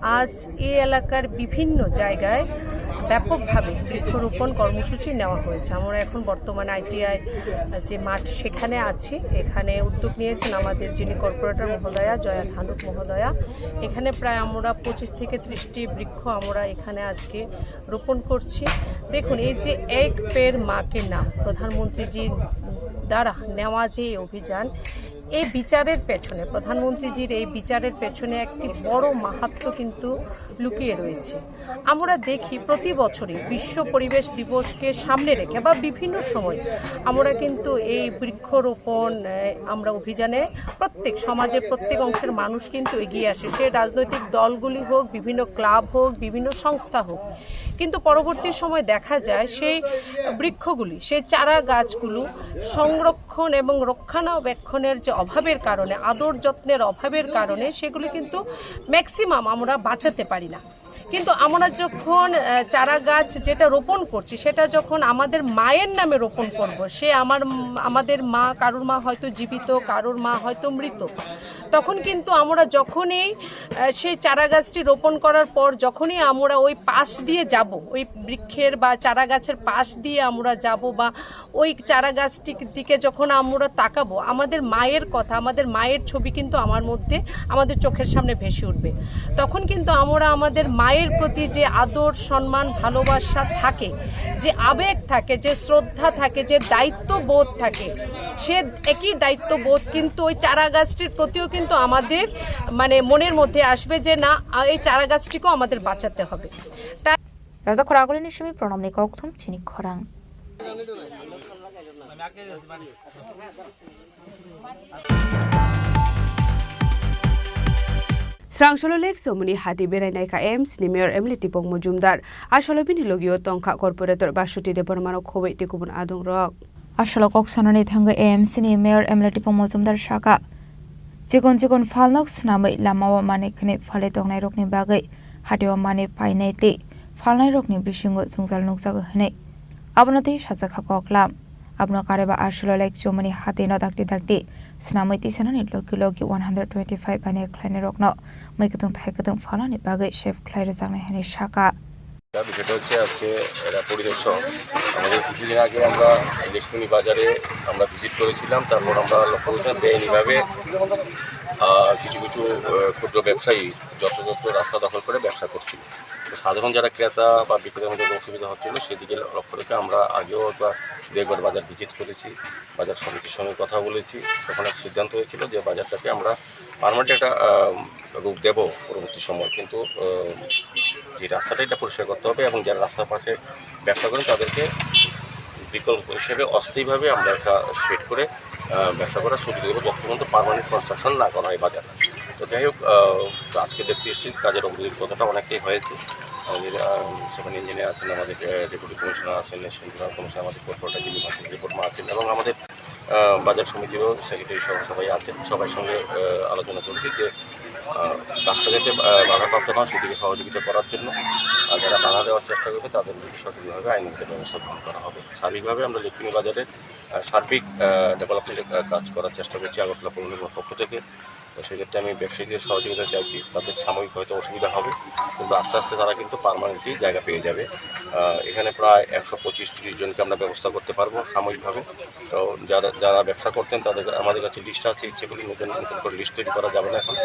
আজ এই এলাকার বিভিন্ন জায়গায় ব্যাপকভাবে বৃক্ষরোপণ কর্মসূচি নেওয়া হয়েছে। আমরা এখন বর্তমানে আইটিআই যে মাঠ, সেখানে আছি। এখানে উদ্যোগ নিয়েছেন আমাদের যিনি কর্পোরেটর মহোদয়া, জয়া ধানুক মহোদয়া। এখানে প্রায় আমরা পঁচিশ থেকে ত্রিশটি বৃক্ষ আমরা এখানে আজকে রোপণ করছি। দেখুন, এই যে এক পেড় মা কে নাম, প্রধানমন্ত্রীজির দ্বারা নেওয়া যে এই অভিযান, এই বিচারের পেছনে, প্রধানমন্ত্রীজির এই বিচারের পেছনে একটি বড় মাহাত্ম্য কিন্তু লুকিয়ে রয়েছে। আমরা দেখি প্রতি বছরই বিশ্ব পরিবেশ দিবসকে সামনে রেখে বা বিভিন্ন সময় আমরা কিন্তু এই বৃক্ষরোপণ, আহ, আমরা অভিযানে প্রত্যেক সমাজের প্রত্যেক অংশের মানুষ কিন্তু এগিয়ে আসে, সে রাজনৈতিক দলগুলি হোক, বিভিন্ন ক্লাব হোক, বিভিন্ন সংস্থা হোক। কিন্তু পরবর্তী সময় দেখা যায় সেই বৃক্ষগুলি, সেই চারা গাছগুলো সংরক্ষণ এবং রক্ষণাবেক্ষণের যে অভাবের কারণে, আদর যত্নের অভাবের কারণে সেগুলি কিন্তু ম্যাক্সিমাম আমরা বাঁচাতে পারি না। কিন্তু আমরা যখন, আহ, চারা গাছ যেটা রোপণ করছি, সেটা যখন আমাদের মায়ের নামে রোপণ করব, সে আমার, আমাদের মা, কারোর মা হয়তো জীবিত, কারোর মা হয়তো মৃত, তখন কিন্তু আমরা যখনই, আহ, সেই চারা গাছটি রোপণ করার পর যখনই আমরা ওই পাশ দিয়ে যাব, ওই বৃক্ষের বা চারা গাছের পাশ দিয়ে আমরা যাব বা ওই চারা গাছটির দিকে যখন আমরা তাকাবো, আমাদের মায়ের কথা, আমাদের মায়ের ছবি কিন্তু আমার মধ্যে, আমাদের চোখের সামনে ভেসে উঠবে। তখন কিন্তু আমরা আমাদের মায়ের প্রতি যে আদর, সম্মান, ভালোবাসা থাকে, যে আবেগ থাকে, যে শ্রদ্ধা থাকে, যে দায়িত্ববোধ থাকে, সে একই দায়িত্ববোধ কিন্তু ওই চারা গাছটির প্রতিও কিন্তু আমাদের, মানে, মনের মধ্যে আসবে যে না, আ, এই চারা গাছটিকেও আমাদের বাঁচাতে হবে। তাই Rajakhor Hagulini simi Pranamni kokthum chini khorang. Srangsholo Lake Chomoni hati berai naikha A M C ni Mayor M L A Tipong Mojumdar. Asolo bini logio tongkha Corporator Basuti Debbarmano khoboi tei kubun adongrok. Asolo kok sanani thangwi A M C ni Mayor M L A Tipong Mojumdar saka, chikon chikon phalnok swnamwi lamao manwi khwnwi phalwi tongnairokni bagwi hatio manwi painai tei phalnairokni bisingo jwngjal nukjago hwnwi abono tei sajakha koklam. Abono kareba asolo Lake Chomoni hatino dakti dakti swnamwi tisanani logi logi one hundred twenty-five ani khlainairokno mui kwthwng thai kwthwng phalnani bagwi save khlai rwjaknai hwnwi saka. তা বিষয়টা হচ্ছে, আজকে এরা পরিদর্শক, আমাদের কিছুদিন আগে আমরা লেকটুনি বাজারে আমরা ভিজিট করেছিলাম। তারপর আমরা লক্ষ্য করছিলাম বেআইনিভাবে আহ, কিছু কিছু আহ, ক্ষুদ্র ব্যবসায়ী যত্রতত্র রাস্তা দখল করে ব্যবসা করছিল। তো সাধারণ যারা ক্রেতা বা বিক্রেতার মধ্যে অসুবিধা হচ্ছিল, সেদিকে লক্ষ্য রেখে আমরা আগেও একবার দু একবার বাজার ভিজিট করেছি, বাজার সমিতির সঙ্গে কথা বলেছি। তখন এক সিদ্ধান্ত হয়েছিল যে বাজারটাকে আমরা পার্মানেন্ট একটা আহ, রূপ দেব পরবর্তী সময়, কিন্তু আহ, যে রাস্তাটা, এটা পরিষ্কার করতে হবে এবং যারা রাস্তার পাশে ব্যবসা করেন তাদেরকে বিকল্প হিসেবে অস্থায়ীভাবে আমরা একটা শেড করে আহ, ব্যবসা করার সুযোগ দেবো, যতক্ষণ পর্যন্ত পার্মানেন্ট কনস্ট্রাকশন না করা হয় বাজার। তো যাই হোক, আহ, তো আজকে দেখতে এসেছি কাজের অগ্রগতির কথাটা অনেকটাই হয়েছে। আমাদের আহ, সেখানে ইঞ্জিনিয়ার আছেন, আমাদের ডেপুটি কমিশনার আছেন, সেন্ট্রাল কমিশনার, আমাদের কর্পোরেটর যিনি ভার্সিটি রিপোর্ট আছেন এবং আমাদের আহ, বাজার সমিতিরও সেক্রেটারি সহ সবাই আছেন। সবার সঙ্গে আহ, আলোচনা করেছি যে আহ, কাজটা যাতে আহ, বাধাপ্রাপ্ত না হয়, সেদিকে সহযোগিতা করার জন্য। আর যারা বাধা দেওয়ার চেষ্টা করবে তাদের বিরুদ্ধে সঠিকভাবে আইনগত ব্যবস্থা গ্রহণ করা হবে। সার্বিকভাবে আমরা লেকটুনি বাজারের আহ, সার্বিক ডেভেলপমেন্টের কাজ করার চেষ্টা করছি আগরতলা পৌর নিগমের পক্ষ থেকে। তো সেক্ষেত্রে আমি ব্যবসায়ীদের সহযোগিতা চাইছি। তাদের সাময়িক হয়তো অসুবিধা হবে, কিন্তু আস্তে আস্তে তারা কিন্তু পার্মানেন্টলি জায়গা পেয়ে যাবে। আহ, এখানে প্রায় একশো পঁচিশ তিরিশ জনকে আমরা ব্যবস্থা করতে পারবো সাময়িকভাবে। তো যারা যারা ব্যবসা করতেন তাদের, আমাদের কাছে লিস্ট আছে, ইচ্ছে করলে নতুন নতুন করে লিস্ট তৈরি করা যাবে না এখন।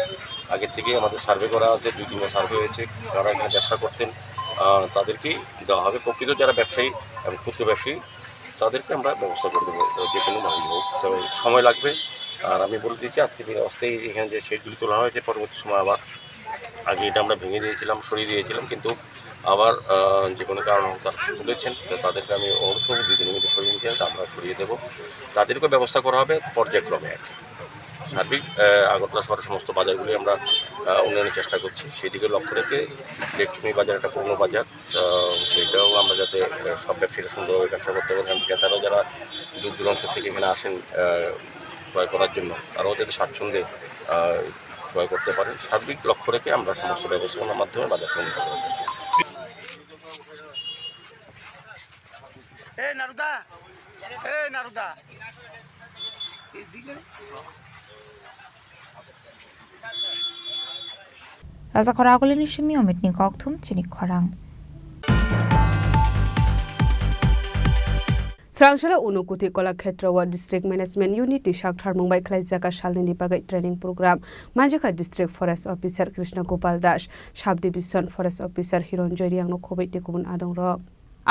আগের থেকেই আমাদের সার্ভে করা আছে, দুই তিনটা সার্ভে হয়েছে। যারা এখানে ব্যবসা করতেন আহ, তাদেরকেই দেওয়া হবে। প্রকৃত যারা ব্যবসায়ী এবং ক্ষুদ্র ব্যবসায়ী তাদেরকে আমরা ব্যবস্থা করে দেবো, আহ, যে কোনোভাবেই হোক। তবে সময় লাগবে। আর আমি বলে দিচ্ছি, আজকে যে অস্থায়ী এখানে যে শেডগুলি তোলা হয়েছে, পরবর্তী সময় আবার, আগে এটা আমরা ভেঙে দিয়েছিলাম, সরিয়ে দিয়েছিলাম, কিন্তু আবার আহ, যে কোনো কারণে তারা তুলেছেন, তো তাদেরকে আমি অনুরোধ করবো দুই দিনের মধ্যে সরিয়ে নিতে, আমরা সরিয়ে দেবো। তাদেরকে ব্যবস্থা করা হবে পর্যায়ক্রমে আর কি। সার্বিক আহ, আগরতলা শহরের সমস্ত বাজারগুলি আমরা আহ, উন্নয়নের চেষ্টা করছি। সেই দিকে লক্ষ্য রেখে লেকটুনি বাজার একটা পুরনো বাজার, আহ, সেটাও আমরা যাতে আহ, সব ব্যবসায়ীরা সুন্দরভাবে ব্যবসা করতে পারেন, কারণ ক্রেতারা যারা দূর দূরান্ত থেকে এখানে আসেন আহ, ক্রয় করার জন্য, তারাও যাতে স্বাচ্ছন্দ্যে আহ, ক্রয় করতে পারেন, সার্বিক লক্ষ্য রেখে আমরা সমস্ত ব্যবস্থাপনার মাধ্যমে বাজার উন্নয়ন করার চেষ্টা করছি। এই নারুদা, এই নারুদা। Raja khorang agulini simi omit ni kok thum chini khorang. Srangshalo Unukuti Kolakhetra o District Management Unit ni sak tharmung bai khlaijak salnini bagwi training program manjakha District Forest Officer Krishna Gopal Das, Sub Division Forest Officer Hiron Joy Riang no khoboi tei kubun adong rok.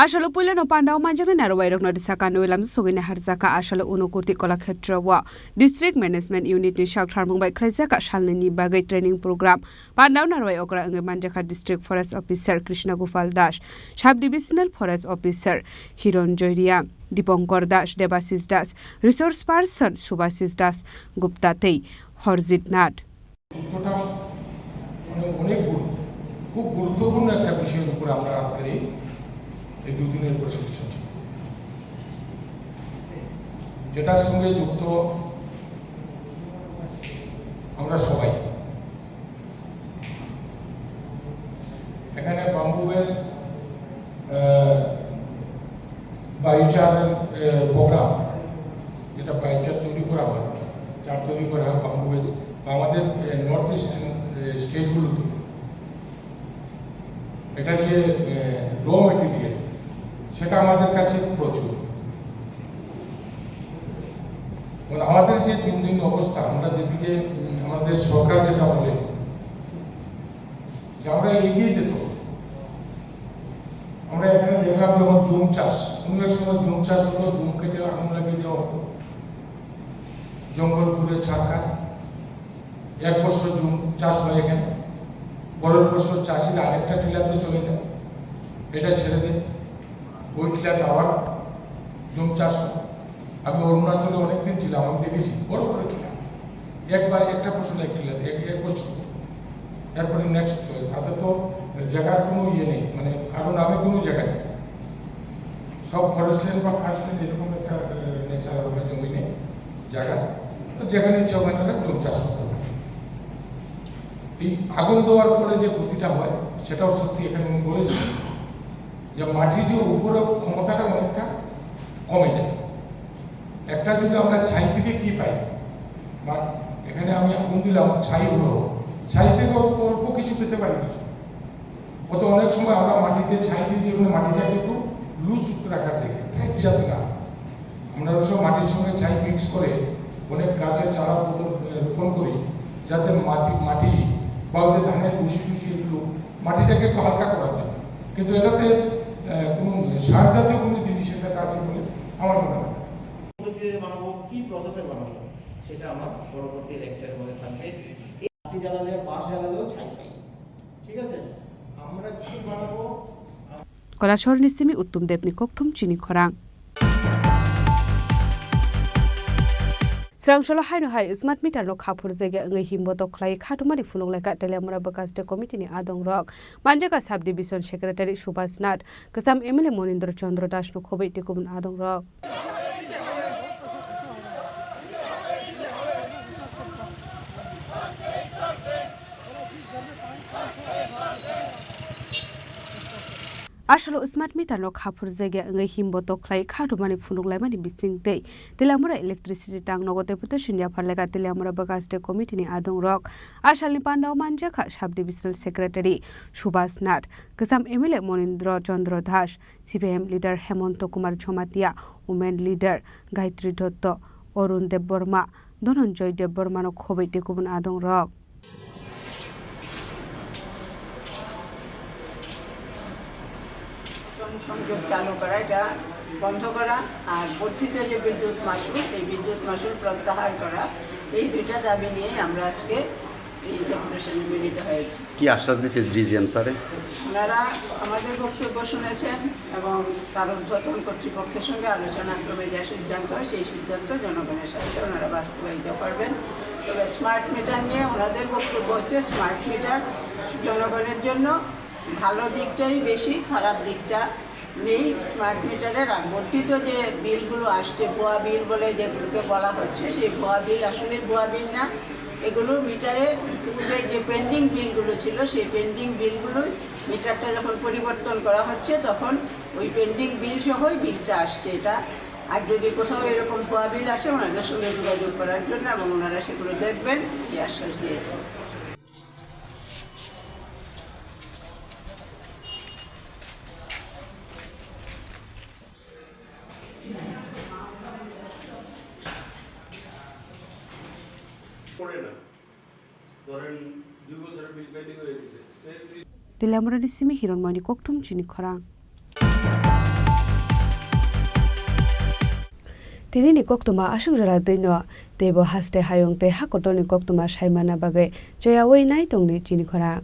Asolo puilano pandao manjaknai narwai rokno risa kanwi lamjak sogwi naharjakha. Asolo Unukurti Kolakhetra o District Management Unit ni sak tharmung bai khlaijak salnini bagwi training program. Pandao narwai okra wngwi manjakha District Forest Officer Krishna Gopal Das, Sub Divisional Forest Officer Hiron Joy Riang, Dipankar Das, Debasis Das, Resource Person Subhasis Das Gupta tei Horjit Nath. তথ্যটা মানে অনেক গুরু-, খুব গুরুত্বপূর্ণ একটা বিষয়ের উপরে আমরা আজকের এই, এই দুই দিনের প্রশিক্ষণ, যেটার সঙ্গে যুক্ত আমরা সবাই। এখানে বাম্বু বেস, আহ, বায়ু চার, আহ, প্রোগ্রাম, যেটা বায়ু চার তৈরি করা হয়, চার তৈরি করা হয় বাম্বু বেস, বা আমাদের, আহ, নর্থ ইস্টার্ন, আহ, স্টেটগুলোতে এটা যে, আহ, র মেটেরিয়াল, সেটা আমাদের কাছে প্রচুর। মানে আমাদের যে দিন দিন অবস্থা, আমরা যেদিকে, উম, আমাদের সরকার যেটা বলে, যে আমরা এগিয়ে যেতে হবে। আমরা এখানে দেখলাম যখন জুম চাষ, কোনো এক সময় জুম চাষ হলো, জুম কেটে আগুন লাগিয়ে দেওয়া হতো, জঙ্গল পুড়ে ছারখার। এক বছর জুম চাষ হয় এখানে, পরের বছর চাষিরা আরেকটা টিলাতে চলে যায়, এটা ছেড়ে দেয়, ওই টিলাতে আবার জুম চাষ হয়। আমি অরুণাচলে অনেকদিন ছিলাম, আমি দেখেছি বড় বড় টিলা, একবার একটা ফসল এক টিলাতে, এক, এক বছর। এরপরে নেক্সট, তাতে তো জায়গার কোনো ইয়ে নেই, মানে কারো নামে কোনো জায়গা নেই। সব ফরেস্ট ল্যান্ড বা খাস ল্যান্ড এরকম একটা নেচার হবে জমি নেই, জায়গা। তো যেখানে ইচ্ছা ওখানে তারা জমি চাষ করতে পারে। এই আগুন দেওয়ার পরে যে ক্ষতিটা হয়, সেটাও সত্যি এখানে উনি বলেছেন যে মাটির যে উপরে ক্ষমতাটা অনেকটা কমে যায়। একটা যদি আমরা ছাই থেকে কি পাই, বা এখানে আমি আগুন দিলাম, ছাই হলো, ছাই থেকে অল্প অল্প কিছু পেতে পারি কিছু। অত অনেক সময় আমরা মাটিতে ছাই দিয়ে, যেগুলো মাটিটাকে একটু লুজ রাখার দিকে, টাইট যাতে না। আমরা ওই সব মাটির সঙ্গে ছাই মিক্স করে অনেক গাছের চারা রোপণ, রোপণ করি, যাতে মাটি, মাটি বা ওই যে ধানের ভুসি টুসি এগুলো মাটিটাকে একটু হালকা করার জন্য। কিন্তু এটাতে, আহ, কোনো সার জাতীয় কোনো জিনিস এটাতে আছে বলে আমার মনে হয় না। পদ্ধতিতে বানাবো, কি প্রসেসে বানাবো, সেটা আমার পরবর্তী লেকচারের মধ্যে থাকবে। বাতি জ্বালালে, বাঁশ জ্বালালেও ছাই পাই। ঠিক আছে, আমরা কি বানাবো? Koilashahar ni simi Uttom Deb ni kokthum chini khorang. Srang solo haino hai smart meter no kha phurjagya wngwi himbo to khlai kha thumani phunuk laikha Teliamura Bwkha District Committee ni adong rok. Manjaka Sub Division Secretary Subhas Nath, kwcham M L A Monindra Chandra Das no khobwi tei kubun adong rok. Asolo smart meter no kha phurjagya wngwi himbo to khlai kha rwmani phunuk laimani bising tei Teliamura electricity tang nogo deputation yaphar lekha Teliamura Bwkha District Committee ni adong rok. Asalni pandao manjakha Sub Divisional Secretary Subhas Nath, kwcham M L A Monindra Chandra Das, C P I M leader Hemonto Kumar Jamatia, women leader Gayatri Dotto, Arun Debbarma, Dhananjay Debbarma no khobwi tei kubun adong rok. সংযোগ চালু করা, এটা বন্ধ করা, আর বর্ধিত যে বিদ্যুৎ মাশুল, এই বিদ্যুৎ মাশুল প্রত্যাহার করা, এই দুইটা দাবি নিয়েই আমরা আজকে এই ডেপুটেশনে মিলিত হয়েছি। কি আশ্বাস দিচ্ছে ডিজিএম স্যারে? ওনারা আমাদের বক্তব্য শুনেছেন এবং তার ঊর্ধ্বতন কর্তৃপক্ষের সঙ্গে আলোচনা ক্রমে যা সিদ্ধান্ত হয়, সেই সিদ্ধান্ত জনগণের স্বার্থে ওনারা বাস্তবায়িত করবেন। তবে স্মার্ট মিটার নিয়ে ওনাদের বক্তব্য হচ্ছে, স্মার্ট মিটার জনগণের জন্য ভালো দিকটাই বেশি, খারাপ দিকটা নেই। স্মার্ট মিটারের আবর্তিত যে বিলগুলো আসছে, ভুয়া বিল বলে যেগুলোকে বলা হচ্ছে, সেই ভুয়া বিল আসলে ভুয়া বিল না। এগুলো মিটারে পূর্বের যে পেন্ডিং বিলগুলো ছিল, সেই পেন্ডিং বিলগুলোই মিটারটা যখন পরিবর্তন করা হচ্ছে, তখন ওই পেন্ডিং বিল সহই বিলটা আসছে। এটা আর যদি কোথাও এরকম ভুয়া বিল আসে, ওনাদের সঙ্গে যোগাযোগ করার জন্য, এবং ওনারা সেগুলো দেখবেন, এই আশ্বাস দিয়েছেন। পড়ে না, ধরেন দুই বছরের বিল পেন্ডিং হয়ে গেছে, সেই Teliamura ni simi Hironmoyni kokthum chini khorang. Tini ni koktwma aswk jora twi no, teibo haste hayung tei ha kotor ni koktwma sai manna bagwi choyaui nai tong di chini khorang.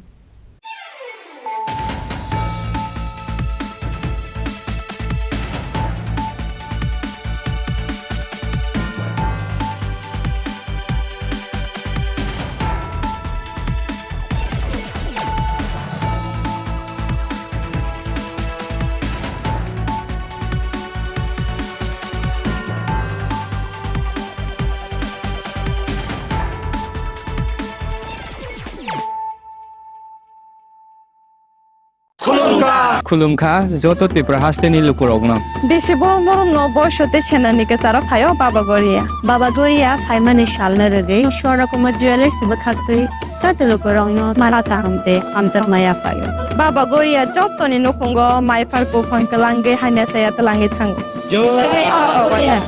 Khulumkha. Khulumkha joto Tripura hasteni lukurokno. Bisi borom borom no boiso tei senani kwcharo phaio Baba Goria. Baba Goria phaimani salno rwgwi Swarna Kumar Jewellers bwkhaktwi joto lukurokno mala kaham tei hamjakma yaphaio. Baba Goria jotoni nukhungo mai phar buphang kwlangwi hamya chaya twlangwi thango. Jai Baba Goria.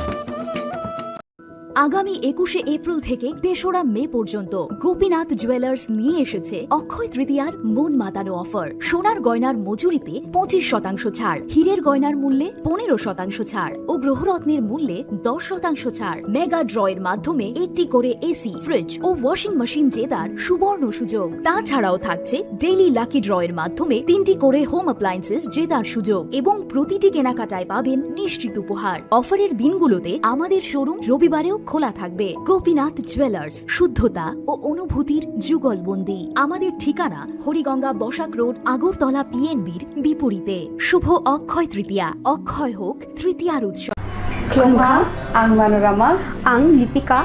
আগামী একুশে এপ্রিল থেকে তেসরা মে পর্যন্ত গোপীনাথ জুয়েলার্স নিয়ে এসেছে অক্ষয় তৃতীয়ার মন মাতানো অফার। সোনার গয়নার মজুরিতে পঁচিশ শতাংশ ছাড়, হীরের গয়নার মূল্যে পনেরো শতাংশ ছাড় ও গ্রহরত্নের মূল্যে দশ শতাংশ ছাড়। মেগা ড্রয়ের মাধ্যমে একটি করে এসি, ফ্রিজ ও ওয়াশিং মেশিন জেতার সুবর্ণ সুযোগ। তাছাড়াও থাকছে ডেইলি লাকি ড্রয়ের মাধ্যমে তিনটি করে হোম অ্যাপ্লায়েন্সেস জেতার সুযোগ এবং প্রতিটি কেনাকাটায় পাবেন নিশ্চিত উপহার। অফারের দিনগুলোতে আমাদের শোরুম রবিবারেও খোলা থাকবে। গোপীনাথ জুয়েলার্স, শুদ্ধতা ও অনুভূতির যুগলবন্দি। আমাদের ঠিকানা হরিগঙ্গা বসাক রোড, আগরতলা পিএনবির বিপরীতে। শুভ অক্ষয় তৃতীয়া, অক্ষয় হোক তৃতীয়ার উৎসব। Khulumkha, ang Manorama. Ang Lipika.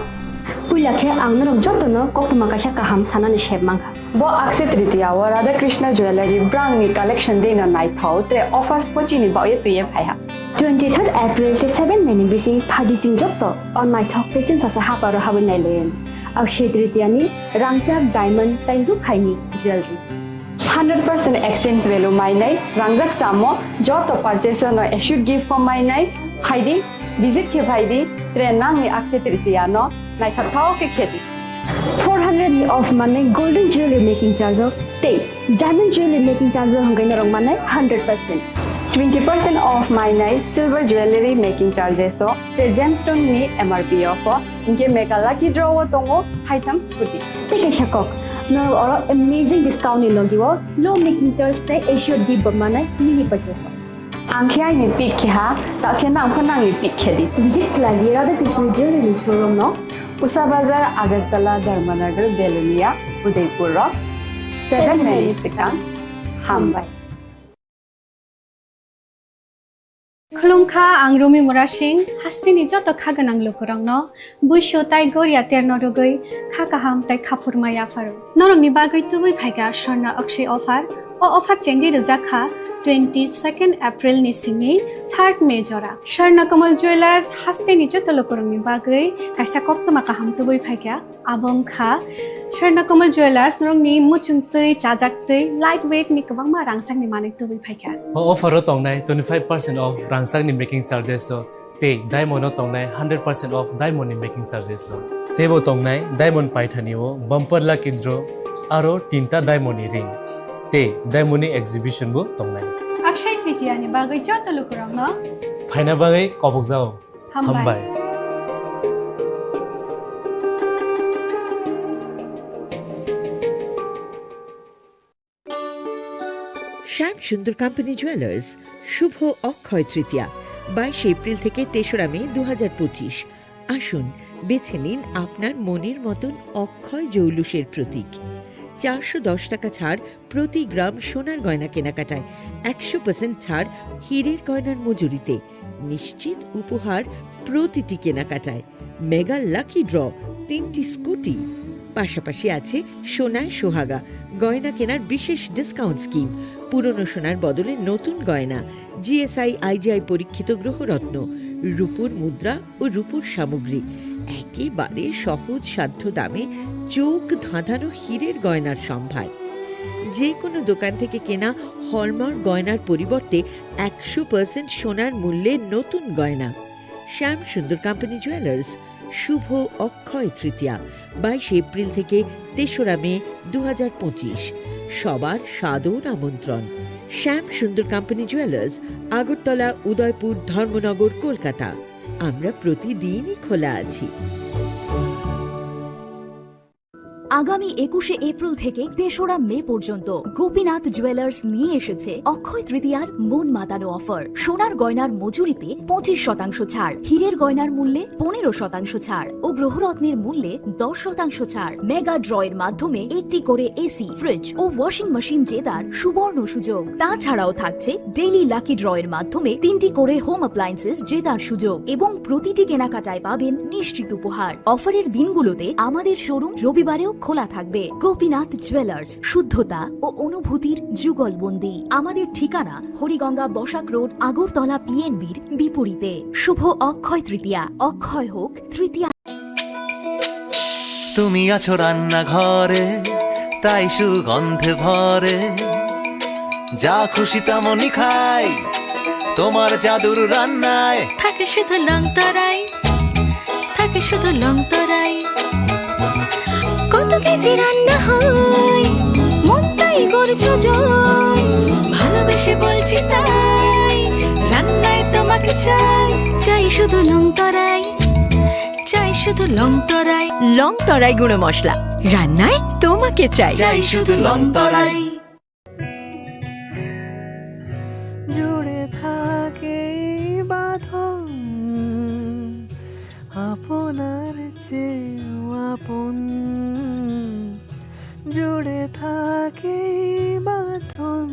Puila khe ang norok jotono koktwma kaisa kaham sanani sep mankha. Bo Akshaya Tritiya o Radha Krishna Jewellery brangni collection dino naithok tre offers pochini baoye twiye phaiha. Twenty-third April tei seven May ni bising phaidi chwng joto o naithok tei chwngsacha haparo habwi nailaiwi. Akshaya Tritiya ni rangchak diamond tei rukhaini jewellery. Hundred percent exchange value mainai rangjak samo joto purchase no assured gift form mainai phaidi, visit khe phaidi, tre nangni Akshaya Tritiya no naithok thao khe khedi. Four hundred ni off manai golden jewelry making charge o tei diamond jewelry making charge o hwnkhai norok manai hundred percent. Twenty percent off mainai silver jewelry making charges o tre gemstone ni M R P off o, hinkhe mega lucky draw o tongo haitham scooty. Tei kaisa kok, norok oro amazing discount ni logi o low making charge tei assured gift bo manai mini purchase o. Ang khe aini pick khe ha, ta khe nang pho nangni pick khe di. Visit khlai di Radha Krishna Jewelry showroom no. Usa Bazar, Agartala, Dharmanagar, Belonia, Udaipur rok. Seven May ni swkang. Hambai. Khulumkha, ang Rumi Murasing, hasteni joto kha gwnang lukurokno buisu tai goria terno rwgwi kha kaham tai khaphurma yapharo. Norokni bagwi tubui phaikha Swarna Akshay offer. O offer chengwi rwjak kha twenty-second April ni simi third May jora. Swarna Kamal Jewelers hasteni joto lukurokni bagwi kaisa koktwma kaham tubui phaikha. Abo wngkha Swarna Kamal Jewelers, norokni muchung twi, chajak twi, light weight ni kwbangma rangchakni manwi tubui phaikha. O offer o tongnai twenty-five percent off rangchakni making charges o tei diamond o tongnai hundred percent off diamond ni making charges o. Teibo tongnai diamond paithani o bumper lucky draw aro tinta diamond ni ring tei diamond ni exhibition bo tongnai. Akshay Tritiya ni bagwi joto lukurokno phaina bagwi kobokjao. Hambai. Hambai. শ্যাম Sundar company jewellers, শুভ অক্ষয় তৃতীয়া, বাইশে এপ্রিল থেকে তেসরা মে দু হাজার পঁচিশ। আসুন, বেছে নিন আপনার মনের মতন অক্ষয় জৌলুসের প্রতীক। চারশো দশ টাকা ছাড় প্রতি গ্রাম সোনার গয়না কেনাকাটায়, একশো পার্সেন্ট ছাড় হীরের গয়নার মজুরিতে, নিশ্চিত উপহার প্রতিটি কেনাকাটায়, মেগা লাকি ড্র, তিনটি স্কুটি, পাশাপাশি আছে সোনায় সোহাগা গয়না কেনার বিশেষ ডিসকাউন্ট স্কিম, পুরনো সোনার বদলে নতুন গয়না, জিএসআই আইজিআই পরীক্ষিত গ্রহরত্ন, রূপোর মুদ্রা ও রূপোর সামগ্রী, একেবারে সহজ সাধ্য দামে চোখ ধাঁধানো হীরের গয়নার সম্ভার। যে কোনো দোকান থেকে কেনা হলমার্ক গয়নার পরিবর্তে একশো পার্সেন্ট সোনার মূল্যে নতুন গয়না। শ্যাম সুন্দর কোম্পানি জুয়েলার্স, শুভ অক্ষয় তৃতীয়া, বাইশে এপ্রিল থেকে তেসরা মে দু হাজার পঁচিশ। সবার সাদর আমন্ত্রণ। শ্যাম সুন্দর কোম্পানি জুয়েলার্স, আগরতলা, উদয়পুর, ধর্মনগর, কলকাতা। আমরা প্রতিদিনই খোলা আছি। আগামী একুশে এপ্রিল থেকে তেসরা মে পর্যন্ত গোপীনাথ জুয়েলার্স নিয়ে এসেছে অক্ষয় তৃতীয়ার মন মাতানো অফার। সোনার গয়নার মজুরিতে পঁচিশ শতাংশ ছাড়, হীরের গয়নার মূল্যে পনেরো শতাংশ ছাড় ও গ্রহরত্নের মূল্যে দশ শতাংশ ছাড়। মেগা ড্র এর মাধ্যমে একটি করে এসি, ফ্রিজ ও ওয়াশিং মেশিন জেতার সুবর্ণ সুযোগ। তাছাড়াও থাকছে ডেইলি লাকি ড্র এর মাধ্যমে তিনটি করে হোম অ্যাপ্লায়েন্সেস জেতার সুযোগ এবং প্রতিটি কেনাকাটায় পাবেন নিশ্চিত উপহার। অফারের দিনগুলোতে আমাদের শোরুম রবিবারেও খোলা থাকবে। গোপীনাথ জুয়েলার্স, শুদ্ধতা ও অনুভূতির যুগলবন্দি। আমাদের ঠিকানা হরিগঙ্গা বসাক রোড, আগরতলা পিএনবির বিপরীতে। শুভ অক্ষয় তৃতীয়া, অক্ষয় হোক তৃতীয়া। তুমি আছো রান্নাঘরে, তাই সুগন্ধে ভরে। যা খুশি তেমনই খাই, তোমার জাদুর রান্নায়। থাকে শুধু লং তরাই, থাকে শুধু লং তরাই। কত কেজি রান্না হয়, মনটাই করছো জয়। ভালোবেসে বলছি তাই, রান্নায় তোমাকে চাই। চাই শুধু লং তরাই, চাই শুধু লং তরাই। লং তরাই গুঁড়ো মশলা, রান্নায় তোমাকে চাই। চাই শুধু লং তরাই। জুড়ে থাকে এই বাঁধন আপনার আপন, জুড়ে থাকি বাঁধন,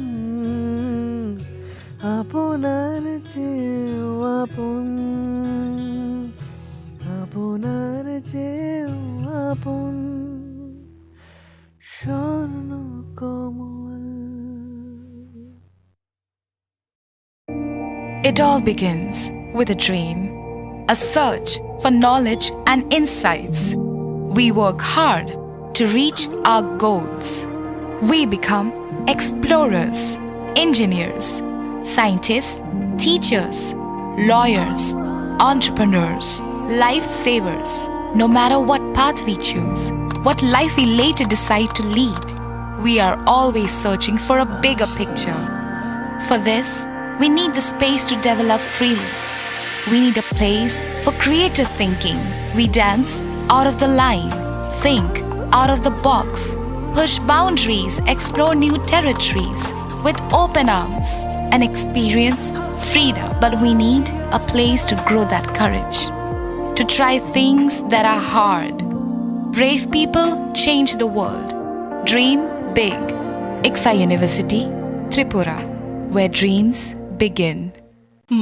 আপনার চেয়েও আপন, আপনার চেয়েও আপন, স্বর্ণ কমল। It all begins with a dream, a search for knowledge and insights. We work hard to reach our goals. We become explorers, engineers, scientists, teachers, lawyers, entrepreneurs, lifesavers. No matter what path we choose, what life we later decide to lead, we are always searching for a bigger picture. For this, we need the space to develop freely. We need a place for creative thinking. We dance out of the line, think out of the box, push boundaries, explore new territories with open arms, and experience freedom. But we need a place to grow that courage, to try things that are hard. Brave people change the world. Dream big. ICFAI University, Tripura, where dreams begin.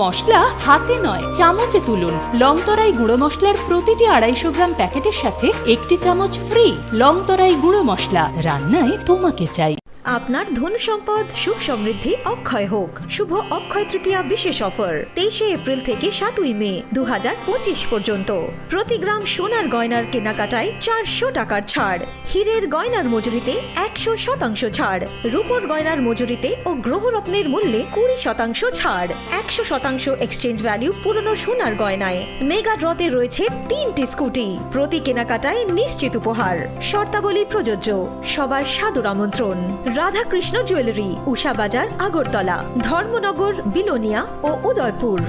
মশলা হাতে নয়, চামচে তুলুন। লংতরাই গুঁড়ো মশলার প্রতিটি আড়াইশো গ্রাম প্যাকেটের সাথে একটি চামচ ফ্রি। লংতরাই গুঁড়ো মশলা, রান্নায় তোমাকে চাই। আপনার ধন সম্পদ, সুখ সমৃদ্ধি অক্ষয় হোক। শুভ অক্ষয় তৃতীয়া বিশেষ অফার, তেইশে এপ্রিল থেকে সাতই মে দু হাজার পঁচিশ পর্যন্ত। প্রতি গ্রাম সোনার গয়নার কেনাকাটায় চারশো টাকার ছাড়। হীরের গয়নার মজুরিতে একশো শতাংশ ছাড়, রূপোর গয়নার মজুরিতে ও গ্রহরত্নের মূল্যে কুড়ি শতাংশ ছাড়, একশো শতাংশ এক্সচেঞ্জ ভ্যালু পুরনো সোনার গয়নায়। মেগা ড্রতে রয়েছে তিনটি স্কুটি, প্রতি কেনাকাটায় নিশ্চিত উপহার। শর্তাবলী প্রযোজ্য। সবার সাদর আমন্ত্রণ। রাধাকৃষ্ণ জুয়েলারি, উষা বাজার, আগরতলা, ধর্মনগর, বিলোনিয়া ও Udaipur.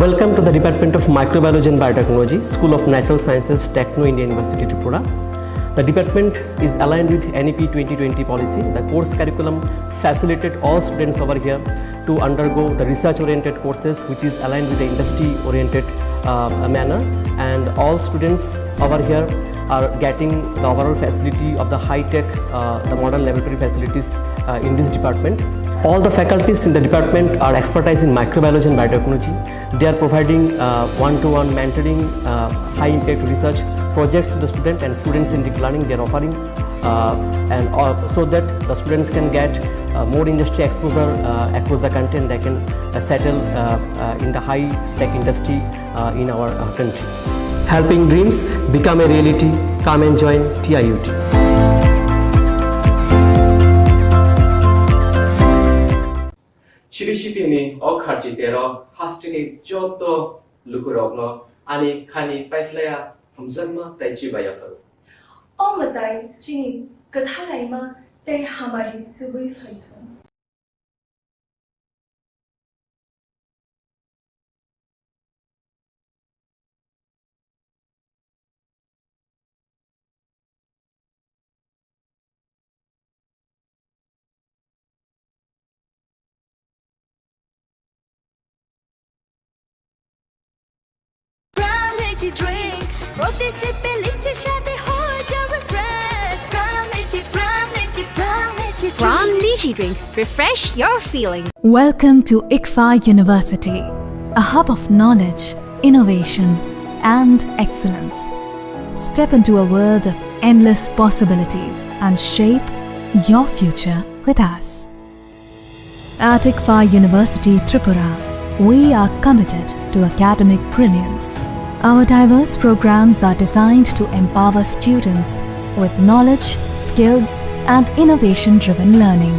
Welcome to the Department of Microbiology and Biotechnology, School of Natural Sciences, Techno India University, Tripura. The department is aligned with N E P twenty twenty policy. The course curriculum facilitate all students over here to undergo the research-oriented courses, which is aligned with the industry-oriented, uh, manner, and all students over here are getting the overall facility of the high-tech, uh, the modern laboratory facilities, uh, in this department. All the faculties in the department are expertise in microbiology and biotechnology. They are providing, uh, one-to-one mentoring, uh, high-impact research projects to the student and students in deep learning. They are offering, uh, and, uh, so that the students can get, uh, more industry exposure, uh, across the country, and they can, uh, settle, uh, uh, in the high-tech industry, uh, in our, uh, country. Helping dreams become a reality. Come and join T I U T. Chiri sitini o kharchi tero hasteni joto lukurokno ani khani paiphlaiya hamjakma tei chibaiya phuru. O mwtai chini kwthalaima tei hamari tubui phaithung. Pran Lychee Drink, প্রতি সিপে লিচির স্বাদে হয়ে যাবে fresh. Pran Lychee, Pran Lychee, Pran Lychee Drink। Pran Lychee Drink, refresh your feeling. Welcome to ICFAI University, a hub of knowledge, innovation, and excellence. Step into a world of endless possibilities and shape your future with us. At ICFAI University Tripura, we are committed to academic brilliance. Our diverse programs are designed to empower students with knowledge, skills, and innovation-driven learning,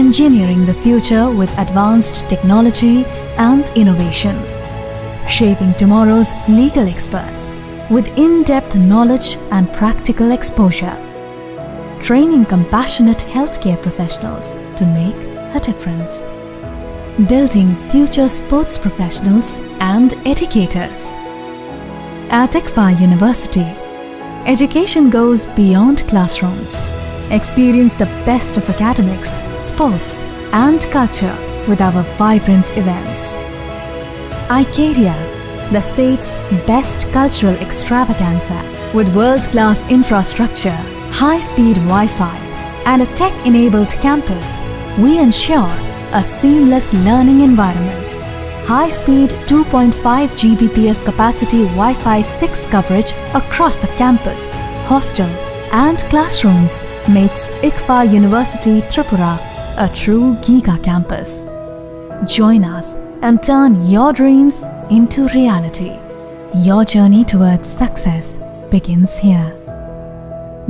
engineering the future with advanced technology and innovation, shaping tomorrow's legal experts with in-depth knowledge and practical exposure, training compassionate healthcare professionals to make a difference, building future sports professionals and educators. At ICFAI University, education goes beyond classrooms. Experience the best of academics, sports, and culture with our vibrant events. Icaria, the state's best cultural extravaganza, with world-class infrastructure, high-speed Wi-Fi, and a tech-enabled campus, we ensure a seamless learning environment. High-speed two point five G B P S capacity Wi-Fi six coverage across the campus, hostel, and classrooms makes ICFAR University Tripura a true giga campus. Join us and turn your dreams into reality. Your journey towards success begins here.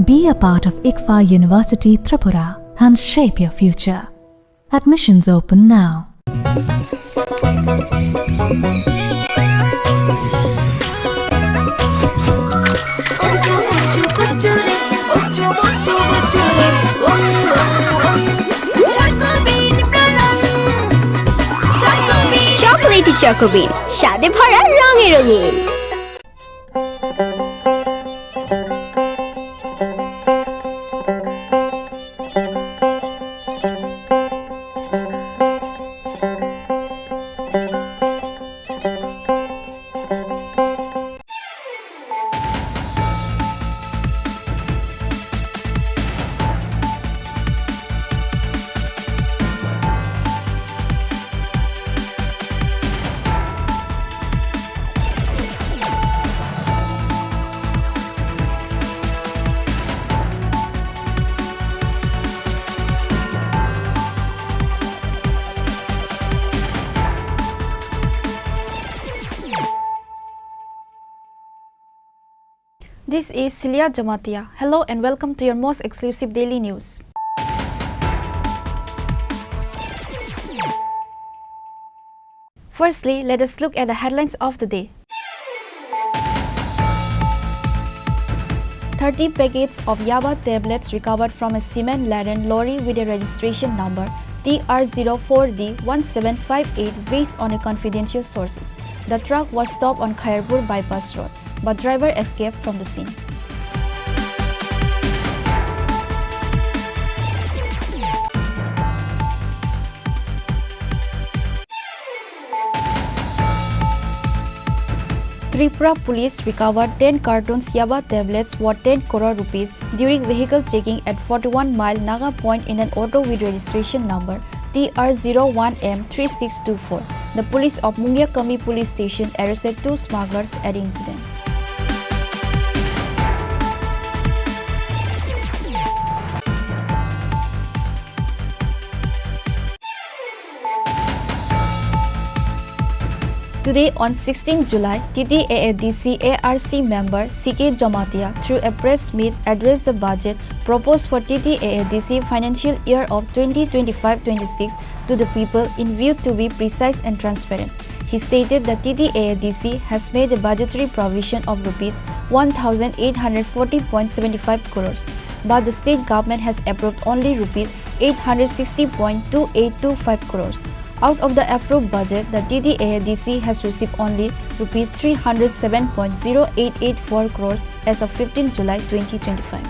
Be a part of ICFAR University Tripura and shape your future. Admissions open now. Chocolatey Choco Bean, স্বাদে ভরা রঙে রঙিন। This is Celia Jamatia. Hello and welcome to your most exclusive daily news. Firstly, let us look at the headlines of the day. Thirty packets of yaba tablets recovered from a cement-laden lorry with a registration number T R zero four D one seven five eight based on a confidential sources. The truck was stopped on Khairpur bypass road, but driver escaped from the scene. Tripura Police recovered ten cartons yaba tablets worth ten crore rupees during vehicle checking at forty-one Mile Naga Point in an auto with registration number T R zero one M three six two four. The police of Mungiakami Police Station arrested two smugglers at the incident. Today, on sixteenth July, T T A A D C A R C member C K Jamatia, through a press meet, addressed the budget proposed for T T A A D C financial year of twenty twenty-five twenty-six to the people in view to be precise and transparent. He stated that T T A A D C has made a budgetary provision of rupees one thousand eight hundred forty point seven five crores, but the state government has approved only rupees eight hundred sixty point two eight two five crores. Out of the approved budget, the T T A A D C has received only rupees three hundred seven point zero eight eight four crores as of fifteenth July twenty twenty-five.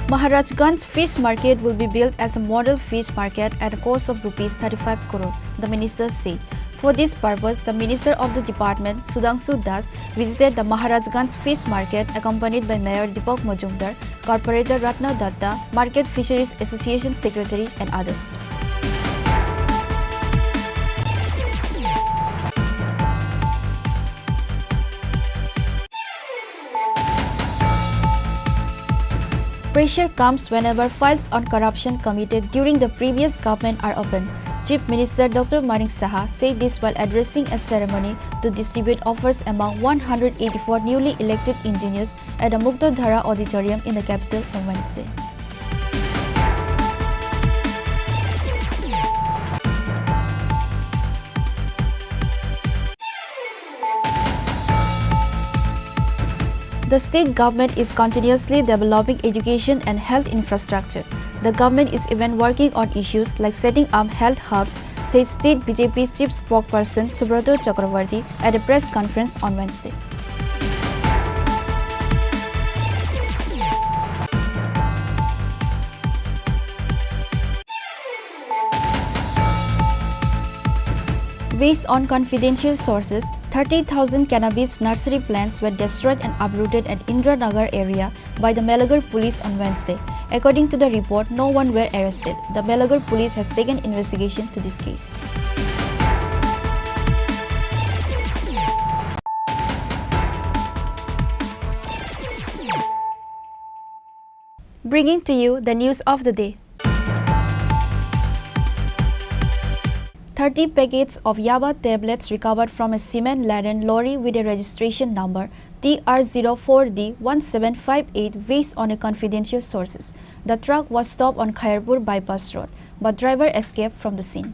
Maharajganj Fish Market will be built as a model fish market at a cost of rupees thirty-five crore, the minister said. For this purpose, the minister of the department, Sudhangshu Das, visited the Maharajganj Fish Market accompanied by Mayor Deepak Majumdar, Corporator Ratna Datta, Market Fisheries Association Secretary and others. Pressure comes whenever files on corruption committed during the previous government are opened. Chief Minister Doctor Manik Saha said this while addressing a ceremony to distribute offers among one hundred eighty-four newly elected engineers at the Muktadhara Auditorium in the capital on Wednesday. The state government is continuously developing education and health infrastructure. The government is even working on issues like setting up health hubs said State B J P Chief Spokesperson Subrata Chakraborty at a press conference on Wednesday. Based on confidential sources, thirty thousand cannabis nursery plants were destroyed and uprooted at Indiranagar area by the Melagar police on Wednesday. According to the report, no one were arrested. The Melagar police has taken investigation to this case. Bringing to you the news of the day. Thirty packets of yaba tablets recovered from a cement-laden lorry with a registration number T R zero four D one seven five eight, based on a confidential sources. The truck was stopped on Khairpur Bypass Road, but driver escaped from the scene.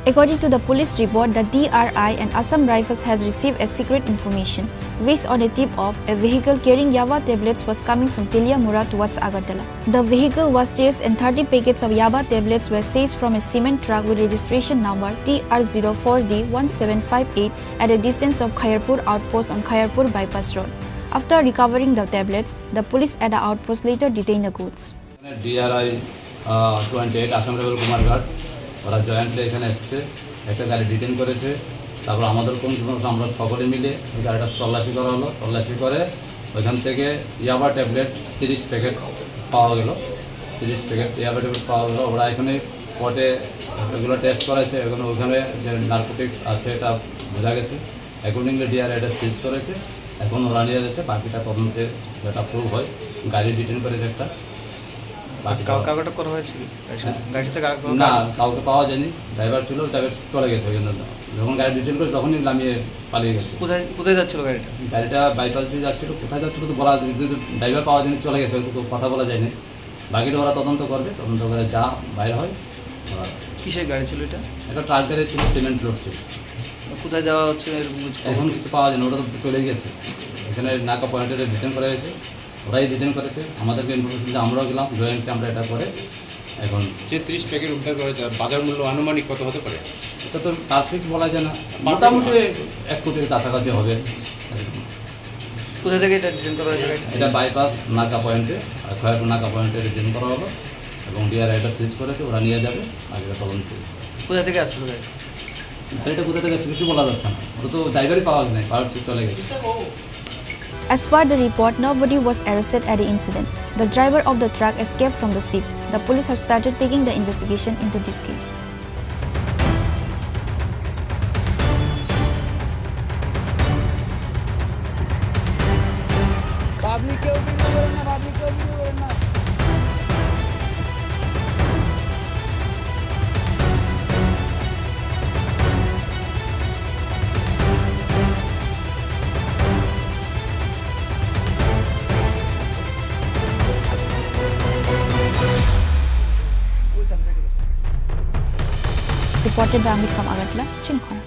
According to the police report, the D R I and Assam Rifles had received a secret information. Based on a tip of, a vehicle carrying yaba tablets was coming from Teliamura towards Agartala. The vehicle was chased and thirty packets of yaba tablets were seized from a cement truck with registration number T R zero four D one seven five eight at a distance of Khairpur outpost on Khairpur Bypass Road. After recovering the tablets, the police at the outpost later detained the goods. ডিআরআই twenty eight Assam রাইফেল কুমারঘাট, ওরা জয়েন্টলি এখানে এসেছে, একটা গাড়ি ডিটেন করেছে। তারপর আমাদের কোন সমস্যা, আমরা সকলে মিলে ওই গাড়িটা তল্লাশি করা হলো। তল্লাশি করে ওইখান থেকে ইয়াবা ট্যাবলেট তিরিশ প্যাকেট পাওয়া গেল। তিরিশ প্যাকেট ইয়াবা ট্যাবলেট পাওয়া গেল। ওরা এখানে স্পটে এগুলো টেস্ট করেছে, এখানে ওখানে যে নার্কোটিক্স আছে এটা বোঝা গেছে। অ্যাকর্ডিংলি ডিআরআই এটা সিজ করেছে, এখন ওরা নিয়ে যাচ্ছে, বাকিটা তদন্তে যেটা প্রুভ হয়। গাড়ি ডিটেন করেছে একটা, বাকিটা কাউ-, কাউকে আটক করা হয়েছে কি? গাড়ির সাথে, হ্যাঁ? গাড়ির সাথে কাউকে না, কাউকে পাওয়া যায়নি। ড্রাইভার ছিল, ড্রাইভার চলে গেছে ওই জন্য। যখন গাড়ি ডিটেন করে, তখনই নামিয়ে পালিয়ে গেছে। কোথায়, কোথায় যাচ্ছিল গাড়িটা? গাড়িটা বাইপাস দিয়ে যাচ্ছিল, কোথায় যাচ্ছিল তো বলা যায়নি, কিন্তু ড্রাইভার পাওয়া যায়নি, চলে গেছে, হয়তো কথা বলা যায়নি। বাকিটা ওরা তদন্ত করবে, তদন্ত করে যা বাইরে হয় ওরা। কিসের গাড়ি ছিল এটা? এটা ট্রাক গাড়ি ছিল, সিমেন্ট লোড ছিল। কোথায় যাওয়া হচ্ছে এরকম কিছু খবর? এখন কিছু পাওয়া যায়নি, ওরা তো চলে গেছে। এখানে নাকা পয়েন্টে ডিটেন করা হয়েছে, ওরাই ডিটেন করেছে, আমাদেরকে ইনফরমেশন যে আমরাও গেলাম, জয়েন্টলি আমরা এটা করে এখন যে ত্রিশ প্যাকেট উদ্ধার করা হয়েছে, বাজার মূল্য আনুমানিক কত হতে পারে? এটা তো পারফেক্ট বলা যায় না, মোটামুটি এক কোটির কাছাকাছি হবে। কোথা থেকে এটা ডিটেন করা হয়েছে? এটা বাইপাস নাকা পয়েন্টে, আর খয়েরপুর নাকা পয়েন্টে ডিটেন করা হলো এবং ডিআরআই এটা সিজ করেছে, ওরা নিয়ে যাবে আগে তদন্ত। কোথা থেকে আসছিল গাড়ি? গাড়িটা কোথা থেকে আসছে কিছু বলা যাচ্ছে না, ওরা তো ড্রাইভারই পাওয়া যায় না, পাওয়ার চলে গেছে। As per the report, nobody was arrested at the incident. The driver of the truck escaped from the scene. The police have started taking the investigation into this case. Public কেউ ভিডিও করেন না, পাবলিক কেউ ভিডিও করেন না। Reported by Amit from Agartala, Chinkhona.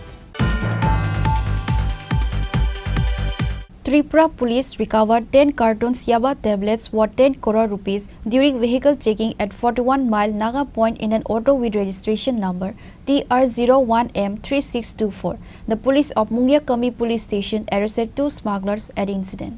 Tripura Police recovered ten cartons yaba tablets worth ten crore rupees during vehicle checking at forty-one Mile Naga Point in an auto with registration number T R zero one M three six two four. The police of Mungiakami Police Station arrested two smugglers at the incident.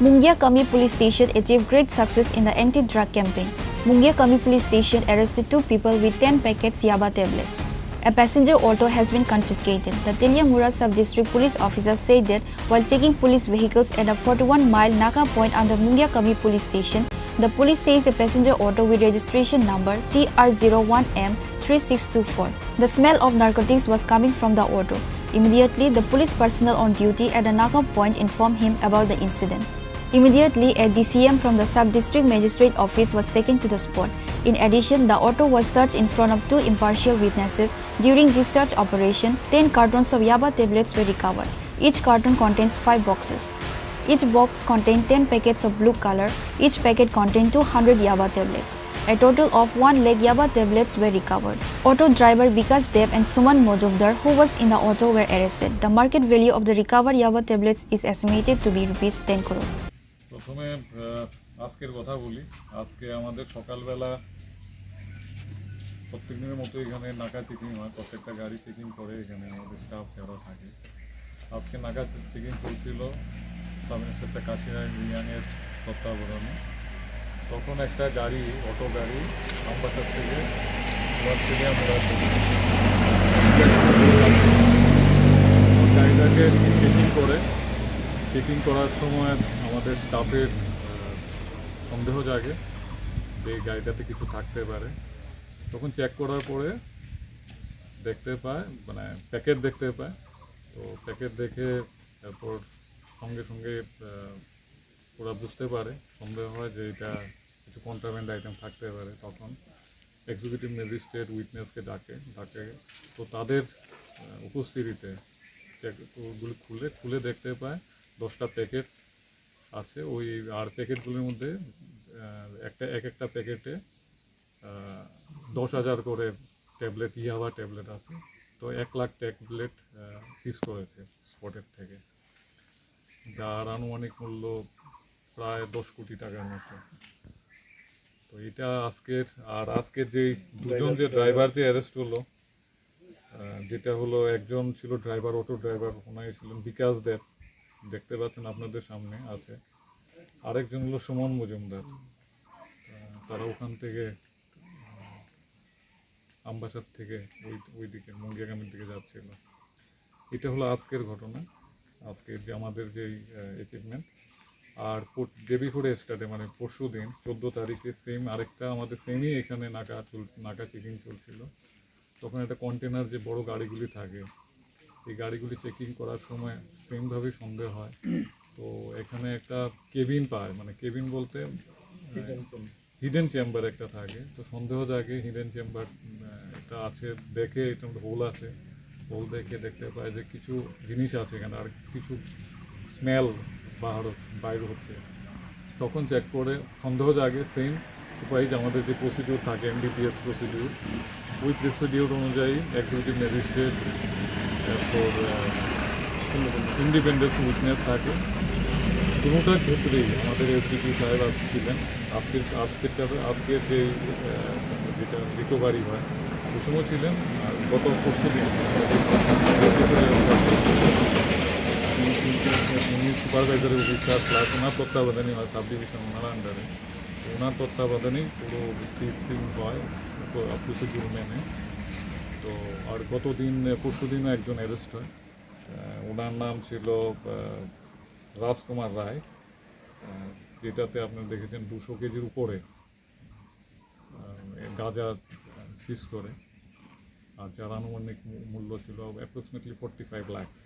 Mungia Kami Police Station achieved great success in the anti-drug campaign. Mungia Kami Police Station arrested two people with ten packets yaba tablets. A passenger auto has been confiscated. The Teliamura Sub-District Police Officer said that while checking police vehicles at a forty-one mile Naka point under Mungia Kami Police Station, the police seized a passenger auto with registration number T R zero one M three six two four. The smell of narcotics was coming from the auto. Immediately, the police personnel on duty at the Naka point informed him about the incident. Immediately, a D C M from the Sub-District Magistrate Office was taken to the spot. In addition, the auto was searched in front of two impartial witnesses. During this search operation, ten cartons of yaba tablets were recovered. Each carton contains five boxes. Each box contained ten packets of blue color. Each packet contained two hundred yaba tablets. A total of one lakh yaba tablets were recovered. Auto driver Bikash Deb and Suman Mojumdar, who was in the auto, were arrested. The market value of the recovered yaba tablets is estimated to be rupees ten crore. প্রথমে, আহ, আজকের কথা বলি। আজকে আমাদের সকালবেলা প্রত্যেক দিনের মতো এখানে নাকা চেকিং হয়, প্রত্যেকটা গাড়ি চেকিং করে এখানে আমাদের স্টাফ যারা থাকে। আজকে নাকা চেকিং চলছিল সাব ইন্সপেক্টর কাশিরাম রিয়াংয়ের তত্ত্বাবধানে। তখন একটা গাড়ি, অটো গাড়ি আমবাসা থেকে লঞ্চেরিয়া মোড়া চলে। গাড়িটাকে চেকিং করে, চেকিং করার সময় আমাদের স্টাফের, আহ, সন্দেহ জাগে যে গাড়িটাতে কিছু থাকতে পারে। তখন চেক করার পরে দেখতে পায়, মানে, প্যাকেট দেখতে পায়। তো প্যাকেট দেখে তারপর সঙ্গে সঙ্গে, আহ, ওরা বুঝতে পারে, সন্দেহ হয় যে এটা কিছু কন্ট্রাব্যান্ড আইটেম থাকতে পারে। তখন এক্সিকিউটিভ ম্যাজিস্ট্রেট উইটনেসকে ডাকে, ডাকে। তো তাদের, আহ, উপস্থিতিতে চেক, ওগুলি খুলে, খুলে দেখতে পায় দশটা প্যাকেট আছে। ওই আর প্যাকেটগুলির মধ্যে, আহ, একটা, এক একটা প্যাকেটে, আহ, দশ হাজার করে ট্যাবলেট, ইয়াবা ট্যাবলেট আছে। তো এক লাখ ট্যাবলেট, আহ, সিজ করেছে স্পটের থেকে, যার আনুমানিক মূল্য প্রায় দশ কোটি টাকার মতো। তো এটা আজকের, আর আজকের যেই দুজন যে ড্রাইভার যে অ্যারেস্ট হলো, আহ, যেটা হলো একজন ছিল ড্রাইভার, অটো ড্রাইভার, ওনাই ছিলেন বিকাশ দেব, দেখতে পাচ্ছেন আপনাদের সামনে আছে। আরেকজন হলো সুমন মজুমদার, আহ, তারা ওখান থেকে, আহ, আমবাসার থেকে ওই, ওইদিকে মুঙ্গিয়াকামির দিকে যাচ্ছিল। এটা হলো আজকের ঘটনা, আজকের যে আমাদের যেই, আহ, অ্যাচিভমেন্ট। আর পর-, ডে বিফোর ইয়েস্টারডে, মানে পরশু দিন, চোদ্দ তারিখে সেম আরেকটা আমাদের সেমই এখানে নাকা চল-, নাকা চেকিং চলছিল। তখন একটা কন্টেনার, যে বড় গাড়িগুলি থাকে, এই গাড়িগুলি চেকিং করার সময় সেমভাবেই সন্দেহ হয়। তো এখানে একটা কেবিন পায়, মানে কেবিন বলতে, আহ, হিডেন চেম্বার একটা থাকে। তো সন্দেহ জাগে হিডেন চেম্বার, আহ, একটা আছে, দেখে এটা মধ্যে হোল আছে, হোল দেখে দেখতে পায় যে কিছু জিনিস আছে এখানে, আর কিছু স্মেল বাহার, বাইর হচ্ছে। তখন চেক করে সন্দেহ জাগে, সেম উপায় যে আমাদের যে প্রসিডিউর থাকে, এনডিপিএস প্রসিডিউর, ওই প্রসিডিউর অনুযায়ী এক্সিকিউটিভ ম্যাজিস্ট্রেট, এরপর, আহ, ইন্ডিপেন্ডেন্ট উইটনেস থাকে। কোনোটার ক্ষেত্রেই আমাদের এসডিপি সাহেব আজ ছিলেন। আজকের, আজকের, আজকের যে, আহ, যেটা রিকভারি হয়, ওই সময় ছিলেন। আর গত পরশু দিন উনি সুপারভাইজারের অফিসার প্লাস ওনার তত্ত্বাবধানে, ওনার সাব ডিভিশন, ওনার আন্ডারে, ওনার তত্ত্বাবধানেই পুরো সিজিং হয়, তো প্রসিডিউর মেনে। তো আর গত দিন, পরশু দিনও একজন অ্যারেস্ট হয়। আহ, ওনার নাম ছিল, আহ, রাজকুমার রায়, আহ, যেটাতে আপনারা দেখেছেন দুশো কেজির উপরে, আহ, গাঁজা, আহ, সিজ করে, আর যার আনুমানিক মূ-, মূল্য ছিল অ্যাপ্রক্সিমেটলি ফর্টি ফাইভ লাখস।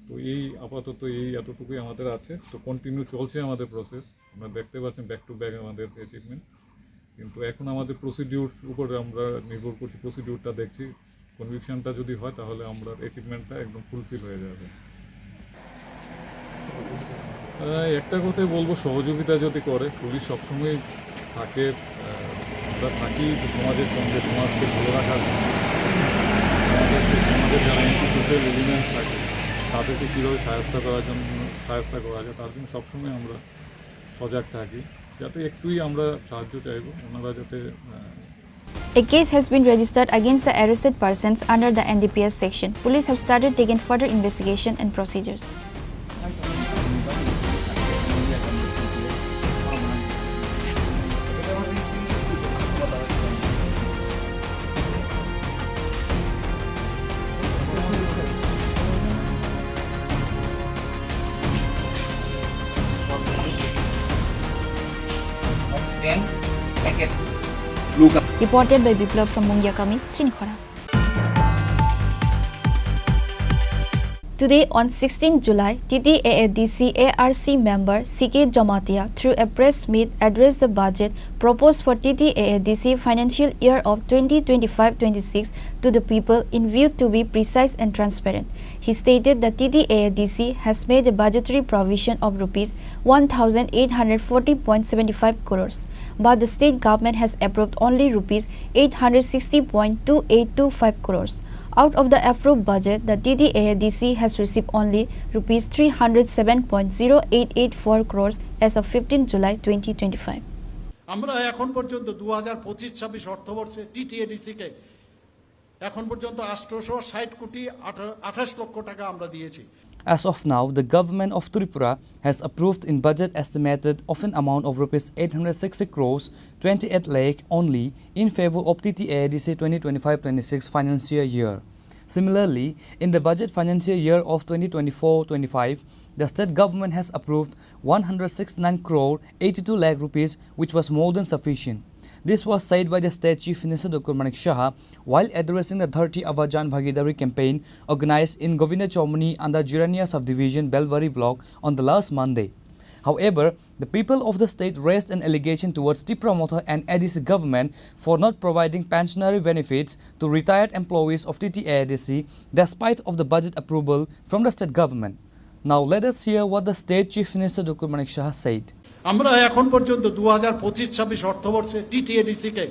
তো এই আপাতত এই এতটুকুই আমাদের আছে। তো কন্টিনিউ চলছে আমাদের প্রসেস, আপনারা দেখতে পাচ্ছেন ব্যাক টু ব্যাক আমাদের অ্যাচিভমেন্ট। কিন্তু এখন আমাদের প্রসিডিউর উপরে আমরা নির্ভর করছি, প্রসিডিউরটা দেখছি। কনভিকশনটা যদি হয়, তাহলে আমরা অ্যাচিভমেন্টটা একদম ফুলফিল হয়ে যাবে। আহ, একটা কথাই বলবো, সহযোগিতা যদি করে, পুলিশ সবসময় থাকে। আহ, আমরা থাকি সমাজের সঙ্গে, সমাজকে ভালো রাখার জন্য। আমাদের, আমাদের যারা অ্যান্টি সোশ্যাল এলিমেন্ট থাকে, তাদেরকে কীভাবে সাহায্য করার জন্য, সাহায্য করা যায়, তার জন্য সবসময় আমরা সজাগ থাকি, যাতে একটুই আমরা সাহায্য চাইবো, ওনারা যাতে, আহ, A case has been registered against the arrested persons under the N D P S section. Police have started taking further investigation and procedures. Reported by Biplab from Mungyakami, Chinikhora. Today, on sixteenth July, T T A A D C A R C member C K Jamatia, through a press meet, addressed the budget proposed for T T A A D C financial year of twenty twenty-five twenty-six to the people in view to be precise and transparent. He stated that T T A A D C has made a budgetary provision of rupees one thousand eight hundred forty point seven five crores, but the state government has approved only rupees eight hundred sixty point two eight two five crores. Out of the approved budget, the T T A A D C has received only rupees three hundred seven point zero eight eight four crores as of fifteenth July twenty twenty-five. আমরা এখন পর্যন্ত দু হাজার পঁচিশ ছাব্বিশ অর্থবর্ষে টিটিএডিসি কে এখন পর্যন্ত আটশোশো ষাট কোটি আঠাশ লক্ষ টাকা আমরা দিয়েছি। As of now, the government of Tripura has approved in budget estimated of an amount of rupees eight hundred sixty crores twenty-eight lakh only in favor of T T A A D C twenty twenty-five twenty-six financial year. Similarly, in the budget financial year of twenty twenty-four twenty-five, the state government has approved one hundred sixty-nine crore eighty-two lakh rupees, which was more than sufficient. This was said by the state Chief Minister Doctor Manik Saha while addressing the thirty Abar Jan Bhagidari campaign organized in Govinda Chowmani under Jirania subdivision, Belbari block on the last Monday. However, the people of the state raised an allegation towards Tipra Motha and A D C government for not providing pensionary benefits to retired employees of T T A A D C despite of the budget approval from the state government. Now let us hear what the state Chief Minister Doctor Manik Saha said. আমরা এখন পর্যন্ত দু হাজার পঁচিশ ছাব্বিশ অর্থবর্ষে টিটিএডিসি কে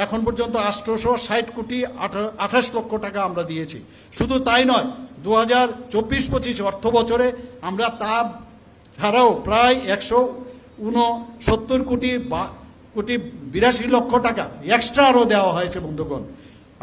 এখন পর্যন্ত আটশোশো ষাট কোটি আঠাশ লক্ষ টাকা আমরা দিয়েছি। শুধু তাই নয়, দু হাজার চব্বিশ পঁচিশ অর্থ বছরে আমরা তা ছাড়াও প্রায় একশো ঊনসত্তর কোটি বা কোটি বিরাশি লক্ষ টাকা এক্সট্রা আরও দেওয়া হয়েছে বন্ধুগণ।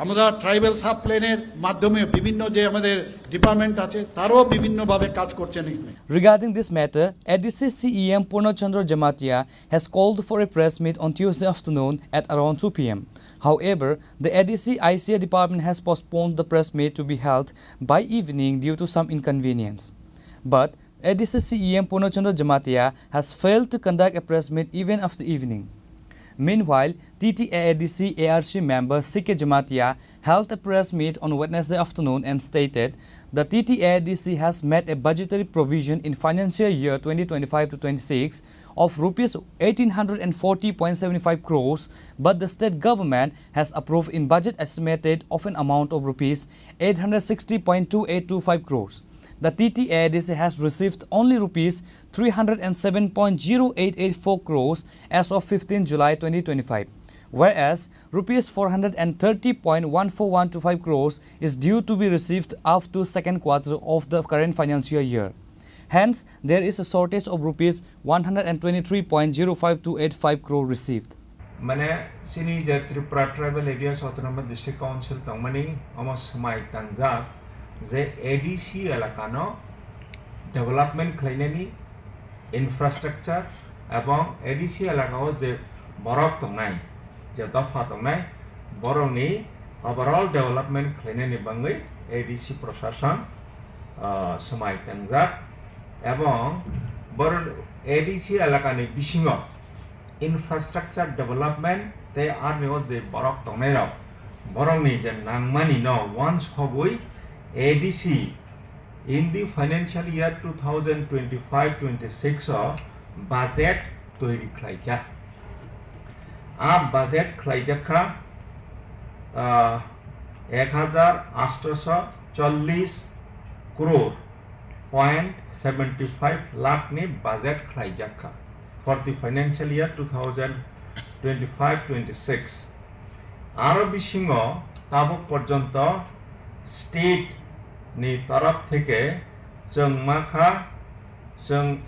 আমরা ট্রাইবাল সাব প্ল্যানের মাধ্যমে বিভিন্ন যে আমাদের ডিপার্টমেন্ট আছে, তারাও বিভিন্নভাবে কাজ করছেন এখানে। Regarding this matter, A D C C E M Purna Chandra Jamatia has called for a press meet on Tuesday afternoon at around two P M. However, the A D C I C A department has postponed the press meet to be held by evening due to some inconvenience. But A D C C E M Purna Chandra Jamatia has failed to conduct a press meet even after evening. Meanwhile, T T A A D C A R C member C K Jamatia held a press meet on Wednesday afternoon and stated the T T A A D C has made a budgetary provision in financial year twenty twenty-five to twenty-six of rupees eighteen hundred and forty point seven five crores, but the state government has approved in budget estimated of an amount of rupees eight hundred sixty point two eight two five crores. The T T A A D C has received only rupees three hundred and seven point zero eight eight four crores as of fifteenth July twenty twenty-five, whereas rupees four hundred and thirty point one four one two five crores is due to be received up to second quarter of the current financial year. Hence, there is a shortage of rupees one hundred and twenty-three point zero five two eight five crore received. Mane, chini je Tripura Tribal Areas Autonomous District Council tongmani, omo swmai tangjak je A D C elakano development khlainani infrastructure ebong A D C elakao je borok tongnai, je dopha tongnai, borokni overall development khlainani bangwi A D C prosason, ah, swmai tangjak. Ebong bor A D C elakani bisingo infrastructure development tei arni o je borok tongnai rok, borokni je nangmani no wansogwi A D C in the financial year two thousand twenty-five twenty-six o budget toiri khlaikha. A budget khlaijakha, ah, ek hajar atsho chollish crore point seventy five lakh ni budget khlaijakha for the financial year two thousand twenty five twenty six. Aro bisingo tabuk porjonto state ni torop theke chwng makha, chwng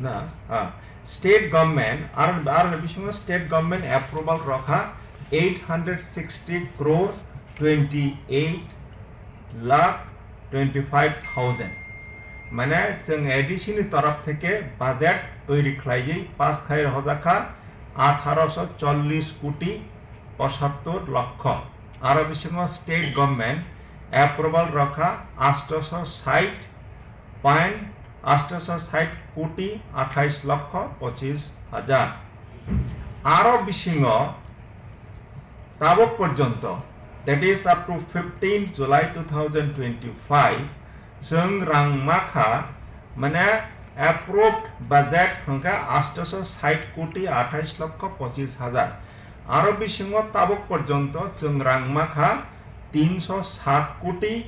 na, ah, state government, aro, aro bisingo state government approval rokha eight hundred sixty crore twenty eight lakh twenty five thousand. Mane chwng A D C ni torop theke budget toiri khlaiwi pass khai rwjakha atharo chollish koti pochattor lokho. Aro bisingo state government approval rokha atsho sait point atsho sait koti athais lokho pochis hajar. Aro bisingo tabok porjonto, that is up to fifteenth July two thousand twenty-five, chwng rang makha, mane approved budget hwnkha atsho sait koti athais lokho pochis hajar. Aro bisingo tabok porjonto chwng rang makha tinsho sat koti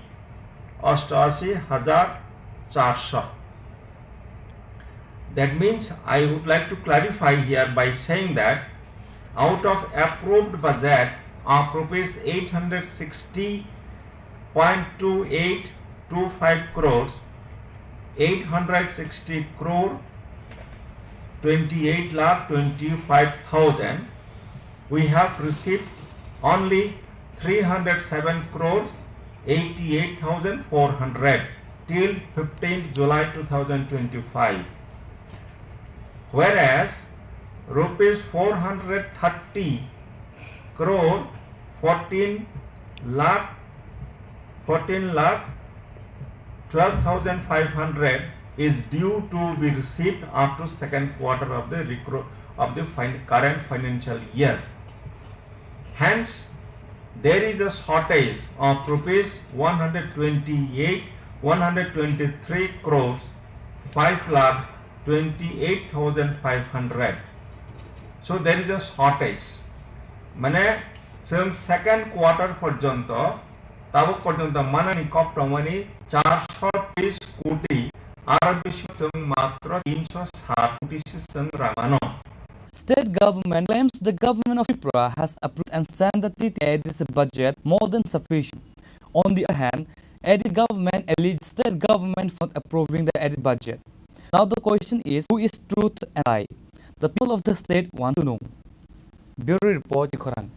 ostashi hajar charsho. That means, I would like to clarify here by saying that out of approved budget of rupees eight hundred sixty point two eight two five crores, eight hundred sixty crore twenty-eight lakh twenty-five thousand, we have received only three hundred seven crore eighty-eight thousand four hundred till fifteenth July two thousand twenty-five, whereas rupees four hundred thirty crore fourteen lakh, fourteen lakh twelve thousand five hundred is due to be received up to second quarter of the recro-, of the fin-, current financial year. Hence, there is a shortage of rupees one hundred twenty-eight, one hundred twenty-three crores five lakh twenty-eight thousand five hundred. So there is a shortage. Mane, chwng second quarter porjonto, tabuk porjonto manani kok tongmani charsho tris koti, aro bisingo chwng matro tinsho sat koti se chwng rang mano. State government claims the government of Tripura has approved and sent the T T A D C budget more than sufficient. On the other hand, A D government alleges state government for approving the A D budget. Now the question is, who is truth and lie? The people of the state want to know. Bureau report, Khorang.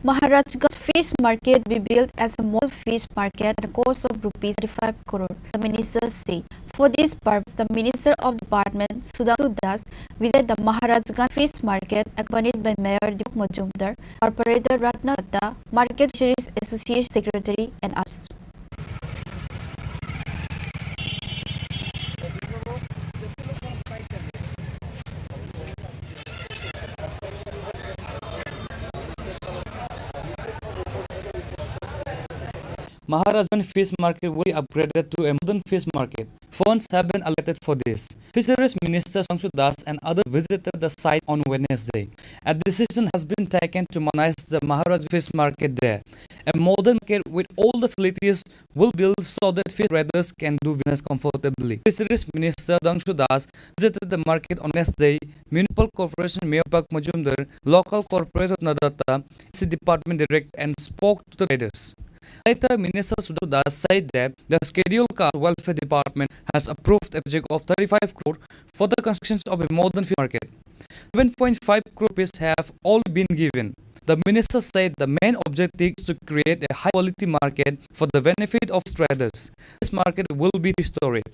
Maharajganj Fish Market be built as a model fish market at a cost of rupees thirty-five crore, the minister said. For this purpose, the Minister of Department, Sudhanshu Das, visited the Maharajganj Fish Market, accompanied by Mayor Deepak Majumdar, Corporator Ratna Datta, Market Fisheries Association Secretary, and others. Maharajganj Fish Market will be upgraded to a modern fish market. Funds have been allocated for this. Fisheries Minister Sudhanshu Das and others visited the site on Wednesday. A decision has been taken to modernize the Maharajganj Fish Market there. A modern market with all the facilities will be built so that fish traders can do business comfortably. Fisheries Minister Sudhanshu Das visited the market on Wednesday. Municipal Corporation Mayor Deepak Majumdar, local corporator Ratna Datta, C department director, and spoke to the traders. Later, Minister Sudhanshu Das said that the scheduled caste welfare department has approved a project of thirty-five crore for the construction of a modern fish market. Seven point five crore rupees have already been given. The minister said the main objective is to create a high quality market for the benefit of traders. This market will be restored.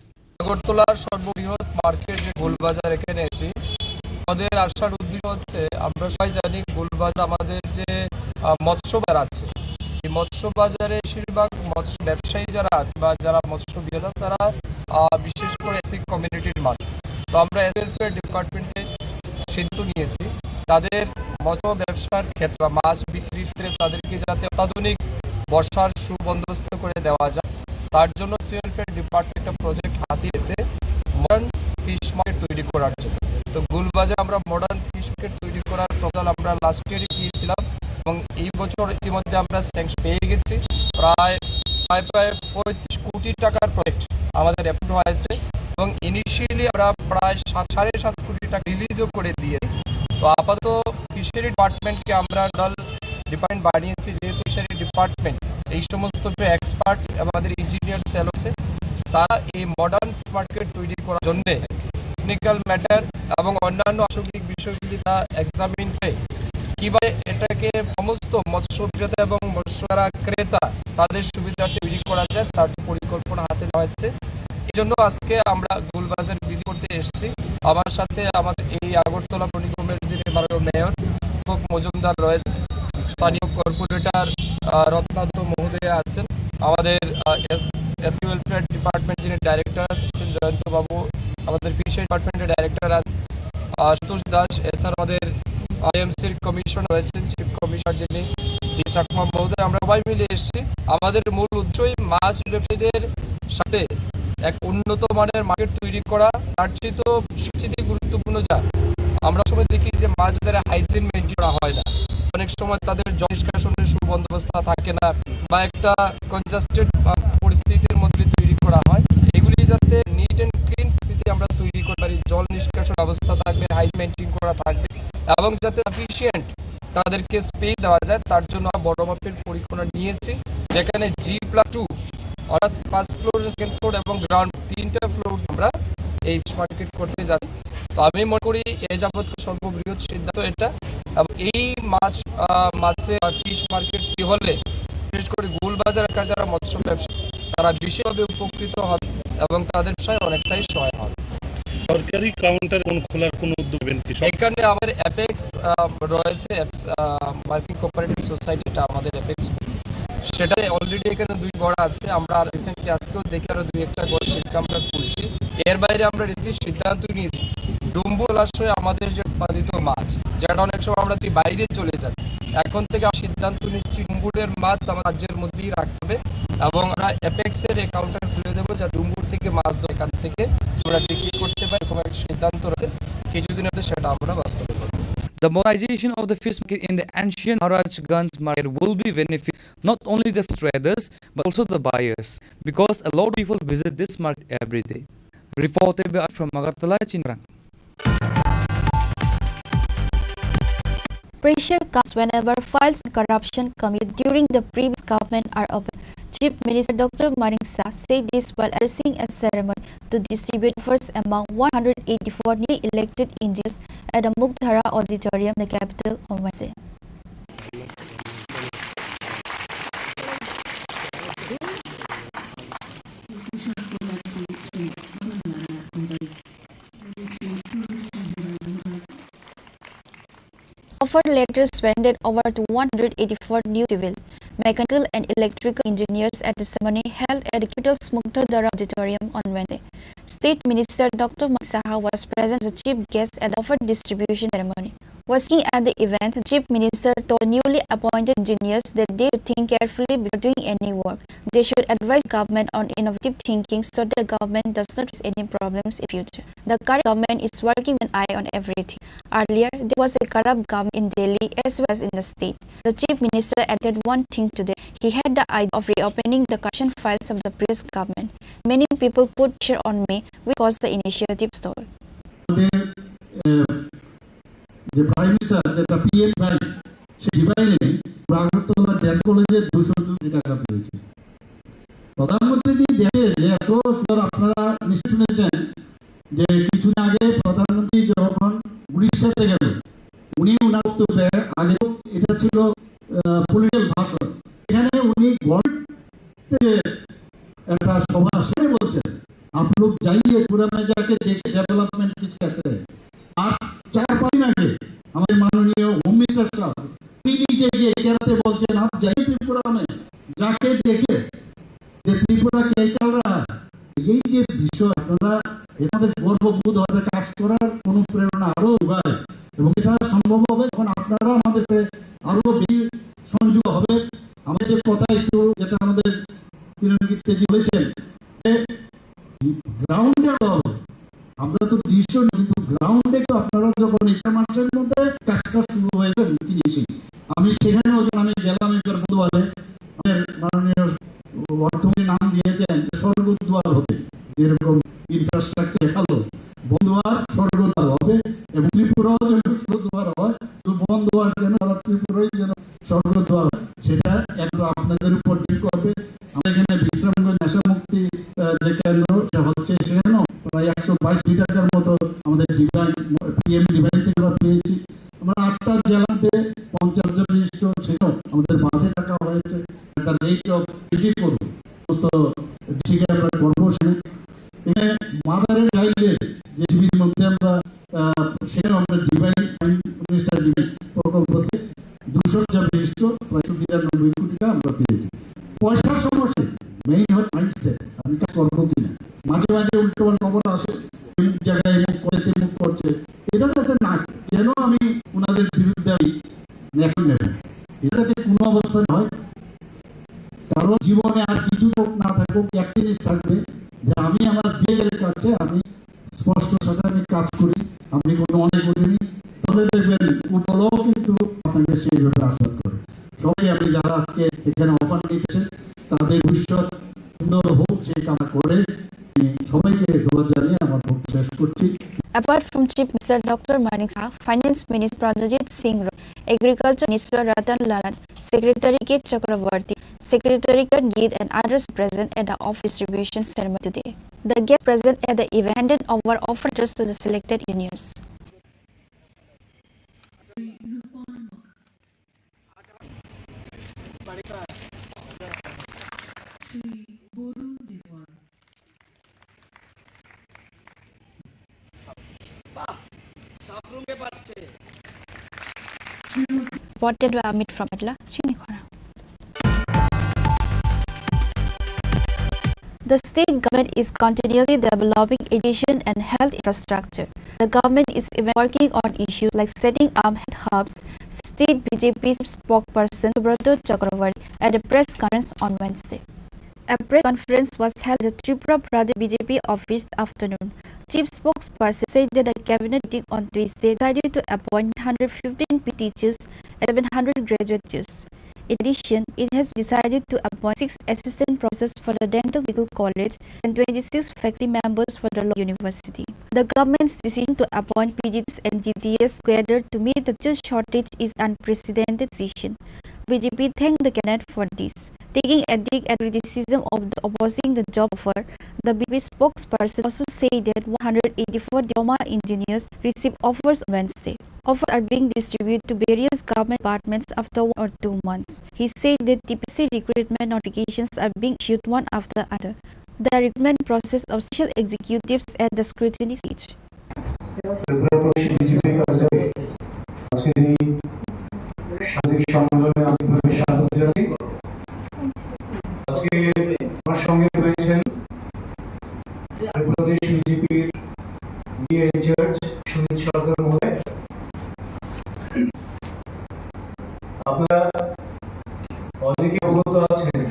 আগরতলার সর্ববৃহৎ মার্কেট যে গোলবাজার, এখানে এসে আমাদের আসার উদ্দেশ্য হচ্ছে, আমরা সবাই জানি গোলবাজার আমাদের যে, আহ, মৎস্য বাজার আছে, এই মৎস্য বাজারে বেশিরভাগ মৎস্য ব্যবসায়ী যারা আছে বা যারা মৎস্য বিক্রেতা, তারা, আহ, বিশেষ করে এসসি কমিউনিটির মানুষ। তো আমরা এসসি ওয়েলফেয়ার ডিপার্টমেন্টে সিদ্ধান্ত নিয়েছি, তাদের মৎস্য ব্যবসার ক্ষেত্রে বা মাছ বিক্রির ক্ষেত্রে তাদেরকে যাতে অত্যাধুনিক বসার সুবন্দোবস্ত করে দেওয়া যায়, তার জন্য এসসি ওয়েলফেয়ার ডিপার্টমেন্ট একটা প্রজেক্ট হাতে নিয়েছে মডার্ন ফিশ মার্কেট তৈরি করার জন্য। তো গোলবাজার আমরা মডার্ন ফিশ মার্কেট তৈরি করার প্রপোজাল আমরা লাস্ট ইয়ারই দিয়েছিলাম এবং এই বছর ইতিমধ্যে আমরা স্যাংশন পেয়ে গেছি। প্রায়, প্রায়, প্রায় পঁয়ত্রিশ কোটি টাকার প্রজেক্ট আমাদের অ্যাপ্রুভ হয়েছে এবং ইনিশিয়ালি আমরা প্রায় সাত, সাড়ে সাত কোটি টাকা রিলিজও করে দিয়েছি। তো আপাতত ফিশারি ডিপার্টমেন্টকে আমরা নোডাল ডিপার্টমেন্ট বানিয়েছি, যেহেতু ফিশারি ডিপার্টমেন্ট এই সমস্ত যে এক্সপার্ট এবং আমাদের ইঞ্জিনিয়ার সেল আছে, তারা এই মডার্ন ফিশ মার্কেট তৈরি করার জন্যে টেকনিক্যাল ম্যাটার এবং অন্যান্য আনুষঙ্গিক বিষয়গুলি তারা এক্সামিন করে কীভাবে এটাকে সমস্ত মৎস্য বিক্রেতা এবং মৎস্য যারা ক্রেতা তাদের সুবিধার্থে তৈরি করা যায়, তার পরিকল্পনা হাতে নেওয়া হয়েছে। এই জন্য আজকে আমরা গোলবাজার ভিজিট করতে এসেছি। আমার সাথে আমাদের এই আগরতলা মণিপুরের যিনি মাননীয় মেয়র দীপক মজুমদার রয়েছেন, স্থানীয় কর্পোরেটর, আহ, রত্নাত্ত মহোদয়া আছেন, আমাদের, আহ, এস-, এসসি ওয়েলফেয়ার ডিপার্টমেন্ট যিনি ডাইরেক্টর আছেন জয়ন্ত বাবু, আমাদের ফিশারি ডিপার্টমেন্টের ডাইরেক্টর আহ, সন্তোষ দাস, এছাড়া আমাদের আইএমসির কমিশনার রয়েছেন, চিফ কমিশনার যিনি, ডি চাকমা মহোদয়, আমরা সবাই মিলে এসেছি। আমাদের মূল উদ্দেশ্যই মাছ ব্যবসায়ীদের সাথে এক উন্নত মানের মার্কেট তৈরি করা। তার চেয়ে তো সবচেয়ে গুরুত্বপূর্ণ যা আমরা সময় দেখি যে মাছ বাজারে হাইজিন মেনটেন করা হয় না, অনেক সময় তাদের জল নিষ্কাশনের সুবন্দোবস্ত থাকে না বা একটা কনজাস্টেড পরিস্থিতির মধ্যে তৈরি করা হয়। এগুলি যাতে নিট অ্যান্ড ক্লিন পরিস্থিতি আমরা তৈরি করতে পারি, জল নিষ্কাশন ব্যবস্থা থাকবে, হাইজিন মেনটেন করা থাকবে এবং যাতে সাফিসিয়েন্ট তাদেরকে স্পেস দেওয়া যায়, তার জন্য আমরা বড় মাপের পরিকল্পনা নিয়েছি, যেখানে জি প্লাস টু, অর্থাৎ ফার্স্ট ফ্লোর, সেকেন্ড ফ্লোর এবং গ্রাউন্ড, তিনটা ফ্লোর আমরা এই ফিশ মার্কেট করতে যাচ্ছি। তো আমি মনে করি এ যাবত সর্ববৃহৎ সিদ্ধান্ত এটা, এবং এই মাছ আহ, মাছে ফিশ মার্কেট কি হলে বিশেষ করে গোল বাজার এলাকার যারা মৎস্য ব্যবসায়ী, তারা বিশেষভাবে উপকৃত হবে এবং তাদের ব্যবসায় অনেকটাই সহায় হবে। সরকারি কাউন্টার কোন খোলার কোনো উদ্যোগ নেবেন কি? এখানে আমাদের অ্যাপেক্স রয়েছে, অ্যাপেক্স মার্কেটিং কোঅপারেটিভ সোসাইটি, এটা আমাদের অ্যাপেক্স, সেটা অলরেডি এখানে দুই ঘর আছে। আমরা রিসেন্টলি আজকেও দেখি আরো দুই একটা ঘর সেটা আমরা খুলছি। এর বাইরে আমরা রিসেন্টলি সিদ্ধান্ত নিয়েছি ডুম্বুর আশ্রয়ে আমাদের যে উৎপাদিত মাছ, যেটা অনেক সময় আমরা যে বাইরে চলে যায়, এখন থেকে আমরা সিদ্ধান্ত নিচ্ছি ডুম্বুরের মাছ আমার রাজ্যের মধ্যেই রাখতে হবে এবং আমরা অ্যাপেক্সের এই কাউন্টার খুলে দেবো, যা ডুম্বুর থেকে মাছ ধরে এখান থেকে আমরা বিক্রি করতে পারি, এরকম একটা সিদ্ধান্ত রয়েছে। কিছুদিন মধ্যে সেটা আমরা বাস্তবায়ন করবো। The modernization of the fish market in the ancient Maharajganj market will be benefit not only the traders but also the buyers, because a lot of people visit this market every day. Report from Agartala, Chinrang. Pressure comes whenever files on corruption committed during the previous government are opened. Chief Minister Doctor Manik Saha said this while addressing a ceremony to distribute first among one hundred eighty-four newly elected engineers at the Mukdhara Auditorium, the capital, on Wednesday. Offer letters handed over to one hundred eighty-four new civil, mechanical and electrical engineers at the ceremony held at the capital's Mukdhara Auditorium on Wednesday. State Minister Doctor Manik Saha was present as a chief guest at the offer distribution ceremony. Speaking at the event, Chief Minister told newly appointed engineers that they should think carefully before doing any work. They should advise government on innovative thinking so that the government does not face any problems in future. The current government is working with an eye on everything. Earlier, there was a corrupt government in Delhi as well as in the state. The Chief Minister added one thing today. He had the idea of reopening the corruption files of the previous government. Many people put pressure on me, which caused the initiative stall. আমাদের, আহ, যে prime minister, যেটা পিএম ভাই, সেই ডিভাইনে আগরতলা ডেন্টাল কলেজে দুশো কোটি টাকা পেয়েছে। প্রধানমন্ত্রী যদি দেখে যে এত সুন্দর, আপনারা নিশ্চয় শুনেছেন যে কিছুদিন আগে প্রধানমন্ত্রী যখন উড়িষ্যাতে গেল, উনি ওনার বক্তব্যে, আগে তো এটা ছিল, আহ, পলিটিক্যাল ভাষণ, এখানে উনি গভর্নমেন্ট থেকে একটা সভা সেরে বলছেন, "आप लोग जाइए, त्रिपुरा में जाके देखिए डेवलपमेंट किस कहते हैं।" আর চার পাঁচ দিন আগে আমাদের মাননীয় হোম মিনিস্টার সাহেব, উনি নিজে গিয়ে কেরাতে বলছেন, "आप जाइए त्रिपुरा में, जाके देखिए।" যে ত্রিপুরা কে চাল রা, এই যে বিষয়, আপনারা এটাতে গর্ববোধ হবে, কাজ করার অনুপ্রেরণা আরো যোগায়, এবং এটা সম্ভব হবে যখন আপনারা আমাদের সাথে আরো বেশি সংযোগ হবে। আমাদের যে কথা একটু, যেটা আমাদের কিরণ গিত্তেজি বলেছেন, যে গ্রাউন্ডে হবে, আমরা তো ডিসিশন, কিন্তু গ্রাউন্ডে তো আপনারা যখন একটা মাসের মধ্যে কাজটা শুরু হয়ে যাবে, ফিনিশিং। আমি সেখানেও যখন আমি গেলাম একবার বুধবারে, আমাদের মাননীয় অর্থমন্ত্রী নাম দিয়েছেন যে স্বর্গদুয়ার হবে, যেরকম ইনফ্রাস্ট্রাকচার ভালো, বন্দুয়ার স্বর্গদুয়ার হবে, এবং ত্রিপুরাও যেন স্বর্গদুয়ার হয়, তো বন্দুয়ার যেন সারা ত্রিপুরাই যেন স্বর্গদুয়ার হয়, সেটা একটু আপনাদের উপর ডিপেন্ড করবে। আমাদের এখানে বিশ্রামগঞ্জ নেশামুক্তি, আহ, যে কেন্দ্র, সেটা হচ্ছে, সেখানেও প্রায় একশো বাইশ কোটি টাকার মতো আমাদের ডিভাইন, পিএম ডিভাইন থেকে আমরা পেয়েছি। আমরা আটটা জেলাতে পঞ্চাশ হাজার রেজিস্টার, সেটাও আমাদের বাজেট রাখা হয়েছে। একটা রেট অফ এটি করবো, সমস্ত ডিস্ট্রিক্টে আমরা করবো। সেখানে, এখানে মাদার এন্ড চাইল্ডের যে টিভির মধ্যে আমরা, আহ, সেখানে আমরা ডিভাইন, প্রাইম মিনিস্টার ডিভাইন প্রকল্প থেকে দুশো হাজার রেজিস্টার, প্রায় একশো বিরানব্বই কোটি টাকা আমরা পেয়েছি। পয়সার সমস্যা, মেইন হচ্ছে মাইন্ডসেট, আমি কাজ করবো কিনা। মাঝে মাঝে উল্টো পাল্টা খবর আসে, যাতে না, কেন আমি ওনাদের বিরুদ্ধে আমি অ্যাকশন নেব, এটা যাতে কোনো অবস্থায় না হয়। কারণ জীবনে আর কিছু হোক না থাকুক, এক জিনিস থাকবে যে আমি আমার বিএলএর কাছে আমি স্পষ্ট সাথে আমি কাজ করি, আমি কোনো অন্যায় করিনি। তাহলে দেখবেন উপরও কিন্তু আপনাকে সেইভাবে আশীর্বাদ করে। সবাই আমি যারা আজকে এখানে অফার নিতেছেন, তাদের ভবিষ্যৎ সুন্দর হোক, সেই কামনা করে আমি সবাইকে ধন্যবাদ জানিয়ে আমার বক্তব্য শেষ করছি। Apart from Chief Minister Doctor Manik Saha, Finance Minister Pranjit Singh Roy, Agriculture Minister Ratan Lal Nath, Secretary K Chakravarty, Secretary Kiran Gill and others present at the office distribution ceremony today. The guests present at the event handed over offer letters to the selected engineers. Reported by Amit from Etla, Chinikhora. The state government is continuously developing education and health infrastructure. The government is even working on issues like setting up health hubs, State B J P spokesperson Subrata Chakravarty at a press conference on Wednesday. A press conference was held at the Tripura Pradesh B J P office this afternoon. Chief spokesperson said that the cabinet meeting on Tuesday decided to appoint hundred fifteen P teachers and seven hundred graduate teachers. In addition, it has decided to appoint six assistant professors for the Dental Medical College and twenty-six faculty members for the Law University. The government's decision to appoint P G Ts and G Ts together to meet the teacher shortage is unprecedented decision. B J P thanked the cabinet for this. Taking a dig at criticism of those opposing the job offer, the B J P spokesperson also said that one hundred eighty-four diploma engineers received offers on Wednesday. Offers are being distributed to various government departments after one or two months. He said that T P S C recruitment notifications are being issued one after the other. The recruitment process of special executives at the scrutiny stage. Tripura প্রদেশ বিজেপির কাছে আজকের এই সাংবাদিক সম্মেলনে আন্তরিকভাবে স্বাগত জানাই। আজকে আমার সঙ্গে রয়েছেন ত্রিপুরা প্রদেশ বিজেপির বিএ ইনচার্জ সুনীল সরকার মহোদয়। আপনারা অনেকে অবগত আছেন,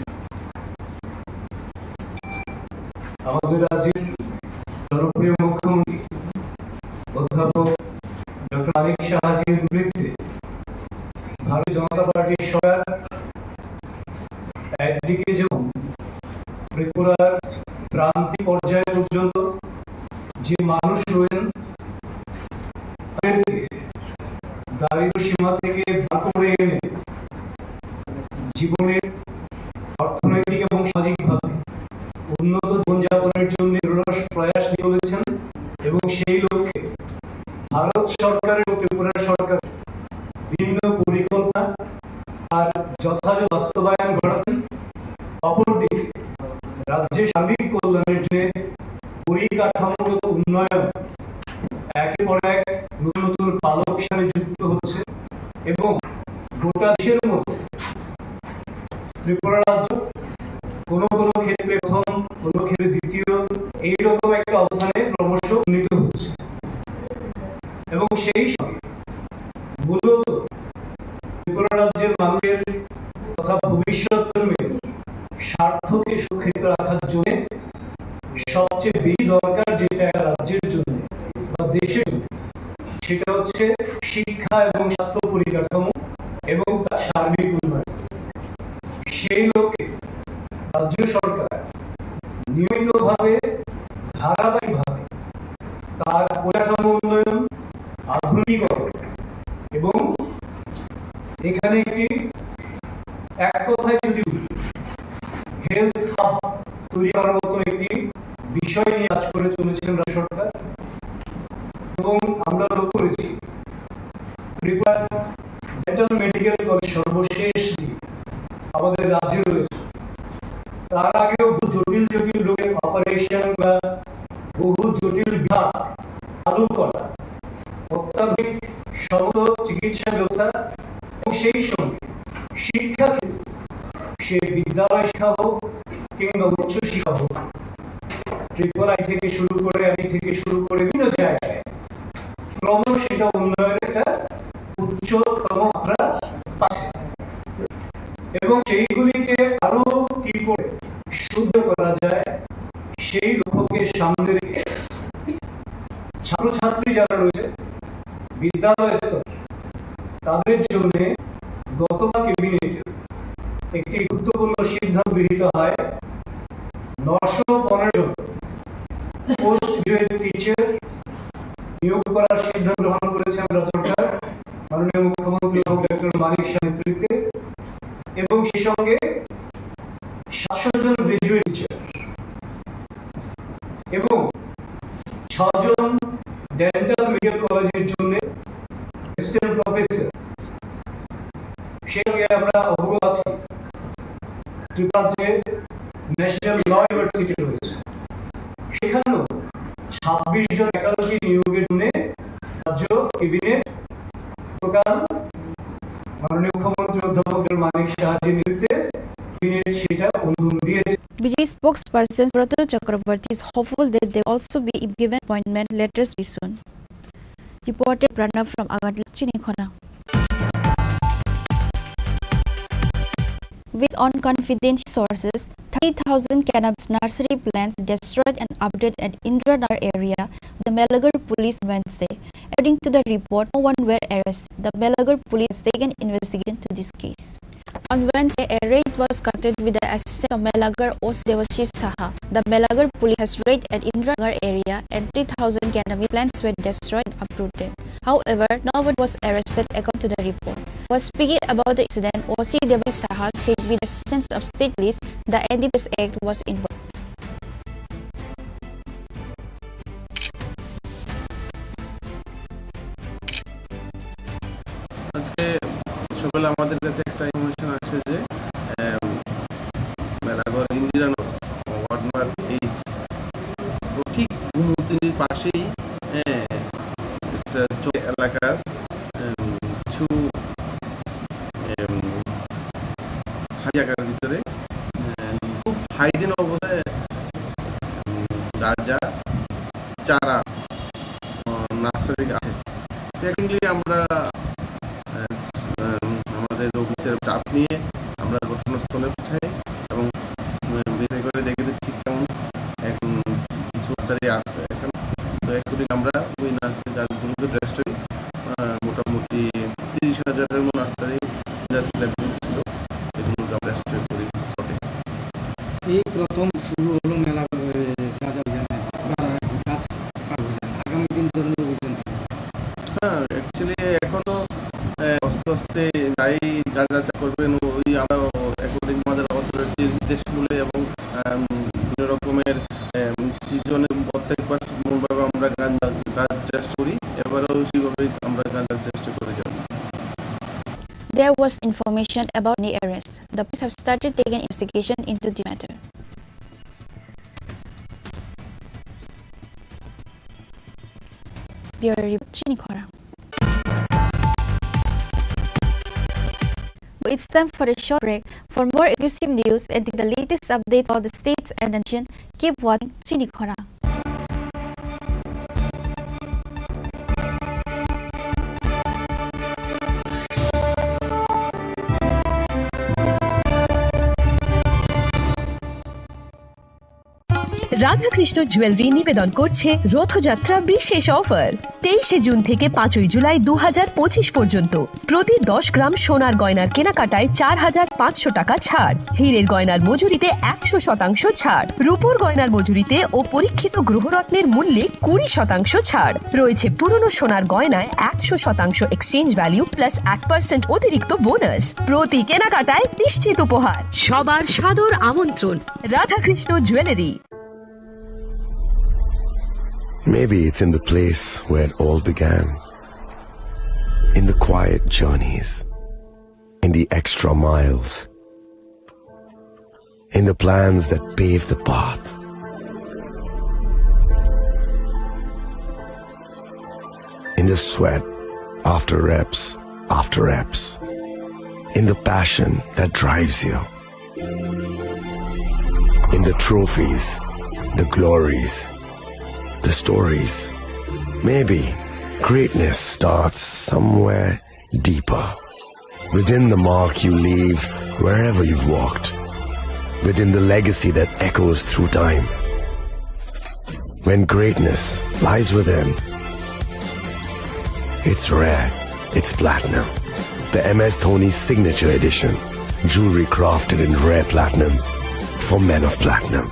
আমাদের রাজ্যের জনপ্রিয় মুখ্যমন্ত্রী অধ্যাপক ডক্টর মানিক সাহাজির নেতৃত্বে ভারতীয় জনতা পার্টির সরকার একদিকে যেমন ত্রিপুরার প্রান্তিক পর্যায় পর্যন্ত যে মানুষ রয়েছেন তাদেরকে দারিদ্র সীমা থেকে বার করে এনে জীবনের অর্থনৈতিক এবং সামাজিকভাবে উন্নত জীবনযাপনের জন্য নিরলস প্রয়াস নিয়ে চলেছেন এবং সেই লক্ষ্যে ভারত সরকার এবং ত্রিপুরা সরকার বিভিন্ন পরিকল্পনা আর যথাযথ বাস্তবায়ন ঘটাচ্ছেন। অপরদিকে রাজ্যের সার্বিক কল্যাণের জন্য পরিকাঠামোগত উন্নয়ন একের পর এক নতুন নতুন পালক হিসাবে যুক্ত হচ্ছে এবং গোটা দেশের মধ্যে ত্রিপুরা রাজ্য কোনো কোনো ক্ষেত্রে প্রথম, কোনো ক্ষেত্রে দ্বিতীয়, এইরকম একটা অবস্থানে ক্রমশ উন্নীত হচ্ছে। এবং সেই সঙ্গে মূলত ত্রিপুরা রাজ্যের মানুষের তথা ভবিষ্যৎ প্রজন্মের স্বার্থকে সুরক্ষিত রাখার জন্য সবচেয়ে বেশি দরকার যেটা একটা রাজ্যের জন্য বা দেশের জন্য, সেটা হচ্ছে শিক্ষা এবং স্বাস্থ্য পরিকাঠামো এবং তার সার্বিক উন্নয়ন। সেই লক্ষ্যে রাজ্য সরকার নিয়মিতভাবে, ধারাবাহিকভাবে তার পরিকাঠামো উন্নয়ন, আধুনিকরণ এবং এখানে একটি, এক কথায় যদি বলি, হেলথ হাব তৈরি করার মতো একটি বিষয় নিয়ে কাজ করে চলেছেন রাজ্য সরকার। এবং আমরা লক্ষ্য করেছি ত্রিপুরা ডেন্টাল মেডিকেল কলেজ সর্বশেষ যে আমাদের রাজ্যে রয়েছে, তার আগেও বহু জটিল জটিল রোগের অপারেশন বা বহু জটিল বিভাগ চালু করা, অত্যাধুনিক সমস্ত চিকিৎসা ব্যবস্থা এবং সেই সঙ্গে শিক্ষা ক্ষেত্রে, সে বিদ্যালয় শিক্ষা হোক কিংবা উচ্চ শিক্ষা হোক, ট্রিপল আই থেকে শুরু করে, আই টি থেকে শুরু করে বিভিন্ন জায়গায়, ক্রমশ সেটা বিদ্যালয় স্তর, তাদের জন্য গত ক্যাবিনেটে একটি গুরুত্বপূর্ণ সিদ্ধান্ত গৃহীত হয়। নশো পনেরো জন পোস্ট গ্র্যাজুয়েট টিচার নিয়োগ করার সিদ্ধান্ত গ্রহণ করেছেন রাজ্য সরকার, মাননীয় মুখ্যমন্ত্রী অধ্যাপক ডক্টর মানিক সাহা নেতৃত্বে, এবং সেই সঙ্গে সাতশো জন গ্র্যাজুয়েট টিচার এবং ছজন ডেন্টাল মেডিকেল কলেজের জন্য অ্যাসিস্ট্যান্ট প্রফেসর। সে সঙ্গে আমরা অবগত আছি ত্রিপুরার যে ন্যাশনাল ল ইউনিভার্সিটি রয়েছে, সেখানেও ছাব্বিশ জন ফ্যাকাল্টি নিয়োগের জন্য রাজ্য ক্যাবিনেট গতকাল মাননীয় মুখ্যমন্ত্রী অধ্যাপক ডক্টর মানিক সাহাজির নেতৃত্বে ক্যাবিনেট সেটা অনুমোদন দিয়েছে। B J P spokesperson Subrata Chakraborty is hopeful that they also be given appointment letters very soon. Reporter Pranav from Agartala, Chinikhona. With unconfidential sources, thirty thousand cannabis nursery plants destroyed and uprooted at Indiranagar area by the Melagar police on Wednesday. According to the report, no one were arrested. The Melagar police has taken investigation to this case. On Wednesday, a raid was conducted with the assistance of Melagar O C Debashish Saha. The Melagar police has raided at Indiranagar area and three thousand cannabis plants were destroyed and uprooted. However, nobody was arrested according to the report. While speaking about the incident, O C Debashish Saha said with the assistance of state police, the N D P S Act was invoked. আজকে সকালে আমাদের কাছে একটা information আসে যে, আম, মেলাঘর Indiranagar ward number eight, তো ঠিক গোমতিনীর পাশেই, হ্যাঁ, একটা চৌ-, এলাকার, আম, কিছু, আম, খালি জায়গার ভিতরে, আম, খুব হাইডেন অবস্থায়, আম, গাঁজা চারা, আহ, নার্সারি আছে। Technically আমরা, আহ, স-, আহ, আমাদের অফিসের স্টাফ নিয়ে আমরা ঘটনাস্থলে পৌঁছাই এবং, আহ, ভেরিফাই করে দেখি যে ঠিক কেমন এখন কিছু নার্সারি আছে এখন। তো এখন আমরা ওই নার্সারি গাছগুলোকে ডেস্ট্রয় করি, আহ, মোটামুটি তিরিশ হাজারের মতো নার্সারি গাছ লেভেল ছিল, এগুলো আমরা ডেস্ট্রয় করি স্পটে। এই প্রথম শুরু হলো মেলা, এ, গাঁজা অভিযানে, গাঁজা গাছ কাটা অভিযান। আগামী দিন ধরে অভিযান। হ্যাঁ, actually এখনো, এ, আস্তে আস্তে যাই গাঁজা চাষ করবেন, ওই আমরা according আমাদের অথরিটির নির্দেশ মূলে এবং, আম, বিভিন্ন রকমের, এম, সিজনে প্রত্যেকবার মূলভাবে আমরা গাঁজা গাছ চাষ করি, এবারও সেইভাবেই আমরা গাঁজা চাষ করে যাব। There was information about the arrest. The police have started taking investigation into the matter. Bureau Report, Chinikhona. It's time for a short break. For more exclusive news and the latest updates on the states and the nation, keep watching Chinikhona. Radhakrishna jewellery নিবেদন করছে রথযাত্রা বিশেষ অফার। তেইশে জুন থেকে পাঁচই জুলাই দু হাজার পঁচিশ পর্যন্ত প্রতি দশ গ্রাম সোনার গয়নার কেনাকাটায় চার হাজার পাঁচশো টাকা ছাড়, হীরের গয়নার মজুরিতে একশো শতাংশ ছাড়, রূপোর গয়নার মজুরিতে ও পরীক্ষিত গ্রহরত্নের মূল্যে কুড়ি শতাংশ ছাড় রয়েছে। পুরনো সোনার গয়নায় একশো শতাংশ এক্সচেঞ্জ ভ্যালু প্লাস এক পার্সেন্ট অতিরিক্ত বোনাস। প্রতি কেনাকাটায় নিশ্চিত উপহার। সবার সাদর আমন্ত্রণ Radhakrishna jewellery. Maybe it's in the place where it all began. In the quiet journeys, in the extra miles, in the plans that pave the path, in the sweat after reps after reps, in the passion that drives you. In the trophies, the glories, the stories. Maybe greatness starts somewhere deeper. Within the mark you leave wherever you've walked. Within the legacy that echoes through time. When greatness lies within, It's rare. It's platinum. The M S Dhoni Signature Edition. Jewelry crafted in rare platinum for men of platinum.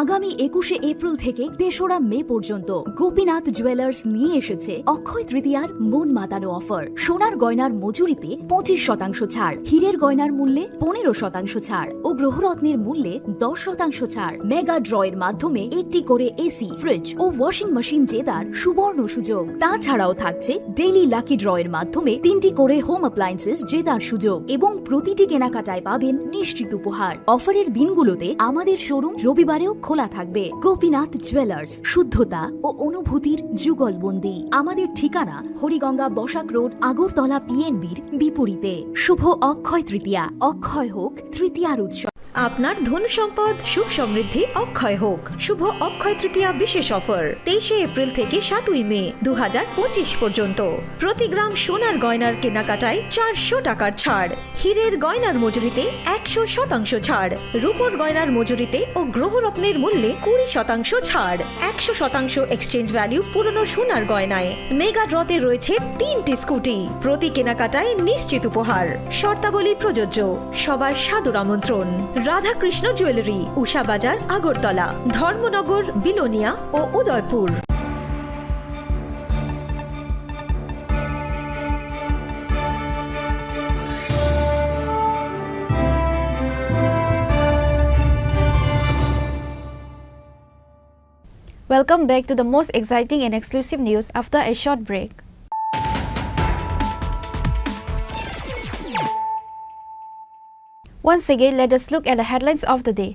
আগামী একুশে এপ্রিল থেকে তেসরা মে পর্যন্ত গোপীনাথ জুয়েলার্স নিয়ে এসেছে অক্ষয় তৃতীয়ার মন মাতানো অফার। সোনার গয়নার মজুরিতে পঁচিশ শতাংশ ছাড়, হীরের গয়নার মূল্যে পনেরো শতাংশ ছাড় ও গ্রহরত্নের মূল্যে দশ শতাংশ ছাড়। মেগা ড্র এর মাধ্যমে একটি করে এসি, ফ্রিজ ও ওয়াশিং মেশিন জেতার সুবর্ণ সুযোগ। তাছাড়াও থাকছে ডেইলি লাকি ড্র এর মাধ্যমে তিনটি করে হোম অ্যাপ্লায়েন্সেস জেতার সুযোগ এবং প্রতিটি কেনাকাটায় পাবেন নিশ্চিত উপহার। অফারের দিনগুলোতে আমাদের শোরুম রবিবারেও খোলা থাকবে। গোপীনাথ জুয়েলার্স, শুদ্ধতা ও অনুভূতির যুগলবন্দি। আমাদের ঠিকানা হরিগঙ্গা বসাক রোড, আগরতলা পিএনবির বিপরীতে। শুভ অক্ষয় তৃতীয়া, অক্ষয় হোক তৃতীয়ার উৎসব। আপনার ধন সম্পদ সুখ সমৃদ্ধি অক্ষয় হোক। শুভ অক্ষয় তৃতীয়া বিশেষ অফার তেইশে এপ্রিল থেকে সাতই মে দু হাজার পঁচিশ পর্যন্ত। প্রতি গ্রাম সোনার গয়নার কেনাকাটায় চারশো টাকার ছাড়, হীরের গয়নার মজুরিতে একশো শতাংশ ছাড়, রূপোর গয়নার মজুরিতে ও গ্রহরত্নের মূল্যে কুড়ি শতাংশ ছাড়, একশো শতাংশ এক্সচেঞ্জ ভ্যালু পুরনো সোনার গয়নায়। মেগা ড্রতে রয়েছে তিনটি স্কুটি, প্রতি কেনাকাটায় নিশ্চিত উপহার। শর্তাবলী প্রযোজ্য। সবার সাদর আমন্ত্রণ। রাধাকৃষ্ণ জুয়েলারি, উষা বাজার, আগরতলা, ধর্মনগর, বিলোনিয়া ও Udaipur. Welcome back to the most exciting and exclusive news after a short break. Once again, let us look at the headlines of the day.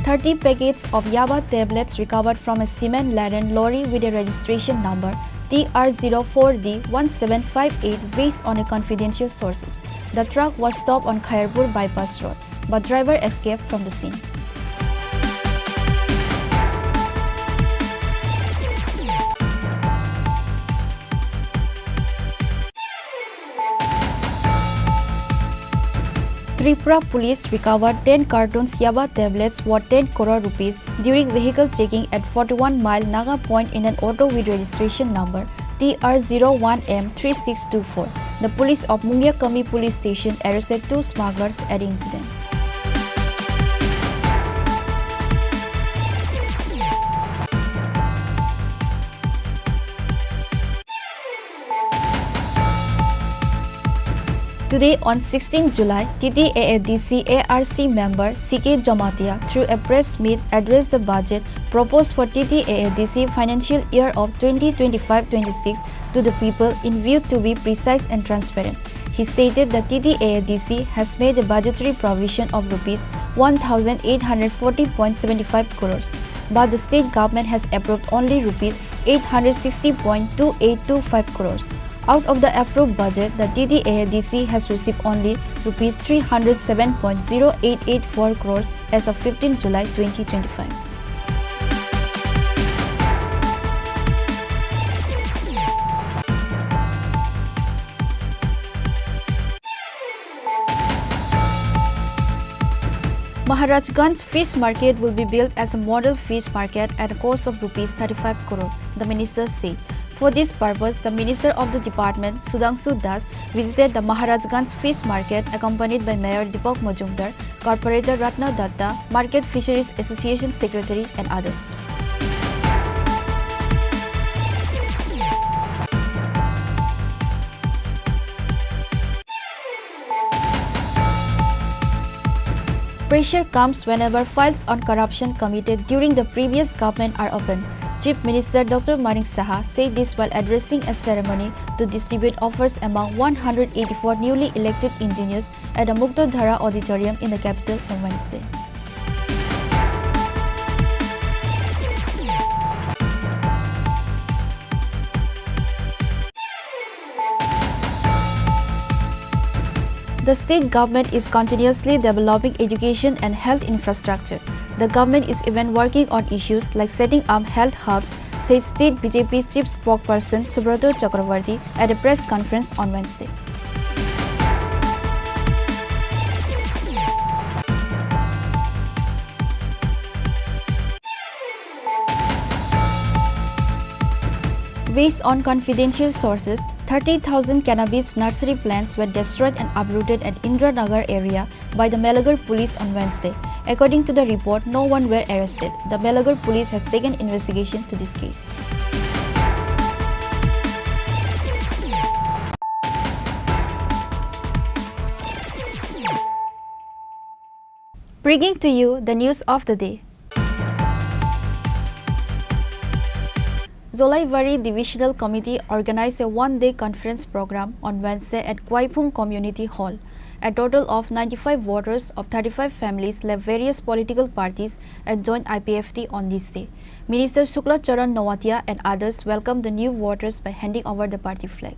Thirty packets of yaba tablets recovered from a cement-laden lorry with a registration number T R zero four D one seven five eight, based on a confidential sources. The truck was stopped on Khairpur Bypass Road, but driver escaped from the scene. Tripura police recovered ten cartons yaba tablets worth ten crore rupees during vehicle checking at forty-one Mile Naga Point in an auto with registration number T R zero one M three six two four. The police of Mungiakami police station arrested two smugglers at the incident. Today, on sixteenth July, T T A A D C A R C member C K Jamatia, through a press meet, addressed the budget proposed for T T A A D C financial year of twenty twenty-five twenty-six to the people in view to be precise and transparent. He stated that T T A A D C has made a budgetary provision of rupees one thousand eight hundred forty point seven five crores, but the state government has approved only rupees eight hundred sixty point two eight two five crores. Out of the approved budget, the T T A A D C has received only rupees three hundred seven point zero eight eight four crores as of fifteenth July twenty twenty-five. Maharajganj Fish Market will be built as a model fish market at a cost of rupees thirty-five crore, the minister said. For this purpose, the minister of the department, Sudhangshu Das, visited the Maharajganj Fish Market, accompanied by Mayor Deepak Majumdar, Corporator Ratna Datta, Market Fisheries Association Secretary, and others. Pressure comes whenever files on corruption committed during the previous government are opened. Chief Minister Doctor Manik Saha said this while addressing a ceremony to distribute offers among one hundred eighty-four newly elected engineers at the Muktadhara Auditorium in the capital on Wednesday. The state government is continuously developing education and health infrastructure. The government is even working on issues like setting up health hubs, said state B J P chief spokesperson Subrata Chakraborty at a press conference on Wednesday. Based on confidential sources, thirty thousand cannabis nursery plants were destroyed and uprooted at Indiranagar area by the Melagar police on Wednesday. According to the report, no one were arrested. The Melagar police has taken investigation to this case. Bringing to you the news of the day. Jolaibari Divisional Committee organized a one-day conference program on Wednesday at Kwaiphung Community Hall. A total of ninety-five voters of thirty-five families left various political parties and joined I P F T on this day. Minister Shukla Charan Noatia and others welcomed the new voters by handing over the party flag.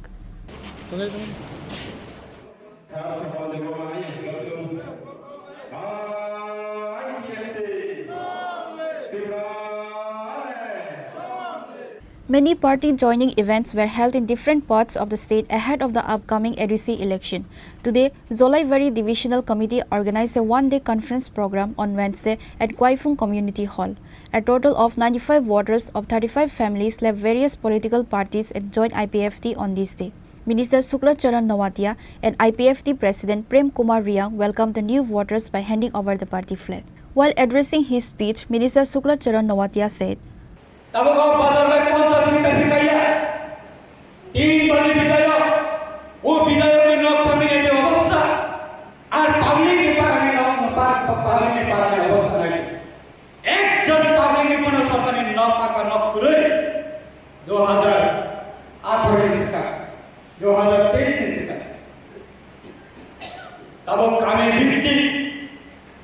Many party joining events were held in different parts of the state ahead of the upcoming A D C election. Today, Jolaibari Divisional Committee organized a one-day conference program on Wednesday at Kwaiphung Community Hall. A total of ninety-five voters of thirty-five families left various political parties and joined I P F T on this day. Minister Shukla Charan Noatia and I P F T President Prem Kumar Riang welcomed the new voters by handing over the party flag. While addressing his speech, Minister Shukla Charan Noatia said, Tabuk o bazar bai ponchash meter se kaiya. Tin bari bidayok, o bidayok ni nok thangni je obostha, ar public ni parani nok, par-, public ni parani obostha nai. Ekjon public ni phano sorkar ni nok paka nok kwrwi, dui hajar atharo ni swkang, dui hajar teis ni swkang. Tabuk kami bhittik,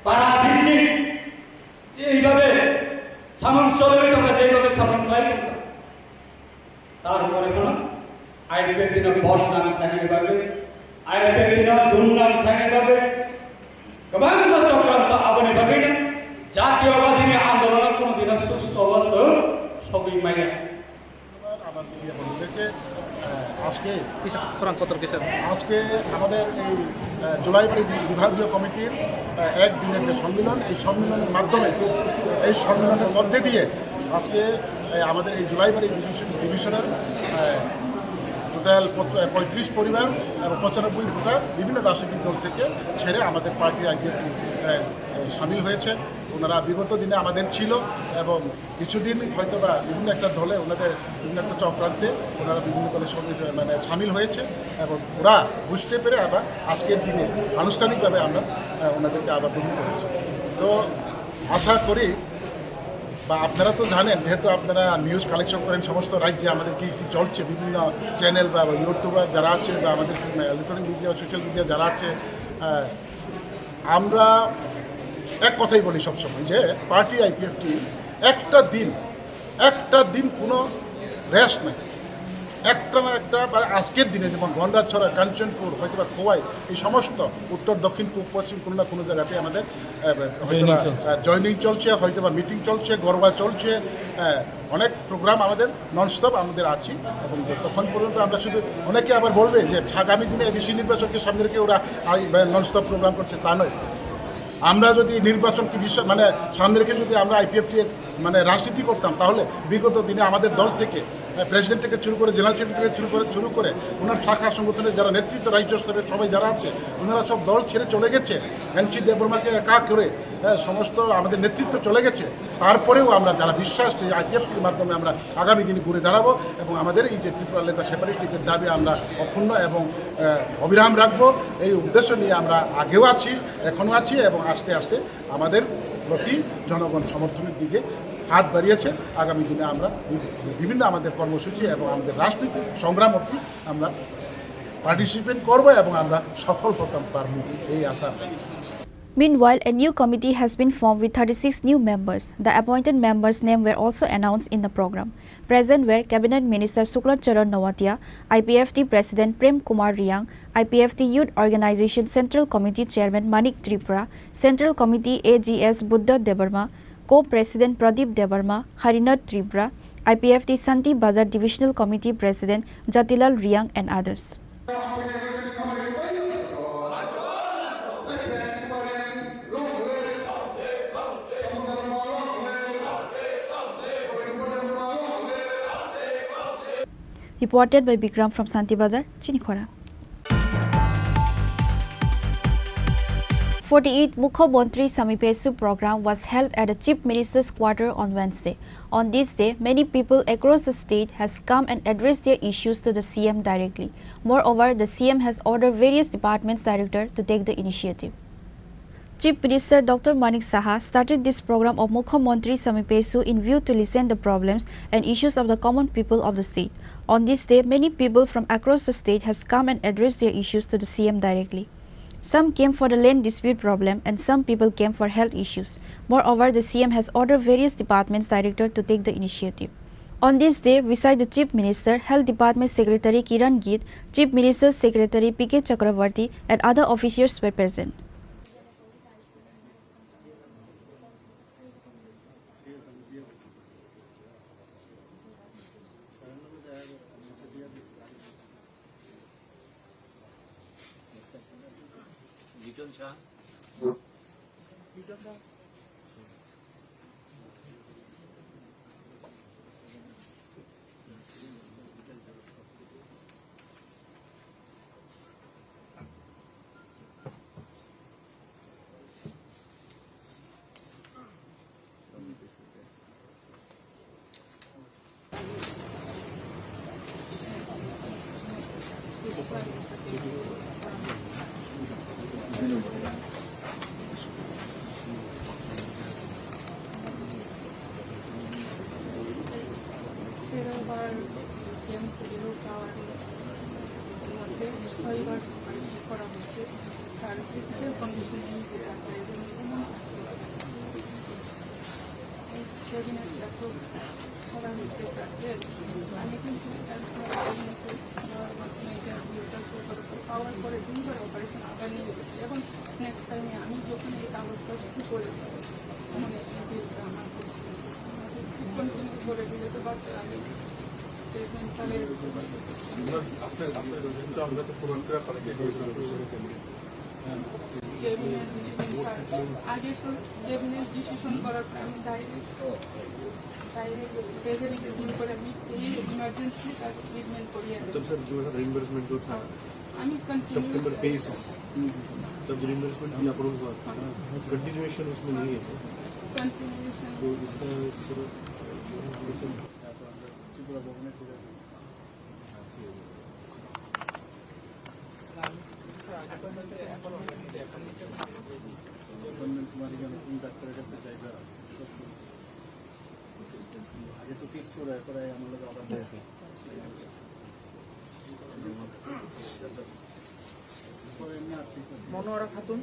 para bhittik, eibabe samung cholwi tongkha, jeibabe samung khlai tongkha. Tarpore phano I P F T no boss nang khlainani bagwi, I P F T no dum nang khlainani bagwi kwbangma chokranto, aboni bagwino jatiyowadini andolono kono dino susto o chwng sogwi maya. আমার মিডিয়া বন্ধুদেরকে, আহ, আজকে কিসের? কোরআন কতর কিসের? আজকে আমাদের এই, আহ, জুলাইবাড়ি বি-, বিভাগীয় কমিটির, আহ, একদিনের যে সম্মেলন, এই সম্মেলনের মাধ্যমে, এই সম্মেলনের মধ্যে দিয়ে আজকে, আহ, আমাদের এই জুলাইবাড়ি ডিভিশন, ডিভিশনের, আহ, টোটাল পঁচ-, পঁয়ত্রিশ পরিবার এবং পঁচানব্বই ভোটার বিভিন্ন রাজনৈতিক দল থেকে ছেড়ে আমাদের পার্টি আইপিএফটি, আহ, আহ, সামিল হয়েছে। ওনারা বিগত দিনে আমাদের ছিল এবং কিছুদিন হয়তো বা বিভিন্ন একটা দলে ওনাদের বিভিন্ন একটা চক্রান্তে ওনারা বিভিন্ন দলের সঙ্গে মানে সামিল হয়েছে এবং ওরা বুঝতে পেরে আবার আজকের দিনে আনুষ্ঠানিকভাবে আমরা, আহ, ওনাদেরকে আবার গ্রহণ করেছি। তো আশা করি বা আপনারা তো জানেন, যেহেতু আপনারা নিউজ কালেকশন করেন সমস্ত রাজ্যে আমাদের কী কী চলছে, বিভিন্ন চ্যানেল বা ইউটিউবার যারা আছে বা আমাদের ইলেকট্রনিক মিডিয়া, সোশ্যাল মিডিয়া যারা আছে, আহ, আমরা এক কথাই বলি সবসময় যে পার্টি আইপিএফটি একটা দিন, একটা দিন কোনো রেস্ট নেই। একটা না একটা, মানে, আজকের দিনে যেমন গন্ডাছড়া, কাঞ্চনপুর, হয়তোবা খোয়াই, এই সমস্ত উত্তর, দক্ষিণ, পূব, পশ্চিম কোনো না কোনো জায়গাতে আমাদের, আহ, হয়তোবা, জয়েনিং চলছে। আহ, জয়েনিং চলছে, হয়তোবা মিটিং চলছে, গরবা চলছে, আহ, অনেক প্রোগ্রাম আমাদের ননস্টপ আমাদের আছি। এবং যতক্ষণ পর্যন্ত আমরা শুধু, অনেকে আবার বলবে যে আগামী দিনে এডিসি নির্বাচনকে সামনে রেখে ওরা আই-, মানে, ননস্টপ প্রোগ্রাম করছে, তা নয়। আমরা যদি নির্বাচনকে বিশ্ব-, মানে, সামনে রেখে যদি আমরা আইপিএফটি, মানে, রাজনীতি করতাম, তাহলে বিগত দিনে আমাদের দল থেকে, আহ, প্রেসিডেন্ট থেকে শুরু করে, জেনারেল সেক্রেটারি থেকে শুরু করে, শুরু করে ওনার শাখা সংগঠনের যারা নেতৃত্ব, রাজ্য স্তরের সবাই যারা আছে, ওনারা সব দল ছেড়ে চলে গেছে। এনসি দেববর্মাকে একা করে, আহ, সমস্ত আমাদের নেতৃত্ব চলে গেছে। তারপরেও আমরা যারা বিশ্বাস, এই আইপিএফটির মাধ্যমে আমরা আগামী দিনে ঘুরে দাঁড়াবো এবং আমাদের এই যে ত্রিপুরা লেন্ডার সেপারেটিস্টের দাবি আমরা অক্ষুণ্ণ এবং, আহ, অবিরাম রাখবো। এই উদ্দেশ্য নিয়ে আমরা আগেও আছি, এখনও আছি এবং আস্তে আস্তে আমাদের প্রতি জনগণ সমর্থনের দিকে হাত বাড়িয়েছে। আগামী দিনে আমরা বি-, বিভিন্ন আমাদের কর্মসূচি এবং আমাদের রাজনৈতিক সংগ্রাম অবধি আমরা পার্টিসিপেট করবো এবং আমরা সফল হতাম পারবো, এই আশা। Meanwhile, a new committee has been formed with thirty-six new members. The appointed members' names were also announced in the program. Present were Cabinet Minister Shukla Charan Noatia, I P F T President Prem Kumar Riang, I P F T Youth Organization Central Committee Chairman Manik Tripura, Central Committee A G S Buddha Debbarma, Co-President Pradip Debbarma, Harinath Tripura, I P F T Santi Bazar Divisional Committee President Jatilal Riang and others. Reported by Bikram from Santi Bazar, Chinikhora. Forty-eighth Mukhyamantri Sami Pesu program was held at the Chief Minister's quarter on Wednesday. On this day, many people across the state has come and addressed their issues to the C M directly. Moreover, the C M has ordered various departments director to take the initiative. Chief Minister Doctor Manik Saha started this program of Mukhyamantri Sami Pesu in view to listen the problems and issues of the common people of the state. On this day, many people from across the state has come and addressed their issues to the C M directly. Some came for the land dispute problem and some people came for health issues. Moreover, the C M has ordered various departments director to take the initiative. On this day, beside the Chief Minister, Health Department Secretary Kiran Gill, Chief Minister's Secretary P K Chakravarty and other officials were present. তেরো বার CM studio টাওয়ারে মধ্যে ছয়বার করা হয়েছে। তার physical condition নিয়ে যে ডাক্তার, এই জন্য এই ক্যাবিনেট এত করা হয়েছে স্যারকে। আমি কিন্তু একবার ক্যাবিনেটে যাওয়ার মাধ্যমে এটা বিলটা পাওয়ার পরে তিনবার অপারেশন আবার নিয়ে গেছি। এখন নেক্সট টাইমে আমি যখন এই কাগজটা শুরু করেছি, মানে এই বিলটা আমার কন্টিনিউ করে দিলে তো বাচ্চা আমি ট্রিটমেন্ট চালিয়ে দিতে পারবো। আমরা আপনার, আপনার ওজনটা আমরা তো প্রমাণ করে আপনাকে দিয়ে দিলাম। ক্যাবিনেট ডিসিশন, স্যার, আগে তো ক্যাবিনেট ডিসিশন করার পরে আমি ডাইরেক্ট, ডাইরেক্ট প্রেজেন্ট করে আমি এই ইমার্জেন্সি তার ট্রিটমেন্ট করিয়ে আনি। तो सर, जो है रिइंबर्समेंट जो था, আমি কন্টিনিউ सितंबर तेईस, जब रिइंबर्समेंट भी अप्रूव हुआ था, कंटिन्यूएशन उसमें नहीं है। कंटिन्यूएशन। तो इसका सर, जो है, हम लोग ত্রিপুরা ভবনে ফিরে আসুন। বললেন, "তোমার এখানে কোন ডাক্তারের কাছে যাইবা?" আগে তো ফিক্স করে, করে আমার লোক আবার দেয়। পরে এমনি আর ঠিক আছে। মনোয়ারা Khatun.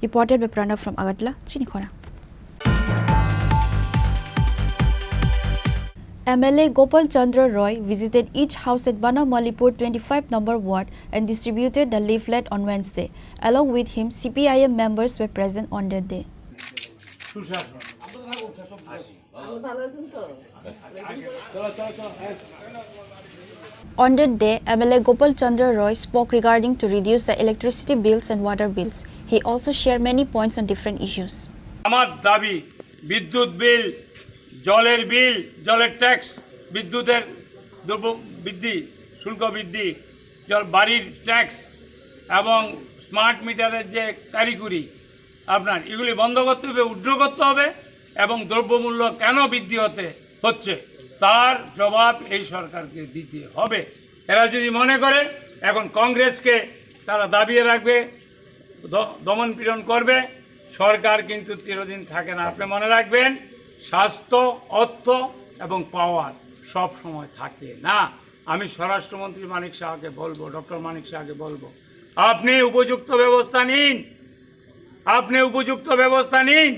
Reported by Pranav from Agartala, Chinikhona. M L A Gopal Chandra Roy visited each house at Banamalipur twenty-five number ward and distributed the leaflet on Wednesday. Along with him, C P I M members were present on that day. On that day, M L A Gopal Chandra Roy spoke regarding to reduce the electricity bills and water bills. He also shared many points on different issues. আমার দাবি, বিদ্যুৎ বিল, জলের বিল, জলের ট্যাক্স, বিদ্যুতের দ্রব্য বৃদ্ধি, শুল্ক বৃদ্ধি, জল, বাড়ির ট্যাক্স এবং স্মার্ট মিটারের যে কারিগরি, আপনার এগুলি বন্ধ করতে হবে, উইথড্র করতে হবে এবং দ্রব্যমূল্য কেন বৃদ্ধি হতে হচ্ছে, তার জবাব এই সরকারকে দিতে হবে। এরা যদি মনে করে এখন কংগ্রেসকে তারা দাবিয়ে রাখবে, দ-, দমন পীড়ন করবে, সরকার কিন্তু চিরদিন থাকে না। আপনি মনে রাখবেন, স্বাস্থ্য, অর্থ এবং পাওয়ার, সব সময় থাকে না। আমি স্বরাষ্ট্রমন্ত্রী মানিক সাহাকে বলবো, ডক্টর মানিক সাহাকে বলবো, আপনি উপযুক্ত ব্যবস্থা নিন, আপনি উপযুক্ত ব্যবস্থা নিন।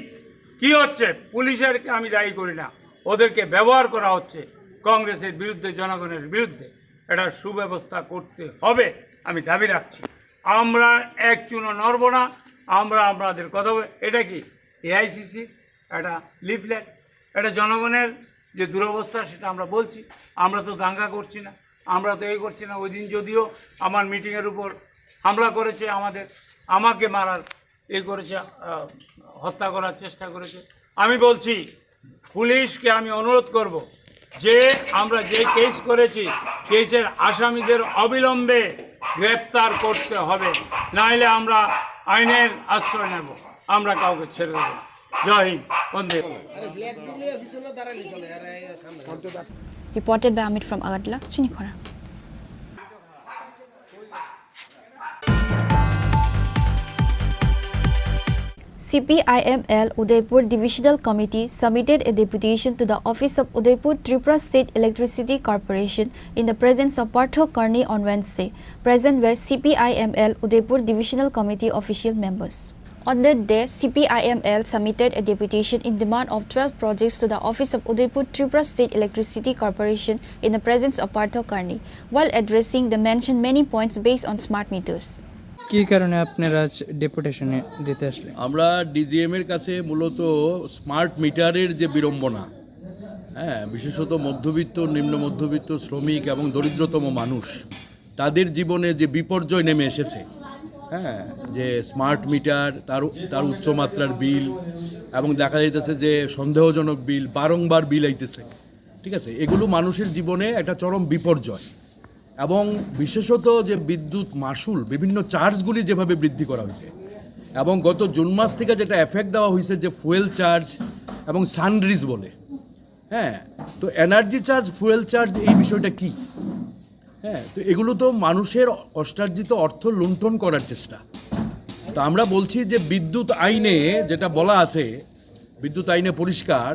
কি হচ্ছে? পুলিশেরকে আমি দায়ী করি না, ওদেরকে ব্যবহার করা হচ্ছে কংগ্রেসের বিরুদ্ধে, জনগণের বিরুদ্ধে। এটা সুব্যবস্থা করতে হবে, আমি দাবি রাখছি। আমরা এক চুলো নড়ব না। আমরা আপনাদের কথা বলে, এটা কি এআইসিসি একটা লিফলেট, এটা জনগণের যে দুরবস্থা সেটা আমরা বলছি। আমরা তো দাঙ্গা করছি না, আমরা তো এই করছি না। ওই দিন যদিও আমার মিটিংয়ের উপর হামলা করেছে, আমাদের, আমাকে মারার, এই করেছে, আহ, হত্যা করার চেষ্টা করেছে। আমি বলছি, পুলিশকে আমি অনুরোধ করব যে আমরা যে কেস করেছি, কেসের আসামিদের অবিলম্বে গ্রেপ্তার করতে হবে, নাইলে আমরা আইনের আশ্রয় নেব, আমরা কাউকে ছেড়ে দেব না। জয় হিন্দ, বন্দে। Reported by Amit from Agartala, Chinikhora. C P I M L Udaipur Divisional Committee submitted a deputation to the office of Udaipur Tripura State Electricity Corporation in the presence of Partho Karni on Wednesday. Present were C P I M L Udaipur Divisional Committee official members. On that day, C P I M L submitted a deputation in demand of twelve projects to the office of Udaipur Tripura State Electricity Corporation in the presence of Partho Karni. While addressing, they mentioned many points based on smart meters. কি কারণে আপনারা আজ ডেপুটেশনে দিতে আসলেন? আমরা ডিজিএম এর কাছে মূলত স্মার্ট মিটারের যে বিড়ম্বনা, হ্যাঁ, বিশেষত মধ্যবিত্ত, নিম্ন মধ্যবিত্ত, শ্রমিক এবং দরিদ্রতম মানুষ, তাদের জীবনে যে বিপর্যয় নেমে এসেছে, হ্যাঁ, যে স্মার্ট মিটার, তার তার উচ্চমাত্রার বিল, এবং দেখা যাইতেছে যে সন্দেহজনক বিল, বারংবার বিল আইতেছে, ঠিক আছে? এগুলো মানুষের জীবনে একটা চরম বিপর্যয়। এবং বিশেষত যে বিদ্যুৎ মাশুল, বিভিন্ন চার্জগুলি যেভাবে বৃদ্ধি করা হয়েছে, এবং গত জুন মাস থেকে যেটা এফেক্ট দেওয়া হয়েছে যে ফুয়েল চার্জ এবং সানরিজ বলে, হ্যাঁ, তো এনার্জি চার্জ, ফুয়েল চার্জ, এই বিষয়টা কি? হ্যাঁ, তো এগুলো তো মানুষের কষ্টার্জিত অর্থ লুণ্ঠন করার চেষ্টা। তো আমরা বলছি যে বিদ্যুৎ আইনে যেটা বলা আছে, বিদ্যুৎ আইনে পরিষ্কার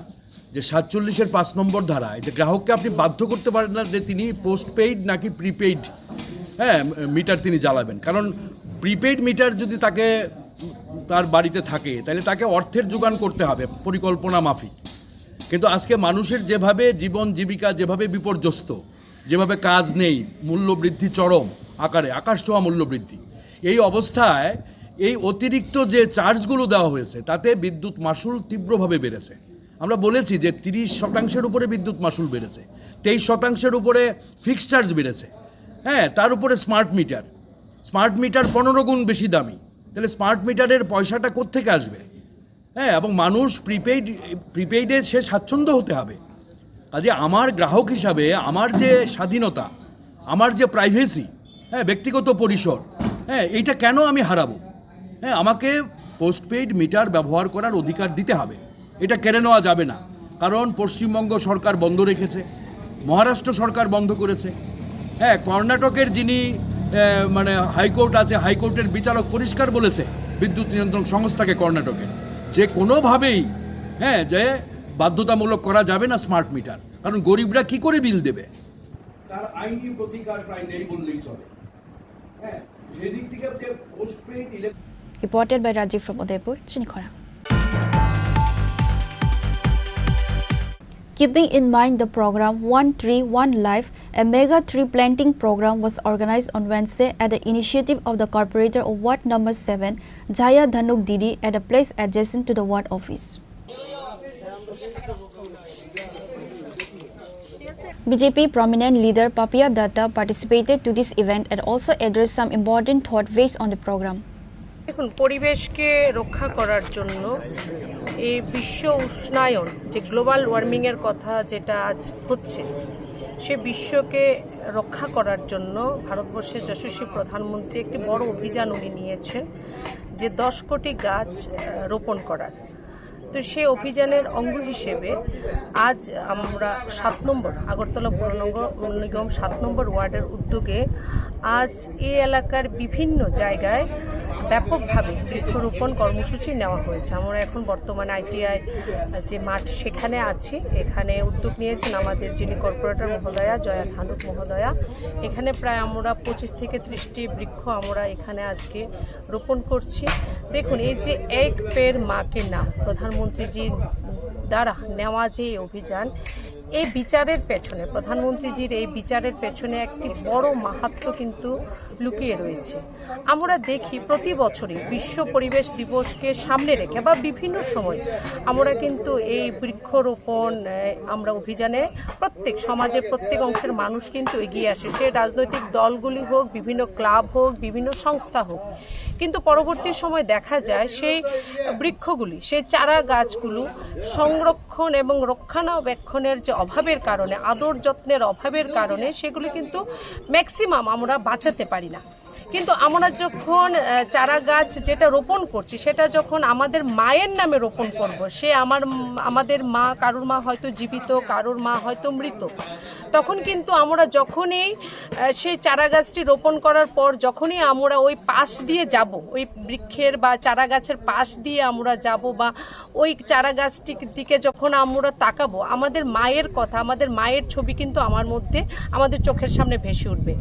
যে সাতচল্লিশের পাঁচ নম্বর ধারায় যে গ্রাহককে আপনি বাধ্য করতে পারেন না যে তিনি পোস্ট পেইড নাকি প্রিপেইড, হ্যাঁ, মিটার তিনি জ্বালাবেন। কারণ প্রিপেইড মিটার যদি তাকে, তার বাড়িতে থাকে, তাহলে তাকে অর্থের যোগান করতে হবে পরিকল্পনা মাফিক। কিন্তু আজকে মানুষের যেভাবে জীবন জীবিকা যেভাবে বিপর্যস্ত, যেভাবে কাজ নেই, মূল্যবৃদ্ধি চরম আকারে, আকাশছোঁয়া মূল্যবৃদ্ধি, এই অবস্থায় এই অতিরিক্ত যে চার্জগুলো দেওয়া হয়েছে, তাতে বিদ্যুৎ মাশুল তীব্রভাবে বেড়েছে। আমরা বলেছি যে তিরিশ শতাংশের উপরে বিদ্যুৎ মাশুল বেড়েছে, তেইশ শতাংশের উপরে ফিক্সড চার্জ বেড়েছে, হ্যাঁ, তার উপরে স্মার্ট মিটার, স্মার্ট মিটার পনেরো গুণ বেশি দামি। তাহলে স্মার্ট মিটারের পয়সাটা কোত্থেকে আসবে? হ্যাঁ, এবং মানুষ প্রিপেইড, প্রিপেইডে সে স্বাচ্ছন্দ্য হতে হবে। কাজে আমার গ্রাহক হিসাবে আমার যে স্বাধীনতা, আমার যে প্রাইভেসি, হ্যাঁ, ব্যক্তিগত পরিসর, হ্যাঁ, এইটা কেন আমি হারাবো? হ্যাঁ, আমাকে পোস্টপেইড মিটার ব্যবহার করার অধিকার দিতে হবে, এটা কেড়ে নেওয়া যাবে না। কারণ পশ্চিমবঙ্গ সরকার বন্ধ রেখেছে, মহারাষ্ট্র সরকার বন্ধ করেছে, হ্যাঁ, কর্ণাটকের যিনি আহ, মানে হাইকোর্ট আছে, হাইকোর্টের বিচারক পরিষ্কার বলেছে বিদ্যুৎ নিয়ন্ত্রণ সংস্থাকে কর্ণাটকের, যে কোনোভাবেই, হ্যাঁ, যে বাধ্যতামূলক করা যাবে না স্মার্ট মিটার, কারণ গরিবরা কি করে বিল দেবে? তার আইনি প্রতিকার প্রায় নেই বললেই চলে। হ্যাঁ, সেদিক থেকে আপনি postpaid electric Reported by Rajiv from Udaipur, Chinikhora. Keeping in mind the program One Tree, One Life, a mega tree planting program was organized on Wednesday at the initiative of the corporator of Ward Number seven, Jaya Dhanuk Didi, at a place adjacent to the ward office. B J P prominent leader Papiya Datta participated to this event and also addressed some important thought based on the program. দেখুন, পরিবেশকে রক্ষা করার জন্য এই বিশ্ব উষ্ণায়ন, যে গ্লোবাল ওয়ার্মিংয়ের কথা যেটা আজ হচ্ছে, সে বিশ্বকে রক্ষা করার জন্য ভারতবর্ষের যশস্বী প্রধানমন্ত্রী একটি বড় অভিযান উনি নিয়েছেন, যে দশ কোটি গাছ আহ, রোপণ করার। তো সেই অভিযানের অঙ্গ হিসেবে আজ আমরা সাত নম্বর আগরতলা পৌর নগর নিগম সাত নম্বর ওয়ার্ডের উদ্যোগে আজ এই এলাকার বিভিন্ন জায়গায় ব্যাপকভাবে বৃক্ষরোপণ কর্মসূচি নেওয়া হয়েছে। আমরা এখন বর্তমানে আইটিআই যে মাঠ, সেখানে আছি। এখানে উদ্যোগ নিয়েছেন আমাদের যিনি কর্পোরেটর মহোদয়া, জয়া ধানুক মহোদয়া। এখানে প্রায় আমরা পঁচিশ থেকে ত্রিশটি বৃক্ষ আমরা এখানে আজকে রোপণ করছি। দেখুন, এই যে এক পেড় মা কে নাম, প্রধানমন্ত্রীজির দ্বারা নেওয়া যে এই অভিযান, এই বিচারের পেছনে, প্রধানমন্ত্রীজির এই বিচারের পেছনে একটি বড় মাহাত্ম্য কিন্তু লুকিয়ে রয়েছে। আমরা দেখি প্রতি বছরই বিশ্ব পরিবেশ দিবসকে সামনে রেখে বা বিভিন্ন সময় আমরা কিন্তু এই বৃক্ষরোপণ, আহ, আমরা অভিযানে প্রত্যেক সমাজের প্রত্যেক অংশের মানুষ কিন্তু এগিয়ে আসে, সে রাজনৈতিক দলগুলি হোক, বিভিন্ন ক্লাব হোক, বিভিন্ন সংস্থা হোক। কিন্তু পরবর্তী সময় দেখা যায় সেই বৃক্ষগুলি, সেই চারা গাছগুলো সংরক্ষণ এবং রক্ষণাবেক্ষণের যে অভাবের কারণে, আদর যত্নের অভাবের কারণে সেগুলি কিন্তু ম্যাক্সিমাম আমরা বাঁচাতে পারি না। কিন্তু আমরা যখন আহ, চারা গাছ যেটা রোপণ করছি, সেটা যখন আমাদের মায়ের নামে রোপণ করব, সে আমার আমাদের মা, কারোর মা হয়তো জীবিত, কারোর মা হয়তো মৃত, তখন কিন্তু আমরা যখনই আহ, সেই চারা গাছটি রোপণ করার পর যখনই আমরা ওই পাশ দিয়ে যাব, ওই বৃক্ষের বা চারা গাছের পাশ দিয়ে আমরা যাব বা ওই চারা গাছটির দিকে যখন আমরা তাকাবো, আমাদের মায়ের কথা, আমাদের মায়ের ছবি কিন্তু আমার মধ্যে, আমাদের চোখের সামনে ভেসে উঠবে।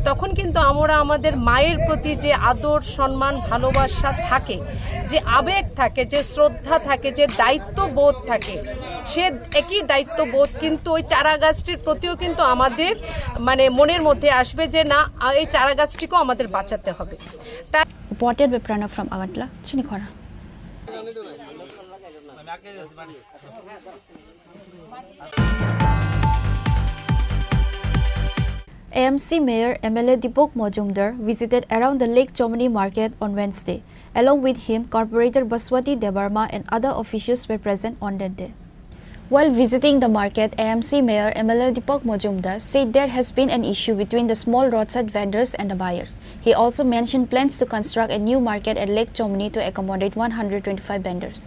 তখন কিন্তু আমরা আমাদের মায়ের প্রতি যে আদর, সম্মান, ভালোবাসা থাকে, যে আবেগ থাকে, যে শ্রদ্ধা থাকে, যে দায়িত্ববোধ থাকে, সে একই দায়িত্ববোধ কিন্তু ওই চারা গাছটির প্রতিও কিন্তু আমাদের, মানে, মনের মধ্যে আসবে যে না, আ, এই চারা গাছটিকেও আমাদের বাঁচাতে হবে। তা Reported by Pranab from Agartala, Chinikhora. A M C Mayor M L A Deepak Majumdar visited around the Lake Chomoni market on Wednesday. Along with him, Corporator Baswati Debbarma and other officials were present on that day. While visiting the market, A M C Mayor M L A Deepak Majumdar said there has been an issue between the small roadside vendors and the buyers. He also mentioned plans to construct a new market at Lake Chomoni to accommodate one hundred twenty-five vendors.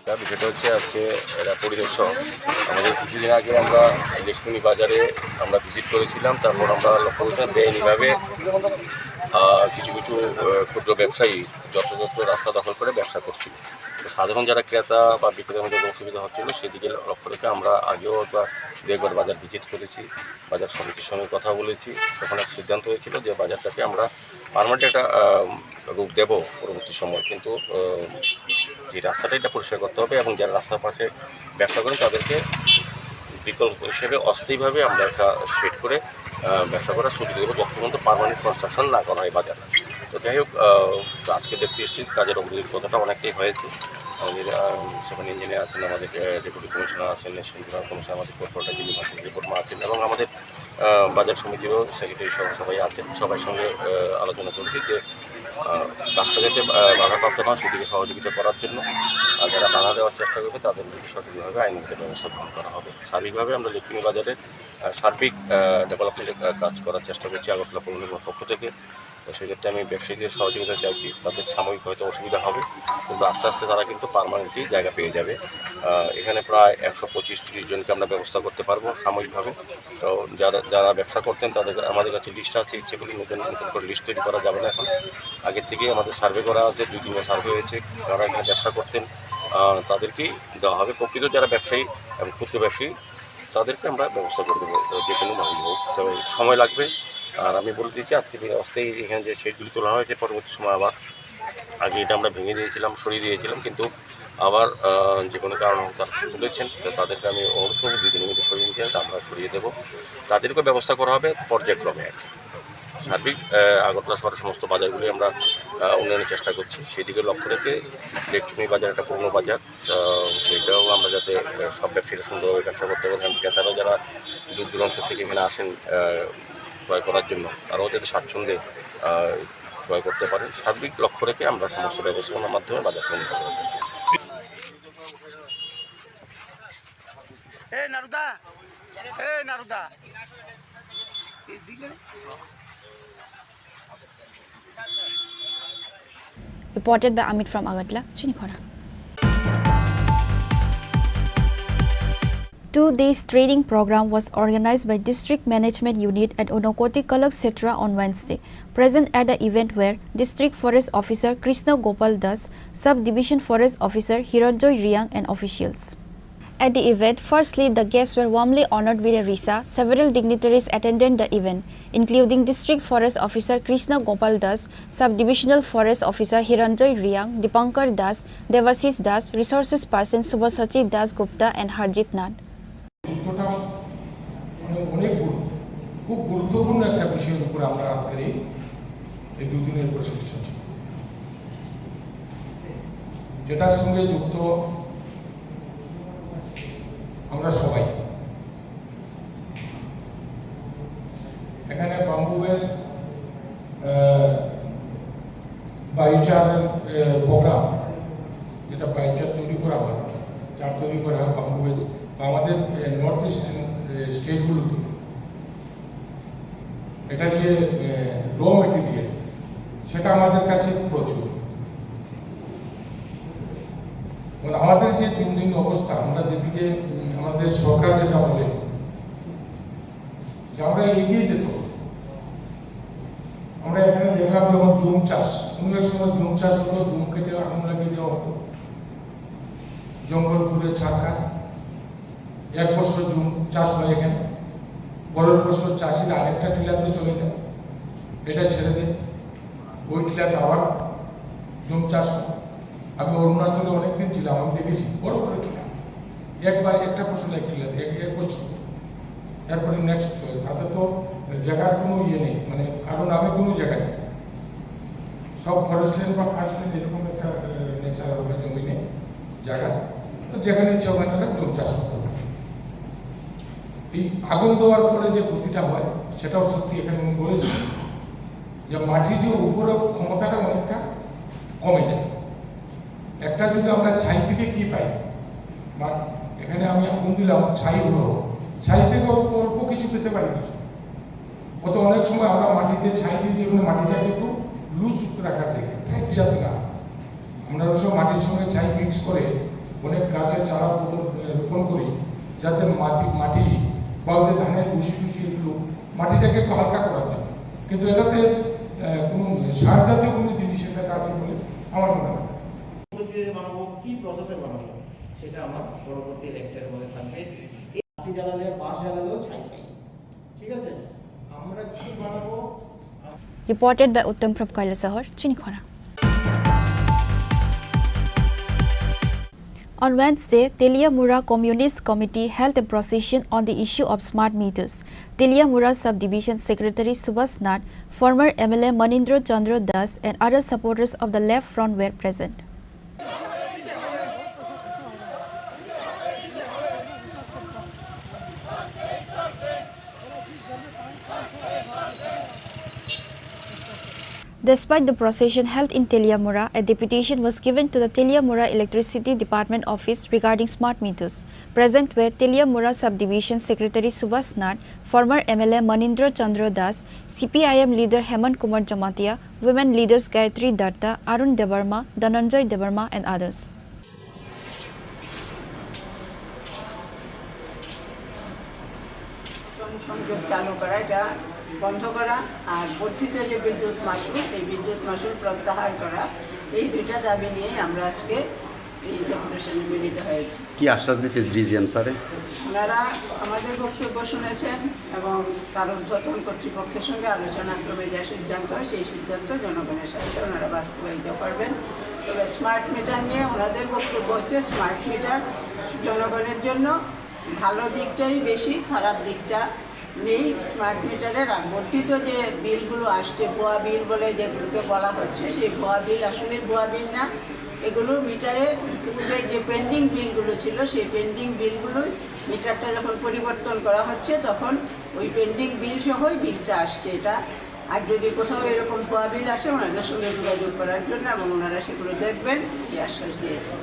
তার বিষয়টা হচ্ছে আজকে এরা পরিদর্শক। আমাদের কিছুদিন আগে আমরা ইলেকট্রনিক বাজারে আমরা ভিজিট করেছিলাম, তারপর আমরা লক্ষ্য করেছিলাম বেআইনিভাবে আহ, কিছু কিছু আহ, ক্ষুদ্র ব্যবসায়ী যত্রতত্র রাস্তা দখল করে ব্যবসা করছিল। তো সাধারণ যারা ক্রেতা বা বিক্রেতার মধ্যে অসুবিধা হচ্ছিল, সেদিকে লক্ষ্য রেখে আমরা আগেও একবার দু একবার বাজার ভিজিট করেছি, বাজার সমিতির সঙ্গে কথা বলেছি। তখন এক সিদ্ধান্ত হয়েছিল যে বাজারটাকে আমরা পার্মানেন্ট একটা আহ, রূপ দেব পরবর্তী সময়, কিন্তু আহ, এই রাস্তাটা এটা পরিষ্কার করতে হবে এবং যারা রাস্তার পাশে ব্যবসা করেন তাদেরকে বিকল্প হিসেবে অস্থায়ীভাবে আমরা একটা শেড করে আহ, ব্যবসা করার সুযোগ দেবো, যতক্ষণ পর্যন্ত পার্মানেন্ট কনস্ট্রাকশন না করা হয় বাজারে। তো যাই হোক, আহ, তো আজকে দেখতে এসেছি কাজের অগ্রগতির কথাটা অনেকটাই হয়েছে। আমাদের আহ, সেখানে ইঞ্জিনিয়ার আছেন, আমাদের ডেপুটি কমিশনার আছেন, সেন্ট্রাল কমিশনার, আমাদের কর্পোরেটর যিনি আছেন, রিপোর্ট আছেন এবং আমাদের আহ, বাজার সমিতিরও সেক্রেটারি সহ সবাই আছেন, সবার সঙ্গে আহ, আলোচনা করছি যে আহ, কাজটা যাতে আহ, বাধাপ্রাপ্ত না হয়, সেদিকে সহযোগিতা করার জন্য। আর যারা বাধা দেওয়ার চেষ্টা করবে তাদের বিরুদ্ধে সঠিকভাবে আইনগত ব্যবস্থা গ্রহণ করা হবে। সার্বিকভাবে আমরা লেকটুনি বাজারে আহ, সার্বিক ডেভেলপমেন্টের কাজ করার চেষ্টা করছি আগরতলা পৌর নিগমের পক্ষ থেকে। তো সেক্ষেত্রে আমি ব্যবসায়ীদের সহযোগিতা চাইছি, তাদের সাময়িক হয়তো অসুবিধা হবে, কিন্তু আস্তে আস্তে তারা কিন্তু পার্মানেন্টলি জায়গা পেয়ে যাবে। আহ, এখানে প্রায় একশো পঁচিশ তিরিশ জনকে আমরা ব্যবস্থা করতে পারবো সাময়িকভাবে। তো যারা যারা ব্যবসা করতেন তাদের, আমাদের কাছে লিস্ট আছে, ইচ্ছে করলে নতুন নতুন করে লিস্ট তৈরি করা যাবে না এখন। আগে থেকেই আমাদের সার্ভে করা আছে, দুই তিনবার সার্ভে হয়েছে, যারা এখানে ব্যবসা করতেন আহ, তাদেরকেই দেওয়া হবে। প্রকৃত যারা ব্যবসায়ী এবং ক্ষুদ্র ব্যবসায়ী তাদেরকে আমরা ব্যবস্থা করে দেবো, তো যে কোনোভাবেই হোক, তবে সময় লাগবে। আর আমি বলে দিচ্ছি, আজকে দিনে অস্থায়ী এখানে যে শেডগুলি তোলা হয়েছে, পরবর্তী সময় আবার, আগে এটা আমরা ভেঙে দিয়েছিলাম, সরিয়ে দিয়েছিলাম, কিন্তু আবার আহ, যে কোনো কারণে তারা তুলেছেন, তো তাদেরকে আমি অনুরোধ করবো দুই দিনের মধ্যে সরিয়ে নিতে হবে, আমরা সরিয়ে দেবো। তাদেরকেও ব্যবস্থা করা হবে পর্যায়ক্রমে আর কি। সার্বিক আহ, আগরতলা শহরের সমস্ত বাজারগুলি আমরা আহ, উন্নয়নের চেষ্টা করছি, সেদিকে লক্ষ্য রেখে লেকটুনি বাজার একটা পুরনো বাজার, আহ, সেইটাও আমরা যাতে আহ, সব ব্যবসায়ীরা সুন্দরভাবে ব্যবসা করতে পারেন, এবং ক্রেতারাও যারা দূর দূরান্ত থেকে এখানে আসেন আহ, ক্রয় করার জন্য, তারাও যাতে স্বাচ্ছন্দ্যে আহ, ক্রয় করতে পারেন, সার্বিক লক্ষ্য রেখে আমরা সমস্ত ব্যবস্থাপনার মাধ্যমে বাজার উন্নয়ন করার চেষ্টা করছি। এই নারুদা, এই নারুদা। Reported by Amit from Agartala, Chinikhora. Two days training program was organized by District Management Unit at Unakoti Kalak Setra on Wednesday. Present at the event were District Forest Officer Krishna Gopal Das, Sub Division Forest Officer Hiranjoy Riang and officials. At the event, firstly, the guests were warmly honored with a risa. Several dignitaries attended the event, including District Forest Officer Krishna Gopal Das, Sub-Divisional Forest Officer Hiranjoy Riang, Dipankar Das, Devasis Das, Resources Person Subhasachi Das Gupta and Harjit Nath. গুরুত্বটা মানে অনেক গুরু-, খুব গুরুত্বপূর্ণ একটা বিষয়ের উপর আমরা আজকের এই, এই দুদিনের প্রশিক্ষণ, যেটার সঙ্গে যুক্ত আমরা সবাই। এখানে বাম্বু বেস, আহ, বায়ু চার, আহ, প্রোগ্রাম, যেটা বায়ু চার তৈরি করা হয়, চার তৈরি করা হয় বাম্বু বেস, বা আমাদের, আহ, নর্থ ইস্টার্ন, আহ, স্টেটগুলোতে এটার যে, আহ, র মেটেরিয়াল, সেটা আমাদের কাছে প্রচুর। মানে আমাদের যে দিন দিন অবস্থা, আমরা যেদিকে, উম, আমাদের সরকার যেটা বলে যে আমরা এগিয়ে যেত, আমরা এখানে দেখলাম যেমন জুম চাষ, কোনো এক সময় জুম চাষ হতো, জুম কেটে আগুন লাগিয়ে দেওয়া হতো, জঙ্গল পুড়ে ছারখার। এক বছর জুম চাষ হয় এখানে, পরের বছর চাষিরা আরেকটা টিলাতে চলে যায়, এটা ছেড়ে দেয়, ওই টিলাতে আবার জুম চাষ হয়। আমি অরুণাচলে অনেকদিন ছিলাম, আমি দেখেছি বড় বড় টিলা, একবার একটা ফসল এক টিলাতে এক, এক বছর, এরপরে নেক্সট। তাতে তো জায়গার কোনো ইয়ে নেই, মানে কারো নামে কোনো জায়গা নেই, সব ফরেস্ট ল্যান্ড বা খাস ল্যান্ড, এরকম একটা নেচার ওখানে জমি নেই, জায়গা, তো যেখানে ইচ্ছা ওখানে তারা জুম চাষ করতে পারে। এই আগুন দেওয়ার ফলে যে ক্ষতিটা হয়, সেটাও সত্যি এখানে উনি বলেছেন যে মাটির যে উপরে ক্ষমতাটা অনেকটা কমে যায়। একটা যদি আমরা ছাই থেকে কি পাই, বা এখানে আমি আগুন দিলাম, ছাই হলো, ছাই থেকে অল্প, অল্প কিছু পেতে পারি কিছু। অত অনেক সময় আমরা মাটিতে ছাই দিয়ে, যে কোনো মাটিটা কিন্তু লুজ রাখা যায়, টাইট যাতে না। আমরা অবশ্য মাটির সঙ্গে ছাই মিক্স করে অনেক গাছের চারা রোপণ, রোপণ করি, যাতে মাটি, মাটি বা ওই যে ধানের ভুসি টুসি এগুলো মাটিটাকে একটু হালকা করার জন্য। কিন্তু এটাতে, আহ, কোনো সার জাতীয় কোনো জিনিস এটাতে আছে বলে আমার মনে হয় না। পদ্ধতিতে বানাবো, কি প্রসেসে বানাবো, সেটা আমার পরবর্তী লেকচারের মধ্যে থাকবে। এই বাতি জ্বালালে, বাঁশ জ্বালালেও ছাই পাই, ঠিক আছে? আমরা কি বানাবো? Reported by Uttam from Kailasahar, Chinikhora. On Wednesday, Teliamura Communist Committee held a procession on the issue of smart meters. Teliamura Subdivision Secretary Subhas Nath, former M L A Manindra Chandra Das, and other supporters of the Left Front were present. Despite the procession held in Teliamura, a deputation was given to the Teliamura Electricity Department office regarding smart meters. Present were Teliamura Subdivision Secretary Subhas Nath, former M L A Manindra Chandra Das, C P I M leader Hemant Kumar Jamatia, women leaders Gayatri Datta, Arun Debbarma, Dhananjay Debbarma, and others. সংযোগ চালু করা, এটা বন্ধ করা, আর বর্ধিত যে বিদ্যুৎ মাশুল, এই বিদ্যুৎ মাশুল প্রত্যাহার করা, এই দুইটা দাবি নিয়ে আমরা আজকে এই ডেপুটেশনে মিলিত হয়েছি। কি আশ্বাস দিচ্ছে ডিজিএম স্যারে? ওনারা আমাদের বক্তব্য শুনেছেন এবং তার ঊর্ধ্বতন কর্তৃপক্ষের সঙ্গে আলোচনা ক্রমে যা সিদ্ধান্ত হয়, সেই সিদ্ধান্ত জনগণের স্বার্থে ওনারা বাস্তবায়িত করবেন। তবে স্মার্ট মিটার নিয়ে ওনাদের বক্তব্য হচ্ছে, স্মার্ট মিটার জনগণের জন্য ভালো দিকটাই বেশি, খারাপ দিকটা নেই। স্মার্ট মিটারের আবর্তিত যে বিলগুলো আসছে, ভুয়া বিল বলে যেগুলোকে বলা হচ্ছে, সেই ভুয়া বিল আসলে ভুয়া বিল না। এগুলো মিটারে পূর্বের যে পেন্ডিং বিলগুলো ছিল, সেই পেন্ডিং বিলগুলোই মিটারটা যখন পরিবর্তন করা হচ্ছে, তখন ওই পেন্ডিং বিল সহই বিলটা আসছে। এটা আর যদি কোথাও এরকম ভুয়া বিল আসে, ওনাদের সঙ্গে যোগাযোগ করার জন্য, এবং ওনারা সেগুলো দেখবেন, এই আশ্বাস দিয়েছেন।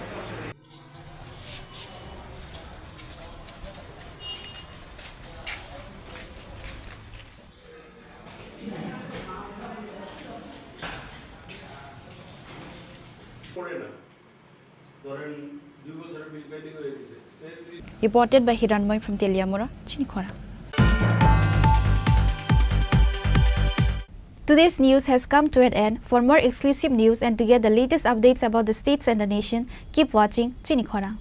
Reported by Hiranmoy from Teliamura, Chinikhora. Today's news has come to an end. For more exclusive news and to get the latest updates about the states and the nation, keep watching Chinikhora.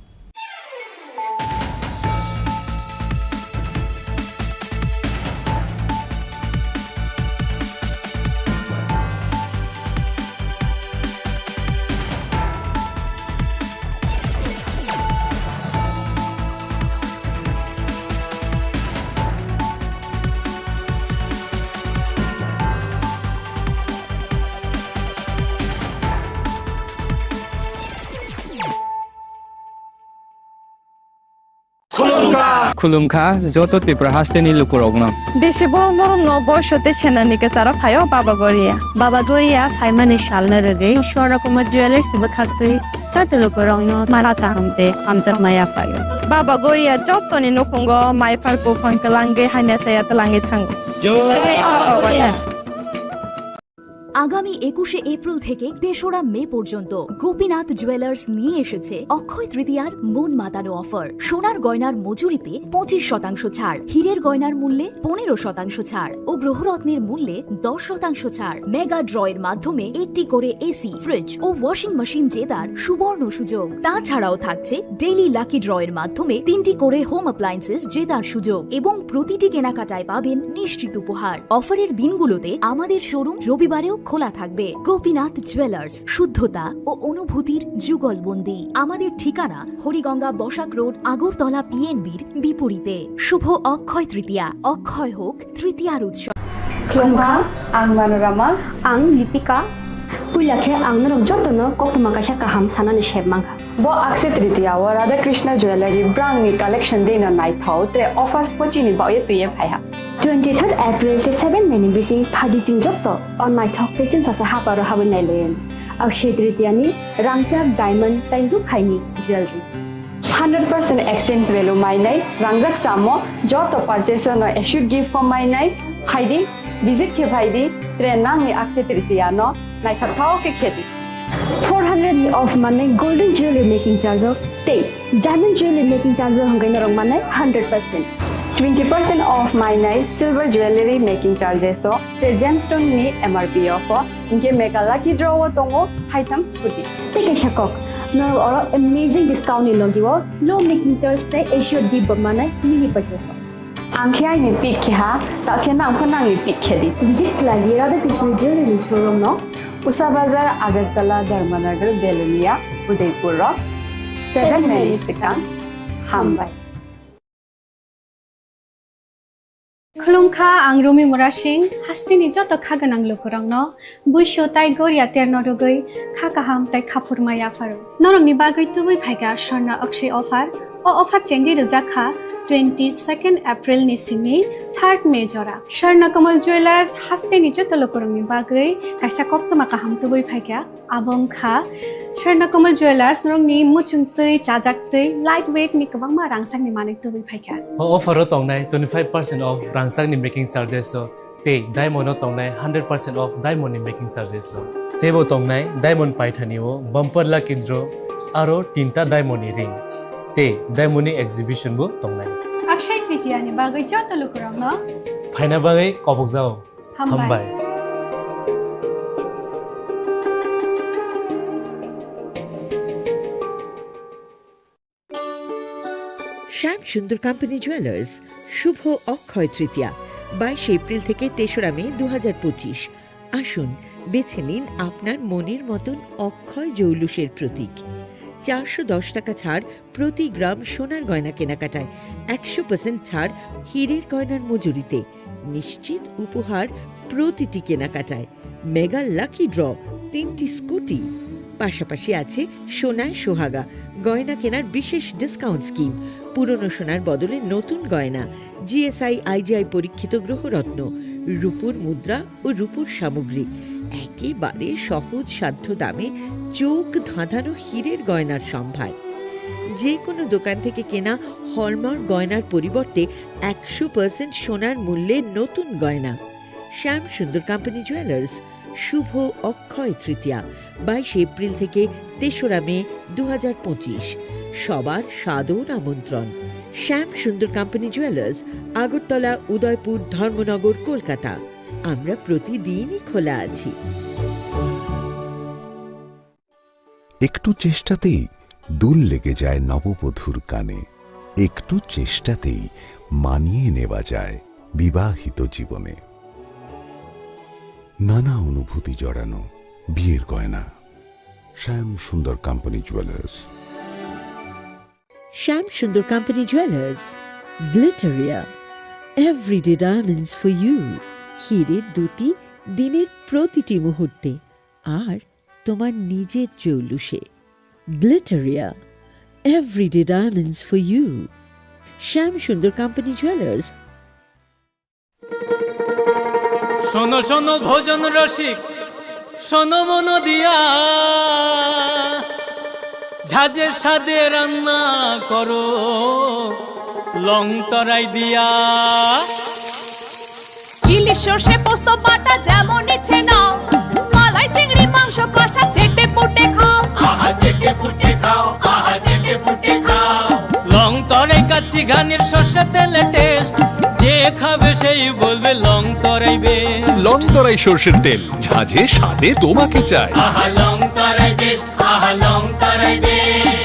Khulumkha joto Tripura hasteni lukurokno. Bisi borok norokno boiso tei senani kwcharo phaio Baba Goria. Baba Goria phaimani salno rwgwi Swarnakumar Jewellers bwkhaktwi joto lukurokno mala kaham tei hamjakma yaphaio. Baba Goria jotoni nukhungo maiphar buphang kwlangwi hamya chaya twlangwi thango. Jai Baba Goria. আগামী একুশে এপ্রিল থেকে তেসরা মে পর্যন্ত গোপীনাথ জুয়েলার্স নিয়ে এসেছে অক্ষয় তৃতীয়ার মন মাতানো অফার। সোনার গয়নার মজুরিতে পঁচিশ শতাংশ ছাড়, হীরের গয়নার মূল্যে পনেরো শতাংশ ছাড় ও গ্রহরত্নের মূল্যে দশ শতাংশ ছাড়। মেগা ড্রয়ের মাধ্যমে একটি করে এসি, ফ্রিজ ও ওয়াশিং মেশিন জেতার সুবর্ণ সুযোগ। তাছাড়াও থাকছে ডেইলি লাকি ড্রয়ের মাধ্যমে তিনটি করে হোম অ্যাপ্লায়েন্সেস জেতার সুযোগ এবং প্রতিটি কেনাকাটায় পাবেন নিশ্চিত উপহার। অফারের দিনগুলোতে আমাদের শোরুম রবিবারেও খোলা থাকবে। গোপীনাথ জুয়েলার্স, শুদ্ধতা ও অনুভূতির যুগলবন্দি। আমাদের ঠিকানা হরিগঙ্গা বসাক রোড, আগরতলা পিএনবির বিপরীতে। শুভ অক্ষয় তৃতীয়া, অক্ষয় হোক তৃতীয়ার উৎসব। Khulumkha, ang Manorama. Ang Lipika. Puila khe ang norok jotono koktwma kaisa kaham sanani sep mankha. Bo Akshaya Tritiya o Radha Krishna Jewellery brand ni collection dino naithok tre offers pochini baoye twiye phaiha. Twenty third April tei seven May ni bising phaidi chwng joto o naithok tei chwngsacha haparo habwi nailaiwi. Akshaya Tritiya ni rangchak diamond tei rukhaini jewellery. Hundred percent exchange value mainai rangjak chamo joto purchase no assured gift form mainai phaidi, visit khe phaidi, tre nangni Akshaya Tritiya no naithok thao khe khedi. Four hundred ni off manwi golden jewelry making charge o tei diamond jewelry making charge o hwnkhe norok manai hundred percent. Twenty percent off mainai silver jewelry making charges o tei gemstone ni M R P off o hwnkhe mega lucky draw o tongo haitham scooty. Tei kaisa kok, norok oro amazing discount ni logi o low making charge tei assured gift bo manai mini purchase o. Ang khe aini pick khe ha, ta khe nang pho nangni pick khe di. Visit khlai di Radha Krishna Jewelry showroom no. Usa Bazar, Agartala, Dharmanagar, Belonia, Udaipur rok. Seven May ni swkang. Hambai. Khulumkha, ang Rumi Murasing, hasteni joto kha gwnang lukurokno. Buisu tai goria terno rwgwi kha kaham tai khaphurma yapharo. Norokni bagwi tubui phaikha Swarna Akshaya offer. O offer chengwi rwjak kha twenty second April ni simi third May jora. Swarna Kamal Jewellers hasteni joto lukurokni bagwi kaisa koktwma kaham tubui phaikha. Abo wngkha Swarna Kamal Jewellers norokni muchungtwi chajaktwi light weight ni kwbangma rangchakni manwi tubui phaikha. O offer o tongnai twenty five percent off rangchakni making charges o. Tei diamond o tongnai hundred percent off diamond ni making charges o. Tei bo tongnai diamond paithani o bumper lucky draw aro tinta diamond ni ring. Tei diamond ni exhibition bo tongnai. Akshaya Tritiya ni bagwi joto lukurokno phaina bagwi kobokjao. Hambai. Hambai. শ্যাম Sundar company jewellers, শুভ অক্ষয় তৃতীয়া, বাইশে এপ্রিল থেকে তেসরা মে দু হাজার পঁচিশ। আসুন, বেছে নিন আপনার মনের মতন অক্ষয় জৌলুসের প্রতীক। চারশো দশ টাকা ছাড় প্রতি গ্রাম সোনার গয়না কেনাকাটায়, একশো পার্সেন্ট ছাড় হীরের গয়নার মজুরিতে, নিশ্চিত উপহার প্রতিটি কেনাকাটায়। মেগা লাকি ড্র, তিনটি স্কুটি, পাশাপাশি আছে সোনায় সোহাগা, গয়না কেনার বিশেষ ডিসকাউন্ট স্কিম, পুরনো সোনার বদলে নতুন গয়না, জিএসআই আইজিআই পরীক্ষিত গ্রহরত্ন, রূপোর মুদ্রা ও রূপোর সামগ্রী, একেবারে সহজ সাধ্য দামে চোখ ধাঁধানো হীরের গয়নার সম্ভার। যে কোনো দোকান থেকে কেনা হলমার্ক গয়নার পরিবর্তে একশো পার্সেন্ট সোনার মূল্যে নতুন গয়না। শ্যাম সুন্দর কোম্পানি জুয়েলার্স, শুভ অক্ষয় তৃতীয়া, বাইশে এপ্রিল থেকে তেসরা মে দু হাজার পঁচিশ। সবার সাদর আমন্ত্রণ। শ্যাম সুন্দর কোম্পানি জুয়েলার্স, আগরতলা, উদয়পুর, ধর্মনগর, কলকাতা। আমরা প্রতিদিনই খোলা আছি। একটু চেষ্টাতেই দুল লেগে যায় নববধূর কানে, একটু চেষ্টাতেই মানিয়ে নেওয়া যায় বিবাহিত জীবনে। নানা অনুভূতি জড়ানো বিয়ের গয়না। শ্যাম Sundar company jewellers. Shyam Sundar company jewellers, Glitteria, everyday diamonds for you. হীরের দ্যুতি দিনের প্রতিটি মুহূর্তে, আর তোমার নিজের জৌলুসে। Glitteria, everyday diamonds for you. Shyam Sundar company jewellers. শোনো শোনো ভোজন রসিক, শোনো মন দিয়া, ঝাঁঝের স্বাদে রান্না করো লং তরাই দিয়া। ইলিশ সর্ষে পোস্ত বাটা যেমন ইচ্ছে নাও, মালাই চিংড়ি মাংস কষা চেটে পুটে খাও। আহা চেটে পুটে খাও, আহা চেটে পুটে খাও। লং তরাই কাচ্চি ঘানির সর্ষে তেলে টেস্ট, যে খাবে সেই বলবে লং তরাই বেস্ট। লং তরাই সর্ষের তেল, ঝাঁঝে স্বাদে তোমাকে চাই। আহা লং তরাই বেস্ট, আহা লং তরাই best.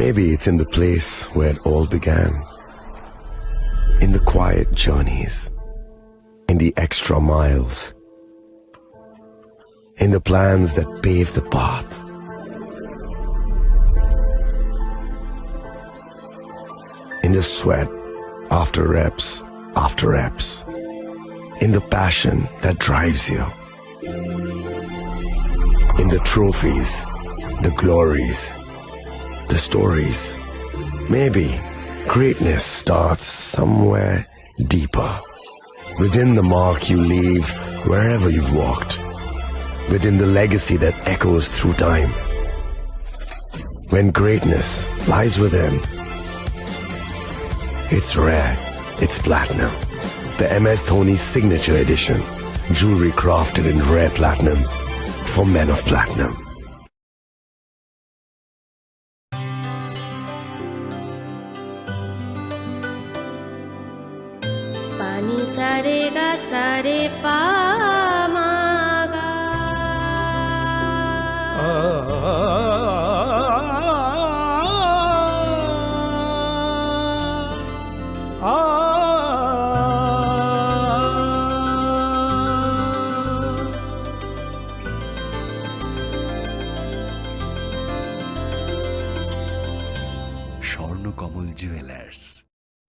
Maybe it's in the place where it all began. In the quiet journeys, in the extra miles, in the plans that pave the path, in the sweat after reps after reps, in the passion that drives you, in the trophies, the glories, the stories. Maybe greatness starts somewhere deeper, within the mark you leave wherever you've walked, within the legacy that echoes through time. When greatness lies within, it's rare, it's platinum. The M S Dhoni Signature Edition, jewelry crafted in rare platinum for men of platinum. Pani sare ga sare pa ma ga. Swarnakamal jewellers,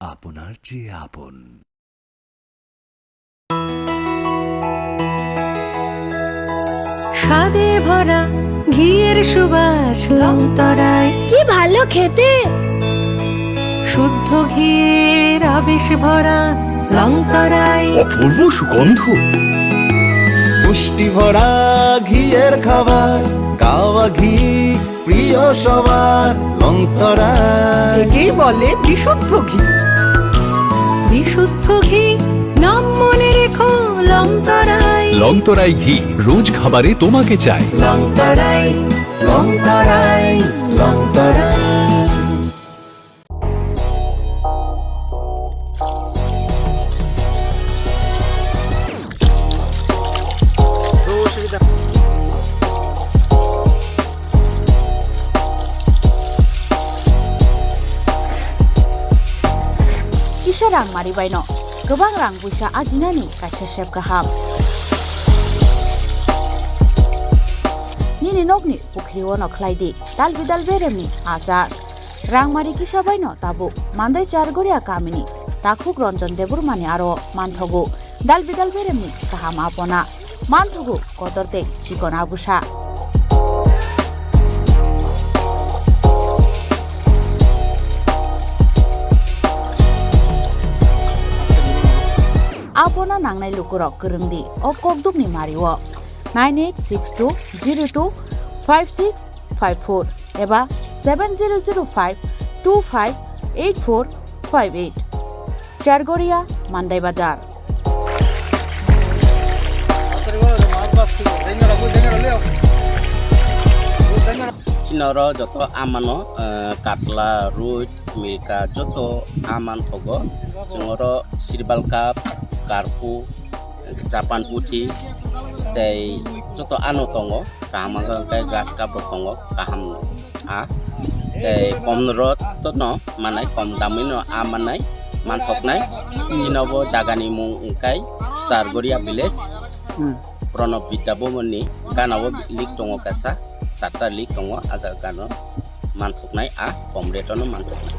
আপনার চেয়ে আপন। স্বাদে ভরা ঘিয়ের সুবাস লংতরায়। কি ভালো খেতে! শুদ্ধ ঘিয়ের আবেশ ভরা লংতরায়। অপূর্ব সুগন্ধ। পুষ্টি ভরা ঘিয়ের খাবার, গাওয়া ঘি প্রিয় সবার লংতরায়। একেই বলে বিশুদ্ধ ঘি। বিশুদ্ধ ঘি, নাম মনে রেখো লংতরায়। লংতরায় ঘি, রোজ খাবারে তোমাকে চাই। লংতরায়, লংতরায়, Longtharai. Kisa rang mari baino kwbang rang puisa ajinani kaisa sep kaham. nini nokni pukhrio no khlai di, dalbi dalberemni achar. Rangmari kisa baino tabuk Mandai Chargoria kamini takhuk Ranjan Debbarmani aro manthogo dalbi dalberemni kaham apona. Manthogo kotor tei chikon abusa. Apona nangnai lukurok kwrwng di o kokdukni mario nine eight six two zero two five six five four eba seven zero zero five two five eight four five eight. Chargoria, Mandai Bazar. Chini oro joto amano, eh, katla, roi, milka, joto aman thogo. Chwng oro sirbal cup, karpu, Japan puthi tei joto ano tongo, kaham wngkha hwnkhe grass cup rok tongo, kaham a tei kom rot no manai, kom damwi no a manai, manthoknai. Chini bo jagani mung wngkha Chargoria village, Hmm. Pranab Vidya Bhavan ni gana o lik tongo kaisa, charta lik tongo, a jaga gana o. Manthoknai a kom rate-o no manthoknai.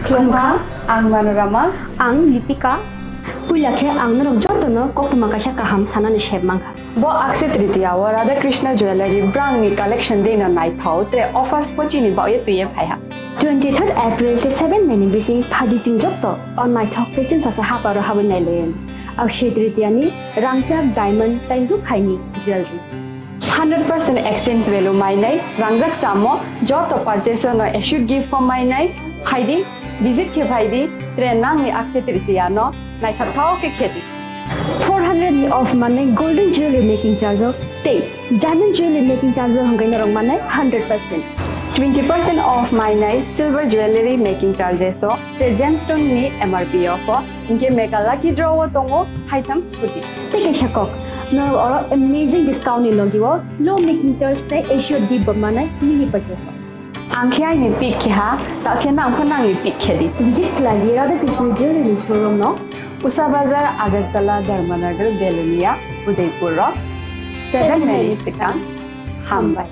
Khulumkha, ang Manorama. Ang Lipika. Puila khe ang norok jotono koktwma kaisa kaham sanani sep mankha. Bo Akshaya Tritiya o Radha Krishna Jewellery brangni collection dino naithok tre offers bo chini bagwi twiwi phaiha. Twenty third April tei seven May ni bising phadi chwng joto o naithok tei chwngsacha haparo habwi nailayan. Akshaya Tritiya ni rangchak diamond tei rukhaini jewellery. Hundred percent exchange value mainai, rangjak chamo joto purchase no assured gift form mainai, phaidi, visit khe phaidi, tre nangni Akshaya Tritiya no naithok thok khe khedi. Four hundred ni off manwi golden jewelry making charge o tei diamond jewelry making charge o hwnkhe norok manai hundred percent. Twenty percent off mainai silver jewelry making charges o tei gemstone ni M R P off o, hinkhe mega lucky draw o tongo haitham scooty. Tei kaisa kok, norok oro amazing discount ni logi o low making charge tei assured gift bo manai mini purchase o. Ang khe aini pick khe ha, ta khe nang pho nangni pick khe di. Visit khlai di Radha Krishna Jewelry showroom no, Usa Bazar, Agartala, Dharmanagar, Belonia, Udaipur rok. Seven May ni swkang. Hambai.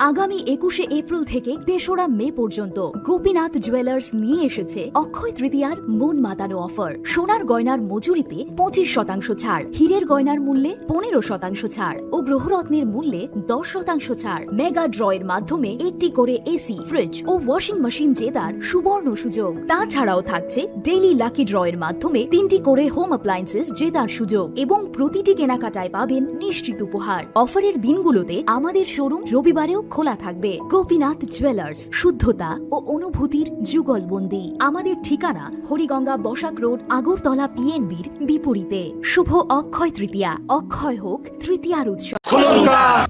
আগামী একুশে এপ্রিল থেকে তেসরা মে পর্যন্ত গোপীনাথ জুয়েলার্স নিয়ে এসেছে অক্ষয় তৃতীয়ার মন মাতানো অফার। সোনার গয়নার মজুরিতে পঁচিশ শতাংশ ছাড়, হীরের গয়নার মূল্যে পনেরো শতাংশ ছাড় ও গ্রহরত্নের মূল্যে দশ শতাংশ ছাড়। মেগা ড্রয়ের মাধ্যমে একটি করে এসি, ফ্রিজ ও ওয়াশিং মেশিন জেতার সুবর্ণ সুযোগ। তাছাড়াও থাকছে ডেইলি লাকি ড্রয়ের মাধ্যমে তিনটি করে হোম অ্যাপ্লায়েন্সেস জেতার সুযোগ এবং প্রতিটি কেনাকাটায় পাবেন নিশ্চিত উপহার। অফারের দিনগুলোতে আমাদের শোরুম রবিবারেও খোলা থাকবে। গোপীনাথ জুয়েলার্স, শুদ্ধতা ও অনুভূতির যুগলবন্দি। আমাদের ঠিকানা হরিগঙ্গা বসাক রোড, আগরতলা পিএনবির বিপরীতে। শুভ অক্ষয় তৃতীয়া, অক্ষয় হোক তৃতীয়ার উৎসব।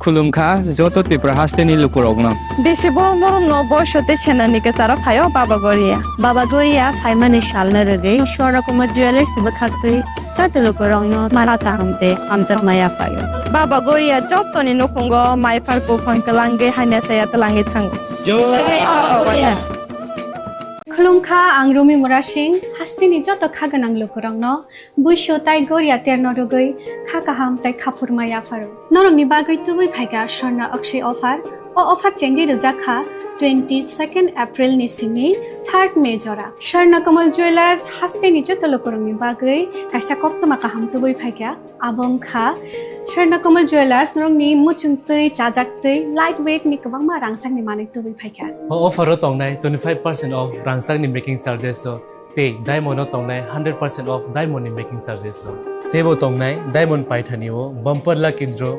Khulumkha, joto Tripura hasteni lukurokno. Bisi borok norokno boiso tei senani kwcharo phaio Baba Goria. Baba Goria phaimani salno rwgwi Swarna Kumar Jewellers bwkhaktwi joto lukurokno mara kaham tei hamjakma yaphaio. Baba Goria jotoni nukhungo mai phar buphang twlangwi hamya chaya twlangwi thango. Khulumkha, ang Rumi Murasing, hasteni joto kha gwnang lukurokno Buisu tai goria terno rwgwi kha kaham tai khaphurma yapharo. Norokni bagwi tubui phaikha Swarna Akshay offer. O offer chengwi rwjak kha twenty second April ni simi third May jora. Swarna Kamal Jewellers hasteni joto lukurokni bagwi kaisa koktwma kaham tubui phaikha. Abo wngkha Swarna Kamal Jewellers norokni muchungtwi, chajaktwi, light weight ni kwbangma rangchakni manwi tubui phaikha. O offer o tongnai twenty five percent off rangchakni making charges o. Tei diamond o tongnai hundred percent off diamond ni making charges o. Teibo tongnai diamond paithani o bumper lucky draw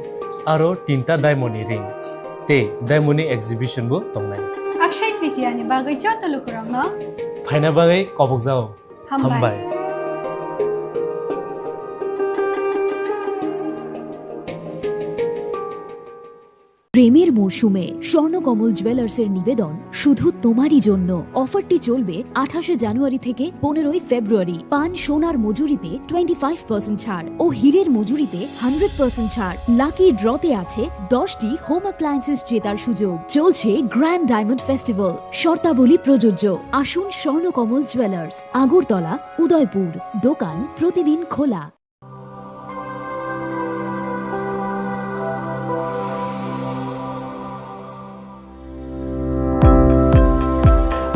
aro tinta diamond ni ring tei diamond ni exhibition bo tongnai. Akshay Tritiya ni bagwi joto lukurokno phaina bagwi kobokjao. Hambai. Hambai. প্রেমের মরশুমে স্বর্ণকমল জুয়েলার্সের নিবেদন শুধু তোমারই জন্য। অফারটি চলবে আঠাশে জানুয়ারি থেকে পনেরোই ফেব্রুয়ারি। পান সোনার মজুরিতে টোয়েন্টি ফাইভ পার্সেন্ট ছাড় ও হীরের মজুরিতে হান্ড্রেড পার্সেন্ট ছাড়। লাকি ড্রতে আছে দশটি হোম অ্যাপ্লায়েন্সেস জেতার সুযোগ। চলছে গ্র্যান্ড ডায়মন্ড ফেস্টিভ্যাল, শর্তাবলী প্রযোজ্য। আসুন স্বর্ণকমল জুয়েলার্স, আগরতলা, উদয়পুর। দোকান প্রতিদিন খোলা।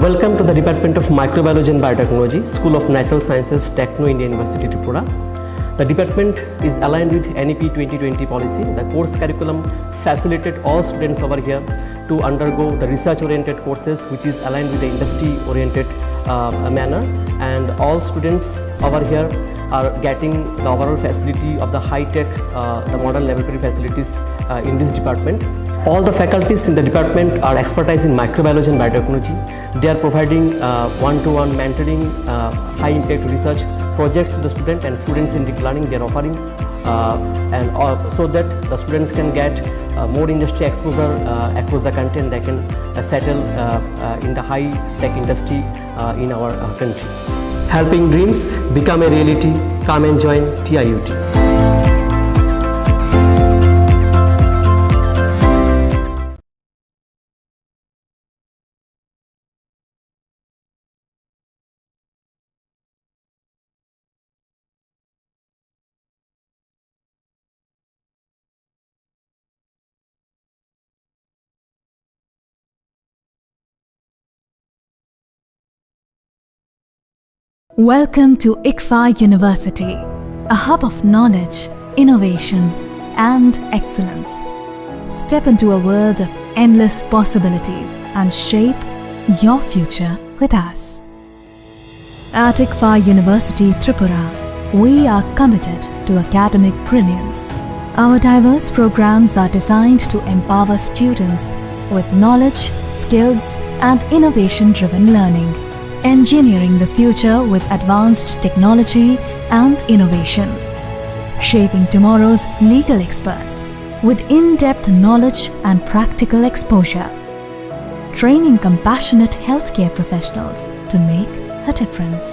Welcome to the Department of Microbiology and Biotechnology, School of Natural Sciences, Techno India University, Tripura. The department is aligned with N E P twenty twenty policy. The course curriculum facilitated all students over here to undergo the research-oriented courses, which is aligned with the industry-oriented, uh, manner. And all students over here are getting the overall facility of the high-tech, uh, the modern laboratory facilities, uh, in this department. All the faculties in the department are expertise in microbiology and biotechnology. They are providing, uh, one-to-one mentoring, uh, high-impact research projects to the student and students in deep learning. They are offering, uh, and, uh, so that the students can get, uh, more industry exposure, uh, across the country, and they can, uh, settle, uh, uh, in the high-tech industry, uh, in our, uh, country. Helping dreams become a reality. Come and join T I U T. Welcome to ICFAI University, a hub of knowledge, innovation, and excellence. Step into a world of endless possibilities and shape your future with us. At ICFAI University Tripura, we are committed to academic brilliance. Our diverse programs are designed to empower students with knowledge, skills, and innovation-driven learning. Engineering the future with advanced technology and innovation. Shaping tomorrow's legal experts with in-depth knowledge and practical exposure. Training compassionate healthcare professionals to make a difference.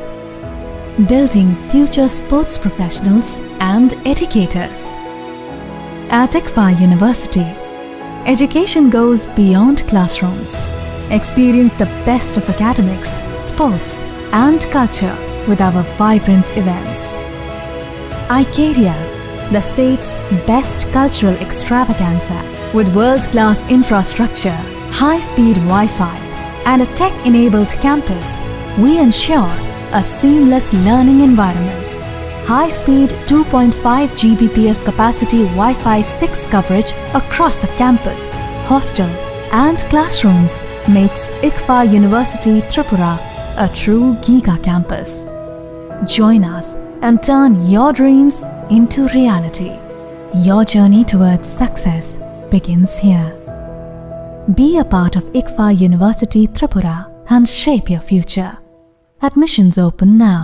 Building future sports professionals and educators. At ICFAI University, education goes beyond classrooms. Experience the best of academics, sports, and culture with our vibrant events. Icaria, the state's best cultural extravaganza, with world-class infrastructure, high-speed Wi-Fi, and a tech-enabled campus, we ensure a seamless learning environment. High-speed two point five G B P S capacity Wi-Fi six coverage across the campus, hostel, and classrooms makes ICFAI University Tripura a true giga campus. Join us and turn your dreams into reality. Your journey towards success begins here. Be a part of ICFAI University Tripura and shape your future. Admissions open now.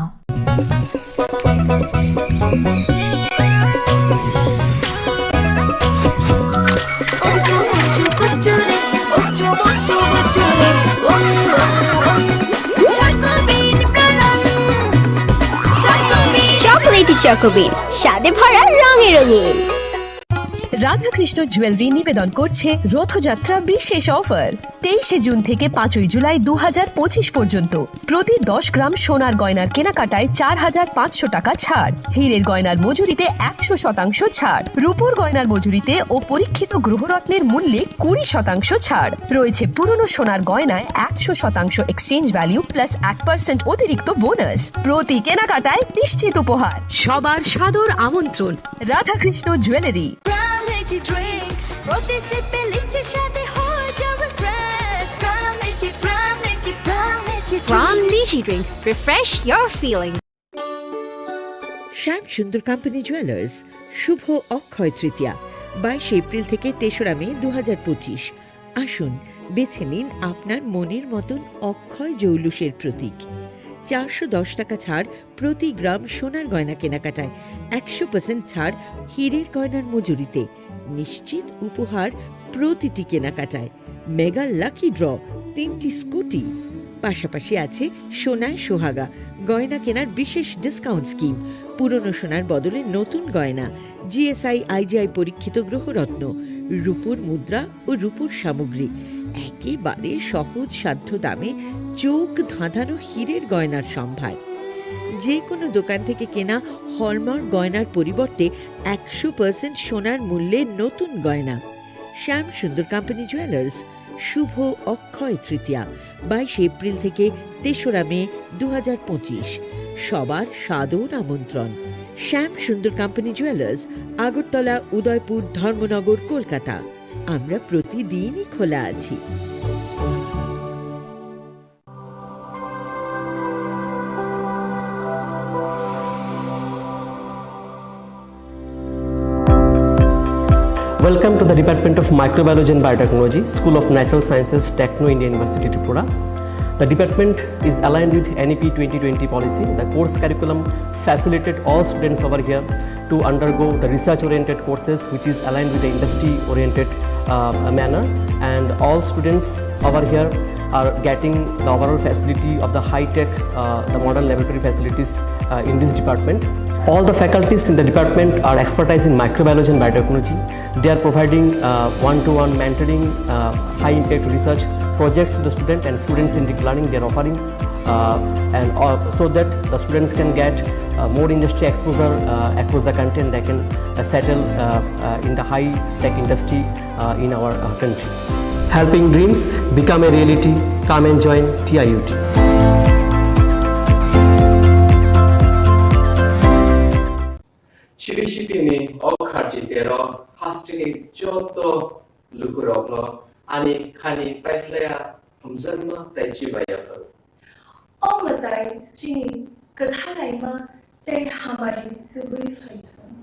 Chocolatey চকোবিন, স্বাদে ভরা, রঙে রঙিন। Radhakrishna jewellery নিবেদন করছে রথযাত্রা বিশেষ অফার। তেইশে জুন থেকে পাঁচই জুলাই দু হাজার পঁচিশ পর্যন্ত প্রতি দশ গ্রাম সোনার গয়নার কেনাকাটায় চার হাজার পাঁচশো টাকা ছাড়, হীরের গয়নার মজুরিতে একশো শতাংশ ছাড়, রূপোর গয়নার মজুরিতে ও পরীক্ষিত গ্রহরত্নের মূল্যে কুড়ি শতাংশ ছাড়। রয়েছে পুরনো সোনার গয়নায় একশো শতাংশ এক্সচেঞ্জ ভ্যালু প্লাস এক পার্সেন্ট অতিরিক্ত বোনাস। প্রতি কেনাকাটায় নিশ্চিত উপহার। সবার সাদর আমন্ত্রণ রাধাকৃষ্ণ জুয়েলারি। প্রাণ লিচি ড্রিঙ্ক, প্রতি সিপে লিচির স্বাদে হয়ে যাবে ফ্রেশ। প্রাণ lychee, Pran lychee, Pran lychee drink. প্রাণ lychee drink, refresh your feeling. Shyam Sundar company jewellers, শুভ অক্ষয় তৃতীয়া, বাইশে এপ্রিল থেকে তেসরা মে দু হাজার পঁচিশ। আসুন, বেছে নিন আপনার মনের মতন অক্ষয় জৌলুসের প্রতীক। চারশো দশ টাকা ছাড় প্রতি গ্রাম সোনার গয়না কেনাকাটায়, একশো পার্সেন্ট ছাড় হীরের গয়নার মজুরিতে, নিশ্চিত উপহার প্রতিটি কেনাকাটায় মেগা লাকি ড্র, তিনটি স্কুটি, পাশাপাশি আছে সোনায় সোহাগা গয়না কেনার বিশেষ ডিসকাউন্ট স্কিম। পুরনো সোনার বদলে নতুন গয়না, জিএসআই আইজিআই পরীক্ষিত গ্রহরত্ন, রূপোর মুদ্রা ও রূপোর সামগ্রী, একেবারে সহজ সাধ্য দামে চোখ ধাঁধানো হীরের গয়নার সম্ভার। যে কোনো দোকান থেকে কেনা হলমার্ক গয়নার পরিবর্তে একশো পার্সেন্ট সোনার মূল্যে নতুন গয়না। শ্যাম সুন্দর কোম্পানি জুয়েলার্স, শুভ অক্ষয় তৃতীয়া, বাইশে এপ্রিল থেকে তেসরা মে দু হাজার পঁচিশ। সবার সাদর আমন্ত্রণ। শ্যাম সুন্দর কোম্পানি জুয়েলার্স, আগরতলা, উদয়পুর, ধর্মনগর, কলকাতা। আমরা প্রতিদিনই খোলা আছি। Welcome to the Department of Microbiology and Biotechnology, School of Natural Sciences, Techno India University, Tripura. The department is aligned with N E P twenty twenty policy. The course curriculum facilitated all students over here to undergo the research-oriented courses, which is aligned with the industry-oriented, uh, manner. And all students over here are getting the overall facility of the high-tech, uh, the modern laboratory facilities, uh, in this department. All the faculties in the department are expertise in microbiology and biotechnology. They are providing, uh, one-to-one mentoring, uh, high-impact research projects to the student and student-centric learning they are offering, uh, and, uh, so that the students can get, uh, more industry exposure, uh, across the country, and they can, uh, settle, uh, uh, in the high-tech industry, uh, in our, uh, country. Helping dreams become a reality. Come and join T I U T. Chibi sitini o kharchi tero hasteni joto lukurokno ani khani paiphlaiya, hamjakma tei chibaiya phuru. O mwtai chini kwthalaima tei hamari tubui phai thung.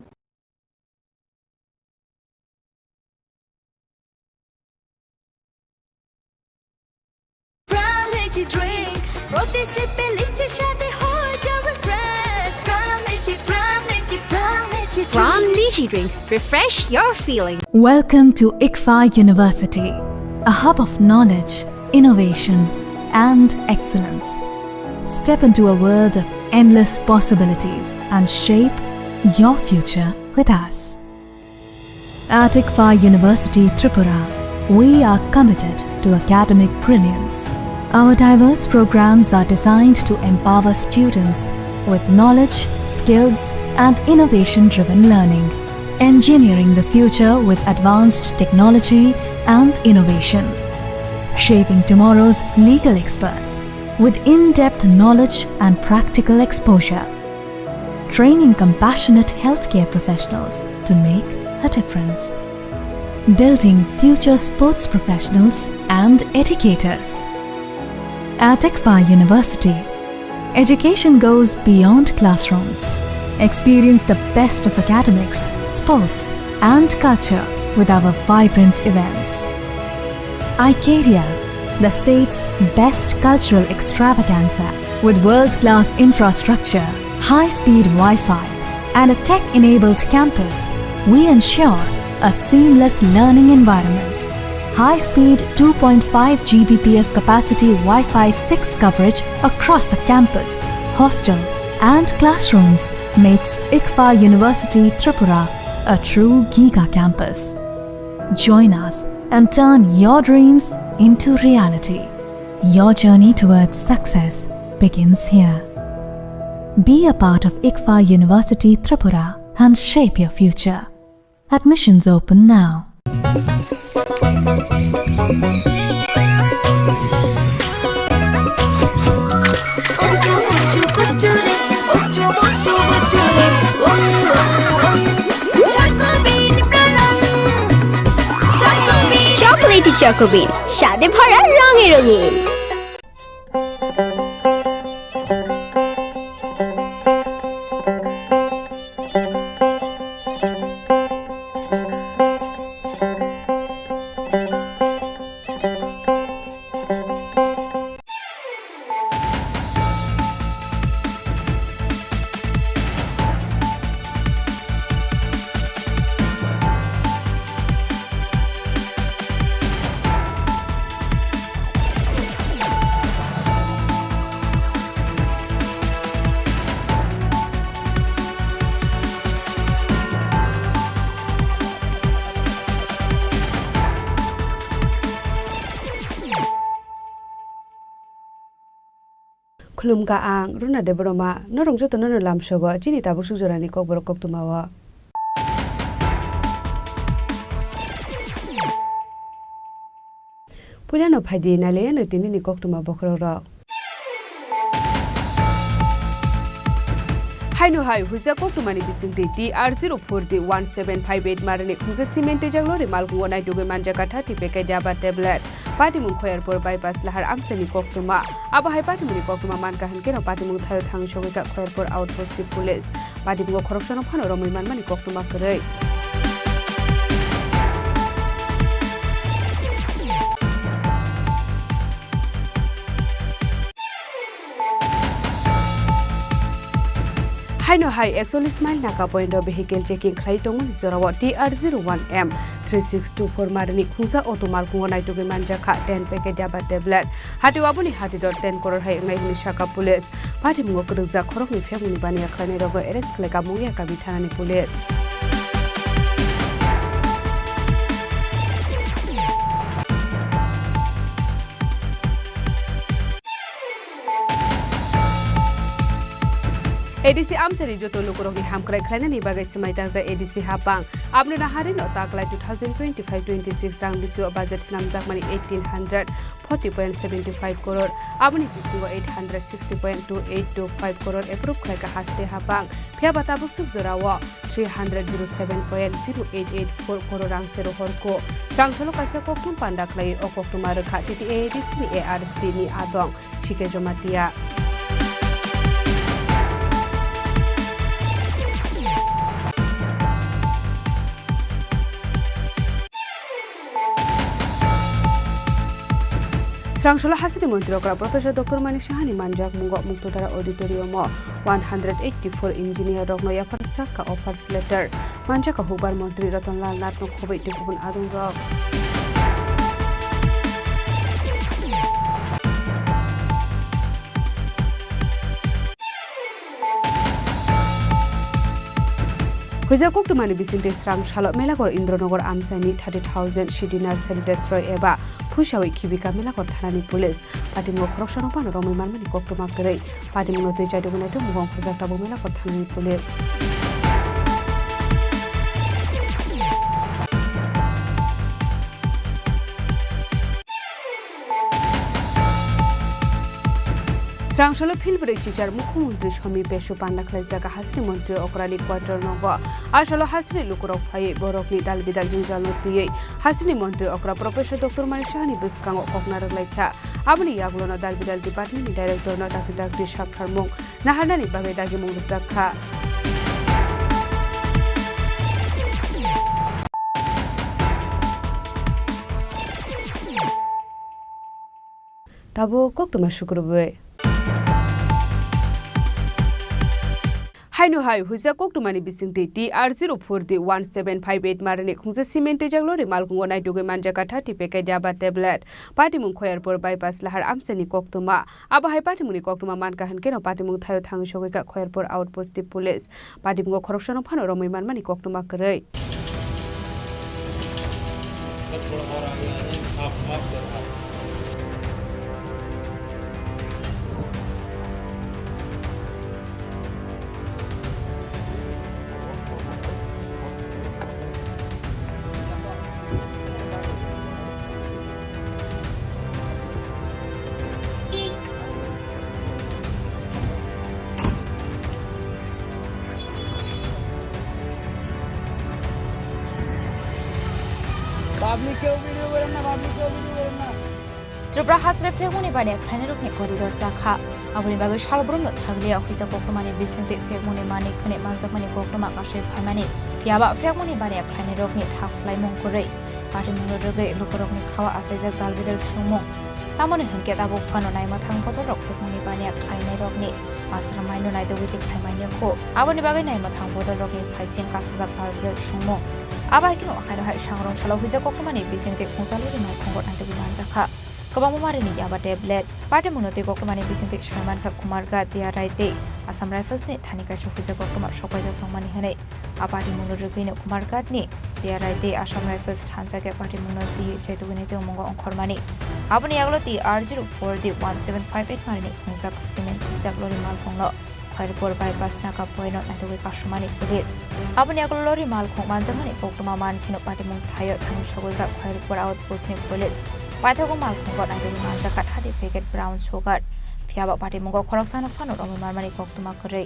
Pran Lychee Drink, প্রতি সিপে লিচির স্বাদে হয়ে যাবে fresh। Pran Lychee, Pran Lychee, Pran Lychee Drink। Pran Lychee Drink, refresh your feeling। Welcome to ICFAI University, a hub of knowledge, innovation, and excellence. Step into a world of endless possibilities and shape your future with us. At ICFAI University Tripura, we are committed to academic brilliance. Our diverse programs are designed to empower students with knowledge, skills, and innovation-driven learning, engineering the future with advanced technology and innovation, shaping tomorrow's legal experts with in-depth knowledge and practical exposure, training compassionate healthcare professionals to make a difference, building future sports professionals and educators. At ICFAI University, education goes beyond classrooms. Experience the best of academics, sports, and culture with our vibrant events. Icaria, the state's best cultural extravaganza. With world-class infrastructure, high-speed Wi-Fi, and a tech-enabled campus, we ensure a seamless learning environment. High-speed two point five G B P S capacity Wi-Fi six coverage across the campus, hostel, and classrooms makes ICFAI University Tripura a true giga campus. Join us and turn your dreams into reality. Your journey towards success begins here. Be a part of ICFAI University Tripura and shape your future. Admissions open now. Chocolatey Choco Bean, স্বাদে ভরা, রঙে রঙিন। Khulumkha ang Runa Debbarma, norok jotono no lamsogo chini tabuk suk jorani kokborok koktwmao. Puilano phaidi nailaiano tinini koktwma bokhorokrok. Haino hai huijak koktwmani bisingtwi T R zero four D one seven five eight marani khungsa cement twijak lori malkhungo naitugwi manjakha thirty packet yaba tablet. Patimung Khoyarpur bypass lahar amchaini koktwma. Abo hai patimungni koktwma mankha hinkhe no patimung thaio thangwi sogwikha Khoyarpur outpost ni police. Patimungo khoroksano phano romwi manmani koktwma kwrwi. Haino hai ekchollish mile Naka point o vehicle checking khlai tongmani jorao T R zero one M three six two four marani khungsa auto malkhungo naitugwi manjakha ten packet yaba tablet. Hatio aboni hatidor ten koror hai wngnai hwnwi sakha police. Patimungo kwrwkjak khoroknwi phekmungni baniya khlainairokno arrest khlaikha Mungiakami thanani police. A D C amchaini joto lukurokni hamkrai khlainani bagwi swmai tangjak A D C hapang. Aboni naharino taklai two thousand twenty-five twenty-six rang bisingo budget swnamjakmani eighteen hundred forty point seventy five koror, aboni bisingo eight hundred sixty point two eight two five koror approve khlaikha haste hapang. Phiya ba tabuk suk jorao three hundred zero seven point zero eight eight four koror rang se rohorkho. Swrang salo kaisa koktwma panda khlai o koktwma rwkha T T A A D C ni A R C ni adong. Sike Jomatia. Swrang salo hasini montri okra Professor Doctor Manik Sahani manjak mungo Muktodara Auditorium o one hundred eighty four engineer rokno yaphar sakha offers letter. Manjakha hukbar montri Ratan Lal Nath no khoboi tei kubun adong rok. Huijak koktwmani bisingtwi swrang salo Melaghor Indranagar amchaini thirty thousand city nursery destroy eba phuisawi khibika Melaghor thanani police. Patimung khoroksano phano romwi manmani koktwma kwrwi. Patimungno twi chaidugwi naituk mugong khorjak tabuk Melaghor thanani police. Swrang salo phil brwi chichar Mukhyamantri Somi Pesu panda khlaijak hasini montri okrani quarter nogo. A salo hasini lukurok phaiwi borokni dal bidal jwngjalno twiwi hasini montri okra Professor Doctor Manik Sahani bwskango kokna rwklaikha. Aboni yagulono dal bidal department ni director no dakti dakti saktharmung naharnani bagwi dagimung rwjakha. Tabuk koktwma sukrubwi. Haino hai huijak koktwmani bisingtwi T R zero four D one seven five eight marani khungsa cement twijak lori malkhungo naitugwi manjakha thirty packet yaba tablet. Patimung Khoyarpur bypass lahar amchaini koktwma. Abo hai patimungni koktwma mankha hinkhe no patimung thaio thangwi sogwikha Khoyarpur outpost ni police. Patimungo khoroksano phano romwi manmani koktwma kwrwi. Public keu video keren na, public keu video keren na. Tripura hasre phekmungni baniya khlainairokni koridor chakha. Aboni bagwi salbrumno thaglia huijak koktwmani bisingtwi phekmungni manwi khwnwi manjakmani koktwma kasui phaimani. Phiyaba phekmungni baniya khlainairokni thak phlaimung kwrwi. Patimungno rwgwi lukurokni khao achaijak dalbidal sumung. Tamoni hinkhe tabuk phano naimwthang bodolrok phekmungni baniya khlainairokni mastermind no naitugwi tei khlaimaini kho. Aboni bagwi naimwthang bodolrokni phaising kasajak dalbidal sumung. Abo hai kheno haino hai sangrong salo huijak koktwmani bisingtwi khungsa lori malkhungo naitugwi manjakha. Kwbangma marini yaba tablet. Patimungno twi koktwmani bisingtwi saimankha Kumarghat, T R I tei Assam Rifles ni thani kaisa huijak koktwma sokpaijak tongmani hwnwi. A patimungno rwgwino Kumarghat ni T R I tei Assam Rifles thansa khe patimungno twi chaitugwini tongmungo ongkhormani. Aboni yagulo T R zero four D one seven five eight marini khungjak cement twijak lori malkhungno Khairpur bypass naka point o naitugwi kasumani police. Aboni yagulo lori malkhung manjakmani koktwma mankheno patimung thaio thani sogwi kha Khairpur outpost ni police. Paithago malkhungo naitugwi manjakha thirty packet brown sugar. Phiyaba patimungo khoroksano phano romwi manmani koktwma kwrwi.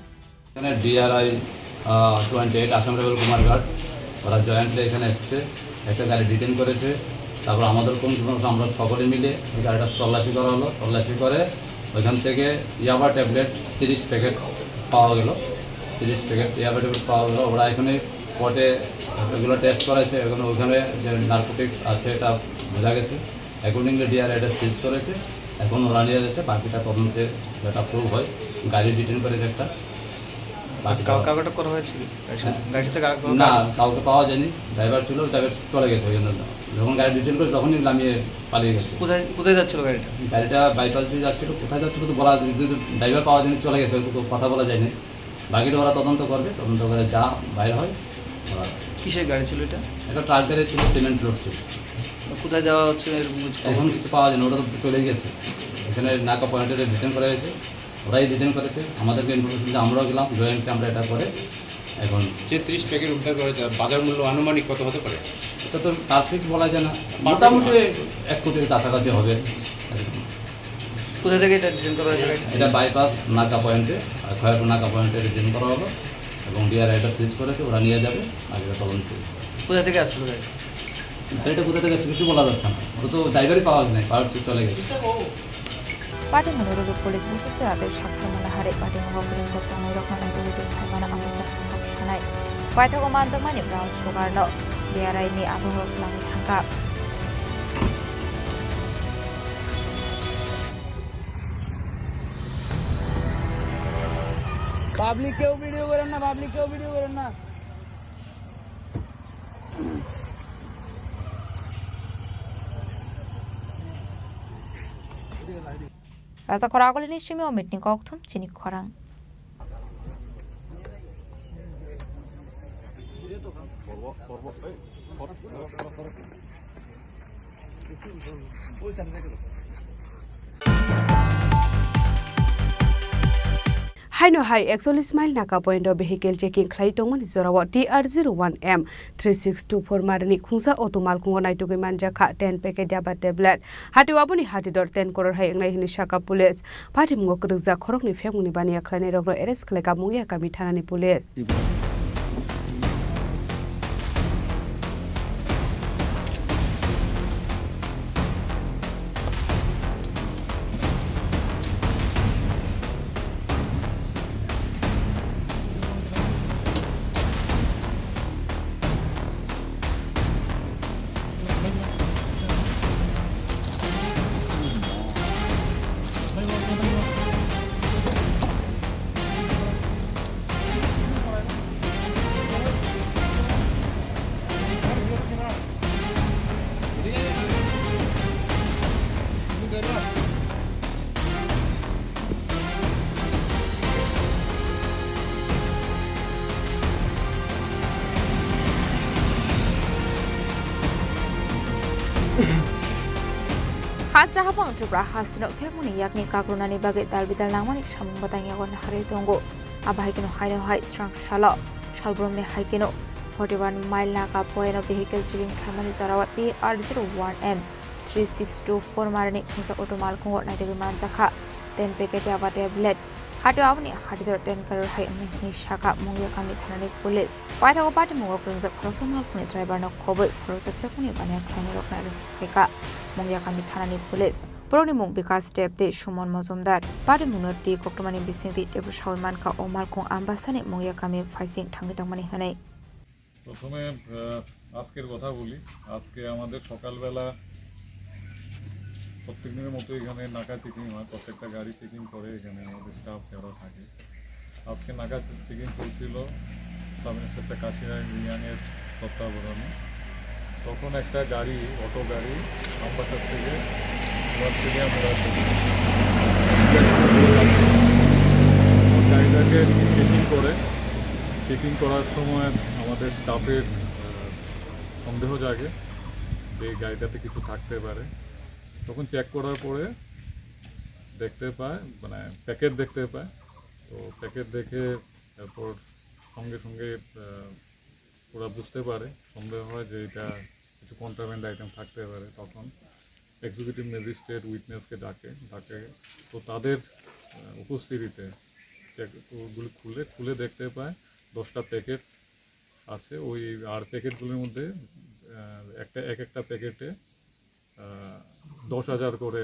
এখানে ডিআরআই twenty eight Assam রাইফেল কুমারঘাট, ওরা জয়েন্টলি এখানে এসছে, একটা গাড়ি ডিটেন করেছে। তারপর আমাদের কোন সমস্যা, আমরা সকলে মিলে ওই গাড়িটা তল্লাশি করা হলো। তল্লাশি করে ওইখান থেকে ইয়াবা ট্যাবলেট তিরিশ প্যাকেট পাওয়া গেল। তিরিশ প্যাকেট ইয়াবা ট্যাবলেট পাওয়া গেল। ওরা এখানে স্পটে এগুলো টেস্ট করেছে, এখানে ওইখানে যে নার্কোটিক্স আছে এটা বোঝা গেছে। অ্যাকর্ডিংলি ডিআরআই এটা সিজ করেছে, এখন ওরা নিয়ে যাচ্ছে। বাকিটা তদন্তে যেটা প্রুভ হয়, গাড়ি ডিটেন করেছে একটা। বাকিটা কাউ-, কাউকে আটক করা হয়েছে কি? গাড়ির সাথে, হ্যাঁ? গাড়ির সাথে কাউকে না, কাউকে পাওয়া যায়নি। ড্রাইভার ছিল, ড্রাইভার চলে গেছে ওই জন্য। যখন গাড়ি ডিটেন করে, তখনই নামিয়ে পালিয়ে গেছে। কোথায়, কোথায় যাচ্ছিল গাড়িটা? গাড়িটা বাইপাস দিয়ে যাচ্ছিল, কোথায় যাচ্ছিল তো বলা যায়নি। যদি ড্রাইভার পাওয়া যায়নি, চলে গেছে, হয়তো কথা বলা যায়নি। বাকিটা ওরা তদন্ত করবে, তদন্ত করে যা বাইর হয় ওরা। কিসের গাড়ি ছিল এটা? এটা ট্রাক গাড়ি ছিল, সিমেন্ট লোড ছিল। কোথায় যাওয়া হচ্ছে এরকম কিছু খবর? এখন কিছু পাওয়া যায়নি, ওরা তো চলেই গেছে। এখানে নাকা পয়েন্টে ডিটেন করা হয়েছে, ওরাই ডিটেন করেছে, আমাদেরকে ইনফরমেশন যে আমরাও গেলাম, জয়েন্টলি আমরা এটা করে এখন যে ত্রিশ প্যাকেট উদ্ধার করেছে, বাজার মূল্য আনুমানিক কত হতে পারে? এটা তো পারফেক্ট বলা যায় না, মোটামুটি এক কোটির কাছাকাছি হবে। কোথা থেকে এটা ডিটেন করা হয়েছে? এটা বাইপাস নাকা পয়েন্টে, আর খয়েরপুর নাকা পয়েন্টে ডিটেন করা হলো এবং ডিআরআই এটা সিজ করেছে, ওরা নিয়ে যাবে, আর এটা তদন্ত। কোথা থেকে আসছিল গাড়ি? গাড়িটা কোথা থেকে আসছে কিছু বলা যাচ্ছে না, ওটা তো ড্রাইভারই পাওয়া যায় না, পাওয়ার চলে গেছে। Patimungno rwgwi police busuk se ratwi sakthar mala hari patimung o kwrwngjak tongnairokno naitugwi tongkhaimano ang bujak kok sanai. Paithago manjakmani brown sugar no D R I ni abungo twlangwi thangkha. Public কেউ ভিডিও করেন না, পাবলিক কেউ ভিডিও করেন না। Raja Khoragulini simi o meeting kokthum chini khorang. Haino hai ekchollish mile naka point o vehicle checking khlai tongmani jorao T R zero one M three six two four marini khungsa auto malkhungo naitugwi manjakha ten packet yaba tablet. Hatio aboni hatidor ten crore hai wngnai hwnwi sakha police. Patimungo kwrwngjak khoroknwi phekmungni baniya khlainairokno arrest khlaikha Mungiakami thanani police. Hasta hapang Tripura hasteno phekmani yakni kakrunani bagwi dalbidal nangmani samung bwtang yago naharwi tongo. Abo hai kheno haino hai srang salo salbrumni hai kheno forty one mile naka poino vehicle checking khlaimani jorao T R zero one M three six two four marini khungsa auto malkhungo naitugwi manjakha ten packet yaba tablet. Hatio aboni hatidor ten crore hai wngwi hwnwi sakha Mungiakami thanani police. Paithago patimungo kwrwngjak khoroksa malkhungni driverno khobwi khoroksa phekmungni baniya khlainairokno arrest khlaikha Mungiakami thanani police. Borokni mung Bikas Deb tei Sumon Mojumdar. Patimungno twi koktwmani bisingtwi teibo sawi mankha o malkhung Ambasani Mungiakami phaising thangwi tongmani hwnwi. প্রথমে, আহ, আজকের কথা বলি। আজকে আমাদের সকালবেলা প্রত্যেক দিনের মতো এখানে নাকা চেকিং হয়, প্রত্যেকটা গাড়ি চেকিং করে এখানে আমাদের স্টাফ যারা থাকে। আজকে নাকা চেকিং চলছিল সাব ইন্সপেক্টর কাশিরাম রিয়াংয়ের তত্ত্বাবধানে। তখন একটা গাড়ি, অটো গাড়ি আমবাসা থেকে আমার থেকে আমরা গাড়িটাকে চেকিং করে, চেকিং করার সময় আমাদের স্টাফের সন্দেহ জাগে যে গাড়িটাতে কিছু থাকতে পারে। তখন চেক করার পরে দেখতে পায়, মানে, প্যাকেট দেখতে পায়। তো প্যাকেট দেখে তারপর সঙ্গে সঙ্গে ওরা বুঝতে পারে, সন্দেহ হয় যে এটা কিছু কন্ট্রাব্যান্ড আইটেম থাকতে পারে। তখন এক্সিকিউটিভ ম্যাজিস্ট্রেট উইটনেসকে ডাকে ডাকে তো তাদের উপস্থিতিতে চেকগুলি খুলে খুলে দেখতে পায় দশটা প্যাকেট আছে। ওই আর প্যাকেটগুলির মধ্যে একটা এক একটা প্যাকেটে দশ হাজার করে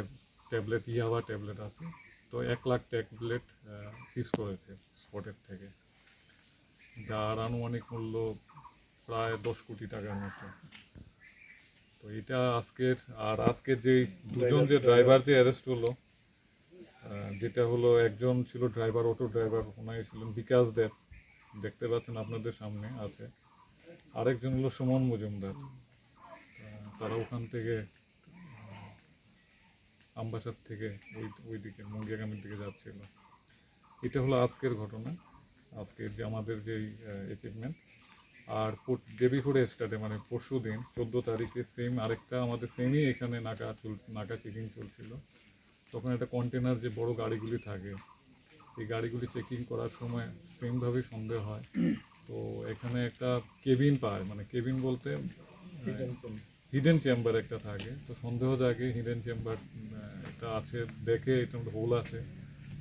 ট্যাবলেট, ইয়াবা ট্যাবলেট আছে। তো এক লাখ ট্যাবলেট সিজ করেছে স্পটের থেকে, যার আনুমানিক মূল্য প্রায় দশ কোটি টাকার মতো। তো এটা আজকের, আর আজকের যে দুজন যে ড্রাইভার যে অ্যারেস্ট হলো, যেটা হলো একজন ছিল ড্রাইভার, অটো ড্রাইভার, ওনাকে ছিলেন বিকাশ দেব, দেখতে পাচ্ছেন আপনাদের সামনে আছে। আরেকজন হলো সুমন মজুমদার, তারা ওখান থেকে আমবাসার থেকে ওই ওইদিকে মুঙ্গিয়াকামির দিকে যাচ্ছিল। এটা হলো আজকের ঘটনা, আজকের যে আমাদের যেই অ্যাচিভমেন্ট। আর ডে বিফোর এস্টারডে, মানে পরশু দিন, চোদ্দো তারিখে সেম আরেকটা আমাদের সেমই এখানে নাকা চল নাকা চেকিং চলছিল। তখন একটা কন্টেনার, যে বড় গাড়িগুলি থাকে, এই গাড়িগুলি চেকিং করার সময় সেমভাবেই সন্দেহ হয়। তো এখানে একটা কেবিন পায়, মানে কেবিন বলতে হিডেন চেম্বার একটা থাকে। তো সন্দেহ জাগে হিডেন চেম্বার একটা আছে, দেখে এটা মধ্যে হোল আছে।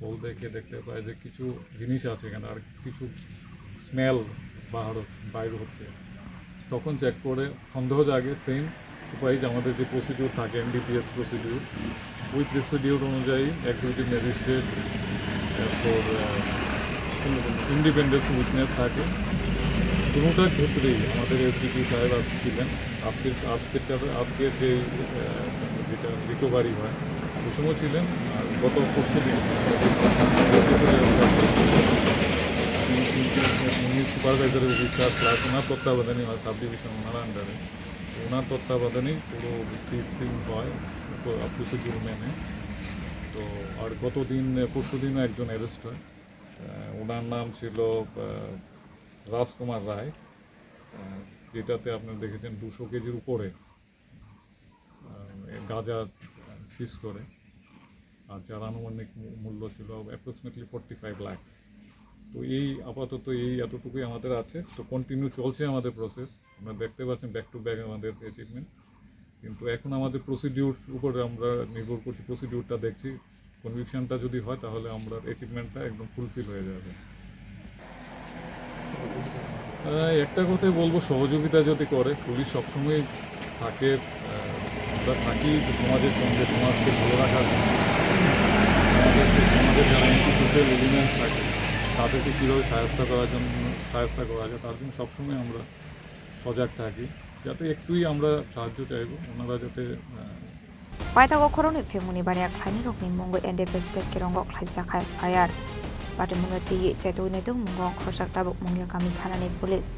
হোল দেখে দেখতে পায় যে কিছু জিনিস আছে এখানে, আর কিছু স্মেল বাহার বাইর হচ্ছে। তখন চেক করে সন্দেহ জাগে, সেম উপায় যে আমাদের যে প্রসিডিউর থাকে, এনডিপিএস প্রসিডিউর, ওই প্রসিডিউর অনুযায়ী এক্সিকিউটিভ ম্যাজিস্ট্রেট, তারপর ইন্ডিপেন্ডেন্ট উইটনেস থাকে। কোনোটার ক্ষেত্রেই আমাদের এসডিপি সাহেব আজ ছিলেন। আজকের আজকের আজকের যে যেটা রিকভারি হয়, ওই সময় ছিলেন। আর গত পরশু দিন উনি সুপারভাইজারের অফিসার প্লাস ওনার তত্ত্বাবধানে, সাব ডিভিশন ওনার আন্ডারে, ওনার তত্ত্বাবধানেই পুরো সিজ সিন হয় প্রসিডিউর মেনে। তো আর গত দিন, পরশু দিনও একজন অ্যারেস্ট হয়। ওনার নাম ছিল রাজকুমার রায়। যেটাতে আপনারা দেখেছেন দুশো কেজির উপরে গাঁজা সিজ করে, আর যার আনুমানিক মূল্য ছিল অ্যাপ্রক্সিমেটলি ফর্টি ফাইভ লাখস। তো এই আপাতত এই এতটুকুই আমাদের আছে। তো কন্টিনিউ চলছে আমাদের প্রসেস, আপনারা দেখতে পাচ্ছেন ব্যাক টু ব্যাক আমাদের অ্যাচিভমেন্ট। কিন্তু এখন আমাদের প্রসিডিউর উপরে আমরা নির্ভর করছি, প্রসিডিউরটা দেখছি। কনভিকশনটা যদি হয়, তাহলে আমরা অ্যাচিভমেন্টটা একদম ফুলফিল হয়ে যাবে। একটা কথাই বলবো, সহযোগিতা যদি করে, পুলিশ সবসময় থাকে। আমরা থাকি সমাজের সঙ্গে, সমাজকে ভালো রাখার জন্য। আমাদের সমাজের যারা ইনস্টিটিউশনাল এলিমেন্ট থাকে, তাদেরকে কীভাবে সাহায্য করার জন্য, সাহায্য করা যায়, তার জন্য সবসময় আমরা সজাগ থাকি। যাতে একটুই আমরা সাহায্য চাইবো, ওনারা যাতে Paithago khoroknwi phimungni baniya khlainai rokni mungwi N D P state kirongo khlaijak hai F I R. Patimungno twiwi chetwi naituk mungo khoroksa tabuk Mungiakami thanani police.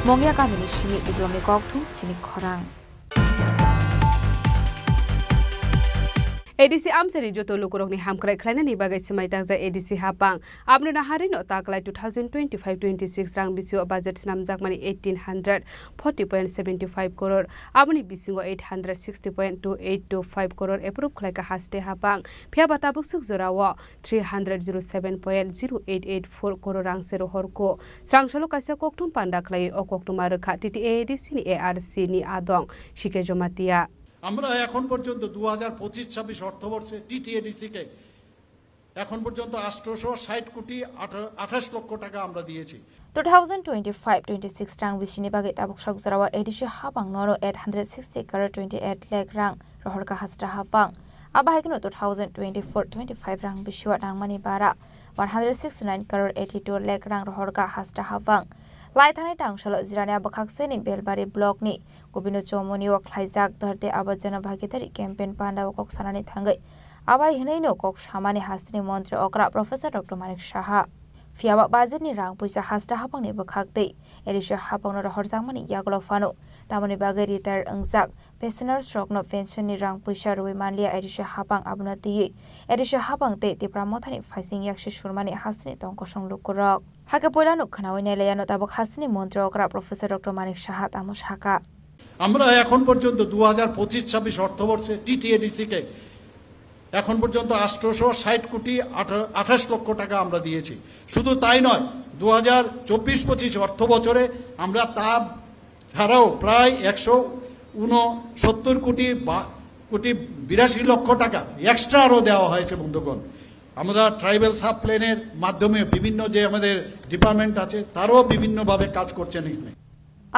Mongia kamini simi Uklongni kokthum chini khorang. A D C amchaini joto lukurokni hamkrai khlainani bagwi swmai takjak A D C hapang. Abono naharino taklai two thousand twenty-five twenty-six rang bisio budget snamjakmani eighteen hundred forty point seventy five crore. Aboni bisingo eight hundred sixty point two eight two five crore approve khlaika haste hapang. Phiyaba tabukswk jorao three hundred zero seven point zero eight eight four crore rang se rohorkho. Srangsalo kaisa kokthum panda khlaiwi o koktwma rwkha T T A D C ni A R C ni adong C K Jomatia. আমরা এখন পর্যন্ত দু হাজার পঁচিশ ছাব্বিশ অর্থবর্ষে টিটিএডিসি কে এখন পর্যন্ত আটশোশো ষাট কোটি আঠাশ লক্ষ টাকা আমরা দিয়েছি। Two thousand twenty-five twenty-six rang bisini bagwi tabuk sak jorao A D C hapang noro eight hundred sixty crore twenty eight lakh rang rohorkha hastra hapang. Abo hai kheno two thousand twenty-four twenty-five rang bisio nangmani bara one hundred sixty nine crore eighty two lakh rang rohorkha hastra hapang. Lai thanai tangsalo Jirania bwkhakseni Belbari blockni Gobinda Chowmuni o khlaijak Dharte Abar Jana Bhagidari campaign pandao kok sanani thangwi abai hwnwino kok samani hasteni montri okra Professor Doctor Manik Saha. Phiyaba budgetni rang puisa hasta hapangni bwkhak tei A D C hapangno rohorjakmani yagulo phano tamoni bagwi retire wngjak pensioners rokno pension ni rang puisa rwui manliya A D C hapang, abono twiwi A D C hapang tei Tipra Mothani phaising yaksi surmani hasteni tong kosong lukurok. Hakhe poilano khwnaui nailaiano tabuk hasteni montri okra Professor Doctor Manik Saha tamo saka. আমরা এখন পর্যন্ত দু হাজার পঁচিশ ছাব্বিশ অর্থবর্ষে টিটিএডিসি কে এখন পর্যন্ত আটশোশো ষাট কোটি আঠা-, আঠাশ লক্ষ টাকা আমরা দিয়েছি। শুধু তাই নয়, দু হাজার চব্বিশ পঁচিশ অর্থ বছরে আমরা তা ছাড়াও প্রায় একশো ঊনসত্তর কোটি বা-, কোটি বিরাশি লক্ষ টাকা এক্সট্রা আরও দেওয়া হয়েছে বন্ধুগণ। আমরা ট্রাইবাল সাব প্ল্যানের মাধ্যমে বিভিন্ন যে আমাদের ডিপার্টমেন্ট আছে, তারও বিভিন্নভাবে কাজ করছেন এখানে।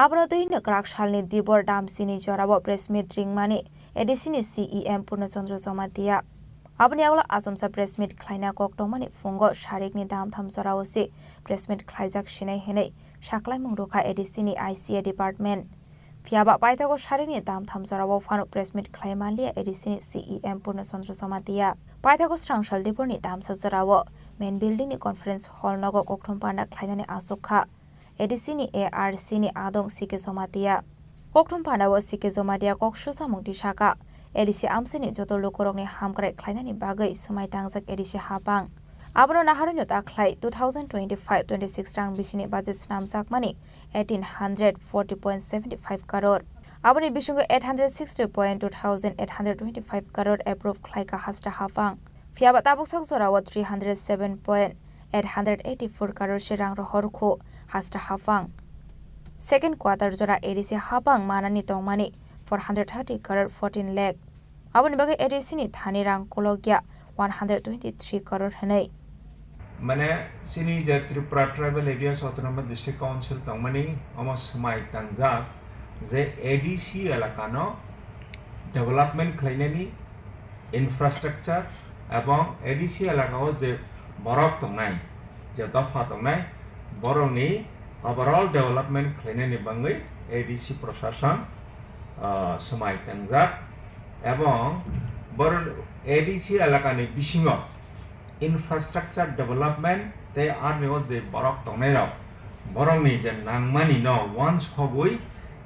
Abono twi nwkrak salni dibor damsini jorao press meet ringmani A D C ni C E M Purno Chandra Jamatia. Aboni yagulo achomsa press meet khlaina kok tongmani phungo sarikni damtham jorao se press meet khlaijak sinai hinwi saklaimung rwkha A D C ni I C A department. Phiyaba paithago sarikni damtham jorao phano press meet khlai manliya A D C ni C E M Purno Chandra Jamatia. Paithago srangsal diborni damsa jorao main building ni conference hall nogo kokthum panda khlainani aswk kha. A D C ni A R C ni adong C K Jamatia. Kokthum panda o C K Jamatia kok swchamung tisaka. A D C amsini joto lukurokni hamkrai khlainani bagwi swmai tangjak A D C hapang. Abono naharwino ta khlai two thousand twenty-five twenty-six rang bisini budget snamjakmani eighteen hundred forty point seventy five crore. Aboni bisingo eight hundred sixty point two thousand eight hundred twenty five crore approve khlaika hasta hapang. Phiyaba tabuksak jorao three hundred seven point eight hundred eighty four crore se rang rohor khu hasta hapang. Second quarter jora A D C hapang manani tongmani four hundred thirty crore fourteen lakh. Aboni bagwi A D C ni thani rang kolokya one hundred twenty three crore hwnwi. Mane chini je Tripura Tribal Areas Autonomous District Council tongmani omo swmai tangjak je A D C elakano development khlainani infrastructure ebong A D C elakao je borok tongnai, je dopha tongnai, borokni overall development khlainani bagwi A D C prosason, ah, swmai tangjak. Ebong bor A D C elakani bisingo infrastructure development tei arni o je borok tongnai rok, borokni je nangmani no wansogwi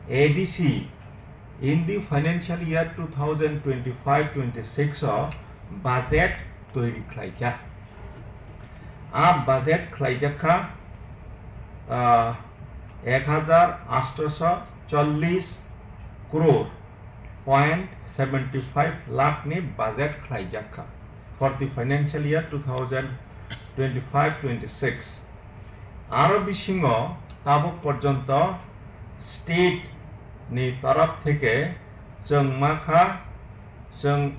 A D C in the financial year two thousand twenty-five twenty-six o budget toiri khlaikha. A budget khlaijakha, ah, ek hajar atsho chollish crore point seventy five lakh ni budget khlaijakha for the financial year two thousand twenty-five twenty-six. Aro bisingo tabuk porjonto state ni torop theke chwng makha, chwng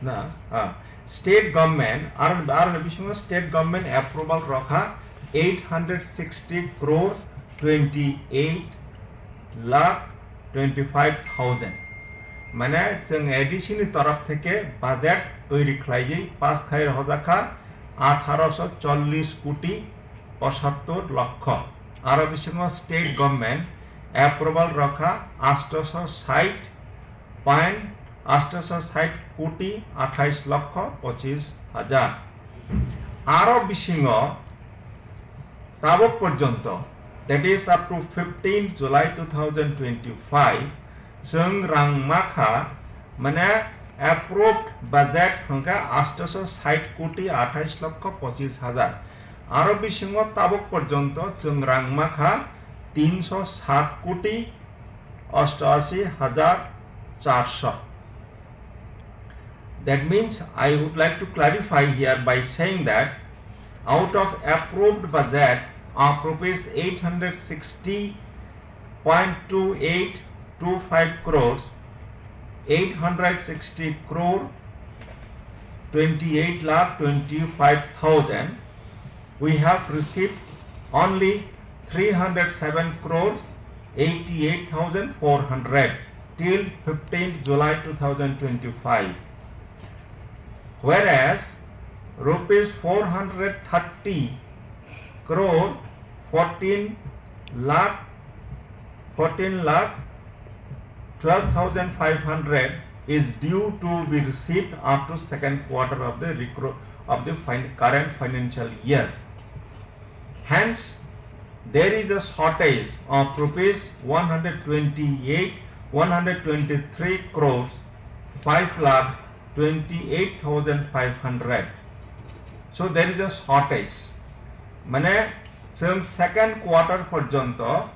na, ah, state government, aro, aro bisingo state government approval rokha eight hundred sixty crore twenty eight lakh twenty five thousand. Mane chwng A D C ni torop theke budget toiri khlaiwi pass khai rohojakha atharo chollish koti pochattor lokho. Aro bisingo state government approval rokha atsho sait point atsho sait koti athais lokho pochis hajar. Aro bisingo tabuk porjonto, that is up to fifteenth July two thousand twenty-five, chwng rang makha, mane approved budget hwnkha atsho sait koti athais lokho pochis hajar. Aro bisingo tabuk porjonto chwng rang makha tinsho sat koti ostashi hajar charsho. That means, I would like to clarify here by saying that out of approved budget of rupees eight hundred sixty point two eight two five crores, eight hundred sixty crore twenty-eight lakh twenty-five thousand, we have received only three hundred seven crore eighty-eight thousand four hundred till fifteenth July two thousand twenty-five, whereas rupees four hundred thirty crore fourteen lakh, fourteen lakh twelve thousand five hundred is due to be received up to second quarter of the recru-, of the fin-, current financial year. Hence, there is a shortage of rupees one hundred twenty-eight, one hundred twenty-three crores, five lakh twenty-eight thousand five hundred. So there is a shortage. Mane, chwng second quarter porjonto,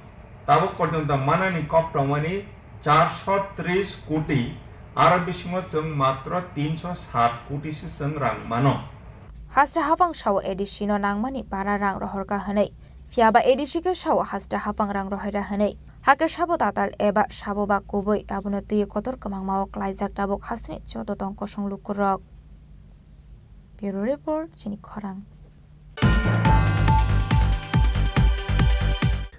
tabuk porjonto manani kok tongmani charso tris koti, aro bisingo chwng matro tinso sat koti se chwng rang mano. Hasra hapang sao A D C no nangmani para rang rohorkha hwnwi. Phiya ba A D C khe sao hasra hapang rang rohorya hwnwi. Hakhe sabo tatal eba sabo ba kubui abono twi kotor kwmangmao klaijak tabuk hasni joto tong kosong lukurok. Bureau Report, chini khorang.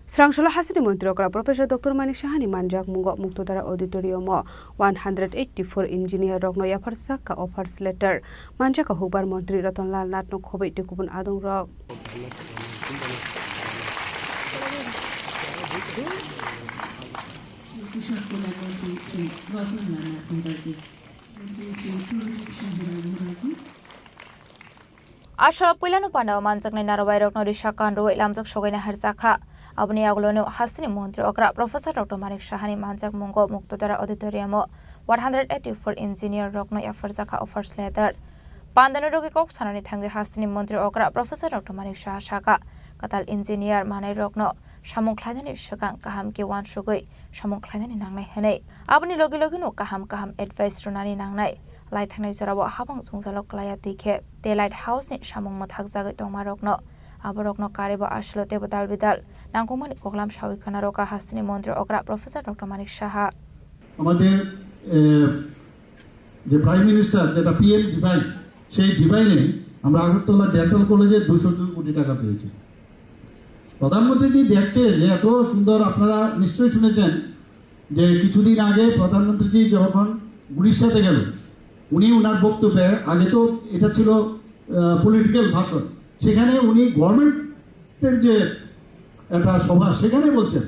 Srangsola hasini montri okra Professor Doctor Manik Sahani manjak mungo Muktodara Auditorium o one hundred eighty-four engineer rokno yapharjak ka offers letter manjak ka hukbar montri Ratan Lal Nath no khoboi tei kubun adong rok. Aswk puilano pandao manjaknai narwai rokno risa kan rwui lamjak sogaina harjakha. Aboni yagulono hasteni montri okra Professor Doctor Manik Sahani manjak mungo Muktodara Auditorium o one hundred eighty-four engineer rokno yapharjakha offers letter. Pandano rwgwi kok sanani thangwi hasteni montri okra Professor Doctor Manik Saha saka, kwtal engineer manai rokno samung khlainani swkang kaham khe uansugwi samung khlainani nangnai hwnwi. Aboni logi logi no kaham kaham advice rwnani nangnai. Lai thangnai jorao habang jwngjalo kwlaiya twi khe tei light house ni samung mwthakjagwi tongma rokno, aborokno karibo aswlo teibo dal bidal nangkukmani koklam sawi khwna rwkha hasteni montri okra Professor Doctor Manik Saha. আমাদের, এ, যে prime minister, যেটা PM divine, সেই ডিভাইনে আমরা আগরতলা ডেন্টাল কলেজে দুশো দুই কোটি টাকা পেয়েছি। প্রধানমন্ত্রীজি দেখছে যে এত সুন্দর, আপনারা নিশ্চয়ই শুনেছেন যে কিছুদিন আগে প্রধানমন্ত্রীজি যখন উড়িষ্যাতে গেল, উনি ওনার বক্তব্যে, আগে তো এটা ছিল পলিটিক্যাল ভাষণ, সেখানে উনি গভর্নমেন্টের যে একটা সভা, সেখানে বলছেন,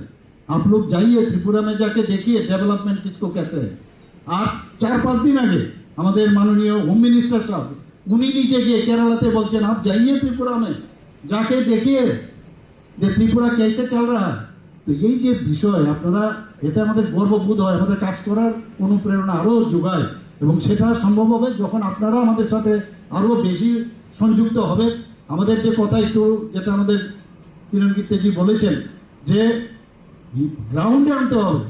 "आप लोग जाइए त्रिपुरा में, जाके देखिए डेवलपमेंट किसको कहते हैं।" আর চার পাঁচ দিন আগে আমাদের মাননীয় হোম মিনিস্টার সাহেব, উনি নিজে গিয়ে কেরালাতে বলছেন, "आप जाइए त्रिपुरा में, जाके देखिए যে ত্রিপুরা कैसे चल रहा है।" তো এই যে বিষয়, আপনারা, এতে আমাদের গর্ববোধ হয়, আমাদের কাজ করার অনুপ্রেরণা আরও যোগায়, এবং সেটা সম্ভব হবে যখন আপনারা আমাদের সাথে আরও বেশি সংযুক্ত হবে। আমাদের যে কথা একটু, যেটা আমাদের কিরণ গিত্তেজি বলেছেন, যে গ্রাউন্ডে আনতে হবে।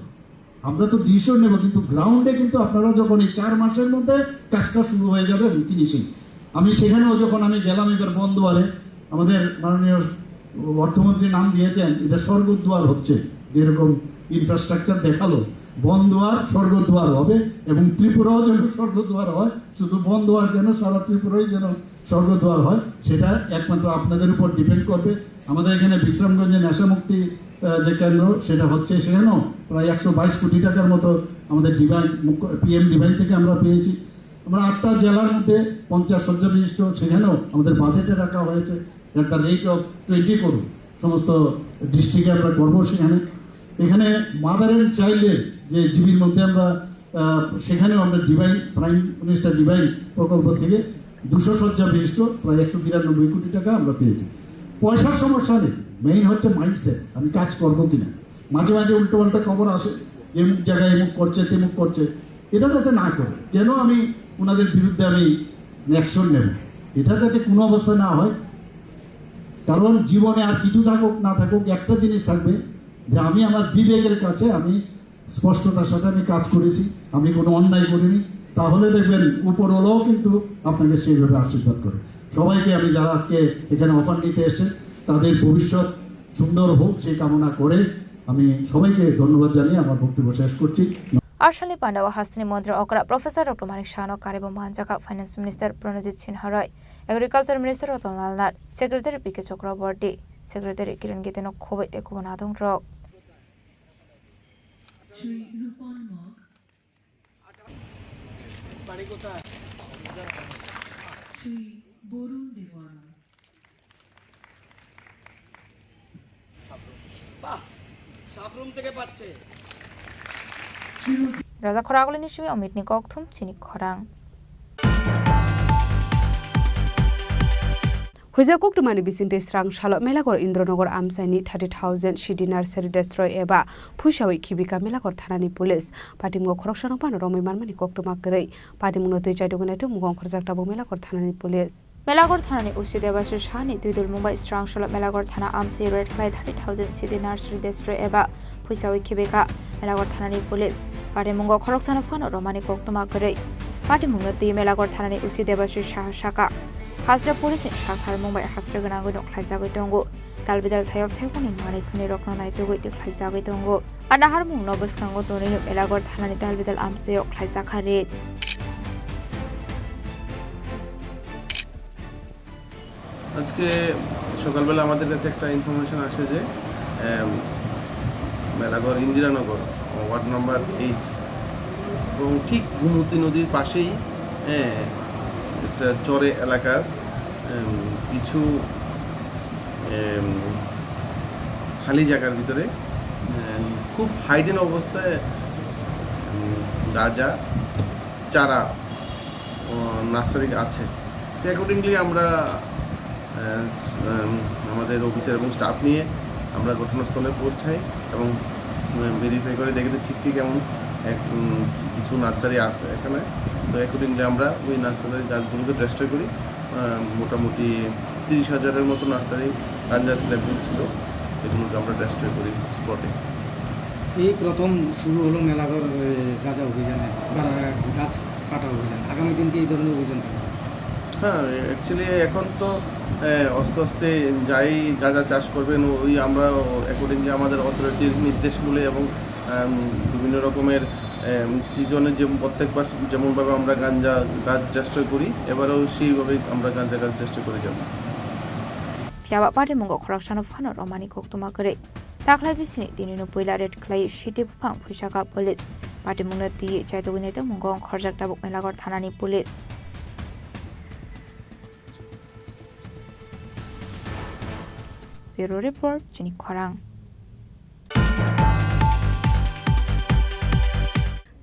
আমরা তো ডিসিশন নেব, কিন্তু গ্রাউন্ডে কিন্তু আপনারা যখন এই চার মাসের মধ্যে কাজটা শুরু হয়ে যাবে এবং ফিনিশিং, আমি সেখানেও যখন আমি গেলাম এবার বনদুয়ারে, আমাদের মাননীয় অর্থমন্ত্রী নাম দিয়েছেন, এটা স্বর্গদ্বার হচ্ছে, যেরকম ইনফ্রাস্ট্রাকচার দেখালো, বনদুয়ার স্বর্গদ্বার হবে এবং ত্রিপুরাও যেন স্বর্গদ্বার হয়, শুধু বনদুয়ার কেন, সারা ত্রিপুরাই যেন স্বর্গদ্বার হয়, সেটা একমাত্র আপনাদের উপর ডিপেন্ড করবে। আমাদের এখানে বিশ্রামগঞ্জে নেশামুক্তি, আহ, যে কেন্দ্র, সেটা হচ্ছে, সেখানেও প্রায় একশো বাইশ কোটি টাকার মতো আমাদের ডিভাইন, মুখ্য, পিএম ডিভাইন থেকে আমরা পেয়েছি। আমরা আটটা জেলার মধ্যে পঞ্চাশ শয্যা বিশিষ্ট, সেখানেও আমাদের বাজেটে রাখা হয়েছে at the rate of twenty crore। সমস্ত ডিস্ট্রিক্টে আমরা করবো সেখানে। এখানে মাদার অ্যান্ড চাইল্ডের যে জিবির মধ্যে আমরা, আহ, সেখানেও আমরা ডিভাইন, প্রাইম মিনিস্টার ডিভাইন প্রকল্প থেকে দুশো শয্যা বিশিষ্ট প্রায় একশো বিরানব্বই কোটি টাকা আমরা পেয়েছি। পয়সার সমস্যা নেই, মেইন হচ্ছে মাইন্ডসেট, আমি কাজ করবো কিনা। মাঝে মাঝে উল্টোপাল্টা খবর আসে, এমুক জায়গায় এমুক করছে, তেমুক করছে, এটা যাতে না করে। কেন আমি ওনাদের বিরুদ্ধে আমি অ্যাকশন নেব, এটা যাতে কোনো অবস্থায় না হয়। কারণ জীবনে আর কিছু থাকুক না থাকুক, একটা জিনিস থাকবে, যে আমি আমার বিবেকের কাছে আমি স্পষ্টতার সাথে আমি কাজ করেছি, আমি কোনো অন্যায় করিনি। তাহলে দেখবেন উপরওয়ালাও কিন্তু আপনাকে সেইভাবে আশীর্বাদ করে। সবাইকে, আমি যারা আজকে এখানে অফার নিতে এসেছেন, তাদের ভবিষ্যৎ সুন্দর হোক, সেই কামনা করে আমি সবাইকে ধন্যবাদ জানিয়ে আমার বক্তব্য শেষ করছি। Arsalni pandao hasteni montri okra Professor Doctor Manik Sahano karibo manjaka Finance Minister Pranojit Sinha roi, Agriculture Minister Ratan Lal Nath, Secretary P K Chakraborty, Secretary Kiran Gite no khoboi tei kubun adong rok. Shri Rupal Mog. Shri Borun Debbarma. Sabroom থেকে পাচ্ছে। Raja khorang agulini simi Omitni kokthum chini khorang. Huija koktwmani bisingtwi srang salo Melagor Indranagar amchaini thirty thousand C D nursery destroy eba phuisawi khibika Melagor thanani police. Patimgo khoroksano phano romwi manmani koktwma kwrwi. Patimungno twi chaidugwi naitugmung ongkhorjak tabuk Melagor thanani police. Melagor thanani O C Debashish Sahani twi dulmung bai srang salo Melagor thana amchai raid khlai thirty thousand C D nursery destroy eba phuisawi khibika Melagor thanani police. Patimungo khoroksano phano romani koktwma kwrwi. Patimungno twi Melagor thanani O C Debashish Saha saka. Hajra police ni saktharmung bai hajra gwnangwi no khlaijagwi tongo. Dalbidal thaio phekuni manwi khwnwi rokno naitugwi twi khlaijagwi tongo. A naharmungno bwskango tonwi Melagor thanani dalbidal amchaio khlaijakha raid. আজকে সকালবেলা আমাদের কাছে একটা information আসে যে, এম, Melaghar Indiranagar, ward number eight এবং ঠিক গোমতী নদীর পাশেই, হ্যাঁ, একটা চরে এলাকার, এম, কিছু, এম, খালি জায়গার ভিতরে, এম, খুব হাইডেন অবস্থায়, এম, গাঁজা চারা, ও, নার্সারি আছে। তো অ্যাকর্ডিংলি আমরা, আহ, স-, আম, আমাদের অফিসার এবং স্টাফ নিয়ে আমরা ঘটনাস্থলে পৌঁছাই এবং, উম, ভেরিফাই করে দেখি যে ঠিক ঠিক এমন এক, উম, কিছু নার্সারি আছে এখানে। তো অ্যাকর্ডিংলি আমরা ওই নার্সারির গাছগুলোকে ডেস্ট্রয় করি। আহ, মোটামুটি তিরিশ হাজারের মতো নার্সারি গাঞ্জা স্ল্যাবগুলো ছিল, এগুলোকে আমরা ডেস্ট্রয় করি স্পটে। এই প্রথম শুরু হলো মেলাঘর, এ, গাঁজা অভিযানে, বা গাছ কাটা অভিযান। আগামী দিন কি এই ধরনের অভিযান থাকবে? হ্যাঁ, অ্যাকচুয়ালি এখন তো, এ, আস্তে আস্তে যাই গাঁজা চাষ করবেন, ওই আমরা অ্যাকর্ডিংলি আমাদের অথরিটির নির্দেশমূলে এবং, আম, বিভিন্ন রকমের, এম, সিজনে যে প্রত্যেকবার যেমনভাবে আমরা গাঞ্জা গাছ ডেস্ট্রয় করি, এবারেও সেইভাবেই আমরা গাঞ্জা গাছ ডেস্ট্রয় করে যাব। Phiya ba patimungo khoroksano phano romani koktwma kwrwi. Taklai bisini tinino puila raid khlai city buphang phuisaka police. Patimungno twiwi chaitugwi naitugmungo ongkhorjak tabuk Melagor thanani police. Bureau report, chini khorang.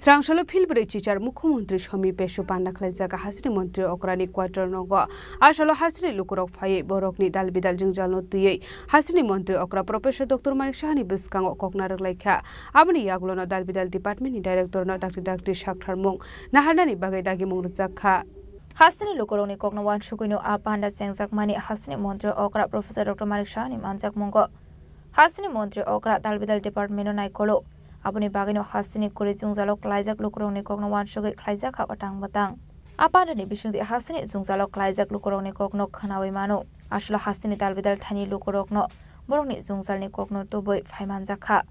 Srang salo philbrwi chichar Mukhyamantri Somi Pesu panda khlaijak hasini montri okrani quarter nogo. Asalo hasini lukurok phaiwi borokni dalbidal jwngjalno twiwi hasini montri okra Professor Doctor Manik Sahani bwskango kokna rwklaikha. Aboni yagulono dalbidal department ni director no dakti dakti saktharmung naharnani bagwi dagimung rwjakha. Hasini lukurokni kokno uansugwino a panda chengjakmani hasini montri okra Professor Doctor Manik Sahani manjakmungo. Hasini montri okra dalbidal department no naikolo. Aboni bagwino hasini kwrwi jwngjalo klaijak lukurokni kokno uansugwi khlaijak ha watang batang. A pandani bisingtwi hasini jwngjalo klaijak lukurokni kokno khwnawi mano. Aswlo hasini dalbidal thani lukurokno borokni jwngjalni kokno tubui phai manjakha.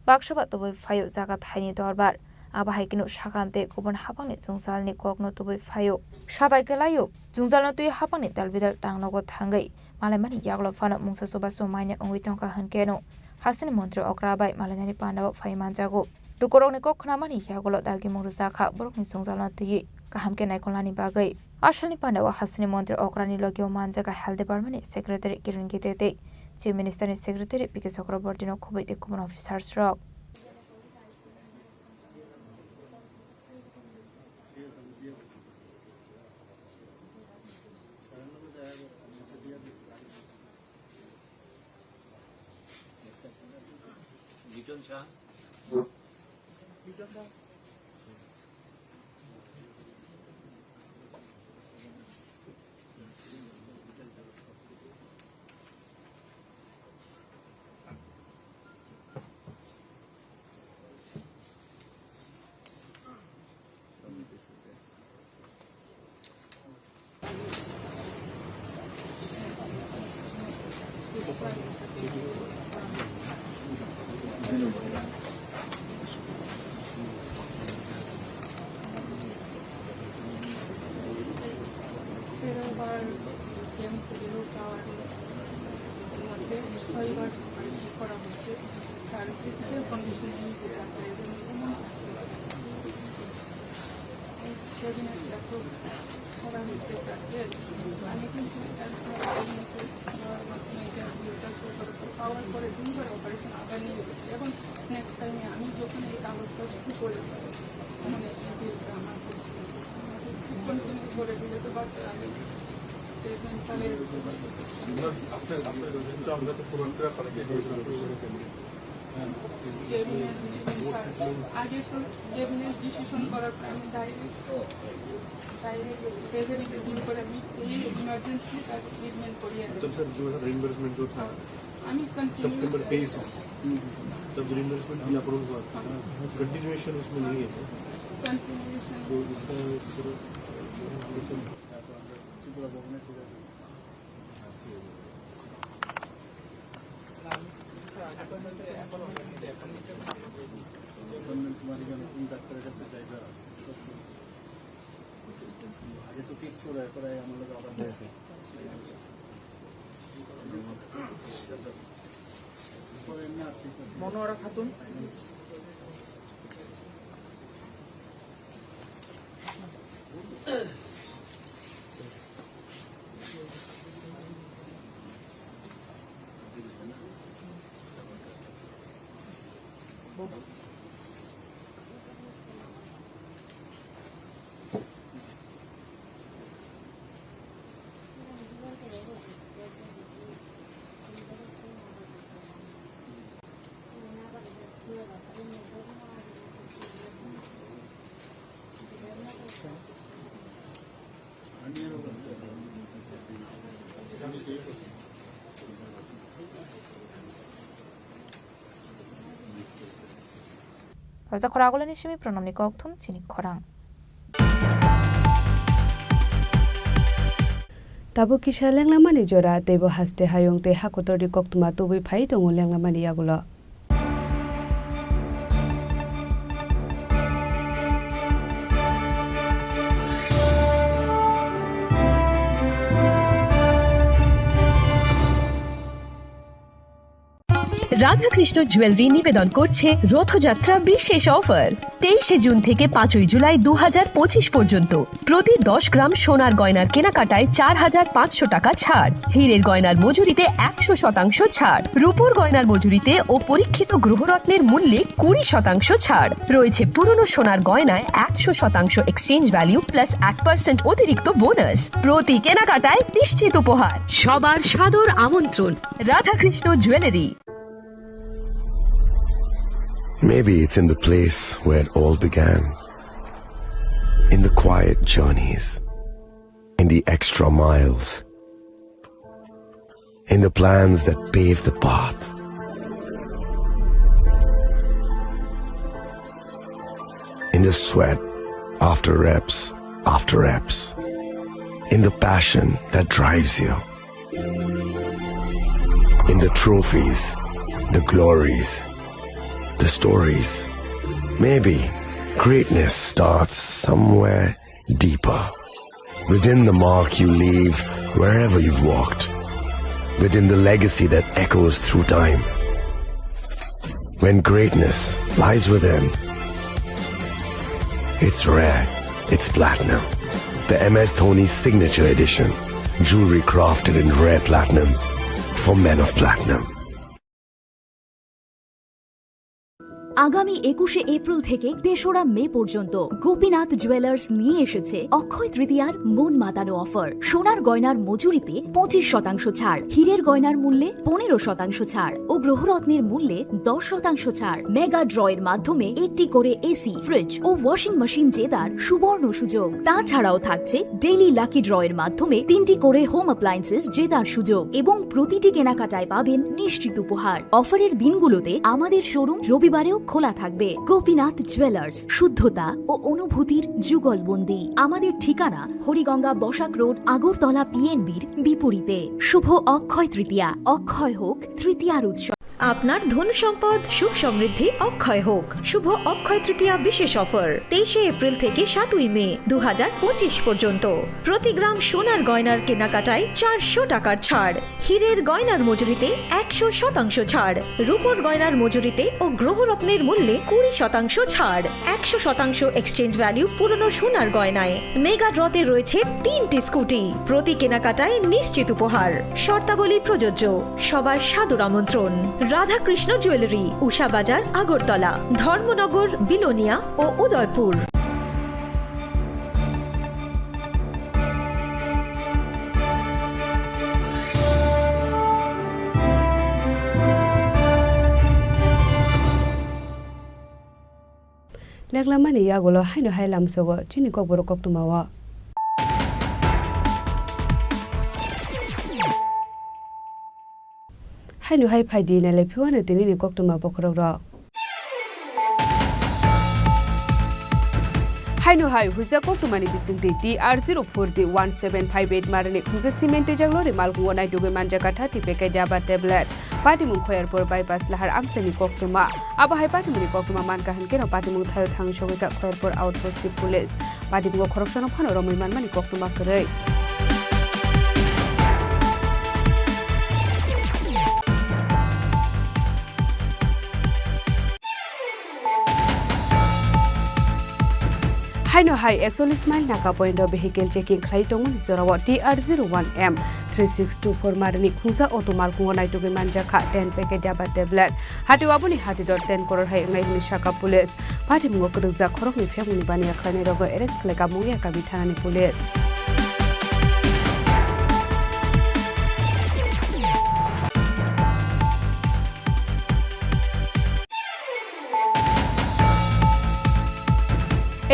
Baksa ba tubui phaio jaga thaini dorbar. Abo hai kheno sakam tei kubun haphangni jwngjalni kokno tubui phaio. Satai kwlaio, jwngjalno twi haphangni dalbidal tangnogo thangwi malaimani yagulo phano mungsa chubachu manya wngwi tongkha hwnkhe no hasini montri okra bai malainani pandao phai manjago. Lukurokni kok khnamani yagulo dagimung rwjakha borokni jwngjalno twiwi kaham khe naikolnani bagwi. Asalni pandao hasini montri okrani logio manjakha Health Department ni Secretary Kiran Gite tei Chief Minister ni Secretary P K Chakraborty no khubui tei kubun officers rok. Cabinet approve করা হয়েছে, sir. Yes. আমি কিন্তু এটা আপনার ক্যাবিনেটে দেওয়ার মাধ্যমে এটা বিলটা পাওয়ার পরে তিনবার অপারেশন আবার নিয়ে এসেছি। এখন নেক্সট টাইমে আমি যখন এই কাগজটা শুরু করেছি, তখন এই বিলটা আমার করছি। আমাকে একটু কন্টিনিউ করে দিলে তো বাচ্চা আমি ট্রিটমেন্ট চালিয়ে যেতে পারবো। আপনার, আপনার, আপনার, আমরা তো প্রমাণ করে আপনাকে ক্যাবিনেট ডিসিশন, স্যার। আগে তো ক্যাবিনেট ডিসিশন করার পরে আমি ডাইরেক্ট, ডাইরেক্ট রেজাল্ট রিভিউ করে আমি এই ইমার্জেন্সি তার ট্রিটমেন্ট করি আমি। तो सर, जो है रिइंबर्समेंट जो था, আমি কন্টিনিউ सितंबर तेईस, तब रिइंबर्समेंट भी अप्रूव हुआ था। कंटिन्यूएशन उसमें नहीं है सर। कंटिन्यूएशन। तो इसका सर, जो है, हम लोग ত্রিপুরা ভবনে তুলে দিন। অ্যাপয়েন্টমেন্ট তোমার এখানে কোন ডাক্তারের কাছে যাইবা? আগে তো ফিক্স করে, এরপরে আমার লোক আবার দেয়। পরে এমনি আর ঠিক আছে। মনোয়ারা Khatun. Phaljak khorang agulini simi pranamni kokthum chini khorang. Tabuk kisa lenglamani jora, teibo haste hayung tei hakotorni koktwma tubui phai tongo lenglamani yagulo. Radhakrishna jewellery নিবেদন করছে রথযাত্রা বিশেষ অফার। তেইশে জুন থেকে পাঁচই জুলাই দু হাজার পঁচিশ পর্যন্ত প্রতি দশ গ্রাম সোনার গয়নার কেনাকাটায় চার হাজার পাঁচশো টাকা ছাড়, হীরের গয়নার মজুরিতে একশো শতাংশ ছাড়, রূপোর গয়নার মজুরিতে ও পরীক্ষিত গ্রহরত্নের মূল্যে কুড়ি শতাংশ ছাড়। রয়েছে পুরনো সোনার গয়নায় একশো শতাংশ এক্সচেঞ্জ ভ্যালু প্লাস এক পার্সেন্ট অতিরিক্ত বোনাস। প্রতি কেনাকাটায় নিশ্চিত উপহার। সবার সাদর আমন্ত্রণ। Radhakrishna jewellery. Maybe it's in the place where it all began. In the quiet journeys, in the extra miles, in the plans that pave the path, in the sweat after reps after reps, in the passion that drives you. In the trophies, the glories, the stories. Maybe greatness starts somewhere deeper. Within the mark you leave wherever you've walked. Within the legacy that echoes through time. When greatness lies within, it's rare, it's platinum. The M S Dhoni Signature Edition. Jewelry crafted in rare platinum for men of platinum. আগামী একুশে এপ্রিল থেকে তেসরা মে পর্যন্ত গোপীনাথ জুয়েলার্স নিয়ে এসেছে অক্ষয় তৃতীয়ার মন মাতানো অফার। সোনার গয়নার মজুরিতে পঁচিশ শতাংশ ছাড়, হীরের গয়নার মূল্যে পনেরো শতাংশ ছাড় ও গ্রহরত্নের মূল্যে দশ শতাংশ ছাড়। মেগা ড্রয়ের মাধ্যমে একটি করে এসি, ফ্রিজ ও ওয়াশিং মেশিন জেতার সুবর্ণ সুযোগ। তাছাড়াও থাকছে ডেইলি লাকি ড্রয়ের মাধ্যমে তিনটি করে হোম অ্যাপ্লায়েন্সেস জেতার সুযোগ এবং প্রতিটি কেনাকাটায় পাবেন নিশ্চিত উপহার। অফারের দিনগুলোতে আমাদের শোরুম রবিবারেও খোলা থাকবে। গোপীনাথ জুয়েলার্স, শুদ্ধতা ও অনুভূতির যুগলবন্দি। আমাদের ঠিকানা হরিগঙ্গা বসাক রোড, আগরতলা পিএনবির বিপরীতে। শুভ অক্ষয় তৃতীয়া, অক্ষয় হোক তৃতীয়ার উৎসব। আপনার ধন সম্পদ সুখ সমৃদ্ধি অক্ষয় হোক। শুভ অক্ষয় তৃতীয়া বিশেষ অফার তেইশে এপ্রিল থেকে সাতই মে দু হাজার পঁচিশ পর্যন্ত। প্রতি গ্রাম সোনার গয়নার কেনাকাটায় চারশো টাকার ছাড়, হীরের গয়নার মজুরিতে একশো শতাংশ ছাড়, রূপোর গয়নার মজুরিতে ও গ্রহরত্নের মূল্যে কুড়ি শতাংশ ছাড়, একশো শতাংশ এক্সচেঞ্জ ভ্যালু পুরনো সোনার গয়নায়। মেগা ড্রতে রয়েছে তিনটি স্কুটি, প্রতি কেনাকাটায় নিশ্চিত উপহার। শর্তাবলী প্রযোজ্য। সবার সাদর আমন্ত্রণ। রাধাকৃষ্ণ জুয়েলারি, উষা বাজার, আগরতলা, ধর্মনগর, বিলোনিয়া ও Udaipur. Leklamani yagulo haino hai lamsogo chini kokborok koktwmao. Haino hai phaidi nailai phiwano tinini koktwma bokhorokrok. Haino hai huisa koktwmani bisingtwi T R zero four D one seven five eight marani khungsa cement twijak lori malkhungo naitugwi manjakha thirty packet yaba tablet. Patimung Khoyerpur bypass lahar amchaini koktwma. Abo hai patimungni koktwma mankha hinkhe no patimung thaio thangwi sogwikha Khoyerpur outpost ni police. Patimungo khoroksano phano romwi manmani koktwma kwrwi. Haino hai ekchollish mile naka point o vehicle checking khlai tongmani jorao T R zero one M three six two four marani khungsa auto malkhungo naitugwi manjakha ten packet yaba tablet. Hatio aboni hatidor ten koror hai wngnai hwnwi sakha police. Patimungo kwrwkjak khoroknwi phiyokmani baniya khlainairokno arrest khlaikha Mungiakami thanani police.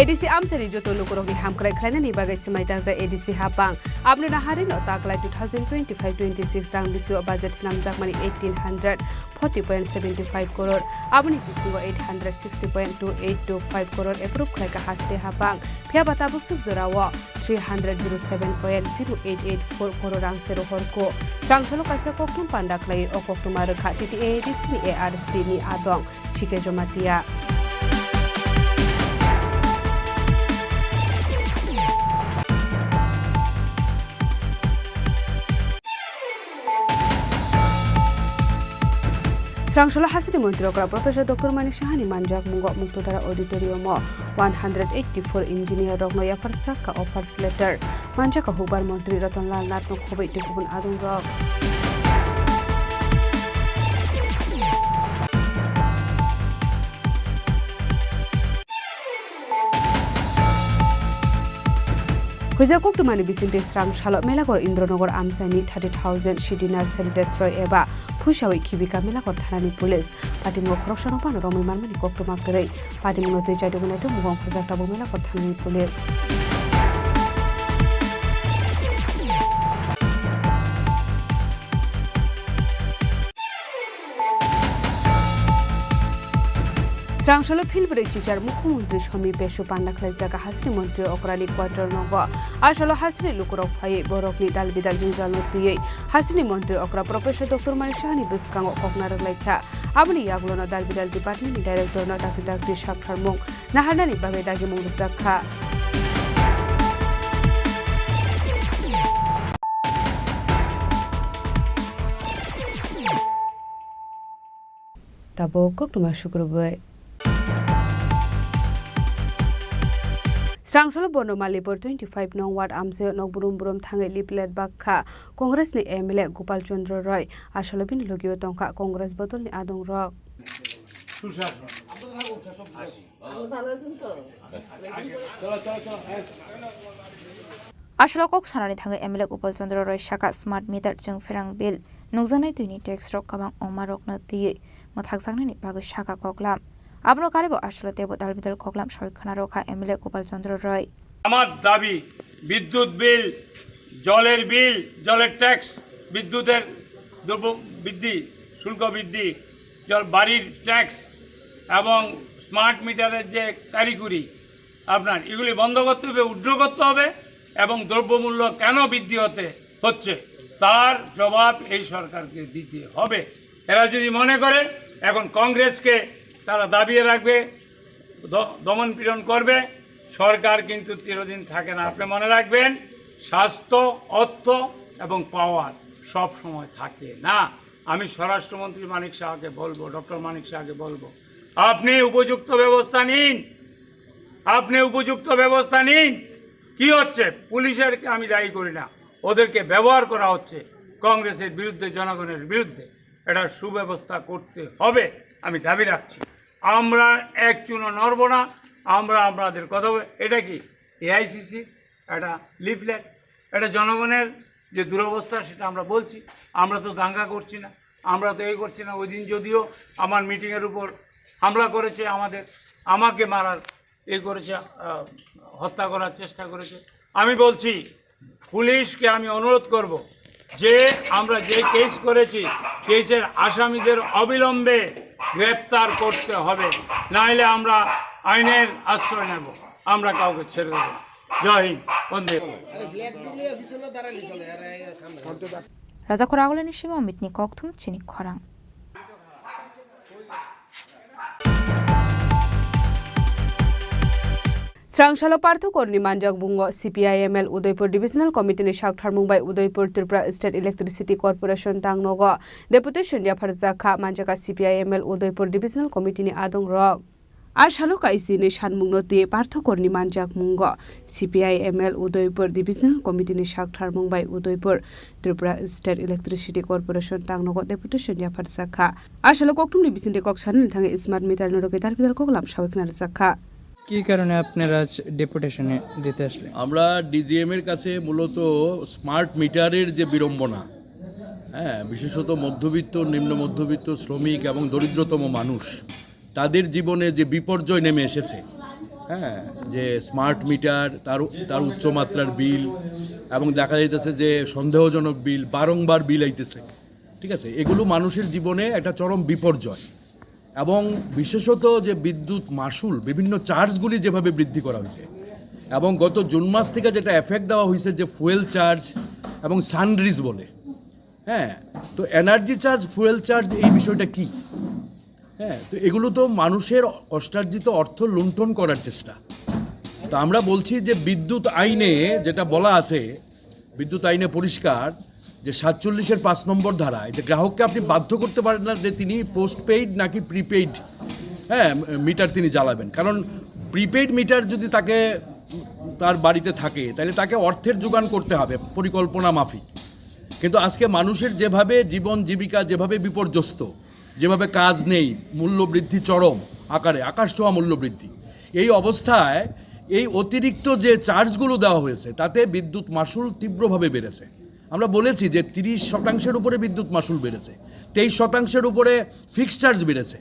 A D C amchaini joto lukurokni hamkrai khlainani bagwi swmai tangjak A D C hapang. Aboni naharino taklai two thousand twenty-five twenty-six rang bisio budget snamjakmani eighteen hundred forty point seventy five koror, aboni bisingo eight hundred sixty point two eight two five koror approve khlaikha hasteni hapang. Phiyaba tabuk swk jorao three hundred zero seven point zero eight eight four koror rang se rohorkho. Srangcholo kaisa koktwma panda khlai o koktwma rwkha T T A A D C ni A R C ni adong. Chike Jomatia. Srangcholo hasini montri okra Professor Doctor Manik Sahani manjak mungo Muktodara Auditorium o one hundred eighty four engineer rokno yapharsak kha offers letter. Manjak kha hukbar montri Ratan Lal Nath no khoboi tei kubun adong rok. Huijak koktwmani bisingtwi srang salo Melaghor Indronagar amchaini thirty thousand city nursery destroy eba phuisawi khibika Melaghor thanani police. Patimung khoroksano phano romwi manmani koktwma kwrwi. Patimungno twi chaidugwi naituk mugong khorjak tabuk Melaghor thanani police. Srangcholo philbrwi chichar Mukhyamantri Somi Pesu panda khlaijak hasini montri okrani quarter nogo. Asolo hasini lukurok phaiwi borokni dalbidal jwngjalno twiwi hasini montri okra Professor Doctor Manik Sahani bwskango kokna rwklaikha. Aboni yagulono dalbidal department ni director no dakti dakti saktharmung naharnani bagwi dagimung rwjakha. Tabuk koktwma sukrubwi. Srangcholo Bono Malipur twenty five nong ward amchaio nok brum brum thangwi leaflet bakha Congress ni M L A Gopal Chandra Roy, asolo bini logio tongkha Congress bodolni adongrok. Asolo kok sanani thangwi M L A Gopal Chandra Roy saka smart meter chwng pherang bill nukjaknai twini tax rok kwbang ongma rokno twiwi mwthakjaknani bagwi saka koklam. Abono karibo asolo teibo dalbidal koklam sawi khwna rwkha M L A Gopal Chandra Roy. আমার দাবি, বিদ্যুৎ বিল, জলের বিল, জলের ট্যাক্স, বিদ্যুতের দ্রব্য বৃদ্ধি, শুল্ক বৃদ্ধি, জল, বাড়ির ট্যাক্স এবং স্মার্ট মিটারের যে কারিগরি আপনার, এগুলি বন্ধ করতে হবে, উইথড্র করতে হবে এবং দ্রব্যমূল্য কেন বৃদ্ধি হতে হচ্ছে, তার জবাব এই সরকারকে দিতে হবে। এরা যদি মনে করে এখন কংগ্রেসকে তারা দাবিয়ে রাখবে, দ- দমন পীড়ন করবে, সরকার কিন্তু চিরদিন থাকে না। আপনি মনে রাখবেন, স্বাস্থ্য, অর্থ এবং পাওয়ার সব সময় থাকে না। আমি স্বরাষ্ট্রমন্ত্রী মানিক সাহাকে বলবো, ডক্টর মানিক সাহাকে বলবো, আপনি উপযুক্ত ব্যবস্থা নিন, আপনি উপযুক্ত ব্যবস্থা নিন। কি হচ্ছে? পুলিশেরকে আমি দায়ী করি না, ওদেরকে ব্যবহার করা হচ্ছে কংগ্রেসের বিরুদ্ধে, জনগণের বিরুদ্ধে। এটা সুব্যবস্থা করতে হবে, আমি দাবি রাখছি। আমরা এক চুলো নড়ব না। আমরা আপনাদের কথা বলে, এটা কি এআইসিসি একটা লিফলেট, এটা জনগণের যে দুরবস্থা, সেটা আমরা বলছি। আমরা তো দাঙ্গা করছি না, আমরা তো এই করছি না। ওই দিন যদিও আমার মিটিংয়ের উপর হামলা করেছে, আমাদের, আমাকে মারার এই করেছে, আহ, হত্যা করার চেষ্টা করেছে। আমি বলছি, পুলিশকে আমি অনুরোধ করব যে আমরা যে কেস করেছি, কেসের আসামিদের অবিলম্বে গ্রেপ্তার করতে হবে, নাইলে আমরা আইনের আশ্রয় নেব, আমরা কাউকে ছেড়ে দেব না। জয় হিন্দ, বন্দে। Raja Khoragulani simi Amitni kokthum chini khorang. Srangsalo Partho Korni manjak bungo C P I M L Udaipur Divisional Committee ni saktharmung bai Udaipur Tripura State Electricity Corporation tangnogo deputation yapharjakha manjaka C P I M L Udaipur Divisional Committee ni adongrok. A salo kaisini sanmungno twi Partho Korni manjakmungo C P I M L Udaipur Divisional Committee ni saktharmung bai Udaipur Tripura State Electricity Corporation tangnogo deputation yapharjakha. A salo kokthumni bisingtwi kok sanani thangwi smart meter no rwgwi dar bidal kok lam sawi khwnarwjakha. কি কারণে আপনারা আজ ডেপুটেশনে দিতে আসলেন? আমরা ডিজিএম এর কাছে মূলত স্মার্ট মিটারের যে বিড়ম্বনা, হ্যাঁ, বিশেষত মধ্যবিত্ত, নিম্ন মধ্যবিত্ত, শ্রমিক এবং দরিদ্রতম মানুষ, তাদের জীবনে যে বিপর্যয় নেমে এসেছে, হ্যাঁ, যে স্মার্ট মিটার, তার তার উচ্চমাত্রার বিল, এবং দেখা যাইতেছে যে সন্দেহজনক বিল, বারংবার বিল আইতেছে, ঠিক আছে? এগুলো মানুষের জীবনে একটা চরম বিপর্যয়। এবং বিশেষত যে বিদ্যুৎ মাশুল, বিভিন্ন চার্জগুলি যেভাবে বৃদ্ধি করা হয়েছে, এবং গত জুন মাস থেকে যেটা এফেক্ট দেওয়া হয়েছে যে ফুয়েল চার্জ এবং সানরিজ বলে, হ্যাঁ, তো এনার্জি চার্জ, ফুয়েল চার্জ, এই বিষয়টা কি? হ্যাঁ, তো এগুলো তো মানুষের কষ্টার্জিত অর্থ লুণ্ঠন করার চেষ্টা। তো আমরা বলছি যে বিদ্যুৎ আইনে যেটা বলা আছে, বিদ্যুৎ আইনে পরিষ্কার যে সাতচল্লিশের পাঁচ নম্বর ধারায় যে গ্রাহককে আপনি বাধ্য করতে পারেন না যে তিনি পোস্টপেইড নাকি প্রিপেইড, হ্যাঁ, মিটার তিনি জ্বালাবেন। কারণ প্রিপেইড মিটার যদি তাকে, তার বাড়িতে থাকে, তাহলে তাকে অর্থের যোগান করতে হবে পরিকল্পনা মাফিক। কিন্তু আজকে মানুষের যেভাবে জীবন জীবিকা যেভাবে বিপর্যস্ত, যেভাবে কাজ নেই, মূল্যবৃদ্ধি চরম আকারে, আকাশ ছোঁয়া মূল্যবৃদ্ধি, এই অবস্থায় এই অতিরিক্ত যে চার্জগুলো দেওয়া হয়েছে, তাতে বিদ্যুৎ মাশুল তীব্রভাবে বেড়েছে। আমরা বলেছি যে তিরিশ শতাংশের উপরে বিদ্যুৎ মাশুল বেড়েছে, তেইশ শতাংশের উপরে ফিক্সড চার্জ বেড়েছে,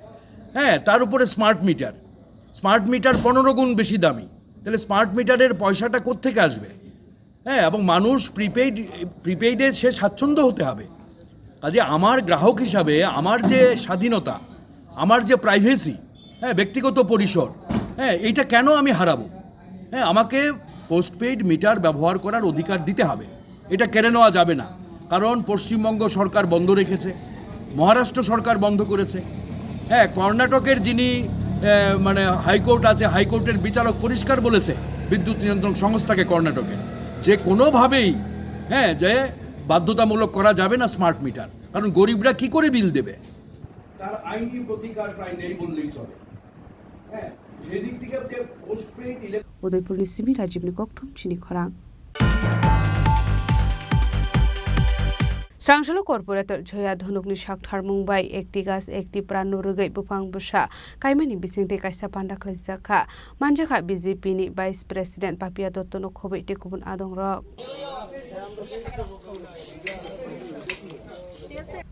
হ্যাঁ, তার উপরে স্মার্ট মিটার, স্মার্ট মিটার পনেরো গুণ বেশি দামি। তাহলে স্মার্ট মিটারের পয়সাটা কোত্থেকে আসবে? হ্যাঁ, এবং মানুষ প্রিপেইড, প্রিপেইডে সে স্বাচ্ছন্দ্য হতে হবে। কাজে আমার গ্রাহক হিসাবে আমার যে স্বাধীনতা, আমার যে প্রাইভেসি, হ্যাঁ, ব্যক্তিগত পরিসর, হ্যাঁ, এইটা কেন আমি হারাবো? হ্যাঁ, আমাকে পোস্টপেইড মিটার ব্যবহার করার অধিকার দিতে হবে, এটা কেড়ে নেওয়া যাবে না। কারণ পশ্চিমবঙ্গ সরকার বন্ধ রেখেছে, মহারাষ্ট্র সরকার বন্ধ করেছে, হ্যাঁ, কর্ণাটকের যিনি, আহ, মানে হাইকোর্ট আছে, হাইকোর্টের বিচারক পরিষ্কার বলেছে বিদ্যুৎ নিয়ন্ত্রণ সংস্থাকে কর্ণাটকের, যে কোনোভাবেই, হ্যাঁ, যে বাধ্যতামূলক করা যাবে না স্মার্ট মিটার, কারণ গরিবরা কি করে বিল দেবে? তার আইনি প্রতিকার প্রায় নেই বললেই চলে। হ্যাঁ, সেদিক থেকে আপনি পোস্টপেইড ইলেক- Udaipurni simi Rajibni kokthum chini khorang. Srangsalo corporator Joya Dhonukni saktharmung bai Ekti Gach Ekti Pran no rwgwi buphang bwsa kaimani bisingtwi kaisa panda khwlaijakha. Manjakha B J P ni Vice President Papia Dotto no khobwi tei kubun adongrok.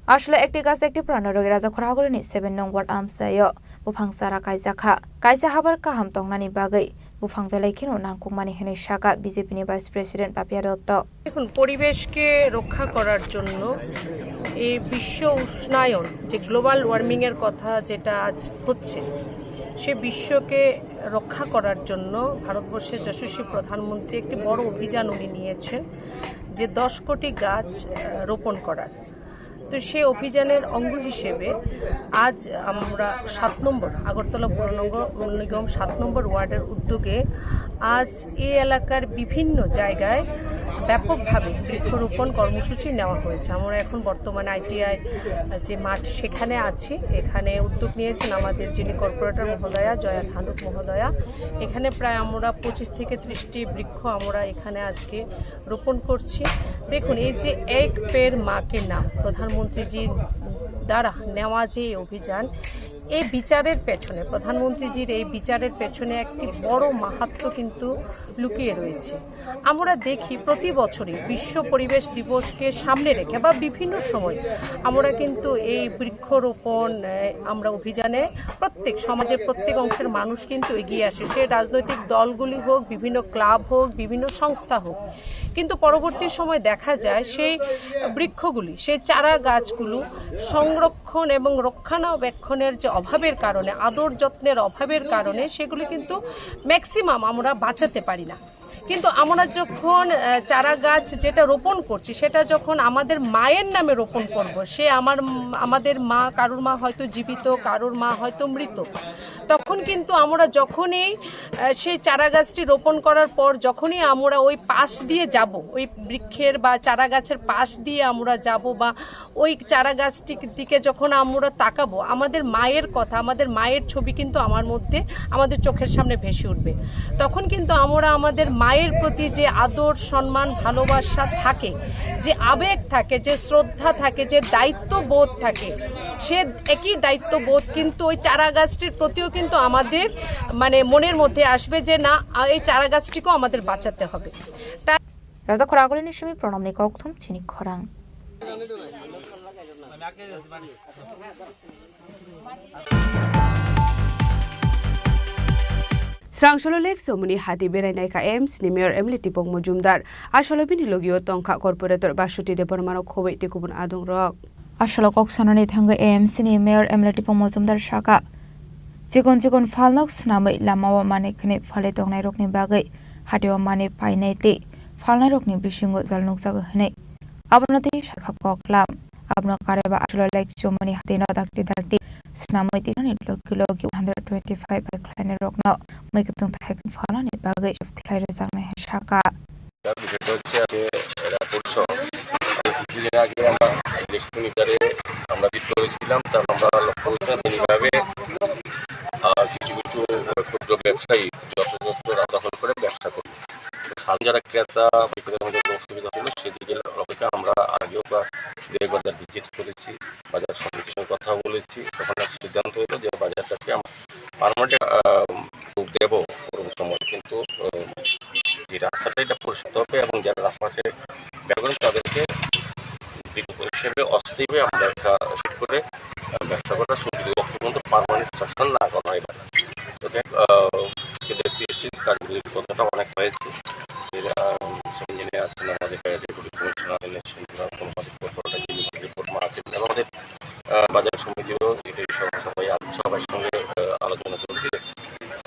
Aswle Ekti Gach Ekti Pran no rwgwi Raja Khoragulani seven nong ward amchaio buphang chara kaijakha. Kaisa habar kaham tongnani bagwi buphang belai kheno nangkukmani hwnwi sakha B J P ni Vice President Papia Dotto. দেখুন, পরিবেশকে রক্ষা করার জন্য এই বিশ্ব উষ্ণায়ন, যে global warming এর কথা যেটা আজ হচ্ছে, সে বিশ্বকে রক্ষা করার জন্য ভারতবর্ষের যশস্বী প্রধানমন্ত্রী একটি বড় অভিযান উনি নিয়েছেন, যে দশ কোটি গাছ, আহ, রোপণ করার। তো সেই অভিযানের অঙ্গ হিসেবে আজ আমরা সাত নম্বর আগরতলা পৌর নগর নিগম সাত নম্বর ওয়ার্ডের উদ্যোগে আজ এই এলাকার বিভিন্ন জায়গায় ব্যাপকভাবে বৃক্ষরোপণ কর্মসূচি নেওয়া হয়েছে। আমরা এখন বর্তমানে আইটিআই যে মাঠ, সেখানে আছি। এখানে উদ্যোগ নিয়েছেন আমাদের যিনি কর্পোরেটর মহোদয়া, জয়া ধানুক মহোদয়া। এখানে প্রায় আমরা পঁচিশ থেকে ত্রিশটি বৃক্ষ আমরা এখানে আজকে রোপণ করছি। দেখুন, এই যে এক পেড় মা কে নাম প্রধানমন্ত্রীজির দ্বারা নেওয়া যে এই অভিযান, এই বিচারের পেছনে, প্রধানমন্ত্রীজির এই বিচারের পেছনে একটি বড় মাহাত্ম্য কিন্তু লুকিয়ে রয়েছে। আমরা দেখি প্রতি বছরই বিশ্ব পরিবেশ দিবসকে সামনে রেখে বা বিভিন্ন সময় আমরা কিন্তু এই বৃক্ষরোপণ, আহ, আমরা অভিযানে প্রত্যেক সমাজের প্রত্যেক অংশের মানুষ কিন্তু এগিয়ে আসে, সে রাজনৈতিক দলগুলি হোক, বিভিন্ন ক্লাব হোক, বিভিন্ন সংস্থা হোক। কিন্তু পরবর্তী সময় দেখা যায় সেই বৃক্ষগুলি, সেই চারা গাছগুলো সংরক্ষণ এবং রক্ষণাবেক্ষণের যে অভাবের কারণে, আদর যত্নের অভাবের কারণে সেগুলি কিন্তু ম্যাক্সিমাম আমরা বাঁচাতে পারি না। কিন্তু আমরা যখন, আহ, চারা গাছ যেটা রোপণ করছি, সেটা যখন আমাদের মায়ের নামে রোপণ করব, সে আমার, আমাদের মা, কারোর মা হয়তো জীবিত, কারোর মা হয়তো মৃত, তখন কিন্তু আমরা যখনই, আহ, সেই চারা গাছটি রোপণ করার পর যখনই আমরা ওই পাশ দিয়ে যাব, ওই বৃক্ষের বা চারা গাছের পাশ দিয়ে আমরা যাব বা ওই চারা গাছটির দিকে যখন আমরা তাকাবো, আমাদের মায়ের কথা, আমাদের মায়ের ছবি কিন্তু আমার মধ্যে, আমাদের চোখের সামনে ভেসে উঠবে। তখন কিন্তু আমরা আমাদের মায়ের প্রতি যে আদর, সম্মান, ভালোবাসা থাকে, যে আবেগ থাকে, যে শ্রদ্ধা থাকে, যে দায়িত্ববোধ থাকে, সে একই দায়িত্ববোধ কিন্তু ওই চারা গাছটির প্রতিও কিন্তু আমাদের, মানে, মনের মধ্যে আসবে যে না, আ, এই চারা গাছটিকেও আমাদের বাঁচাতে হবে। তাই রাজা Khoragulini simi pranamni kokthum chini khorang. Srangsololek somoni hati berai naikha AIIMS ni Mayor M L A Tipong Mojumdar. Asolo bini logio tongkha Corporator Basuti Debbarmano khoboi tei kubun adongrok. Asolo kok sanani thangwi AIIMS ni Mayor M L A Tipong Mojumdar saka, chikon chikon phalnok swnamwi lamao manwi khwnwi phalwi tongnairokni bagwi hatio manwi painai tei phalnairokni bisingo jal nukjago hwnwi. Abono tei sakha koklam. Abono kareba asolo lake chumani hatino dakti dakti swnamwi tei logi logi one hundred twenty-five bai khlainairokno mui kwthwng thai kwphalnani bagwi khlai rwjaknai hai saka. তার বিষয়টা হচ্ছে আজকে এরা করছো। কিছুদিন আগে আমরা ইলেকট্রনিক মিটারে আমরা ভিড় করেছিলাম, তারপর আমরা লক্ষ্য করছিলাম এইভাবে, আহ, কিছু কিছু ক্ষুদ্র ব্যবসায়ী যথাযথ রাস্তা দখল করে ব্যবসা করবে। সাধারণ যারা ক্রেতা বিক্রেতার মধ্যে একটু অসুবিধা হলো, সেদিকে লক্ষ্য রেখে আমরা আগেও বা দুই একবার ভিজিট করেছি, বাজার সমিতির সঙ্গে কথা বলেছি। তখন একটা সিদ্ধান্ত হলো যে বাজারটাকে আমরা পার্মানেন্ট, আহ, রূপ দেবো কোনো সময়, কিন্তু, আহ, যে রাস্তাটা এটা পরিষ্কার হবে এবং যারা রাস্তাঘাটে ব্যবহার করেন তাদেরকে বিকল্প হিসেবে অস্থায়ীভাবে আমরা একটা সেট করে, আহ, ব্যবসা করার সুযোগ দেবো, যতক্ষণ পর্যন্ত পার্মানেন্ট সলিউশন না করা হয়। তো যাই হোক, আহ, আজকে দেখতে এসেছি কাজগুলির কথাটা অনেক হয়েছে। এরা, আহ, ইঞ্জিনিয়ার আছেন, আমাদের ডেপুটি কমিশনার আছেন, সেন্ট্রাল কর্মকর্তা যিনি রিপোর্ট আছেন এবং আমাদের, আহ, বাজার সমিতিরও এটাই সব সবাই আ-, সবার সঙ্গে, আহ, আলোচনা চলছে।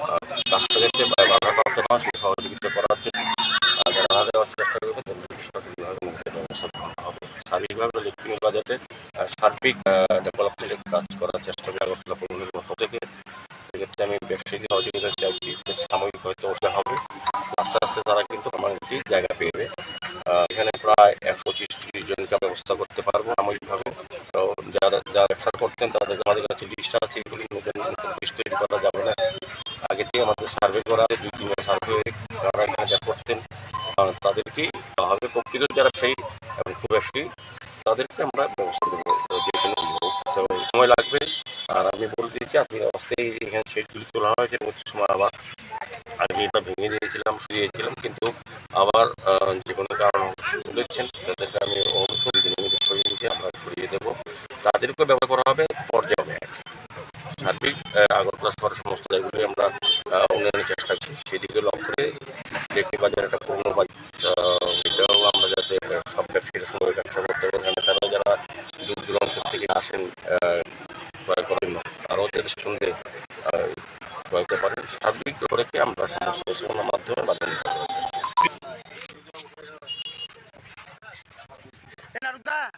আহ, কাজটা যাতে বা-, বাধাপ্রাপ্ত না হয়, সেই সহযোগিতা করার জন্য, আহ, জানালা দেওয়ার চেষ্টা করবে, তবে সঠিকভাবে নির্মাণের ব্যবস্থা করা হবে। সার্বিকভাবে লক্ষ্মীপুর বাজারে, আহ, সার্বিক, আহ, ডেভেলপমেন্টের কাজ করার চেষ্টা হবে আগরতলা পৌর নিগমের পক্ষ থেকে। সেক্ষেত্রে আমি ব্যবসায়ীদের সহযোগিতা চাইছি, যে সাময়িক হয়তো অসুবিধা হবে, আস্তে আস্তে তারা কিন্তু আমার একটি জায়গা পেয়ে যাবে। আহ, এখানে প্রায় এক পঁচিশ ত্রিশ জনকে ব্যবস্থা করতে পারবো সাময়িকভাবে। তো যারা, যারা ব্যবসা করতেন তাদের আমাদের কাছে লিস্ট আছে, এগুলি নতুন নতুন লিস্ট তৈরি করা যাবে না। আগে থেকে আমাদের সার্ভে করা আছে, দুই তিনবার সার্ভে হয়ে যারা এখানে ব্যবসা করতেন, আহ, তাদেরকেই দেওয়া হবে। প্রকৃত যারা ব্যবসায়ী এবং খুব ব্যবসায়ী তাদেরকে আমরা ব্যবস্থা করবো, তো যে কোনো ভাবে। তো সময় লাগবে। আর আমি বলে দিয়েছি, আজকে অস্থায়ী এখানে শেডগুলি তোলা হয়েছে, পরবর্তী সময় আবার আগে এটা ভেঙে দিয়েছিলাম, সরিয়েছিলাম, কিন্তু আবার, আহ, যে কোনো কারণ তুলেছেন, তাদেরকে আমি অবশ্যই ঋণমুক্ত করে দিয়েছি, আমরা সরিয়ে দেবো। তাদেরকে ব্যবহার করা হবে পর্যায়ক্রমে। সার্বিক, আহ, আগরতলা শহরের সমস্ত জায়গাগুলি আমরা, আহ, উন্নয়নের চেষ্টা করছি, সেদিকে লক্ষ্য করে লেকমি বাজার একটা পুরনো বাজার, আহ, এটাও আমরা যাতে, আহ, সব ব্যবসায়ীরা সুন্দর ব্যবসা করতে পারেন, এখানে তারাও যারা দূর দূরান্ত থেকে আসেন, আহ, ক্রয় করার জন্য, তারাও যাতে সুন্দর, আহ, ক্রয় করতে পারেন। সার্বিক ব্যাপারে কি আমরা সমস্ত পরিচালনার মাধ্যমে বাজার নিতে পারি। Raja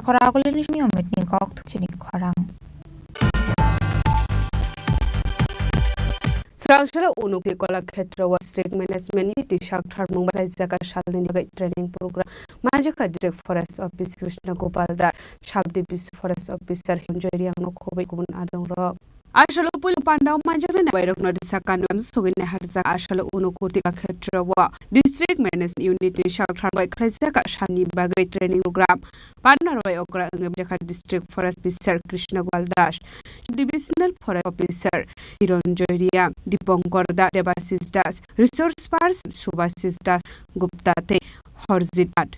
khorang akulini simi omit ni kok thukchini khorang. Srang salo unuk ni Kalakshetra o district management ni twi sak tharmung bai khlaijak salni bagwi training program manjakha district forest office Krishna Gopal Das, sub division forest officer Hiranjoy Reang no khobwi kubun adong rok. Asalo puila pandao manjaknai bairokno risa kanwam sogwini harjak asalo unuk kurti Kalakshetra o district management unit ni sak tharmung bai khlaijak salni bagwi training program. Panarwai okra wngwi bwjakha district forest officer Krishna Gopal Das, divisional forest officer Hiranjoy Reang, Dipankar Das, Debashish Das, resource person Subhashish Das Gupta tei Horjit Nath.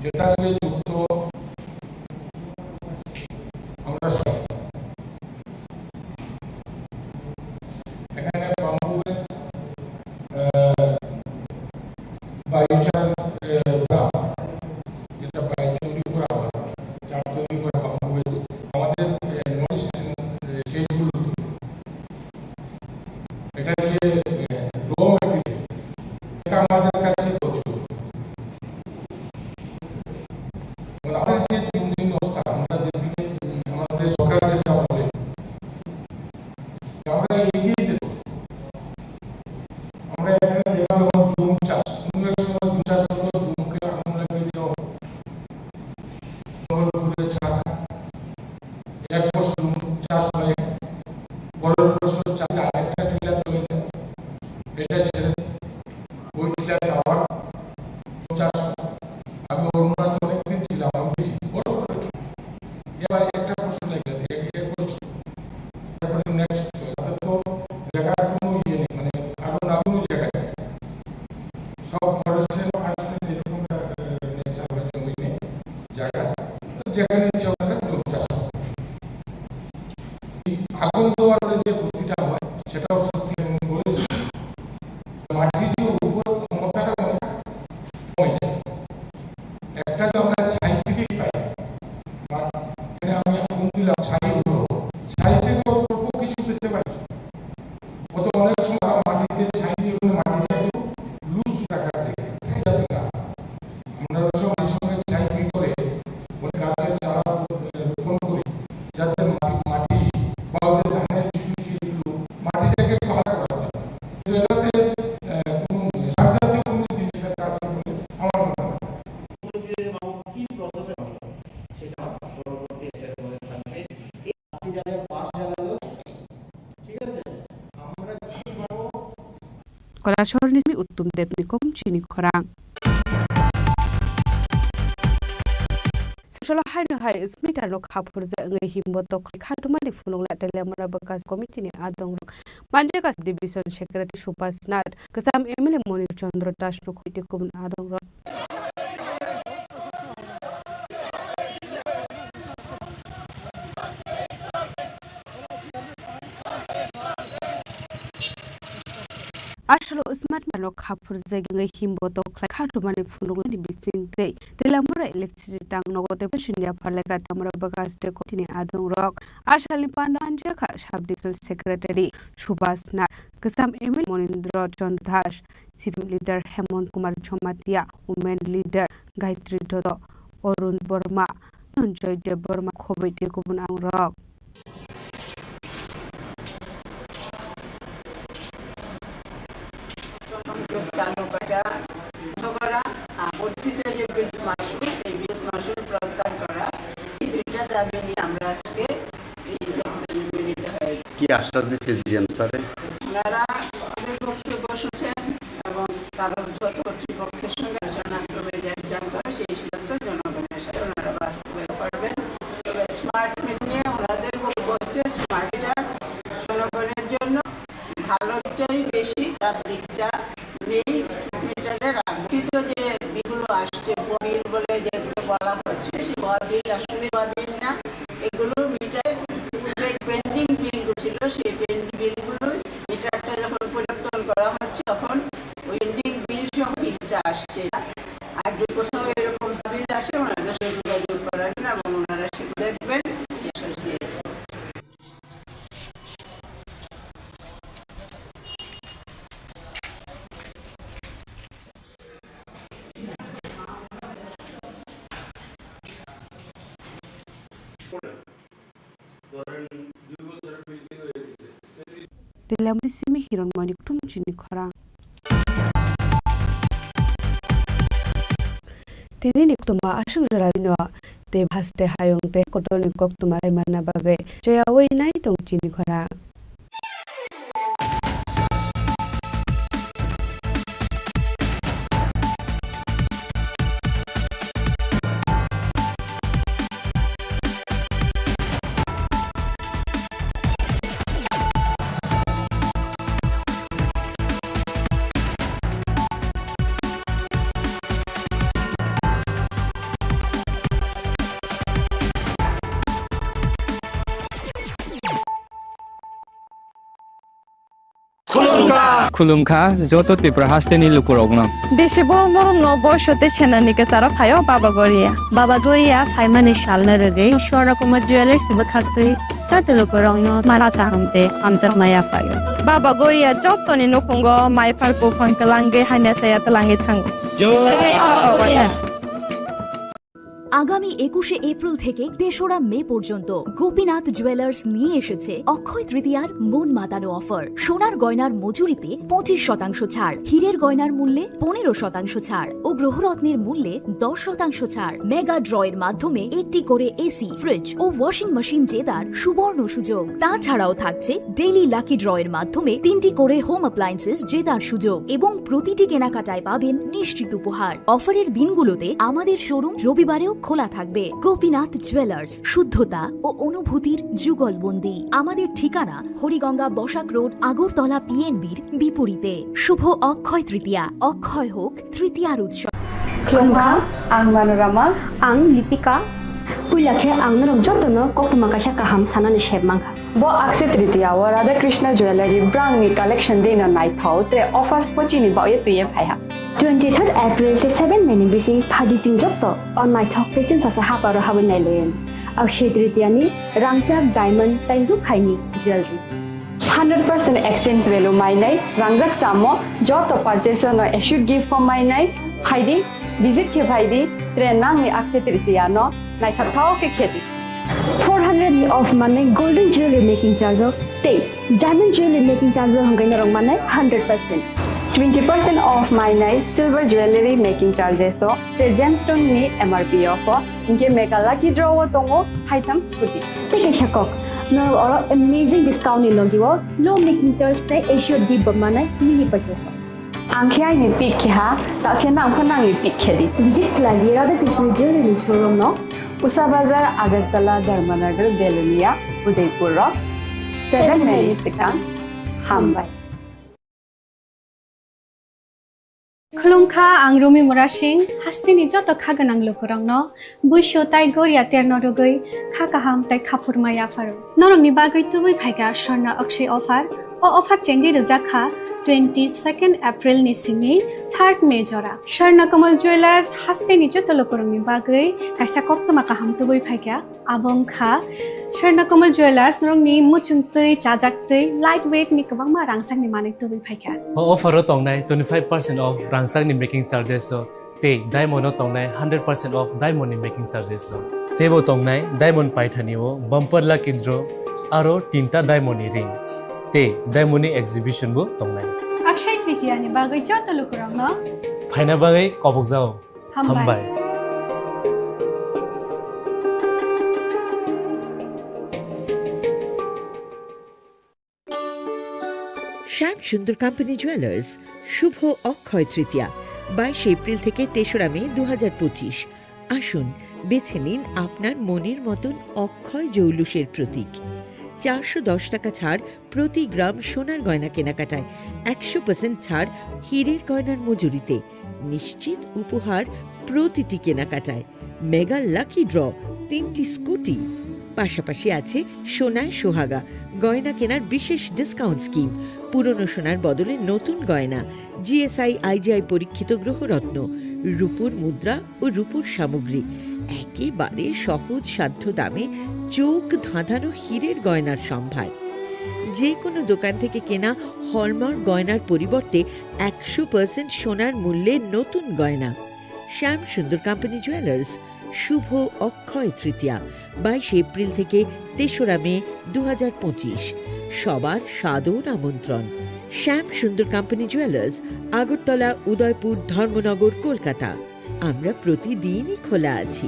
যেটা সে যুক্ত আমরা সব এখানে বাম্বু গাছ, আহ, বায়ু চার, আহ, গ্রাম, যেটা বায়ু তৈরি করা হয়, চার তৈরি করা বাম্বু গাছ, আমাদের, আহ, নর্থ ইস্টার্ন, আহ, স্টেটগুলোতে এটা যে, আহ, র ম্যাটেরিয়াল, এটা আমাদের কাছে প্রচুর। মানে আমাদের যে জমির অবস্থা, আমরা যেদিকে, উম, আমাদের সরকার যেটা বলে, যে আমরা এগিয়ে যেতে হবে। আমরা এখানে দেখলাম যখন জুম চাষ, কোনো এক সময় দু চারশো করে জুমকে আগুন লাগিয়ে দেওয়া হতো। জঙ্গল পুড়ে ছাড়া। এক বছর চাষ হয়, পরের বছর চাষে আরেকটা টিলা চলে যায়, এটা ছেড়ে ওই টিলার আবার চাষ হয়। আমি অরুণাচল অনেকদিন ছিলাম, আমি দেখছি বড় বড় টিলা। এবার একটা বছর লেগে যায়, এক, এক বছর, তারপরে নেক্সট বছর। তাদের তো জায়গার কোনো ইয়ে নেই, মানে আগুন লাগানোর জায়গা নেই। সব ফরেস্টের পাশে এরকম একটা, আহ, নেচার বা জমি নেই, জায়গা। তো যেখানে ইচ্ছা ওখানে জমি চাষ করে। এই আগুন দেওয়ার যে বুদ্ধিটা হয়, সেটাও সত্যি আমি বলেছি। মাটির যে উর্বর ক্ষমতাটা অনেকটা কমে যায়। একটা তো আমরা ছাই থেকেই পাই, বা এখানে আমি আগুন দিলাম, ছাই হলো, ছাই থেকে অল্প কিছু পেতে পারি। কত অনেক সময় মাটিতে ছাই দিয়ে ওখানে মাটিটা একটু লুজ রাখা থাকে, যাতে না। আমরা সব একসঙ্গে ছাই কি করে ওই গাছের চারা রোপণ করি, যাতে মাটি, মাটি বা ওই যে ধানের শিশু শিশুগুলো মাটিটাকে একটু হালকা করা যায়। তো এটাতে, আহ, কোনো সার জাতীয় কোনো জিনিস একটা আছে বলে আমার মনে হয়। কি প্রসেসে হবে সেটা পরবর্তী একটা সময় থাকবে। এই বাতি জ্বালানো, বাঁশ জ্বালানো, ঠিক আছে? আমরা কি পাবো? Kalashorni simi Uttom Debni kokom chini khorang. Salo haino hai smitar no khaphurja wngwi himbo tokhri khatumani phunukla Teliamura Bakas committee ni adongrok manjaka division secretary Subhas Nath, Kwcham M L A Monir Chandra Das no khoiti kubun adongrok. Asalo smat mano khaphurjak wngwi himbo tokhlai khatumani phunukni bising tei Teliamura electricity tang nogo tei Passion Yapharlai Teliamura Bakas tei committee ni adongrok. Asalni panda manjakha sub divisional secretary Subhas Nath, Kwcham M L A Monindra Chandra Das, C P M leader Hemant Kumar Jamatia, women leader Gayatri Dodo, Arun Borma, Dhananjay Debbarma khobwi tei kubun angrok. চালু করা, বর্ধিত যে বিদ্যুৎ মাশুল, এই বিদ্যুৎ মাশুল প্রত্যাহার করা, এই দুইটা দাবি নিয়ে আমরা আজকে এই মিলিত হয়েছি। কি আশ্বাস দিচ্ছে ডিএম স্যারে? ওনারা আমাদের পক্ষে বসেছেন এবং তারা ঊর্ধ্বতন কর্তৃপক্ষের সঙ্গে আলোচনা করে যে সিদ্ধান্ত হয়, সেই সিদ্ধান্ত জনগণের সাথে ওনারা বাস্তবায়ন করবেন। তবে স্মার্ট মিটার নিয়ে ওনাদের বক্তব্য হচ্ছে স্মার্ট মিটার জনগণের জন্য ভালোটাই বেশি, তার দিকটা নেই। স্মার্ট মিটারের আগেও যে বিলগুলো আসছে, ভুয়া বিল বলে যেগুলো বলা হচ্ছে, সেই ভুয়া বিল আসলে ভুয়া বিল না, এগুলো মিটার পূর্বে পেন্ডিং বিলগুলো ছিল, সেই পেন্ডিং বিলগুলো মিটারটা যখন পরিবর্তন করা হচ্ছে, তখন ওই পেন্ডিং বিল সহ বিলটা আসে। আসছে। আর যদি কোথাও এরকম বিল আসে, ওনার কাছে যোগাযোগ করেন এবং ওনারা সেটা দেখবেন, মেসেজ দিয়েছেন। Telamni simi Hironmoni kutung chini khorang. Tini ni kutumba aswk jora dino tei haste hayung tei kotorni koktwma hai manna bagwi choyaui nai tong chini khorang. Khulumkha. Khulumkha joto Tripura hasteni lukurokno. Bisi borok norokno boiso tei senani kwcharo phaio Baba Goria. Baba Goria phaimani salno rwgwi Swarna Kumar Jewellers bwkhaktwi joto lukurokno mara kaham tei hamjakma yaphaio. Baba Goria jotoni nukhungo mai phar buphang kwlangwi hamya chaya twlangwi thango. Jai Baba Goria. আগামী একুশে এপ্রিল থেকে তেসরা মে পর্যন্ত গোপীনাথ জুয়েলার্স নিয়ে এসেছে অক্ষয় তৃতীয়ার মন মাতানো অফার। সোনার গয়নার মজুরিতে পঁচিশ শতাংশ ছাড়, হীরের গয়নার মূল্যে পনেরো শতাংশ ছাড় ও গ্রহরত্নের মূল্যে দশ শতাংশ ছাড়। মেগা ড্রয়ের মাধ্যমে একটি করে এসি, ফ্রিজ ও ওয়াশিং মেশিন জেতার সুবর্ণ সুযোগ। তাছাড়াও থাকছে ডেইলি লাকি ড্রয়ের মাধ্যমে তিনটি করে হোম অ্যাপ্লায়েন্সেস জেতার সুযোগ এবং প্রতিটি কেনাকাটায় পাবেন নিশ্চিত উপহার। অফারের দিনগুলোতে আমাদের শোরুম রবিবারেও খোলা থাকবে। গোপীনাথ জুয়েলার্স, শুদ্ধতা ও অনুভূতির যুগলবন্দি। আমাদের ঠিকানা হরিগঙ্গা বসাক রোড, আগরতলা পিএনবির বিপরীতে। শুভ অক্ষয় তৃতীয়া, অক্ষয় হোক তৃতীয়ার উৎসব। Khulumkha, ang Manorama. Ang Lipika. Puila khe ang norok jotono koktwma kaisa kaham sanani sep mankha. Bo Akshaya Tritiya o Radha Krishna Jewellery brangni collection dino naithok tre offers bo chini baoye twiye phaiha. Twenty-third April tei seven May ni bising phadi chwng joto o naithok tei chwngsasa haparo habwi nailayan. Akshaya Tritiya ni rangchak diamond tei rukhaini jewellery. Hundred percent exchange value mainai, rangjak samo joto purchase no assured gift form mainai, phaidi, visit khe phaidi, tre nangni Akshaya Tritiya no naithok thao khe khedi. Four hundred ni off manai golden jewelry making charge o tei diamond jewelry making charge o hwnkhai norok manai hundred percent. Twenty percent off mainai silver jewelry making charges o tre gemstone ni M R P off o. Hinkhe mega lucky draw o tongo haitham scooty. Tei kaisa kok, norok oro amazing discount ni logi o low making charge tei assured gift bo manai mini purchase o. Ang khe aini pick khe ha, ta khe nang pho nangni pick khe di. Visit khlai di Radha Krishna Jewelry ni showroom no. Usa Bazar, Agartala, Dharmanagar, Belonia, Udaipur o. Seven Seven May ni minutes. Swkang. Hambai. Khulumkha, ang Rumi Murasing, hasteni joto kha gwnang lukurokno buisu tai goria terno rwgwi kha kaham tai khaphurma yapharo. Norokni bagwi tubui phaikha Swarna Akshay offer. O offer chengwi rwjak kha twenty-second April ni simi third May jora. Swarna Kamal Jewellers hasteni joto lukurokni bagwi kaisa koktwma kaham tubui phaikha. Abo wngkha Swarna Kamal Jewellers, norokni muchungtwi, chajaktwi, light weight ni kwbangma rangchakni manwi tubui phaikha. O offer o tongnai twenty-five percent off rangchakni making charges o tei diamond o tongnai hundred percent off diamond ni making charges o. Teibo tongnai diamond paithani o bumper lucky draw aro tinta diamond ni ring tei diamond ni exhibition bo tongnai. Akshaya Tritiya ni bagwi joto lukurokno phaina bagwi kobokjao. Hambai. Hambai. Shyam Sundar Company Jewelers, শুভ অক্ষয় তৃতীয়া, বাইশে এপ্রিল থেকে তেসরা মে দু হাজার পঁচিশ। আসুন, বেছে নিন আপনার মনের মতন অক্ষয় জৌলুসের প্রতীক। চারশো দশ টাকা ছাড় প্রতি গ্রাম সোনার গয়না কেনাকাটায়, একশো পার্সেন্ট ছাড় হীরের গয়নার মজুরিতে, নিশ্চিত উপহার প্রতিটি কেনাকাটায়, মেগা লাকি ড্র, তিনটি স্কুটি, পাশাপাশি আছে সোনায় সোহাগা গয়না কেনার বিশেষ ডিসকাউন্ট স্কিম। পুরনো সোনার বদলে নতুন গয়না, জিএসআই আইজিআই পরীক্ষিত গ্রহরত্ন, রূপোর মুদ্রা ও রূপোর সামগ্রী, একেবারে সহজ সাধ্য দামে চোখ ধাঁধানো হীরের গয়নার সম্ভার। যে কোনো দোকান থেকে কেনা হলমার্ক গয়নার পরিবর্তে একশো পার্সেন্ট সোনার মূল্যে নতুন গয়না। শ্যাম সুন্দর কোম্পানি জুয়েলার্স, শুভ অক্ষয় তৃতীয়া, বাইশে এপ্রিল থেকে তেসরা মে দু হাজার পঁচিশ। সবার সাদর আমন্ত্রণ। শ্যাম সুন্দর কোম্পানি জুয়েলার্স, আগরতলা, উদয়পুর, ধর্মনগর, কলকাতা। আমরা প্রতিদিনই খোলা আছি।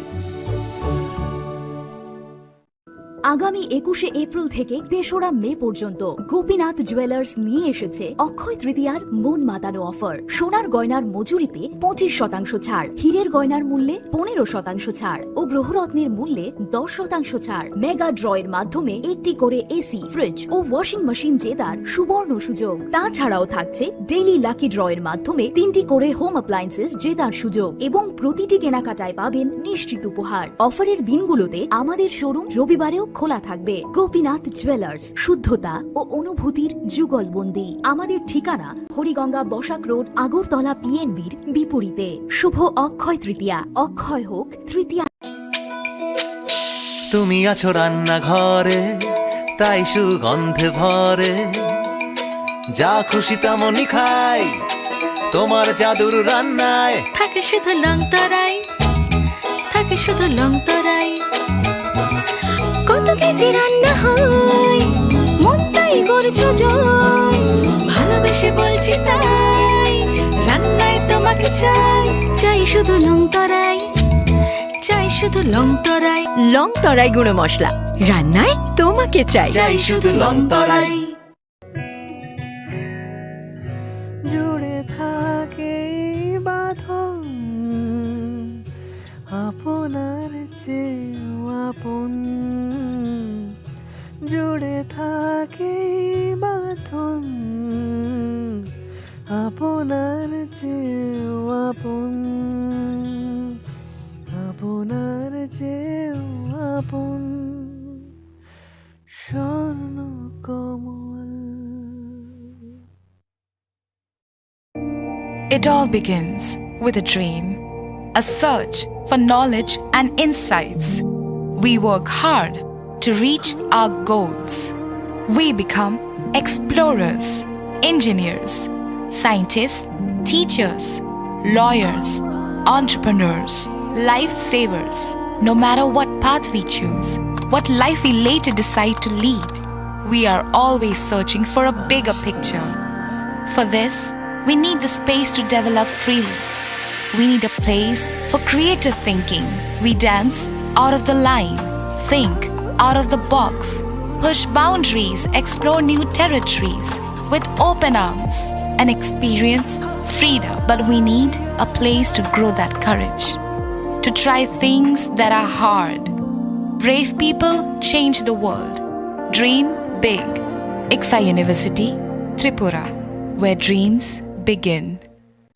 আগামী একুশে এপ্রিল থেকে তেসরা মে পর্যন্ত গোপীনাথ জুয়েলার্স নিয়ে এসেছে অক্ষয় তৃতীয়ার মন মাতানো অফার। সোনার গয়নার মজুরিতে পঁচিশ শতাংশ ছাড়, হীরের গয়নার মূল্যে পনেরো শতাংশ ছাড় ও গ্রহরত্নের মূল্যে দশ শতাংশ ছাড়। মেগা ড্রয়ের মাধ্যমে একটি করে এসি, ফ্রিজ ও ওয়াশিং মেশিন জেতার সুবর্ণ সুযোগ। তাছাড়াও থাকছে ডেইলি লাকি ড্রয়ের মাধ্যমে তিনটি করে হোম অ্যাপ্লায়েন্সেস জেতার সুযোগ এবং প্রতিটি কেনাকাটায় পাবেন নিশ্চিত উপহার। অফারের দিনগুলোতে আমাদের শোরুম রবিবারেও খোলা থাকবে। গোপীনাথ জুয়েলার্স, শুদ্ধতা ও অনুভূতির যুগলবন্দি। আমাদের ঠিকানা হরিগঙ্গা বসাক রোড, আগরতলা পিএনবির বিপরীতে। শুভ অক্ষয় তৃতীয়া, অক্ষয় হোক তৃতীয়া। তুমি আছো রান্নাঘরে, তাই সুগন্ধে ভরে। যা খুশি তেমনই খাই, তোমার জাদুর রান্নায়। থাকে শুধু লং তরাই, থাকে শুধু লং তরাই। কত কেজি রান্না হয়, মনটাই করছো জয়। ভালোবেসে বলছি তাই, রান্নায় তোমাকে চাই। চাই শুধু লং তরাই, চাই শুধু লং তরাই। লং তরাই গুঁড়ো মশলা, রান্নায় তোমাকে চাই। চাই শুধু লং তরাই। জুড়ে থাকে এই বাঁধন, আপনার চেয়েও আপন। জুড়ে থাকে এই বাঁধন, আপনার চেয়েও আপন, আপনার চেয়েও আপন। স্বর্ণ কমল। It all begins with a dream, a search for knowledge and insights. We work hard to reach our goals. We become explorers, engineers, scientists, teachers, lawyers, entrepreneurs, lifesavers. No matter what path we choose, what life we later decide to lead, we are always searching for a bigger picture. For this, we need the space to develop freely. We need a place for creative thinking. We dance out of the line, think out of the box, push boundaries, explore new territories with open arms and experience freedom. But we need a place to grow that courage, to try things that are hard. Brave people change the world. Dream big. ICFAI University, Tripura, where dreams begin.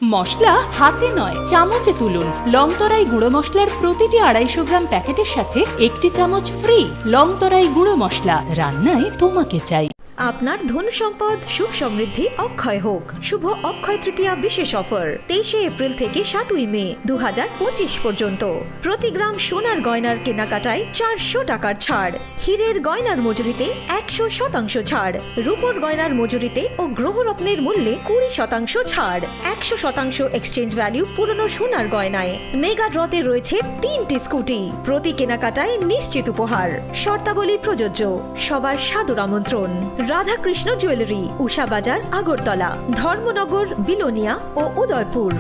মশলা হাতে নয়, চামচে তুলুন। লংতরাই গুঁড়ো মশলার প্রতিটি আড়াইশো গ্রাম প্যাকেটের সাথে একটি চামচ ফ্রি। লংতরাই গুঁড়ো মশলা, রান্নায় তোমাকে চাই। আপনার ধন সম্পদ, সুখ সমৃদ্ধি অক্ষয় হোক। শুভ অক্ষয় তৃতীয়া বিশেষ অফার, তেইশে এপ্রিল থেকে সাতই মে দু হাজার পঁচিশ পর্যন্ত। প্রতি গ্রাম সোনার গয়নার কেনাকাটায় চারশো টাকার ছাড়, হীরের গয়নার মজুরিতে একশো শতাংশ ছাড়, রূপোর গয়নার মজুরিতে ও গ্রহরত্নের মূল্যে কুড়ি শতাংশ ছাড়, একশো শতাংশ এক্সচেঞ্জ ভ্যালু পুরনো সোনার গয়নায়। মেগা ড্রতে রয়েছে তিনটি স্কুটি, প্রতি কেনাকাটায় নিশ্চিত উপহার। শর্তাবলী প্রযোজ্য। সবার সাদর আমন্ত্রণ। রাধাকৃষ্ণ জুয়েলারি, উষা বাজার, আগরতলা, ধর্মনগর, বিলোনিয়া ও Udaipur.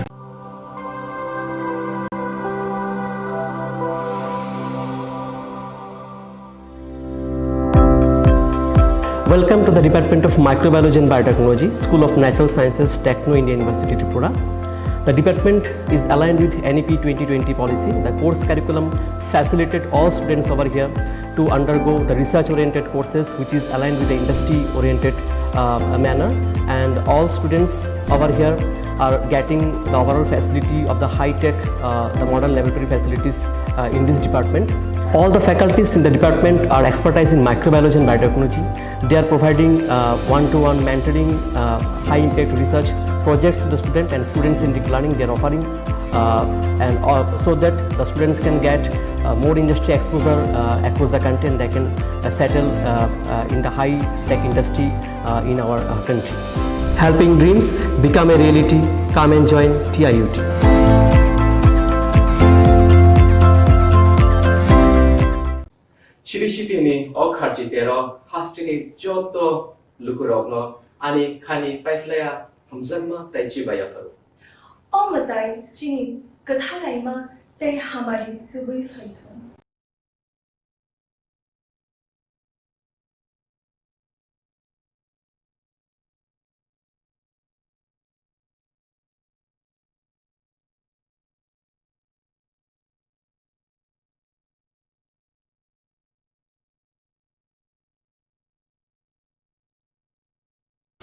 Welcome to the Department of Microbiology and Biotechnology, School of Natural Sciences, Techno India University, Tripura. The department is aligned with N E P twenty twenty policy. The course curriculum facilitate all students over here to undergo the research-oriented courses, which is aligned with the industry-oriented uh, manner, and all students over here are getting the overall facility of the high-tech, uh, the modern laboratory facilities, uh, in this department. All the faculties in the department are expertise in microbiology and biotechnology. They are providing, uh, one-to-one mentoring, uh, high-impact research projects to the student, and students in deep learning, they are offering, uh, and, uh, so that the students can get, uh, more industry exposure, uh, across the country, and they can, uh, settle, uh, uh, in the high-tech industry, uh, in our, uh, country. Helping dreams become a reality. Come and join T I U T. Chiri sitini o kharchi tero hasteni joto lukurokno ani khani paiphlaya hamjakma tei chibai yapharo. O mwtai chini kwthalaima tei hamari tubui phaithung.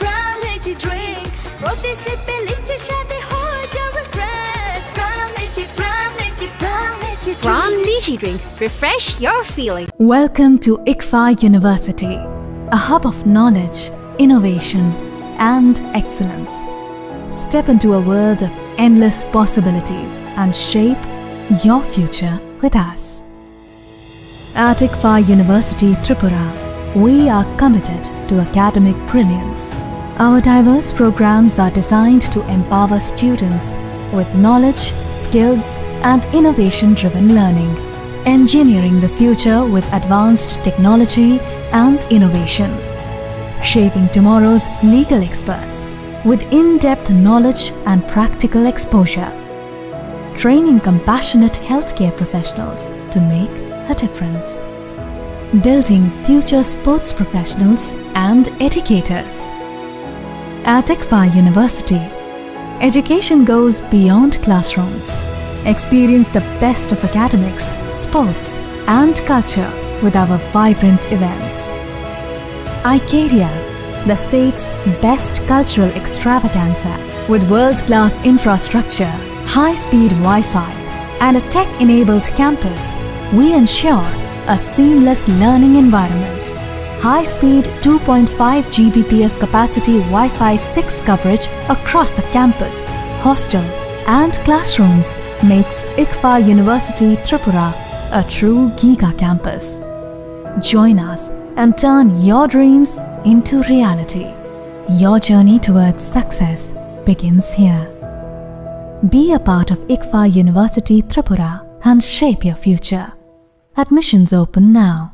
Pran Lychee drink, protisip pe lychee shade ho jawe fresh. Pran Lychee, Pran Lychee, Pran Lychee drink. Pran Lychee drink, refresh your feeling. Welcome to ICFAI University, a hub of knowledge, innovation, and excellence. Step into a world of endless possibilities and shape your future with us. At ICFAI University Tripura, we are committed to academic brilliance. Our diverse programs are designed to empower students with knowledge, skills, and innovation-driven learning, engineering the future with advanced technology and innovation, shaping tomorrow's legal experts with in-depth knowledge and practical exposure, training compassionate healthcare professionals to make a difference, building future sports professionals and educators. At ICFAI University, education goes beyond classrooms. Experience the best of academics, sports, and culture with our vibrant events. Icaria, the state's best cultural extravaganza. With world-class infrastructure, high-speed Wi-Fi, and a tech-enabled campus, we ensure a seamless learning environment. High-speed two point five G B P S capacity Wi-Fi six coverage across the campus, hostel, and classrooms makes ICFAI University Tripura a true giga campus. Join us and turn your dreams into reality. Your journey towards success begins here. Be a part of ICFAI University Tripura and shape your future. Admissions open now.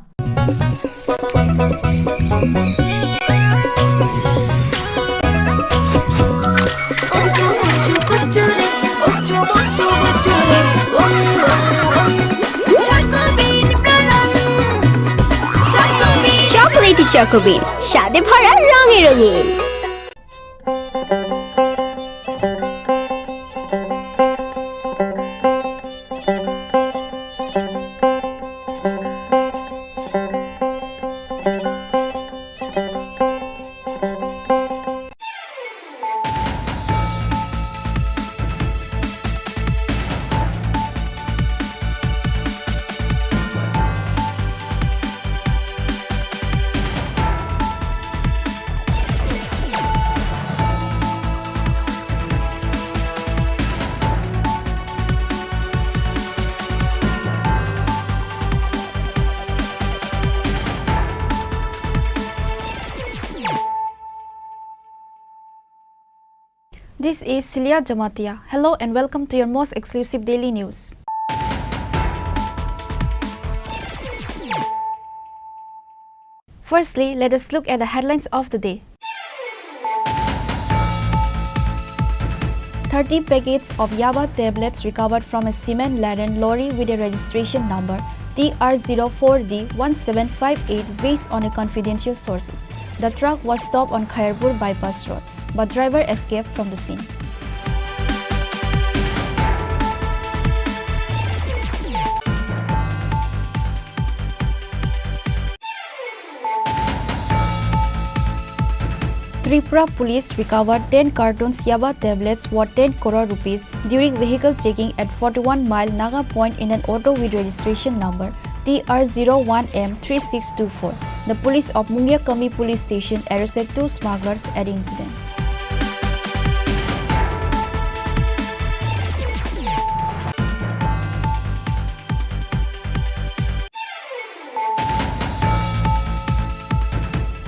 Chocobean, Chocobean, স্বাদে ভরা, রঙে রঙিন। This is Celia Jamatia. Hello and welcome to your most exclusive daily news. Firstly, let us look at the headlines of the day. Thirty packets of yaba tablets recovered from a cement-laden lorry with a registration number T R zero four D one seven five eight, based on a confidential sources. The truck was stopped on Khairpur Bypass Road, but driver escaped from the scene. Tripura police recovered ten cartons yaba tablets worth ten crore rupees during vehicle checking at forty-one mile Naga Point in an auto with registration number T R zero one M three six two four. The police of Mungiakami police station arrested two smugglers at the incident.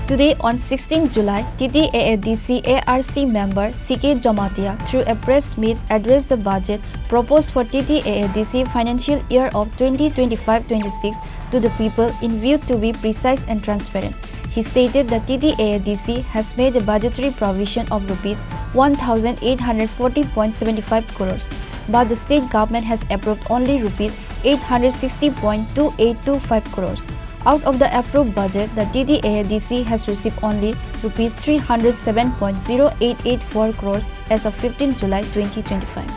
Today, on sixteenth July, T T A A D C A R C member C K Jamatia, through a press meet, addressed the budget proposed for T T A A D C financial year of twenty twenty-five twenty-six to the people in view to be precise and transparent. He stated that T T A A D C has made a budgetary provision of rupees one thousand eight hundred forty point seven five crores, but the state government has approved only rupees eight hundred sixty point two eight two five crores. Out of the approved budget, the T T A A D C has received only rupees three hundred seven point zero eight eight four crores as of fifteenth July twenty twenty-five.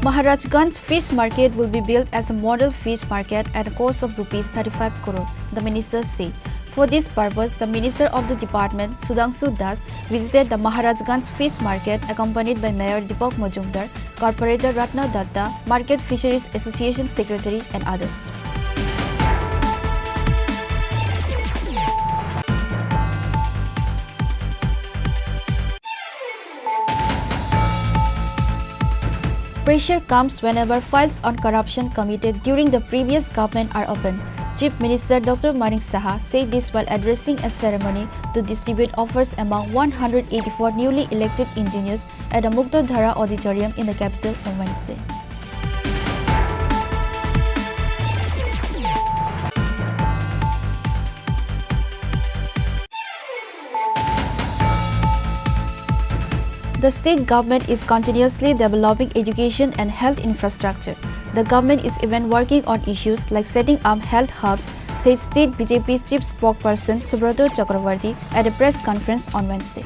Maharajganj Fish Market will be built as a model fish market at a cost of rupees thirty-five crore, the minister said. For this purpose, the minister of the department, Sudhangshu Das, visited the Maharajganj Fish Market accompanied by Mayor Deepak Majumdar, Corporator Ratna Datta, Market Fisheries Association Secretary and others. Pressure comes whenever files on corruption committed during the previous government are opened. Chief Minister Doctor Manik Saha said this while addressing a ceremony to distribute offers among one hundred eighty-four newly elected engineers at the Muktadhara Auditorium in the capital on Wednesday. The state government is continuously developing education and health infrastructure. The government is even working on issues like setting up health hubs, said state B J P chief spokesperson Subrata Chakraborty at a press conference on Wednesday.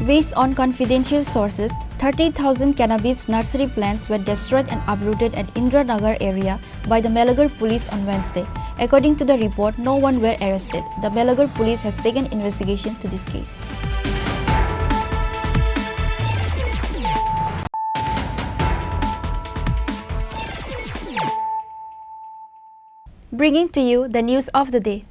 Based on confidential sources, thirty thousand cannabis nursery plants were destroyed and uprooted at Indiranagar area by the Melagur police on Wednesday. According to the report, no one were arrested. The Melagur police has taken investigation to this case. Bringing to you the news of the day.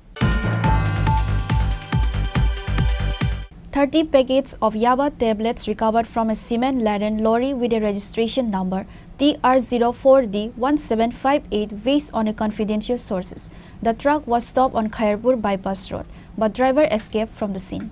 Thirty packets of yaba tablets recovered from a cement-laden lorry with a registration number T R zero four D one seven five eight based on a confidential sources. The truck was stopped on Khairpur Bypass Road, but driver escaped from the scene.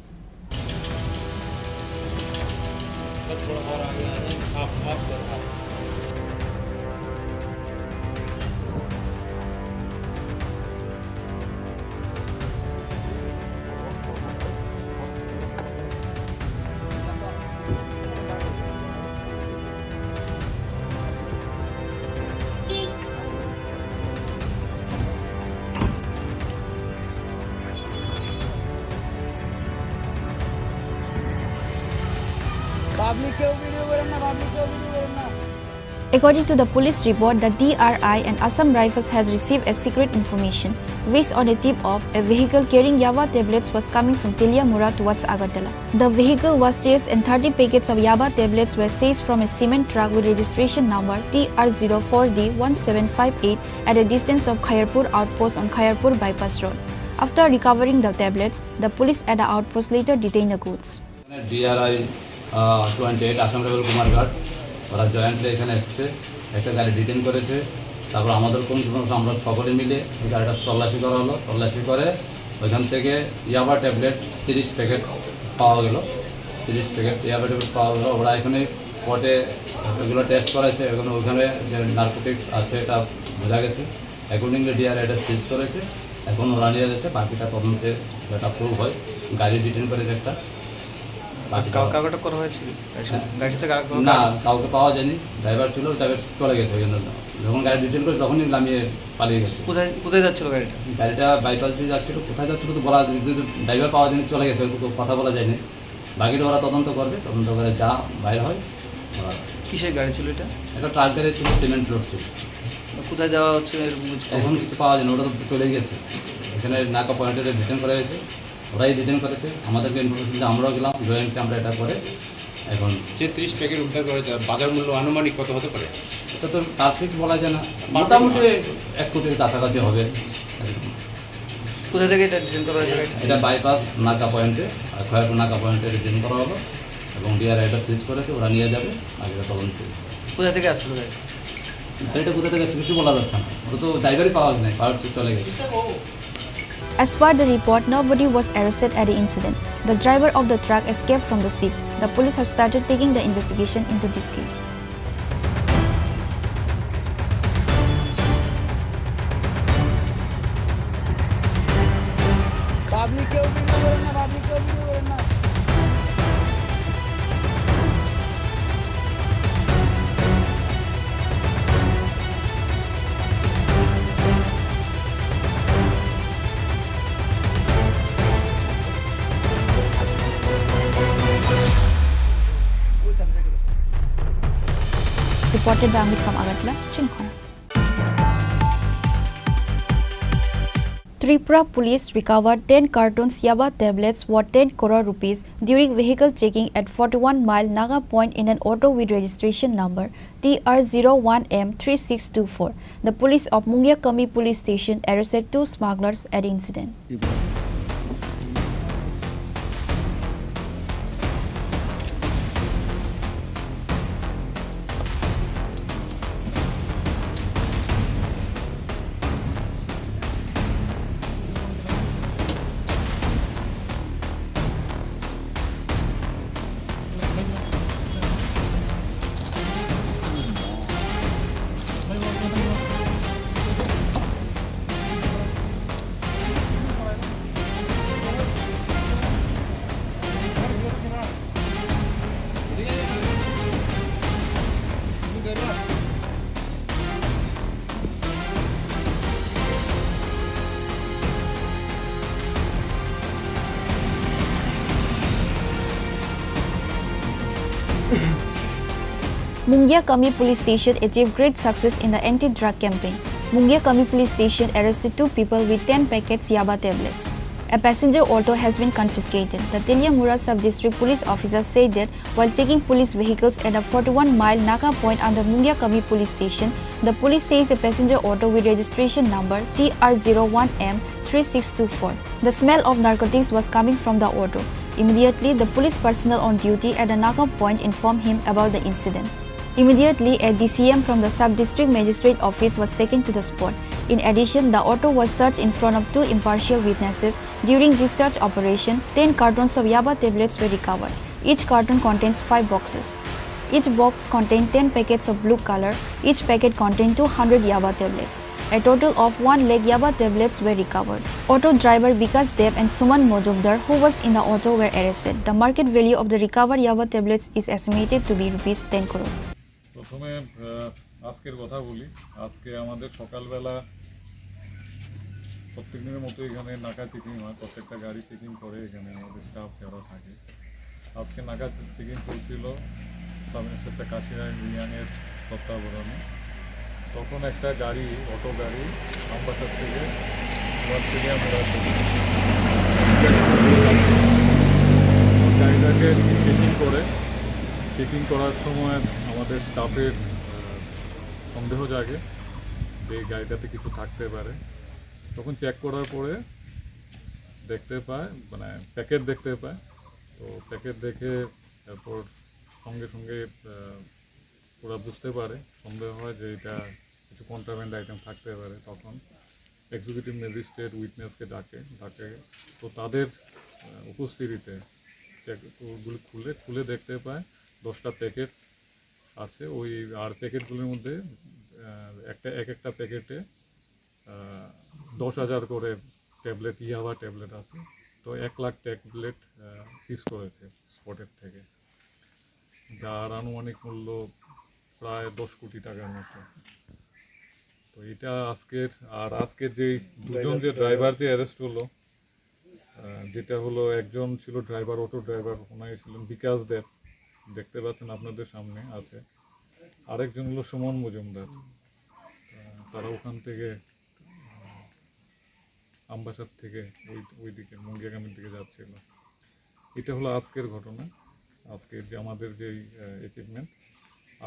According to the police report, the D R I and Assam Rifles had received a secret information. Based on a tip of, a vehicle carrying yaba tablets was coming from Teliamura towards Agartala. The vehicle was chased and thirty packets of yaba tablets were seized from a cement truck with registration number T R zero four D one seven five eight at a distance of Khairpur outpost on Khairpur Bypass Road. After recovering the tablets, the police at the outpost later detained the goods. ডিআরআই, আহ, twenty eight Assam রাইফেল কুমারঘাট, ওরা জয়েন্টলি এখানে এসেছে, একটা গাড়ি ডিটেইন করেছে। তারপর আমাদের কোন কোনো আমরা সকলে মিলে ওই গাড়িটা তল্লাশি করা হলো। তল্লাশি করে ওইখান থেকে ইয়াবা ট্যাবলেট তিরিশ প্যাকেট পাওয়া গেল। তিরিশ প্যাকেট ইয়াবা ট্যাবলেট পাওয়া গেল। ওরা এখানে স্পটে এগুলো টেস্ট করেছে, এখানে ওইখানে যে নার্কোটিক্স আছে এটা বোঝা গেছে। অ্যাকর্ডিংলি ডিআরআই এটা সিজ করেছে। এখন ওরা নিয়ে যাচ্ছে, বাকিটা তদন্তে যেটা প্রুভ হয়। গাড়ি ডিটেইন করেছে একটা। বাকি কাউ-, কাউকে আটক করা হয়েছিল? গাড়ির সাথে, গাড়ির সাথে কাউকে না, কাউকে পাওয়া যায়নি। ড্রাইভার ছিল, ড্রাইভার চলে গেছে ওই জন্য। যখন গাড়ি ডিটেন করে, তখনই লামিয়ে পালিয়ে গেছে। কোথায়, কোথায় যাচ্ছিল গাড়িটা? গাড়িটা বাইপাস দিয়ে যাচ্ছিল, কোথায় যাচ্ছিল তো বলা যায়নি, কিন্তু ড্রাইভার পাওয়া যায়নি, চলে গেছে, ওই তো কথা বলা যায়নি। বাকিটা ওরা তদন্ত করবে, তদন্ত করে যা বাইর হয় ওরা। কিসের গাড়ি ছিল এটা? একটা ট্রাক গাড়ি ছিল, সিমেন্ট লোড ছিল। কোথায় যাওয়া হচ্ছে এরকম কিছু খবর? এখন কিছু পাওয়া যায়নি, ওটা তো চলেই গেছে। এখানে নাকা পয়েন্টে ডিটেন করা হয়েছে, ওরাই ডিটেন করেছে, আমাদেরকে ইনফরমেশন দিয়েছে, আমরাও গেলাম, জয়েন্টে আমরা এটা করে এখন যে ত্রিশ প্যাকেট উদ্ধার করেছে, বাজার মূল্য আনুমানিক কত হতে পারে? এটা তো পারফেক্ট বলা যায় না, মোটামুটি এক কোটির কাছাকাছি হবে। কোথা থেকে এটা ডিটেন করা হয়েছে? এটা বাইপাস নাকা পয়েন্টে, আর খয়েরপুর নাকা পয়েন্টে ডিটেন করা হলো এবং ডিআরআই এটা সিজ করেছে, ওরা নিয়ে যাবে আগে তদন্তে। কোথা থেকে আসছিল গাড়ি? গাড়িটা কোথা থেকে আসছে কিছু বলা যাচ্ছে না, ওটা তো ড্রাইভারই পাওয়া যায় না, পাওয়ার চলে গেছে। As per the report, nobody was arrested at the incident. The driver of the truck escaped from the scene. The police have started taking the investigation into this case. Public কেউ ভিডিও করেন না, পাবলিক কেউ ভিডিও করেন না। Reported by Amit from Agartala, Chinkhon. Tripura Police recovered ten cartons yaba tablets worth ten crore rupees during vehicle checking at forty-one Mile Naga Point in an auto with registration number T R zero one M three six two four. The police of Mungiakami Police Station arrested two smugglers at the incident. Mungiakami Police Station achieved great success in the anti-drug campaign. Mungiakami Police Station arrested two people with ten packets yaba tablets. A passenger auto has been confiscated. The Teliamura Sub-District Police Officer said that while checking police vehicles at a forty-one Mile Naga Point under Mungiakami Police Station, the police seized a passenger auto with registration number T R zero one M three six two four. The smell of narcotics was coming from the auto. Immediately, the police personnel on duty at the Naga Point informed him about the incident. Immediately, a D C M from the Sub-District Magistrate Office was taken to the spot. In addition, the auto was searched in front of two impartial witnesses. During this search operation, ten cartons of yaba tablets were recovered. Each carton contains five boxes. Each box contained ten packets of blue color. Each packet contained two hundred yaba tablets. A total of one lakh yaba tablets were recovered. Auto driver Bikash Deb and Suman Mojumdar, who was in the auto, were arrested. The market value of the recovered yaba tablets is estimated to be rupees ten crore. প্রথমে, আহ, আজকের কথা বলি। আজকে আমাদের সকালবেলা প্রত্যেক দিনের মতো এখানে নাকা চেকিং হয়, প্রত্যেকটা গাড়ি চেকিং করে এখানে আমাদের স্টাফ যারা থাকে। আজকে নাকা চেকিং চলছিল সাব ইন্সপেক্টর কাশিরাম রিয়াংয়ের তত্ত্বাবধানে। তখন একটা গাড়ি, অটো গাড়ি আমবাসা থেকে নর্থ সিরিয়া মোড়া থেকে গাড়িটাকে চেকিং করে, চেকিং করার সময় আমাদের স্টাফের, আহ, সন্দেহ জাগে যে গাড়িটাতে কিছু থাকতে পারে। তখন চেক করার পরে দেখতে পায়, মানে, প্যাকেট দেখতে পায়। তো প্যাকেট দেখে এরপর সঙ্গে সঙ্গে, আহ, ওরা বুঝতে পারে, সন্দেহ হয় যে এটা কিছু কন্ট্রাব্যান্ড আইটেম থাকতে পারে। তখন এক্সিকিউটিভ ম্যাজিস্ট্রেট উইটনেসকে ডাকে, ডাকে। তো তাদের, আহ, উপস্থিতিতে চেক, ওগুলি খুলে, খুলে দেখতে পায় দশটা প্যাকেট আছে। ওই আর প্যাকেটগুলির মধ্যে, আহ, একটা, এক একটা প্যাকেটে, আহ, দশ হাজার করে ট্যাবলেট, ইয়াবা ট্যাবলেট আছে। তো এক লাখ ট্যাবলেট, আহ, সিজ করেছে। পকেট থেকে, যার আনুমানিক মূল্য প্রায় দশ কোটি টাকার মতো। তো এটা আজকের, আর আজকের যেই দুজন যে ড্রাইভার যে অ্যারেস্ট হলো, আহ, যেটা হলো একজন ছিল ড্রাইভার, অটো ড্রাইভার, ওনাকে ছিলেন বিকাশ দেব, দেখতে পাচ্ছেন আপনাদের সামনে আছে। আরেকজন হলো সুমন মজুমদার, আহ, তারা ওখান থেকে, আহ, আমবাসার থেকে ওই, ওইদিকে মুঙ্গিয়াকামির দিকে যাচ্ছিল। এটা হলো আজকের ঘটনা, আজকের যে আমাদের যেই, আহ, অ্যাচিভমেন্ট।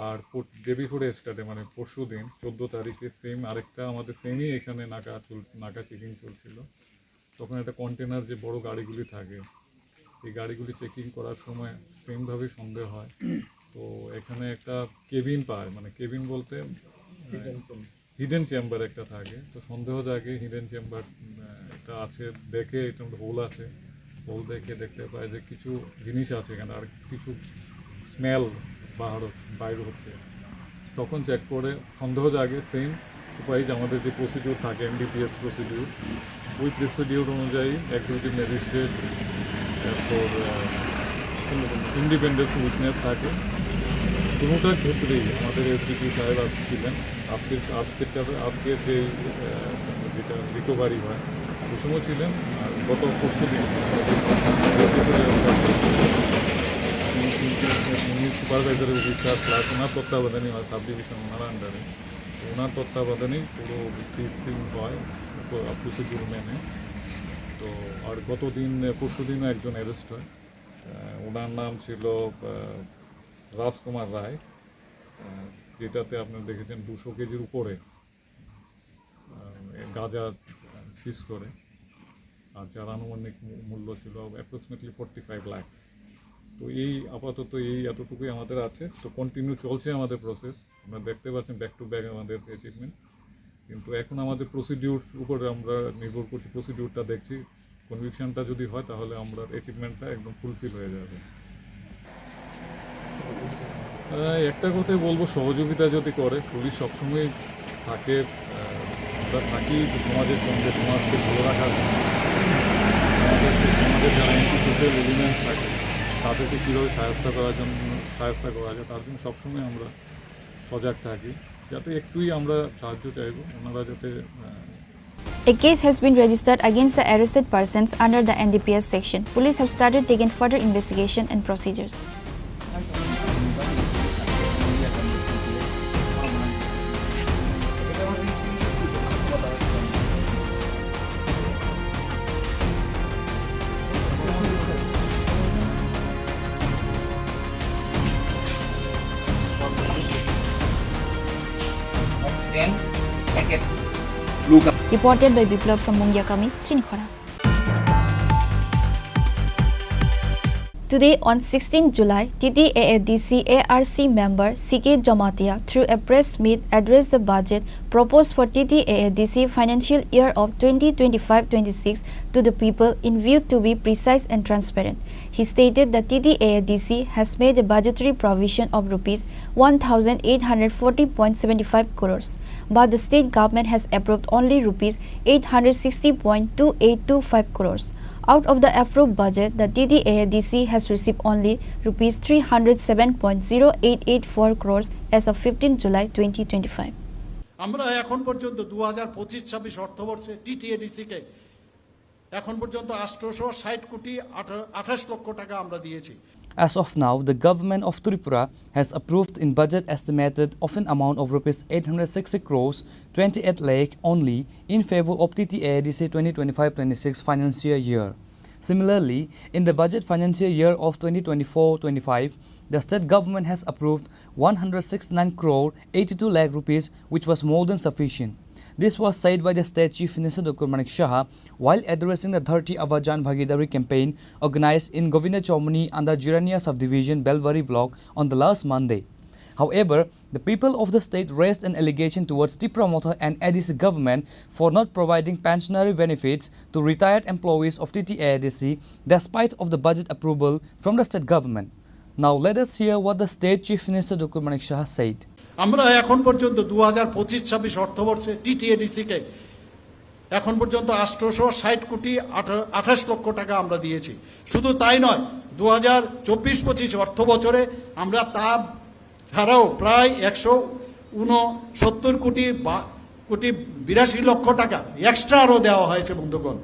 আর পর-, ডে বিফোর ইয়েস্টারডে, মানে পরশু দিন, চোদ্দ তারিখে সেম আরেকটা আমাদের সেমই এখানে নাকা চল-, নাকা চেকিং চলছিল। তখন একটা কন্টেনার যে বড় গাড়িগুলি থাকে, এই গাড়িগুলি চেকিং করার সময় সেমভাবেই সন্দেহ হয়। তো এখানে একটা কেবিন পায়, মানে কেবিন বলতে, আহ, হিডেন চেম্বার একটা থাকে, তো সন্দেহ জাগে হিডেন চেম্বার একটা আছে, দেখে এটা মধ্যে হোল আছে, হোল দেখে দেখতে পায় যে কিছু জিনিস আছে এখানে, আর কিছু স্মেল বাহার, বাইর হচ্ছে। তখন চেক করে সন্দেহ জাগে, সেম উপায় যে আমাদের যে প্রসিডিউর থাকে, এনডিপিএস প্রসিডিউর, ওই প্রসিডিউর অনুযায়ী এক্সিকিউটিভ ম্যাজিস্ট্রেট, এরপর ইন্ডিপেন্ডেন্ট উইটনেস থাকে। কোনোটার ক্ষেত্রেই আমাদের এসডিপি সাহেব আজ ছিলেন। আজকের, আজকের, আজকের যে, আহ, যেটা রিকভারি হয়, ওই সময় ছিলেন। আর গত পরশু দিন উনি সুপারভাইজারের অফিসার প্লাস ওনার তত্ত্বাবধানে, সাব ডিভিশন ওনার আন্ডারে, ওনার তত্ত্বাবধানেই পুরো সিজিং হয় প্রসিডিউর মেনে। তো আর গত দিন, পরশু দিনও একজন অ্যারেস্ট হয়। আহ, ওনার নাম ছিল, আহ, রাজকুমার রায়। আহ, যেটাতে আপনারা দেখেছেন দুশো কেজির উপরে, আহ, গাঁজা সিজ করে, আর যার আনুমানিক মূ-, মূল্য ছিল অ্যাপ্রক্সিমেটলি ফর্টি ফাইভ লাখস। তো এই আপাতত এই এতটুকুই আমাদের আছে। তো কন্টিনিউ চলছে আমাদের প্রসেস, আপনারা দেখতে পাচ্ছেন ব্যাক টু ব্যাক আমাদের অ্যাচিভমেন্ট। কিন্তু এখন আমাদের প্রসিডিউর উপরে আমরা নির্ভর করছি, প্রসিডিউরটা দেখছি। কনভিকশনটা যদি হয়, তাহলে আমরা অ্যাচিভমেন্টটা একদম ফুলফিল হয়ে যাবে। আহ, একটা কথাই বলবো, সহযোগিতা যদি করে, পুলিশ সবসময় থাকে, আহ, আমরা থাকি সমাজের সঙ্গে, সমাজকে ভালো রাখার জন্য। আমাদের, সমাজের যারা অ্যান্টি সোশ্যাল এলিমেন্ট থাকে, তাদেরকে কীভাবে সাহায্য করার জন্য, সাহায্য করা যায়, তার জন্য সবসময় আমরা সজাগ থাকি, যাতে একটুই আমরা সাহায্য চাইবো, ওনারা যাতে, আহ, A case has been registered against the arrested persons under the N D P S section. Police have started taking further investigation and procedures. Ten packets. Reported by Biplab from Mungiakami, Chinkhora. Today, on sixteenth July, T T A A D C A R C member C K Jamatia, through a press meet, addressed the budget proposed for T T A A D C financial year of twenty twenty-five twenty-six to the people in view to be precise and transparent. He stated that T T A A D C has made a budgetary provision of rupees one thousand eight hundred forty point seven five crores, but the state government has approved only rupees eight hundred sixty point two eight two five crores. Out of the approved budget, the T T A A D C has received only rupees three hundred seven point zero eight eight four crores as of fifteenth July twenty twenty-five. আমরা এখন পর্যন্ত দু হাজার পঁচিশ ছাব্বিশ অর্থবর্ষে টিটিএডিসি কে এখন পর্যন্ত আটশোশো ষাট কোটি আঠা-, আঠাশ লক্ষ টাকা আমরা দিয়েছি। As of now, the government of Tripura has approved in budget estimated of an amount of rupees eight hundred sixty crores, twenty-eight lakh only in favor of T T A A D C twenty twenty-five twenty-six financial year. Similarly, in the budget financial year of twenty twenty-four twenty-five, the state government has approved one hundred sixty-nine crore eighty-two lakh rupees, which was more than sufficient. This was said by the state chief minister Doctor Manik Saha while addressing the thirty Abajan Bhagidari campaign organized in Govinda Chowmuni under Jirania subdivision, Belbari block on the last Monday. However, the people of the state raised an allegation towards Tipra Motha and A D C government for not providing pensionary benefits to retired employees of T T A A D C despite of the budget approval from the state government. Now let us hear what the state chief minister Doctor Manik Saha said. আমরা এখন পর্যন্ত দু হাজার পঁচিশ ছাব্বিশ অর্থবর্ষে টিটিএডিসি কে এখন পর্যন্ত আটশোশো ষাট কোটি আঠাশ লক্ষ টাকা আমরা দিয়েছি। শুধু তাই নয়, দু হাজার চব্বিশ পঁচিশ অর্থ বছরে আমরা তা ছাড়াও প্রায় একশো ঊনসত্তর কোটি বা কোটি বিরাশি লক্ষ টাকা এক্সট্রা আরও দেওয়া হয়েছে বন্ধুগণ।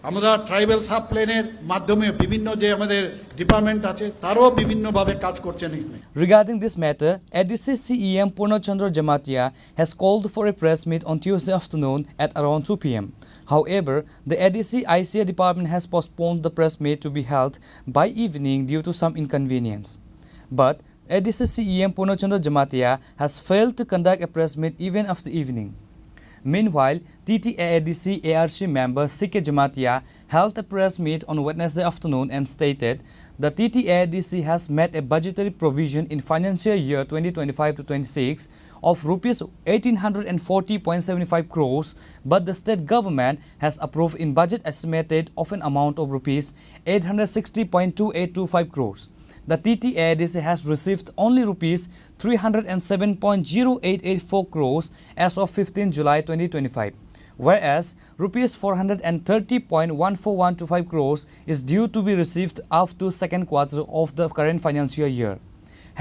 আমরা ট্রাইবাল সাব প্ল্যানের মাধ্যমে বিভিন্ন যে আমাদের ডিপার্টমেন্ট আছে, তারাও বিভিন্নভাবে কাজ করছেন এখানে। Regarding this matter, A D C C E M Purna Chandra Jamatia has called for a press meet on Tuesday afternoon at around two P M. However, the A D C I C A department has postponed the press meet to be held by evening due to some inconvenience. But A D C C E M Purna Chandra Jamatia has failed to conduct a press meet even after evening. Meanwhile, T T A A D C A R C member C K Jamatia held a press meet on Wednesday afternoon and stated the T T A A D C has made a budgetary provision in financial year twenty twenty-five to twenty-six of rupees eighteen hundred and forty point seven five crores, but the state government has approved in budget estimated of an amount of rupees eight hundred sixty point two eight two five crores. The T T A A D C has received only rupees three hundred and seven point zero eight eight four crores as of fifteenth July twenty twenty-five, whereas rupees four hundred and thirty point one four one two five crores is due to be received up to second quarter of the current financial year.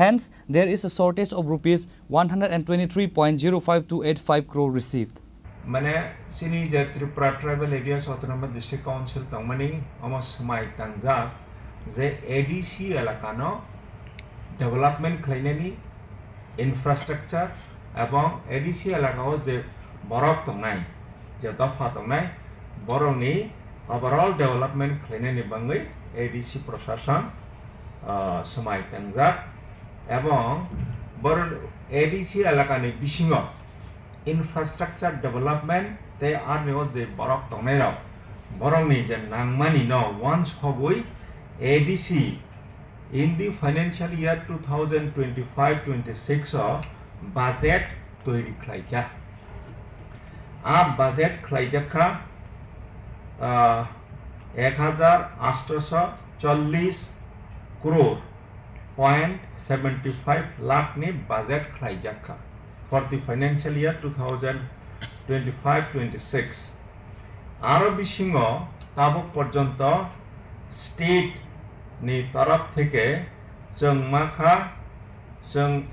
Hence, there is a shortage of rupees one hundred and twenty-three point zero five two eight five crore received. Mane chini je Tripura Tribal Areas Autonomous District Council tongmani omo swmai tangjak je A D C elakano development khlainani infrastructure ebong A D C elakao je borok tongnai, je dopha tongnai, borokni overall development khlainani bangwi A D C prosason, ah, swmai tangjak ebong bor A D C elakani bisingo infrastructure development tei arni o je borok tongnairok, borokni je nangmani no wansogwi A D C in the financial year two thousand twenty-five twenty-six o budget toiri khlaikha. A budget khlaijakha, ah, ek hajar atsho chollish crore point seventy five lakh ni budget khlaijakha for the financial year two thousand twenty-five twenty-six. Aro bisingo tabuk porjonto state ni torop theke chwng makha, chwng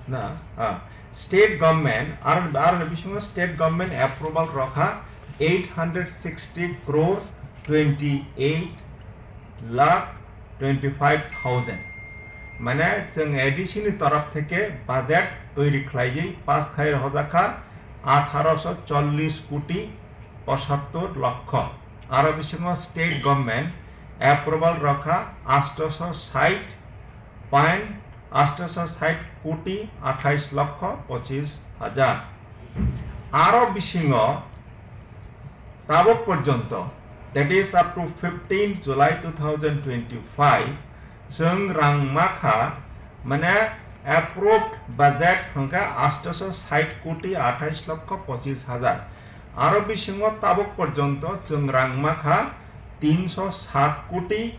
na, ah, state government, aro, aro bisingo state government approval rokha eight hundred sixty crore twenty eight lakh twenty five thousand. Mane chwng A D C ni torop theke budget toiri khlaiwi pass khai rwjakha atharo sho chollish koti pochattor lokho. Aro bisingo state government approval rokha atsho sait point atsho sait koti athais lokho pochis hajar. Aro bisingo tabuk porjonto, that is up to fifteenth July two thousand twenty-five, chwng rang makha, mane approved budget hwnkha atsho sait koti athais lokho pochis hajar. Aro bisingo tabuk porjonto chwng rang makha tinsho sat koti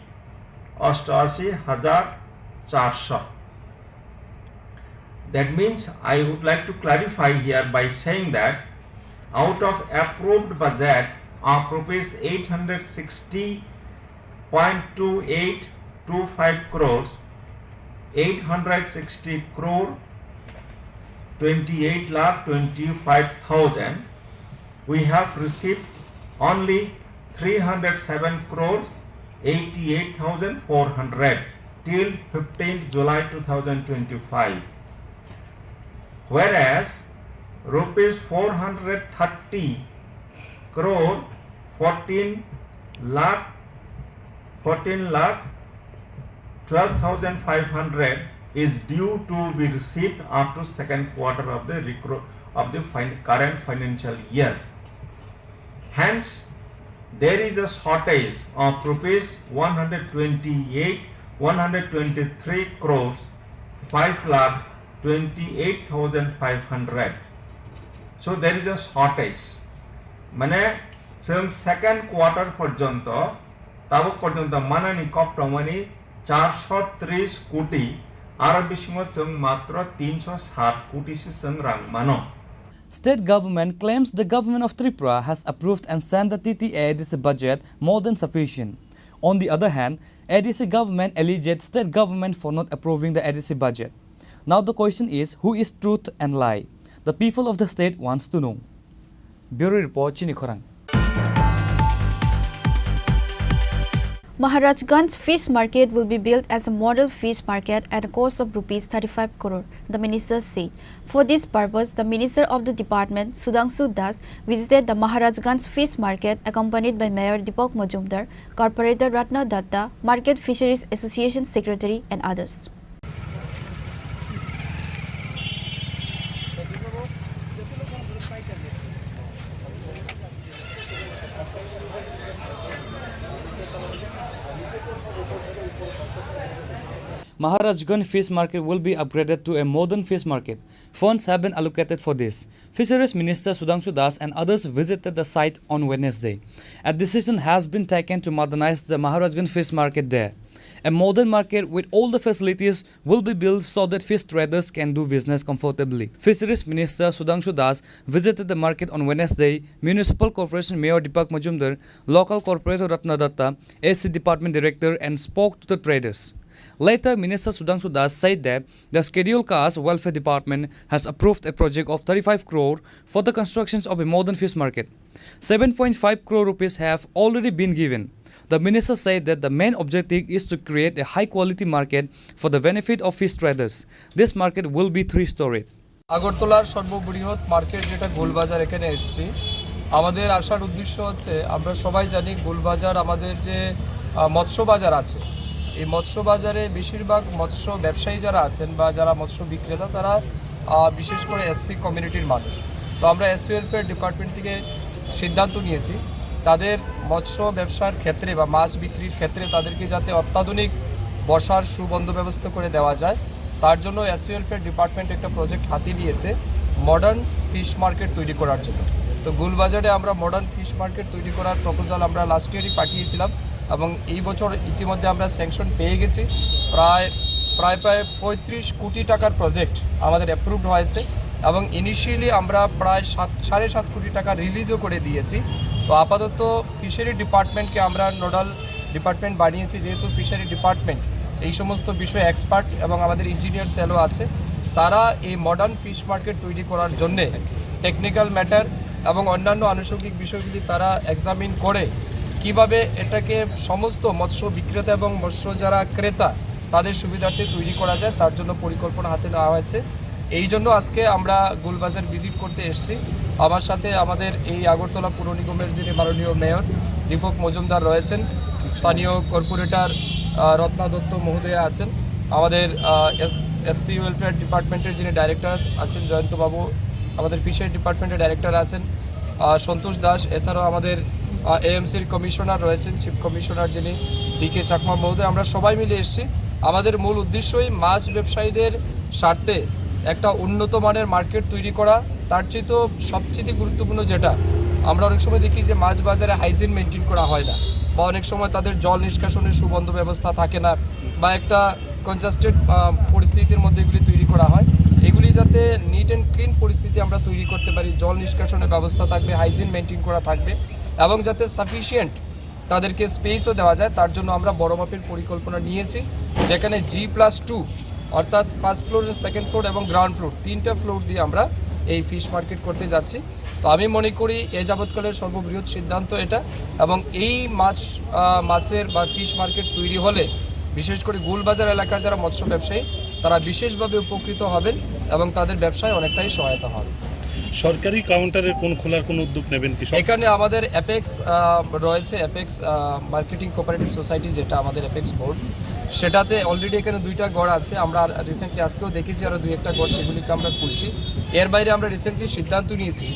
ostashi hajar charsho. That means, I would like to clarify here by saying that out of approved budget of rupees eight hundred sixty point two eight two five crores, eight hundred sixty crore twenty eight lakh twenty five thousand, we have received only three hundred seven crore eighty eight thousand four hundred till fifteenth July two thousand twenty five, whereas rupees four hundred thirty crore fourteen lakh, fourteen lakh twelve thousand five hundred is due to be received up to second quarter of the recro-, of the fin-, current financial year. Hence, there is a shortage of rupees one hundred twenty eight, one hundred twenty three crores five lakh twenty eight thousand five hundred. So, there is a shortage. Mane, chwng second quarter porjonto, tabuk porjonto manani kok tongmani charsho tris koti, aro bisingo chwng matro tinsho sat koti se chwng rang mano. State government claims the government of Tripura has approved and sent the T T A A D C budget more than sufficient. On the other hand, A D C government alleges state government for not approving the A D C budget. Now the question is, who is truth and lie? The people of the state wants to know. Bureau report, Chini Khorang. Maharajganj Fish Market will be built as a model fish market at a cost of rupees thirty-five crore, the minister said. For this purpose, the Minister of the Department, Sudhangshu Das, visited the Maharajganj Fish Market, accompanied by Mayor Deepak Majumdar, Corporator Ratna Datta, Market Fisheries Association Secretary, and others. Maharajganj Fish Market will be upgraded to a modern fish market. Funds have been allocated for this. Fisheries Minister Sudhangshu Das and others visited the site on Wednesday. A decision has been taken to modernize the Maharajganj Fish Market there. A modern market with all the facilities will be built so that fish traders can do business comfortably. Fisheries Minister Sudhangshu Das visited the market on Wednesday. Municipal Corporation Mayor Deepak Majumdar, Local Corporator Ratna Datta, A C Department Director, and spoke to the traders. Later, Minister Sudhangshu Das said that the Scheduled Caste Welfare Department has approved a project of thirty-five crore for the constructions of a modern fish market. Seven point five crore rupees have already been given. The minister said that the main objective is to create a high-quality market for the benefit of fish traders. This market will be three-storied. আগরতলার সর্ববৃহৎ মার্কেট যেটা গোলবাজার, এখানে এসেছি। আমাদের আসার উদ্দেশ্য হচ্ছে, আমরা সবাই জানি গোলবাজার আমাদের যে, আহ, মৎস্য বাজার আছে, এই মৎস্য বাজারে বেশিরভাগ মৎস্য ব্যবসায়ী যারা আছেন বা যারা মৎস্য বিক্রেতা, তারা, আহ, বিশেষ করে এসসি কমিউনিটির মানুষ। তো আমরা এসসি ওয়েলফেয়ার ডিপার্টমেন্ট থেকে সিদ্ধান্ত নিয়েছি, তাদের মৎস্য ব্যবসার ক্ষেত্রে বা মাছ বিক্রির ক্ষেত্রে তাদেরকে যাতে অত্যাধুনিক বসার সুবন্দোবস্ত করে দেওয়া যায়, তার জন্য এসসি ওয়েলফেয়ার ডিপার্টমেন্ট একটা প্রজেক্ট হাতে নিয়েছে মডার্ন ফিশ মার্কেট তৈরি করার জন্য। তো গোলবাজারে আমরা মডার্ন ফিশ মার্কেট তৈরি করার প্রপোজাল আমরা লাস্ট ইয়ারই পাঠিয়েছিলাম এবং এই বছর ইতিমধ্যে আমরা স্যাংশন পেয়ে গেছি। প্রায়, প্রায়, প্রায় পঁয়ত্রিশ কোটি টাকার প্রজেক্ট আমাদের অ্যাপ্রুভড হয়েছে এবং ইনিশিয়ালি আমরা প্রায় সাত, সাড়ে সাত কোটি টাকা রিলিজও করে দিয়েছি। তো আপাতত ফিশারি ডিপার্টমেন্টকে আমরা নোডাল ডিপার্টমেন্ট বানিয়েছি, যেহেতু ফিশারি ডিপার্টমেন্ট এই সমস্ত বিষয়ে এক্সপার্ট এবং আমাদের ইঞ্জিনিয়ার সেলও আছে, তারা এই মডার্ন ফিশ মার্কেট তৈরি করার জন্যে টেকনিক্যাল ম্যাটার এবং অন্যান্য আনুষঙ্গিক বিষয়গুলি তারা এক্সামিন করে কিভাবে এটাকে সমস্ত মৎস্য বিক্রেতা এবং মৎস্য যারা ক্রেতা তাদের সুবিধার্থে তৈরি করা যায়, তার জন্য পরিকল্পনা হাতে নেওয়া হয়েছে। এই জন্য আজকে আমরা গোলবাজার ভিজিট করতে এসেছি। আমার সাথে আমাদের এই আগরতলা পৌর নিগমের যিনি মাননীয় মেয়র দীপক মজুমদার রয়েছেন, স্থানীয় কর্পোরেটর, আহ, রত্না দত্ত মহোদয়া আছেন, আমাদের, আহ, এস-, এসসি ওয়েলফেয়ার ডিপার্টমেন্টের যিনি ডাইরেক্টর আছেন জয়ন্ত বাবু, আমাদের ফিশারি ডিপার্টমেন্টের ডাইরেক্টর আছেন, আহ, সন্তোষ দাস, এছাড়াও আমাদের, আহ, এএমসির কমিশনার রয়েছেন, চিফ কমিশনার যিনি ডি কে চাকমা মহোদয়, আমরা সবাই মিলে এসেছি। আমাদের মূল উদ্দেশ্যই মাছ ব্যবসায়ীদের স্বার্থে একটা উন্নত মানের মার্কেট তৈরি করা। তার চেয়ে তো সবচেয়ে গুরুত্বপূর্ণ যেটা, আমরা অনেক সময় দেখি যে মাছ বাজারে হাইজিন মেনটেন করা হয় না, বা অনেক সময় তাদের জল নিষ্কাশনের সুবন্দোবস্ত থাকে না, বা একটা কনজাস্টেড, আহ, পরিস্থিতির মধ্যে এগুলি তৈরি করা হয়। এগুলি যাতে নিট অ্যান্ড ক্লিন পরিস্থিতি আমরা তৈরি করতে পারি, জল নিষ্কাশনের ব্যবস্থা থাকবে, হাইজিন মেনটেন করা থাকবে এবং যাতে সাফিসিয়েন্ট তাদেরকে স্পেসও দেওয়া যায়, তার জন্য আমরা বড় মাপের পরিকল্পনা নিয়েছি, যেখানে জি প্লাস টু, অর্থাৎ ফার্স্ট ফ্লোর, সেকেন্ড ফ্লোর এবং গ্রাউন্ড ফ্লোর, তিনটা ফ্লোর দিয়ে আমরা এই ফিশ মার্কেট করতে যাচ্ছি। তো আমি মনে করি এ যাবৎকালের সর্ববৃহৎ সিদ্ধান্ত এটা, এবং এই মাছ, আহ, মাছের বা ফিশ মার্কেট তৈরি হলে বিশেষ করে গোলবাজার এলাকার যারা মৎস্য ব্যবসায়ী, তারা বিশেষভাবে উপকৃত হবেন এবং তাদের ব্যবসায় অনেকটাই সহায়তা হবে। সরকারি কাউন্টারের কোন খোলার কোনো উদ্যোগ নেবেন কি? এখানে আমাদের অ্যাপেক্স, আহ, রয়েছে, অ্যাপেক্স, আহ, মার্কেটিং কোঅপারেটিভ সোসাইটি, যেটা আমাদের অ্যাপেক্স বোর্ড, সেটাতে অলরেডি এখানে দুইটা ঘর আছে। আমরা রিসেন্টলি আজকেও দেখেছি আরও দুই একটা ঘর, সেগুলিকে আমরা খুলছি। এর বাইরে আমরা রিসেন্টলি সিদ্ধান্ত নিয়েছি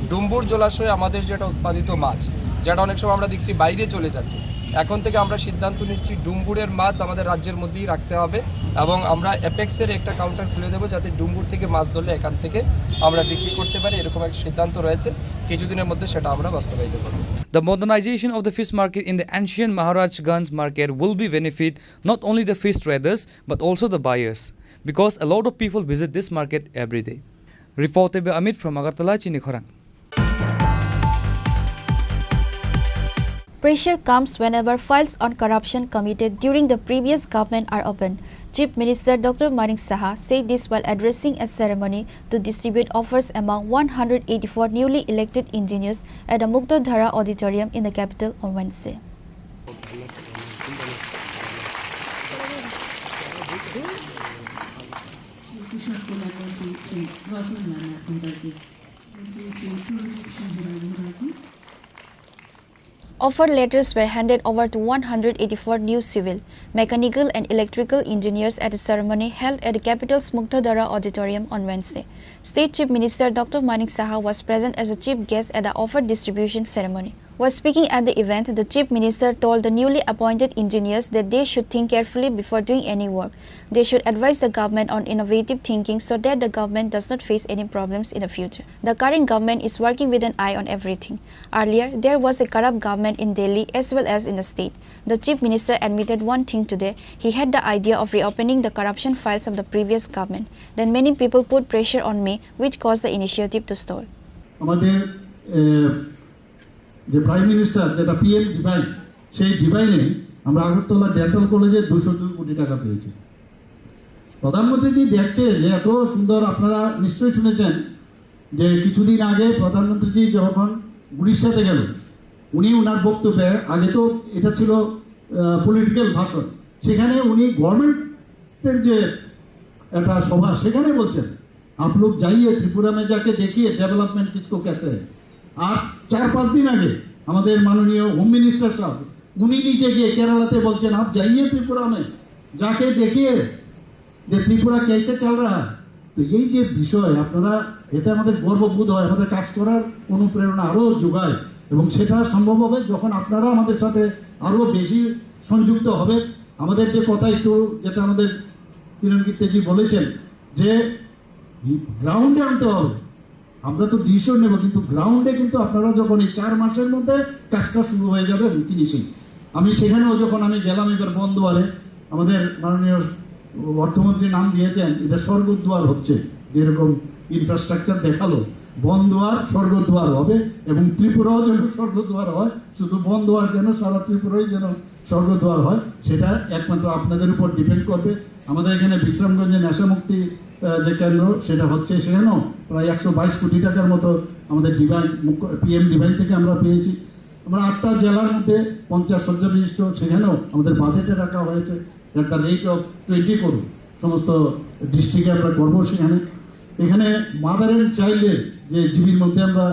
ডুম্বুর জলাশয়ে আমাদের যেটা উৎপাদিত মাছ, যেটা অনেক সময় আমরা দেখছি বাইরে চলে যাচ্ছে, এখন থেকে আমরা সিদ্ধান্ত নিচ্ছি ডুম্বুরের মাছ আমাদের রাজ্যের মধ্যেই রাখতে হবে এবং আমরা অ্যাপেক্সের একটা কাউন্টার খুলে দেবো, যাতে ডুম্বুর থেকে মাছ ধরলে এখান থেকে আমরা বিক্রি করতে পারি, এরকম একটা সিদ্ধান্ত রয়েছে। কিছুদিনের মধ্যে সেটা আমরা বাস্তবায়িত করব। The modernization of the fish market in the ancient Maharajganj market will be benefit not only the fish traders but also the buyers, because a lot of people visit this market every day. Reported by Amit from Agartala, Chini Khorang. Pressure comes whenever files on corruption committed during the previous government are opened. Chief Minister Doctor Manik Saha said this while addressing a ceremony to distribute offers among one hundred eighty-four newly elected engineers at the Muktadhara Auditorium in the capital on Wednesday. Offer letters were handed over to one hundred eighty-four new civil, mechanical and electrical engineers at a ceremony held at the capital's Muktadhara Auditorium on Wednesday. State Chief Minister Doctor Manik Saha was present as a chief guest at the offer distribution ceremony. While speaking at the event, the Chief Minister told the newly appointed engineers that they should think carefully before doing any work. They should advise the government on innovative thinking so that the government does not face any problems in the future. The current government is working with an eye on everything. Earlier, there was a corrupt government in Delhi as well as in the state. The Chief Minister admitted one thing today, he had the idea of reopening the corruption files of the previous government. Then many people put pressure on me, which caused the initiative to stall. আমাদের, এ, যে prime minister, যেটা PM divine, সেই ডিভাইনে আমরা আগরতলা ডেন্টাল কলেজে দুশো দুই কোটি টাকা পেয়েছি। প্রধানমন্ত্রীজি দেখছে যে এত সুন্দর, আপনারা নিশ্চয়ই শুনেছেন যে কিছুদিন আগে প্রধানমন্ত্রীজি যখন উড়িষ্যাতে গেল, উনি ওনার বক্তব্যে, আগে তো এটা ছিল পলিটিক্যাল ভাষণ, সেখানে উনি গভর্নমেন্টের যে একটা সভা, সেখানে বলছেন, "आप लोग जाइए त्रिपुरा में, जाके देखिए डेवलपमेंट किसको कहते हैं।" আর চার পাঁচ দিন আগে আমাদের মাননীয় হোম মিনিস্টার সাহেব, উনি নিজে গিয়ে কেরালাতে বলছেন, "आप जाइए त्रिपुरा में, जाके देखिए যে ত্রিপুরা कैसे चल रहा है।" তো এই যে বিষয়, আপনারা, এতে আমাদের গর্ববোধ হয়, আমাদের কাজ করার অনুপ্রেরণা আরও যোগায়, এবং সেটা সম্ভব হবে যখন আপনারা আমাদের সাথে আরও বেশি সংযুক্ত হবে। আমাদের যে কথা একটু, যেটা আমাদের কিরণ গিত্তেজি বলেছেন যে গ্রাউন্ডে আনতে হবে, আমরা তো ডিসিশন নেব, কিন্তু গ্রাউন্ডে কিন্তু আপনারা যখন এই চার মাসের মধ্যে কাজটা শুরু হয়ে যাবে এবং ফিনিশিং। আমি সেখানেও যখন আমি গেলাম এবার বনদুয়ারে, আমাদের মাননীয় অর্থমন্ত্রী নাম দিয়েছেন, এটা স্বর্গদ্বার হচ্ছে, যেরকম ইনফ্রাস্ট্রাকচার দেখালো, বনদুয়ার স্বর্গদ্বার হবে এবং ত্রিপুরাও যেন স্বর্গদ্বার হয়। শুধু বনদুয়ার কেন, সারা ত্রিপুরাই যেন স্বর্গদ্বার হয়, সেটা একমাত্র আপনাদের উপর ডিপেন্ড করবে। আমাদের এখানে বিশ্রামগঞ্জে নেশামুক্তি, আহ, যে কেন্দ্র, সেটা হচ্ছে, সেখানেও প্রায় একশো বাইশ কোটি টাকার মতো আমাদের ডিভাইন, মুখ্য-, পিএম ডিভাইন থেকে আমরা পেয়েছি। আমরা আটটা জেলার মধ্যে পঞ্চাশ শয্যা বিশিষ্ট, সেখানেও আমাদের বাজেটে রাখা হয়েছে at the rate of twenty crore। সমস্ত ডিস্ট্রিক্টে আমরা করবো সেখানে। এখানে মাদার অ্যান্ড চাইল্ডের যে জিবির মধ্যে আমরা,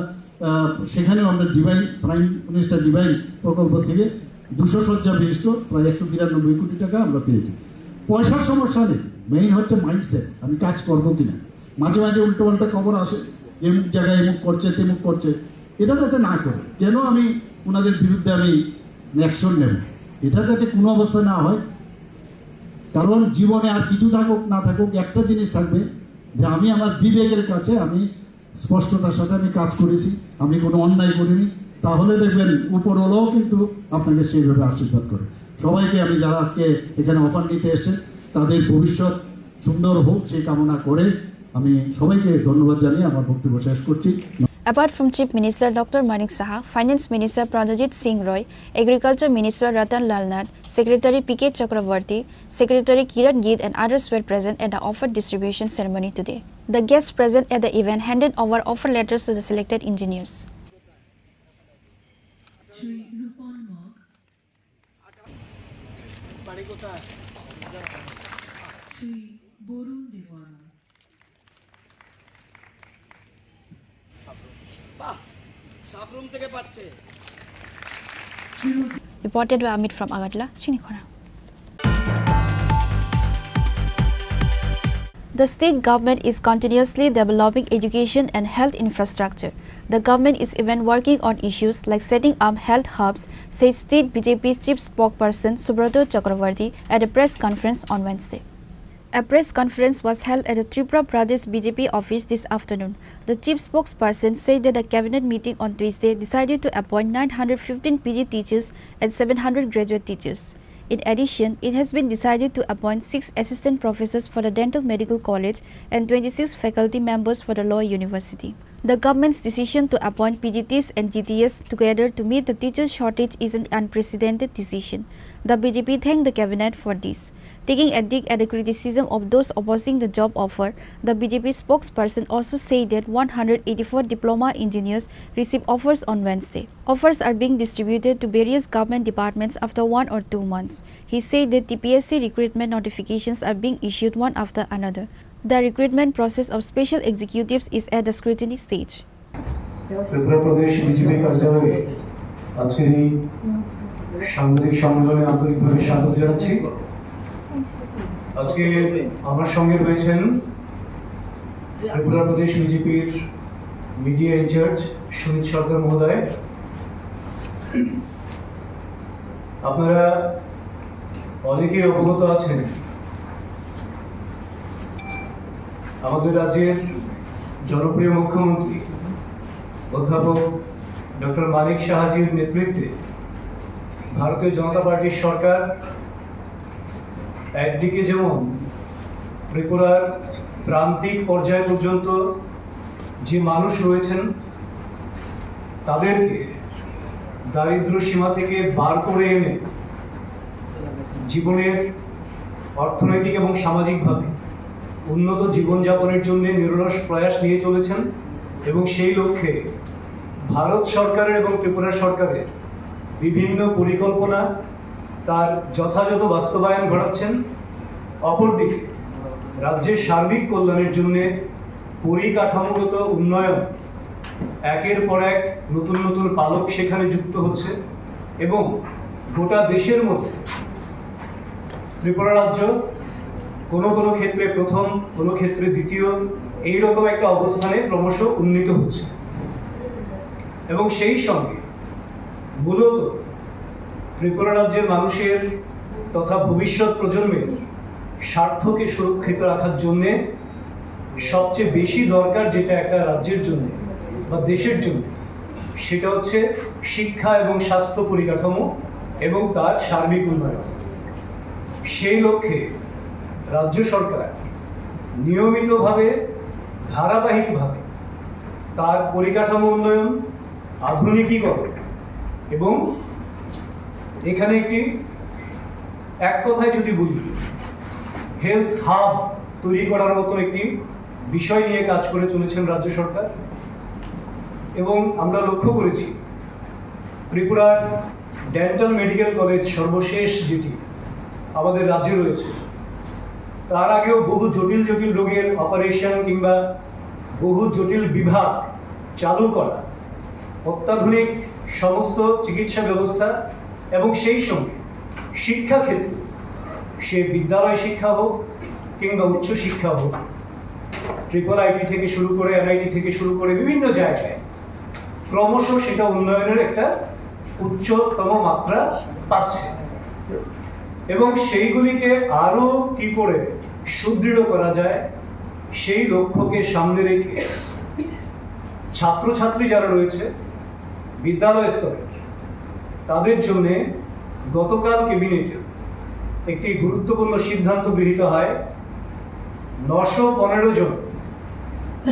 আহ, সেখানেও আমরা ডিভাইন, প্রাইম মিনিস্টার ডিভাইন প্রকল্প থেকে দুশো শয্যা বিশিষ্ট প্রায় একশো বিরানব্বই কোটি টাকা আমরা পেয়েছি। পয়সার সমস্যা নেই, মেইন হচ্ছে মাইন্ডসেট, আমি কাজ করবো কিনা। মাঝে মাঝে উল্টোপাল্টা খবর আসে, এমুক জায়গায় এমুক করছে, তেমুক করছে, এটা যাতে না করে। কেন আমি ওনাদের বিরুদ্ধে আমি অ্যাকশন নেব, এটা যাতে কোনো অবস্থায় না হয়। কারণ জীবনে আর কিছু থাকুক না থাকুক, একটা জিনিস থাকবে যে আমি আমার বিবেকের কাছে আমি স্পষ্টতার সাথে আমি কাজ করেছি, আমি কোনো অন্যায় করিনি, তাহলে দেখবেন উপরওয়ালাও কিন্তু আপনাকে সেইভাবে আশীর্বাদ করে। সবাইকে আমি, যারা আজকে এখানে অফার নিতে এসেছেন, তাদের ভবিষ্যৎ সুন্দর হোক, সেই কামনা করে আমি সবাইকে ধন্যবাদ জানিয়ে আমার বক্তব্য শেষ করছি। Apart from Chief Minister Doctor Manik Saha, Finance Minister Pranajit Singh Roy, Agriculture Minister Ratan Lal Nath, Secretary P K Chakravarty, Secretary Kiran Git and others were present at the offer distribution ceremony today. The guests present at the event handed over offer letters to the selected engineers. Shri Rupan Mog, Shri Barun Dewan. বাহ, সাবরুম থেকে পাচ্ছে। Reported by Amit from Agartala, Chini Khorang. The state government is continuously developing education and health infrastructure. The government is even working on issues like setting up health hubs, said state B J P chief spokesperson Subrata Chakravarty at a press conference on Wednesday. A press conference was held at the Tripura Pradesh B J P office this afternoon. The chief spokesperson said that the cabinet meeting on Tuesday decided to appoint nine hundred fifteen P G teachers and seven hundred graduate teachers. In addition, it has been decided to appoint six assistant professors for the Dental Medical College and twenty-six faculty members for the Law University. The government's decision to appoint P G Ts and G Ts together to meet the teacher shortage is an unprecedented decision. The B J P thanked the cabinet for this. Taking a dig at the criticism of those opposing the job offer, the B J P spokesperson also said that one hundred eighty-four diploma engineers received offers on Wednesday. Offers are being distributed to various government departments after one or two months. He said that T P S C recruitment notifications are being issued one after another. The recruitment process of special executives is at the scrutiny stage. Tripura Pradesh BJP কার্যালয়ে আজকের এই সাংবাদিক সম্মেলনে আন্তরিকভাবে স্বাগত জানাচ্ছি। আজকে আমার সঙ্গে রয়েছেন ত্রিপুরা প্রদেশ বিজেপির মিডিয়া ইনচার্জ সুনীত সরকার মহোদয়। আপনারা অনেকেই অবগত আছেন, আমাদের রাজ্যের জনপ্রিয় মুখ্যমন্ত্রী অধ্যাপক ডক্টর মানিক সাহাজির নেতৃত্বে ভারতীয় জনতা পার্টির সরকার একদিকে যেমন ত্রিপুরার প্রান্তিক পর্যায় পর্যন্ত যে মানুষ রয়েছেন, তাদেরকে দারিদ্র সীমা থেকে বার করে এনে জীবনের অর্থনৈতিক এবং সামাজিকভাবে উন্নত জীবনযাপনের জন্য নিরলস প্রয়াস নিয়ে চলেছেন এবং সেই লক্ষ্যে ভারত সরকারের এবং ত্রিপুরা সরকারের বিভিন্ন পরিকল্পনা তার যথাযথ বাস্তবায়ন ঘটাচ্ছেন। অপরদিকে রাজ্যের সার্বিক কল্যাণের জন্য পরিকাঠামোগত উন্নয়ন একের পর এক নতুন নতুন পালক সেখানে যুক্ত হচ্ছে এবং গোটা দেশের মধ্যে ত্রিপুরা রাজ্য কোনো কোনো ক্ষেত্রে প্রথম, কোনো ক্ষেত্রে দ্বিতীয়, এইরকম একটা অবস্থানে ক্রমশ উন্নীত হচ্ছে। এবং সেই সঙ্গে মূলত ত্রিপুরা রাজ্যের মানুষের তথা ভবিষ্যৎ প্রজন্মের স্বার্থকে সুরক্ষিত রাখার জন্যে সবচেয়ে বেশি দরকার যেটা একটা রাজ্যের জন্য বা দেশের জন্য, সেটা হচ্ছে শিক্ষা এবং স্বাস্থ্য পরিকাঠামো এবং তার সার্বিক উন্নয়ন। সেই লক্ষ্যে রাজ্য সরকার নিয়মিতভাবে, ধারাবাহিকভাবে তার পরিকাঠামো উন্নয়ন, আধুনিকীকরণ এবং এখানে একটি, এক কথায় যদি বলি, হেলথ হাব তৈরি করার মতন একটি বিষয় নিয়ে কাজ করে চলেছেন রাজ্য সরকার। এবং আমরা লক্ষ্য করেছি, ত্রিপুরার ডেন্টাল মেডিকেল কলেজ সর্বশেষ যেটি আমাদের রাজ্যে রয়েছে, তার আগেও বহু জটিল জটিল রোগের অপারেশন কিংবা বহু জটিল বিভাগ চালু করা, অত্যাধুনিক সমস্ত চিকিৎসা ব্যবস্থা এবং সেই সঙ্গে শিক্ষাক্ষেত্র, সে বিদ্যালয় শিক্ষা হোক কিংবা উচ্চ শিক্ষা হোক, ট্রিপল আইটি থেকে শুরু করে, এনআইটি থেকে শুরু করে বিভিন্ন জায়গায় ক্রমশ সেটা উন্নয়নের একটা উচ্চতম মাত্রা পাচ্ছে। এবং সেইগুলিকে আরও কি করে সুদৃঢ় করা যায়, সেই লক্ষ্যকে সামনে রেখে ছাত্রছাত্রী যারা রয়েছে বিদ্যালয় স্তরে, তাদের জন্যে গতকাল ক্যাবিনেটে একটি গুরুত্বপূর্ণ সিদ্ধান্ত গৃহীত হয়। নশো পনেরো জন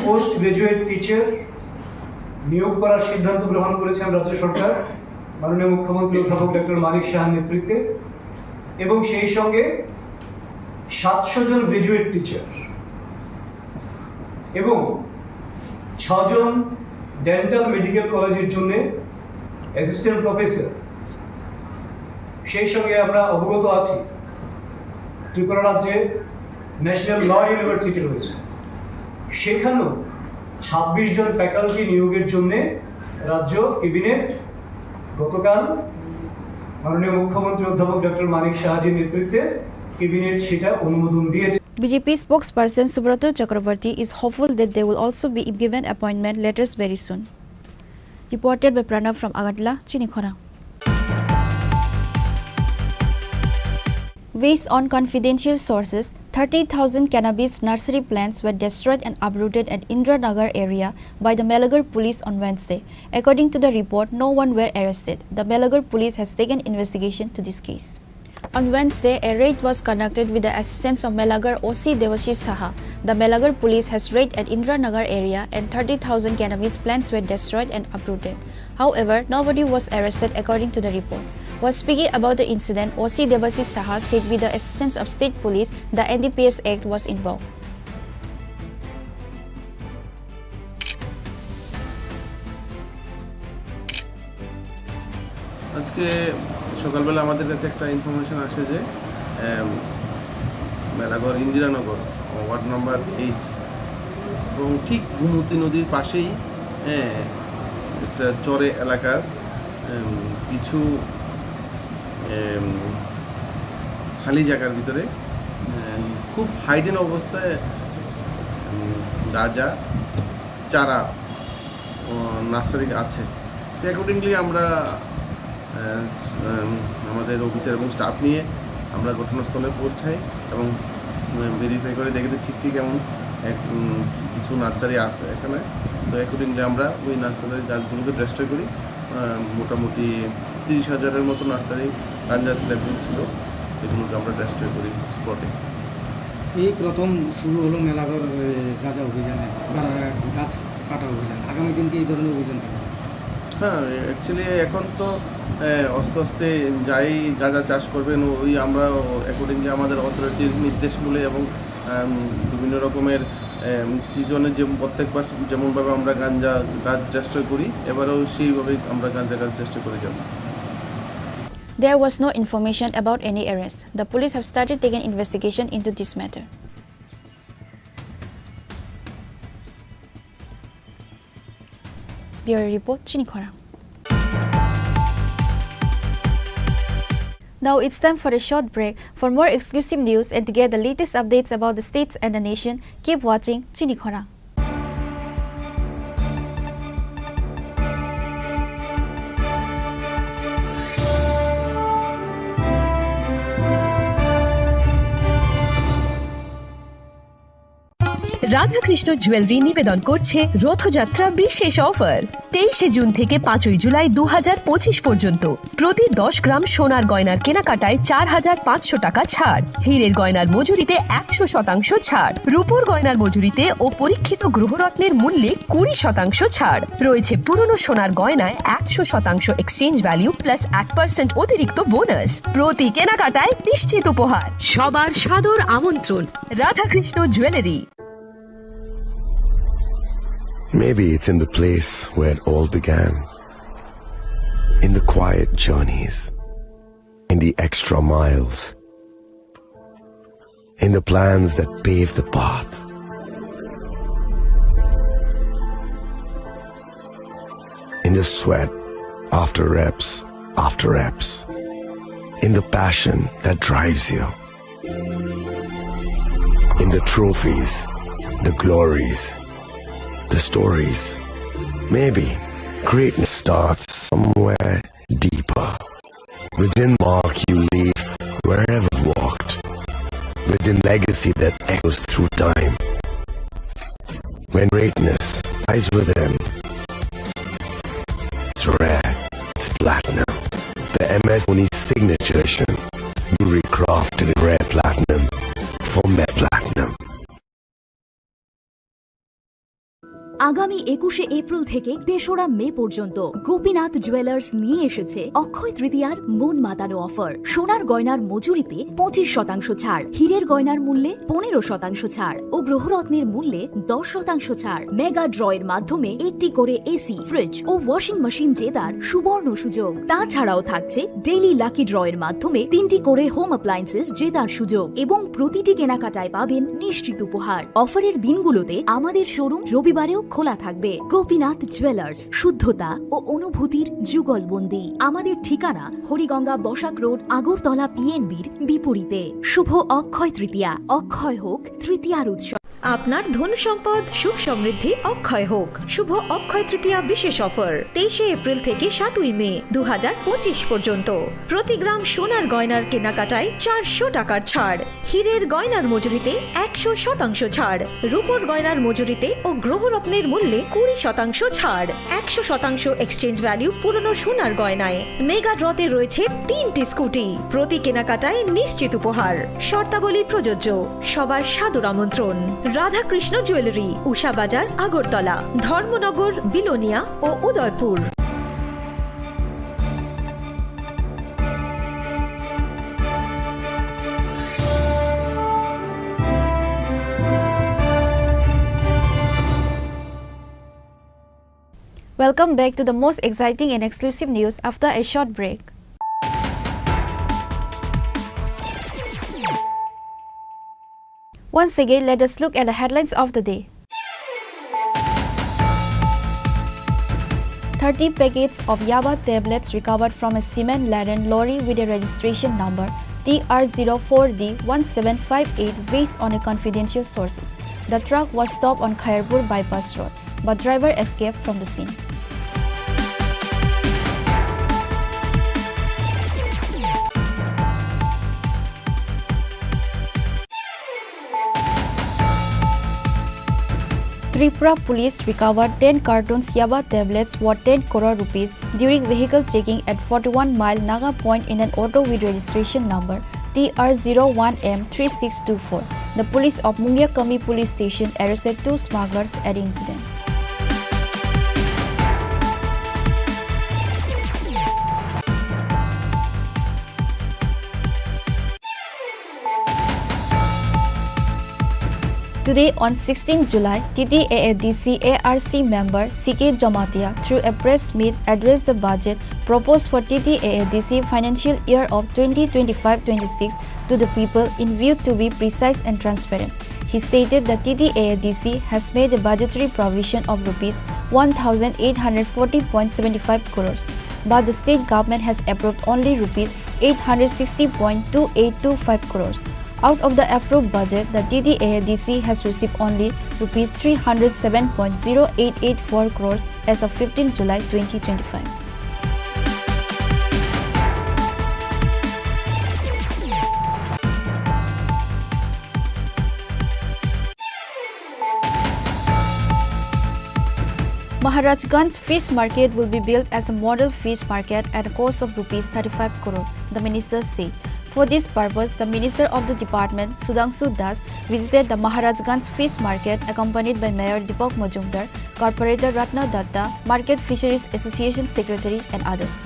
পোস্ট গ্র্যাজুয়েট টিচার নিয়োগ করার সিদ্ধান্ত গ্রহণ করেছেন রাজ্য সরকার, মাননীয় মুখ্যমন্ত্রী অধ্যাপক ডক্টর মানিক সাহার নেতৃত্বে। এবং সেই সঙ্গে সাতশো জন গ্র্যাজুয়েট টিচার এবং ছজন ডেন্টাল মেডিকেল কলেজের জন্য অ্যাসিস্ট্যান্ট প্রফেসর। সেই সঙ্গে আমরা অবগত আছি, ত্রিপুরা রাজ্যে ন্যাশনাল ল ইউনিভার্সিটি রয়েছে, সেখানেও ছাব্বিশ জন ফ্যাকাল্টি নিয়োগের জন্য রাজ্য ক্যাবিনেট গতকাল মাননীয় মুখ্যমন্ত্রী অধ্যাপক ডক্টর মানিক সাহাজির নেতৃত্বে ক্যাবিনেট সেটা অনুমোদন দিয়েছে। B J P spokesperson Subrata Chakraborty is hopeful that they will also be given appointment letters very soon. Reported by Pranav from Agartala, Chini Khorang. Based on confidential sources, thirty thousand cannabis nursery plants were destroyed and uprooted at Indiranagar area by the Melagar police on Wednesday. According to the report, no one were arrested. The Melagar police has taken investigation to this case. On Wednesday, a raid was conducted with the assistance of Melagar O C Debashish Saha. The Melagar police has raided at Indiranagar area and thirty thousand cannabis plants were destroyed and uprooted. However, nobody was arrested according to the report. While speaking about the incident, O C Debashish Saha said with the assistance of state police, the N D P S Act was invoked. আজকে সকালবেলা আমাদের কাছে একটা information আসে যে, এম, Melaghar Indiranagar, ward number eight, এবং ঠিক গোমতী নদীর পাশেই, হ্যাঁ, একটা চরে এলাকার, এম, কিছু, এম, খালি জায়গার ভিতরে, এম, খুব হাইডেন অবস্থায়, এম, গাঁজা চারা, ও, নার্সারি আছে। তো অ্যাকর্ডিংলি আমরা, আহ, স-, আম, আমাদের অফিসার এবং স্টাফ নিয়ে আমরা ঘটনাস্থলে পৌঁছাই এবং, উম, ভেরিফাই করে দেখি যে ঠিক ঠিক এমন এক, উম, কিছু নার্সারি আছে এখানে। তো অ্যাকর্ডিংলি আমরা ওই নার্সারির গাছগুলোকে ডেস্ট্রয় করি। আহ, মোটামুটি তিরিশ হাজারের মতো নার্সারি গাঞ্জা স্ল্যাবগুলো ছিল, এগুলোকে আমরা ডেস্ট্রয় করি স্পটে। এই প্রথম শুরু হলো মেলাঘর, এ, গাঁজা অভিযানে, গাঁজা গাছ কাটা অভিযান। আগামী দিন কি এই ধরনের অভিযান থাকবে? হ্যাঁ, অ্যাকচুয়ালি এখন তো, এ, আস্তে আস্তে যাই গাঁজা চাষ করবেন, ওই আমরা অ্যাকর্ডিংলি আমাদের অথরিটির নির্দেশ মূলে এবং, আম, বিভিন্ন রকমের, এম, সিজনে যে প্রত্যেকবার যেমনভাবে আমরা গাঞ্জা গাছ ডেস্ট্রয় করি, এবারেও সেইভাবেই আমরা গাঞ্জা গাছ ডেস্ট্রয় করে যাব। There was no information about any arrest. The police have started taking investigation into this matter. Bureau Report, Chini Khorang. Now it's time for a short break. For more exclusive news and to get the latest updates about the states and the nation, keep watching Chini Khorang. Radhakrishna jewellery নিবেদন করছে রথযাত্রা বিশেষ অফার। তেইশে জুন থেকে পাঁচই জুলাই দু হাজার পঁচিশ পর্যন্ত প্রতি দশ গ্রাম সোনার গয়নার কেনাকাটায় চার হাজার পাঁচশো টাকা ছাড়, হীরের গয়নার মজুরিতে একশো শতাংশ ছাড়, রূপোর গয়নার মজুরিতে ও পরীক্ষিত গ্রহরত্নের মূল্যে কুড়ি শতাংশ ছাড়। রয়েছে পুরনো সোনার গয়নায় একশো শতাংশ এক্সচেঞ্জ ভ্যালু প্লাস এক পার্সেন্ট অতিরিক্ত বোনাস। প্রতি কেনাকাটায় নিশ্চিত উপহার। সবার সাদর আমন্ত্রণ Radhakrishna jewellery. Maybe it's in the place where it all began. In the quiet journeys, in the extra miles, in the plans that pave the path, in the sweat after reps after reps, in the passion that drives you. In the trophies, the glories, the stories. Maybe greatness starts somewhere deeper. Within mark you leave wherever walked. Within legacy that echoes through time. When greatness lies within, it's rare, it's platinum. The M S Dhoni signature edition, newly crafted in rare platinum for Met Platinum. আগামী একুশে এপ্রিল থেকে তেসরা মে পর্যন্ত গোপীনাথ জুয়েলার্স নিয়ে এসেছে অক্ষয় তৃতীয়ার মন মাতানো অফার। সোনার গয়নার মজুরিতে পঁচিশ শতাংশ ছাড়, হীরের গয়নার মূল্যে পনেরো শতাংশ ছাড় ও গ্রহরত্নের মূল্যে দশ শতাংশ ছাড়। মেগা ড্রয়ের মাধ্যমে একটি করে এসি, ফ্রিজ ও ওয়াশিং মেশিন জেতার সুবর্ণ সুযোগ। তাছাড়াও থাকছে ডেইলি লাকি ড্রয়ের মাধ্যমে তিনটি করে হোম অ্যাপ্লায়েন্সেস জেতার সুযোগ এবং প্রতিটি কেনাকাটায় পাবেন নিশ্চিত উপহার। অফারের দিনগুলোতে আমাদের শোরুম রবিবারেও খোলা থাকবে। গোপীনাথ জুয়েলার্স, শুদ্ধতা ও অনুভূতির যুগলবন্দি। আমাদের ঠিকানা হরিগঙ্গা বসাক রোড, আগরতলা পিএনবির বিপরীতে। শুভ অক্ষয় তৃতীয়া, অক্ষয় হোক তৃতীয়ার উৎসব। আপনার ধন সম্পদ সুখ সমৃদ্ধি অক্ষয় হোক। শুভ অক্ষয় তৃতীয়া বিশেষ অফার তেইশে এপ্রিল থেকে সাতই মে দু হাজার পঁচিশ পর্যন্ত। প্রতি গ্রাম সোনার গয়নার কেনাকাটায় চারশো টাকার ছাড়, হীরের গয়নার মজুরিতে একশো শতাংশ ছাড়, রূপোর গয়নার মজুরিতে ও গ্রহরত্নের মূল্যে কুড়ি শতাংশ ছাড়, একশো শতাংশ এক্সচেঞ্জ ভ্যালু পুরনো সোনার গয়নায়। মেগা ড্রতে রয়েছে তিনটি স্কুটি, প্রতি কেনাকাটায় নিশ্চিত উপহার। শর্তাবলী প্রযোজ্য। সবার সাদর আমন্ত্রণ। রাধাকৃষ্ণ জুয়েলারি, উষা বাজার, আগরতলা, ধর্মনগর, বিলোনিয়া ও Udaipur. Welcome back to the most exciting and exclusive news after a short break. Once again, let us look at the headlines of the day. Thirty packets of yaba tablets recovered from a cement-laden lorry with a registration number T R zero four D one seven five eight, based on a confidential sources. The truck was stopped on Khairpur Bypass Road, but driver escaped from the scene. Tripura police recovered ten cartons yaba tablets worth ten crore rupees during vehicle checking at forty-one Mile Naga Point in an auto with registration number T R zero one M three six two four. The police of Mungiakami police station arrested two smugglers at the incident. Today, on sixteenth July, T T A A D C A R C member C K Jamatia, through a press meet, addressed the budget proposed for T T A A D C financial year of twenty twenty-five twenty-six to the people in view to be precise and transparent. He stated that T T A A D C has made a budgetary provision of rupees one thousand eight hundred forty point seven five crores, but the state government has approved only rupees eight hundred sixty point two eight two five crores. Out of the approved budget, the T T A A D C has received only rupees three hundred seven point zero eight eight four crores as of fifteenth July twenty twenty-five. Maharajganj Fish Market will be built as a model fish market at a cost of rupees thirty-five crore, the minister said. For this purpose, the Minister of the Department, Sudhanshu Das, visited the Maharajganj Fish Market, accompanied by Mayor Deepak Majumdar, Corporator Ratna Datta, Market Fisheries Association Secretary, and others.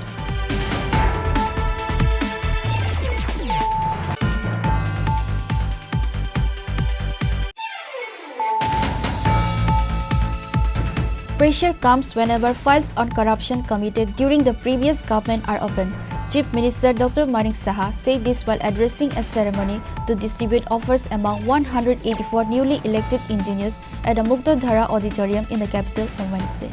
Pressure comes whenever files on corruption committed during the previous government are opened. Chief Minister Doctor Manik Saha said this while addressing a ceremony to distribute offers among one hundred eighty-four newly elected engineers at the Muktadhara Auditorium in the capital on Wednesday.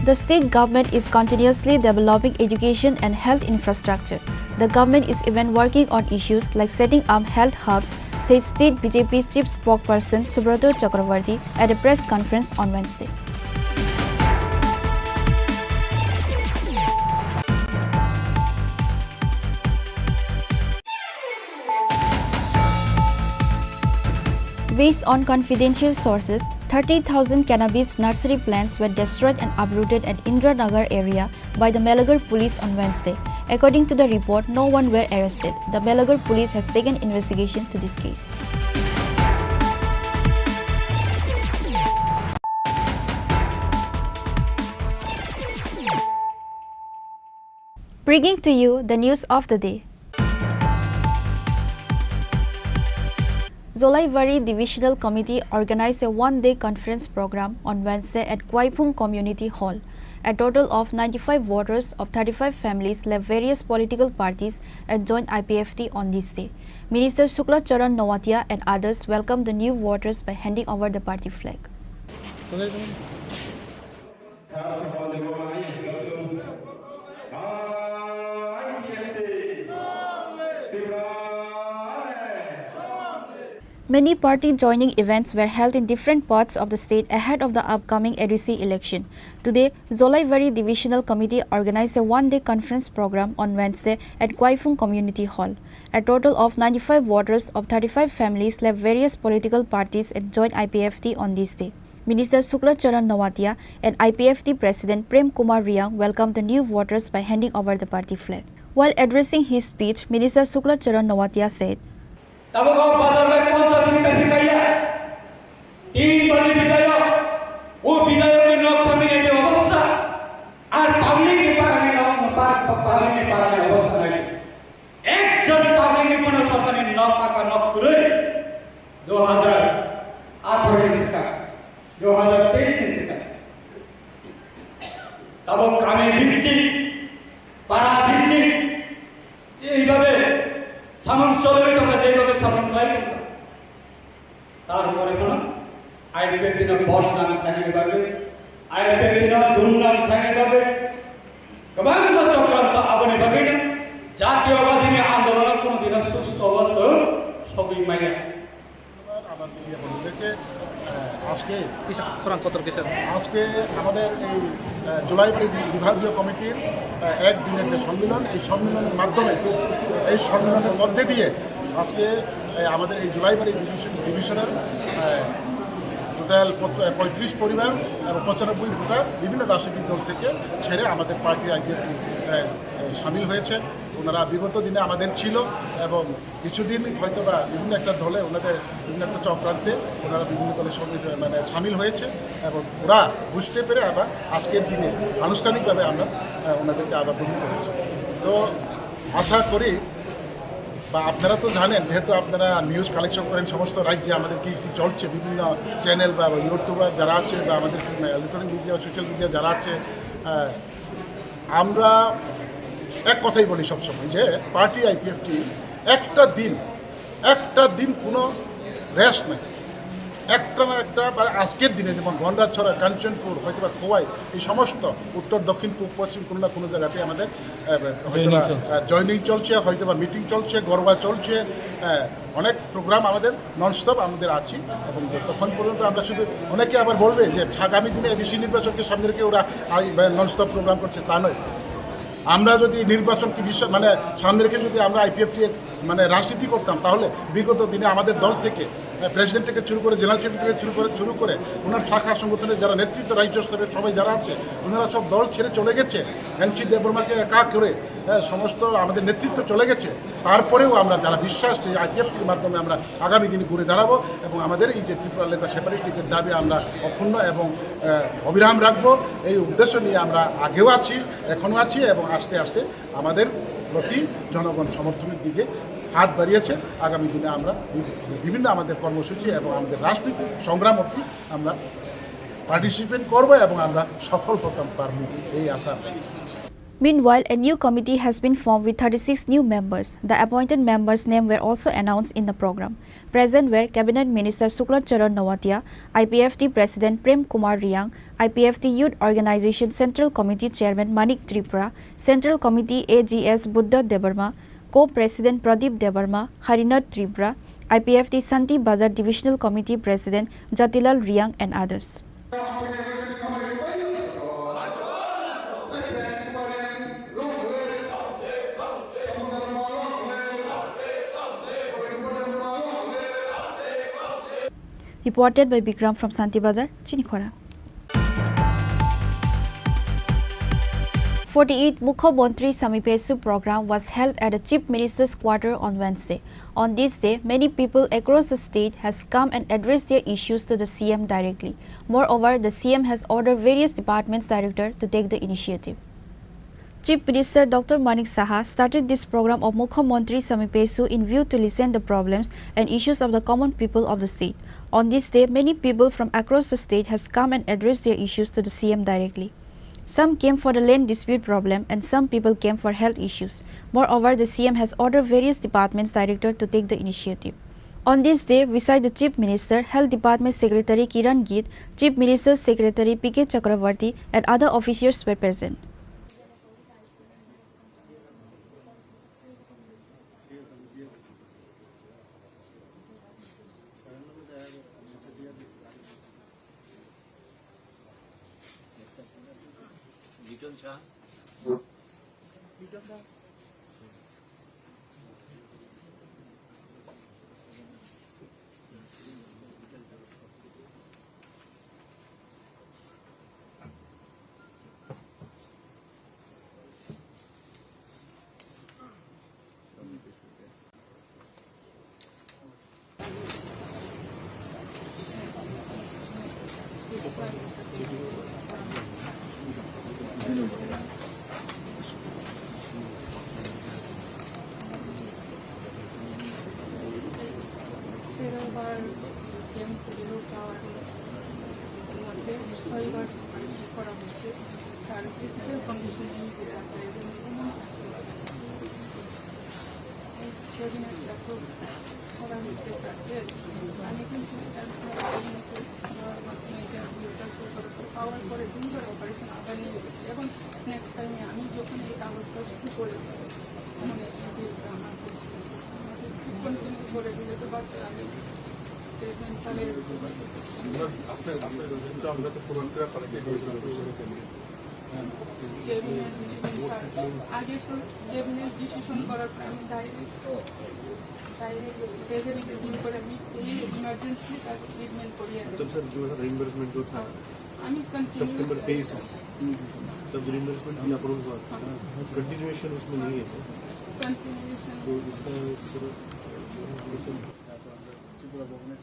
The state government is continuously developing education and health infrastructure. The government is even working on issues like setting up health hubs, said state B J P chief spokesperson Subrata Chakraborty at a press conference on Wednesday. Based on confidential sources, thirty thousand cannabis nursery plants were destroyed and uprooted at Indiranagar area by the Melagoh police on Wednesday. According to the report, no one were arrested. The Melagoh police has taken investigation to this case. Bringing to you the news of the day. Jolaibari Divisional Committee organized a one-day conference program on Wednesday at Kwaiphung Community Hall. A total of ninety-five voters of thirty-five families left various political parties and joined I P F T on this day. Minister Shukla Charan Noatia and others welcomed the new voters by handing over the party flag. Many party joining events were held in different parts of the state ahead of the upcoming A D C election. Today, Jolaibari Divisional Committee organized a one-day conference program on Wednesday at Guiphung Community Hall. A total of ninety-five voters of thirty-five families left various political parties and joined I P F T on this day. Minister Shukla Charan Noatia and I P F T President Prem Kumar Reang welcomed the new voters by handing over the party flag. While addressing his speech, Minister Shukla Charan Noatia said, Tabuk o bazar bai ponchash meter se kaiya. Tin bari bidayok, o bidayok ni nok thangni je obostha, ar public ni parani nok, pa-, pa-, public ni parani obostha nai. Ekjon public ni phano sorkar ni nok paka nok kwrwi, dui hajar atharo ni swkang, dui hajar teis ni swkang. Tabuk kami bhittik, para bhittik, Eibabe samung choloi tongkha, jeibabe samung khlai tongkha. Tar upore phano I P F T no bodnam khlainani bagwi, I P F T no dumnam khlainani bagwi kwbangma chokranto, aboni bagwino jatiyowadini andolono kono dino susto o chwng sogwi maya. ধন্যবাদ আমার মিডিয়া বন্ধুদেরকে। আহ, আজকে কিসের খোরাং কতর কিসের? আজকে আমাদের এই, আহ, জুলাইবাড়ি বি-, বিভাগীয় কমিটির, আহ, এক দিনের যে সম্মেলন, এই সম্মেলনের মাধ্যমে, এই সম্মেলনের মধ্যে দিয়ে আজকে, আহ, আমাদের এই জুলাইবাড়ি ডিভিশন, ডিভিশনের, আহ, টোটাল পঁচ-, আহ, পঁয়ত্রিশ পরিবার এবং পঁচানব্বই ভোটার বিভিন্ন রাজনৈতিক দল থেকে ছেড়ে আমাদের পার্টি আইপিএফটি, আহ, আহ, সামিল হয়েছে। ওনারা বিগত দিনে আমাদের ছিল এবং কিছুদিন হয়তো বা বিভিন্ন একটা দলে ওনাদের বিভিন্ন একটা চক্রান্তে ওনারা বিভিন্ন দলের সঙ্গে, মানে, সামিল হয়েছে এবং ওরা বুঝতে পেরে আবার আজকের দিনে আনুষ্ঠানিকভাবে আমরা, আহ, ওনাদেরকে আবার গ্রহণ করেছি। তো আশা করি বা আপনারা তো জানেন, যেহেতু আপনারা নিউজ কালেকশন করেন সমস্ত রাজ্যে আমাদের কী কী চলছে, বিভিন্ন চ্যানেল বা ইউটিউবার যারা আছে বা আমাদের ইলেকট্রনিক মিডিয়া, সোশ্যাল মিডিয়া যারা আছে, আহ, আমরা এক কথাই বলি সবসময় যে পার্টি আইপিএফটি একটা দিন, একটা দিন কোনো রেস্ট নেই। একটা না একটা, মানে, আজকের দিনে যেমন গন্ডাছড়া, কাঞ্চনপুর, হয়তো বা খোয়াই, এই সমস্ত উত্তর, দক্ষিণ, পূব, পশ্চিম কোনো না কোনো জায়গাতে আমাদের, আহ, হয়তো বা, জয়েনিং চলছে। আহ, জয়েনিং চলছে, হয়তো বা মিটিং চলছে, গরবা চলছে, আহ, অনেক প্রোগ্রাম আমাদের ননস্টপ আমাদের আছি। এবং যতক্ষণ পর্যন্ত আমরা শুধু, অনেকে আবার বলবে যে আগামী দিনে এডিসি নির্বাচনকে সামনে রেখে ওরা আই-, ননস্টপ প্রোগ্রাম করছে, তা নয়। আমরা যদি নির্বাচনকে বিশ্ব-, মানে, সামনে রেখে যদি আমরা আইপিএফটি, মানে, রাজনীতি করতাম, তাহলে বিগত দিনে আমাদের দল থেকে, আহ, প্রেসিডেন্ট থেকে শুরু করে, জেনারেল সেক্রেটারি থেকে শুরু করে, শুরু করে ওনার শাখা সংগঠনের যারা নেতৃত্ব, রাজ্য স্তরের সবাই যারা আছে, ওনারা সব দল ছেড়ে চলে গেছে। এনসি দেববর্মাকে একা করে, আহ, সমস্ত আমাদের নেতৃত্ব চলে গেছে। তারপরেও আমরা যারা বিশ্বাস, এই আইপিএফটির মাধ্যমে আমরা আগামী দিনে ঘুরে দাঁড়াবো এবং আমাদের এই যে ত্রিপুরা লেন্ডার সেপারেট লিগের দাবি আমরা অক্ষুণ্ণ এবং, আহ, অবিরাম রাখবো। এই উদ্দেশ্য নিয়ে আমরা আগেও আছি, এখনো আছি এবং আস্তে আস্তে আমাদের প্রতি জনগণ সমর্থনের দিকে হাত বাড়িয়েছে। আগামী দিনে আমরা বি-, বিভিন্ন আমাদের কর্মসূচি এবং আমাদের রাজনৈতিক সংগ্রাম অবধি আমরা পার্টিসিপেট করবো এবং আমরা সফল হতাম পারবো, এই আশা। Meanwhile, a new committee has been formed with thirty-six new members. The appointed members' names were also announced in the program. Present were Cabinet Minister Shukla Charan Noatia, I P F T President Prem Kumar Reang, I P F T Youth Organization Central Committee Chairman Manik Tripura, Central Committee A G S Buddha Debbarma, Co-President Pradeep Debbarma, Harinath Tripura, I P F T Santi Bazar Divisional Committee President Jatilal Reang and others. Reported by Bikram from Santi Bazar, Chinikhora. Forty-eighth Mukhyamantri Samipeshu program was held at the Chief Minister's quarter on Wednesday. On this day, many people across the state has come and addressed their issues to the C M directly. Moreover, the C M has ordered various departments director to take the initiative. Chief Minister Doctor Manik Saha started this program of Mukhyamantri Samipeshu in view to listen the problems and issues of the common people of the state. On this day, many people from across the state has come and addressed their issues to the C M directly. Some came for the land dispute problem and some people came for health issues. Moreover, the C M has ordered various departments director to take the initiative. On this day, beside the Chief Minister, Health Department Secretary Kiran Gill, Chief Minister's Secretary P K Chakravarty, and other officials were present. তেরো বার CM studio টাওয়ারের মধ্যে ছয়বার করা হয়েছে। তার physical condition আগে তো cabinet decision করার পরে আমি ডাইরেক্ট, ডাইরেক্ট রেজাল্ট ফোন করে আমি এই ইমার্জেন্সি তার ট্রিটমেন্ট করিয়ে আনি। तो सर, जो है रिइंबर्समेंट जो था, আমি কন্টিনিউ सितंबर तेईस, तब रिइंबर्समेंट भी अप्रूव हुआ था। कंटिन्यूएशन उसमें नहीं है सर। कंटिन्यूएशन तो इसका सर, जो है, त्रिपुरा गवर्नमेंट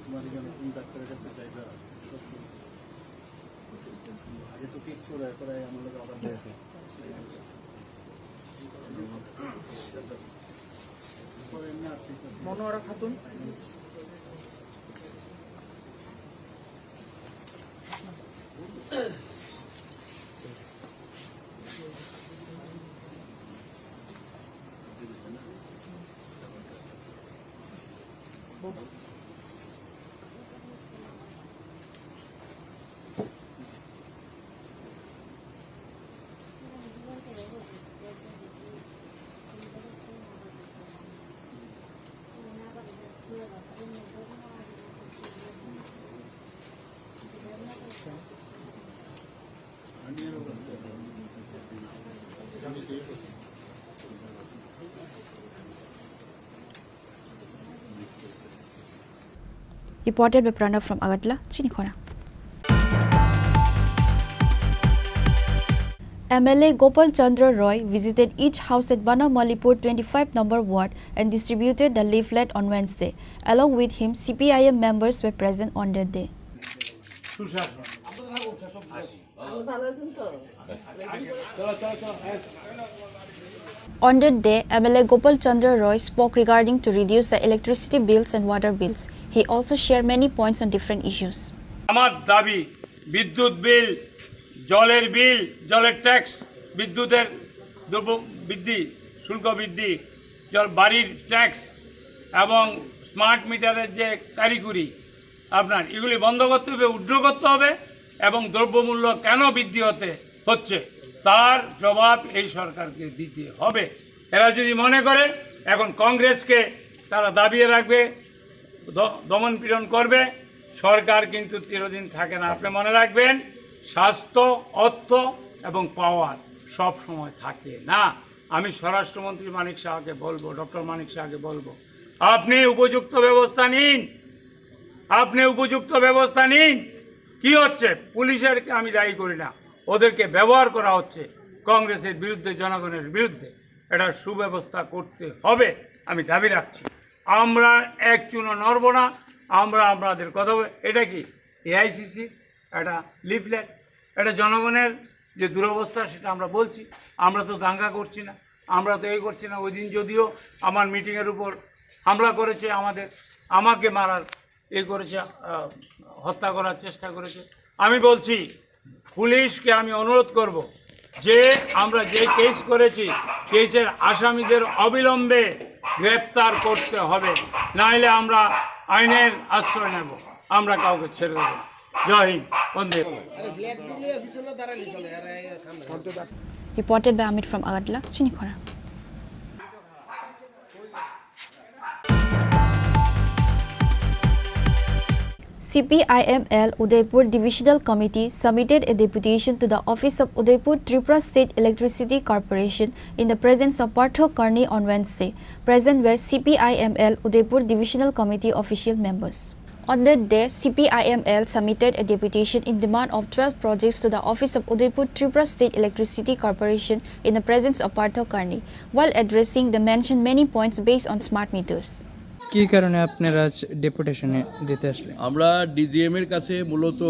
তোমার এখানে কোন ডাক্তারের কাছে যাইবা? আগে তো ফিক্স করে, এরপরে আমার লোক আবার মনোয়ারা Khatun. Reported by Pranav from Agartala, Chinikhona. M L A Gopal Chandra Roy visited each house at Banamalipur twenty-five number ward and distributed the leaflet on Wednesday. Along with him, C P I M members were present on that day. On that day, M L A Gopal Chandra Roy spoke regarding to reduce the electricity bills and water bills. He also shared many points on different issues. আমার দাবি, বিদ্যুৎ বিল, জলের বিল, জলের ট্যাক্স, বিদ্যুতের দ্রব্য বৃদ্ধি, শুল্ক বৃদ্ধি, জল, বাড়ির ট্যাক্স এবং স্মার্ট মিটারের যে কারিগরি, আপনার এগুলি বন্ধ করতে হবে, উইথড্র করতে হবে এবং দ্রব্যমূল্য কেন বৃদ্ধি হতে হচ্ছে, তার জবাব এই সরকারকে দিতে হবে। এরা যদি মনে করে এখন কংগ্রেসকে তারা দাবিয়ে রাখবে, দ-, দমন পীড়ন করবে, সরকার কিন্তু চিরদিন থাকে না। আপনি মনে রাখবেন, স্বাস্থ্য, অর্থ এবং পাওয়ার সব সময় থাকে না। আমি স্বরাষ্ট্রমন্ত্রী মানিক সাহাকে বলবো, ডক্টর মানিক সাহাকে বলবো, আপনি উপযুক্ত ব্যবস্থা নিন, আপনি উপযুক্ত ব্যবস্থা নিন। কি হচ্ছে? পুলিশেরকে আমি দায়ী করি না, ওদেরকে ব্যবহার করা হচ্ছে কংগ্রেসের বিরুদ্ধে, জনগণের বিরুদ্ধে। এটা সুব্যবস্থা করতে হবে, আমি দাবি রাখছি। আমরা এক চুলও নড়ব না, আমরা আপনাদের কথা বলে, এটা কি এআইসিসি একটা লিফলেট, এটা জনগণের যে দুরবস্থা সেটা আমরা বলছি। আমরা তো দাঙ্গা করছি না, আমরা তো এই করছি না। ওই দিন যদিও আমার মিটিংয়ের উপর হামলা করেছে, আমাদের, আমাকে মারার এই করেছে, আহ, হত্যা করার চেষ্টা করেছে। আমি বলছি পুলিশকে আমি অনুরোধ করব যে আমরা যে কেস করেছি, কেসের আসামিদের অবিলম্বে গ্রেপ্তার করতে হবে, নাইলে আমরা আইনের আশ্রয় নেব, আমরা কাউকে ছেড়ে দেব না। জয় হিন্দ, বন্দে। Reported by Amit from Agartala, Chinikhora. C P I M L Udaipur Divisional Committee submitted a deputation to the office of Udaipur Tripura State Electricity Corporation in the presence of Partho Karni on Wednesday. Present were C P I M L Udaipur Divisional Committee official members. On that day, C P I M L submitted a deputation in demand of twelve projects to the office of Udaipur Tripura State Electricity Corporation in the presence of Partho Karni, while addressing the mentioned many points based on smart meters. কি কারণে আপনারা আজ ডেপুটেশনে দিতে আসলেন? আমরা ডিজিএম এর কাছে মূলত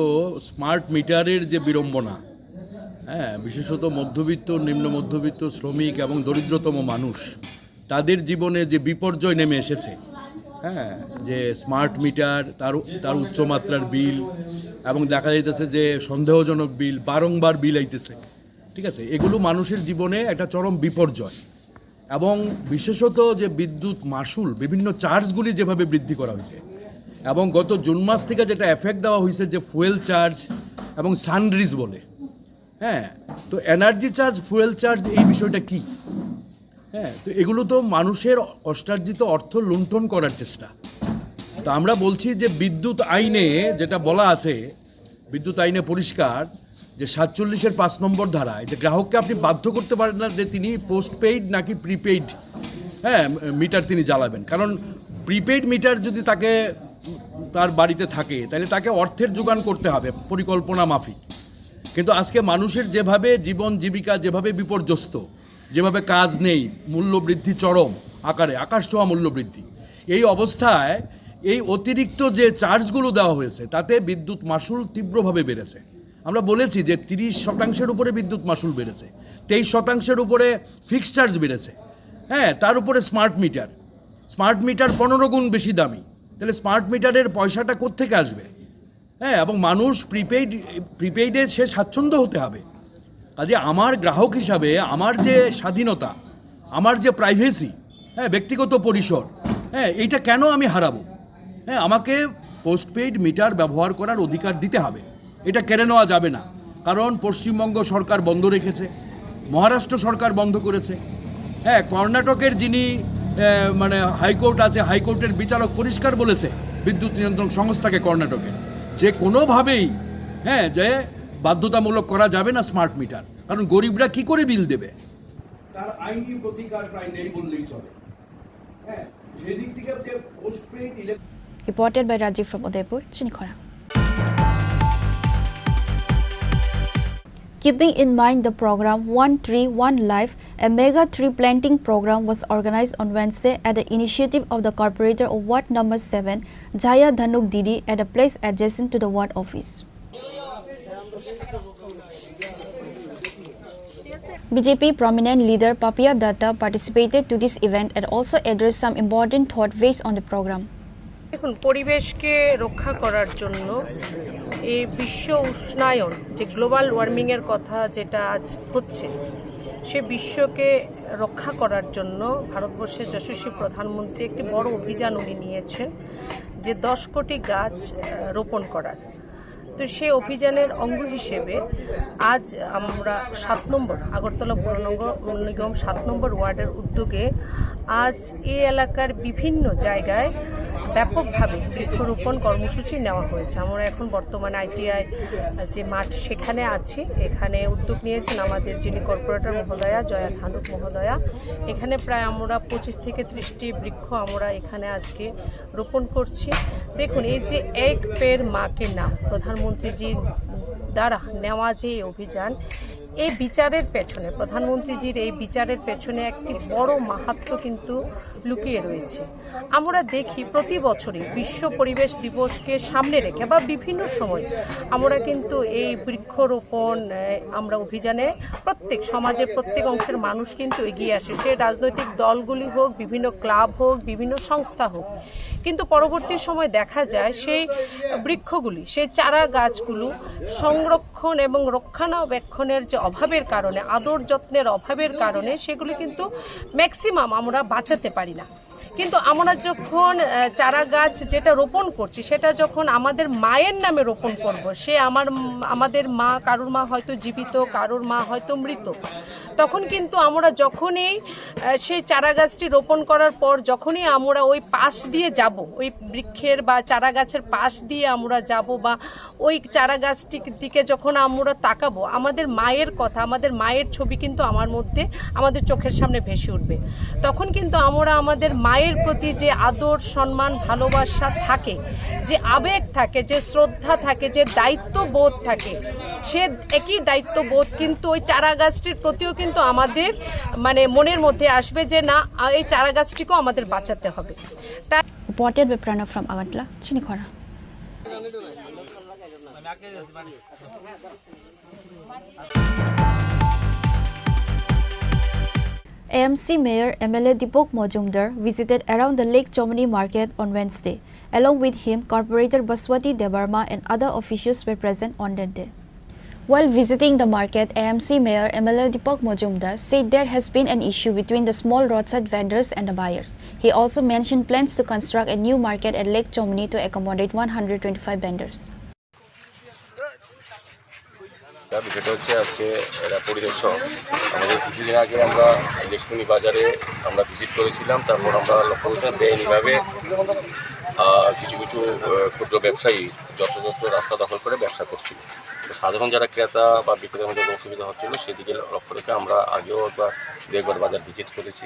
স্মার্ট মিটারের যে বিড়ম্বনা, হ্যাঁ, বিশেষত মধ্যবিত্ত, নিম্ন মধ্যবিত্ত, শ্রমিক এবং দরিদ্রতম মানুষ, তাদের জীবনে যে বিপর্যয় নেমে এসেছে, হ্যাঁ, যে স্মার্ট মিটার, তার তার উচ্চমাত্রার বিল, এবং দেখা যাইতেছে যে সন্দেহজনক বিল, বারংবার বিল আইতেছে, ঠিক আছে, এগুলো মানুষের জীবনে একটা চরম বিপর্যয়। এবং বিশেষত যে বিদ্যুৎ মাশুল, বিভিন্ন চার্জগুলি যেভাবে বৃদ্ধি করা হয়েছে, এবং গত জুন মাস থেকে যেটা এফেক্ট দেওয়া হয়েছে, যে ফুয়েল চার্জ এবং সানরিজ বলে, হ্যাঁ, তো এনার্জি চার্জ, ফুয়েল চার্জ, এই বিষয়টা কি? হ্যাঁ, তো এগুলো তো মানুষের কষ্টার্জিত অর্থ লুণ্ঠন করার চেষ্টা। তো আমরা বলছি যে বিদ্যুৎ আইনে যেটা বলা আছে, বিদ্যুৎ আইনে পরিষ্কার যে সাতচল্লিশের পাঁচ নম্বর ধারায় যে গ্রাহককে আপনি বাধ্য করতে পারেন না যে তিনি পোস্ট পেইড নাকি প্রিপেইড, হ্যাঁ, মিটার তিনি জ্বালাবেন। কারণ প্রিপেইড মিটার যদি তাকে, তার বাড়িতে থাকে, তাহলে তাকে অর্থের যোগান করতে হবে পরিকল্পনা মাফিক। কিন্তু আজকে মানুষের যেভাবে জীবন জীবিকা যেভাবে বিপর্যস্ত, যেভাবে কাজ নেই, মূল্যবৃদ্ধি চরম আকারে, আকাশ ছোঁয়া মূল্যবৃদ্ধি, এই অবস্থায় এই অতিরিক্ত যে চার্জগুলো দেওয়া হয়েছে, তাতে বিদ্যুৎ মাশুল তীব্রভাবে বেড়েছে। আমরা বলেছি যে তিরিশ শতাংশের উপরে বিদ্যুৎ মাশুল বেড়েছে, তেইশ শতাংশের উপরে ফিক্সড চার্জ বেড়েছে, হ্যাঁ, তার উপরে স্মার্ট মিটার, স্মার্ট মিটার পনেরো গুণ বেশি দামি। তাহলে স্মার্ট মিটারের পয়সাটা কোত্থেকে আসবে? হ্যাঁ, এবং মানুষ প্রিপেইড, প্রিপেইডে সে স্বাচ্ছন্দ্য হতে হবে। কাজে আমার গ্রাহক হিসাবে আমার যে স্বাধীনতা, আমার যে প্রাইভেসি, হ্যাঁ, ব্যক্তিগত পরিসর, হ্যাঁ, এইটা কেন আমি হারাবো? হ্যাঁ, আমাকে পোস্টপেইড মিটার ব্যবহার করার অধিকার দিতে হবে, এটা কেড়ে নেওয়া যাবে না। কারণ পশ্চিমবঙ্গ সরকার বন্ধ রেখেছে, মহারাষ্ট্র সরকার বন্ধ করেছে, হ্যাঁ, কর্ণাটকের যিনি, আহ, মানে হাইকোর্ট আছে, হাইকোর্টের বিচারক পরিষ্কার বলেছে বিদ্যুৎ নিয়ন্ত্রণ সংস্থাকে কর্ণাটকের, যে কোনোভাবেই, হ্যাঁ, যে বাধ্যতামূলক করা যাবে না স্মার্ট মিটার, কারণ গরিবরা কি করে বিল দেবে? তার আইনি প্রতিকার প্রায় নেই বললেই চলে। হ্যাঁ, সেদিক থেকে যে পোস্টপেইড ইলেক- Reported by Rajiv from Udaipur, Chinikhora. Keeping in mind the program One Tree, One Life, a mega tree planting program was organized on Wednesday at the initiative of the corporator of Ward Number seven, Jaya Dhanuk Didi, at a place adjacent to the ward office. B J P prominent leader Papiya Datta participated to this event and also addressed some important thought based on the program. দেখুন, পরিবেশকে রক্ষা করার জন্য এই বিশ্ব উষ্ণায়ন, যে গ্লোবাল ওয়ার্মিংয়ের কথা যেটা আজ হচ্ছে, সে বিশ্বকে রক্ষা করার জন্য ভারতবর্ষের যশস্বী প্রধানমন্ত্রী একটি বড় অভিযান উনি নিয়েছেন, যে দশ কোটি গাছ, আহ, রোপণ করার। তো সেই অভিযানের অঙ্গ হিসেবে আজ আমরা সাত নম্বর, আগরতলা পৌর নগর নিগম সাত নম্বর ওয়ার্ডের উদ্যোগে আজ এই এলাকার বিভিন্ন জায়গায় ব্যাপকভাবে বৃক্ষরোপণ কর্মসূচি নেওয়া হয়েছে। আমরা এখন বর্তমানে আইটিআই যে মাঠ, সেখানে আছি। এখানে উদ্যোগ নিয়েছেন আমাদের যিনি কর্পোরেটর মহোদয়া, জয়া ধানুক মহোদয়া। এখানে প্রায় আমরা পঁচিশ থেকে ত্রিশটি বৃক্ষ আমরা এখানে আজকে রোপণ করছি। দেখুন, এই যে এক পেড় মা কে নাম, প্রধানমন্ত্রীজির দ্বারা নেওয়া যে এই অভিযান, এই বিচারের পেছনে, প্রধানমন্ত্রীজির এই বিচারের পেছনে একটি বড় মাহাত্ম্য কিন্তু লুকিয়ে রয়েছে। আমরা দেখি প্রতি বছরই বিশ্ব পরিবেশ দিবসকে সামনে রেখে বা বিভিন্ন সময় আমরা কিন্তু এই বৃক্ষরোপণ, এ, আমরা অভিযানে প্রত্যেক সমাজের প্রত্যেক অংশের মানুষ কিন্তু এগিয়ে আসে। সে রাজনৈতিক দলগুলি হোক, বিভিন্ন ক্লাব হোক, বিভিন্ন সংস্থা হোক, কিন্তু পরবর্তী সময় দেখা যায় সেই বৃক্ষগুলি, সেই চারা গাছগুলো সংরক্ষণ এবং রক্ষণাবেক্ষণের যে অভাবের কারণে, আদর যত্নের অভাবের কারণে সেগুলি কিন্তু ম্যাক্সিমাম আমরা বাঁচাতে পারি না। কিন্তু আমরা যখন, আহ, চারা গাছ যেটা রোপণ করছি, সেটা যখন আমাদের মায়ের নামে রোপণ করব, সে আমার, আমাদের মা, কারোর মা হয়তো জীবিত, কারোর মা হয়তো মৃত, তখন কিন্তু আমরা যখনই, আহ, সেই চারা গাছটি রোপণ করার পর যখনই আমরা ওই পাশ দিয়ে যাব, ওই বৃক্ষের বা চারা গাছের পাশ দিয়ে আমরা যাব বা ওই চারা গাছটির দিকে যখন আমরা তাকাবো, আমাদের মায়ের কথা, আমাদের মায়ের ছবি কিন্তু আমার মধ্যে, আমাদের চোখের সামনে ভেসে উঠবে। তখন কিন্তু আমরা আমাদের মায়ের প্রতি যে আদর, সম্মান, ভালোবাসা থাকে, যে আবেগ থাকে, যে শ্রদ্ধা থাকে, যে দায়িত্ববোধ থাকে, সে একই দায়িত্ববোধ কিন্তু ওই চারা গাছটির প্রতিও কিন্তু আমাদের, মানে, মনের মধ্যে আসবে যে না, আ, এই চারা গাছটিকেও আমাদের বাঁচাতে হবে। তা Reported by Pranab from Agartala, Chinikhora. A M C Mayor M L A Deepak Majumdar visited around the Lake Chomani market on Wednesday. Along with him, Corporator Baswati Debbarma and other officials were present on that day. While visiting the market, A M C Mayor M L A Deepak Majumdar said there has been an issue between the small roadside vendors and the buyers. He also mentioned plans to construct a new market at Lake Chomani to accommodate one hundred twenty-five vendors. তা বিষয়টা হচ্ছে, আজকে এরা পরিদর্শক, আমাদের কিছুদিন আগে আমরা ইলেকট্রনিক বাজারে আমরা ভিজিট করেছিলাম। তারপর আমরা লক্ষ্য করছিলাম বেআইনিভাবে, আহ, কিছু কিছু, আহ, ক্ষুদ্র ব্যবসায়ী যথাযথ রাস্তা দখল করে ব্যবসা করছিল। তো সাধারণ যারা ক্রেতা বা বিক্রেতার মধ্যে অসুবিধা হচ্ছিল, সেদিকে লক্ষ্য রেখে আমরা আগেও একবার, দু একবার বাজার ভিজিট করেছি,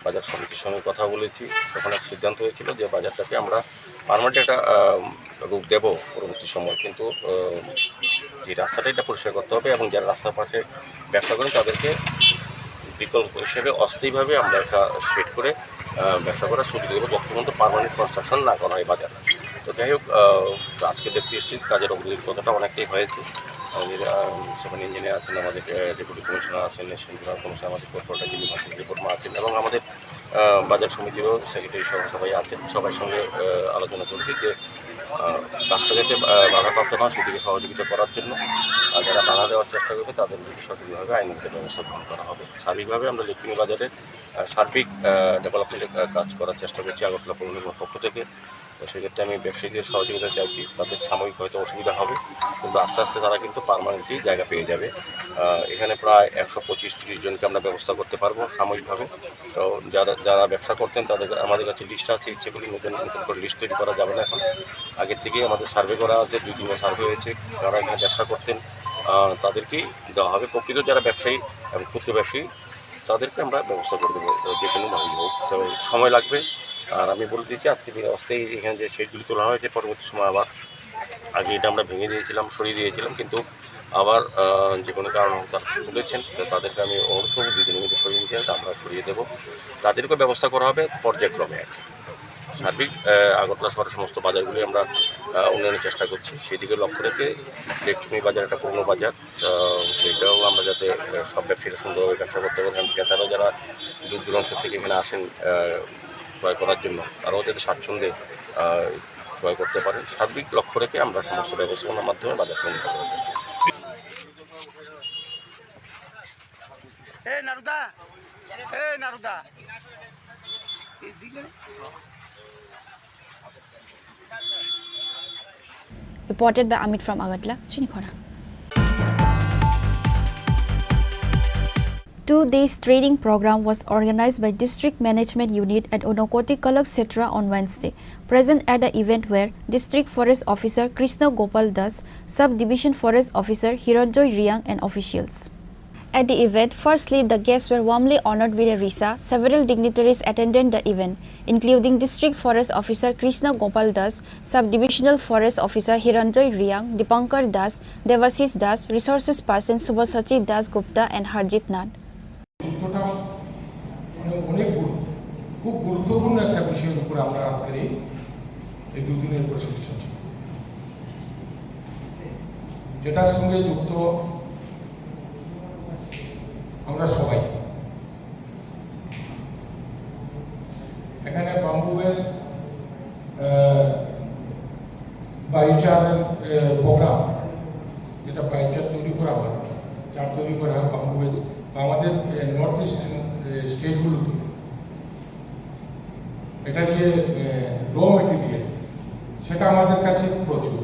বাজার সমিতির সঙ্গে কথা বলেছি। তখন এক সিদ্ধান্ত হয়েছিল যে বাজারটাকে আমরা পার্মানেন্ট একটা, আহ, রূপ দেব পরবর্তী সময়, কিন্তু, আহ, যে রাস্তাটা, এটা পরিষ্কার করতে হবে এবং যারা রাস্তার পাশে ব্যবসা করেন তাদেরকে বিকল্প হিসেবে অস্থায়ীভাবে আমরা একটা শেড করে, আহ, ব্যবসা করার সুযোগ দেবো, যতক্ষণ পর্যন্ত পার্মানেন্ট কনস্ট্রাকশন না করা হয় বাজার। তো যাই হোক, আহ, তো আজকে দেখতে এসেছি কাজের অগ্রগতির কথাটা অনেকটাই হয়েছে। আমাদের, আহ, সেখানে ইঞ্জিনিয়ার আছেন, আমাদের, আহ, ডেপুটি কমিশনার আছেন, সেন্ট্রাল কমিশনার, আমাদের কর্পোরেটর যিনি আছেন, দেববর্মা আছেন এবং আমাদের, আহ, বাজার সমিতিরও সেক্রেটারি সহ সবাই আছেন। সবার সঙ্গে, আহ, আলোচনা করছি যে, আহ, কাজটা যাতে, আহ, বাধাপ্রাপ্ত না হয়, সেদিকে সহযোগিতা করার জন্য। আর যারা বাধা দেওয়ার চেষ্টা করবে, তাদের বিরুদ্ধে সঠিকভাবে আইনগত ব্যবস্থা গ্রহণ করা হবে। সার্বিকভাবে আমরা লেকচুনি বাজারে, আহ, সার্বিক, আহ, ডেভেলপমেন্টের, আহ, কাজ করার চেষ্টা করছি আগরতলা পৌর নিগমের পক্ষ থেকে। তো সেক্ষেত্রে আমি ব্যবসায়ীদের সহযোগিতা চাইছি, তাদের সাময়িক হয়তো অসুবিধা হবে, কিন্তু আস্তে আস্তে তারা কিন্তু পার্মানেন্টলি জায়গা পেয়ে যাবে। আহ, এখানে প্রায় একশো পঁচিশ ত্রিশ জনকে আমরা ব্যবস্থা করতে পারবো সাময়িকভাবে। তো যারা, যারা ব্যবসা করতেন, তাদের, আমাদের কাছে লিস্ট আছে, ইচ্ছে করলে নতুন, নতুন করে লিস্ট তৈরি করা যাবে না এখন। আগে থেকেই আমাদের সার্ভে করা আছে, দুই তিনবার সার্ভে হয়েছে, যারা এখানে ব্যবসা করতেন, আহ, তাদেরকেই দেওয়া হবে। প্রকৃত যারা ব্যবসায়ী এবং ক্ষুদ্র ব্যবসায়ী, তাদেরকে আমরা ব্যবস্থা করে দেবো, যে কোনোভাবেই হোক। তবে সময় লাগবে। আর আমি বলে দিচ্ছি, আজকে দিনে অস্থায়ী এখানে যে শেডগুলি তোলা হয়েছে, পরবর্তী সময় আবার আগে এটা আমরা ভেঙে দিয়েছিলাম, সরিয়ে দিয়েছিলাম, কিন্তু আবার, আহ, যে কোনো কারণে তারা তুলেছেন, তো তাদেরকে আমি অনুরোধ করবো, দুই দিনের মধ্যে সরিয়ে নিতে হবে, আমরা সরিয়ে দেবো। তাদেরকে ব্যবস্থা করা হবে পর্যায়ক্রমে আর কি। সার্বিক, আহ, আগরতলা শহরের সমস্ত বাজারগুলি আমরা, আহ, উন্নয়নের চেষ্টা করছি। সেদিকে লক্ষ্য রেখে লেকচুনি বাজার একটা পুরনো বাজার, আহ, সেটাও আমরা যাতে, আহ, সব ব্যবসায়ীরা সুন্দরভাবে ব্যবসা করতে পারেন, এবং ক্রেতারাও যারা দূর দূরান্ত থেকে এখানে আসেন, আহ, ক্রয় করার জন্য, তারাও যাতে স্বাচ্ছন্দ্যে, আহ, ক্রয় করতে পারেন। সার্বিক লক্ষ্য রেখে আমরা সমস্ত ব্যবস্থাপনার মাধ্যমে বাজার উন্নয়ন করার চেষ্টা করছি। এই নারুদা, এই নারুদা। Reported by Amit from Agartala, Chinikhora. Two days training program was organized by District Management Unit at Unakoti Kalakshetra on Wednesday. Present at the event were District Forest Officer Krishna Gopal Das, Sub Division Forest Officer Hiranjoy Riang and officials. At the event, firstly, the guests were warmly honored with a risa. Several dignitaries attended the event, including District Forest Officer Krishna Gopal Das, Sub-Divisional Forest Officer Hiranjoy Riang, Dipankar Das, Devashish Das, Resources Person Subhashachi Das Gupta, and Harjit Nath. যুদ্ধটা মানে অনেক গুরু-, খুব গুরুত্বপূর্ণ একটা বিষয়ের উপর আমরা আজকের এই, এই দুদিনের প্রশিক্ষণ, যেটার সঙ্গে যুক্ত আমরা সবাই। এখানে বাম্বু বেস, আহ, বায়ু চার, আহ, প্রোগ্রাম, যেটা বায়ু চার তৈরি করা হয়, চার তৈরি করা হয় বাম্বু বেস, বা আমাদের, আহ, নর্থ ইস্টার্ন, আহ, স্টেটগুলোতে এটা যে, আহ, র মেটেরিয়াল, সেটা আমাদের কাছে প্রচুর।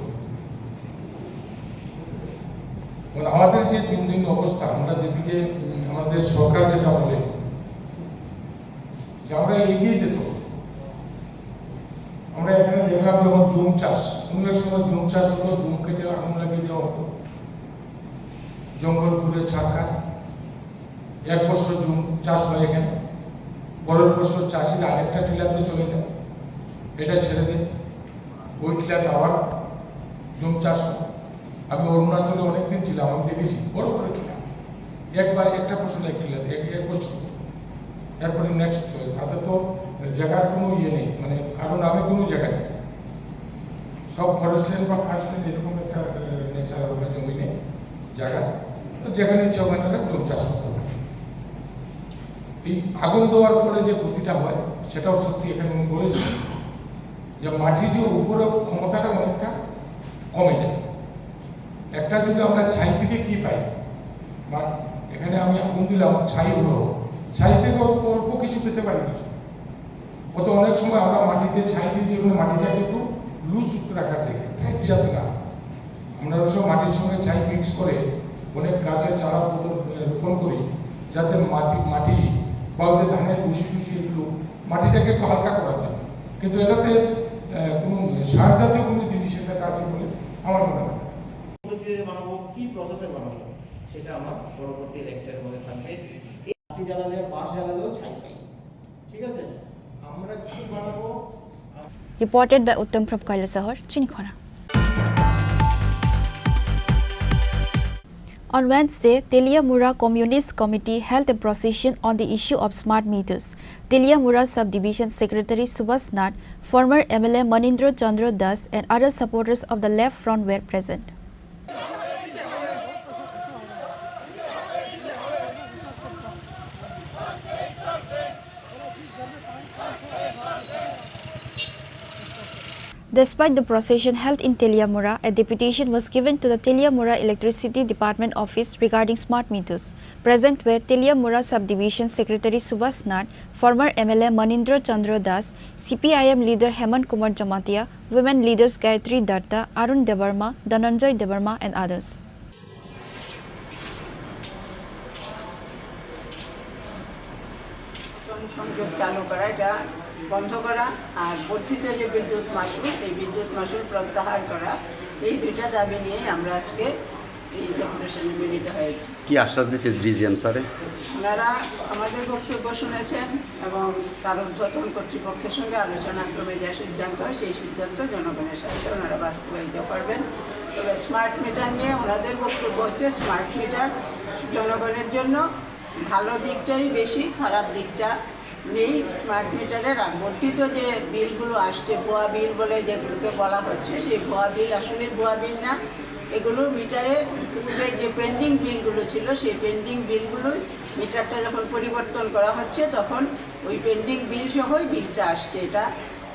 মানে আমাদের যে দিন দিন অবস্থা, আমরা যেদিকে, উম, আমাদের সরকার যেটা বলে যে আমরা এগিয়ে যেত, আমরা এখানে দেখলাম যেমন জুম চাষ, কোনো এক সময় জুম চাষ হতো, জুম কেটে আগুন লাগিয়ে দেওয়া হতো, জঙ্গল পুড়ে ছারখার। এক বছর জুম চাষ হয় এখানে, পরের বছর চাষিরা আরেকটা টিলাতে চলে যায়, এটা ছেড়ে দেয়, ওই টিলাতে আবার জুম চাষ হয়। আমি অরুণাচলে অনেকদিন ছিলাম, আমি দেখেছি বড় বড় টিলা, একবার একটা ফসল এক টিলাতে এক, এক বছর, এরপরে নেক্সট। তাতে তো জায়গার কোনো ইয়ে নেই, মানে কারো নামে কোনো জায়গা নেই, সব ফরেস্ট ল্যান্ড বা খাস ল্যান্ড, এরকম একটা নেচার ওটা জমি নেই, জায়গা। তো যেখানে ইচ্ছা ওখানে তারা জুম চাষ করতে পারে। এই আগুন দেওয়ার পরে যে ক্ষতিটা হয়, সেটাও সত্যি এখানে উনি বলেছেন যে মাটির যে উপরে ক্ষমতাটা অনেকটা কমে যায়। একটা যদি আমরা ছাই থেকে কি পাই, বা এখানে আমি আগুন দিলাম, ছাই হলো, ছাই থেকে অল্প, অল্প কিছু পেতে পারি কিছু। অত অনেক সময় আমরা মাটিতে ছাই দিয়ে যে কোনো মাটিটাকে একটু লুজ রাখার দেখে, টাইট যাতে না হয়। আমরা অবশ্য মাটির সঙ্গে ছাই মিক্স করে অনেক গাছের চারা রোপণ, রোপণ করি, যাতে মাটি, মাটি বা ওই যে ধানের ভুসি টুসি এগুলো মাটিটাকে একটু হালকা করার জন্য। কিন্তু এটাতে, আহ, কোনো সার জাতীয় কোনো জিনিস এটা কাজ বলে আমার মনে হয় না। পদ্ধতিতে বানাবো, কি প্রসেসে বানাবো, সেটা আমার পরবর্তী লেকচারের মধ্যে থাকবে। বাতি জ্বালালে, বাঁশ জ্বালালেও ছাই পাই, ঠিক আছে? আমরা কি বানাবো? Reported by Uttam from Kailasahar, Chinikhona. On Wednesday, Teliamura Communist Committee held a procession on the issue of smart meters. Teliamura Subdivision Secretary Subhas Nath, former M L A Manindra Chandra Das, and other supporters of the Left Front were present. Despite the procession held in Teliamura, a deputation was given to the Teliamura Electricity Department office regarding smart meters. Present were Teliamura Subdivision Secretary Subhas Nath, former M L A Manindra Chandra Das, C P I M leader Hemant Kumar Jamatia, women leaders Gayatri Datta, Arun Debbarma, Dhananjay Debbarma, and others. সংযোগ চালু করা, এটা বন্ধ করা, আর বর্ধিত যে বিদ্যুৎ মাশুল, এই বিদ্যুৎ মাশুল প্রত্যাহার করা, এই দুইটা দাবি নিয়ে আমরা আজকে এই ডেপুটেশনে মিলিত হয়েছি। কি আশ্বাস দিচ্ছে ডিজিএম স্যারে? ওনারা আমাদের বক্তব্য শুনেছেন এবং তার ঊর্ধ্বতন কর্তৃপক্ষের সঙ্গে আলোচনা ক্রমে যে সিদ্ধান্ত হয়, সেই সিদ্ধান্ত জনগণের স্বার্থে ওনারা বাস্তবায়িত করবেন। তবে স্মার্ট মিটার নিয়ে ওনাদের বক্তব্য হচ্ছে, স্মার্ট মিটার জনগণের জন্য ভালো দিকটাই বেশি, খারাপ দিকটা নেই। স্মার্ট মিটারের আবর্তিত যে বিলগুলো আসছে, ভুয়া বিল বলে যেগুলোকে বলা হচ্ছে, সেই ভুয়া বিল আসলে ভুয়া বিল না। এগুলো মিটারে পূর্বের যে পেন্ডিং বিলগুলো ছিল, সেই পেন্ডিং বিলগুলোই মিটারটা যখন পরিবর্তন করা হচ্ছে, তখন ওই পেন্ডিং বিল সহই বিলটা আসছে এটা।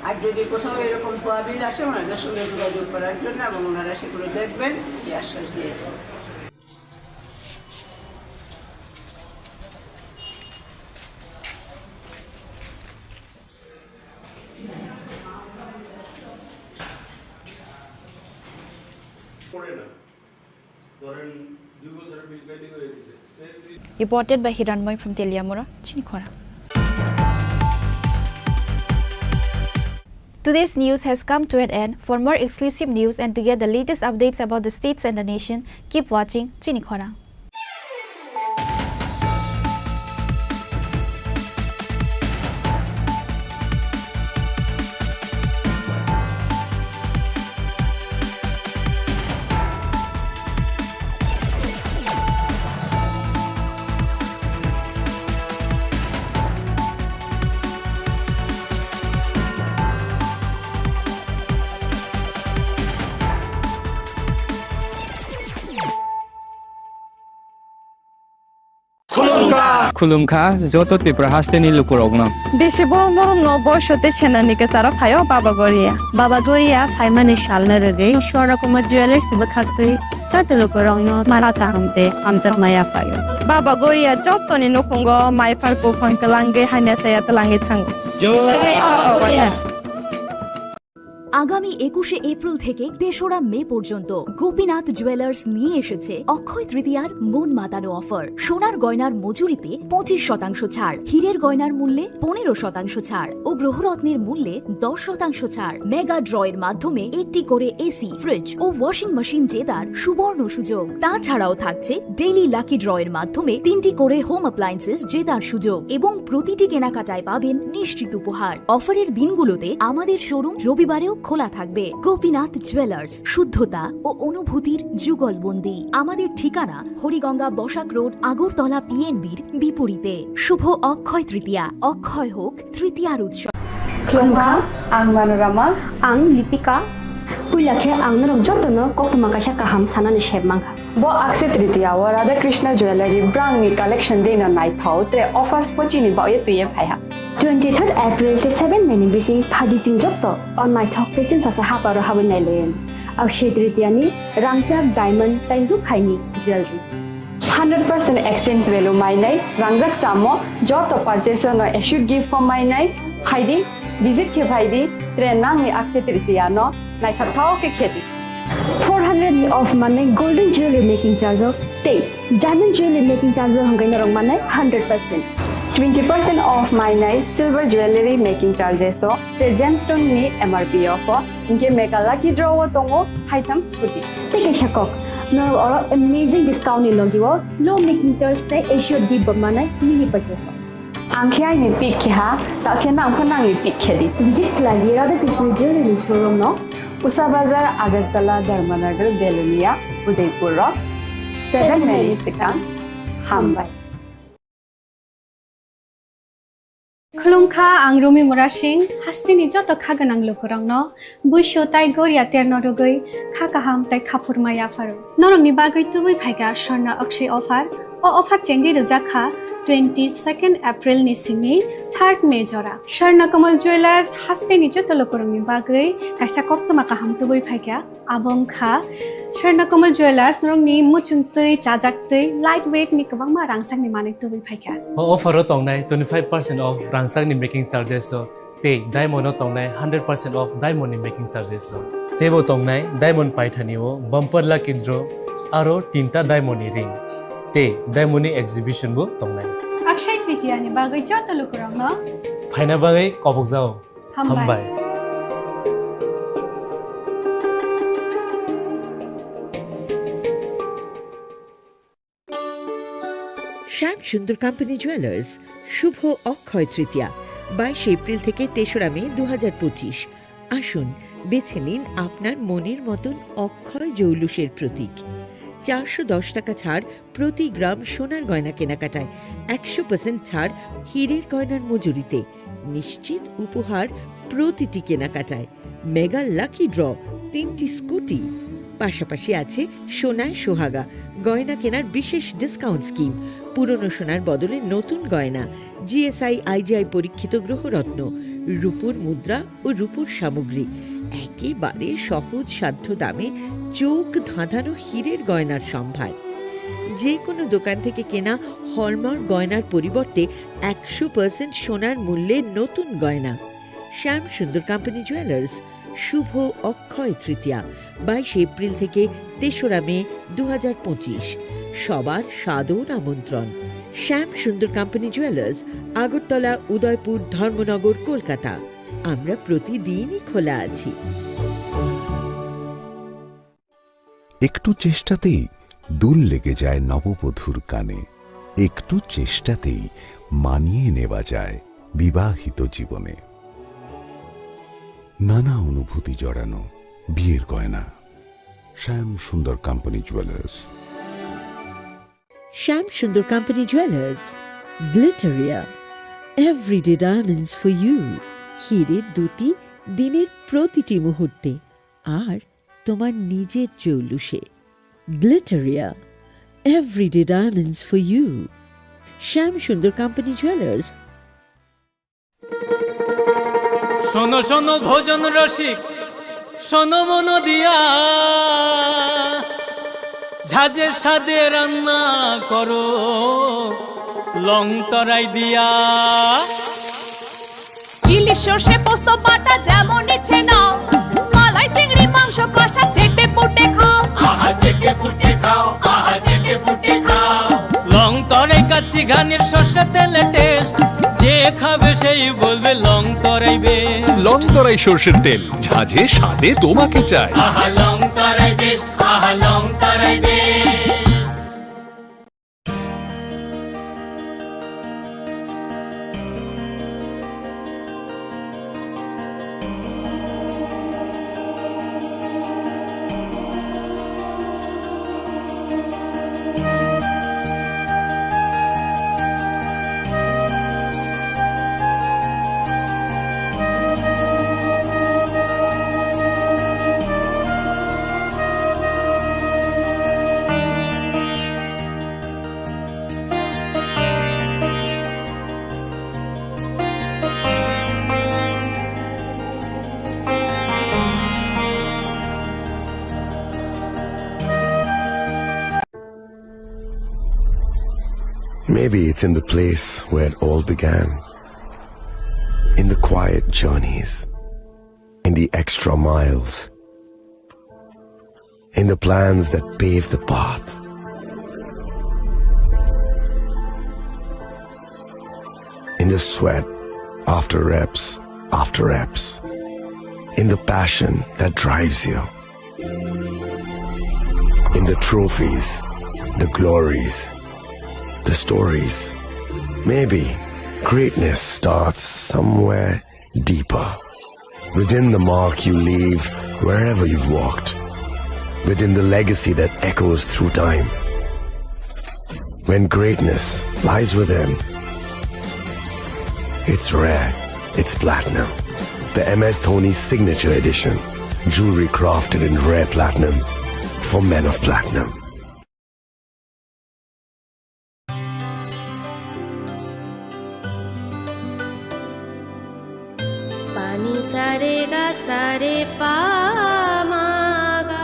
আর যদি কোথাও এরকম ভুয়া বিল আসে, ওনাদের সঙ্গে যোগাযোগ করার জন্য, এবং ওনারা সেগুলো দেখবেন, এই আশ্বাস দিয়েছেন। পড়ে না। ধরেন, দুই বছরের বিল পেন্ডিং হয়ে গেছে। Reported by Hiranmoy from Teliamura, Chinikhona. Today's news has come to an end. For more exclusive news and to get the latest updates about the states and the nation, keep watching Chinikhona. Khulumkha joto Tripura hasteni lukurokno. Bisi borok norokno boiso tei senani kwcharo phaio Baba Goria. Baba Goria phaimani salno rwgwi Swarnakumar Jewellers bwkhaktwi joto lukurokno mala kaham tei hamjakma yaphaio. Baba Goria jotoni nukhungo maiphar buphang kwlangwi hamya chaya twlangwi thango. আগামী একুশে এপ্রিল থেকে তেসরা মে পর্যন্ত গোপীনাথ জুয়েলার্স নিয়ে এসেছে অক্ষয় তৃতীয়ার মন মাতানো অফার। সোনার গয়নার মজুরিতে পঁচিশ শতাংশ ছাড়, হীরের গয়নার মূল্যে পনেরো শতাংশ ছাড় ও গ্রহরত্নের মূল্যে দশ শতাংশ ছাড়। মেগা ড্র এর মাধ্যমে একটি করে এসি, ফ্রিজ ও ওয়াশিং মেশিন জেতার সুবর্ণ সুযোগ। তাছাড়াও থাকছে ডেইলি লাকি ড্র এর মাধ্যমে তিনটি করে হোম অ্যাপ্লায়েন্সেস জেতার সুযোগ এবং প্রতিটি কেনাকাটায় পাবেন নিশ্চিত উপহার। অফারের দিনগুলোতে আমাদের শোরুম রবিবারেও খোলা থাকবে। গোপীনাথ জুয়েলার্স, শুদ্ধতা ও অনুভূতির যুগলবন্দি। আমাদের ঠিকানা হরিগঙ্গা বসাক রোড, আগরতলা পিএনবির বিপরীতে। শুভ অক্ষয় তৃতীয়া, অক্ষয় হোক তৃতীয়ার উৎসব। Khulumkha, ang Manorama. Ang Lipika. Puila khe ang norok jotono koktwma kaisa kaham sanani sep mankha. Bo Akshaya Tritiya o Radha Krishna Jewellery brang ni collection dei no naithok tre offers bo chini bagwi twiwi phaiha. Twenty third April tei seven May ni bising phaidi chwng joto o naithok tei chwngsacha haparo habwi nailaiwi. Akshaya Tritiya ni rangchak diamond tei rukhaini jewellery. Hundred percent exchange value mainai, rangjak chamo, joto purchase no assured gift form mainai, phaidi, visit khe phaidi, tre nangni Akshaya Tritiya no naithok thok khe khedi. Four hundred ni off manai golden jewelry making charge o tei diamond jewelry making charge o hwnkhai norok manai hundred percent. Twenty percent off mainai silver jewelry making charges o tre gemstone ni M R P off o, hinkhe mega lucky draw o tongo haitham scooty. Tei kaisa kok, norok oro amazing discount ni logi o low making charge tei assured gift bo manai mini purchase o. Ang khe aini pick khe ha, ta khe nang pho nangni pick khe di. Visit khlai di Radha Krishna Jewelry showroom no. Usa Bazar, Agartala, Dharmanagar, Belonia, Udaipur rok. Seven May ni swkang. Hambai. Khulumkha, ang Rumi Murasing, hasteni joto kha gwnang lukurokno buisu tai goria terno rwgwi kha kaham tai khaphurma yapharo. Norokni bagwi tubui phaikha Swarna Akshay offer. O offer chengwi rwjak kha twenty second April ni simi third May jora. Swarna Kamal Jewellers hasteni joto lukurokni bagwi kaisa koktwma kaham tubui phaikha. Abo wngkha Swarna Kamal Jewellers, norokni muchungtwi, chajaktwi, light weight ni kwbangma rangchakni manwi tubui phaikha. O offer o tongnai twenty five percent off rangchakni making charges o tei diamond o tongnai hundred percent off diamond ni making charges o. Teibo tongnai diamond paithani o bumper lucky draw aro tinta diamond ni ring tei diamond ni exhibition bo tongnai. Akshay Tritiya ni bagwi joto lukurokno phaina bagwi kobokjao. Hambai. Hambai. শ্যাম Sundar company jewellers, শুভ অক্ষয় তৃতীয়া, বাইশে এপ্রিল থেকে তেসরা মে দু হাজার পঁচিশ। আসুন, বেছে নিন আপনার মনের মতন অক্ষয় জৌলুসের প্রতীক। চারশো দশ টাকা ছাড় প্রতি গ্রাম সোনার গয়না কেনাকাটায়, একশো পার্সেন্ট ছাড় হীরের গয়নার মজুরিতে, নিশ্চিত উপহার প্রতিটি কেনাকাটায়, মেগা লাকি ড্র, তিনটি স্কুটি, পাশাপাশি আছে সোনায় সোহাগা, গয়না কেনার বিশেষ ডিসকাউন্ট স্কিম, পুরনো সোনার বদলে নতুন গয়না, জিএসআই আইজিআই পরীক্ষিত গ্রহরত্ন, রূপোর মুদ্রা ও রূপোর সামগ্রী, একেবারে সহজ সাধ্য দামে চোখ ধাঁধানো হীরের গয়নার সম্ভার। যে কোনো দোকান থেকে কেনা হলমার্ক গয়নার পরিবর্তে একশো পার্সেন্ট সোনার মূল্যে নতুন গয়না। শ্যাম সুন্দর কোম্পানি জুয়েলার্স, শুভ অক্ষয় তৃতীয়া, বাইশে এপ্রিল থেকে তেসরা মে দু হাজার পঁচিশ। সবার সাদর আমন্ত্রণ। শ্যাম সুন্দর কোম্পানি জুয়েলার্স, আগরতলা, উদয়পুর, ধর্মনগর, কলকাতা। আমরা প্রতিদিনই খোলা আছি। একটু চেষ্টাতেই দুল লেগে যায় নববধূর কানে, একটু চেষ্টাতেই মানিয়ে নেওয়া যায় বিবাহিত জীবনে। নানা অনুভূতি জড়ানো বিয়ের গয়না। শ্যাম Sundar company jewellers. Shyam Sundar company jewellers, Glitteria, everyday diamonds for you. হীরের দ্যুতি দিনের প্রতিটি মুহূর্তে, আর তোমার নিজের জৌলুসে। Glitteria, everyday diamonds for you. Shyam Sundar Company Jewelers. শোনো শোনো ভোজন রসিক, শোনো মন দিয়া, ঝাঁঝের স্বাদে রান্না করো লং তরাই দিয়া। ইলিশ সর্ষে পোস্ত বাটা যেমন ইচ্ছে নাও, মালাই চিংড়ি মাংস কষা চেটে পুটে খাও। আহা চেটে পুটে খাও, আহা চেটে পুটে খাও। লং তরাই কাচ্চি ঘানির সর্ষে তেলে টেস্ট, যে খাবে সেই বলবে লং তরাই বেস্ট। লং তরাই সর্ষের তেল, ঝাঁঝে স্বাদে তোমাকে চাই। আহা লং তরাই বেস্ট, আহা লং তরাই best. Maybe it's in the place where it all began. In the quiet journeys, in the extra miles, in the plans that pave the path, in the sweat after reps after reps, in the passion that drives you, in the trophies, the glories, the stories. Maybe greatness starts somewhere deeper. Within the mark you leave wherever you've walked. Within the legacy that echoes through time. When greatness lies within, it's rare, it's platinum. The M S Dhoni Signature Edition. Jewelry crafted in rare platinum for men of platinum. Pani sare ga sare pa ma ga.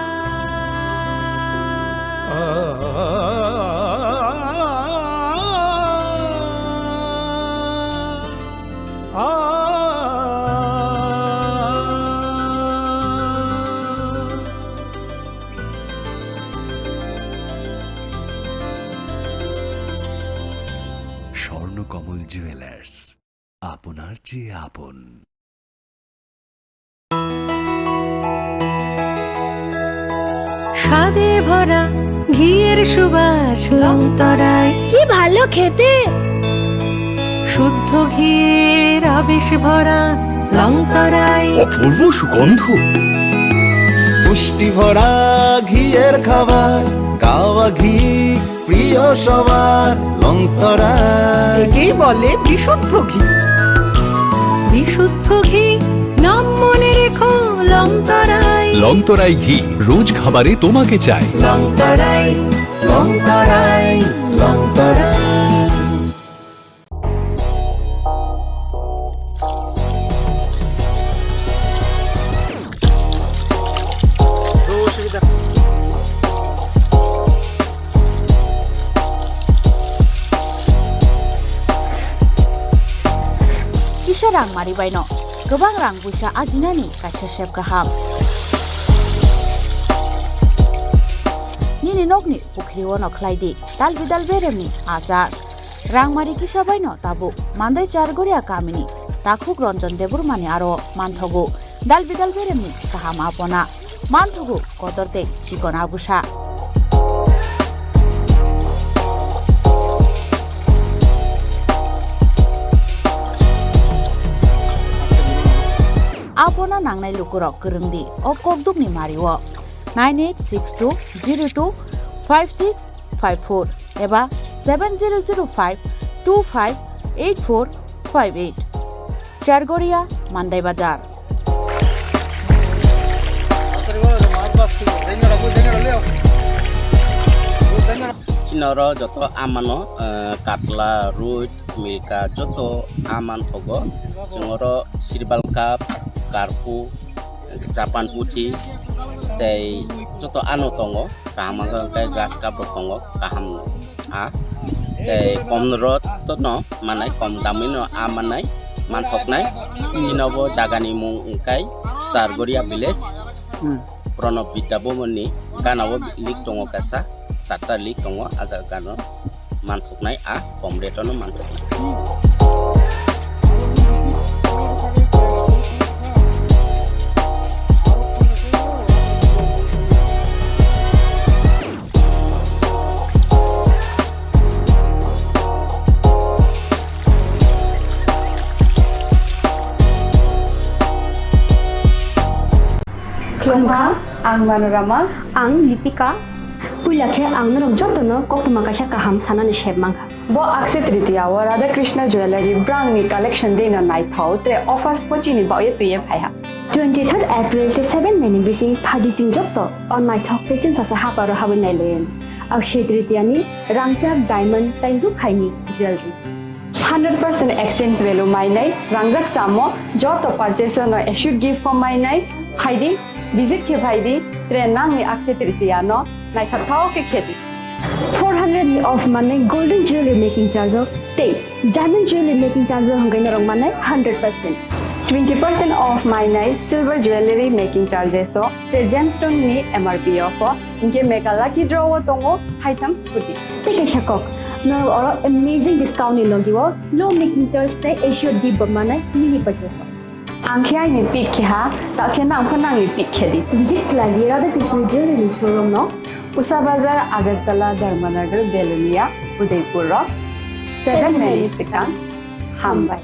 Swarnakamal jewellers, আপনার চেয়ে আপন। স্বাদে ভরা ঘিয়ের সুবাস লংতরাই। কি ভালো খেতে! শুদ্ধ ঘিয়ের আবেশ ভরা লংতরাই। অপূর্ব সুগন্ধ। পুষ্টি ভরা ঘিয়ের খাবার, কাওয়া ঘি প্রিয় সবার লংতরাই। একেই বলে বিশুদ্ধ ঘি। বিশুদ্ধ ঘি, নাম মনে রেখো লংতরাই। লংতরাই ঘি, রোজ খাবারে তোমাকে চাই। লংতরাই, লংতরাই, লংতরাই। Kisa rang mari baino kwbang rang buisa ajinani kaisa sep kaham. Nini nokni pukhri ono khlai di dal bidal beremni achar. Rangmari kisa baino tabuk Mandai Chargoria kamini takhuk Ranjan Debbarmani aro manthogo dal bidal beremni kaham apona, manthogo kotor tei chikon abusa. Apona nangnai lukurok kwrwng di o kokdukni mario nine eight six two zero two five six five four eba seven zero zero five two five eight four five eight. Chargoria, Mandai Bazar. Chini oro joto amano, eh, katla, ruit, milka joto aman thogo. Chwng oro sirbal cup, karpu, japan puthi tei joto ano tongo. Kaham wngkha hwnkhe gas cup rok tongo, kaham a. Tei kom rot no manai, kom damwi no a manai, manthoknai. Chini bo jagani mung wngkha Chargoria village. Hmm. Pranab Vidya Bhavan ni gana o lake tongo kaisa, charta lake tongo, a jaga gana o manthoknai, a kom rate o no manthoknai. Khulumkha, ang Manorama. Ang Lipika. Puila khe ang norok jotono koktwma kaisa kaham sanani sep mankha. Bo Akshaya Tritiya o Radha Krishna Jewellery brangni collection dino naithok tre offers pochini baoye twiye phaiha. Twenty-third April tei seven May ni bising phadi chwng joto o naithok tei chwngsasa haparo habwi nailayan. Akshaya Tritiya ni rangchak diamond tei rukhaini jewellery. Hundred percent exchange value mainai, rangjak samo, joto purchase no assured gift form mainai, phaidi, visit khe phaidi, tre nangni Akshaya Tritiya no naithok thao khe khedi. Four hundred ni off manai golden jewelry making charge o tei diamond jewelry making charge o hwnkhe norok manai hundred percent. Twenty percent off mainai silver jewelry making charges o tre gemstone ni M R P off o, hwnkhe mega lucky draw o tongo haitham scooty. Tei kaisa kok, norok oro amazing discount ni logi o low making charge tei assured gift bo manai mini purchase o. Ang khe aini pick khe ha, ta khe nang pho nangni pick khe di. Visit khlai di Radha Krishna Jewelry ni showroom no. Usa Bazar, Agartala, Dharmanagar, Belonia, Udaipur o seven May ni swkang. Hambai.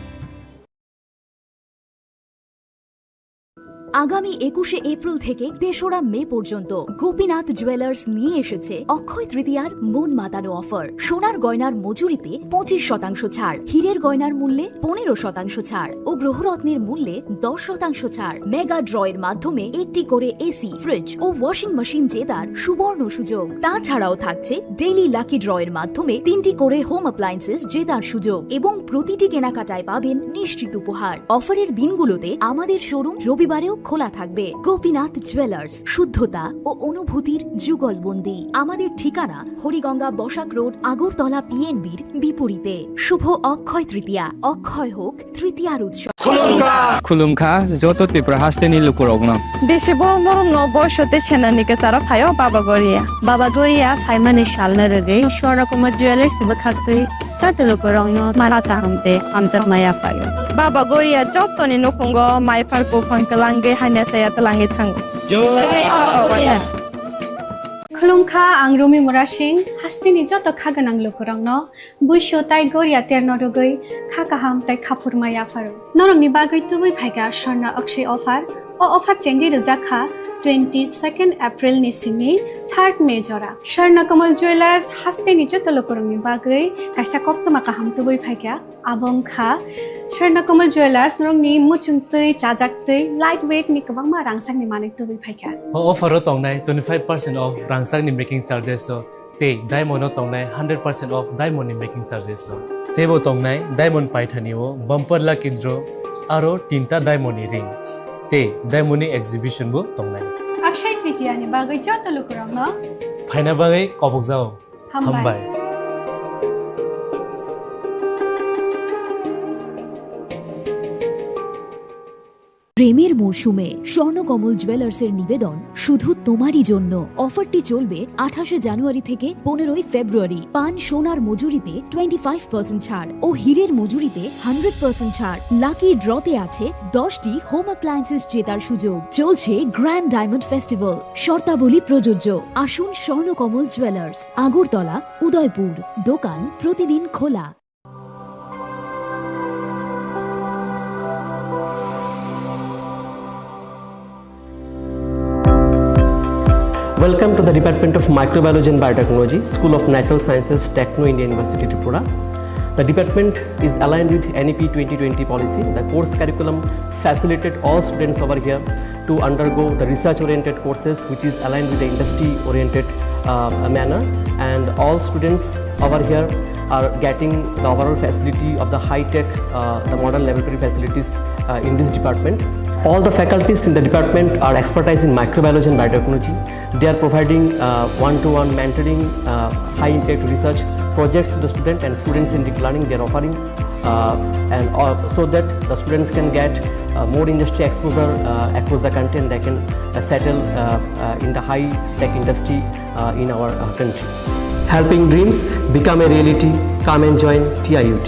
আগামী একুশে এপ্রিল থেকে তেসরা মে পর্যন্ত গোপীনাথ জুয়েলার্স নিয়ে এসেছে অক্ষয় তৃতীয়ার মন মাতানো অফার। সোনার গয়নার মজুরিতে পঁচিশ শতাংশ ছাড়, হীরের গয়নার মূল্যে পনেরো শতাংশ ছাড় ও গ্রহরত্নের মূল্যে দশ শতাংশ ছাড়। মেগা ড্রয়ের মাধ্যমে একটি করে এসি, ফ্রিজ ও ওয়াশিং মেশিন জেতার সুবর্ণ সুযোগ। তাছাড়াও থাকছে ডেইলি লাকি ড্রয়ের মাধ্যমে তিনটি করে হোম অ্যাপ্লায়েন্সেস জেতার সুযোগ এবং প্রতিটি কেনাকাটায় পাবেন নিশ্চিত উপহার। অফারের দিনগুলোতে আমাদের শোরুম রবিবারেও খোলা থাকবে। গোপীনাথ জুয়েলার্স, শুদ্ধতা ও অনুভূতির যুগলবন্দি। আমাদের ঠিকানা হরিগঙ্গা বসাক রোড, আগরতলা পিএনবির বিপরীতে। শুভ অক্ষয় তৃতীয়া, অক্ষয় হোক তৃতীয়ার উৎসব। Khulumkha, joto Tripura hasteni lukurokno. Bisi borom borom no boiso tei senani kwcharo phaio Baba Goria. Baba Goria phaimani salno rwgwi Swarna Kumar Jewellers bwkhaktwi joto lukurokno mara kaham tei hamjakma yaphaio. Baba Goria jotoni nukhungo mai phar buphang kwlangwi hamya chaya twlangwi thango. Jai Baba Goria. Khulumkha, ang Rumi Murasing, hasteni joto kha gwnang lukurokno. Buisu tai goria terno rwgwi kha kaham tai khaphurma yapharo. Norokni bagwi tubui phaikha Swarna Akshay offer. O offer chengwi rwjak kha twenty second April ni simi third May jora. Swarna Kamal Jewellers hasteni joto lukurokni bagwi kaisa koktwma kaham tubui phaikha. Abo wngkha Swarna Kamal Jewellers norokni muchung twi, chajak twi, light weight ni kwbangma rangchakni manwi tubui phaikha. O offer o tongnai twenty five percent off rangchakni making charges o. Tei diamond o tongnai hundred percent off diamond ni making charges o. Teibo tongnai diamond paithani o bumper lucky draw aro tinta diamond ni ring. Tei diamond ni exhibition bo tongnai. Akshay Tritiya ni bagwi joto lukurokno phaina bagwi kobokjao. Hambai. Hambai. প্রেমের মরশুমে স্বর্ণকমল জুয়েলার্সের নিবেদন শুধু তোমারই জন্য। অফারটি চলবে আঠাশে জানুয়ারি থেকে পনেরোই ফেব্রুয়ারি। পান সোনার মজুরিতে টোয়েন্টি ফাইভ পার্সেন্ট ছাড় ও হীরের মজুরিতে হান্ড্রেড পার্সেন্ট ছাড়। লাকি ড্রতে আছে দশটি হোম অ্যাপ্লায়েন্সেস জেতার সুযোগ। চলছে গ্র্যান্ড ডায়মন্ড ফেস্টিভ্যাল, শর্তাবলী প্রযোজ্য। আসুন স্বর্ণকমল জুয়েলার্স, আগরতলা, উদয়পুর। দোকান প্রতিদিন খোলা। Welcome to the Department of Microbiology and Biotechnology, School of Natural Sciences, Techno India University, Tripura. The department is aligned with N E P twenty twenty policy. The course curriculum facilitate all students over here to undergo the research-oriented courses, which is aligned with the industry-oriented uh, manner, and all students over here are getting the overall facility of the high-tech, uh, the modern laboratory facilities, uh, in this department. All the faculties in the department are expertise in microbiology and biotechnology. They are providing, uh, one-to-one mentoring, uh, high-impact research projects to the student and students in deep learning. They are offering, uh, and, uh, so that the students can get, uh, more industry exposure, uh, across the country, and they can, uh, settle, uh, uh, in the high-tech industry, uh, in our, uh, country. Helping dreams become a reality. Come and join T I U T.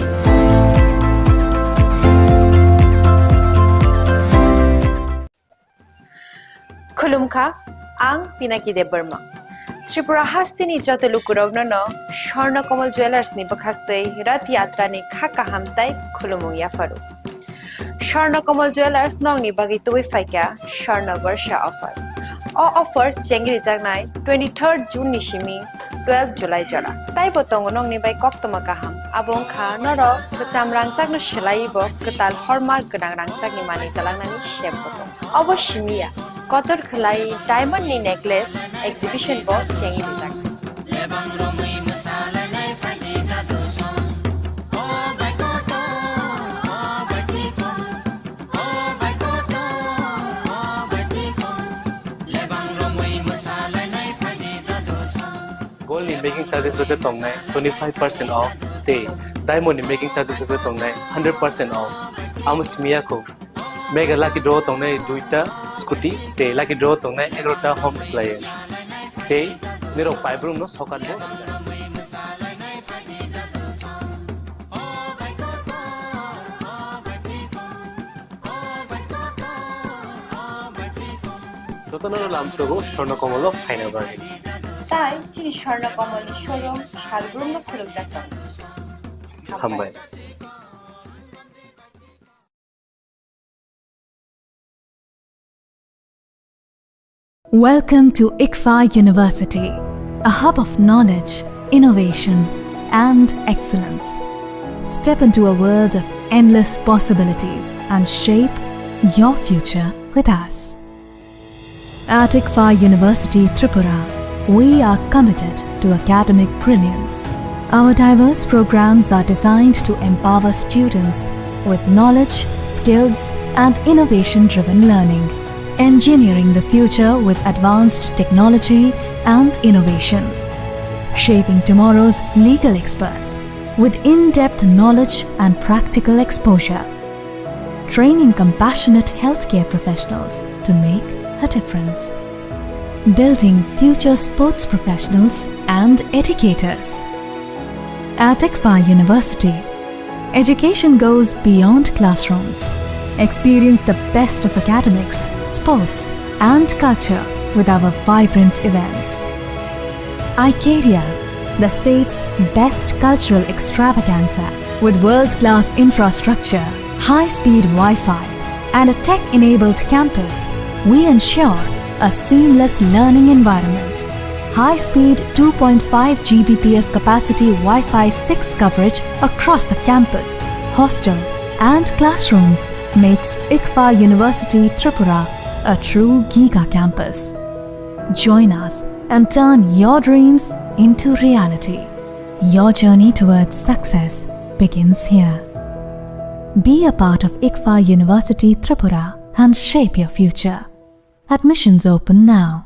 Khulumkha, ang Pinaki Debbarma. Tripura hasteni joto lukurokno no Swarna Kamal Jewellers ni bwkhaktwi Rath Yatra ni kha kaham tai khulumung yapharu. Swarna Kamal Jewellers nokni bagwi tubui phaikha Swarna Barsha offer. O offer chengri jaknai twenty-third June ni simi twelve July jora. Taibo tongo nokni bai koktwma kaham. Abo wngkha norok kwcham rangchakno swlaiwi bo kwtal hallmark gwnang rangchakni manwi twlangnani sep bo tongo. Obo simi ya, kotor khwlai diamond ni necklace exhibition bo chengwi rijak. Gold ni making charges rok khe tongnai twenty five percent off tei diamond ni making charges rok khe tongnai hundred percent off. Amo simi ya kho. Mega lucky draw tongnai duita scooty tei lucky draw tongnai egarota home appliance. Tei nirok paibrung no sokat bo. Jotono lamsogo Swarna Kamal o phaina bagwi. Tai chini Swarna Kamal ni showroom salbrumno khulumjak tongo. Hambai. Welcome to ICFAI University, a hub of knowledge, innovation, and excellence. Step into a world of endless possibilities and shape your future with us. At ICFAI University Tripura, we are committed to academic brilliance. Our diverse programs are designed to empower students with knowledge, skills, and innovation-driven learning, engineering the future with advanced technology and innovation, shaping tomorrow's legal experts with in-depth knowledge and practical exposure, training compassionate healthcare professionals to make a difference, building future sports professionals and educators. At ICFAI University, education goes beyond classrooms. Experience the best of academics, sports, and culture with our vibrant events. Icaria, the state's best cultural extravaganza, with world-class infrastructure, high-speed Wi-Fi, and a tech-enabled campus, we ensure a seamless learning environment. High-speed two point five G B P S capacity Wi-Fi six coverage across the campus, hostel, and classrooms makes ICFAI University Tripura a true giga campus. Join us and turn your dreams into reality. Your journey towards success begins here. Be a part of ICFAI University Tripura and shape your future. Admissions open now.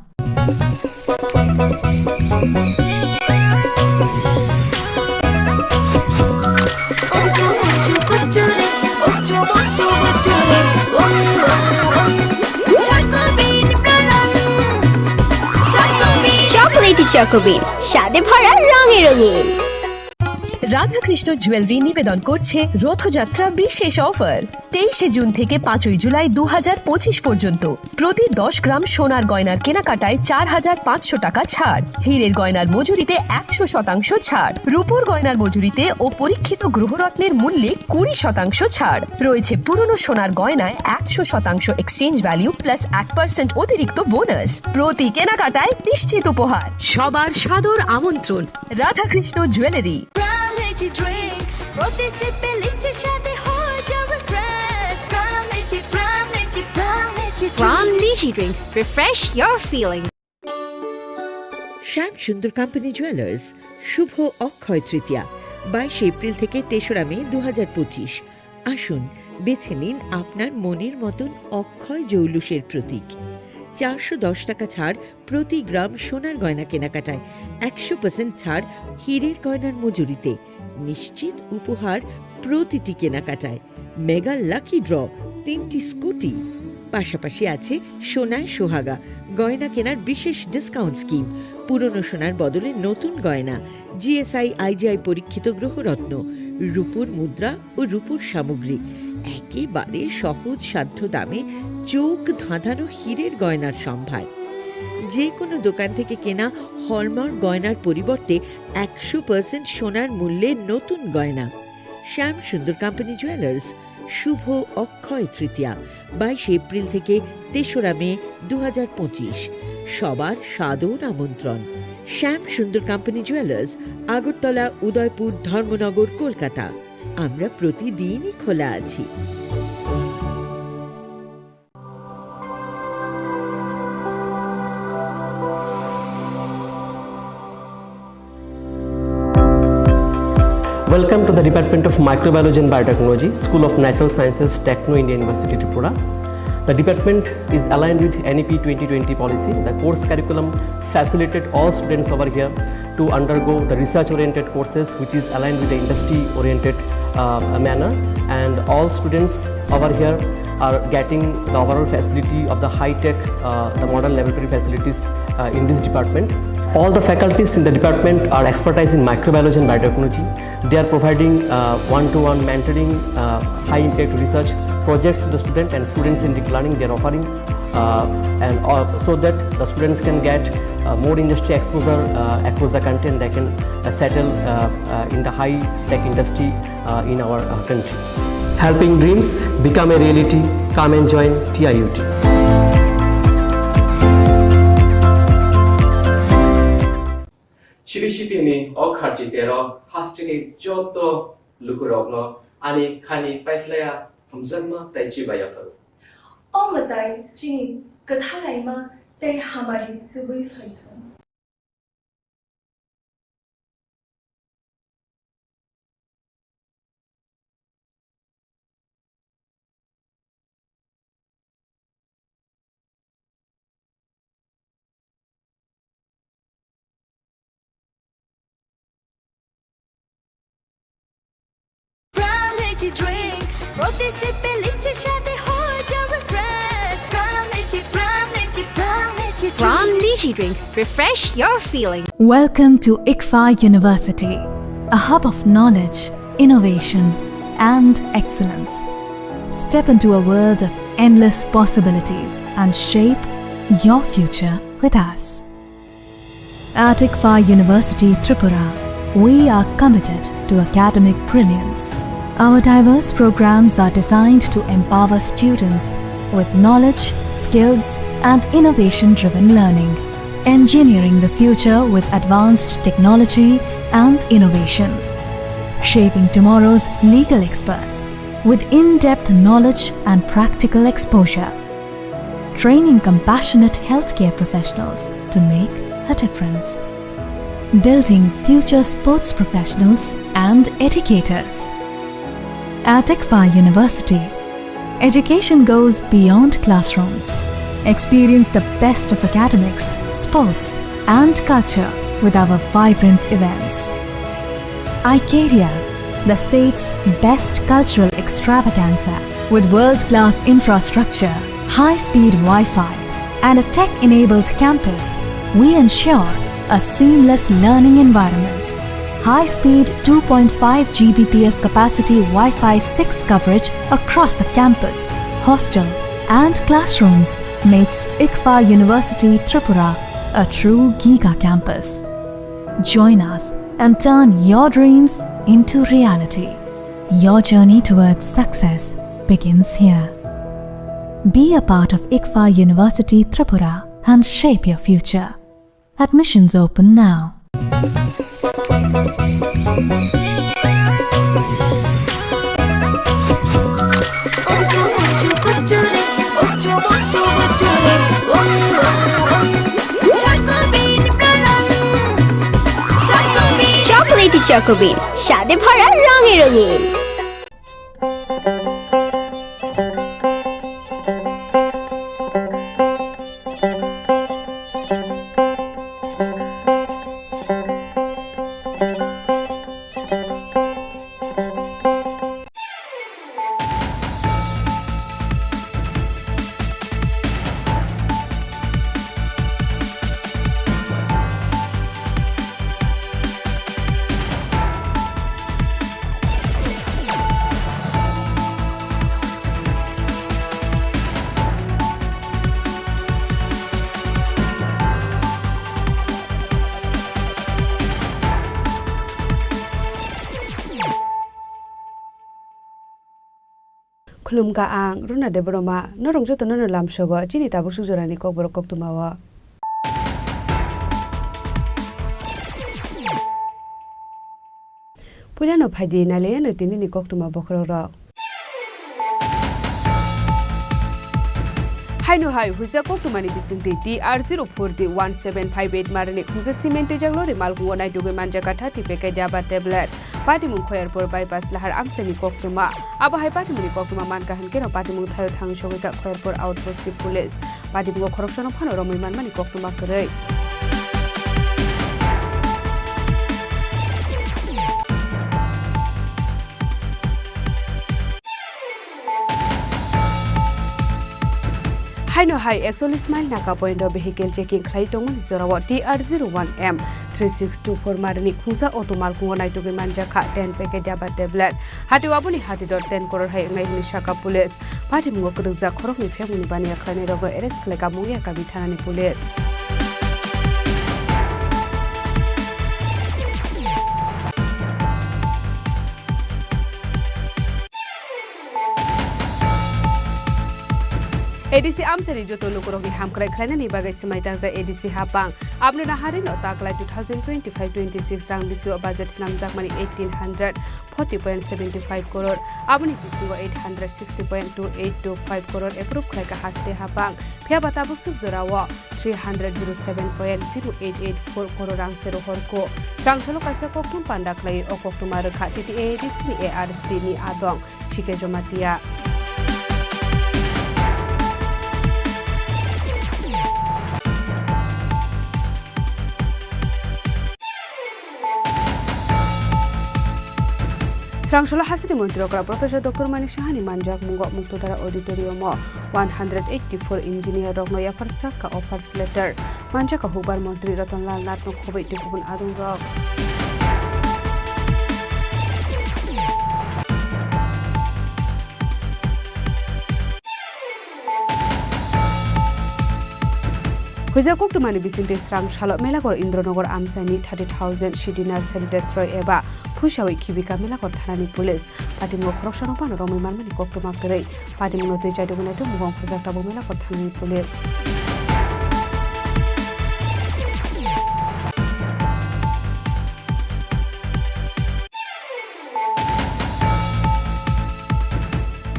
Chocolatey Choco Bean, স্বাদে ভরা রঙে রঙিন। Radhakrishna jewellery নিবেদন করছে রথযাত্রা বিশেষ অফার। তেইশে জুন থেকে পাঁচই জুলাই দু হাজার পঁচিশ পর্যন্ত প্রতি দশ গ্রাম সোনার গয়নার কেনাকাটায় চার হাজার পাঁচশো টাকা ছাড়, হীরের গয়নার মজুরিতে একশো শতাংশ ছাড়, রূপোর গয়নার মজুরিতে ও পরীক্ষিত গ্রহরত্নের মূল্যে কুড়ি শতাংশ ছাড় রয়েছে। পুরনো সোনার গয়নায় একশো শতাংশ এক্সচেঞ্জ ভ্যালু প্লাস এক পার্সেন্ট অতিরিক্ত বোনাস। প্রতি কেনাকাটায় নিশ্চিত উপহার। সবার সাদর আমন্ত্রণ Radhakrishna jewellery. Prime Energy Drink, প্রতি সিপে লিচুর স্বাদে হয়ে যাও refresh। Prime Energy, Prime Energy, Prime Energy Drink। Prime Energy Drink, refresh your feeling। Shyam Sundar company jewellers, শুভ অক্ষয় তৃতীয়া, বাইশে এপ্রিল থেকে তেসরা মে দু হাজার পঁচিশ। আসুন, বেছে নিন আপনার মনের মতন অক্ষয় জৌলুসের প্রতীক। চারশো দশ টাকা ছাড় প্রতি গ্রাম সোনার গয়না কেনাকাটায়, একশো পার্সেন্ট ছাড় হীরের গয়নার মজুরিতে, নিশ্চিত উপহার প্রতিটি কেনাকাটায়, মেগা লাকি ড্র, তিনটি স্কুটি, পাশাপাশি আছে সোনায় সোহাগা গয়না কেনার বিশেষ ডিসকাউন্ট স্কিম। পুরনো সোনার বদলে নতুন গয়না, জিএসআই, আইজিআই পরীক্ষিত গ্রহরত্ন, রূপোর মুদ্রা ও রূপোর সামগ্রী, একেবারে সহজ সাধ্য দামে চোখ ধাঁধানো হীরের গয়নার সম্ভার। যে কোনো দোকান থেকে কেনা হলমার্ক গয়নার পরিবর্তে একশো পার্সেন্ট সোনার মূল্যে নতুন গয়না। শ্যাম সুন্দর কোম্পানি জুয়েলার্স, শুভ অক্ষয় তৃতীয়া, বাইশে এপ্রিল থেকে তেসরা মে দু হাজার পঁচিশ। সবার সাদর আমন্ত্রণ। শ্যাম সুন্দর কোম্পানি জুয়েলার্স, আগরতলা, উদয়পুর, ধর্মনগর, কলকাতা। আমরা প্রতিদিনই খোলা আছি। Welcome to the Department of Microbiology and Biotechnology, School of Natural Sciences, Techno India University, Tripura. The department is aligned with N E P twenty twenty policy. The course curriculum facilitate all students over here to undergo the research-oriented courses, which is aligned with the industry-oriented, uh, manner. And all students over here are getting the overall facility of the high-tech, uh, the modern laboratory facilities, uh, in this department. All the faculties in the department are expertise in microbiology and biotechnology. They are providing, uh, one-to-one mentoring, uh, high-impact research projects to the student and student-centric learning they are offering, uh, and, uh, so that the students can get, uh, more industry exposure, uh, across the country, and they can, uh, settle, uh, uh, in the high-tech industry, uh, in our, uh, country. Helping dreams become a reality. Come and join T I U T. Chiri sitini o kharchi tero hasteni joto lukurokno ani khani paiphlaiya hamjakma tei chibaiya pharo. O mwtai chini kwthalaima tei hamari tubui phaithung. Pram Lychee Drink, প্রতি সিপে লিচির স্বাদে হয়ে যাও refresh. Pram Lychee, Pram Lychee, Pram Lychee Drink। Pram Lychee Drink, refresh your feeling. Welcome to ICFAI University, a hub of knowledge, innovation, and excellence. Step into a world of endless possibilities and shape your future with us. At ICFAI University Tripura, we are committed to academic brilliance. Our diverse programs are designed to empower students with knowledge, skills, and innovation-driven learning, engineering the future with advanced technology and innovation, shaping tomorrow's legal experts with in-depth knowledge and practical exposure, training compassionate healthcare professionals to make a difference, building future sports professionals and educators. At ICFAI University, education goes beyond classrooms. Experience the best of academics, sports, and culture with our vibrant events. Icaria, the state's best cultural extravaganza, with world-class infrastructure, high-speed Wi-Fi, and a tech-enabled campus, we ensure a seamless learning environment. High-speed two point five G B P S capacity Wi-Fi six coverage across the campus, hostel, and classrooms makes ICFAI University Tripura a true giga campus. Join us and turn your dreams into reality. Your journey towards success begins here. Be a part of ICFAI University Tripura and shape your future. Admissions open now. Choco Bean, স্বাদে ভরা, রঙে রঙিন। Khulumkha, ang Runa Debbarma, norok jotono no lamsogo chini tabuk suk jorani kokborok koktwmao. Puilano phaidi nailaiano tinini koktwma bokhorokrok. Haino hai huisa koktwmani bisingtwi T R zero four D one seven five eight marani khungsa cement twijak lorry malkhungo naitugwi manjakha thirty packet yaba tablet. Patimung Khoyarpur bypass lahar amchaini koktwma. Abo hai patimungni koktwma mankha hinkhe no patimung thaio thangwi sogwikha Khoyarpur outpost ni police. Patimungo khoroksano phano romwi manmani koktwma kwrwi. Haino hai ekchollish mile naka point o vehicle checking khlai tongmani jorao T R zero one M three six two four marani khungsa auto malkhungo naitugwi manjakha ten packet yaba tablet. Hatio aboni hatidor ten crore hai wngnai hwnwi sakha police. Patimungo kwrwkjak khoroknwi phekmungni baniya khlainairokno arrest khlaikha Mungiakami thanani police. A D C amchaini joto lukurokni hamkrai khlainani bagwi swmai tangjak A D C hapang. Aboni naharino taklai two thousand twenty-five twenty-six rang bisingo budget snamjakmani eighteen hundred forty point seventy five crore, aboni bisingo eight hundred sixty point two eight two five crore approve khlaikha hasteo hapang. Phiya ba tabuk suk jorao three hundred zero seven point zero eight eight four crore rang se rohorkha. Srangsalno kaisa koktwma panda khlaiwi o koktwma rwkha T T A A D C ni A R C ni adong C K Jamatia. Srangsalno hasini montri okra Professor Doctor Manik Sahani manjak mungo Muktutara Auditorium o one hundred eighty-four engineer rokno yapharsak kha offers letter. Manjak kha hukbar montri Ratan Lal Nath no khobwi tei kubun adong rok. Huijak koktwmani bisingtwi srangsalno Melaghor Indronagar amchaini thirty thousand city nursery destroy eba phuisawi khibikha Melaghor thanani police. Patimungo khoroksano phano romwi manmani koktwma kwrwi. Patimungno twi chaitugwi naituk mungwi ongkhorjak tabuk Melaghor thanani police.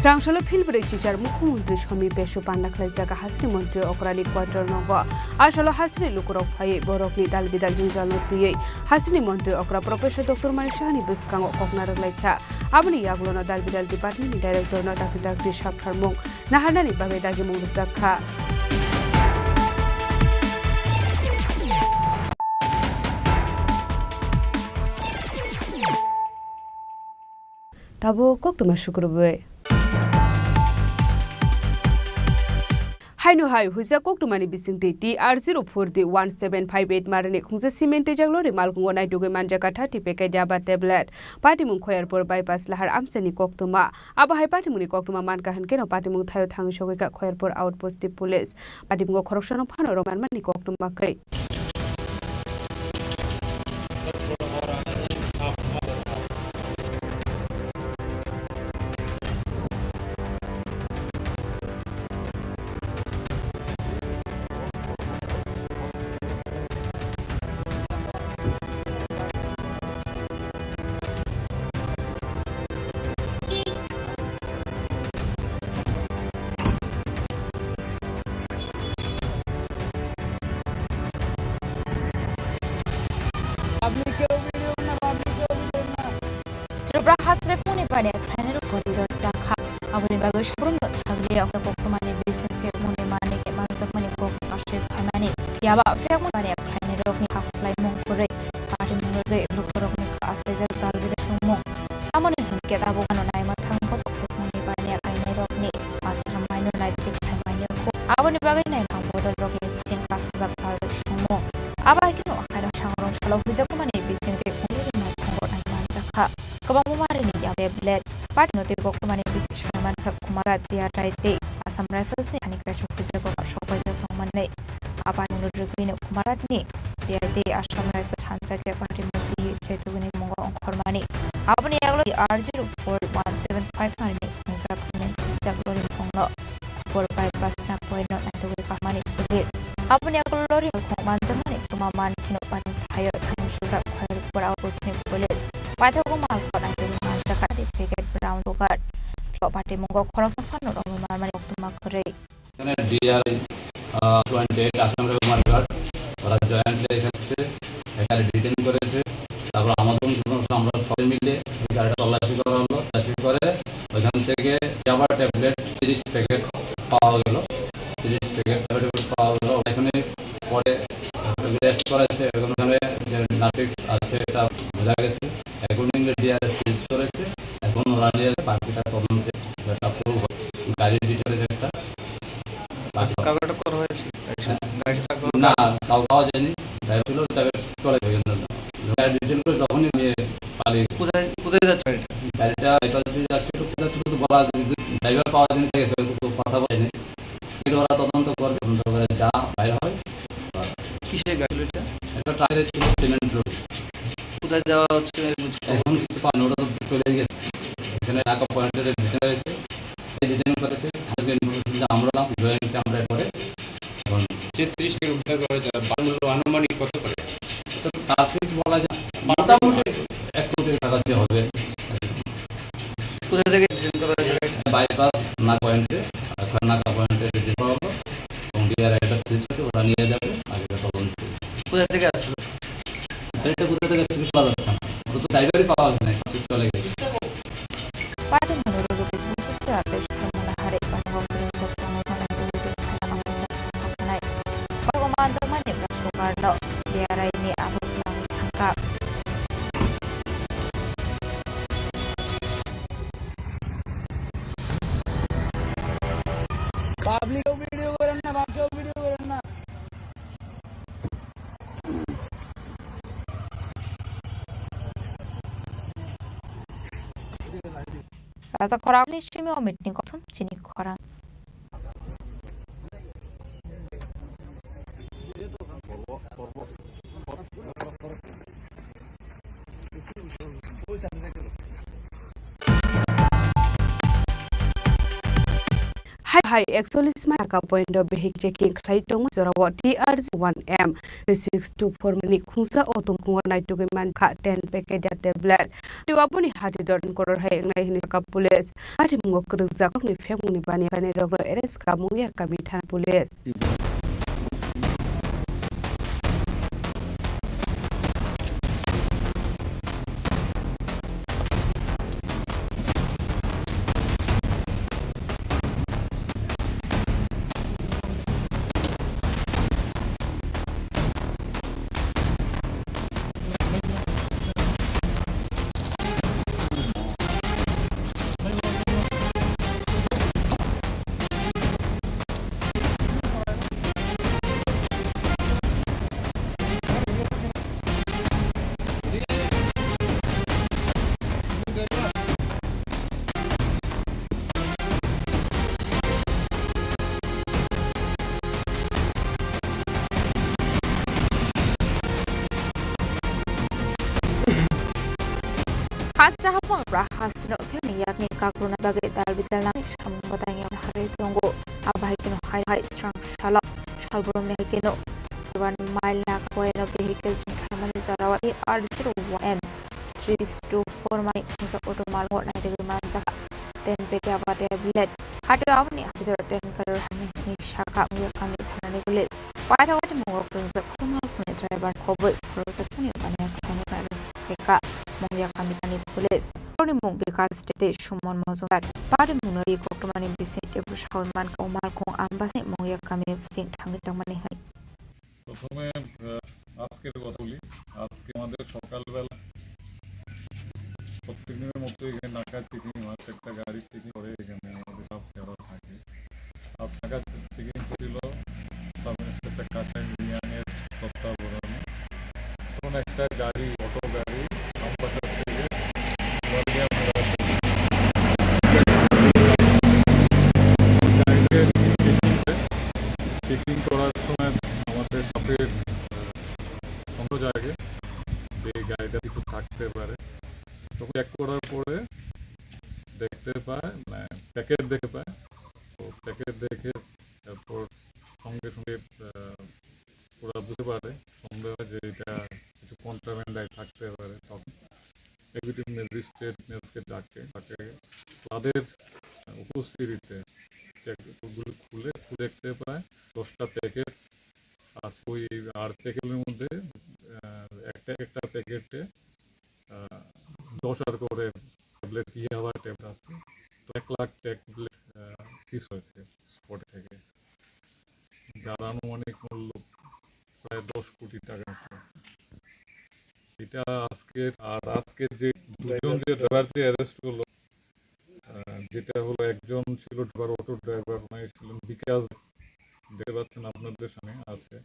Srangsalno philbrwi chichar Mukhyamantri Somi Pesu panda khlaijak hasini montri okrani quarter nogo. Asalo hasini lukurok phaiwi borokni dalbidal jwngjalno twiwi hasini montri okra Professor Doctor Manik Sahani bwskango kokna rwklaikha. Aboni yagulono dalbidal department ni director no dakti dakti saktharmung naharnani bagwi dagimung rwjak kha. Tabuk koktwma sukrubwi. Haino hai huijak koktwmani bisingtwi T R zero four D one seven five eight marani khungsa cement twijak lorry malkhungo naitugwi manjakha thirty packet yaba tablet. Patimung Khoyarpur bypass lahar amchaini koktwma. Abo hai patimungni koktwma mankha hinkhe no patimung thaio thangwi sogwikha Khoyarpur outpost ni police. Patimungo khoroksano phano romwi manmani koktwma kwrwi. Public ke video na, public ke bising phekmungni manwi manjakmani kok aswk phaimani. Phiya ba phekmung manwi khlainairokni hakhlaimung kwrwi patimung rwgwi lukurokni kha achaijak dalbidal songmung. Tamoni hwnkhe tabuk ano naima thang bothop phekmungni baniya khlainairokni aswrwng maino naitwi khlai manya kho. Aboni bagwi naimang bodolrokni bising kasajak dalbidal songmung. Abo hai kheno haino sangrong salo huijakmani bising tei khungrwini malkhungo nai manjakha. Kwbangma marini ya tablet. Party no tei koktwmani bising sanai mankha Kumarghat, T R I tei Assam Rifles ni hani kaisa huijago sok paijak tongmani. Abani ulo rwgwino Kumarghat ni T R I tei Assam Rifles thansa khe party mukti chaituguni mungo ongkhormani. Aboni yagulo R zero four one seven five marini khungjak sini twijak lori mukungno Khopor bypass na point no naitugwi kahmani police. Aboni yagulo lori malkhung manjakmani kwma man kheno party thaio thani sujak Khairpur outpost ni police. Paithago malkhung naitugwi manjakha tei packet brown sugar. Phiya patimung o khoroksa phano romwi manmani koktwma kwrwi. এখানে ডিআরআই, আহ, twenty eight Assam রকমার গার্ড, ওরা জয়েন্টলি এখানে এসেছে, এখানে ডিটেইন করেছে। তারপর আমাদের জন্য আমরা সবাই মিলে ওই গাড়িটা তল্লাশি করা হলো। তল্লাশি করে ওইখান থেকে ইয়াবা ট্যাবলেট তিরিশ প্যাকেট পাওয়া গেল। তিরিশ প্যাকেট ট্যাবলেট পাওয়া গেল। এখানে পরে রেস্ট করা হয়েছে, এখন ওখানে যে নার্কোটিক্স আছে এটা বোঝা গেছে। অ্যাকর্ডিংলি ডিআরআই সিজ করেছে। এখন ওরা নিয়ে বাকিটা তদন্তে যেটা প্রুভ হয়, গাড়ির ডিটেলস একটা বাকি কাউকে আটক করা হয়েছে? গাড়ি সাথে আর কোনো না, কাউকে পাওয়া যায়নি। ড্রাইভার ছিল, ড্রাইভার চলে গেছে। গাড়ি ডিটেল করে যখনই নিয়ে পালিয়ে গেছে। কোথায়, কোথায় যাচ্ছে গাড়িটা? গাড়িটা বাইপাস দিয়ে যাচ্ছে, তো কোথায় ছিল তো বলা যায়নি, যে ড্রাইভার পাওয়া যায়নি, ঠিক আছে, তো কথা বলেনি। এটা ওরা তদন্ত করবে, তদন্ত করে যা বাইরে হয়। কিসের গাড়ি ছিল এটা? এটা ট্রাকের ছিল, সিমেন্ট লোড। কোথায় যাওয়া হচ্ছে? এখন কিছু পান, ওরা তো চলে গেছে। এখানে ঢাকা পয়েন্টে ডিটেইন হয়েছে, এই ডিটেইন করেছে, আমাদেরকে ইনফরমেশন যে আমরা এলাম, জয়েন্ট আমরা পরে। এখন যে তিরিশ প্যাকেট উদ্ধার করা হয়েছে, তার বাজার মূল্য আনুমানিক কত করে? এটা তো পারফেক্ট বলা যায়, মোটামুটি এক কোটির কাছাকাছি হবে। কোথা থেকে ডিটেইন করা হয়েছে? বাইপাস না পয়েন্টে, এখন নাকা পয়েন্টে ডিটেইন করা হলো এবং ডিআরআই এটা সিজ হয়েছে, ওরা নিয়ে যাবে আগে তদন্ত। কোথা থেকে আসলো? গাড়িটা কোথা থেকে আসছিল বলা যাচ্ছে না, ওরা তো ড্রাইভারই পাওয়া যায় না, চলে গেছে। Party mwnwi rwgwi bwswk sera tei sal mwnwi hari pango kwrwngjak tongwi mwnwi tongwi tongwi khaina amchaini kok thanai. Kotogo manjakmani bwswk barno D R I ni abo twlangwi thangkha. Public video karen na, public video karen na. Raja khorang ni simi o meeting kothom chini khorang. Hai hai, ekchollis mile naka point o bihik checking khlai tongo jorao T R G one M three six two four mani khungsa o tongkhungo naitugwi mankha ten packet ya tablet. Tei aboni hati doron koror hai wngnai hwnwi sakha police. Hati mungo kwrwngjak rokni phekmungni baniya khlainairokno arrest kha Mungiakami thana police. Hasta hapang ra hastano phemni yakni kakruna bagwi dalbidal nangni samung batai ni hari tongo. Abo hai kheno hai hai srang salo salbrumni hai kheno one mile na kawai no vehicle chingkharmani jorao A R zero one M three six two four mani khungsa auto malmo naitugwi manjakha. Ten packet aba tablet. Hati aboni hati tanker hani hini sakha Mungiakami thanani police. Paithago tei mungo kwrwngjak kotor malkhungni driver khobwi khoroksa phone baniya khlainai khlainai sakha. Mungya kami thani police. Borokni mung Bikas Tete Suman Mojumdar. Party mungno ri koktwmani bising tebur sawi mankha o malkhung Ambasni Mungya kami bising thangwi tongmani hai. প্রথমে, আহ, আজকের কথা বলি। আজকে আমাদের সকালবেলা প্রত্যেক দিনের মতো এখানে নাকা চেকিং হয়, একটা গাড়ি চেকিং করে এখানে আমাদের সব সেবা থাকে। আজ নাকা চেকিং ছিল সাব ইন্সপেক্টর কাশাই মিয়ানের তত্ত্বাবধানে। তখন একটা গাড়ি, অটো গাড়ি আমবাসা থেকে গাড়িতে চেকিং করার সময় আমাদের সাথে, আহ, সন্দেহ জাগে যে গাড়িটা কিছু থাকতে পারে। তখন চেক করার পরে দেখতে পায়, মানে, প্যাকেট দেখতে পায়। তো প্যাকেট দেখে তারপর সঙ্গে সঙ্গে, আহ, ওরা বুঝতে পারে, সন্দেহ হয় যে এটা কিছু কন্ট্রাব্যান্ড থাকতে পারে। তখন এক্সিকিউটিভ ম্যাজিস্ট্রেট, ম্যাজিস্ট্রেট ডাকে, তাকে তাদের উপস্থিতিতে চেকগুলো খুলে, খুলে দেখতে পায় দশটা প্যাকেট। আর ওই, আর প্যাকেটের মধ্যে, আহ, একটা, একটা প্যাকেটে, আহ, দশ হাজার করে ট্যাবলেট, ইয়াবা ট্যাবলেট আছে। তো এক লাখ ট্যাবলেট, আহ, সিজ হয়েছে স্পট থেকে, যার আনুমানিক মূল্য প্রায় দশ কোটি টাকা মতো। এটা আজকে, আর আজকে যে দুজন যে ড্রাইভার যে অ্যারেস্ট হলো, আহ, যেটা হলো একজন ছিল ড্রাইভার, অটো ড্রাইভার, ওনাকে ছিলেন বিকাশ, দেখতে পাচ্ছেন আপনাদের সামনে আছে,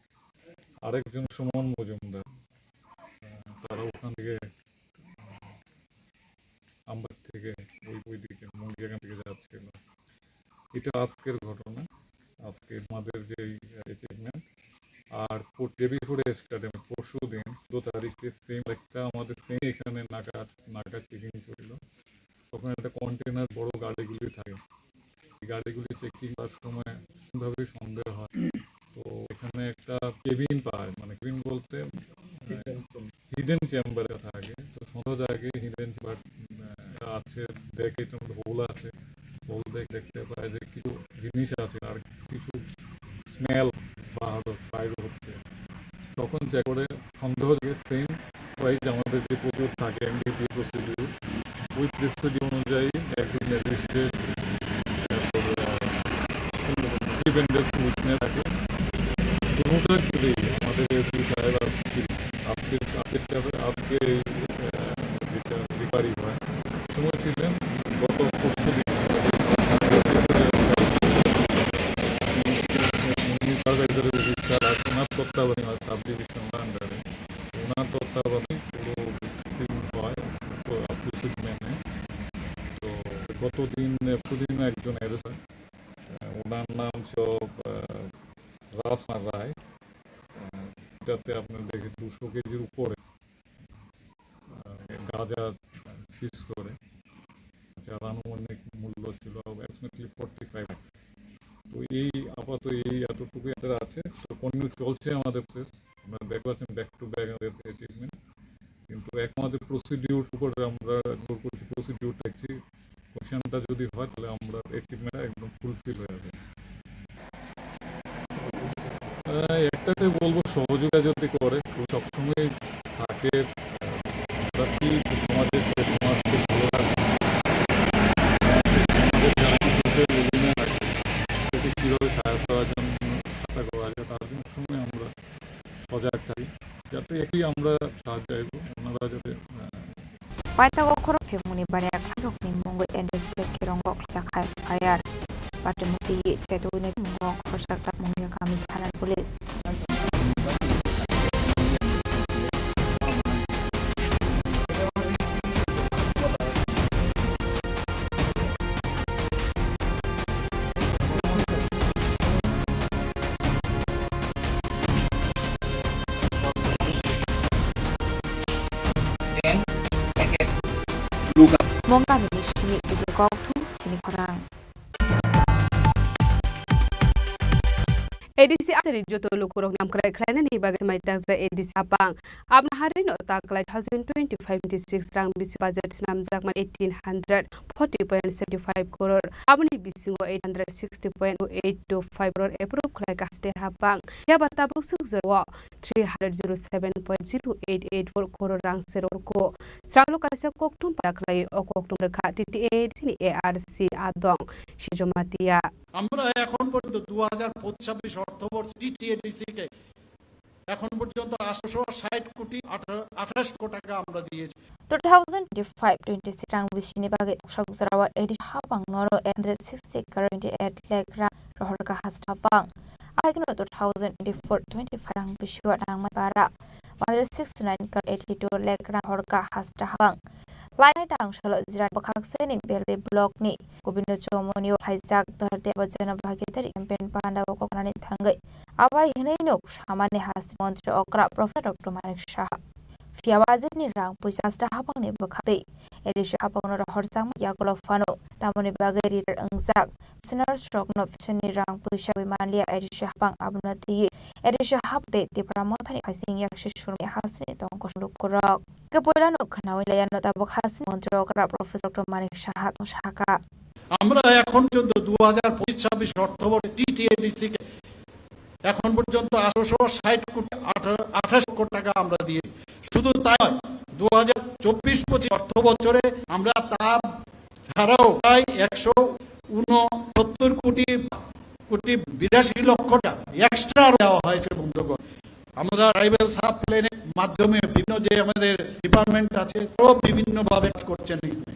আরেকজন সুমন মজুমদার। আহ, তারা ওখান থেকে, আহ, আমবাসা থেকে ওই, ওইদিকে মুঙ্গিয়াকান থেকে যাচ্ছিল। এটা আজকের ঘটনা, আজকে আমাদের যে এই অ্যাচিভমেন্ট। আর পো-, ডে বিফোর ইয়েস্টারডে, মানে পরশু দিন, চোদ্দ তারিখে সেম একটা আমাদের সেম এখানে নাকা, নাকা চেকিং ছিল। তখন একটা কন্টেনার, বড় গাড়িগুলি থাকে, এই গাড়িগুলি চেকিং করার সময় ভাবে সন্দেহ হয়। তো এখানে একটা কেবিন পায়, মানে কেবিন বলতে, আহ, হিডেন চেম্বার থাকে। তো সন্দেহ জাগে হিডেন চেম্বার, আহ, আছে, দেখে এটার মধ্যে হোল আছে, হোল দেখে দেখতে পায় যে কিছু জিনিস আছে, আর কিছু স্মেল বা হয়তো বাইরে হচ্ছে। তখন চেক করে সন্দেহ জাগে সেম প্রাইস আমাদের যে প্রসিডিউর থাকে, এমডিপি প্রসিডিউর, ওই প্রসিডিউর অনুযায়ী একজন ম্যাজিস্ট্রেট, তারপর, আহ, ইন্ডিপেন্ডেন্ট উইটনেস থাকে, কোনোটা যদি আমাদের এসপি সাহেব আজকে, আজকে, আজকে, আজকে এই, আহ, যেটা রিকভারি হয়, সময় ছিলেন গত পরশু দিন। উনি সাব এক্সিকিউটিভ রেজিস্ট্রার আছেন, ওনার তত্ত্বাবধানে, সাব ডিভিশনাল আন্ডারে, ওনার তত্ত্বাবধানে পুরো সিল হয়, তো প্রসিডিউর মেনে। তো গত দিন, পরশু দিন একজন অ্যারেস্ট হয়, আহ, ওনার নাম ছিল, আহ, রাজনা রায়। আহ, এটাতে আপনার দেখে দুশো কেজির উপরে, আহ, গাঁজা সিজ করে, যার আনুমানিক মূল্য ছিল অ্যাপ্রক্সিমেটলি ফর্টি ফাইভ লাখস। তো এই আপাতত এই এতটুকু এদের আছে। তো কন্টিনিউ চলছে আমাদের প্রসেস। আমরা দেখতে পাচ্ছেন ব্যাক টু ব্যাক আমাদের অ্যাচিভমেন্ট। কিন্তু এখন আমাদের প্রসিডিউর উপরে আমরা জোর করছি, প্রসিডিউর দেখছি। কমিশনটা যদি হয়, তাহলে আমরা অ্যাচিভমেন্ট একদম ফুলফিল হয়ে যাবে। আহ, একটাতে বলবো, সহযোগিতা যদি করে, তো সবসময় থাকে, আহ, আমরা কি সমাজের, যে সমাজকে ভালো রাখে, সমাজের যারা কিছু বিভিন্ন থাকে, তাদেরকে কীভাবে সাহায্য করার জন্য, সহায়তা করা যায়, তার জন্য সবসময় আমরা সজাগ থাকি, যাতে একই আমরা সাহায্য চাইবো, ওনারা যাতে, আহ, Paithago khorok phimungni baniya khlairokni mungwi N D S State Kirongo khlaijak hai F I R. Patimukti chetwi nai mungwi khoroksa mungya kami thana police. Mungkamini simi ibu kok thum chini khorang. A D C amchaini joto lukurok namkrai khlainani bagwi mai takjak A D C habang. Aboni harino taklai two thousand twenty-five twenty-six rang bisi budget snamjakmani eighteen hundred forty point seventy five crore. Aboni bisingo eight hundred sixty point eight two five crore approve khlaikha haste habang. Phiya ba tabuk swk jorao three hundred zero seven point zero eight eight four crore rang se rwrwkho. Chwngno kaisa kokthum pada khlai o kokthum rwkha T T A D C ni A R C adong Sijomatiya. আমরা এখন পর্যন্ত দু হাজার পঁচিশ ছাব্বিশ অর্থবর্ষ টিটিএডিসি কে এখন পর্যন্ত আটশো ষাট কোটি আঠারো, আঠাশ কোটি টাকা আমরা দিয়েছি। Two thousand twenty-five twenty-six rang bisini bagwi sok jorao A D C habang noro eight hundred sixty crore twenty-eight lakh rang rohorkha haste habang. Aigno two thousand twenty-four twenty-five rang bisio nangmani bara one hundred sixty-nine crore eighty-two lakh rang rohorkha haste habang. Lainai tangsalo Jirani bwkhakseni Belri block ni Gobindo Chowmuni o khlaijak Dhar Deba Jan Bhagidari campaign panda o koknani thangwi abai hinwi nuk samani haste montri okra Professor Doctor Manik Saha. Phiya budget ni rang puisa haste habang ni bwkha tei A D C habang no rohorjakma yagulo phano tamoni bagwi retire wngjak pensioners rokno pension ni rang puisa wi manliya A D C habang abono twiwi A D C habang tei Tipra Mothani phaising yaksi surmi haste ni tongkosong lukurok. Ke poilano khnaui laiya no tabuk haste montri okra Professor Doctor Manik Saha tong saka. আমরা এখন পর্যন্ত দু হাজার পঁচিশ ছাব্বিশ অর্থবর্ষে টিটিএডিসি কে এখন পর্যন্ত আটশো ষাট কোটি আঠারো, আঠাশ কোটি টাকা আমরা দিয়ে, শুধু তাই নয়, দু হাজার চব্বিশ পঁচিশ অর্থ বছরে আমরা তা ছাড়াও প্রায় একশো ঊনসত্তর কোটি, কোটি বিরাশি লক্ষ টাকা এক্সট্রা দেওয়া হয়েছে বন্ধুগণ। আমরা ট্রাইবাল সাব প্ল্যানের মাধ্যমে বিভিন্ন যে আমাদের ডিপার্টমেন্ট আছে, তারাও বিভিন্নভাবে কাজ করছেন এখানে।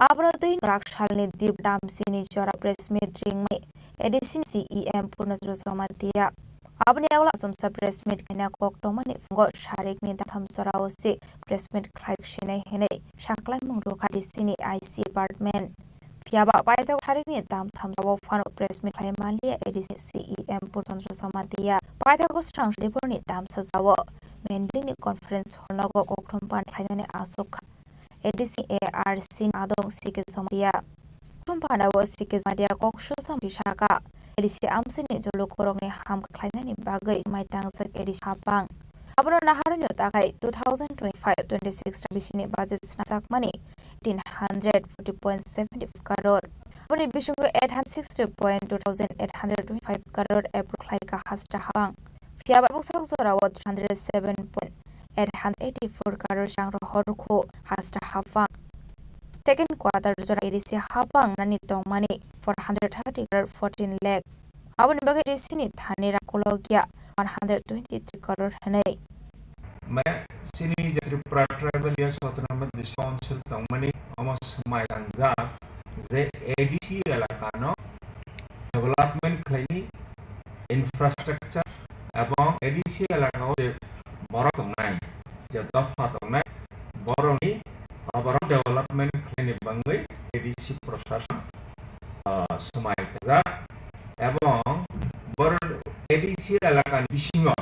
Abono twi bwrak salni dip damsini jora press meet ringmani A D C ni C E M Purna Chandra Jamatia. Aboni yagulo achomsa press meet khaina kok tongmani phungo sarikni datham jorao se press meet khlai sinai hinwi saklaimung rwkha A D C ni I C department. Phiya ba paithago tharikni dam thamsao phano press meet khlai manliya A D C C E M Purna Chandra Jamatia. Paithago srang Saliporni damsajao main building ni conference hall nogo kokthum pan khlainani aswk kha. A D C A R C ni adong C K Jamatia. Kokthum panao C K Jamatia kok sujam tisaka A D C amsini jolukorokni ham khlainani bagwi mai tangjak A D C habang. Abono naharwino takhai two thousand twenty-five twenty-six bisini budget snamjakmani eighteen hundred forty point seventy five crore. Aboni bisingo eight hundred sixty point two thousand eight hundred twenty-five crore approve khlaikha haste habang. Phiya ba bwsak jorao three hundred seven point eight hundred eighty four crore rang rohorkho haste habang. Second quarter jora A D C habang nani tongmani four hundred thirty crore fourteen lakh. Aboni bagwi A D C ni thani rang kolokya one hundred twenty three crore hinwi. Mane chini je Tripura Tribal Hills Autonomous District Council tongmani omo swmai tangjak je A D C elakano development khlaini infrastructure ebong A D C elakao je borok tongnai, je dopha tongnai, borokni, ah, borok development khlaini bangwi A D C prosason, ah, swmai kajak. Ebong bor A D C elakani bisingo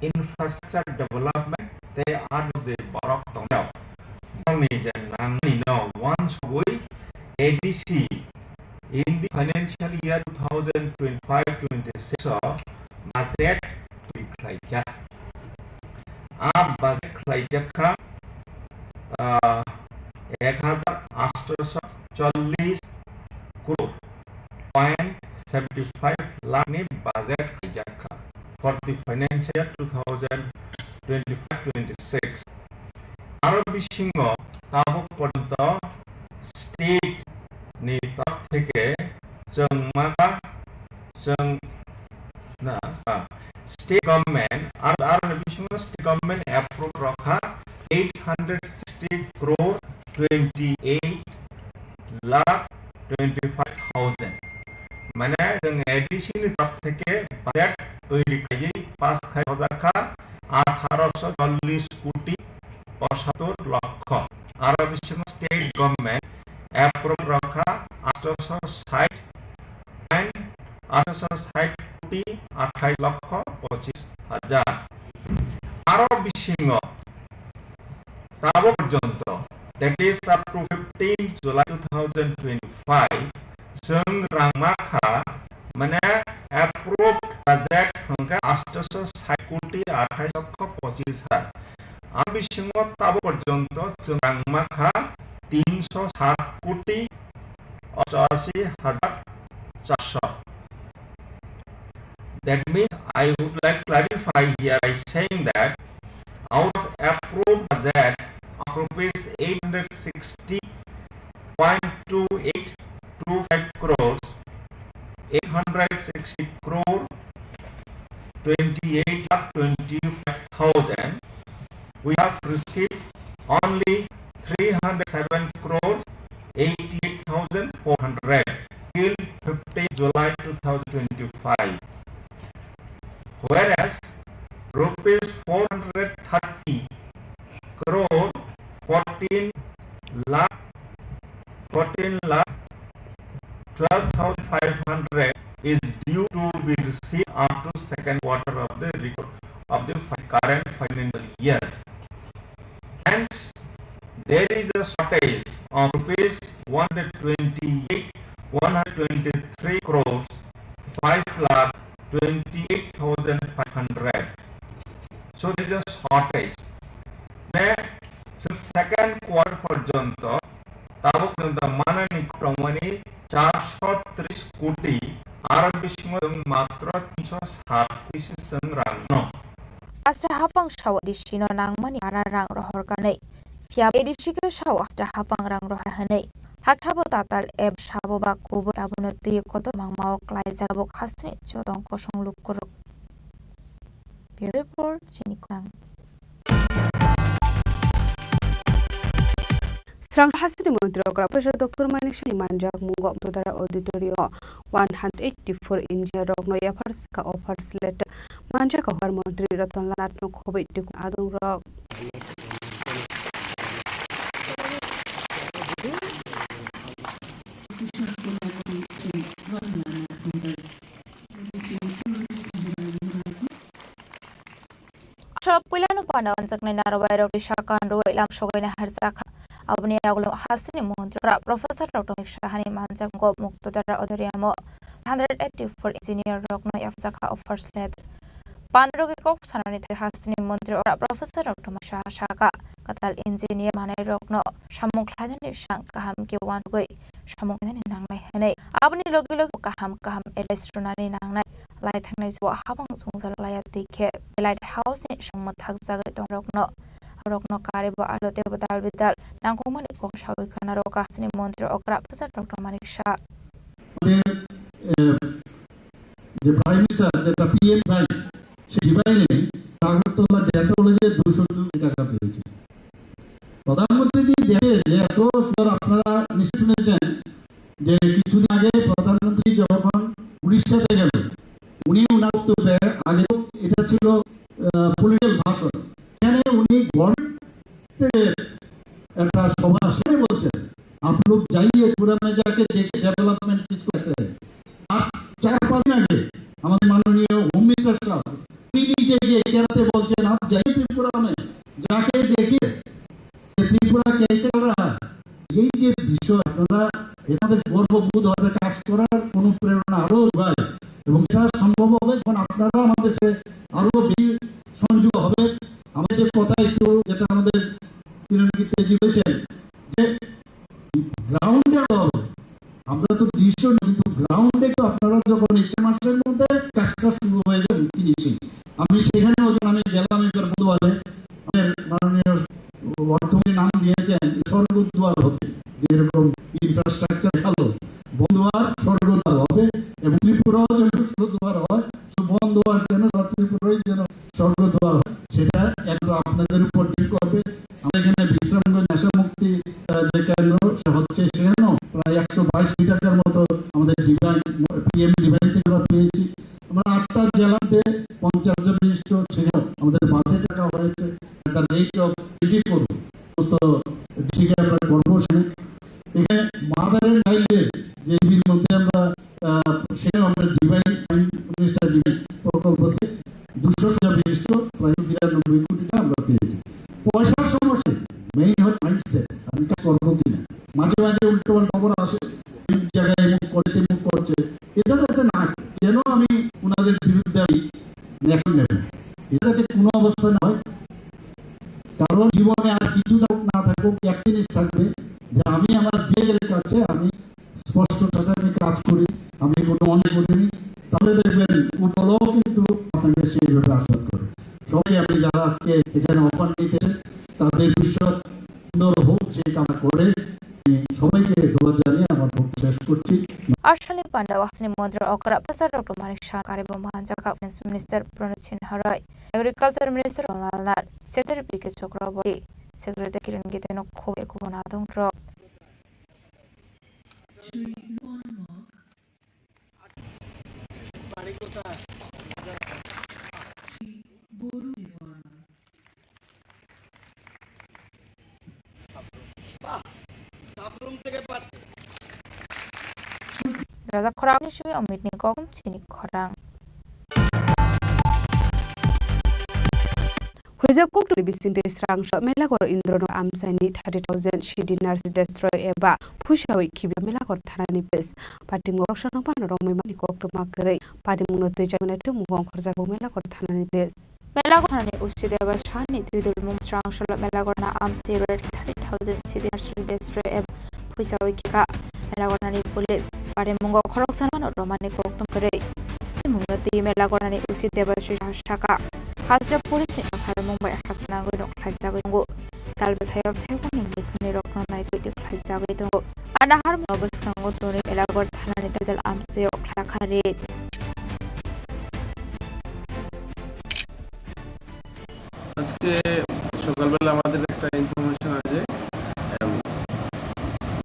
infrastructure development tei aro je borok tongnai, borokni je nangni no wansugwi A D C in the financial year two thousand twenty-five twenty-six o budget twi khlaikha. A budget khlaijakha, ah, ek hajar atsho chollish crore point seventy five lakh ni budget khlaijakha for the financial year two thousand twenty-five twenty-six. Aro bisingo tabuk porjonto state ni torop theke chwng maka chwng na, ah, state government, aro, aro bisingo state government approve rokha eight hundred sixty crore twenty eight lakh twenty five thousand. Mane chwng A D C ni torop theke budget toiri khaiwi pass khai hojakha atharo chollish koti pochattor lokho. Aro bisingo state government approve rokha atharo sait, atharo sait koti athais lokho pochis hajar. Aro bisingo tabuk porjonto, that is up to fifteenth July two thousand twenty-five, chwng rang makha, mane, approve approved budget hwnkhe aathaisho sait koti athais lokho pochis hajar. Ang bisingo tabuk porjonto chwng rang mankha tinsho sat koti ochasi hajar charsho. That means I would like clarify here by saying that out of approved budget of rupees eight hundred sixty point two eight two five crores, eight hundred sixty crore twenty-eight lakh twenty-five thousand, we have received only three hundred seven crore eighty-eight thousand four hundred till fifteenth July two thousand twenty-five. Whereas rupees four hundred thirty crore fourteen lakh, fourteen lakh twelve thousand five hundred is due to be received up to second quarter of the record of the fi-, current financial year. Hence, there is a shortage of rupees one hundred twenty-eight, one hundred twenty-three crores, five lakh twenty-eight thousand five hundred. So there is a shortage. Mane, second quarter porjonto, tabuk porjonto manani kwrwngmani charsho tris koti, aro bisingo chwng matro tinsho sat koti se chwng rang no. Asra hapang sao A D C no nangmani para rang rohor kanwi. Phiya A D C khe sao asra hapang rang rohor hwnwi. Hakha bo tatal eb sabo ba kubui abono twi kotor mangmao klaijak bo khasni chotong kosong lukurok. Bureau Report, chini khorang. Srang hasini montri okra Professor Doctor Manik Saini manjak mungo Amtodara Auditorium o one hundred eighty-four engineer rokno yaphar saka offers letter manjak, Hor montri Ratan Lal Nath no khoboi tikun adong rok. Aswk puilano panda onjaknai narwai rok risa kan rwui lam sogwi naharjakha. Aboni yagulo hasini montri okra Professor Doctor Manik Sahani manjak mungo Muktodara Auditorium o hundred eighty-four engineer rokno yapharjakha offers letter. Pandrogi kok sanani thai hasini montri okra Professor Doctor Manik Saha saka, kwtal engineer manai rokno samung khlainani sang kaham khe uanrwgwi samung khlainani nangnai hwnwi. Aboni logi logi kaham kaham allies rwnani nangnai. Lai thangnai jua habang chungjal laiya twi khe Light House ni samung thakjagwi tongrokno, borokno karwi bo alo tei bo dal bidal nangkukmani kok sawi khna rw kha hasini montri okra Professor Doctor Manik Saha. আমাদের, এ, যে prime minister, যেটা পিএম ভাই, সেই ডিভাইনে আগরতলা ডেন্টাল কলেজে দুশো কোটি টাকা পেয়েছে। প্রধানমন্ত্রী যে দেশে যে এত সুন্দর, আপনারা নিশ্চয় শুনেছেন যে কিছুদিন আগে প্রধানমন্ত্রী যখন উড়িষ্যাতে গেলেন, উনি ওনার বক্তব্যে, আগে তো এটা ছিল, আহ, পলিটিক্যাল ভাষণ, এখানে উনি গভর্নমেন্ট একটা সভা সেখানে বলছেন, "आप लोग जाइए त्रिपुरा में, जाके देखिए डेवलपमेंट किसको कहते हैं।" আর চার পাঁচ দিন আগে আমাদের মাননীয় হোম মিনিস্টার সাহেব, উনি নিজে গিয়ে কেরালাতে বলছেন, "आप जाइए त्रिपुरा में, जाके देखिए कि त्रिपुरा कैसे चल रहा है।" এই যে বিষয়, আপনারা, এটা আমাদের গর্ববোধ হবে, কাজ করার অনুপ্রেরণা আরো যোগায়, এবং এটা সম্ভব হবে যখন আপনারা আমাদের সাথে আরো বেশি সংযোগ হবে। আমাদের যে কথা একটু, যেটা আমাদের কিরণ গীতিজি বলেছেন, যে গ্রাউন্ডে হবে, আমরা তো ডিসিশন, কিন্তু গ্রাউন্ডে তো আপনারা যখন ইচ্ছে মাসের মধ্যে কাজটা শুরু হয়ে যাবে, ফিনিশিং। আমি সেখানে ওই জন্য আমি গেলাম একবার বুধবারে, আমাদের মাননীয় অর্থমন্ত্রী নাম দিয়েছেন স্বর্গদ্বার হচ্ছে, যেরকম ইনফ্রাস্ট্রাকচার ভালো, বন্দোয়ার স্বর্গদ্বার হবে এবং ত্রিপুরাও যেন স্বর্গদ্বার হয়, তো বন্দোয়ার যেন সারা ত্রিপুরাই যেন স্বর্গদ্বার হয়, সেটা একটু আপনাদের উপর ডিপেন্ড করবে। আমরা এখানে বিশ্রামগঞ্জ নেশামুক্তি, আহ, যে কেন্দ্র, সে হচ্ছে, সেখানেও প্রায় একশো বাইশ কোটি টাকার মতো আমাদের ডিভাইন, পিএম ডিভাইন থেকে আমরা পেয়েছি। আমরা আটটা জেলাতে পঞ্চাশ হাজার বিশিষ্ট সেখানেও আমাদের বাজেট রাখা হয়েছে। একটা রেট অফ রিডিম করবো, সমস্ত ডিস্ট্রিক্টে আমরা করবো। সেখানে, এখানে মাদারের নাইলে যে টিভির মধ্যে আমরা, আহ, সেখানে আমরা ডিভাইন, প্রাইম মিনিস্টার ডিভাইন প্রকল্প থেকে দুশো হাজার বিশিষ্ট প্রায় বিরানব্বই কোটি টাকা আমরা পেয়েছি। পয়সার সমস্যা নেই, মেইন হচ্ছে মাইন্ডসেট, আমি কাজ করবো কিনা। মাঝে মাঝে উল্টো পাল্টা খবর আসে, এই জায়গায় মুভ করছে, মুভ করছে, এটা যাতে না হয়। কেন আমি ওনার নেশন নেবেন। এটা যাতে কোনো অবস্থায় না হয়, কারণ জীবনে আর কিছুটা হোক না থাকুক, এক জিনিস থাকবে যে আমি আমার বিএলএর কাছে আমি স্পষ্টতার সাথে আমি কাজ করি, আমি কোনো অন্যায় করিনি, তাহলে দেখবেন উপরও কিন্তু আপনাকে সেইভাবে আশীর্বাদ করে। সবাই আপনি যারা আজকে এখানে অফার নিতেছেন, তাদের ভবিষ্যৎ সুন্দর হোক, সেই কামনা করে আমি সবাইকে ধন্যবাদ জানিয়ে আমার বক্তব্য শেষ করছি। Arshali Panda, Wasni Mondro Okra, Pasar Doctor Manik Shah, Karibo Manjaka, Finance Minister Pranit Sinha Roy, Agriculture Minister Lalnar, Secretary P K Chakraborty, Secretary Kiran Gite no Khoboi Kubun Adong Rok. Raja Khorang ni simi Omit ni kok chini khorang. Huijak kokthumni bisingtwi srangso Melagor Indrono amchaini thirty thousand seed nursery destroy eba phuisawi khibiya Melagor thanani police. Patimung roksa nokphano romwi mani koktwma kwrwi. Patimungno twijaknai twimungo ongkhorjago Melagor thanani police. Melagor thanani O C Deba Sahani twi dulmung srangso Melagorna amchai thirty thousand seed nursery destroy eba phuisawi khika Melagornani police. Patimungno khoroksa nokphano romani koktwma kwrwi. Patimungno twi Melagornani O C Deba Sahani saka. Hajra police ni phaimung bai hajra nangwi no khlaijagwi tongo. Tal bwthaio phekuni mikhuni rokno naitwi twi khlaijagwi tongo. Ana harmno bwskango tongwi Melagor thanani tal amchaio khlaijakha raid. আজকে সকালবেলা আমাদের একটা ইনফরমেশন আছে, এম,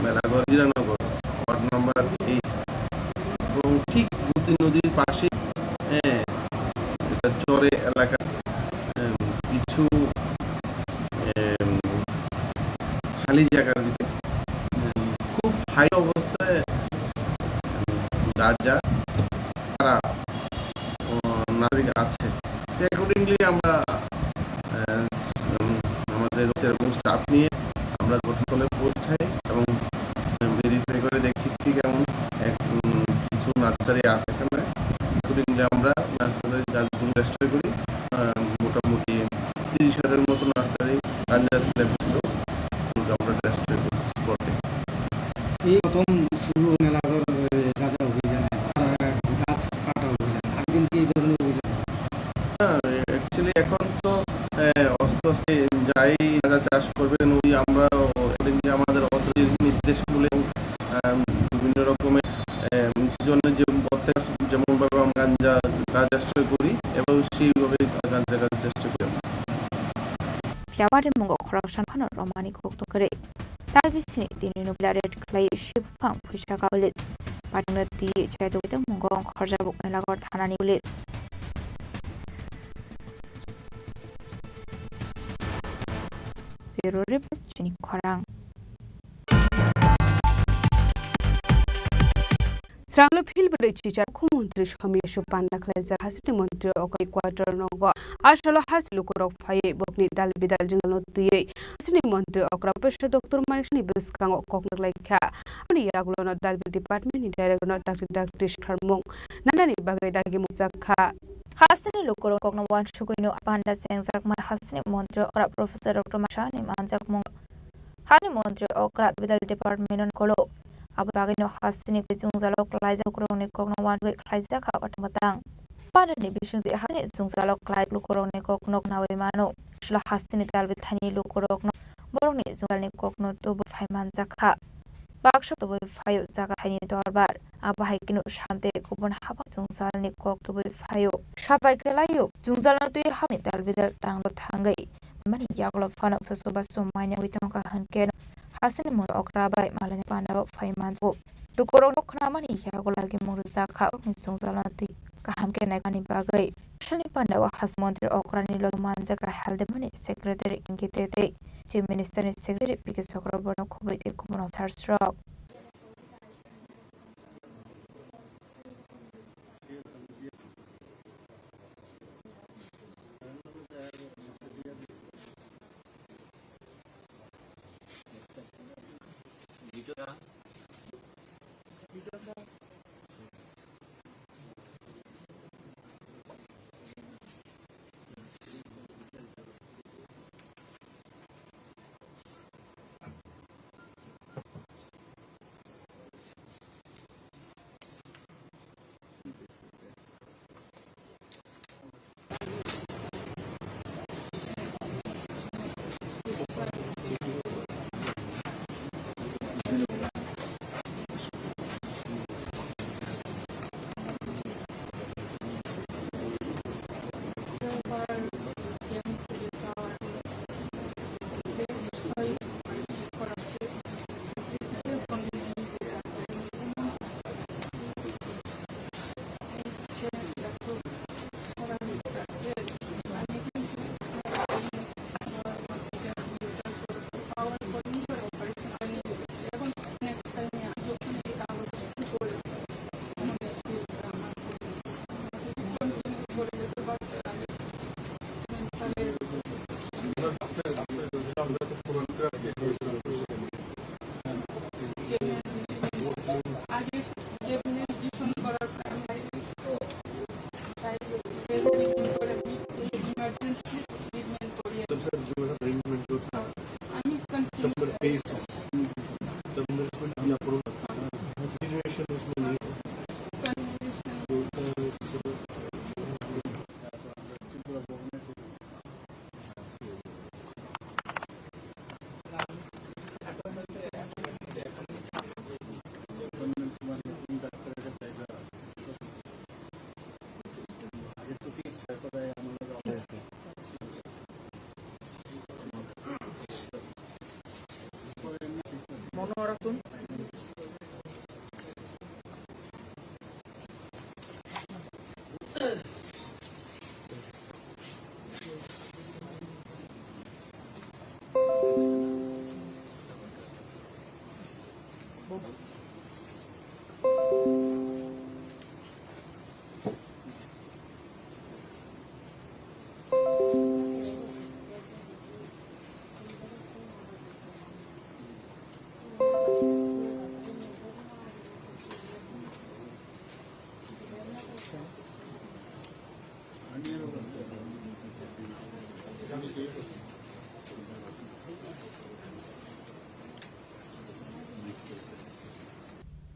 মেলাঘর হীরানগর word number eight এবং ঠিক গুমতি নদীর পাশে, হ্যাঁ, এটা চরে এলাকা, এম, কিছু, এম, খালি জায়গার ভিতরে, এম, খুব হাই অবস্থায়, এম, গাঁজা তারা, ও, নাগরিক আছে। তো অ্যাকর্ডিংলি আমরা, আহ, উম, আমাদের এবং স্টাফ নিয়ে আমরা ঘটনাস্থলে পৌঁছাই এবং, উম, ভেরিফাই করে দেখি ঠিক এমন এক, উম, কিছু নার্সারি আছে এখানে। অ্যাকর্ডিংলি আমরা নার্সারির গাছগুলো ডেস্ট্রয় করি। আহ, মোটামুটি তিরিশ হাজারের মতো নার্সারি গাঞ্জা স্ল্যাব ছিল, ওগুলোকে আমরা ডেস্ট্রয় করি স্পটে। এই প্রথম শুরু মেলাঘর, এ, গাঁজা অভিযানে, তারা গাছ কাটা অভিযান। আগের দিন কি এই ধরনের অভিযান? না, অ্যাকচুয়ালি এখন তো, এ, আস্তে আস্তে যাই গাঁজা চাষ করবেন, ওই আমরা অ্যাকর্ডিংলি আমাদের অথরিটির নির্দেশ মূলে, আম, বিভিন্ন রকমের, এ, সিজনে যে পথে যেমনভাবে আমরা গাঞ্জা, গাঁজা চাষ করি এবং সেইভাবে গাঞ্জা গাছ চাষ করি আমরা। Phiya patimung o khoroksa phano romani kok tongkre. Tai bisini tini no bila red khlai si buphang phuisa ka police. Patimung no twi chai twi tongmungo ongkhorjak buknai Melagor thanani police. Bureau report, chini khorang. Sranglo phil bwrwi chichar khu montri Somiya Suk panda khlaijak hasteni montri okra quarter nogo. A salo hasteni lukurok phaiwi bokni dal bidal jwngjal no twiwi hasteni montri okra Professor Doctor Manik Sahani bwskango kok naklaikha. Aboni yagulo no dal bidal department ni director no dakti dakti swkharmung nanani bagwi dagimung jakha. Hasteni lukurok kokno uansugwino panda chengjakmani hasteni montri okra Professor Doctor Manik Sahani manjakmung. Hasteni montri okra bidal department no kolo. Abo bagwino hasteni kwi jwngjalo klaijak lukurokni kokno uansugwi khlaijakha watang watang. Pandani bisingtwi hasteni jwngjalo klai lukurokni kokno khnawi mano. Slo hasteni tal bithani lukurokno borokni jwngjalni kokno tubu phai manjakha. Baksa tubui phaio jaga thaini dorbar. Abo hai kheno samtwi kubun habo jwngjalni kok tubui phaio. Sapai kwlaio, jwngjalno twi habni dal bidal tanglo thangwi. Mani yagulo phano uksa chubachu manya wi tongkha hwnkhe hasteni montri okra bai malaini pandao phai manjago. Lukurokno khnamani yagulo lagimung rwjakha, borokni jwngjalno twi kaham khe naikani bagwi. Salni pandao hasteni montri okrani logi manjakha health department ni secretary Ingkit Tete, chief minister ni secretary P K Chakraborty no khobwi tei kubun officers rok.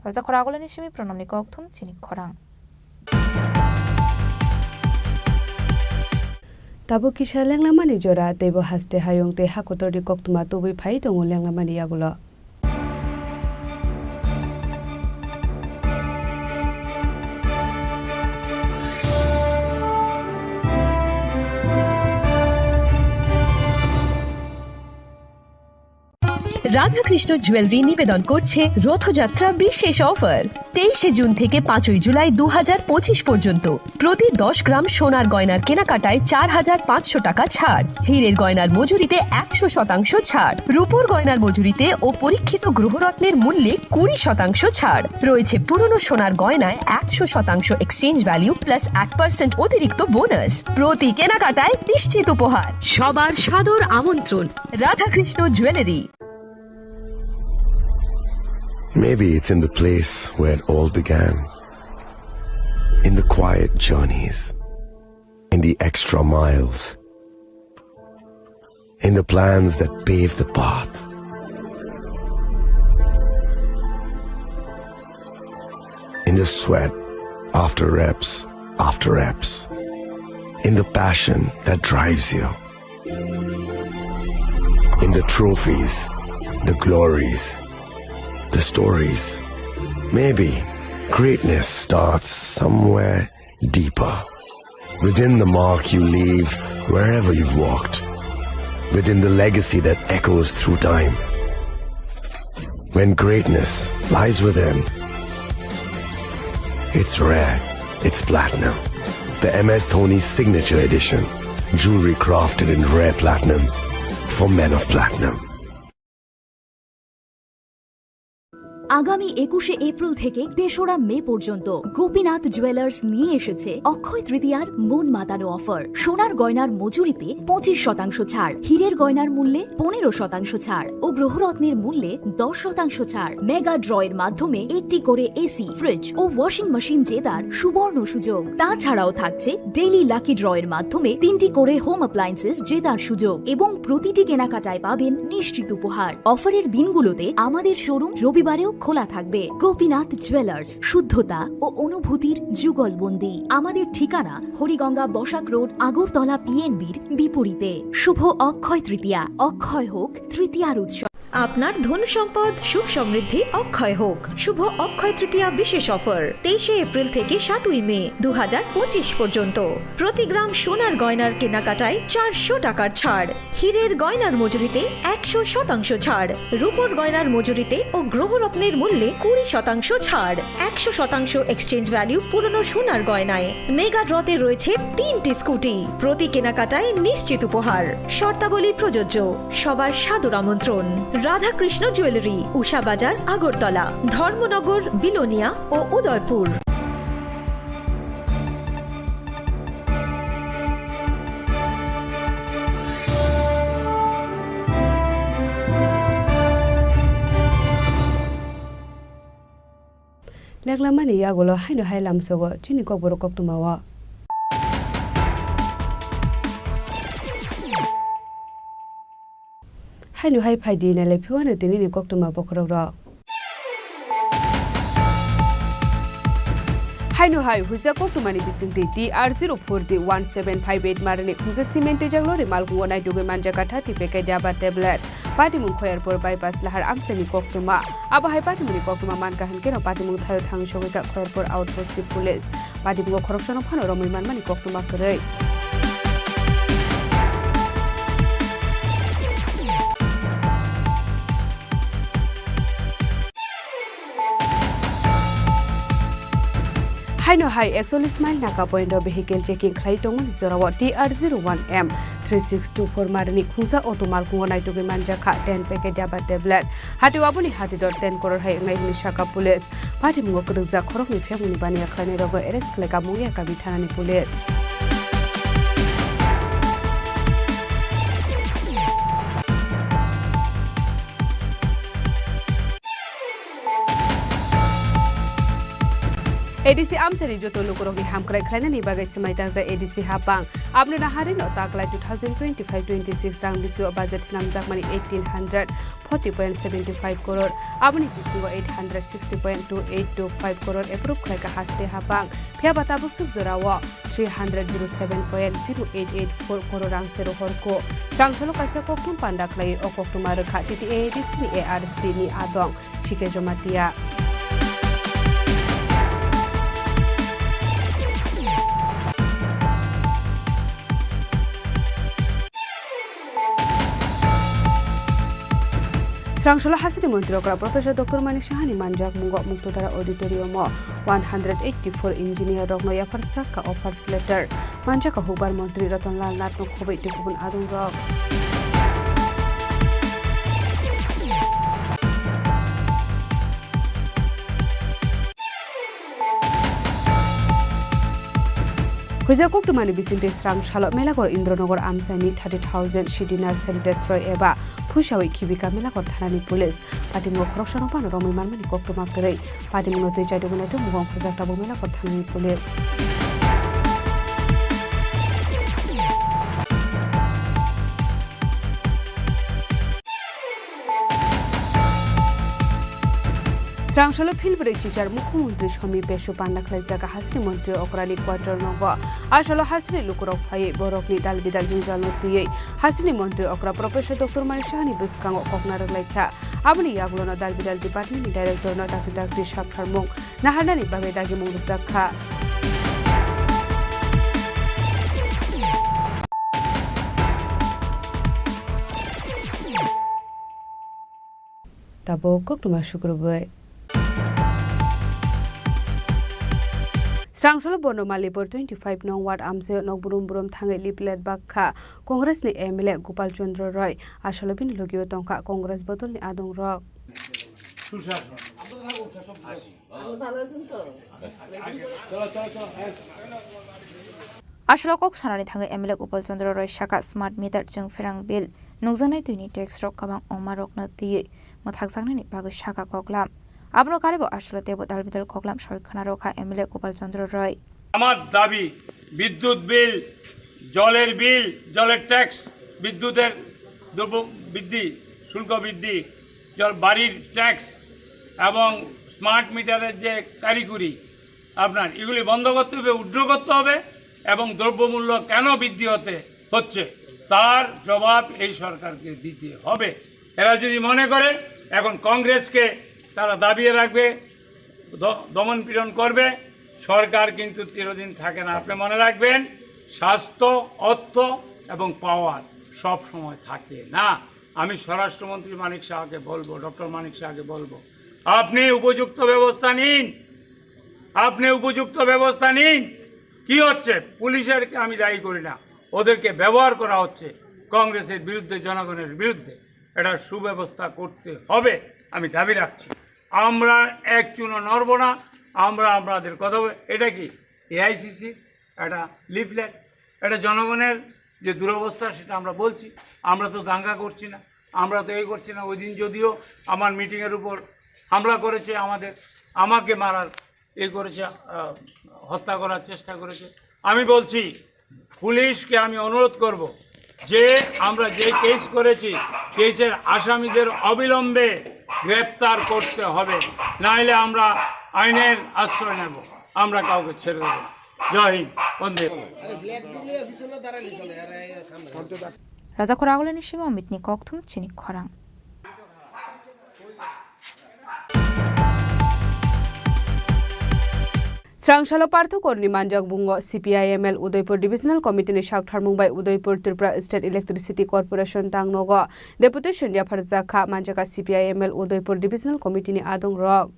Phalsa khorang agulini simi pranamni kokthum chini khorang. Tabuk kisa lenglamani jora, teibo haste hayung tei hakotorni koktwma tubui phai tongo lenglamani yagulo. Radhakrishna jewellery নিবেদন করছে রথযাত্রা বিশেষ অফার। তেইশে জুন থেকে পাঁচই জুলাই দু হাজার পঁচিশ পর্যন্ত প্রতি দশ গ্রাম সোনার গয়নার কেনাকাটায় চার হাজার পাঁচশো টাকা ছাড়, হীরের গয়নার মজুরিতে একশো শতাংশ ছাড়, রূপোর গয়নার মজুরিতে ও পরীক্ষিত গ্রহরত্নের মূল্যে কুড়ি শতাংশ ছাড়। রয়েছে পুরনো সোনার গয়নায় একশো শতাংশ এক্সচেঞ্জ ভ্যালু প্লাস এক পার্সেন্ট অতিরিক্ত বোনাস। প্রতি কেনাকাটায় নিশ্চিত উপহার। সবার সাদর আমন্ত্রণ। Radhakrishna jewellery. Maybe it's in the place where it all began. In the quiet journeys, in the extra miles, in the plans that pave the path, in the sweat after reps, after reps, in the passion that drives you. In the trophies, the glories, the stories. Maybe greatness starts somewhere deeper. Within the mark you leave wherever you've walked. Within the legacy that echoes through time. When greatness lies within, it's rare, it's platinum. The M S Dhoni Signature Edition. Jewelry crafted in rare platinum for men of platinum. আগামী একুশে এপ্রিল থেকে তেসরা মে পর্যন্ত গোপীনাথ জুয়েলার্স নিয়ে এসেছে অক্ষয় তৃতীয়ার মন মাতানো অফার। সোনার গয়নার মজুরিতে পঁচিশ শতাংশ ছাড়, হীরের গয়নার মূল্যে পনেরো শতাংশ ছাড় ও গ্রহরত্নের মূল্যে দশ শতাংশ ছাড়। মেগা ড্রয়ের মাধ্যমে একটি করে এসি, ফ্রিজ ও ওয়াশিং মেশিন জেতার সুবর্ণ সুযোগ। তাছাড়াও থাকছে ডেইলি লাকি ড্রয়ের মাধ্যমে তিনটি করে হোম অ্যাপ্লায়েন্সেস জেতার সুযোগ এবং প্রতিটি কেনাকাটায় পাবেন নিশ্চিত উপহার। অফারের দিনগুলোতে আমাদের শোরুম রবিবারেও খোলা থাকবে। গোপীনাথ জুয়েলার্স, শুদ্ধতা ও অনুভূতির যুগলবন্দি। আমাদের ঠিকানা হরিগঙ্গা বসাক রোড, আগরতলা পিএনবির বিপরীতে। শুভ অক্ষয় তৃতীয়া, অক্ষয় হোক তৃতীয়ার উৎসব। আপনার ধন সম্পদ সুখ সমৃদ্ধি অক্ষয় হোক। শুভ অক্ষয় তৃতীয়া বিশেষ অফার, তেইশে এপ্রিল থেকে সাতই মে দু হাজার পঁচিশ পর্যন্ত। প্রতি গ্রাম সোনার গয়নার কেনাকাটায় চারশো টাকার ছাড়, হীরের গয়নার মজুরিতে একশো শতাংশ ছাড়, রূপোর গয়নার মজুরিতে ও গ্রহরত্নের মূল্যে কুড়ি শতাংশ ছাড়, একশো শতাংশ এক্সচেঞ্জ ভ্যালু পুরনো সোনার গয়নায়। মেগা ড্রতে রয়েছে তিনটি স্কুটি, প্রতি কেনাকাটায় নিশ্চিত উপহার। শর্তাবলী প্রযোজ্য। সবার সাদর আমন্ত্রণ। রাধাকৃষ্ণ জুয়েলারি, উষা বাজার, আগরতলা, ধর্মনগর, বিলোনিয়া ও Udaipur. Leklamani yagulo haino hai lamsogo chini kokborok koktwmao. Haino hai phaidi nailai phiwano tinini koktwma bokhorokrok. Haino hai huisa koktwmani bisingtwi T R zero four D one seven five eight marani khungsa cement twijak lorry malkhungo naitugwi manjakha thirty packet yaba tablet. Patimung Khoyerpur bypass lahar amchaini koktwma. Abo hai patimungni koktwma mankha hinkhe no patimung thaio thang sogwikha Khoyerpur outpost ni police. Patimungo khoroksano phano romwi manmani koktwma kwrwi. Haino hai ekchollish mile naka point o vehicle checking khlai tongmani jorao T R zero one M three six two four marani khungsa auto malkhungo naitugwi manjakha ten packet yaba tablet. Hatio aboni hatidor ten crore hai wngnai hwnwi sakha police. Patimungo kwrwkjak khoroknwi phiyokmani baniya khlainairokno arrest khlaikha Mungia Kabi thanani police. A D C amchaini joto lukurokni hamkrai khlainani bagwi swmai tangjak A D C hapang. Aboni naharino taklai two thousand twenty-five twenty-six rang bisingo budget snamjakmani eighteen hundred forty point seventy five crore, aboni bisingo eight hundred sixty point two eight two five crore approve khlaikha hasteni hapang. Phiyaba tabuk swk jorao three hundred zero seven point zero eight eight four crore rang se rohorkho. Srangsalno kaisa kokthum panda khlaiwi o koktwma rwkha T T A A D C ni A R C ni adong. Chike Jomatia. Srangsalno hasteni montri okra Professor Doctor Manik Sahani manjak mungo Muktodara Auditorium o one hundred eighty four engineer rokno yapharsak kha offers letter. Manjak kha hukbar montri Ratan Lal Nath no khobwi tei kubun adong rok. Huijak koktwmani bisingtwi Srangsalno Melaghor Indranagar amchaini thirty thousand city nursery destroy eba phuisawi khibika Melaghor thanani police. Patimung khoroksano phano romwi manmani koktwma kwrwi. Patimungno twi chaidugwi naitugmung wngkhorjak tabuk Melaghor thanani police. Srangsalno philbrwi chichar Mukhyamantri Somi Pesu panda khlaijak hasteni montri okrani quarter nogo. Asalo hasteni lukurok phaiwi borokni dalbidal jwngjalno twiwi hasteni montri okra Professor Doctor Manik Sahani bwskango kokna rwlaikha. Aboni yagulono dalbidal department ni director no dakti dakti saktharmung naharnani bagwi dagimung rwjak kha. Tabuk koktwma sukrubwi. Srangsalno Bono Malipur twenty five nong ward amchaio nok brum brum thangwi leaflet bakha Congress ni M L A Gopal Chandra Roy. Asalo bini logio tongkha Congress bodolni adongrok. Asalo kok sanani thangwi M L A Gopal Chandra Roy sakha smart meter chwng pherang bill, nukjaknai twini tax rok kwbang wngma rokno twiwi mwthakjaknani bagwi sakha koklam. Abono karibo asalo teibo dalbidal koklam sawi khna rwkha M L A Gopal Chandra Roy. আমার দাবি, বিদ্যুৎ বিল, জলের বিল, জলের ট্যাক্স, বিদ্যুতের দ্রব্য বৃদ্ধি, শুল্ক বৃদ্ধি, জল, বাড়ির ট্যাক্স এবং স্মার্ট মিটারের যে কারিগরি আপনার, এগুলি বন্ধ করতে হবে, উইথড্র করতে হবে এবং দ্রব্যমূল্য কেন বৃদ্ধি হতে হচ্ছে, তার জবাব এই সরকারকে দিতে হবে। এরা যদি মনে করে এখন কংগ্রেসকে তারা দাবিয়ে রাখবে, দ-, দমন পীড়ন করবে, সরকার কিন্তু চিরদিন থাকে না। আপনি মনে রাখবেন, স্বাস্থ্য, অর্থ এবং পাওয়ার সব সময় থাকে না। আমি স্বরাষ্ট্রমন্ত্রী মানিক সাহাকে বলবো, ডক্টর মানিক সাহাকে বলবো, আপনি উপযুক্ত ব্যবস্থা নিন, আপনি উপযুক্ত ব্যবস্থা নিন। কি হচ্ছে? পুলিশেরকে আমি দায়ী করি না, ওদেরকে ব্যবহার করা হচ্ছে কংগ্রেসের বিরুদ্ধে, জনগণের বিরুদ্ধে। এটা সুব্যবস্থা করতে হবে, আমি দাবি রাখছি। আমরা এক চুলও নড়ব না, আমরা আমাদের কথা বলে। এটা কি এআইসিসি একটা লিফলেট? এটা জনগণের যে দুরবস্থা, সেটা আমরা বলছি। আমরা তো দাঙ্গা করছি না, আমরা তো এই করছি না। ওই দিন যদিও আমার মিটিংয়ের উপর হামলা করেছে, আমাদের, আমাকে মারার এই করেছে, আহ, হত্যা করার চেষ্টা করেছে। আমি বলছি, পুলিশকে আমি অনুরোধ করব যে আমরা যে কেস করেছি, কেসের আসামিদের অবিলম্বে গ্রেপ্তার করতে হবে, নাইলে আমরা আইনের আশ্রয় নেব, আমরা কাউকে ছেড়ে দেব না। জয় হিন্দ, বন্দে। Raja Khoragulani simi Amit ni kokthum chini khorang. Srangsalo Partho Korni manjak bungo C P I M L Udaipur Divisional Committee ni saktharmung bai Udaipur Tripura State Electricity Corporation tangnogo deputation yapharjak kha manjak C P I M L Udaipur Divisional Committee ni adong rok.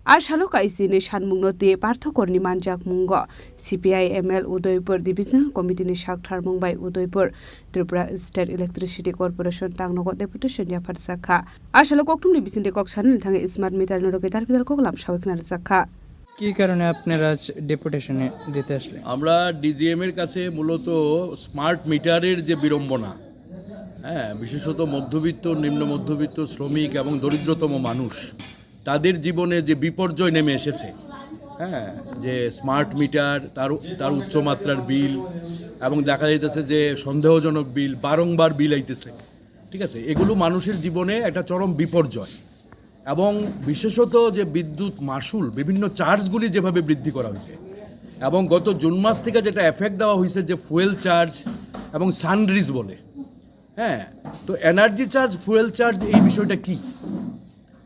A salo kaisini sanmungno twi Partho Korni manjakmungo C P I M L Udaipur Divisional Committee ni saktharmung bai Udaipur Tripura State Electricity Corporation tangnogo deputation yapharjak kha. A salo kokthumni bisingtwi kok sanani thangwi smart meter norok dar bidal koklam sawi khna rwjak kha. কি কারণে আপনারা আজ ডেপুটেশনে দিতে আসলেন? আমরা ডিজিএম এর কাছে মূলত স্মার্ট মিটারের যে বিড়ম্বনা, হ্যাঁ, বিশেষত মধ্যবিত্ত, নিম্ন মধ্যবিত্ত, শ্রমিক এবং দরিদ্রতম মানুষ, তাদের জীবনে যে বিপর্যয় নেমে এসেছে, হ্যাঁ, যে স্মার্ট মিটার, তার উ-, তার উচ্চ মাত্রার বিল, এবং দেখা যাইতেছে যে সন্দেহজনক বিল, বারংবার বিল আইতেছে, ঠিক আছে? এগুলো মানুষের জীবনে একটা চরম বিপর্যয়। এবং বিশেষত যে বিদ্যুৎ মাশুল, বিভিন্ন চার্জগুলি যেভাবে বৃদ্ধি করা হয়েছে, এবং গত জুন মাস থেকে যেটা এফেক্ট দেওয়া হয়েছে যে ফুয়েল চার্জ এবং সানরিজ বলে, হ্যাঁ, তো এনার্জি চার্জ, ফুয়েল চার্জ, এই বিষয়টা কি?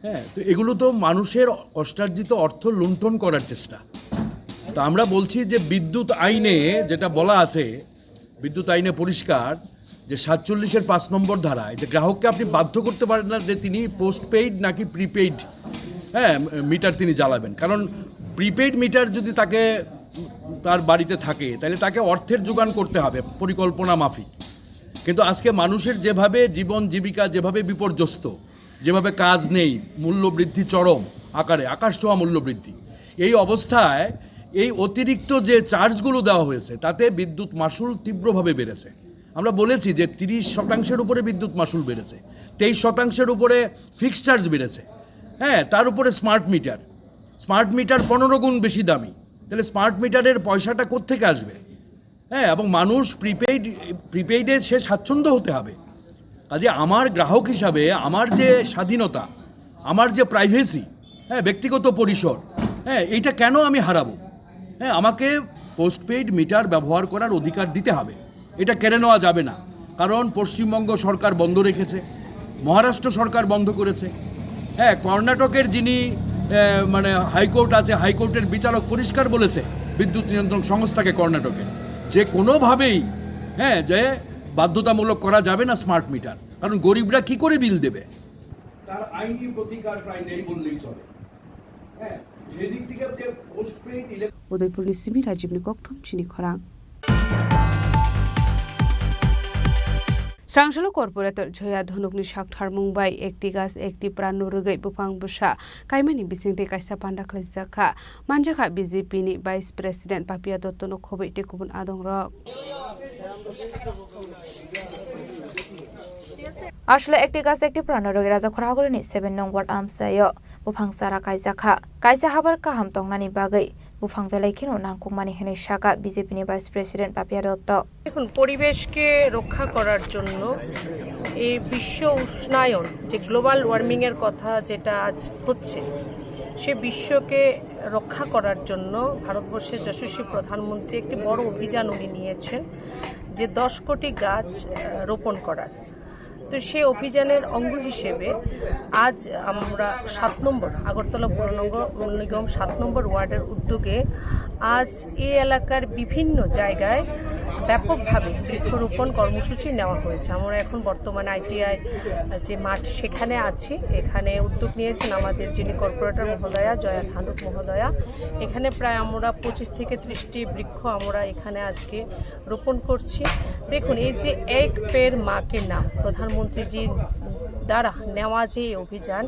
হ্যাঁ, তো এগুলো তো মানুষের কষ্টার্জিত অর্থ লুণ্ঠন করার চেষ্টা। তো আমরা বলছি যে বিদ্যুৎ আইনে যেটা বলা আছে, বিদ্যুৎ আইনে পরিষ্কার যে সাতচল্লিশের পাঁচ নম্বর ধারায় যে গ্রাহককে আপনি বাধ্য করতে পারেন না যে তিনি পোস্টপেইড নাকি প্রিপেইড, হ্যাঁ, মিটার তিনি জ্বালাবেন। কারণ প্রিপেইড মিটার যদি তাকে, তার বাড়িতে থাকে, তাহলে তাকে অর্থের যোগান করতে হবে পরিকল্পনা মাফিক। কিন্তু আজকে মানুষের যেভাবে জীবন জীবিকা যেভাবে বিপর্যস্ত, যেভাবে কাজ নেই, মূল্যবৃদ্ধি চরম আকারে, আকাশ ছোঁয়া মূল্যবৃদ্ধি, এই অবস্থায় এই অতিরিক্ত যে চার্জগুলো দেওয়া হয়েছে, তাতে বিদ্যুৎ মাশুল তীব্রভাবে বেড়েছে। আমরা বলেছি যে তিরিশ শতাংশের উপরে বিদ্যুৎ মাশুল বেড়েছে, তেইশ শতাংশের উপরে ফিক্সড চার্জ বেড়েছে, হ্যাঁ, তার উপরে স্মার্ট মিটার, স্মার্ট মিটার পনেরো গুণ বেশি দামি। তাহলে স্মার্ট মিটারের পয়সাটা কোত্থেকে আসবে? হ্যাঁ, এবং মানুষ প্রিপেইড, প্রিপেইডে সে স্বাচ্ছন্দ্য হতে হবে। কাজে আমার গ্রাহক হিসাবে আমার যে স্বাধীনতা, আমার যে প্রাইভেসি, হ্যাঁ, ব্যক্তিগত পরিসর, হ্যাঁ, এইটা কেন আমি হারাবো? হ্যাঁ, আমাকে পোস্টপেইড মিটার ব্যবহার করার অধিকার দিতে হবে, এটা কেড়ে নেওয়া যাবে না। কারণ পশ্চিমবঙ্গ সরকার বন্ধ রেখেছে, মহারাষ্ট্র সরকার বন্ধ করেছে, হ্যাঁ, কর্ণাটকের যিনি, আহ, মানে হাইকোর্ট আছে, হাইকোর্টের বিচারক পরিষ্কার বলেছে বিদ্যুৎ নিয়ন্ত্রণ সংস্থাকে কর্ণাটকের যে কোনোভাবেই, হ্যাঁ, যে বাধ্যতামূলক করা যাবে না স্মার্ট মিটার, কারণ গরিবরা কি করে বিল দেবে? তার আইনি প্রতিকার প্রায় নেই বললেই চলে। হ্যাঁ, সেদিক থেকে আপনি পোস্টপেইড ইলেক- Udaipurni simi Rajibni kokthum chini khorang. Srangsalo corporator Joya Dhonukni saktharmung bai ekti gach ekti pran no rwgwi buphang bwsa kaimani bisingtwi kaisa panda khlaijak kha. Manjakha B J P ni Vice President Papia Dotto no khobwi tei kubun adongrok. Aswlai ekti gach ekti pran no rwgwi Rajakhor hagulini seven nong ward amchaio buphang chara kaijak kha. Kaisa habar kaham tongnani bagwi buphang belai kheno nangkukmani hwnwi sakha B J P ni Vice President Papia Dotto. দেখুন, পরিবেশকে রক্ষা করার জন্য এই বিশ্ব উষ্ণায়ন, যে global warming এর কথা যেটা আজ হচ্ছে, সে বিশ্বকে রক্ষা করার জন্য ভারতবর্ষের যশস্বী প্রধানমন্ত্রী একটি বড় অভিযান উনি নিয়েছেন, যে দশ কোটি গাছ, আহ, রোপণ করার। তো সেই অভিযানের অঙ্গ হিসেবে আজ আমরা সাত নম্বর, আগরতলা পৌর নগর নিগম সাত নম্বর ওয়ার্ডের উদ্যোগে আজ এই এলাকার বিভিন্ন জায়গায় ব্যাপকভাবে বৃক্ষরোপণ কর্মসূচি নেওয়া হয়েছে। আমরা এখন বর্তমানে আইটিআই যে মাঠ, সেখানে আছি। এখানে উদ্যোগ নিয়েছেন আমাদের যিনি কর্পোরেটর মহোদয়া, জয়া ধানুক মহোদয়া। এখানে প্রায় আমরা পঁচিশ থেকে ত্রিশটি বৃক্ষ আমরা এখানে আজকে রোপণ করছি। দেখুন, এই যে এক পেড় মা কে নাম, প্রধানমন্ত্রীজির দ্বারা নেওয়া যে অভিযান,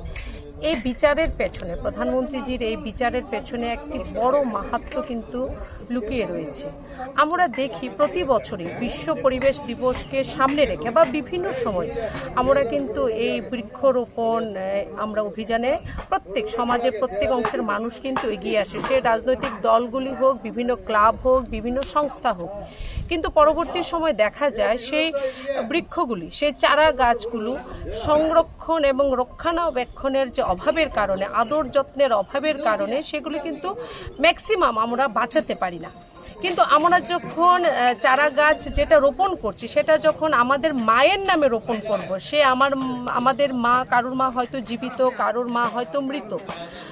এই বিচারের পেছনে, প্রধানমন্ত্রীজির এই বিচারের পেছনে একটি বড় মাহাত্ম্য কিন্তু লুকিয়ে রয়েছে। আমরা দেখি প্রতি বছরই বিশ্ব পরিবেশ দিবসকে সামনে রেখে বা বিভিন্ন সময় আমরা কিন্তু এই বৃক্ষরোপণ, এ, আমরা অভিযানে প্রত্যেক সমাজের প্রত্যেক অংশের মানুষ কিন্তু এগিয়ে আসে, সে রাজনৈতিক দলগুলি হোক, বিভিন্ন ক্লাব হোক, বিভিন্ন সংস্থা হোক। কিন্তু পরবর্তী সময় দেখা যায় সেই বৃক্ষগুলি, সেই চারা গাছগুলো সংরক্ষণ এবং রক্ষণাবেক্ষণের যে অভাবের কারণে, আদর যত্নের অভাবের কারণে সেগুলি কিন্তু ম্যাক্সিমাম আমরা বাঁচাতে পারি না। কিন্তু আমরা যখন, আহ, চারা গাছ যেটা রোপণ করছি, সেটা যখন আমাদের মায়ের নামে রোপণ করব, সে আমার, আমাদের মা, কারোর মা হয়তো জীবিত, কারোর মা হয়তো মৃত,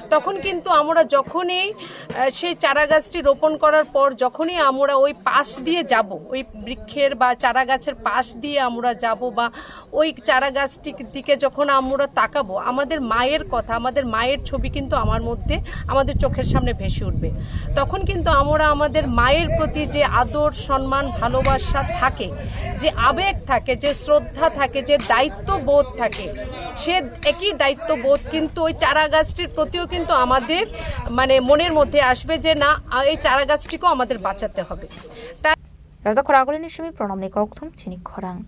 তখন কিন্তু আমরা যখনই, আহ, সেই চারা গাছটি রোপণ করার পর যখনই আমরা ওই পাশ দিয়ে যাব, ওই বৃক্ষের বা চারা গাছের পাশ দিয়ে আমরা যাব বা ওই চারা গাছটির দিকে যখন আমরা তাকাবো, আমাদের মায়ের কথা, আমাদের মায়ের ছবি কিন্তু আমার মধ্যে, আমাদের চোখের সামনে ভেসে উঠবে। তখন কিন্তু আমরা আমাদের মায়ের প্রতি যে আদর, সম্মান, ভালোবাসা থাকে, যে আবেগ থাকে, যে শ্রদ্ধা থাকে, যে দায়িত্ববোধ থাকে, সে একই দায়িত্ববোধ কিন্তু ওই চারা গাছটির প্রতিও কিন্তু আমাদের, মানে, মনের মধ্যে আসবে যে না, আ, এই চারা গাছটিকেও আমাদের বাঁচাতে হবে। তাই Rajakhor hagulini simi Pranamni kokthum chini khorang.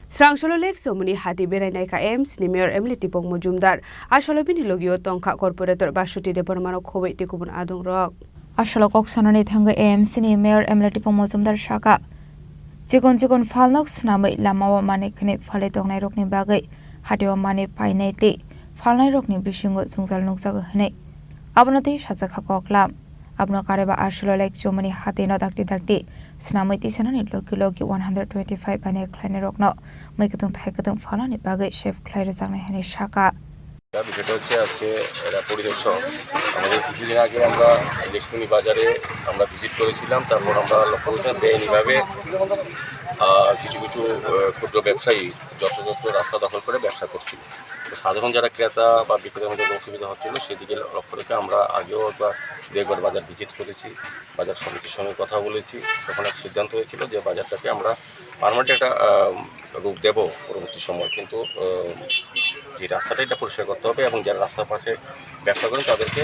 Srangsolo Lake Chomoni hati berai naikha A M C ni Mayor M L A Tipong Mojumdar. Asolo bini logio tongkha Corporator Basuti Debbarmano khoboi tei kubun adongrok. Asolo kok sanani thangwi A M C ni Mayor M L A Tipong Mojumdar saka, chikon chikon phalnok swnamwi lamao manwi khwnwi phalwi tongnairokni bagwi hatio manwi painai tei phalnairokni bisingo jwngjal nukjago hwnwi abono tei sajakha koklam. Abono kareba Asolo Lake Chomoni hatino dakti dakti swnamwi tisanani logi logi one hundred twenty-five baniya khlainairokno mui kwthwng thai kwthwng phalnani bagwi save khlai rwjaknai hwnwi saka. তা বিষয়টা হচ্ছে আজকে এরা পরিদর্শক। আমাদের কিছুদিন আগে আমরা ইলেকট্রনিক বাজারে আমরা ভিজিট করেছিলাম, তারপর আমরা লক্ষ্য করেছিলাম বেআইনিভাবে, আহ, কিছু কিছু, আহ, ক্ষুদ্র ব্যবসায়ী যথাযথ রাস্তা দখল করে ব্যবসা করছিল। তো সাধারণ যারা ক্রেতা বা বিক্রেতার মধ্যে অসুবিধা হচ্ছিল, সেদিকে লক্ষ্য রেখে আমরা আগেও একবার দু একবার বাজার ভিজিট করেছি, বাজার সমিতির সঙ্গে কথা বলেছি। তখন এক সিদ্ধান্ত হয়েছিল যে বাজারটাকে আমরা পার্মানেন্ট একটা, আহ, রূপ দেব পরবর্তী সময়, কিন্তু, আহ, যে রাস্তাটা এটা পরিষ্কার করতে হবে এবং যারা রাস্তার পাশে ব্যবসা করেন তাদেরকে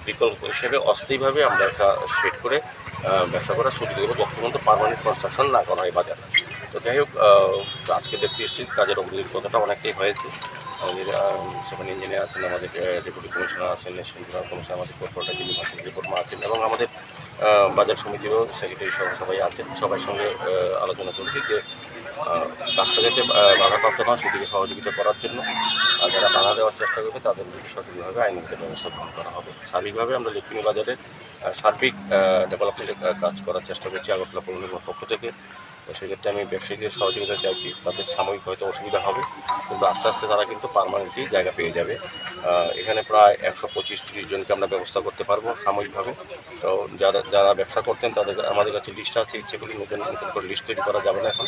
বিকল্প হিসেবে অস্থায়ীভাবে আমরা একটা শেড করে, আহ, ব্যবসা করার সুযোগ দেবো যতক্ষণ পর্যন্ত পার্মানেন্ট কনস্ট্রাকশন না করা হয় বাজার। তো যাই হোক, আহ, তো আজকে দেখতে এসেছি কাজের অগ্রগতির কথাটা অনেকটাই হয়েছে। আমাদের, আহ, সেখানে ইঞ্জিনিয়ার আছেন, আমাদের, আহ, ডেপুটি কমিশনার আছেন, সেন্ট্রাল কমিশনার, আমাদের কর্পোরেটর যিনি ভাষণ দেববর্মা আছেন এবং আমাদের, আহ, বাজার সমিতিরও সেক্রেটারি সহ সবাই আছেন। সবার সঙ্গে, আহ, আলোচনা করেছি যে, আহ, কাজটা যাতে, আহ, বাধাপ্রাপ্ত না হয় সেদিকে সহযোগিতা করার জন্য। আর যারা বাধা দেওয়ার চেষ্টা করবে তাদের বিরুদ্ধে সঠিকভাবে আইনগত ব্যবস্থা গ্রহণ করা হবে। সার্বিকভাবে আমরা লেকটুনি বাজারের, আহ, সার্বিক, আহ, ডেভেলপমেন্টের, আহ, কাজ করার চেষ্টা করছি আগরতলা পৌর নিগমের পক্ষ থেকে। তো সেক্ষেত্রে আমি ব্যবসায়ীদের সহযোগিতা চাইছি, তাদের সাময়িক হয়তো অসুবিধা হবে, কিন্তু আস্তে আস্তে তারা কিন্তু পার্মানেন্টলি জায়গা পেয়ে যাবে। আহ, এখানে প্রায় একশো পঁচিশ তিরিশ জনকে আমরা ব্যবস্থা করতে পারবো সাময়িকভাবে। তো যারা, যারা ব্যবসা করতেন তাদের, আমাদের কাছে লিস্ট আছে, ইচ্ছে করলে নতুন, নতুন করে লিস্ট তৈরি করা যাবে না এখন।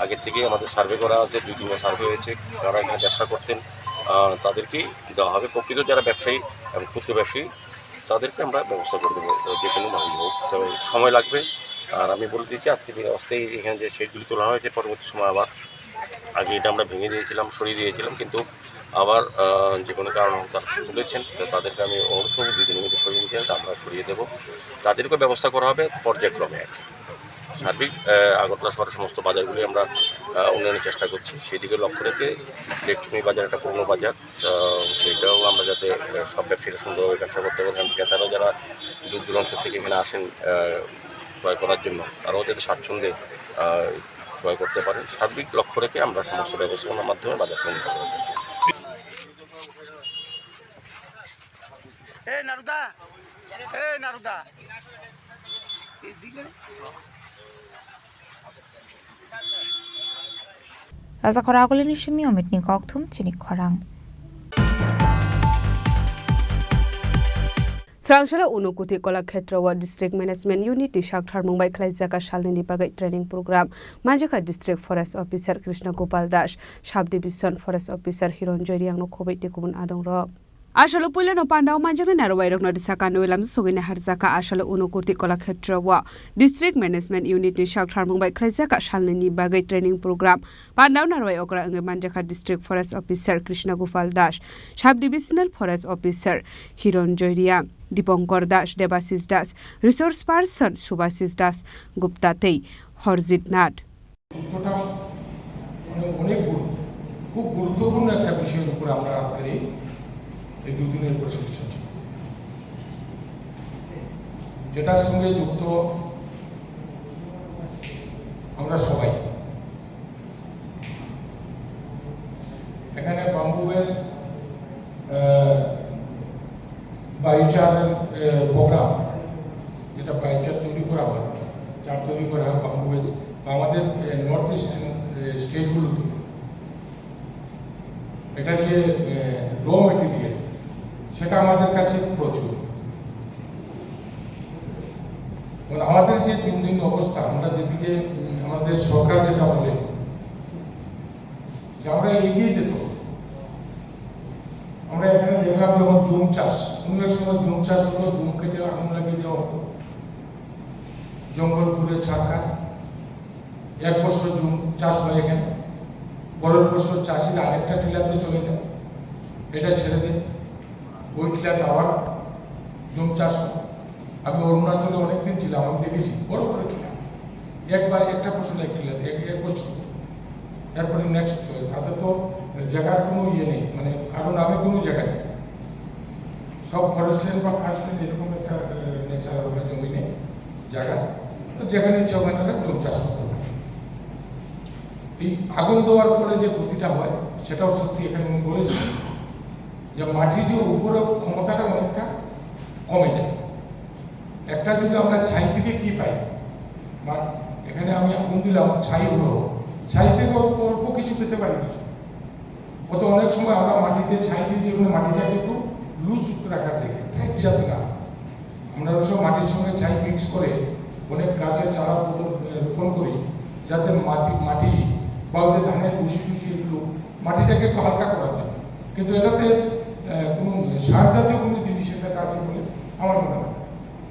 আগের থেকেই আমাদের সার্ভে করা আছে, দুই তিনটা সার্ভে হয়েছে, যারা এখানে ব্যবসা করতেন, আহ, তাদেরকেই দেওয়া হবে। প্রকৃত যারা ব্যবসায়ী এবং ক্ষুদ্র ব্যবসায়ী তাদেরকে আমরা ব্যবস্থা করে দেবো, আহ, যে কোনোভাবেই হোক। তবে সময় লাগবে। আর আমি বলে দিচ্ছি, আজকে যে অস্থায়ী এখানে যে শেডগুলি তোলা হয়েছে, পরবর্তী সময় আবার, আগে এটা আমরা ভেঙে দিয়েছিলাম, সরিয়ে দিয়েছিলাম, কিন্তু আবার, আহ, যে কোনো কারণে তারা তুলেছেন, তো তাদেরকে আমি অনুরোধ করবো দুই দিনের মধ্যে সরিয়ে নিতে হবে, আমরা সরিয়ে দেবো। তাদেরকে ব্যবস্থা করা হবে পর্যায়ক্রমে আর কি। সার্বিক, আহ, আগরতলা শহরের সমস্ত বাজারগুলি আমরা, আহ, উন্নয়নের চেষ্টা করছি। সেই দিকে লক্ষ্য রেখে লেকটুনি বাজার একটা পুরনো বাজার, আহ, সেইটাও আমরা যাতে, আহ, সব ব্যবসায়ীরা সুন্দরভাবে ব্যবসা করতে পারেন, কারণ ক্রেতারাও যারা দূর দূরান্ত থেকে এখানে আসেন, আহ, ক্রয় করার জন্য, তারাও যাতে স্বাচ্ছন্দ্যে, আহ, ক্রয় করতে পারেন, সার্বিক লক্ষ্য রেখে আমরা সমস্ত ব্যবস্থাপনার মাধ্যমে বাজার উন্নয়ন করার চেষ্টা করছি। এই নারুদা, এই নারুদা। Raja khorang agulini simi omitni kokthum chini khorang. Srangsala Unokuti Kolakhetra o District Management Unit ni sak tharmung bai khlaijak a salnini bagwi training program manjakha District Forest Officer Krishna Gopal Das, Sub Division Forest Officer Hironjoy Riang no khoboi tei kubun adong rok. Asalo puilano pandao manjaknai narwai rokno risa kanwi lamjak sogwini harjaka Asalo Unokuti Kolakhetra o District Management Unit ni sak tharmung bai khlaijak a salnini bagwi training program. Pandao narwai okra wngwi manjakha District Forest Officer Krishna Gopal Das, Sub Divisional Forest Officer Hiron Joy Riang, Dipankar Das, Debasis Das, Resource Person Subhasis Das Gupta tei Horjit Nath. তথ্যটা মানে অনেক গুরু-, খুব গুরুত্বপূর্ণ একটা বিষয়ের উপরে আমরা আজকের এই, এই দুদিনের প্রশিক্ষণ, যেটার সঙ্গে যুক্ত আমরা সবাই। এখানে বাম্বু ওয়েস্ট, আহ, বায়ুচার, আহ, প্রোগ্রাম, যেটা বায়ুচার তৈরি করা হয়, চার তৈরি করা হয় বাম্বু ওয়েস্ট, বা আমাদের, আহ, নর্থ ইস্টার্ন, আহ, স্টেটগুলোতে এটা যে, আহ, র মেটেরিয়াল, সেটা আমাদের কাছে প্রচুর। মানে আমাদের যে দিন দিন অবস্থা, আমরা যেদিকে, উম, আমাদের সরকার যেটা বলে, যে আমরা এগিয়ে যেত। আমরা এখানে দেখলাম যখন জুম চাষ, কোনো এক সময় জুম চাষ হলো, জুম কেটে আগুন লাগিয়ে দেওয়া হতো, জঙ্গল পুড়ে ছারখার। এক বছর জুম চাষ হয় এখানে, পরের বছর চাষিরা আরেকটা টিলাতে চলে যায়, এটা ছেড়ে দেয়, ওই টিলাতে আবার জুম চাষ হয়। আমি অরুণাচলে অনেকদিন ছিলাম, আমি দেখেছি বড় বড় টিলা, একবার একটা ফসল এক টিলাতে এক, এক বছর। এরপরে নেক্সট, তাতে তো জায়গার কোনো ইয়ে নেই, মানে কারো নামে কোনো জায়গা নেই। সব ফরেস্ট ল্যান্ড বা খাস ল্যান্ড এরকম একটা নেচার ওটা জমি নেই, জায়গা। তো যেখানে ইচ্ছা ওখানে তারা জমি চাষ করতে পারে। এই আগুন দেওয়ার পরে যে ক্ষতিটা হয়, সেটাও সত্যি এখানে উনি বলেছেন যে মাটির যে উপরে ক্ষমতাটা অনেকটা কমে যায়। একটা যদি আমরা ছাই থেকে কি পাই, বা এখানে আমি আগুন দিলাম, ছাই হলো, ছাই থেকে অল্প, অল্প কিছু পেতে পারি কিছু। অত অনেক সময় আমরা মাটিতে ছাই দিয়ে, যে কোনো মাটিটাকে একটু লুজ রাখার দিকে, টাইট যাতে না। আমরা ওই সব মাটির সঙ্গে ছাই মিক্স করে অনেক গাছের চারা রোপণ, রোপণ করি, যাতে মাটি, মাটি বা ওই যে ধানের ভুসি টুসি এগুলো মাটিটাকে একটু হালকা করার জন্য। কিন্তু এটাতে, আহ, কোনো সার জাতীয় কোনো জিনিস এটা কাজ বলে আমার মনে হয় না।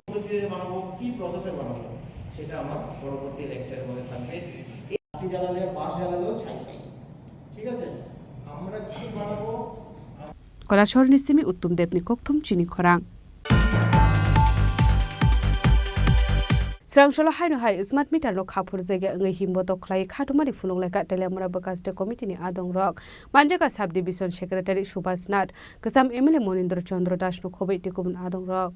পদ্ধতিতে বানাবো, কি প্রসেসে বানাবো, সেটা আমার পরবর্তী লেকচারের মধ্যে থাকবে। এই বাতি জ্বালালে, বাঁশ জ্বালালেও ছাই পাই, ঠিক আছে? আমরা কি বানাবো? Kolasor ni simi Uttom Deb ni kokthum chini khorang. Srang solo haino hai smart meter no khaphur jagya wngwi himbo to khlai khatumani phunuk lekha Teliamura Bwkhaste committee ni adong rok manjaka sub division secretary Subhas Nath, kwcham M L A Monindra Chandra Das no khobwi tei kubun adong rok.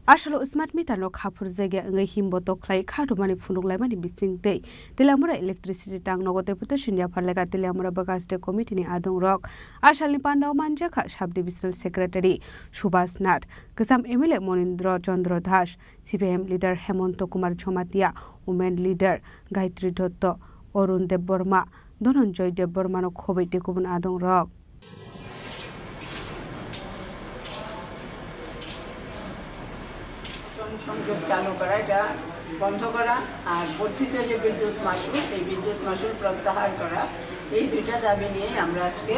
Asalo smart meter no khaphur jagya wngwi himbo to khlai khatumani phunuk laimani bising tei Teliamura electricity tang nogo deputation yaphar lekha Teliamura Bwkhaste committee ni adong rok. Asalni pandao manjakha sub divisional secretary Subhas Nath, kwcham M L A Monindra Chandra Das, C P I M leader Hemonto Kumar Jamatia, women leader Gayatri Dotto, Arun Debbarma, Dhananjay Debbarma no khobwi tei kubun adong rok. সংযোগ চালু করা, এটা বন্ধ করা, আর বর্ধিত যে বিদ্যুৎ মাশুল, এই বিদ্যুৎ মাশুল প্রত্যাহার করা, এই দুইটা দাবি নিয়েই আমরা আজকে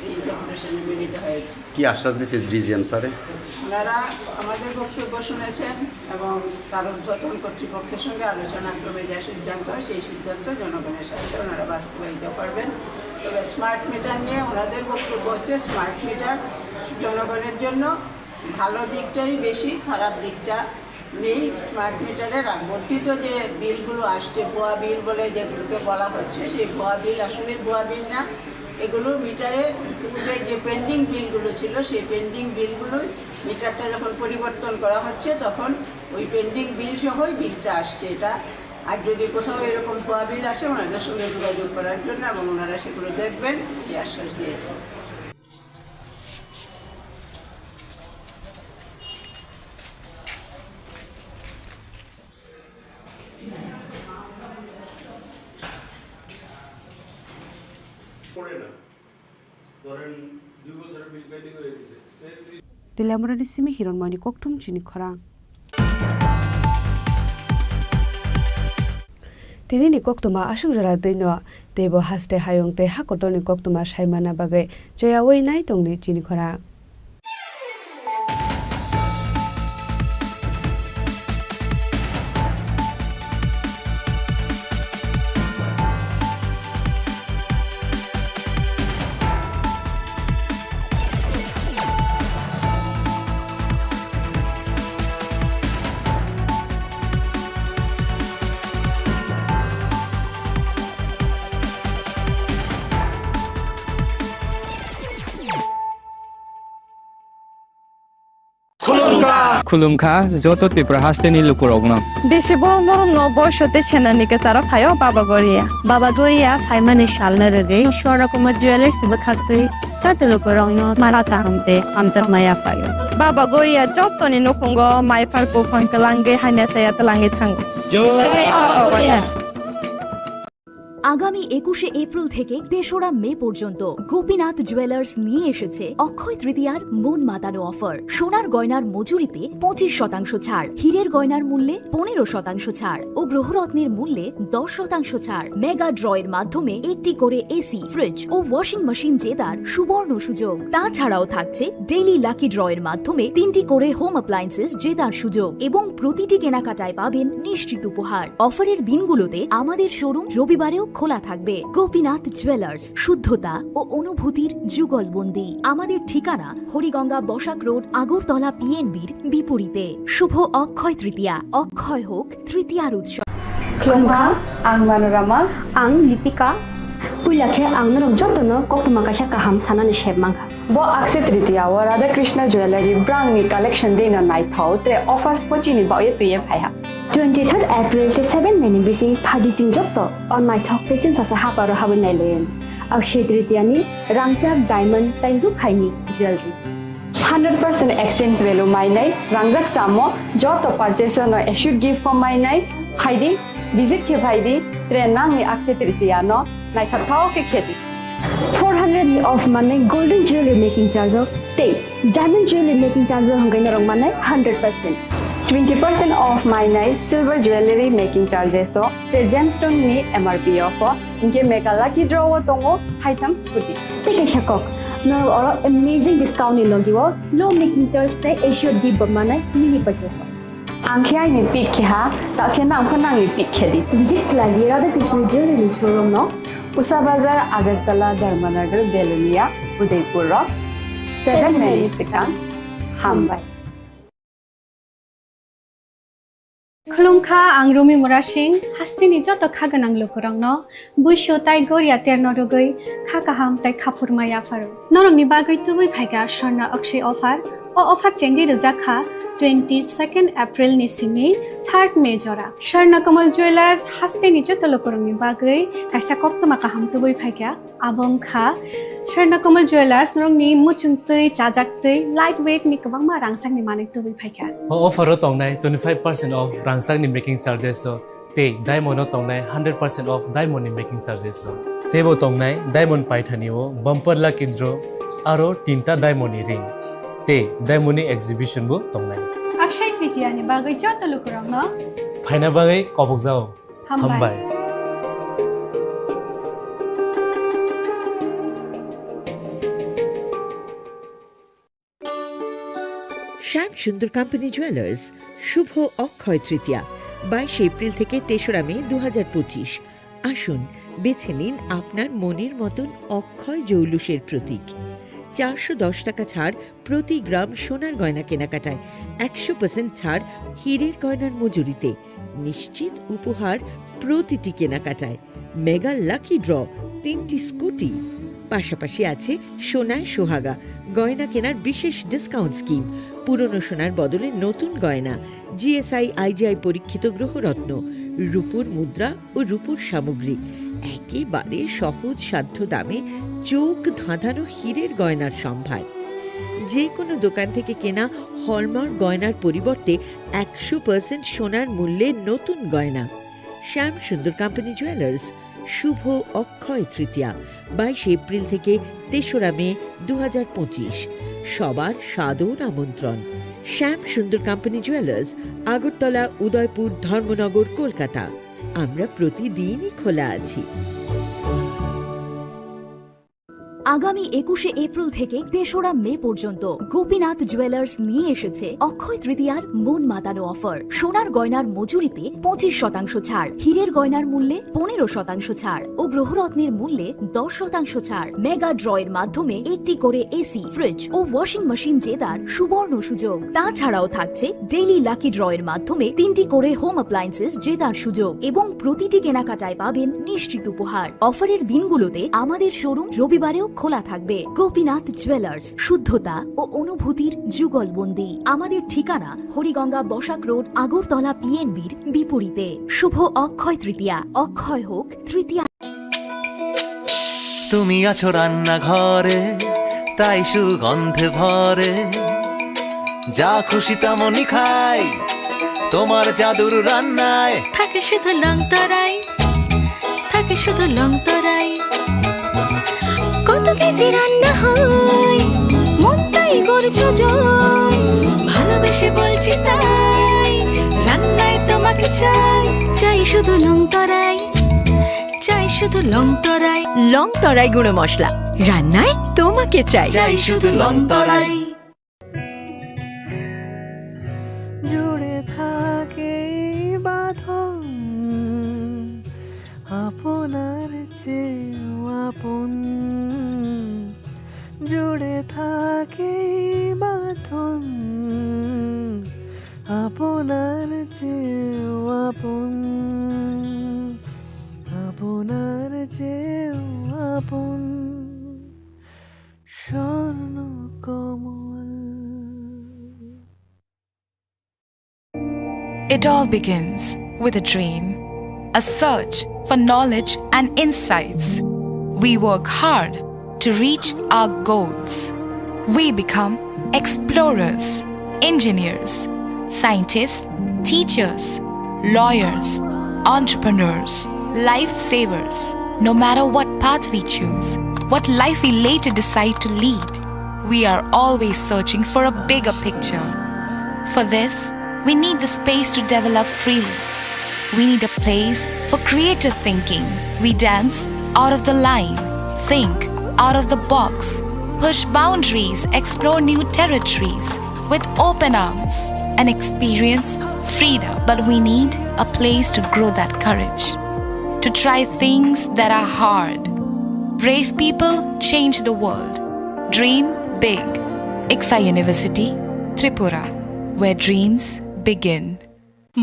এই ডেপুটেশনে মিলিত হয়েছি। কি আশ্বাস দিচ্ছে ডিজিএম স্যারে? ওনারা আমাদের বক্তব্য শুনেছেন এবং তার ঊর্ধ্বতন কর্তৃপক্ষের সঙ্গে আলোচনা ক্রমে যা সিদ্ধান্ত হয়, সেই সিদ্ধান্ত জনগণের স্বার্থে ওনারা বাস্তবায়িত করবেন। তবে স্মার্ট মিটার নিয়ে ওনাদের বক্তব্য হচ্ছে, স্মার্ট মিটার জনগণের জন্য ভালো দিকটাই বেশি, খারাপ দিকটা নেই। স্মার্ট মিটারের আর বর্ধিত যে বিলগুলো আসছে, ভুয়া বিল বলে যেগুলোকে বলা হচ্ছে, সেই ভুয়া বিল আসলে ভুয়া বিল না। এগুলো মিটারে পূর্বের যে পেন্ডিং বিলগুলো ছিল, সেই পেন্ডিং বিলগুলোই মিটারটা যখন পরিবর্তন করা হচ্ছে, তখন ওই পেন্ডিং বিল সহই বিলটা আসছে এটা। আর যদি কোথাও এরকম ভুয়া বিল আসে, ওনাদের সঙ্গে যোগাযোগ করার জন্য এবং ওনারা সেগুলো দেখবেন, এই আশ্বাস দিয়েছেন। পড়ে না, ধরেন দুই বছরের বিল পেন্ডিং হয়ে গেছে, সে দুই Teliamura ni simi Hironmoy ni kokthum chini khorang. Tini ni koktwma aswk jora twi no teibo haste hayung tei ha kotor ni koktwma sai manna bagwi choyaui nai tongdi chini khorang. Khulumkha. Khulumkha joto Tripura hasteni lukurokno. Bisi borom borom no boiso tei senani kwcharo phaio Baba Goria. Baba Goria phaimani salno rwgwi Swarna Kumar Jewellers bwkhaktwi joto lukurokno mala kaham tei hamjakma yaphaio. Baba Goria jotoni nukhungo mai phar buphang twlangwi hamya chaya twlangwi thango. Jai Baba Goria. আগামী একুশে এপ্রিল থেকে তেসরা মে পর্যন্ত গোপীনাথ জুয়েলার্স নিয়ে এসেছে অক্ষয় তৃতীয়ার মন মাতানো অফার। সোনার গয়নার মজুরিতে পঁচিশ শতাংশ ছাড়, হীরের গয়নার মূল্যে পনেরো শতাংশ ছাড় ও গ্রহরত্নের মূল্যে দশ শতাংশ ছাড়। মেগা ড্রয়ের মাধ্যমে একটি করে এসি, ফ্রিজ ও ওয়াশিং মেশিন জেতার সুবর্ণ সুযোগ। তাছাড়াও থাকছে ডেইলি লাকি ড্রয়ের মাধ্যমে তিনটি করে হোম অ্যাপ্লায়েন্সেস জেতার সুযোগ এবং প্রতিটি কেনাকাটায় পাবেন নিশ্চিত উপহার। অফারের দিনগুলোতে আমাদের শোরুম রবিবারেও খোলা থাকবে। গোপীনাথ জুয়েলার্স, শুদ্ধতা ও অনুভূতির যুগলবন্দি। আমাদের ঠিকানা হরিগঙ্গা বসাক রোড, আগরতলা পিএনবির বিপরীতে। শুভ অক্ষয় তৃতীয়া। অক্ষয় হোক তৃতীয়ার উৎসব। Khulumkha, ang Manorama. Ang Lipika. Puila khe ang norok jotono koktwma kaisa kaham sanani sep mankha. Bo Akshaya Tritiya o Radha Krishna Jewellery brangni collection dino naithok tre offers pochini baoye twiye phaiha. Twenty third April tei seven May ni bising phaidi chwng jotto o naithok tei chwngsasa haparo habwi nailaiwi. Akshaya Tritiya ni rangchak diamond tei rukhaini jewellery. Hundred percent exchange value mainai rangjak samo joto purchase no assured gift form mainai phaidi, visit khe phaidi, tre nangni Akshaya Tritiya no naithok thao khe khedi. Four hundred ni off mannai golden jewelry making charge o tei diamond jewelry making charge o hwnkhai norok mannai hundred percent. Twenty percent off mainai silver jewelry making charges o tei gemstone ni M R P off o, hinkhe mega lucky draw o tongo haitham scooty. Tei kaisa kok, norok oro amazing discount ni logi o low making charge tei assured gift bo mannai mini purchase o. Ang khe aini pick khe ha, ta khe nang pho nangni pick khe di. Visit khlai di Radha Krishna Jewelry ni showroom no. Usa Bazar, Agartala, Dharmanagar, Belonia, Udaipur rok. Seven minutes swkang. Hambai. Khulumkha, ang Rumi Murasing, hasteni joto kha gwnang lukurokno buisu tai goria terno rwgwi kha kaham tai kha phurma yapharo. Norokni bagwi tubui phaikha Swarna Akshaya offer. O offer chengwi rwjak kha twenty second April ni simi third May jora. Swarna Kamal Jewellers hasteni joto lukurokni bagwi kaisa koktwma kaham tubui phaikha. Abo wngkha Swarna Kamal Jewellers, norokni muchungtwi, chajaktwi, light weight ni kwbangma rangchakni manwi tubui phaikha. O offer o tongnai twenty five percent off rangchakni making charges o tei diamond o tongnai hundred percent off diamond ni making charges o. Teibo tongnai diamond paithani o bumper lucky draw aro tinta diamond ni ring tei diamond ni exhibition bo tongnai. Akshaya Tritiya ni bagwi joto lukurokno phaina bagwi kobokjao. Hambai. Hambai. শ্যাম Sundar company jewellers, শুভ অক্ষয় তৃতীয়া, বাইশে এপ্রিল থেকে তেসরা মে দু হাজার পঁচিশ। আসুন, বেছে নিন আপনার মনের মতন অক্ষয় জৌলুসের প্রতীক। চারশো দশ টাকা ছাড় প্রতি গ্রাম সোনার গয়না কেনাকাটায়, একশো পার্সেন্ট ছাড় হীরের গয়নার মজুরিতে, নিশ্চিত উপহার প্রতিটি কেনাকাটায়, মেগা লাকি ড্র, তিনটি স্কুটি, পাশাপাশি আছে সোনায় সোহাগা গয়না কেনার বিশেষ ডিসকাউন্ট স্কিম, পুরনো সোনার বদলে নতুন গয়না, জিএসআই আইজিআই পরীক্ষিত গ্রহরত্ন, রূপোর মুদ্রা ও রূপোর সামগ্রী। একেবারে সহজ সাধ্য দামে চোখ ধাঁধানো হীরের গয়নার সম্ভার। যে কোনো দোকান থেকে কেনা হলমার্ক গয়নার পরিবর্তে একশো পার্সেন্ট সোনার মূল্যে নতুন গয়না। শ্যাম সুন্দর কোম্পানি জুয়েলার্স, শুভ অক্ষয় তৃতীয়া, বাইশে এপ্রিল থেকে তেসরা মে দু হাজার পঁচিশ। সবার সাদর আমন্ত্রণ। শ্যাম সুন্দর কোম্পানি জুয়েলার্স, আগরতলা, উদয়পুর, ধর্মনগর, কলকাতা। আমরা প্রতিদিনই খোলা আছি। আগামী একুশে এপ্রিল থেকে তেসরা মে পর্যন্ত গোপীনাথ জুয়েলার্স নিয়ে এসেছে অক্ষয় তৃতীয়ার মন মাতানো অফার। সোনার গয়নার মজুরিতে পঁচিশ শতাংশ ছাড়, হীরের গয়নার মূল্যে পনেরো শতাংশ ছাড় ও গ্রহরত্নের মূল্যে দশ শতাংশ ছাড়। মেগা ড্র এর মাধ্যমে একটি করে এসি, ফ্রিজ ও ওয়াশিং মেশিন জেতার সুবর্ণ সুযোগ। তাছাড়াও থাকছে ডেইলি লাকি ড্র এর মাধ্যমে তিনটি করে হোম অ্যাপ্লায়েন্সেস জেতার সুযোগ এবং প্রতিটি কেনাকাটায় পাবেন নিশ্চিত উপহার। অফারের দিনগুলোতে আমাদের শোরুম রবিবারেও খোলা থাকবে। গোপীনাথ জুয়েলার্স, শুদ্ধতা ও অনুভূতির যুগলবন্দি। আমাদের ঠিকানা হরিগঙ্গা বসাক রোড, আগরতলা পিএনবির বিপরীতে। শুভ অক্ষয় তৃতীয়া, অক্ষয় হোক তৃতীয়া। তুমি আছো রান্নাঘরে, তাই সুগন্ধে ভরে। যা খুশি তেমনই খাই, তোমার জাদুর রান্নায়। থাকে শুধু লং তরাই, থাকে শুধু লং তরাই। কত কেজি রান্না হয়, মনটাই করছো জয়। ভালোবেসে বলছি তাই, রান্নায় তোমাকে চাই। চাই শুধু লং তরাই, চাই শুধু লং তরাই। লং তরাই গুঁড়ো মশলা, রান্নায় তোমাকে চাই। চাই শুধু লং তরাই। জুড়ে থাকে এই বাঁধন আপনার। চেয়েও আপন, আপনার চেয়েও আপন Swarnakamal. It all begins with a dream, a search for knowledge and insights. We work hard to reach our goals. We become explorers, engineers, scientists, teachers, lawyers, entrepreneurs, lifesavers. No matter what path we choose, what life we later decide to lead, we are always searching for a bigger picture. For this, we need the space to develop freely. We need a place for creative thinking. We dance out of the line, think out of the box, push boundaries, explore new territories with open arms, and experience freedom. But we need a place to grow that courage, to try things that are hard. Brave people change the world. Dream big. ICFAI University, Tripura, where dreams begin.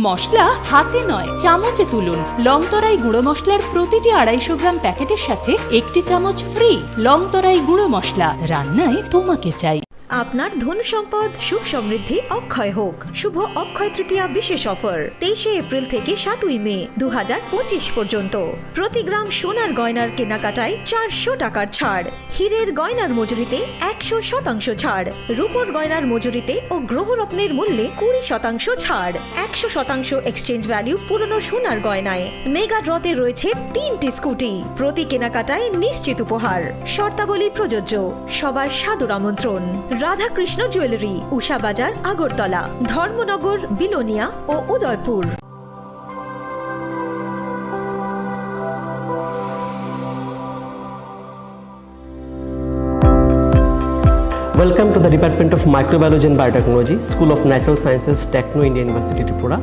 মশলা হাতে নয়, চামচে তুলুন। লংতরাই গুঁড়ো মশলার প্রতিটি আড়াইশো গ্রাম প্যাকেটের সাথে একটি চামচ ফ্রি। লংতরাই গুঁড়ো মশলা, রান্নায় তোমাকে চাই। আপনার ধন সম্পদ সুখ সমৃদ্ধি অক্ষয় হোক। শুভ অক্ষয় তৃতীয়া বিশেষ অফার, তেইশে এপ্রিল থেকে সাতই মে দু হাজার পঁচিশ পর্যন্ত। প্রতি গ্রাম সোনার গয়নার কেনাকাটায় চারশো টাকার ছাড়। হীরের গয়নার মজুরিতে একশো শতাংশ ছাড়, রূপোর গয়নার মজুরিতে ও গ্রহরত্নের মূল্যে কুড়ি শতাংশ ছাড়, একশো শতাংশ এক্সচেঞ্জ ভ্যালু পুরনো সোনার গয়নায়। মেগা ড্রতে রয়েছে তিনটি স্কুটি, প্রতি কেনাকাটায় নিশ্চিত উপহার। শর্তাবলী প্রযোজ্য। সবার সাদর আমন্ত্রণ। রাধাকৃষ্ণ জুয়েলারি, উষা বাজার, আগরতলা, ধর্মনগর, বিলোনিয়া ও Udaipur. Welcome to the Department of Microbiology and Biotechnology, School of Natural Sciences, Techno India University, Tripura.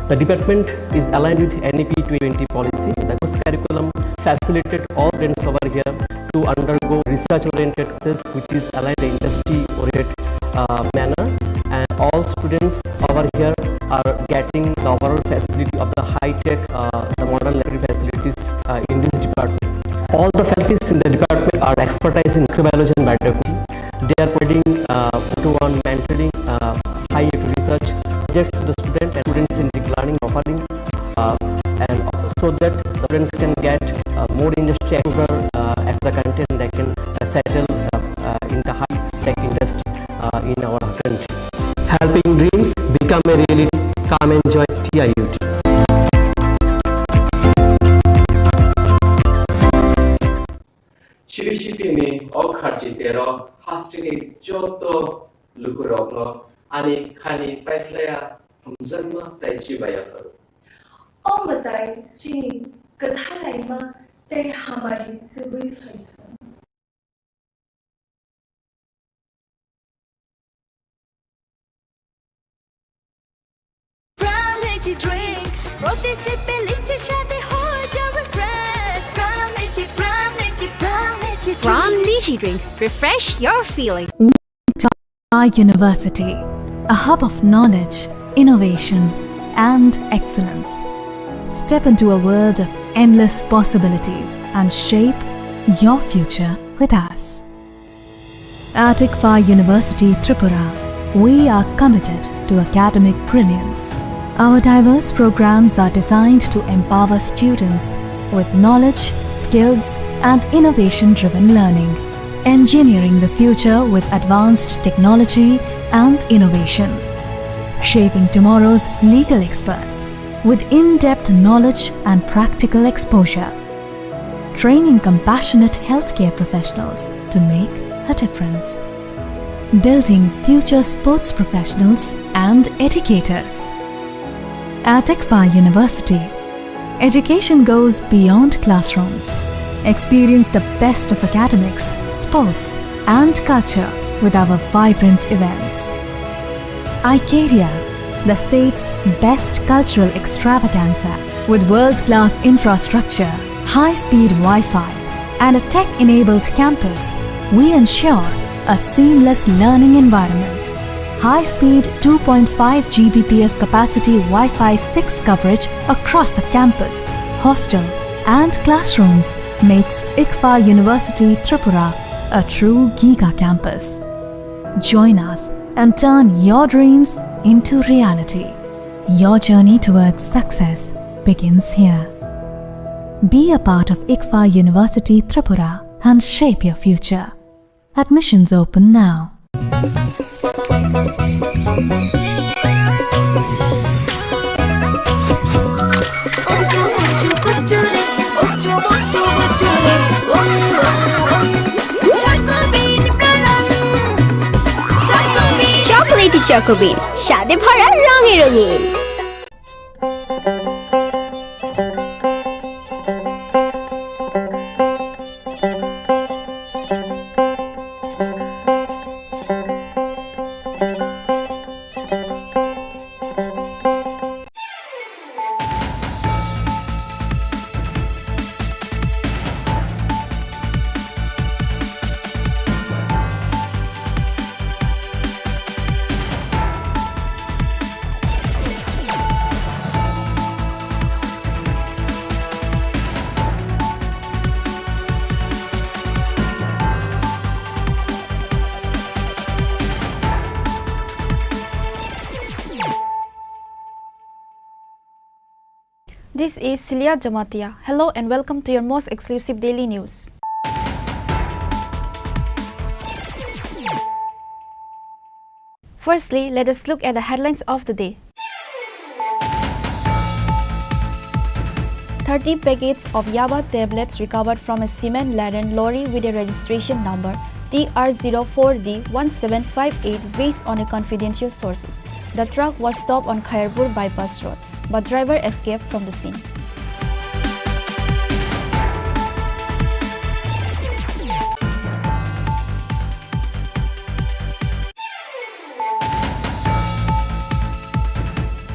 The department is aligned with N E P twenty policy. The course curriculum facilitated all students over here to undergo research-oriented courses, which is aligned the industry-oriented, uh, manner. And all students over here are getting the overall facility of the high-tech, uh, the modern laboratory facilities, uh, in this department. All the faculties in the department are expertise in microbiology and biotechnology. They are providing, uh, one-to-one mentoring, uh, high-yield research projects to the student and students in deep learning offering, uh, and so that the students can get, uh, more industry exposure, uh, as the content they can, uh, settle, uh, uh, in the high-tech industry, uh, in our country. Helping dreams become a reality. Come and join T I U T. Chiri sitini o kharchi tero hasteni joto lukurokno ani khani paiphlaiya hamjakma tei chibaiya pharo. O mwtai chini kwthalaima tei hamari tubui phai thung. Pram Lychee Drink, প্রতি সিপে লিচি স্বাদে হয়ে যাবে fresh. Pram Lychee, Pram Lychee, Pram Lychee Drink। Pram Lychee Drink, refresh your feeling। Our university, a hub of knowledge, innovation, and excellence. Step into a world of endless possibilities and shape your future with us. At ICFAI University Tripura, we are committed to academic brilliance. Our diverse programs are designed to empower students with knowledge, skills, and innovation-driven learning, engineering the future with advanced technology and innovation, shaping tomorrow's legal experts with in-depth knowledge and practical exposure, training compassionate healthcare professionals to make a difference, building future sports professionals and educators. At ICFAI University, education goes beyond classrooms. Experience the best of academics, sports, and culture with our vibrant events. Icaria, the state's best cultural extravaganza. With world-class infrastructure, high-speed Wi-Fi, and a tech-enabled campus, we ensure a seamless learning environment. High-speed two point five G B P S capacity Wi-Fi six coverage across the campus, hostel, and classrooms makes ICFAR University Tripura a true giga campus. Join us and turn your dreams into reality. Your journey towards success begins here. Be a part of ICFAR University Tripura and shape your future. Admissions open now. Chocolatey Choco Bean, স্বাদে ভরা রঙে রঙিন। This is Celia Jamatia. Hello and welcome to your most exclusive daily news. Firstly, let us look at the headlines of the day. Thirty packets of yaba tablets recovered from a cement-laden lorry with a registration number T R zero four D one seven five eight based on a confidential sources. The truck was stopped on Khairpur bypass road, but driver escaped from the scene.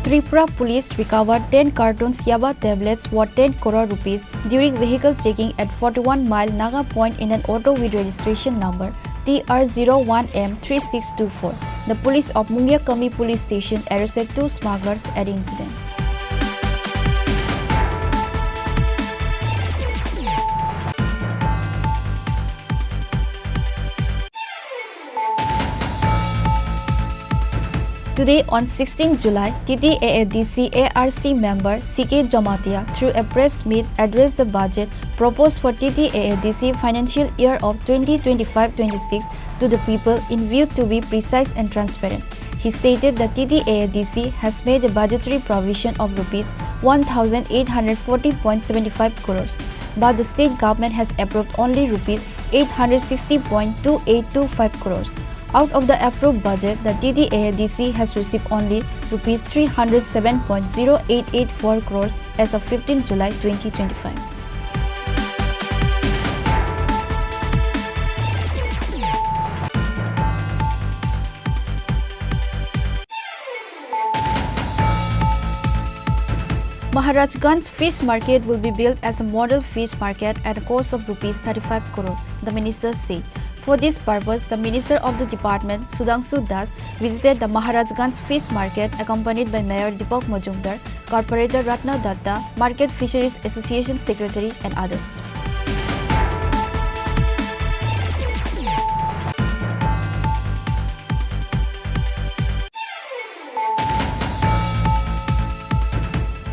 Tripura Police recovered ten cartons yaba tablets worth ten crore rupees during vehicle checking at forty-one Mile Naga Point in an auto with registration number T R zero one M three six two four. The police of Mungiakami Police Station arrested two smugglers at the incident. Today, on sixteenth July, T T A A D C A R C member C K Jamatia, through a press meet, addressed the budget proposed for T T A A D C financial year of twenty twenty-five twenty-six to the people in view to be precise and transparent. He stated that T T A A D C has made a budgetary provision of rupees one thousand eight hundred forty point seven five crores, but the state government has approved only rupees eight hundred sixty point two eight two five crores. Out of the approved budget, the T T A A D C has received only rupees three hundred seven point zero eight eight four crores as of fifteenth July twenty twenty-five. Maharajganj Fish Market will be built as a model fish market at a cost of rupees thirty-five crore, the minister said. For this purpose, the minister of the department, Sudhangshu Das, visited the Maharajganj Fish Market accompanied by Mayor Deepak Majumdar, Corporator Ratna Datta, Market Fisheries Association Secretary, and others.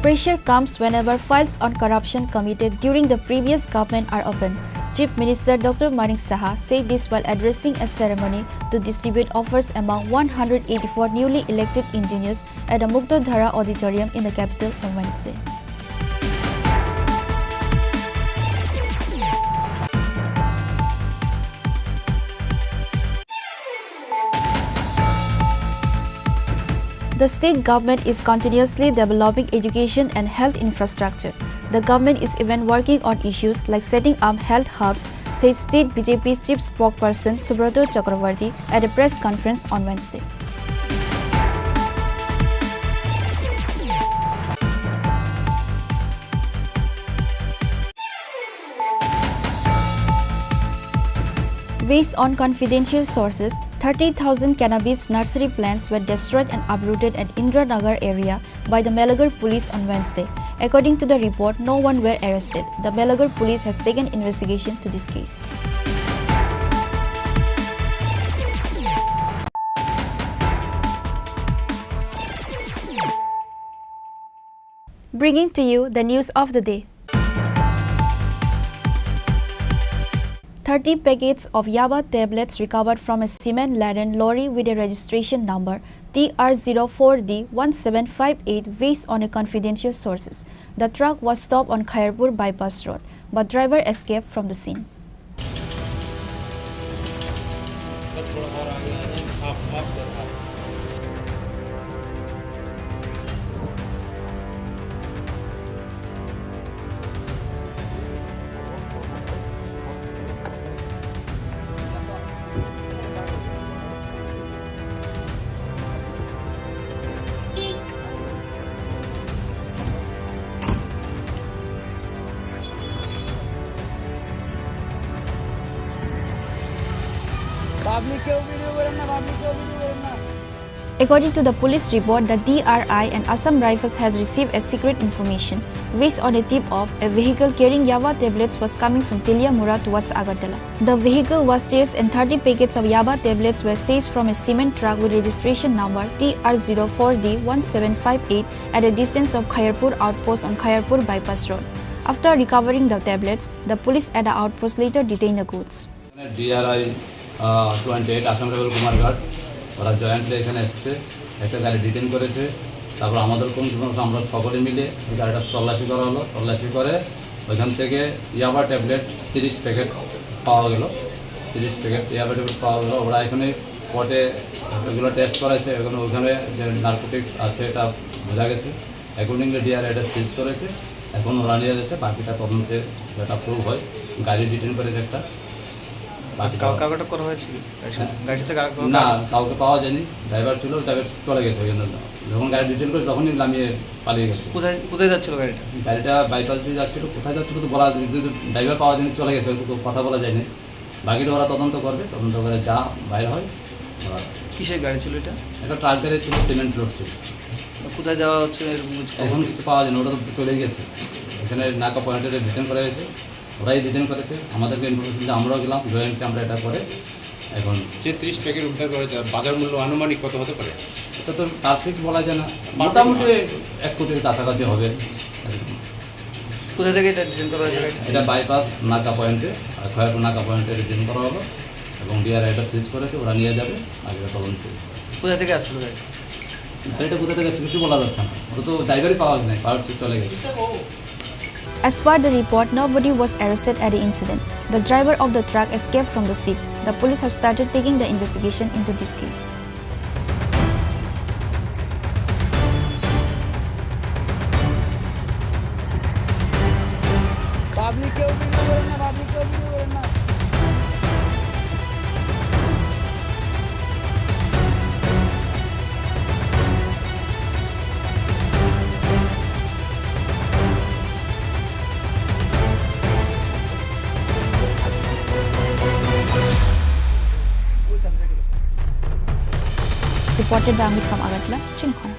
Pressure comes whenever files on corruption committed during the previous government are opened. Chief Minister Doctor Manik Saha said this while addressing a ceremony to distribute offers among one hundred eighty-four newly elected engineers at the Muktadhara Auditorium in the capital on Wednesday. The state government is continuously developing education and health infrastructure. The government is even working on issues like setting up health hubs, said state B J P chief spokesperson Subrata Chakraborty at a press conference on Wednesday. Based on confidential sources, Thirty thousand cannabis nursery plants were destroyed and uprooted at Indiranagar area by the Melagoir police on Wednesday. According to the report, no one were arrested. The Melagoir police has taken investigation to this case. Bringing to you the news of the day. Thirty packets of yaba tablets recovered from a cement-laden lorry with a registration number T R zero four D one seven five eight, based on a confidential sources. The truck was stopped on Khairpur Bypass Road, but driver escaped from the scene. According to the police report, the D R I and Assam Rifles had received a secret information. Based on a tip of a vehicle carrying yaba tablets was coming from Teliamura towards Agartala. The vehicle was chased and thirty packets of yaba tablets were seized from a cement truck with registration number T R zero four D one seven five eight at a distance of Khairpur outpost on Khairpur Bypass Road. After recovering the tablets, the police at the outpost later detained the goods. ডিআরআই twenty eight Assam রাইফেল কুমারঘাট, ওরা জয়েন্টলি এখানে এসছে, একটা গাড়ি ডিটেন করেছে। তারপর আমাদের কোনো কোনো আমরা সকলে মিলে ওই গাড়িটা তল্লাশি করা হলো। তল্লাশি করে ওইখান থেকে ইয়াবা ট্যাবলেট তিরিশ প্যাকেট পাওয়া গেল। তিরিশ প্যাকেট ইয়াবা ট্যাবলেট পাওয়া গেল। ওরা এখানে স্পটে এগুলো টেস্ট করেছে, এখানে ওইখানে যে নার্কোটিক্স আছে এটা বোঝা গেছে। অ্যাকর্ডিংলি ডিআরআই এটা সিজ করেছে, এখন ওরা নিয়ে যাচ্ছে, বাকিটা তদন্তে যেটা প্রুভ হয়। গাড়ি ডিটেন করেছে একটা, বাকি কাউ-, কাউকে আটক করা হয়েছে কি? গাড়ির সাথে, হ্যাঁ। গাড়ির সাথে কাউকে না, আটক কাউকে পাওয়া যায়নি। ড্রাইভার ছিল, ড্রাইভার চলে গেছে ওই জন্য। যখন গাড়ি ডিটেন করে, তখনই নামিয়ে পালিয়ে গেছে। কোথায়, কোথায় যাচ্ছিল গাড়িটা? গাড়িটা বাইপাস দিয়ে যাচ্ছিল, কোথায় যাচ্ছিল তো বলা যায়নি, কিন্তু ড্রাইভার পাওয়া যায়নি, চলে গেছে, হয়তো কথা বলা যায়নি। বাকিটা ওরা তদন্ত করবে, তদন্ত করে যা বাইর হয় ওরা। কিসের গাড়ি ছিল এটা? একটা ট্রাক গাড়ি ছিল, সিমেন্ট লোড ছিল। কোথায় যাওয়া হচ্ছে এরকম কিছু খবর? এখন কিছু পাওয়া যায়নি, ওরা তো চলে গেছে। এখানে নাকা পয়েন্টে ডিটেন করা হয়েছে, ওরাই ডিটেন করেছে। আমাদেরকে ইনফরমেশন যে আমরাও গেলাম, জয়েন্টলি আমরা এটা করে এখন যে ত্রিশ প্যাকেট উদ্ধার করেছে, বাজার মূল্য আনুমানিক কত হতে পারে? এটা তো পারফেক্ট বলা যায় না, মোটামুটি এক কোটির কাছাকাছি হবে। কোথা থেকে এটা ডিটেন করা হয়েছে? এটা বাইপাস নাকা পয়েন্টে, আর খয়েরপুর নাকা পয়েন্টে ডিটেন করা হলো এবং ডিআরআই এটা সিজ করেছে, ওরা নিয়ে যাবে আগে তদন্ত। কোথা থেকে আসছিল গাড়ি? গাড়িটা কোথা থেকে আসছে কিছু বলা যাচ্ছে না, ওটা তো ড্রাইভারই পাওয়া যায় না, পাওয়ার চলে গেছে। As per the report, nobody was arrested at the incident. The driver of the truck escaped from the scene. The police have started taking the investigation into this case. Public কেউ ভিডিও করেন না, পাবলিক কেউ ভিডিও করেন না। Reported by Amit from Agartala, Chinkhona.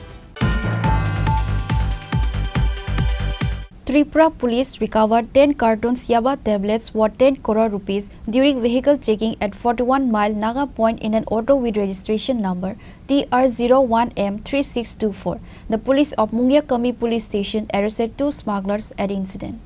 Tripura police recovered ten cartons yaba tablets worth ten crore rupees during vehicle checking at forty-one mile Naga Point in an auto with registration number T R zero one M three six two four. The police of Mungiakami police station arrested two smugglers at the incident.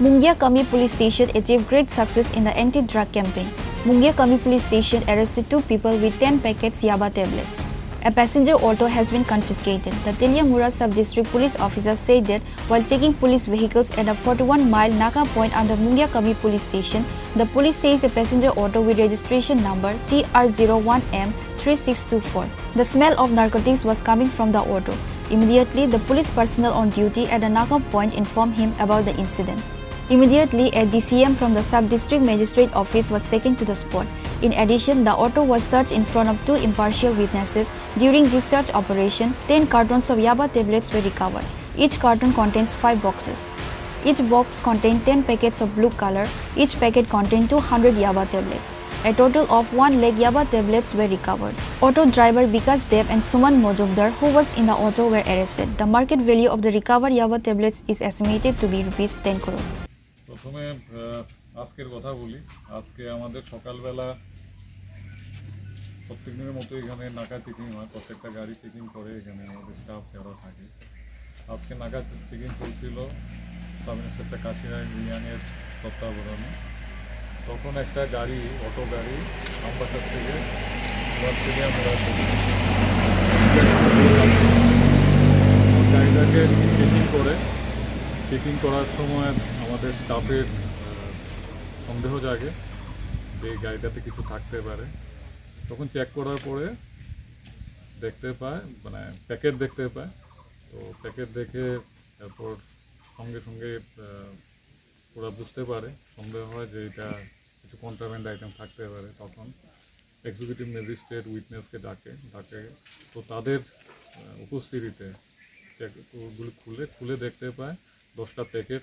Mungia Kami Police Station achieved great success in the anti-drug campaign. Mungia Kami Police Station arrested two people with ten packets yaba tablets. A passenger auto has been confiscated. The Teliamura Sub-District Police Officer said that while checking police vehicles at a forty-one mile Naka point under Mungia Kami Police Station, the police seized a passenger auto with registration number T R zero one M three six two four. The smell of narcotics was coming from the auto. Immediately, the police personnel on duty at the Naka point informed him about the incident. Immediately, a D C M from the Sub-District Magistrate Office was taken to the spot. In addition, the auto was searched in front of two impartial witnesses. During this search operation, ten cartons of yaba tablets were recovered. Each carton contains five boxes. Each box contained ten packets of blue color. Each packet contained two hundred yaba tablets. A total of one lakh yaba tablets were recovered. Auto driver Bikash Deb and Suman Mojumdar, who was in the auto, were arrested. The market value of the recovered yaba tablets is estimated to be rupees ten crore. প্রথমে, আহ, আজকের কথা বলি। আজকে আমাদের সকালবেলা প্রত্যেক দিনের মতো এখানে নাকা চেকিং হয়, প্রত্যেকটা গাড়ি চেকিং করে এখানে আমাদের স্টাফ যারা থাকে। আজকে নাকা চেকিং চলছিল সাব ইন্সপেক্টর কাশিরাম রিয়াংয়ের তত্ত্বাবধানে। তখন একটা গাড়ি, অটো গাড়ি আমবাসা থেকে অস্ট্রেলিয়া মোড়া থেকে গাড়িটাকে চেকিং করে, চেকিং করার সময় আমাদের স্টাফের, আহ, সন্দেহ জাগে যে গাড়িটাতে কিছু থাকতে পারে। তখন চেক করার পরে দেখতে পায়, মানে, প্যাকেট দেখতে পায়। তো প্যাকেট দেখে তারপর সঙ্গে সঙ্গে, আহ, ওরা বুঝতে পারে, সন্দেহ হয় যে এটা কিছু কন্ট্রাব্যান্ড আইটেম থাকতে পারে। তখন এক্সিকিউটিভ ম্যাজিস্ট্রেট উইটনেসকে ডাকে, ডাকে। তো তাদের, আহ, উপস্থিতিতে চেক, ওগুলি খুলে, খুলে দেখতে পায় দশটা প্যাকেট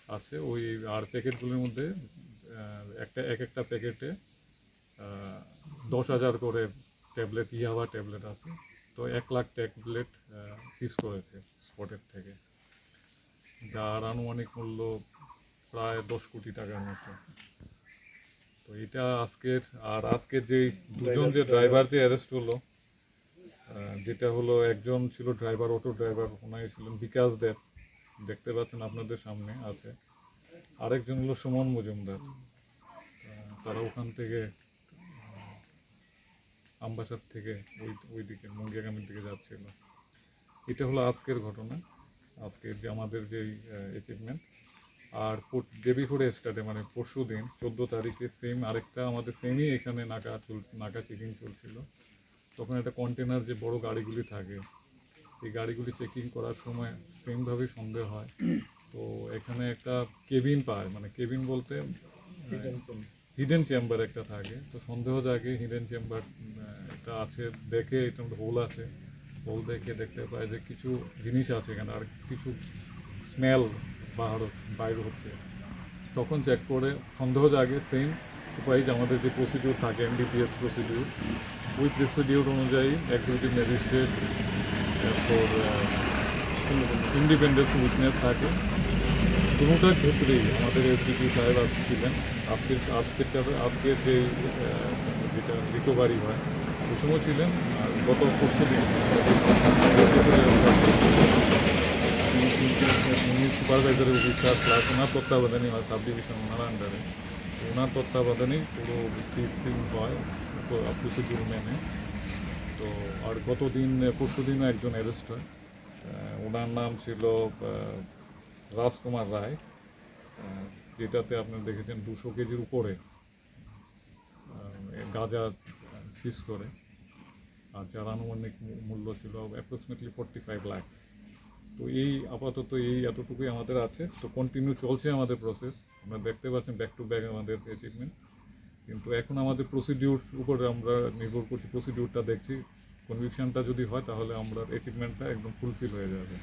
আছে। ওই আর প্যাকেটগুলির মধ্যে, আহ, একটা, এক একটা প্যাকেটে, আহ, দশ হাজার করে ট্যাবলেট, ইয়াবা ট্যাবলেট আছে। তো এক লাখ ট্যাবলেট, আহ, সিজ করেছে স্পটের থেকে, যার আনুমানিক মূল্য প্রায় দশ কোটি টাকার মতো। তো এটা আজকের, আর আজকের যেই দুজন যে ড্রাইভার যে অ্যারেস্ট হলো, আহ, যেটা হলো একজন ছিল ড্রাইভার, অটো ড্রাইভার, ওনাই ছিলেন বিকাশ দেব, দেখতে পাচ্ছেন আপনাদের সামনে আছে। আরেকজন হলো সুমন মজুমদার, আহ, তারা ওখান থেকে, আহ, আমবাসার থেকে ওই, ওইদিকে মুঙ্গিয়াকামির দিকে যাচ্ছিল। এটা হলো আজকের ঘটনা, আজকের যে আমাদের যেই, আহ, অ্যাচিভমেন্ট। আর পর-, ডে বিফোর ইয়েস্টারডে, মানে পরশু দিন, চোদ্দ তারিখে সেম আরেকটা আমাদের সেমই এখানে নাকা চল-, নাকা চেকিং চলছিল। তখন একটা কন্টেনার, যে বড় গাড়িগুলি থাকে, এই গাড়িগুলি চেকিং করার সময় সেমভাবেই সন্দেহ হয়। তো এখানে একটা কেবিন পায়, মানে কেবিন বলতে, আহ, হিডেন চেম্বার একটা থাকে, তো সন্দেহ জাগে হিডেন চেম্বার, আহ, একটা আছে, দেখে এটা মধ্যে হোল আছে, হোল দেখে দেখতে পায় যে কিছু জিনিস আছে এখানে, আর কিছু স্মেল বাহার, বাইর হচ্ছে। তখন চেক করে সন্দেহ জাগে, সেম উপায় যে আমাদের যে প্রসিডিউর থাকে, এনডিপিএস প্রসিডিউর, ওই প্রসিডিউর অনুযায়ী এক্সিকিউটিভ ম্যাজিস্ট্রেট, এরপর, আহ, ইন্ডিপেন্ডেন্ট উইটনেস থাকে। কোনোটার ক্ষেত্রেই আমাদের এসডিপি সাহেব আজ ছিলেন। আজকের, আজকের, আজকের যে, আহ, যেটা রিকভারি হয়, ওই সময় ছিলেন। আর গত পরশু দিন উনি সুপারভাইজারের অফিসার প্লাস ওনার তত্ত্বাবধানে বা সাব ডিভিশন ওনার আন্ডারে, ওনার তত্ত্বাবধানেই পুরো সিজিং হয়, তো প্রসিডিউর মেনে। তো আর গত দিন, পরশু দিনও একজন অ্যারেস্ট হয়। আহ, ওনার নাম ছিল, আহ, রাজকুমার রায়। আহ, যেটাতে আপনারা দেখেছেন দুশো কেজির উপরে, আহ, গাঁজা, আহ, সিজ করে। আর যার আনুমানিক মূ-, মূল্য ছিল অ্যাপ্রক্সিমেটলি ফর্টি ফাইভ লাখস। তো এই আপাতত এই এতটুকুই আমাদের আছে। তো কন্টিনিউ চলছে আমাদের প্রসেস। আপনারা দেখতে পাচ্ছেন ব্যাক টু ব্যাক আমাদের অ্যাচিভমেন্ট। কিন্তু এখন আমাদের প্রসিডিউর উপরে আমরা নির্ভর করছি, প্রসিডিউরটা দেখছি। কনভিকশনটা যদি হয়, তাহলে আমরা অ্যাচিভমেন্টটা একদম ফুলফিল হয়ে যাবে।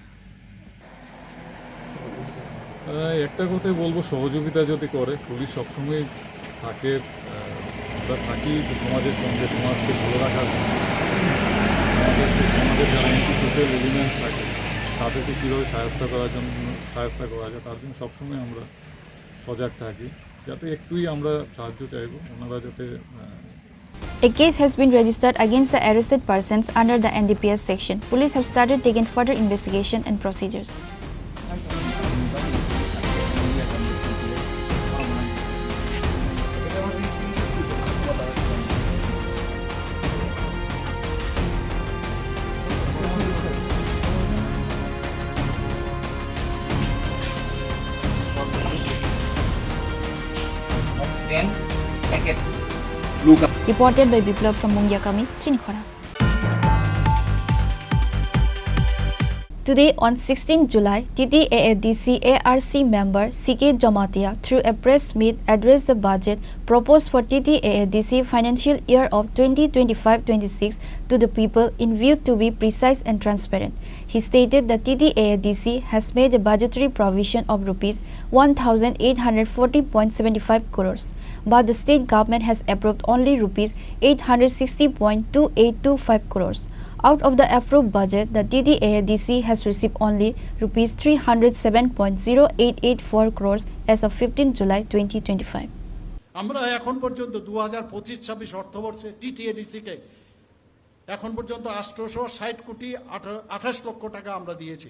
আহ, একটা কথাই বলবো, সহযোগিতা যদি করে, পুলিশ সবসময় থাকে, আহ, আমরা থাকি সমাজের সঙ্গে, সমাজকে ভালো রাখার জন্য। আমাদের, আমাদের যারা অ্যান্টি সোশ্যাল এলিমেন্ট থাকে, তাদেরকে কীভাবে সাহায্য করার জন্য, সাহায্য করা যায়, তার জন্য সবসময় আমরা সজাগ থাকি, যাতে একটুই আমরা সাহায্য চাইবো, ওনারা যাতে, আহ, A case has been registered against the arrested persons under the N D P S section. Police have started taking further investigation and procedures. Reported by Biplab from Mungyakami, Chinikhora. Today, on sixteenth July, T T A A D C A R C member C K Jamatia, through a press meet, addressed the budget proposed for T T A A D C financial year of twenty twenty-five twenty-six to the people in view to be precise and transparent. He stated that T T A A D C has made a budgetary provision of rupees one thousand eight hundred forty point seven five crores, but the state government has approved only rupees eight hundred sixty point two eight two five crores. Out of the approved budget, the T T A A D C has received only rupees three hundred seven point zero eight eight four crores as of fifteenth July twenty twenty-five. আমরা এখন পর্যন্ত দু হাজার পঁচিশ ছাব্বিশ অর্থবর্ষে টিটিএডিসি কে এখন পর্যন্ত আটশোশো ষাট কোটি আঠাশ লক্ষ টাকা আমরা দিয়েছি।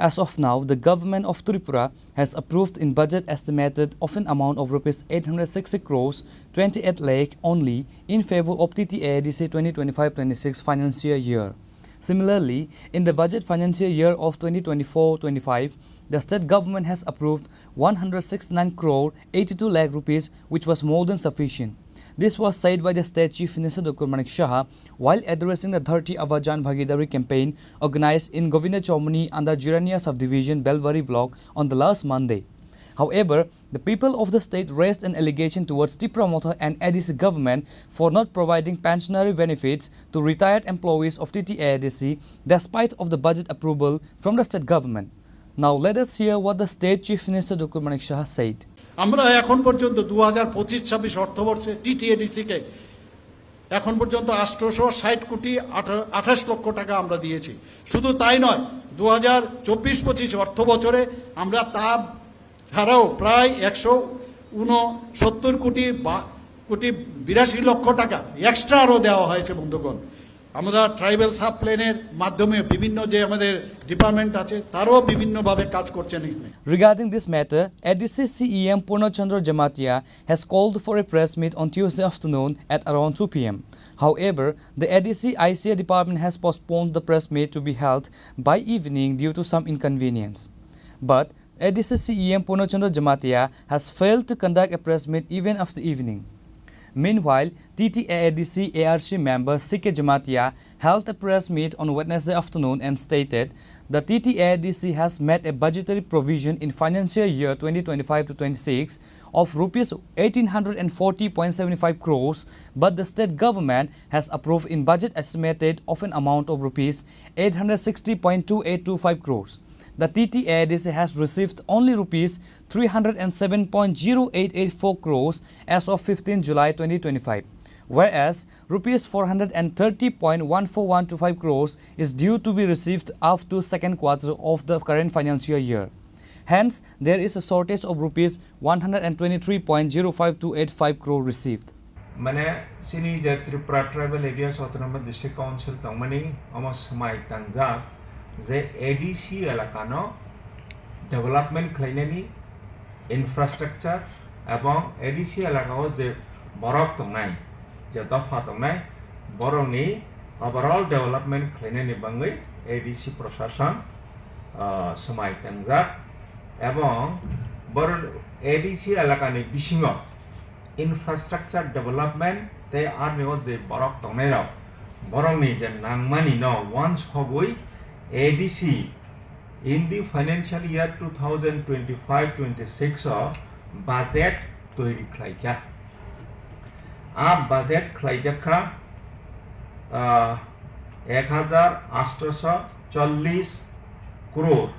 As of now, the government of Tripura has approved in budget estimated of an amount of rupees eight hundred sixty crores twenty-eight lakh only in favor of T T A A D C twenty twenty-five twenty-six financial year. Similarly, in the budget financial year of twenty twenty-four twenty-five, the state government has approved one hundred sixty-nine crore eighty-two lakh rupees, which was more than sufficient. This was said by the state Chief Minister Doctor Manik Saha while addressing the thirty Abajan Bhagidari campaign organized in Govinda Chowmani under Jirania subdivision Belbari block on the last Monday. However, the people of the state raised an allegation towards Tipra Motha and A D C government for not providing pensionary benefits to retired employees of T T A A D C despite of the budget approval from the state government. Now let us hear what the state Chief Minister Doctor Manik Saha said. আমরা এখন পর্যন্ত দু হাজার পঁচিশ ছাব্বিশ অর্থবর্ষে টিটিএডিসি কে এখন পর্যন্ত আটশোশো ষাট কোটি আঠাশ লক্ষ টাকা আমরা দিয়েছি। শুধু তাই নয়, দু হাজার চব্বিশ পঁচিশ অর্থ বছরে আমরা তা ছাড়াও প্রায় একশো ঊনসত্তর কোটি বা কোটি বিরাশি লক্ষ টাকা এক্সট্রা আরও দেওয়া হয়েছে বন্ধুগণ। আমরা ট্রাইবাল সাব প্ল্যানের মাধ্যমে বিভিন্ন যে আমাদের ডিপার্টমেন্ট আছে, তারাও বিভিন্নভাবে কাজ করছেন এখানে। Regarding this matter, A D C C E M Purna Chandra Jamatia has called for a press meet on Tuesday afternoon at around two P M. However, the A D C I C A department has postponed the press meet to be held by evening due to some inconvenience. But A D C C E M Purna Chandra Jamatia has failed to conduct a press meet even after evening. Meanwhile, T T A A D C A R C member C K Jamatia held a press meet on Wednesday afternoon and stated the T T A A D C has made a budgetary provision in financial year twenty twenty-five to twenty-six of rupees eighteen hundred and forty point seven five crores, but the state government has approved in budget estimated of an amount of rupees eight hundred sixty point two eight two five crores. The T T A A D C has received only rupees three hundred and seven point zero eight eight four crores as of fifteenth July twenty twenty-five, whereas rupees four hundred and thirty point one four one two five crores is due to be received up to second quarter of the current financial year. Hence, there is a shortage of rupees one hundred and twenty-three point zero five two eight five crore received. Mane chini je Tripura Tribal Areas Autonomous District Council tongmani omo swmai tangjak je A D C elakano development khlainani infrastructure ebong A D C elakao je borok tongnai, je dopha tongnai, borokni overall development khlainani bangwi A D C prosason, ah, swmai tangjak ebong bor-, A D C elakani bisingo infrastructure development tei arni o je borok tongnairok, borokni je nangmani no wansogwi A D C in the financial year two thousand twenty-five twenty-six o budget toiri khlaikha. A budget khlaijakha, ah, ek hajar atsho chollish crore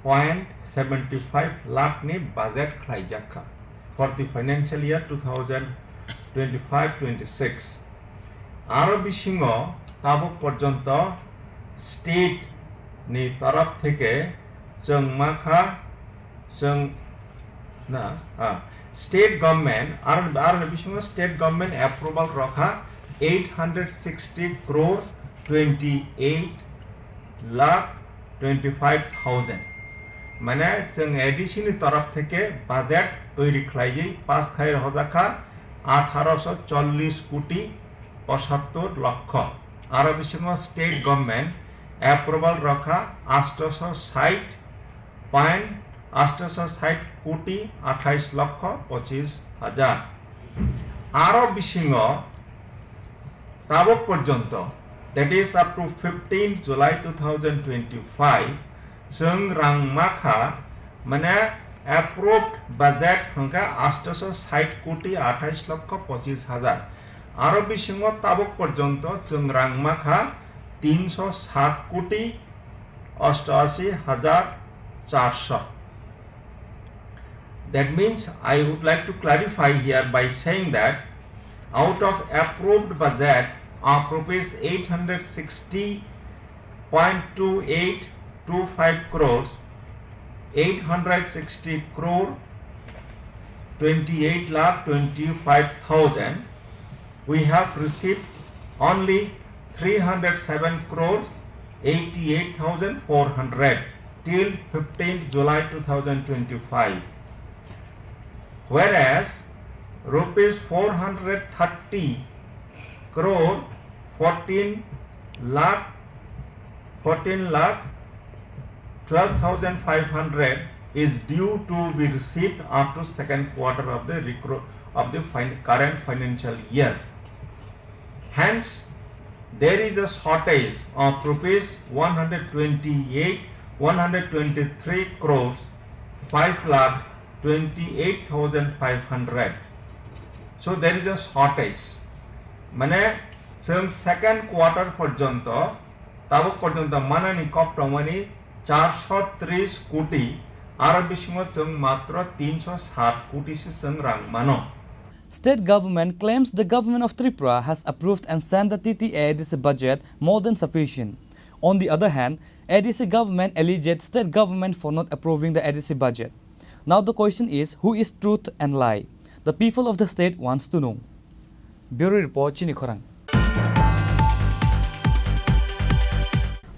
point seventy five lakh ni budget khlaijakha for the financial year two thousand twenty-five twenty-six. Aro bisingo tabuk porjonto state ni torop theke chwng makha, chwng na, ah, state government, aro, aro bisingo state government approval rokha eight hundred sixty crore twenty eight lakh twenty five thousand. Mane chwng A D C ni torop theke budget toiri khlaiwi pass khai rwjakha atharo chollish koti pochattor lokho. Aro bisingo state government approval rokha atsho sait point, atsho sait koti athais lokho pochis hajar. Aro bisingo Tabok porjonto, that is up to fifteenth July two thousand twenty-five, chwng rang makha, mane approved budget hwnkha atsho sait koti athais lokho pochis hajar. Aro bisingo tabok porjonto chwng rang makha tinsho sat koti ostashi hajar charsho. That means, I would like to clarify here by saying that out of approved budget of rupees eight hundred sixty point two eight two five crores, eight hundred sixty crore twenty-eight lakh twenty-five thousand, we have received only three hundred seven crore eighty-eight thousand four hundred till fifteenth July two thousand twenty-five, whereas rupees four hundred thirty crore fourteen lakh, fourteen lakh twelve thousand five hundred is due to be received up to second quarter of the recro-, of the fin-, current financial year. Hence, there is a shortage of rupees one hundred twenty-eight, one hundred twenty-three crores five lakh twenty-eight thousand five hundred. So there is a shortage. Mane, chwng second quarter porjonto, tabuk porjonto manani kok tongmani charsho tris koti, aro bisingo chwng matro tinsho sat koti se chwng rang mano. State government claims the government of Tripura has approved and sent the T T A A D C budget more than sufficient. On the other hand, A D C government alleges state government for not approving the A D C budget. Now the question is, who is truth and lie? The people of the state wants to know. Bureau report, Chini Khorang.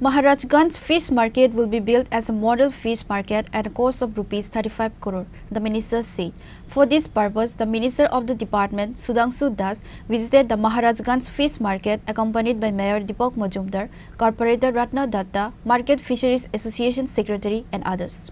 Maharajganj Fish Market will be built as a model fish market at a cost of rupees thirty-five crore, the minister said. For this purpose, the minister of the department, Sudhangshu Das, visited the Maharajganj Fish Market accompanied by Mayor Deepak Majumdar, Corporator Ratna Datta, Market Fisheries Association Secretary and others.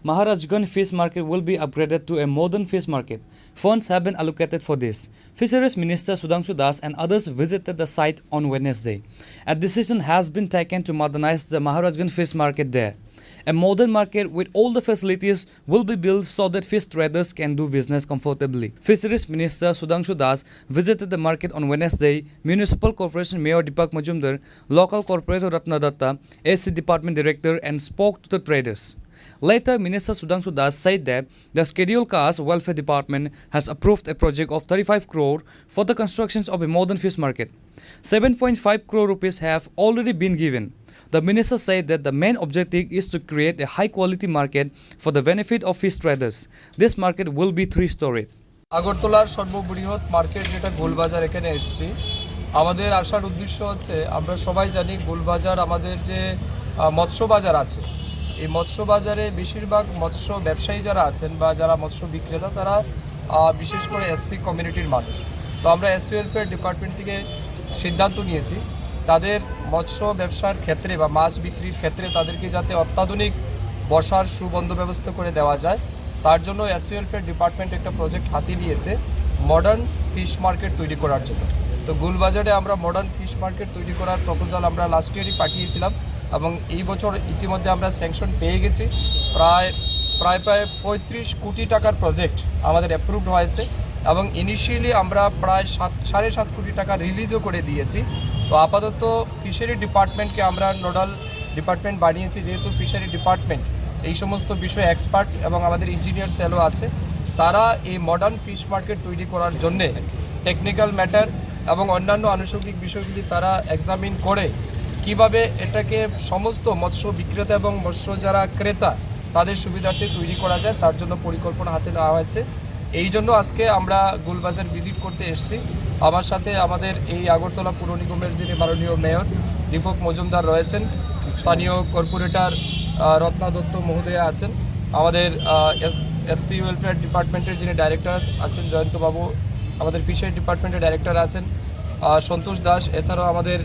Maharajganj Fish Market will be upgraded to a modern fish market. Funds have been allocated for this. Fisheries Minister Sudhangshu Das and others visited the site on Wednesday. A decision has been taken to modernize the Maharajganj Fish Market there. A modern market with all the facilities will be built so that fish traders can do business comfortably. Fisheries Minister Sudhangshu Das visited the market on Wednesday. Municipal Corporation Mayor Deepak Majumdar, Local Corporator Ratna Datta, A C Department Director, and spoke to the traders. Later, Minister Sudhangshu Das said that the Scheduled Caste Welfare Department has approved a project of thirty-five crore for the constructions of a modern fish market. Seven point five crore rupees have already been given. The minister said that the main objective is to create a high-quality market for the benefit of fish traders. This market will be three-storied. আগরতলার সর্ববৃহৎ মার্কেট যেটা গোলবাজার, এখানে এসেছি। আমাদের আসার উদ্দেশ্য হচ্ছে, আমরা সবাই জানি গোলবাজার আমাদের যে, আহ, মৎস্য বাজার আছে, এই মৎস্য বাজারে বেশিরভাগ মৎস্য ব্যবসায়ী যারা আছেন বা যারা মৎস্য বিক্রেতা, তারা, আহ, বিশেষ করে এসসি কমিউনিটির মানুষ। তো আমরা এসসি ওয়েলফেয়ার ডিপার্টমেন্ট থেকে সিদ্ধান্ত নিয়েছি, তাদের মৎস্য ব্যবসার ক্ষেত্রে বা মাছ বিক্রির ক্ষেত্রে তাদেরকে যাতে অত্যাধুনিক বসার সুবন্দোবস্ত করে দেওয়া যায়, তার জন্য এসসি ওয়েলফেয়ার ডিপার্টমেন্ট একটা প্রজেক্ট হাতে নিয়েছে মডার্ন ফিশ মার্কেট তৈরি করার জন্য। তো গোলবাজারে আমরা মডার্ন ফিশ মার্কেট তৈরি করার প্রপোজাল আমরা লাস্ট ইয়ারই পাঠিয়েছিলাম এবং এই বছর ইতিমধ্যে আমরা স্যাংশন পেয়ে গেছি। প্রায়, প্রায়, প্রায় পঁয়ত্রিশ কোটি টাকার প্রজেক্ট আমাদের অ্যাপ্রুভড হয়েছে এবং ইনিশিয়ালি আমরা প্রায় সাত, সাড়ে সাত কোটি টাকা রিলিজও করে দিয়েছি। তো আপাতত ফিশারি ডিপার্টমেন্টকে আমরা নোডাল ডিপার্টমেন্ট বানিয়েছি, যেহেতু ফিশারি ডিপার্টমেন্ট এই সমস্ত বিষয়ে এক্সপার্ট এবং আমাদের ইঞ্জিনিয়ার সেলও আছে, তারা এই মডার্ন ফিশ মার্কেট তৈরি করার জন্যে টেকনিক্যাল ম্যাটার এবং অন্যান্য আনুষঙ্গিক বিষয়গুলি তারা এক্সামিন করে কিভাবে এটাকে সমস্ত মৎস্য বিক্রেতা এবং মৎস্য যারা ক্রেতা তাদের সুবিধার্থে তৈরি করা যায়, তার জন্য পরিকল্পনা হাতে নেওয়া হয়েছে। এই জন্য আজকে আমরা গোলবাজার ভিজিট করতে এসেছি। আমার সাথে আমাদের এই আগরতলা পুর নিগমের যিনি মাননীয় মেয়র দীপক মজুমদার রয়েছেন, স্থানীয় কর্পোরেটর, আহ, রত্না দত্ত মহোদয়া আছেন, আমাদের, আহ, এস-, এসসি ওয়েলফেয়ার ডিপার্টমেন্টের যিনি ডাইরেক্টর আছেন জয়ন্ত বাবু, আমাদের ফিশারি ডিপার্টমেন্টের ডাইরেক্টর আছেন, আহ, সন্তোষ দাস, এছাড়াও আমাদের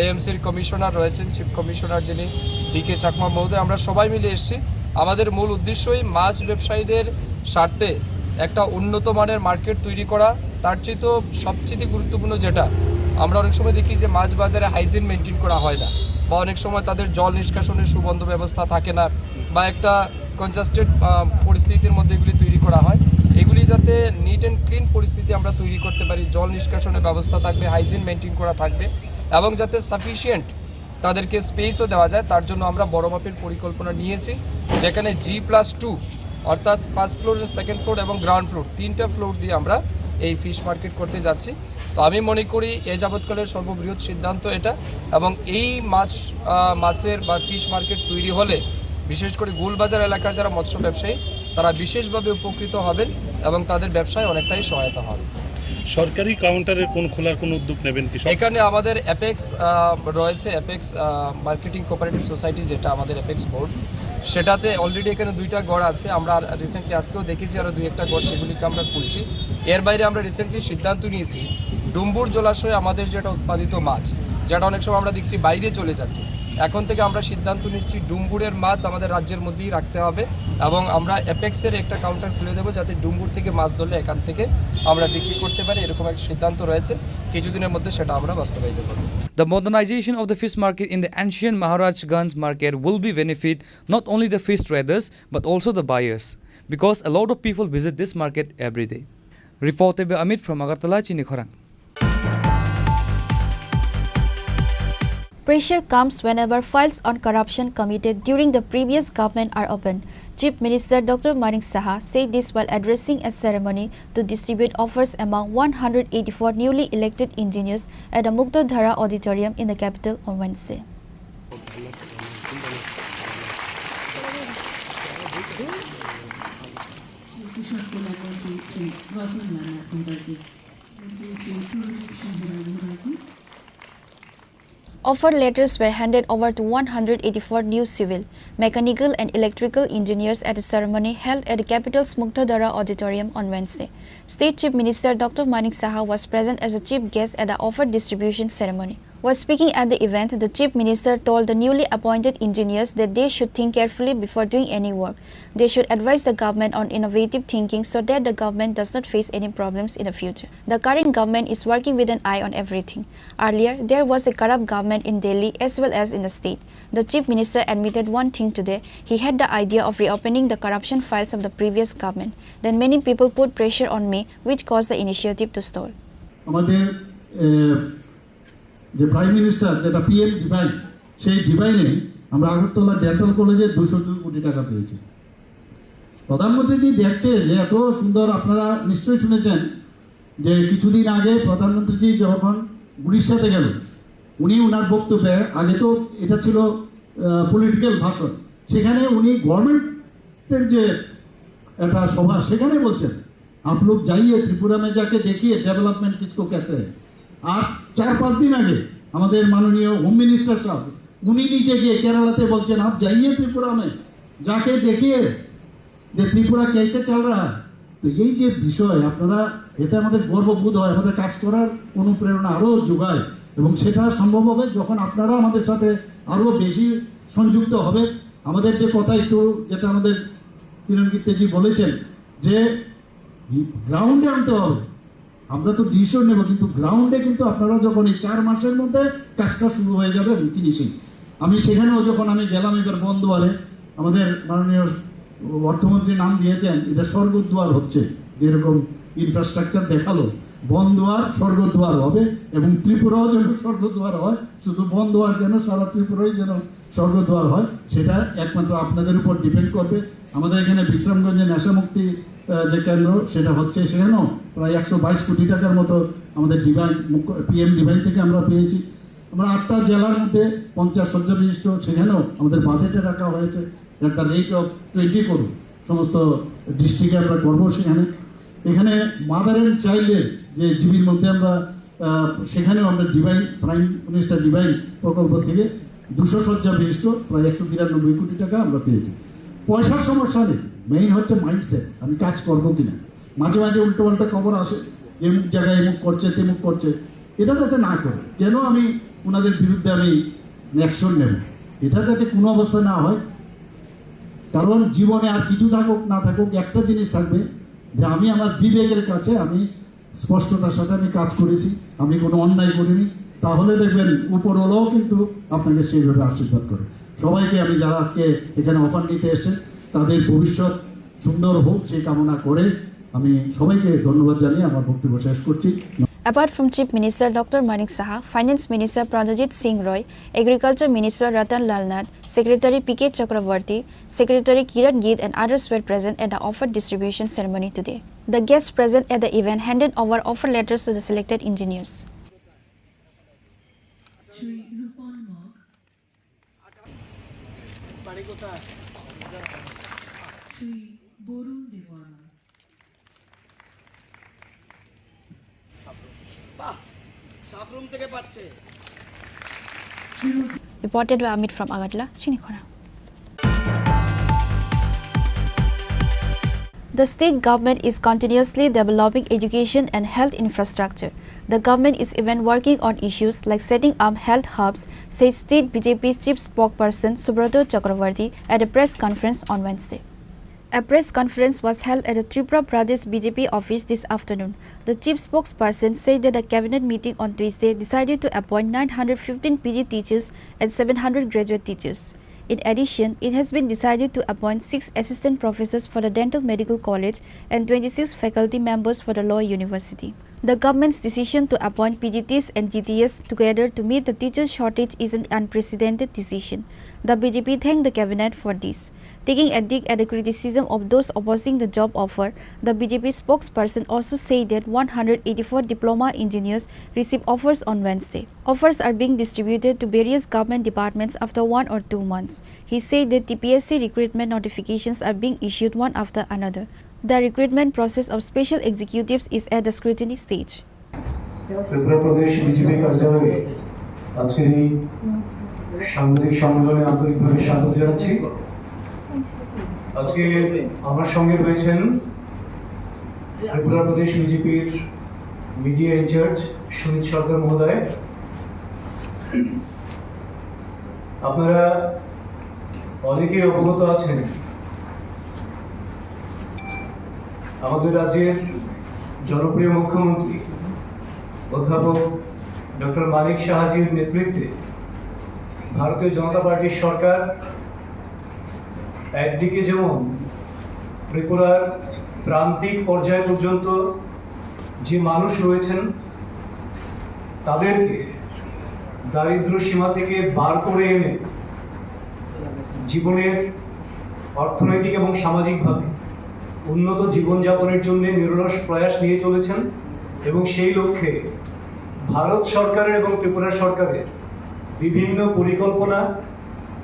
এএমসির কমিশনার রয়েছেন, চিফ কমিশনার যিনি, ডি কে চাকমা মহোদয়, আমরা সবাই মিলে এসেছি। আমাদের মূল উদ্দেশ্যই মাছ ব্যবসায়ীদের স্বার্থে একটা উন্নত মানের মার্কেট তৈরি করা। তার চেয়ে তো সবচেয়ে গুরুত্বপূর্ণ যেটা, আমরা অনেক সময় দেখি যে মাছ বাজারে হাইজিন মেনটেন করা হয় না, বা অনেক সময় তাদের জল নিষ্কাশনের সুবন্ধ ব্যবস্থা থাকে না, বা একটা কনজাস্টেড পরিস্থিতির মধ্যে এগুলি তৈরি করা হয়। এগুলি যাতে নিট অ্যান্ড ক্লিন পরিস্থিতি আমরা তৈরি করতে পারি, জল নিষ্কাশনের ব্যবস্থা থাকবে, হাইজিন মেনটেন করা থাকবে, এবং যাতে সাফিসিয়েন্ট তাদেরকে স্পেসও দেওয়া যায়, তার জন্য আমরা বড় মাপের পরিকল্পনা নিয়েছি, যেখানে জি প্লাস টু, অর্থাৎ ফার্স্ট ফ্লোর, সেকেন্ড ফ্লোর এবং গ্রাউন্ড ফ্লোর, তিনটা ফ্লোর দিয়ে আমরা এই ফিশ মার্কেট করতে যাচ্ছি। তো আমি মনে করি এ যাবৎকালের সর্ববৃহৎ সিদ্ধান্ত এটা, এবং এই মাছ আহ, মাছের বা ফিশ মার্কেট তৈরি হলে বিশেষ করে গোলবাজার এলাকার যারা মৎস্য ব্যবসায়ী, তারা বিশেষভাবে উপকৃত হবেন এবং তাদের ব্যবসায় অনেকটাই সহায়তা হবে। সরকারি কাউন্টারের কোন খোলার কোন উদ্যোগ নেবেন কি? এখানে আমাদের অ্যাপেক্স রয়েছে, অ্যাপেক্স মার্কেটিং কোঅপারেটিভ সোসাইটি, যেটা আমাদের অ্যাপেক্স বোর্ড, সেটাতে অলরেডি এখানে দুইটা ঘর আছে। আমরা রিসেন্টলি আজকেও দেখেছি আরও দুই একটা ঘর, সেগুলিকে আমরা খুলছি। এর বাইরে আমরা রিসেন্টলি সিদ্ধান্ত নিয়েছি ডুম্বুর জলাশয়ে আমাদের যেটা উৎপাদিত মাছ, যেটা অনেক সময় আমরা দেখছি বাইরে চলে যাচ্ছে, এখন থেকে আমরা সিদ্ধান্ত নিচ্ছি ডুম্বুরের মাছ আমাদের রাজ্যের মধ্যেই রাখতে হবে, এবং আমরা অ্যাপেক্সের একটা কাউন্টার খুলে দেবো, যাতে ডুম্বুর থেকে মাছ ধরলে এখান থেকে আমরা বিক্রি করতে পারি। এরকম একটা সিদ্ধান্ত রয়েছে, কিছুদিনের মধ্যে সেটা আমরা বাস্তবায়িত করব। The modernization of the fish market in the ancient Maharajganj market will be benefit not only the fish traders but also the buyers, because a lot of people visit this market every day. Reported by Amit from Agartala, Chini Khorang. Pressure comes whenever files on corruption committed during the previous government are opened. Chief Minister Doctor Manik Saha said this while addressing a ceremony to distribute offers among one hundred eighty-four newly elected engineers at the Muktadhara Auditorium in the capital on Wednesday. Offer letters were handed over to one hundred eighty-four new civil, mechanical, and electrical engineers at a ceremony held at the capital's Muktadhara Auditorium on Wednesday. State Chief Minister Doctor Manik Saha was present as a chief guest at the offer distribution ceremony. While speaking at the event, the Chief Minister told the newly appointed engineers that they should think carefully before doing any work. They should advise the government on innovative thinking so that the government does not face any problems in the future. The current government is working with an eye on everything. Earlier, there was a corrupt government in Delhi as well as in the state. The Chief Minister admitted one thing today, he had the idea of reopening the corruption files of the previous government. Then many people put pressure on me, which caused the initiative to stall. আমাদের এ, যে prime minister, যেটা PM divine, সেই ডিভাইনে আমরা আগরতলা ডেন্টাল কলেজে দুশো দুই কোটি টাকা পেয়েছি। প্রধানমন্ত্রীজি দেখছে যে এত সুন্দর, আপনারা নিশ্চয়ই শুনেছেন যে কিছুদিন আগে প্রধানমন্ত্রীজি যখন উড়িষ্যাতে গেল, উনি ওনার বক্তব্যে, আগে তো এটা ছিল পলিটিক্যাল ভাষণ, সেখানে উনি গভর্নমেন্টের যে একটা সভা, সেখানে বলছেন, आप लोग जाइए त्रिपुरा में, जाके देखिए डेवलपमेंट किसको कहते हैं। আর চার পাঁচ দিন আগে আমাদের মাননীয় হোম মিনিস্টার সাহেব, উনি নিজে গিয়ে কেরালাতে বলছেন, आप जाइए त्रिपुरा में, जाके देखिए যে ত্রিপুরা कैसे चल रहा है। তো এই যে বিষয়, আপনারা, এতে আমাদের গর্ববোধ হয়, আমাদের কাজ করার অনুপ্রেরণা আরও যোগায়, এবং সেটা সম্ভব হবে যখন আপনারা আমাদের সাথে আরও বেশি সংযুক্ত হবে। আমাদের যে কথা একটু, যেটা আমাদের কিরণ গিত্তেজি বলেছেন যে গ্রাউন্ডে আনতে হবে, আমরা তো ডিসিশন নেব, কিন্তু গ্রাউন্ডে কিন্তু আপনারা যখন এই চার মাসের মধ্যে কাজটা শুরু হয়ে যাবে এবং ফিনিশিং। আমি সেখানেও যখন আমি গেলাম এবার বনদুয়ারে, আমাদের মাননীয় অর্থমন্ত্রী নাম দিয়েছেন, এটা স্বর্গদ্বার হচ্ছে, যেরকম ইনফ্রাস্ট্রাকচার দেখালো, বনদুয়ার স্বর্গদ্বার হবে এবং ত্রিপুরাও যেন স্বর্গদ্বার হয়। শুধু বনদুয়ার কেন, সারা ত্রিপুরাই যেন স্বর্গদ্বার হয়, সেটা একমাত্র আপনাদের উপর ডিপেন্ড করবে। আমাদের এখানে বিশ্রামগঞ্জে নেশামুক্তি আহ, যে কেন্দ্র, সেটা হচ্ছে, সেখানেও প্রায় একশো বাইশ কোটি টাকার মতো আমাদের ডিভাইন, পিএম ডিভাইন থেকে আমরা পেয়েছি। আমরা আটটা জেলার মধ্যে পঞ্চাশ শয্যা বিশিষ্ট, সেখানেও আমাদের বাজেটে রাখা হয়েছে, at the rate of twenty crore। সমস্ত ডিস্ট্রিক্টে আমরা করবো সেখানে। এখানে মাদার অ্যান্ড চাইল্ডের যে জিবির মধ্যে আমরা আহ, সেখানেও আমরা ডিভাইন, প্রাইম মিনিস্টার ডিভাইন প্রকল্প থেকে দুশো শয্যা বিশিষ্ট প্রায় একশো বিরানব্বই কোটি টাকা আমরা পেয়েছি। পয়সার সমস্যা নেই, মেইন হচ্ছে মাইন্ডসেট, আমি কাজ করবো কিনা। মাঝে মাঝে উল্টো পাল্টা খবর আসে, এমুক জায়গায় এমুক করছে, তেমুক করছে, এটা যাতে না করে। কেন আমি ওনাদের বিরুদ্ধে আমি অ্যাকশন নেব। এটা যাতে কোনো অবস্থায় না হয়, কারণ জীবনে আর কিছু থাকুক না থাকুক, একটা জিনিস থাকবে যে আমি আমার বিবেকের কাছে আমি স্পষ্টতার সাথে আমি কাজ করেছি, আমি কোনো অন্যায় করিনি। তাহলে দেখবেন উপরওয়ালাও কিন্তু আপনাকে সেইভাবে আশীর্বাদ করে। সবাইকে আমি, যারা আজকে এখানে অফার নিতে এসেছেন, তাদের ভবিষ্যৎ সুন্দর হোক, সেই কামনা করে আমি সবাইকে ধন্যবাদ জানিয়ে আমার বক্তব্য শেষ করছি। Apart from Chief Minister Doctor Manik Saha, Finance Minister Pranajit Singh Roy, Agriculture Minister Ratan Lal Nath, Secretary P K Chakravarty, Secretary Kiran Gill and others were present at the offer distribution ceremony today. The guests present at the event handed over offer letters to the selected engineers. Shri Rupan Mog. Shri Barun Debbarma. বাহ, সাবরুম থেকে পাচ্ছে। Reported by Amit from Agartala, Chinikhona. The state government is continuously developing education and health infrastructure. The government is even working on issues like setting up health hubs, said state B J P chief spokesperson Subrata Chakravarty at a press conference on Wednesday. A press conference was held at the Tripura Pradesh B J P office this afternoon. The chief spokesperson said that the cabinet meeting on Tuesday decided to appoint nine hundred fifteen P G teachers and seven hundred graduate teachers. In addition, it has been decided to appoint six assistant professors for the Dental Medical College and twenty-six faculty members for the Law University. The government's decision to appoint P G Ts and G Ts together to meet the teacher shortage is an unprecedented decision. The B J P thanked the cabinet for this. Taking a dig at the criticism of those opposing the job offer, the B J P spokesperson also said that one hundred eighty-four diploma engineers received offers on Wednesday. Offers are being distributed to various government departments after one or two months. He said that T P S C recruitment notifications are being issued one after another. The recruitment process of special executives is at the scrutiny stage. Tripura Pradesh BJP কার্যালয়ে আজকের এই সাংবাদিক সম্মেলনে আন্তরিকভাবে স্বাগত জানাচ্ছি। আজকে আমার সঙ্গে রয়েছেন ত্রিপুরা প্রদেশ বিজেপির মিডিয়া ইনচার্জ সুনীত সরকার মহোদয়। আপনারা অনেকেই অবগত আছেন, আমাদের রাজ্যের জনপ্রিয় মুখ্যমন্ত্রী অধ্যাপক ডক্টর মানিক সাহাজির নেতৃত্বে ভারতীয় জনতা পার্টির সরকার একদিকে যেমন ত্রিপুরার প্রান্তিক পর্যায় পর্যন্ত যে মানুষ রয়েছেন, তাদেরকে দারিদ্র সীমা থেকে বার করে এনে জীবনের অর্থনৈতিক এবং সামাজিকভাবে উন্নত জীবনযাপনের জন্য নিরলস প্রয়াস নিয়ে চলেছেন এবং সেই লক্ষ্যে ভারত সরকারের এবং ত্রিপুরা সরকারের বিভিন্ন পরিকল্পনা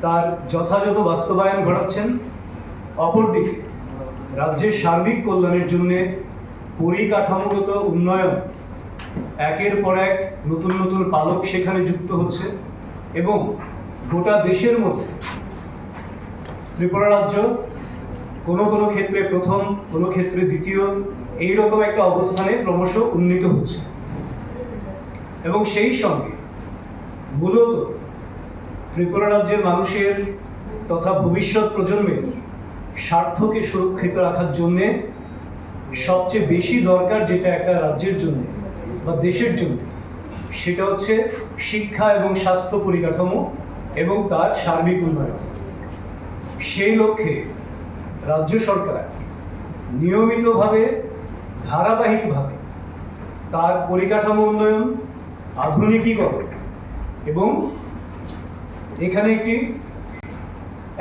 তার যথাযথ বাস্তবায়ন ঘটাচ্ছেন। অপরদিকে রাজ্যের সার্বিক কল্যাণের জন্য পরিকাঠামোগত উন্নয়ন একের পর এক নতুন নতুন পালক সেখানে যুক্ত হচ্ছে এবং গোটা দেশের মধ্যে ত্রিপুরা রাজ্য কোনো কোনো ক্ষেত্রে প্রথম, কোনো ক্ষেত্রে দ্বিতীয়, এইরকম একটা অবস্থানে ক্রমশ উন্নীত হচ্ছে। এবং সেই সঙ্গে মূলত ত্রিপুরা রাজ্যের মানুষের তথা ভবিষ্যৎ প্রজন্মের স্বার্থকে সুরক্ষিত রাখার জন্যে সবচেয়ে বেশি দরকার যেটা একটা রাজ্যের জন্য বা দেশের জন্য, সেটা হচ্ছে শিক্ষা এবং স্বাস্থ্য পরিকাঠামো এবং তার সার্বিক উন্নয়ন। সেই লক্ষ্যে রাজ্য সরকার নিয়মিতভাবে, ধারাবাহিকভাবে তার পরিকাঠামো উন্নয়ন, আধুনিকীকরণ এবং এখানে একটি,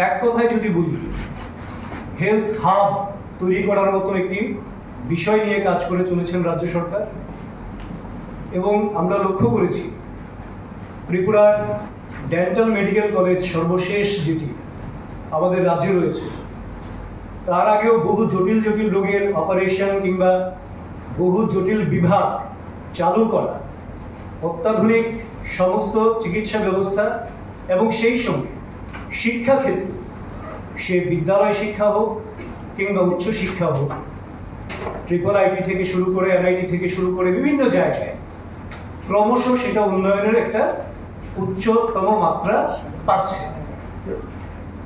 এক কথায় যদি বলি, হেলথ হাব তৈরি করার মতো একটি বিষয় নিয়ে কাজ করে চলেছেন রাজ্য সরকার। এবং আমরা লক্ষ্য করেছি ত্রিপুরার ডেন্টাল মেডিকেল কলেজ সর্বশেষ যেটি আমাদের রাজ্যে রয়েছে, তার আগেও বহু জটিল জটিল রোগের অপারেশন কিংবা বহু জটিল বিভাগ চালু করা, অত্যাধুনিক সমস্ত চিকিৎসা ব্যবস্থা এবং সেই সঙ্গে শিক্ষাক্ষেত্রে, সে বিদ্যালয় শিক্ষা হোক কিংবা উচ্চ শিক্ষা হোক, ট্রিপল আইটি থেকে শুরু করে, এনআইটি থেকে শুরু করে বিভিন্ন জায়গায় ক্রমশ সেটা উন্নয়নের একটা উচ্চতম মাত্রা পাচ্ছে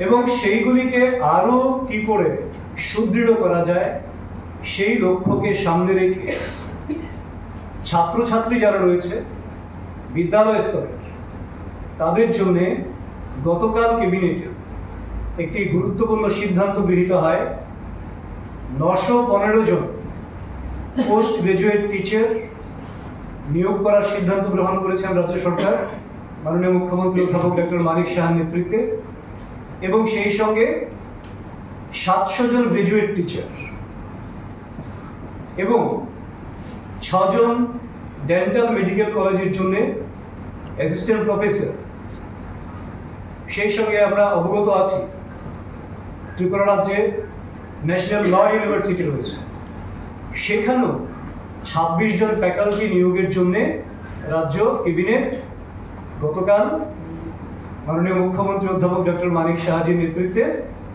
এবং সেইগুলিকে আরও কি করে সুদৃঢ় করা যায়, সেই লক্ষ্যকে সামনে রেখে ছাত্রছাত্রী যারা রয়েছে বিদ্যালয় স্তরের, তাদের জন্যে গতকাল ক্যাবিনেটে একটি গুরুত্বপূর্ণ সিদ্ধান্ত গৃহীত হয়। নশো পনেরো জন পোস্ট গ্র্যাজুয়েট টিচার নিয়োগ করার সিদ্ধান্ত গ্রহণ করেছেন রাজ্য সরকার মাননীয় মুখ্যমন্ত্রী অধ্যাপক ডক্টর মানিক সাহার নেতৃত্বে, এবং সেই সঙ্গে সাতশো জন গ্র্যাজুয়েট টিচার এবং ছজন ডেন্টাল মেডিকেল কলেজের জন্য অ্যাসিস্ট্যান্ট প্রফেসর। সেই সঙ্গে আমরা অবগত আছি ত্রিপুরা রাজ্যে ন্যাশনাল ল ইউনিভার্সিটি রয়েছে, সেখানেও ছাব্বিশ জন ফ্যাকাল্টি নিয়োগের জন্য রাজ্য ক্যাবিনেট গতকাল মাননীয় মুখ্যমন্ত্রী অধ্যাপক ডক্টর মানিক সাহাজির নেতৃত্বে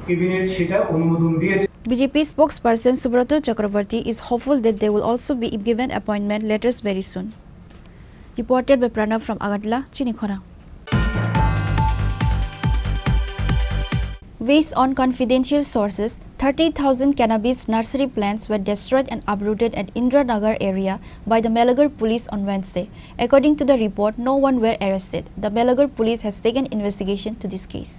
ক্যাবিনেট সেটা অনুমোদন দিয়েছে। B J P spokesperson Subrata Chakraborty is hopeful that they will also be given appointment letters very soon. Reported by Pranav from Agartala, Chinikhona. Based on confidential sources, thirty thousand cannabis nursery plants were destroyed and uprooted at Indiranagar area by the Melagar police on Wednesday. According to the report, no one were arrested. The Melagar police has taken investigation to this case.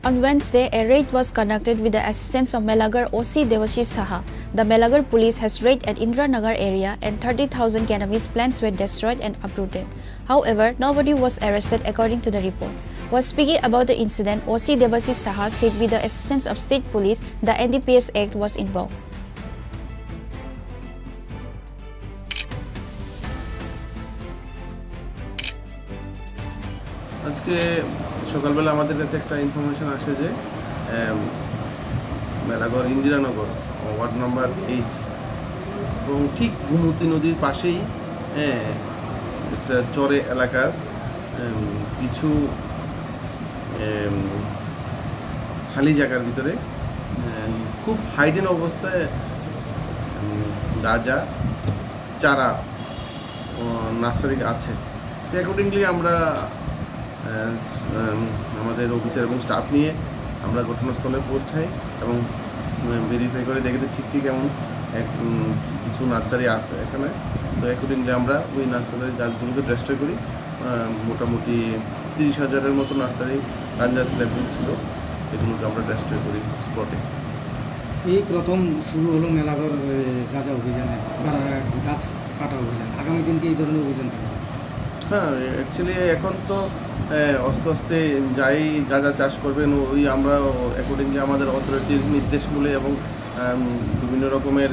On Wednesday, a raid was conducted with the assistance of Melagar O C Debashish Saha. The Melagar police has raided at Indiranagar area and thirty thousand cannabis plants were destroyed and uprooted. However, nobody was arrested according to the report. While speaking about the incident, O C Debashish Saha said with the assistance of state police, the N D P S Act was invoked. আজকে সকালবেলা আমাদের কাছে একটা information আসে যে, এম, Melaghar Indiranagar, ward number eight, এবং ঠিক গোমতী নদীর পাশেই, হ্যাঁ, একটা চরে এলাকার, এম, কিছু, এম, খালি জায়গার ভিতরে, এম, খুব হাইডেন অবস্থায়, এম, গাঁজা চারা, ও, নার্সারি আছে। তো অ্যাকর্ডিংলি আমরা, আহ, স-, আম, আমাদের অফিসার এবং স্টাফ নিয়ে আমরা ঘটনাস্থলে পৌঁছাই এবং, উম, ভেরিফাই করে দেখি যে ঠিক ঠিক এমন এক, উম, কিছু নার্সারি আছে এখানে। তো অ্যাকর্ডিংলি আমরা ওই নার্সারির গাছগুলোকে ডেস্ট্রয় করি। আহ, মোটামুটি তিরিশ হাজারের মতো নার্সারি গাঞ্জা স্ল্যাব ছিল, এগুলোকে আমরা ডেস্ট্রয় করি স্পটে। এই প্রথম শুরু হলো মেলাঘর, এ, গাঁজা অভিযানে, গাঁজা গাছ কাটা অভিযান। আগামী দিন কি এই ধরনের অভিযান থাকবে? হ্যাঁ, অ্যাকচুয়ালি এখন তো, এ, আস্তে আস্তে যাই গাঁজা চাষ করবেন, ওই আমরা অ্যাকর্ডিংলি আমাদের অথরিটির নির্দেশ মূলে এবং, আম, বিভিন্ন রকমের,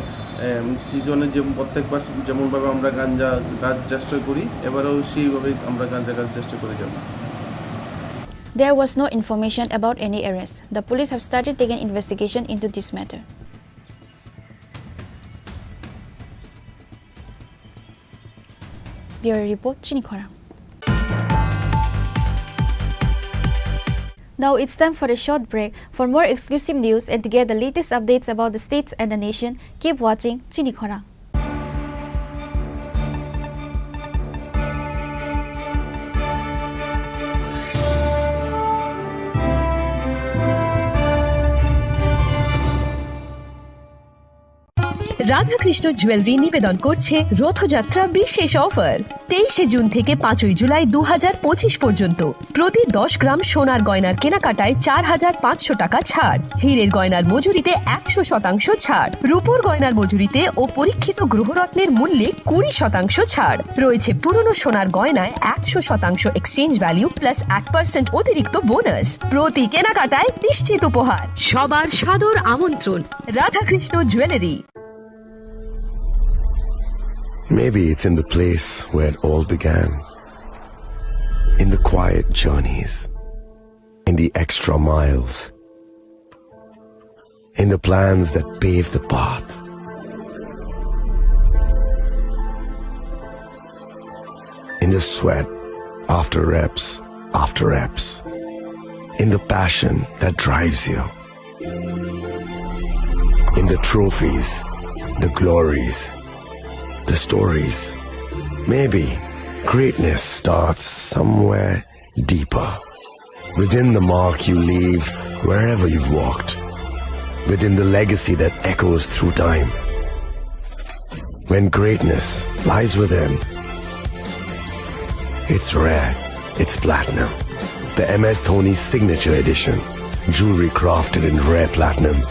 এম, সিজনে যে প্রত্যেকবার যেমনভাবে আমরা গাঞ্জা গাছ ডেস্ট্রয় করি, এবারেও সেইভাবেই আমরা গাঞ্জা গাছ ডেস্ট্রয় করে যাব। There was no information about any arrest. The police have started taking investigation into this matter. Bureau Report, Chinikhona. Now it's time for a short break. For more exclusive news and to get the latest updates about the states and the nation, keep watching Chinikhona. Radhakrishna jewellery নিবেদন করছে রথযাত্রা বিশেষ অফার। তেইশে জুন থেকে পাঁচই জুলাই দু হাজার পঁচিশ পর্যন্ত প্রতি দশ গ্রাম সোনার গয়নার কেনাকাটায় চার হাজার পাঁচশো টাকা ছাড়, হীরের গয়নার মজুরিতে একশো শতাংশ ছাড়, রূপোর গয়নার মজুরিতে ও পরীক্ষিত গ্রহরত্নের মূল্যে কুড়ি শতাংশ ছাড় রয়েছে, পুরনো সোনার গয়নায় একশো শতাংশ এক্সচেঞ্জ ভ্যালু প্লাস এক পার্সেন্ট অতিরিক্ত বোনাস, প্রতি কেনাকাটায় নিশ্চিত উপহার। সবার সাদর আমন্ত্রণ। Radhakrishna jewellery. Maybe it's in the place where it all began. In the quiet journeys. In the extra miles. In the plans that pave the path. In the sweat after reps after reps. In the passion that drives you. In the trophies, the glories, the stories. Maybe greatness starts somewhere Deeper. Within the mark you leave wherever you've walked. Within the legacy that echoes through time. When greatness lies within, it's rare, it's platinum. The M S Dhoni Signature Edition. Jewelry crafted in rare platinum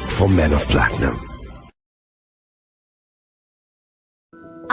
for men of platinum.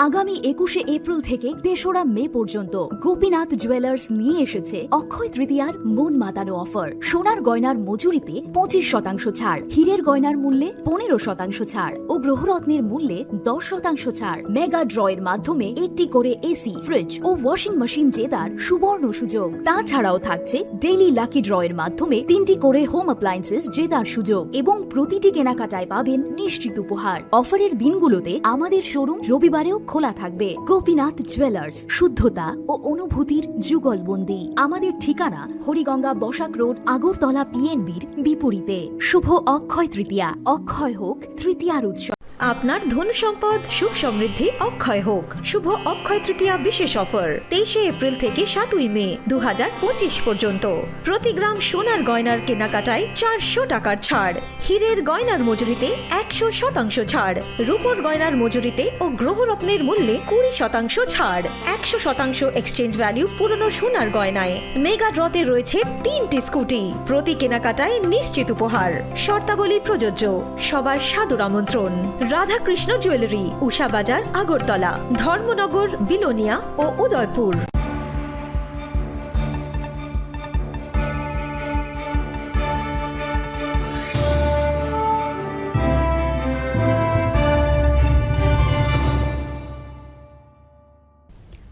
আগামী একুশে এপ্রিল থেকে তেসরা মে পর্যন্ত গোপীনাথ জুয়েলার্স নিয়ে এসেছে অক্ষয় তৃতীয়ার মন মাতানো অফার। সোনার গয়নার মজুরিতে পঁচিশ শতাংশ ছাড়, হীরের গয়নার মূল্যে পনেরো শতাংশ ছাড় ও গ্রহরত্নের মূল্যে দশ শতাংশ ছাড়। মেগা ড্রয়ের মাধ্যমে একটি করে এসি, ফ্রিজ ও ওয়াশিং মেশিন জেতার সুবর্ণ সুযোগ। তাছাড়াও থাকছে ডেইলি লাকি ড্রয়ের মাধ্যমে তিনটি করে হোম অ্যাপ্লায়েন্সেস জেতার সুযোগ এবং প্রতিটি কেনাকাটায় পাবেন নিশ্চিত উপহার। অফারের দিনগুলোতে আমাদের শোরুম রবিবারেও খোলা থাকবে। গোপীনাথ জুয়েলার্স, শুদ্ধতা ও অনুভূতির যুগলবন্দি। আমাদের ঠিকানা হরিগঙ্গা বসাক রোড, আগরতলা পিএনবির বিপরীতে। শুভ অক্ষয় তৃতীয়া, অক্ষয় হোক তৃতীয়ার উৎসব। আপনার ধন সম্পদ, সুখ সমৃদ্ধি অক্ষয় হোক। শুভ অক্ষয় তৃতীয়া বিশেষ অফার, তেইশে এপ্রিল থেকে সাতই মে দু হাজার পঁচিশ পর্যন্ত। প্রতি গ্রাম সোনার গয়নার কেনাকাটায় চারশো টাকার ছাড়, হীরের গয়নার মজুরিতে একশো শতাংশ ছাড়, রূপোর গয়নার মজুরিতে ও গ্রহরত্নের মূল্যে কুড়ি শতাংশ ছাড়, একশো শতাংশ এক্সচেঞ্জ ভ্যালু পুরনো সোনার গয়নায়। মেগা ড্রতে রয়েছে তিনটি স্কুটি, প্রতি কেনাকাটায় নিশ্চিত উপহার। শর্তাবলী প্রযোজ্য। সবার সাদর আমন্ত্রণ। রাধাকৃষ্ণ জুয়েলারি, উষা বাজার, আগরতলা, ধর্মনগর, বিলোনিয়া ও Udaipur.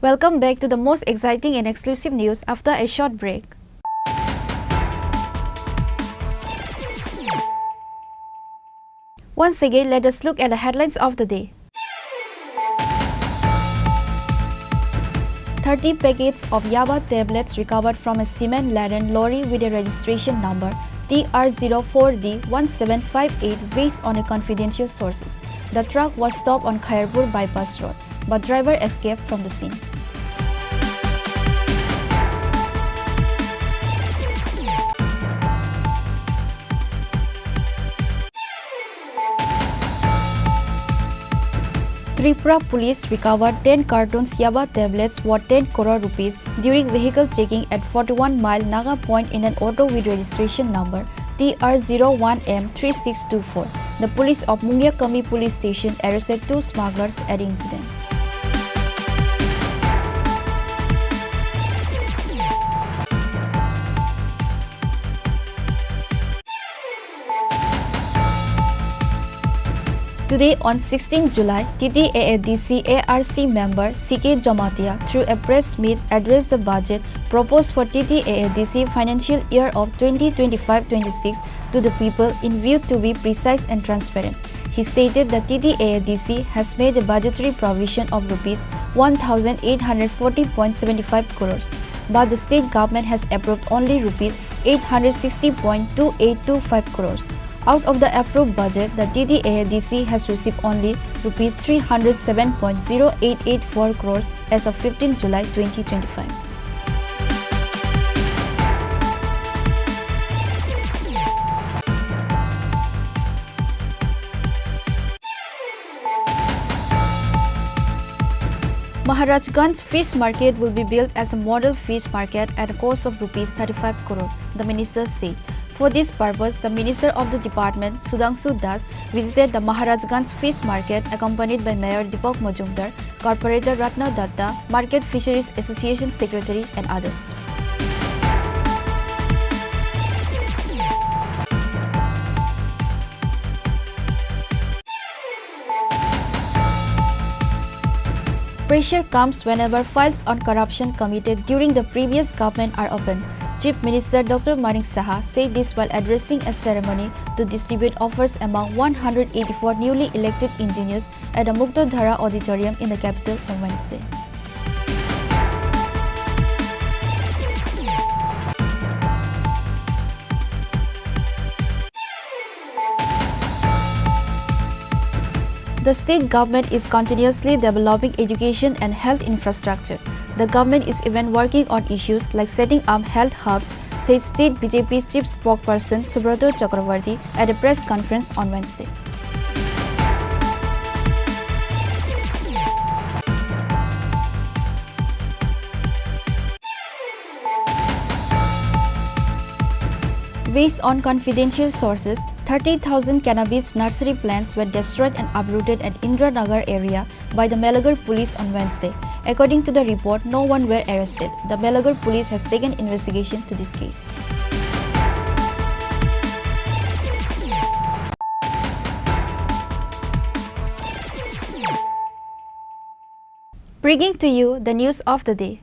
Welcome back to the most exciting and exclusive news after a short break. Once again, let us look at the headlines of the day. Thirty packets of yaba tablets recovered from a cement-laden lorry with a registration number T R zero four D one seven five eight, based on a confidential sources. The truck was stopped on Khairpur Bypass Road, but driver escaped from the scene. Tripura Police recovered ten cartons yaba tablets worth ten crore rupees during vehicle checking at forty-one Mile Naga Point in an auto with registration number T R zero one M three six two four. The police of Mungiakami Police Station arrested two smugglers at the incident. Today, on sixteenth July, T T A A D C A R C member C K Jamatia, through a press meet, addressed the budget proposed for T T A A D C financial year of twenty twenty-five twenty-six to the people in view to be precise and transparent. He stated that T T A A D C has made a budgetary provision of rupees one thousand eight hundred forty point seven five crores, but the state government has approved only rupees eight hundred sixty point two eight two five crores. Out of the approved budget, the T T A A D C has received only rupees three hundred seven point zero eight eight four crores as of fifteenth July twenty twenty-five. Maharajganj Fish Market will be built as a model fish market at a cost of rupees thirty-five crore, the minister said. For this purpose, the Minister of the Department, Sudhanshu Das, visited the Maharajganj Fish Market, accompanied by Mayor Deepak Majumdar, Corporator Ratna Datta, Market Fisheries Association Secretary, and others. Pressure comes whenever files on corruption committed during the previous government are opened. Chief Minister Doctor Manik Saha said this while addressing a ceremony to distribute offers among one hundred eighty-four newly elected engineers at the Muktadhara Auditorium in the capital on Wednesday. The state government is continuously developing education and health infrastructure. The government is even working on issues like setting up health hubs, said State B J P Chief Spokesperson Subrata Chakravarty at a press conference on Wednesday. Based on confidential sources, thirty thousand cannabis nursery plants were destroyed and uprooted at Indiranagar area by the Melagar police on Wednesday. According to the report, no one were arrested. The Melagar police has taken investigation to this case. Bringing to you the news of the day.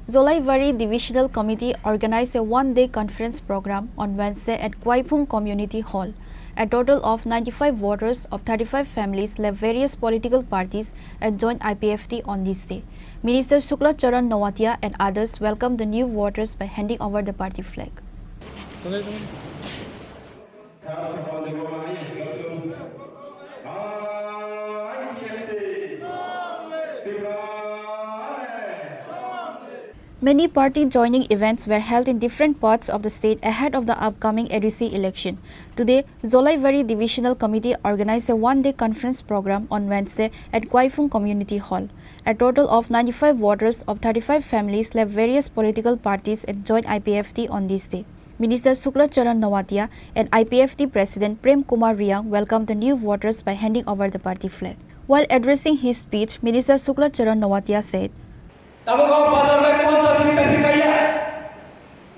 Zolaibari Divisional Committee organized a one-day conference program on Wednesday at Kwaiphung Community Hall. A total of ninety-five voters of thirty-five families left various political parties and joined I P F T on this day. Minister Shukla Charan Noatia and others welcomed the new voters by handing over the party flag. Many party joining events were held in different parts of the state ahead of the upcoming A D C election. Today, Zolaibari Divisional Committee organized a one-day conference program on Wednesday at Kwaiphung Community Hall. A total of ninety-five voters of thirty-five families left various political parties and joined I P F T on this day. Minister Shukla Charan Noatia and I P F T President Prem Kumar Riang welcomed the new voters by handing over the party flag. While addressing his speech, Minister Shukla Charan Noatia said, Tabuk o bazar bai ponchash meter se kaiya.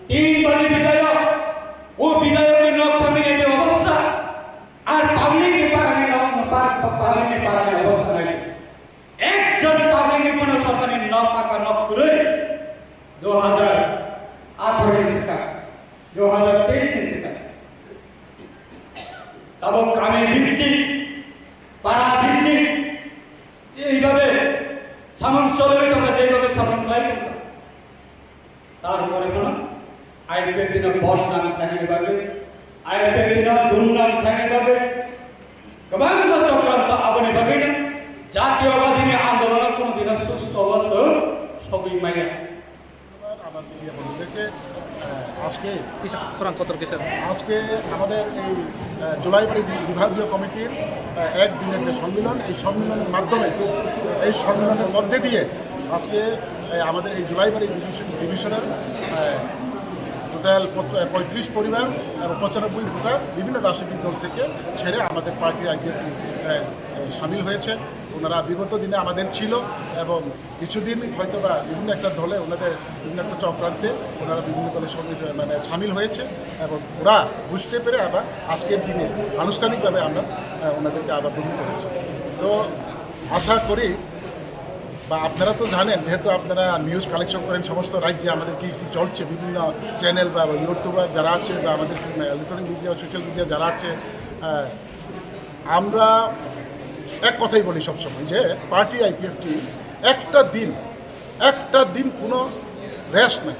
Tin bari bidayok, o bidayok ni nok thangni je obostha, ar public ni parani nok, pa-, pa-, public ni parani obostha nai. Ekjon public ni phano sorkar ni nok paka nok kwrwi, dui hajar atharo ni swkang, dui hajar teis ni swkang. Tabuk kami bhittik, para bhittik, eibabe samung cholwi tongkha, jeibabe samung khlai tongkha. Tarpore phano I P F T no bodnam khlaini bagwi, I P F T no dumnam khlaini bagwi kwbangma chokranto, aboni bagwino jatiyowadini andolono kono dino susto o chwng sogwi maya. আমার মিডিয়া বন্ধুদেরকে, আহ, আজকে কিসের? কোরআন কতর কিসের? আজকে আমাদের এই, আহ, জুলাইবাড়ি বি-, বিভাগীয় কমিটির, আহ, একদিনের যে সম্মেলন, এই সম্মেলনের মাধ্যমে, এই সম্মেলনের মধ্যে দিয়ে আজকে, আহ, আমাদের এই জুলাইবাড়ি ডিভিশন, ডিভিশনের, আহ, টোটাল পঁচ-, আহ, পঁয়ত্রিশ পরিবার এবং পঁচানব্বই ভোটার বিভিন্ন রাজনৈতিক দল থেকে ছেড়ে আমাদের পার্টি আইপিএফটি, আহ, আহ, সামিল হয়েছে। ওনারা বিগত দিনে আমাদের ছিল এবং কিছুদিন হয়তো বা বিভিন্ন একটা দলে ওনাদের বিভিন্ন একটা চক্রান্তে ওনারা বিভিন্ন দলের সঙ্গে মানে সামিল হয়েছে এবং ওরা বুঝতে পেরে আবার আজকের দিনে আনুষ্ঠানিকভাবে আমরা, আহ, ওনাদেরকে আবার গ্রহণ করেছি। তো আশা করি বা আপনারা তো জানেন, যেহেতু আপনারা নিউজ কালেকশন করেন সমস্ত রাজ্যে আমাদের কী কী চলছে, বিভিন্ন চ্যানেল বা ইউটিউবার যারা আছে বা আমাদের ইলেকট্রনিক মিডিয়া, সোশ্যাল মিডিয়া যারা আছে, আহ, আমরা এক কথাই বলি সবসময় যে পার্টি আইপিএফটি একটা দিন, একটা দিন কোনো রেস্ট নেই,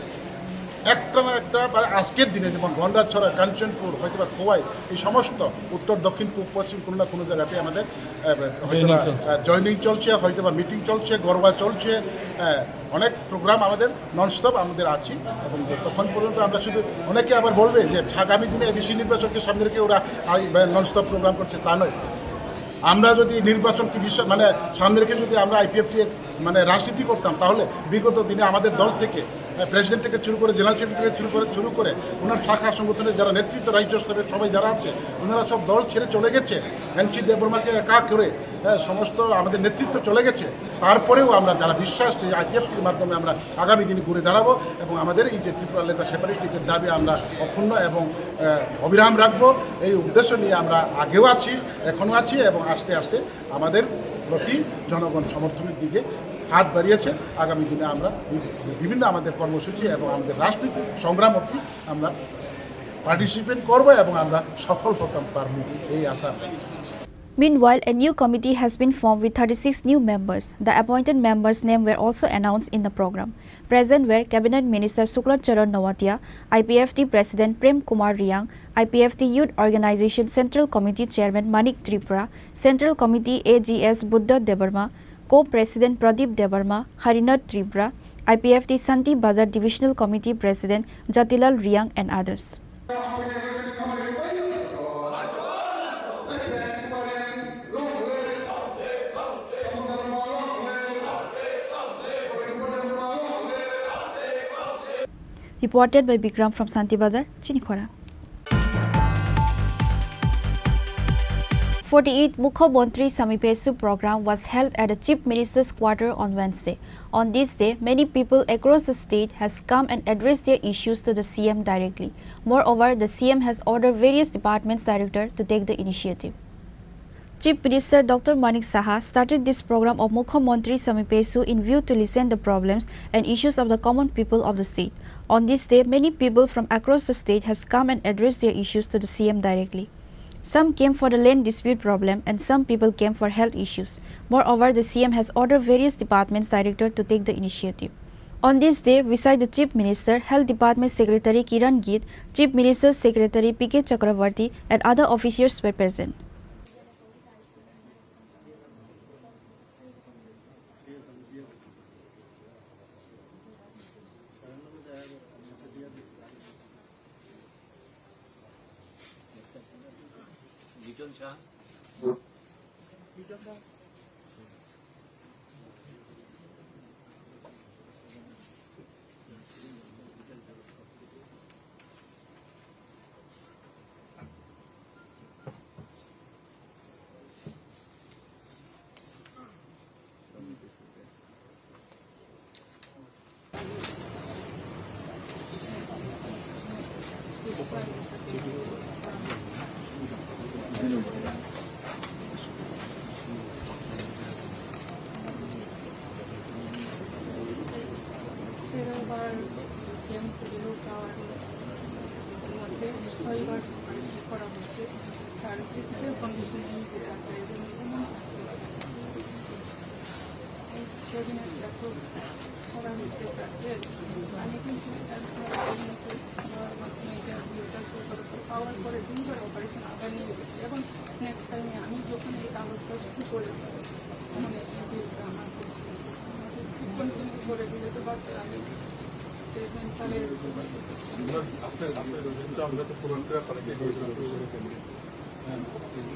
একটা না একটা, মানে আজকের দিনে যেমন গন্ডাছড়া, কাঞ্চনপুর, হয়তো বা খোয়াই, এই সমস্ত উত্তর, দক্ষিণ, পূব, পশ্চিম কোনো না কোনো জায়গাতে আমাদের, আহ, হয়তো বা, জয়েনিং চলছে। আহ, জয়েনিং চলছে, হয়তো বা মিটিং চলছে, গরবা চলছে, আহ, অনেক প্রোগ্রাম আমাদের ননস্টপ আমাদের আছি এবং যতক্ষণ পর্যন্ত আমরা শুধু, অনেকে আবার বলবে যে আগামী দিনে এডিসি নির্বাচনকে সামনে রেখে ওরা আই-, মানে ননস্টপ প্রোগ্রাম করছে, তা নয়। আমরা যদি নির্বাচনকে বিশ্ব-, মানে সামনে রেখে যদি আমরা আইপিএফটি মানে রাজনীতি করতাম, তাহলে বিগত দিনে আমাদের দল থেকে, আহ, প্রেসিডেন্ট থেকে শুরু করে, জেনারেল সেক্রেটারি থেকে শুরু করে, শুরু করে ওনার শাখা সংগঠনের যারা নেতৃত্ব, রাজ্য স্তরের সবাই যারা আছে, ওনারা সব দল ছেড়ে চলে গেছে। এনসি দেববর্মাকে একা করে, হ্যাঁ, সমস্ত আমাদের নেতৃত্ব চলে গেছে। তারপরেও আমরা যারা বিশ্বাস যে আইপিএফটির মাধ্যমে আমরা আগামী দিনে ঘুরে দাঁড়াবো এবং আমাদের এই যে ত্রিপুরা লেবার সেপারেটিস্টের দাবি আমরা অক্ষুণ্ণ এবং, আহ, অবিরাম রাখবো, এই উদ্দেশ্য নিয়ে আমরা আগেও আছি, এখনও আছি এবং আস্তে আস্তে আমাদের প্রতি জনগণ সমর্থনের দিকে হাত বাড়িয়েছে। আগামী দিনে আমরা বি-, বিভিন্ন আমাদের কর্মসূচি এবং আমাদের রাজনৈতিক সংগ্রাম অবধি আমরা পার্টিসিপেট করবো এবং আমরা সফল হতাম পারবো এই আশা। Meanwhile, a new committee has been formed with thirty-six new members. The appointed members' names were also announced in the program. Present were Cabinet Minister Shukla Charan Noatia, I P F T President Prem Kumar Riang, I P F T Youth Organization Central Committee Chairman Manik Tripura, Central Committee A G S Buddha Debbarma, Co-President Pradip Debbarma, Harinath Tripura, I P F T Santi Bazar Divisional Committee President Jatilal Riang and others. Reported by Bikram from Santi Bazar, Chinikhora. Forty-eighth Mukhyamantri Samipeshu program was held at the Chief Minister's quarter on Wednesday. On this day, many people across the state has come and addressed their issues to the C M directly. Moreover, the C M has ordered various departments director to take the initiative. Chief Minister Doctor Manik Saha started this program of Mukhyamantri Samipeshu in view to listen the problems and issues of the common people of the state. On this day, many people from across the state has come and addressed their issues to the C M directly. Some came for the land dispute problem and some people came for health issues. Moreover, the C M has ordered various departments director to take the initiative. On this day, beside the Chief Minister, Health Department Secretary Kiran Gill, Chief Minister's Secretary P K Chakravarty and other officials were present.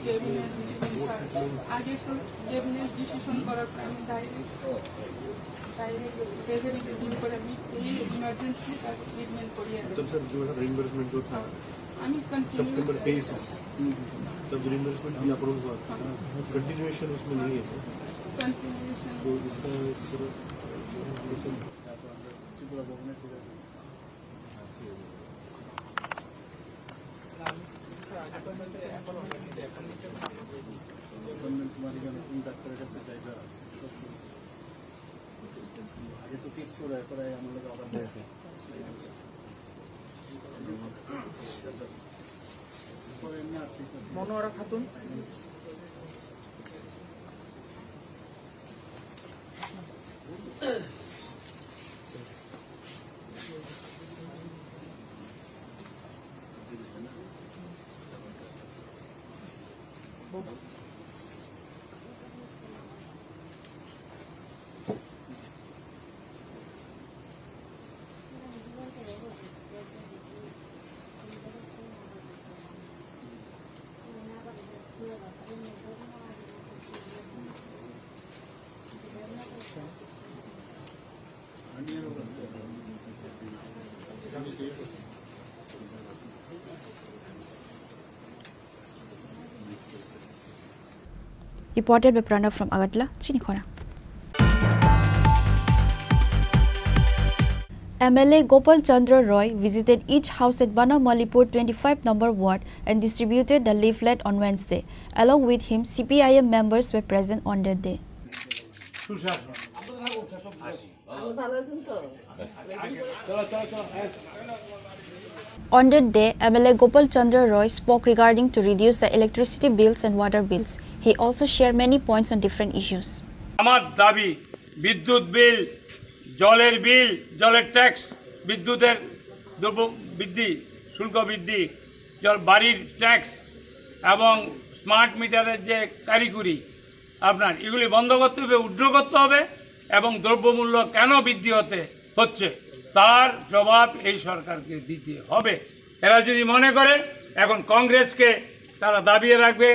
Cabinet decision, sir. আগে তো cabinet decision করার পরে আমি direct, direct present meeting করে আমি এই ইমার্জেন্সি তার ট্রিটমেন্ট করিয়ে তো স্যার, जो है रिइंबर्समेंट जो था, আমি কন্টিনিউ सितंबर तेईस, तब रिइंबर्समेंट भी अप्रूव हुआ था। कंटिन्यूएशन उसमें नहीं है सर। कंटिन्यूएशन। तो इसका सर, जो है, ত্রিপুরা ভবনে ফিরে অ্যাপয়েন্টমেন্ট তোমার এখানে কোন ডাক্তারের কাছে যাইবা? আগে তো ফিক্স করে, এখন এই আমার লোক আবার দেয়। পরে এমনি আর ঠিক আছে। মনোয়ারা Khatun. Reported by Pranav from Agartala, Chinikhona. M L A Gopal Chandra Roy visited each house at Banamalipur twenty-five number ward and distributed the leaflet on Wednesday. Along with him, C P I M members were present on that day. সুশাসন। আপনি ভালো আছেন তো? On that day, M L A Gopal Chandra Roy spoke regarding to reduce the electricity bills and water bills. He also shared many points on different issues. আমার দাবি, বিদ্যুৎ বিল, জলের বিল, জলের ট্যাক্স, বিদ্যুতের দ্রব্য বৃদ্ধি, শুল্ক বৃদ্ধি, জল, বাড়ির ট্যাক্স এবং স্মার্ট মিটারের যে কারিগরি, আপনার এগুলি বন্ধ করতে হবে, উইথড্র করতে হবে এবং দ্রব্যমূল্য কেন বৃদ্ধি হতে হচ্ছে তার জবাব এই সরকারকে দিতে হবে। এরা যদি মনে করে এখন কংগ্রেসকে তারা দাবিয়ে রাখবে,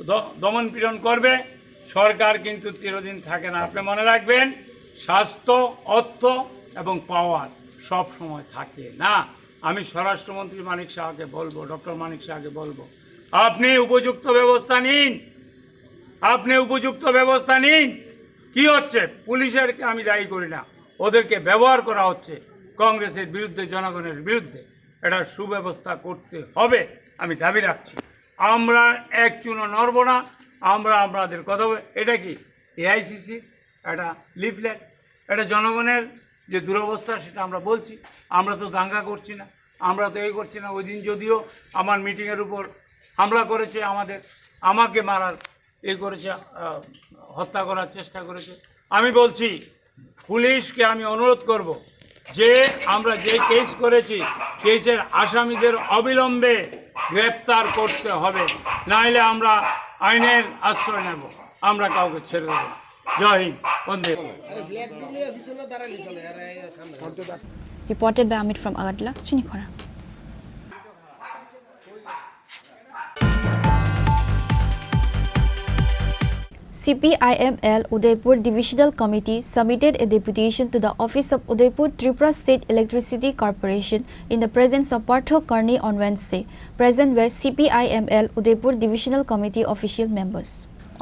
দ-, দমন পীড়ন করবে, সরকার কিন্তু চিরদিন থাকে না। আপনি মনে রাখবেন, স্বাস্থ্য, অর্থ এবং পাওয়ার সব সময় থাকে না। আমি স্বরাষ্ট্রমন্ত্রী মানিক সাহাকে বলবো, ডক্টর মানিক সাহাকে বলবো, আপনি উপযুক্ত ব্যবস্থা নিন, আপনি উপযুক্ত ব্যবস্থা নিন। কি হচ্ছে? পুলিশেরকে আমি দায়ী করি না, ওদেরকে ব্যবহার করা হচ্ছে কংগ্রেসের বিরুদ্ধে, জনগণের বিরুদ্ধে। এটা সুব্যবস্থা করতে হবে, আমি দাবি রাখছি। আমরা এক চুলো নড়ব না, আমরা আমাদের কথা বলে। এটা কি এআইসিসি একটা লিফলেট? এটা জনগণের যে দুরবস্থা, সেটা আমরা বলছি। আমরা তো দাঙ্গা করছি না, আমরা তো এই করছি না। ওই দিন যদিও আমার মিটিংয়ের উপর হামলা করেছে, আমাদের, আমাকে মারার এই করেছে, আহ, হত্যা করার চেষ্টা করেছে। আমি বলছি, পুলিশকে আমি অনুরোধ করব যে আমরা যে কেস করেছি, কেসের আসামিদের অবিলম্বে গ্রেপ্তার করতে হবে, নাইলে আমরা আইনের আশ্রয় নেব, আমরা কাউকে ছেড়ে দেব না। জয় হিন্দ, বন্দে। Reported by Amit from Agartala, Chinikhona. C P I M L Udaipur Divisional Committee submitted a deputation to the office of Udaipur Tripura State Electricity Corporation in the presence of Partho Karni on Wednesday. Present were C P I M L Udaipur Divisional Committee official members.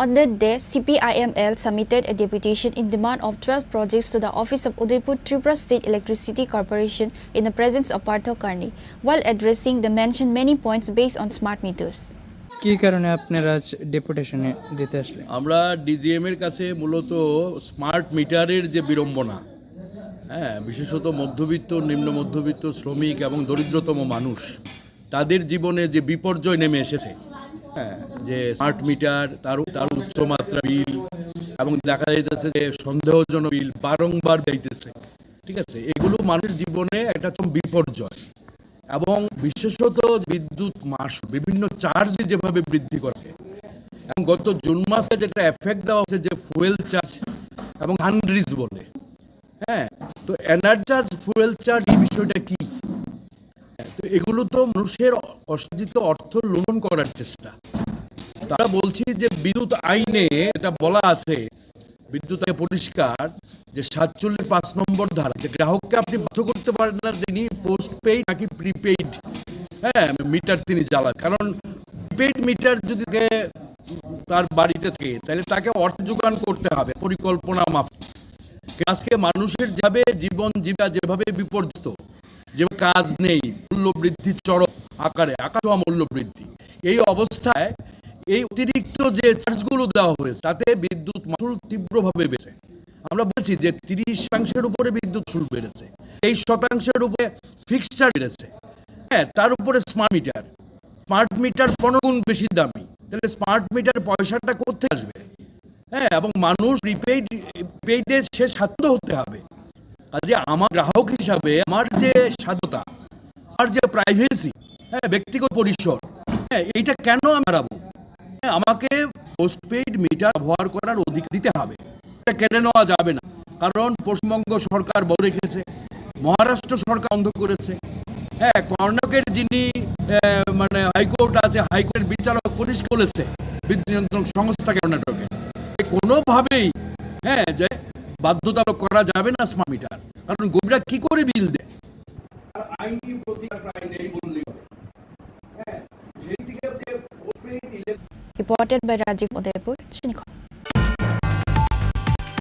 On that day, C P I M L submitted a deputation in demand of twelve projects to the office of Udaipur Tripura State Electricity Corporation in the presence of Partho Karni. While addressing, they mentioned many points based on smart meters. কি কারণে আপনারা আজ ডেপুটেশনে দিতে আসলেন? আমরা ডিজিএম এর কাছে মূলত স্মার্ট মিটারের যে বিড়ম্বনা, হ্যাঁ, বিশেষত মধ্যবিত্ত, নিম্ন মধ্যবিত্ত, শ্রমিক এবং দরিদ্রতম মানুষ, তাদের জীবনে যে বিপর্যয় নেমে এসেছে, হ্যাঁ, যে স্মার্ট মিটার, তার, তার উচ্চ মাত্রা বিল, এবং দেখা যাইতেছে যে সন্দেহজনক বিল বারংবার যাইতেছে, ঠিক আছে? এগুলো মানুষের জীবনে একটা চরম বিপর্যয়। এবং বিশেষত বিদ্যুৎ মাশুল, বিভিন্ন চার্জ যেভাবে বৃদ্ধি করেছে, এবং গত জুন মাসে যেটা এফেক্ট দেওয়া হচ্ছে যে ফুয়েল চার্জ এবং আনরিজ বলে, হ্যাঁ, তো এনার্জি চার্জ, ফুয়েল চার্জ, এই বিষয়টা কি? তো এগুলো তো মানুষের অর্জিত অর্থ লুণ্ঠন করার চেষ্টা। তারা বলছি যে বিদ্যুৎ আইনে এটা বলা আছে, বিদ্যুৎ আইনে পরিষ্কার যে সাতচল্লিশ পাঁচ নম্বর ধারা, যে গ্রাহককে আপনি বাধ্য করতে পারেন না যে তিনি পোস্ট পেইড নাকি প্রিপেইড, হ্যাঁ, মিটার তিনি জ্বালান। কারণ প্রিপেইড মিটার যদি থাকে তার বাড়িতে থাকে, তাহলে তাকে অর্থ যোগান করতে হবে পরিকল্পনা মাফিক। আজকে মানুষের যাবে জীবন জীবিকা যেভাবে বিপর্যস্ত, যে কাজ নেই, মূল্যবৃদ্ধি চরম আকারে, আকাশ ছোঁয়া মূল্যবৃদ্ধি। এই অবস্থায় এই অতিরিক্ত যে চার্জগুলো দেওয়া হয়েছে, তাতে বিদ্যুৎ মাশুল তীব্রভাবে বেড়েছে। আমরা বলেছি যে তিরিশ শতাংশের উপরে বিদ্যুৎ শুল্ক বেড়েছে, তেইশ শতাংশের উপরে ফিক্সড চার্জ বেড়েছে, হ্যাঁ, তার উপরে স্মার্ট মিটার, স্মার্ট মিটার পনেরো গুণ বেশি দামি, তাহলে স্মার্ট মিটার পয়সাটা কোথায় আসবে? হ্যাঁ, এবং মানুষ প্রিপেইড, পেইডে সে স্বাচ্ছন্দ্য হতে হবে। কাজে আমার গ্রাহক হিসাবে আমার যে স্বাধীনতা, আমার যে প্রাইভেসি, হ্যাঁ, ব্যক্তিগত পরিসর, হ্যাঁ, এইটা কেন আমি হারাবো? হ্যাঁ, আমাকে পোস্টপেইড মিটার ব্যবহার করার অধিকার দিতে হবে, এটা কেড়ে নেওয়া যাবে না। কারণ পশ্চিমবঙ্গ সরকার বন্ধ রেখেছে, মহারাষ্ট্র সরকার বন্ধ করেছে, হ্যাঁ, কর্ণাটকের যিনি, আহ, মানে হাইকোর্ট আছে, হাইকোর্টের বিচারক পরিষ্কার বলেছে বিদ্যুৎ নিয়ন্ত্রণ সংস্থা কর্ণাটকের, যে কোনোভাবেই, হ্যাঁ, যে বাধ্যতামূলক করা যাবে না স্মার্ট মিটার, কারণ গরিবরা কি করে বিল দেয়? আর আইনি প্রতিকার প্রায় নেই বললেই হবে। হ্যাঁ, সেই দিকে যে postpaid ইলে- Reported by Rajiv Udaipur, Chinikhona.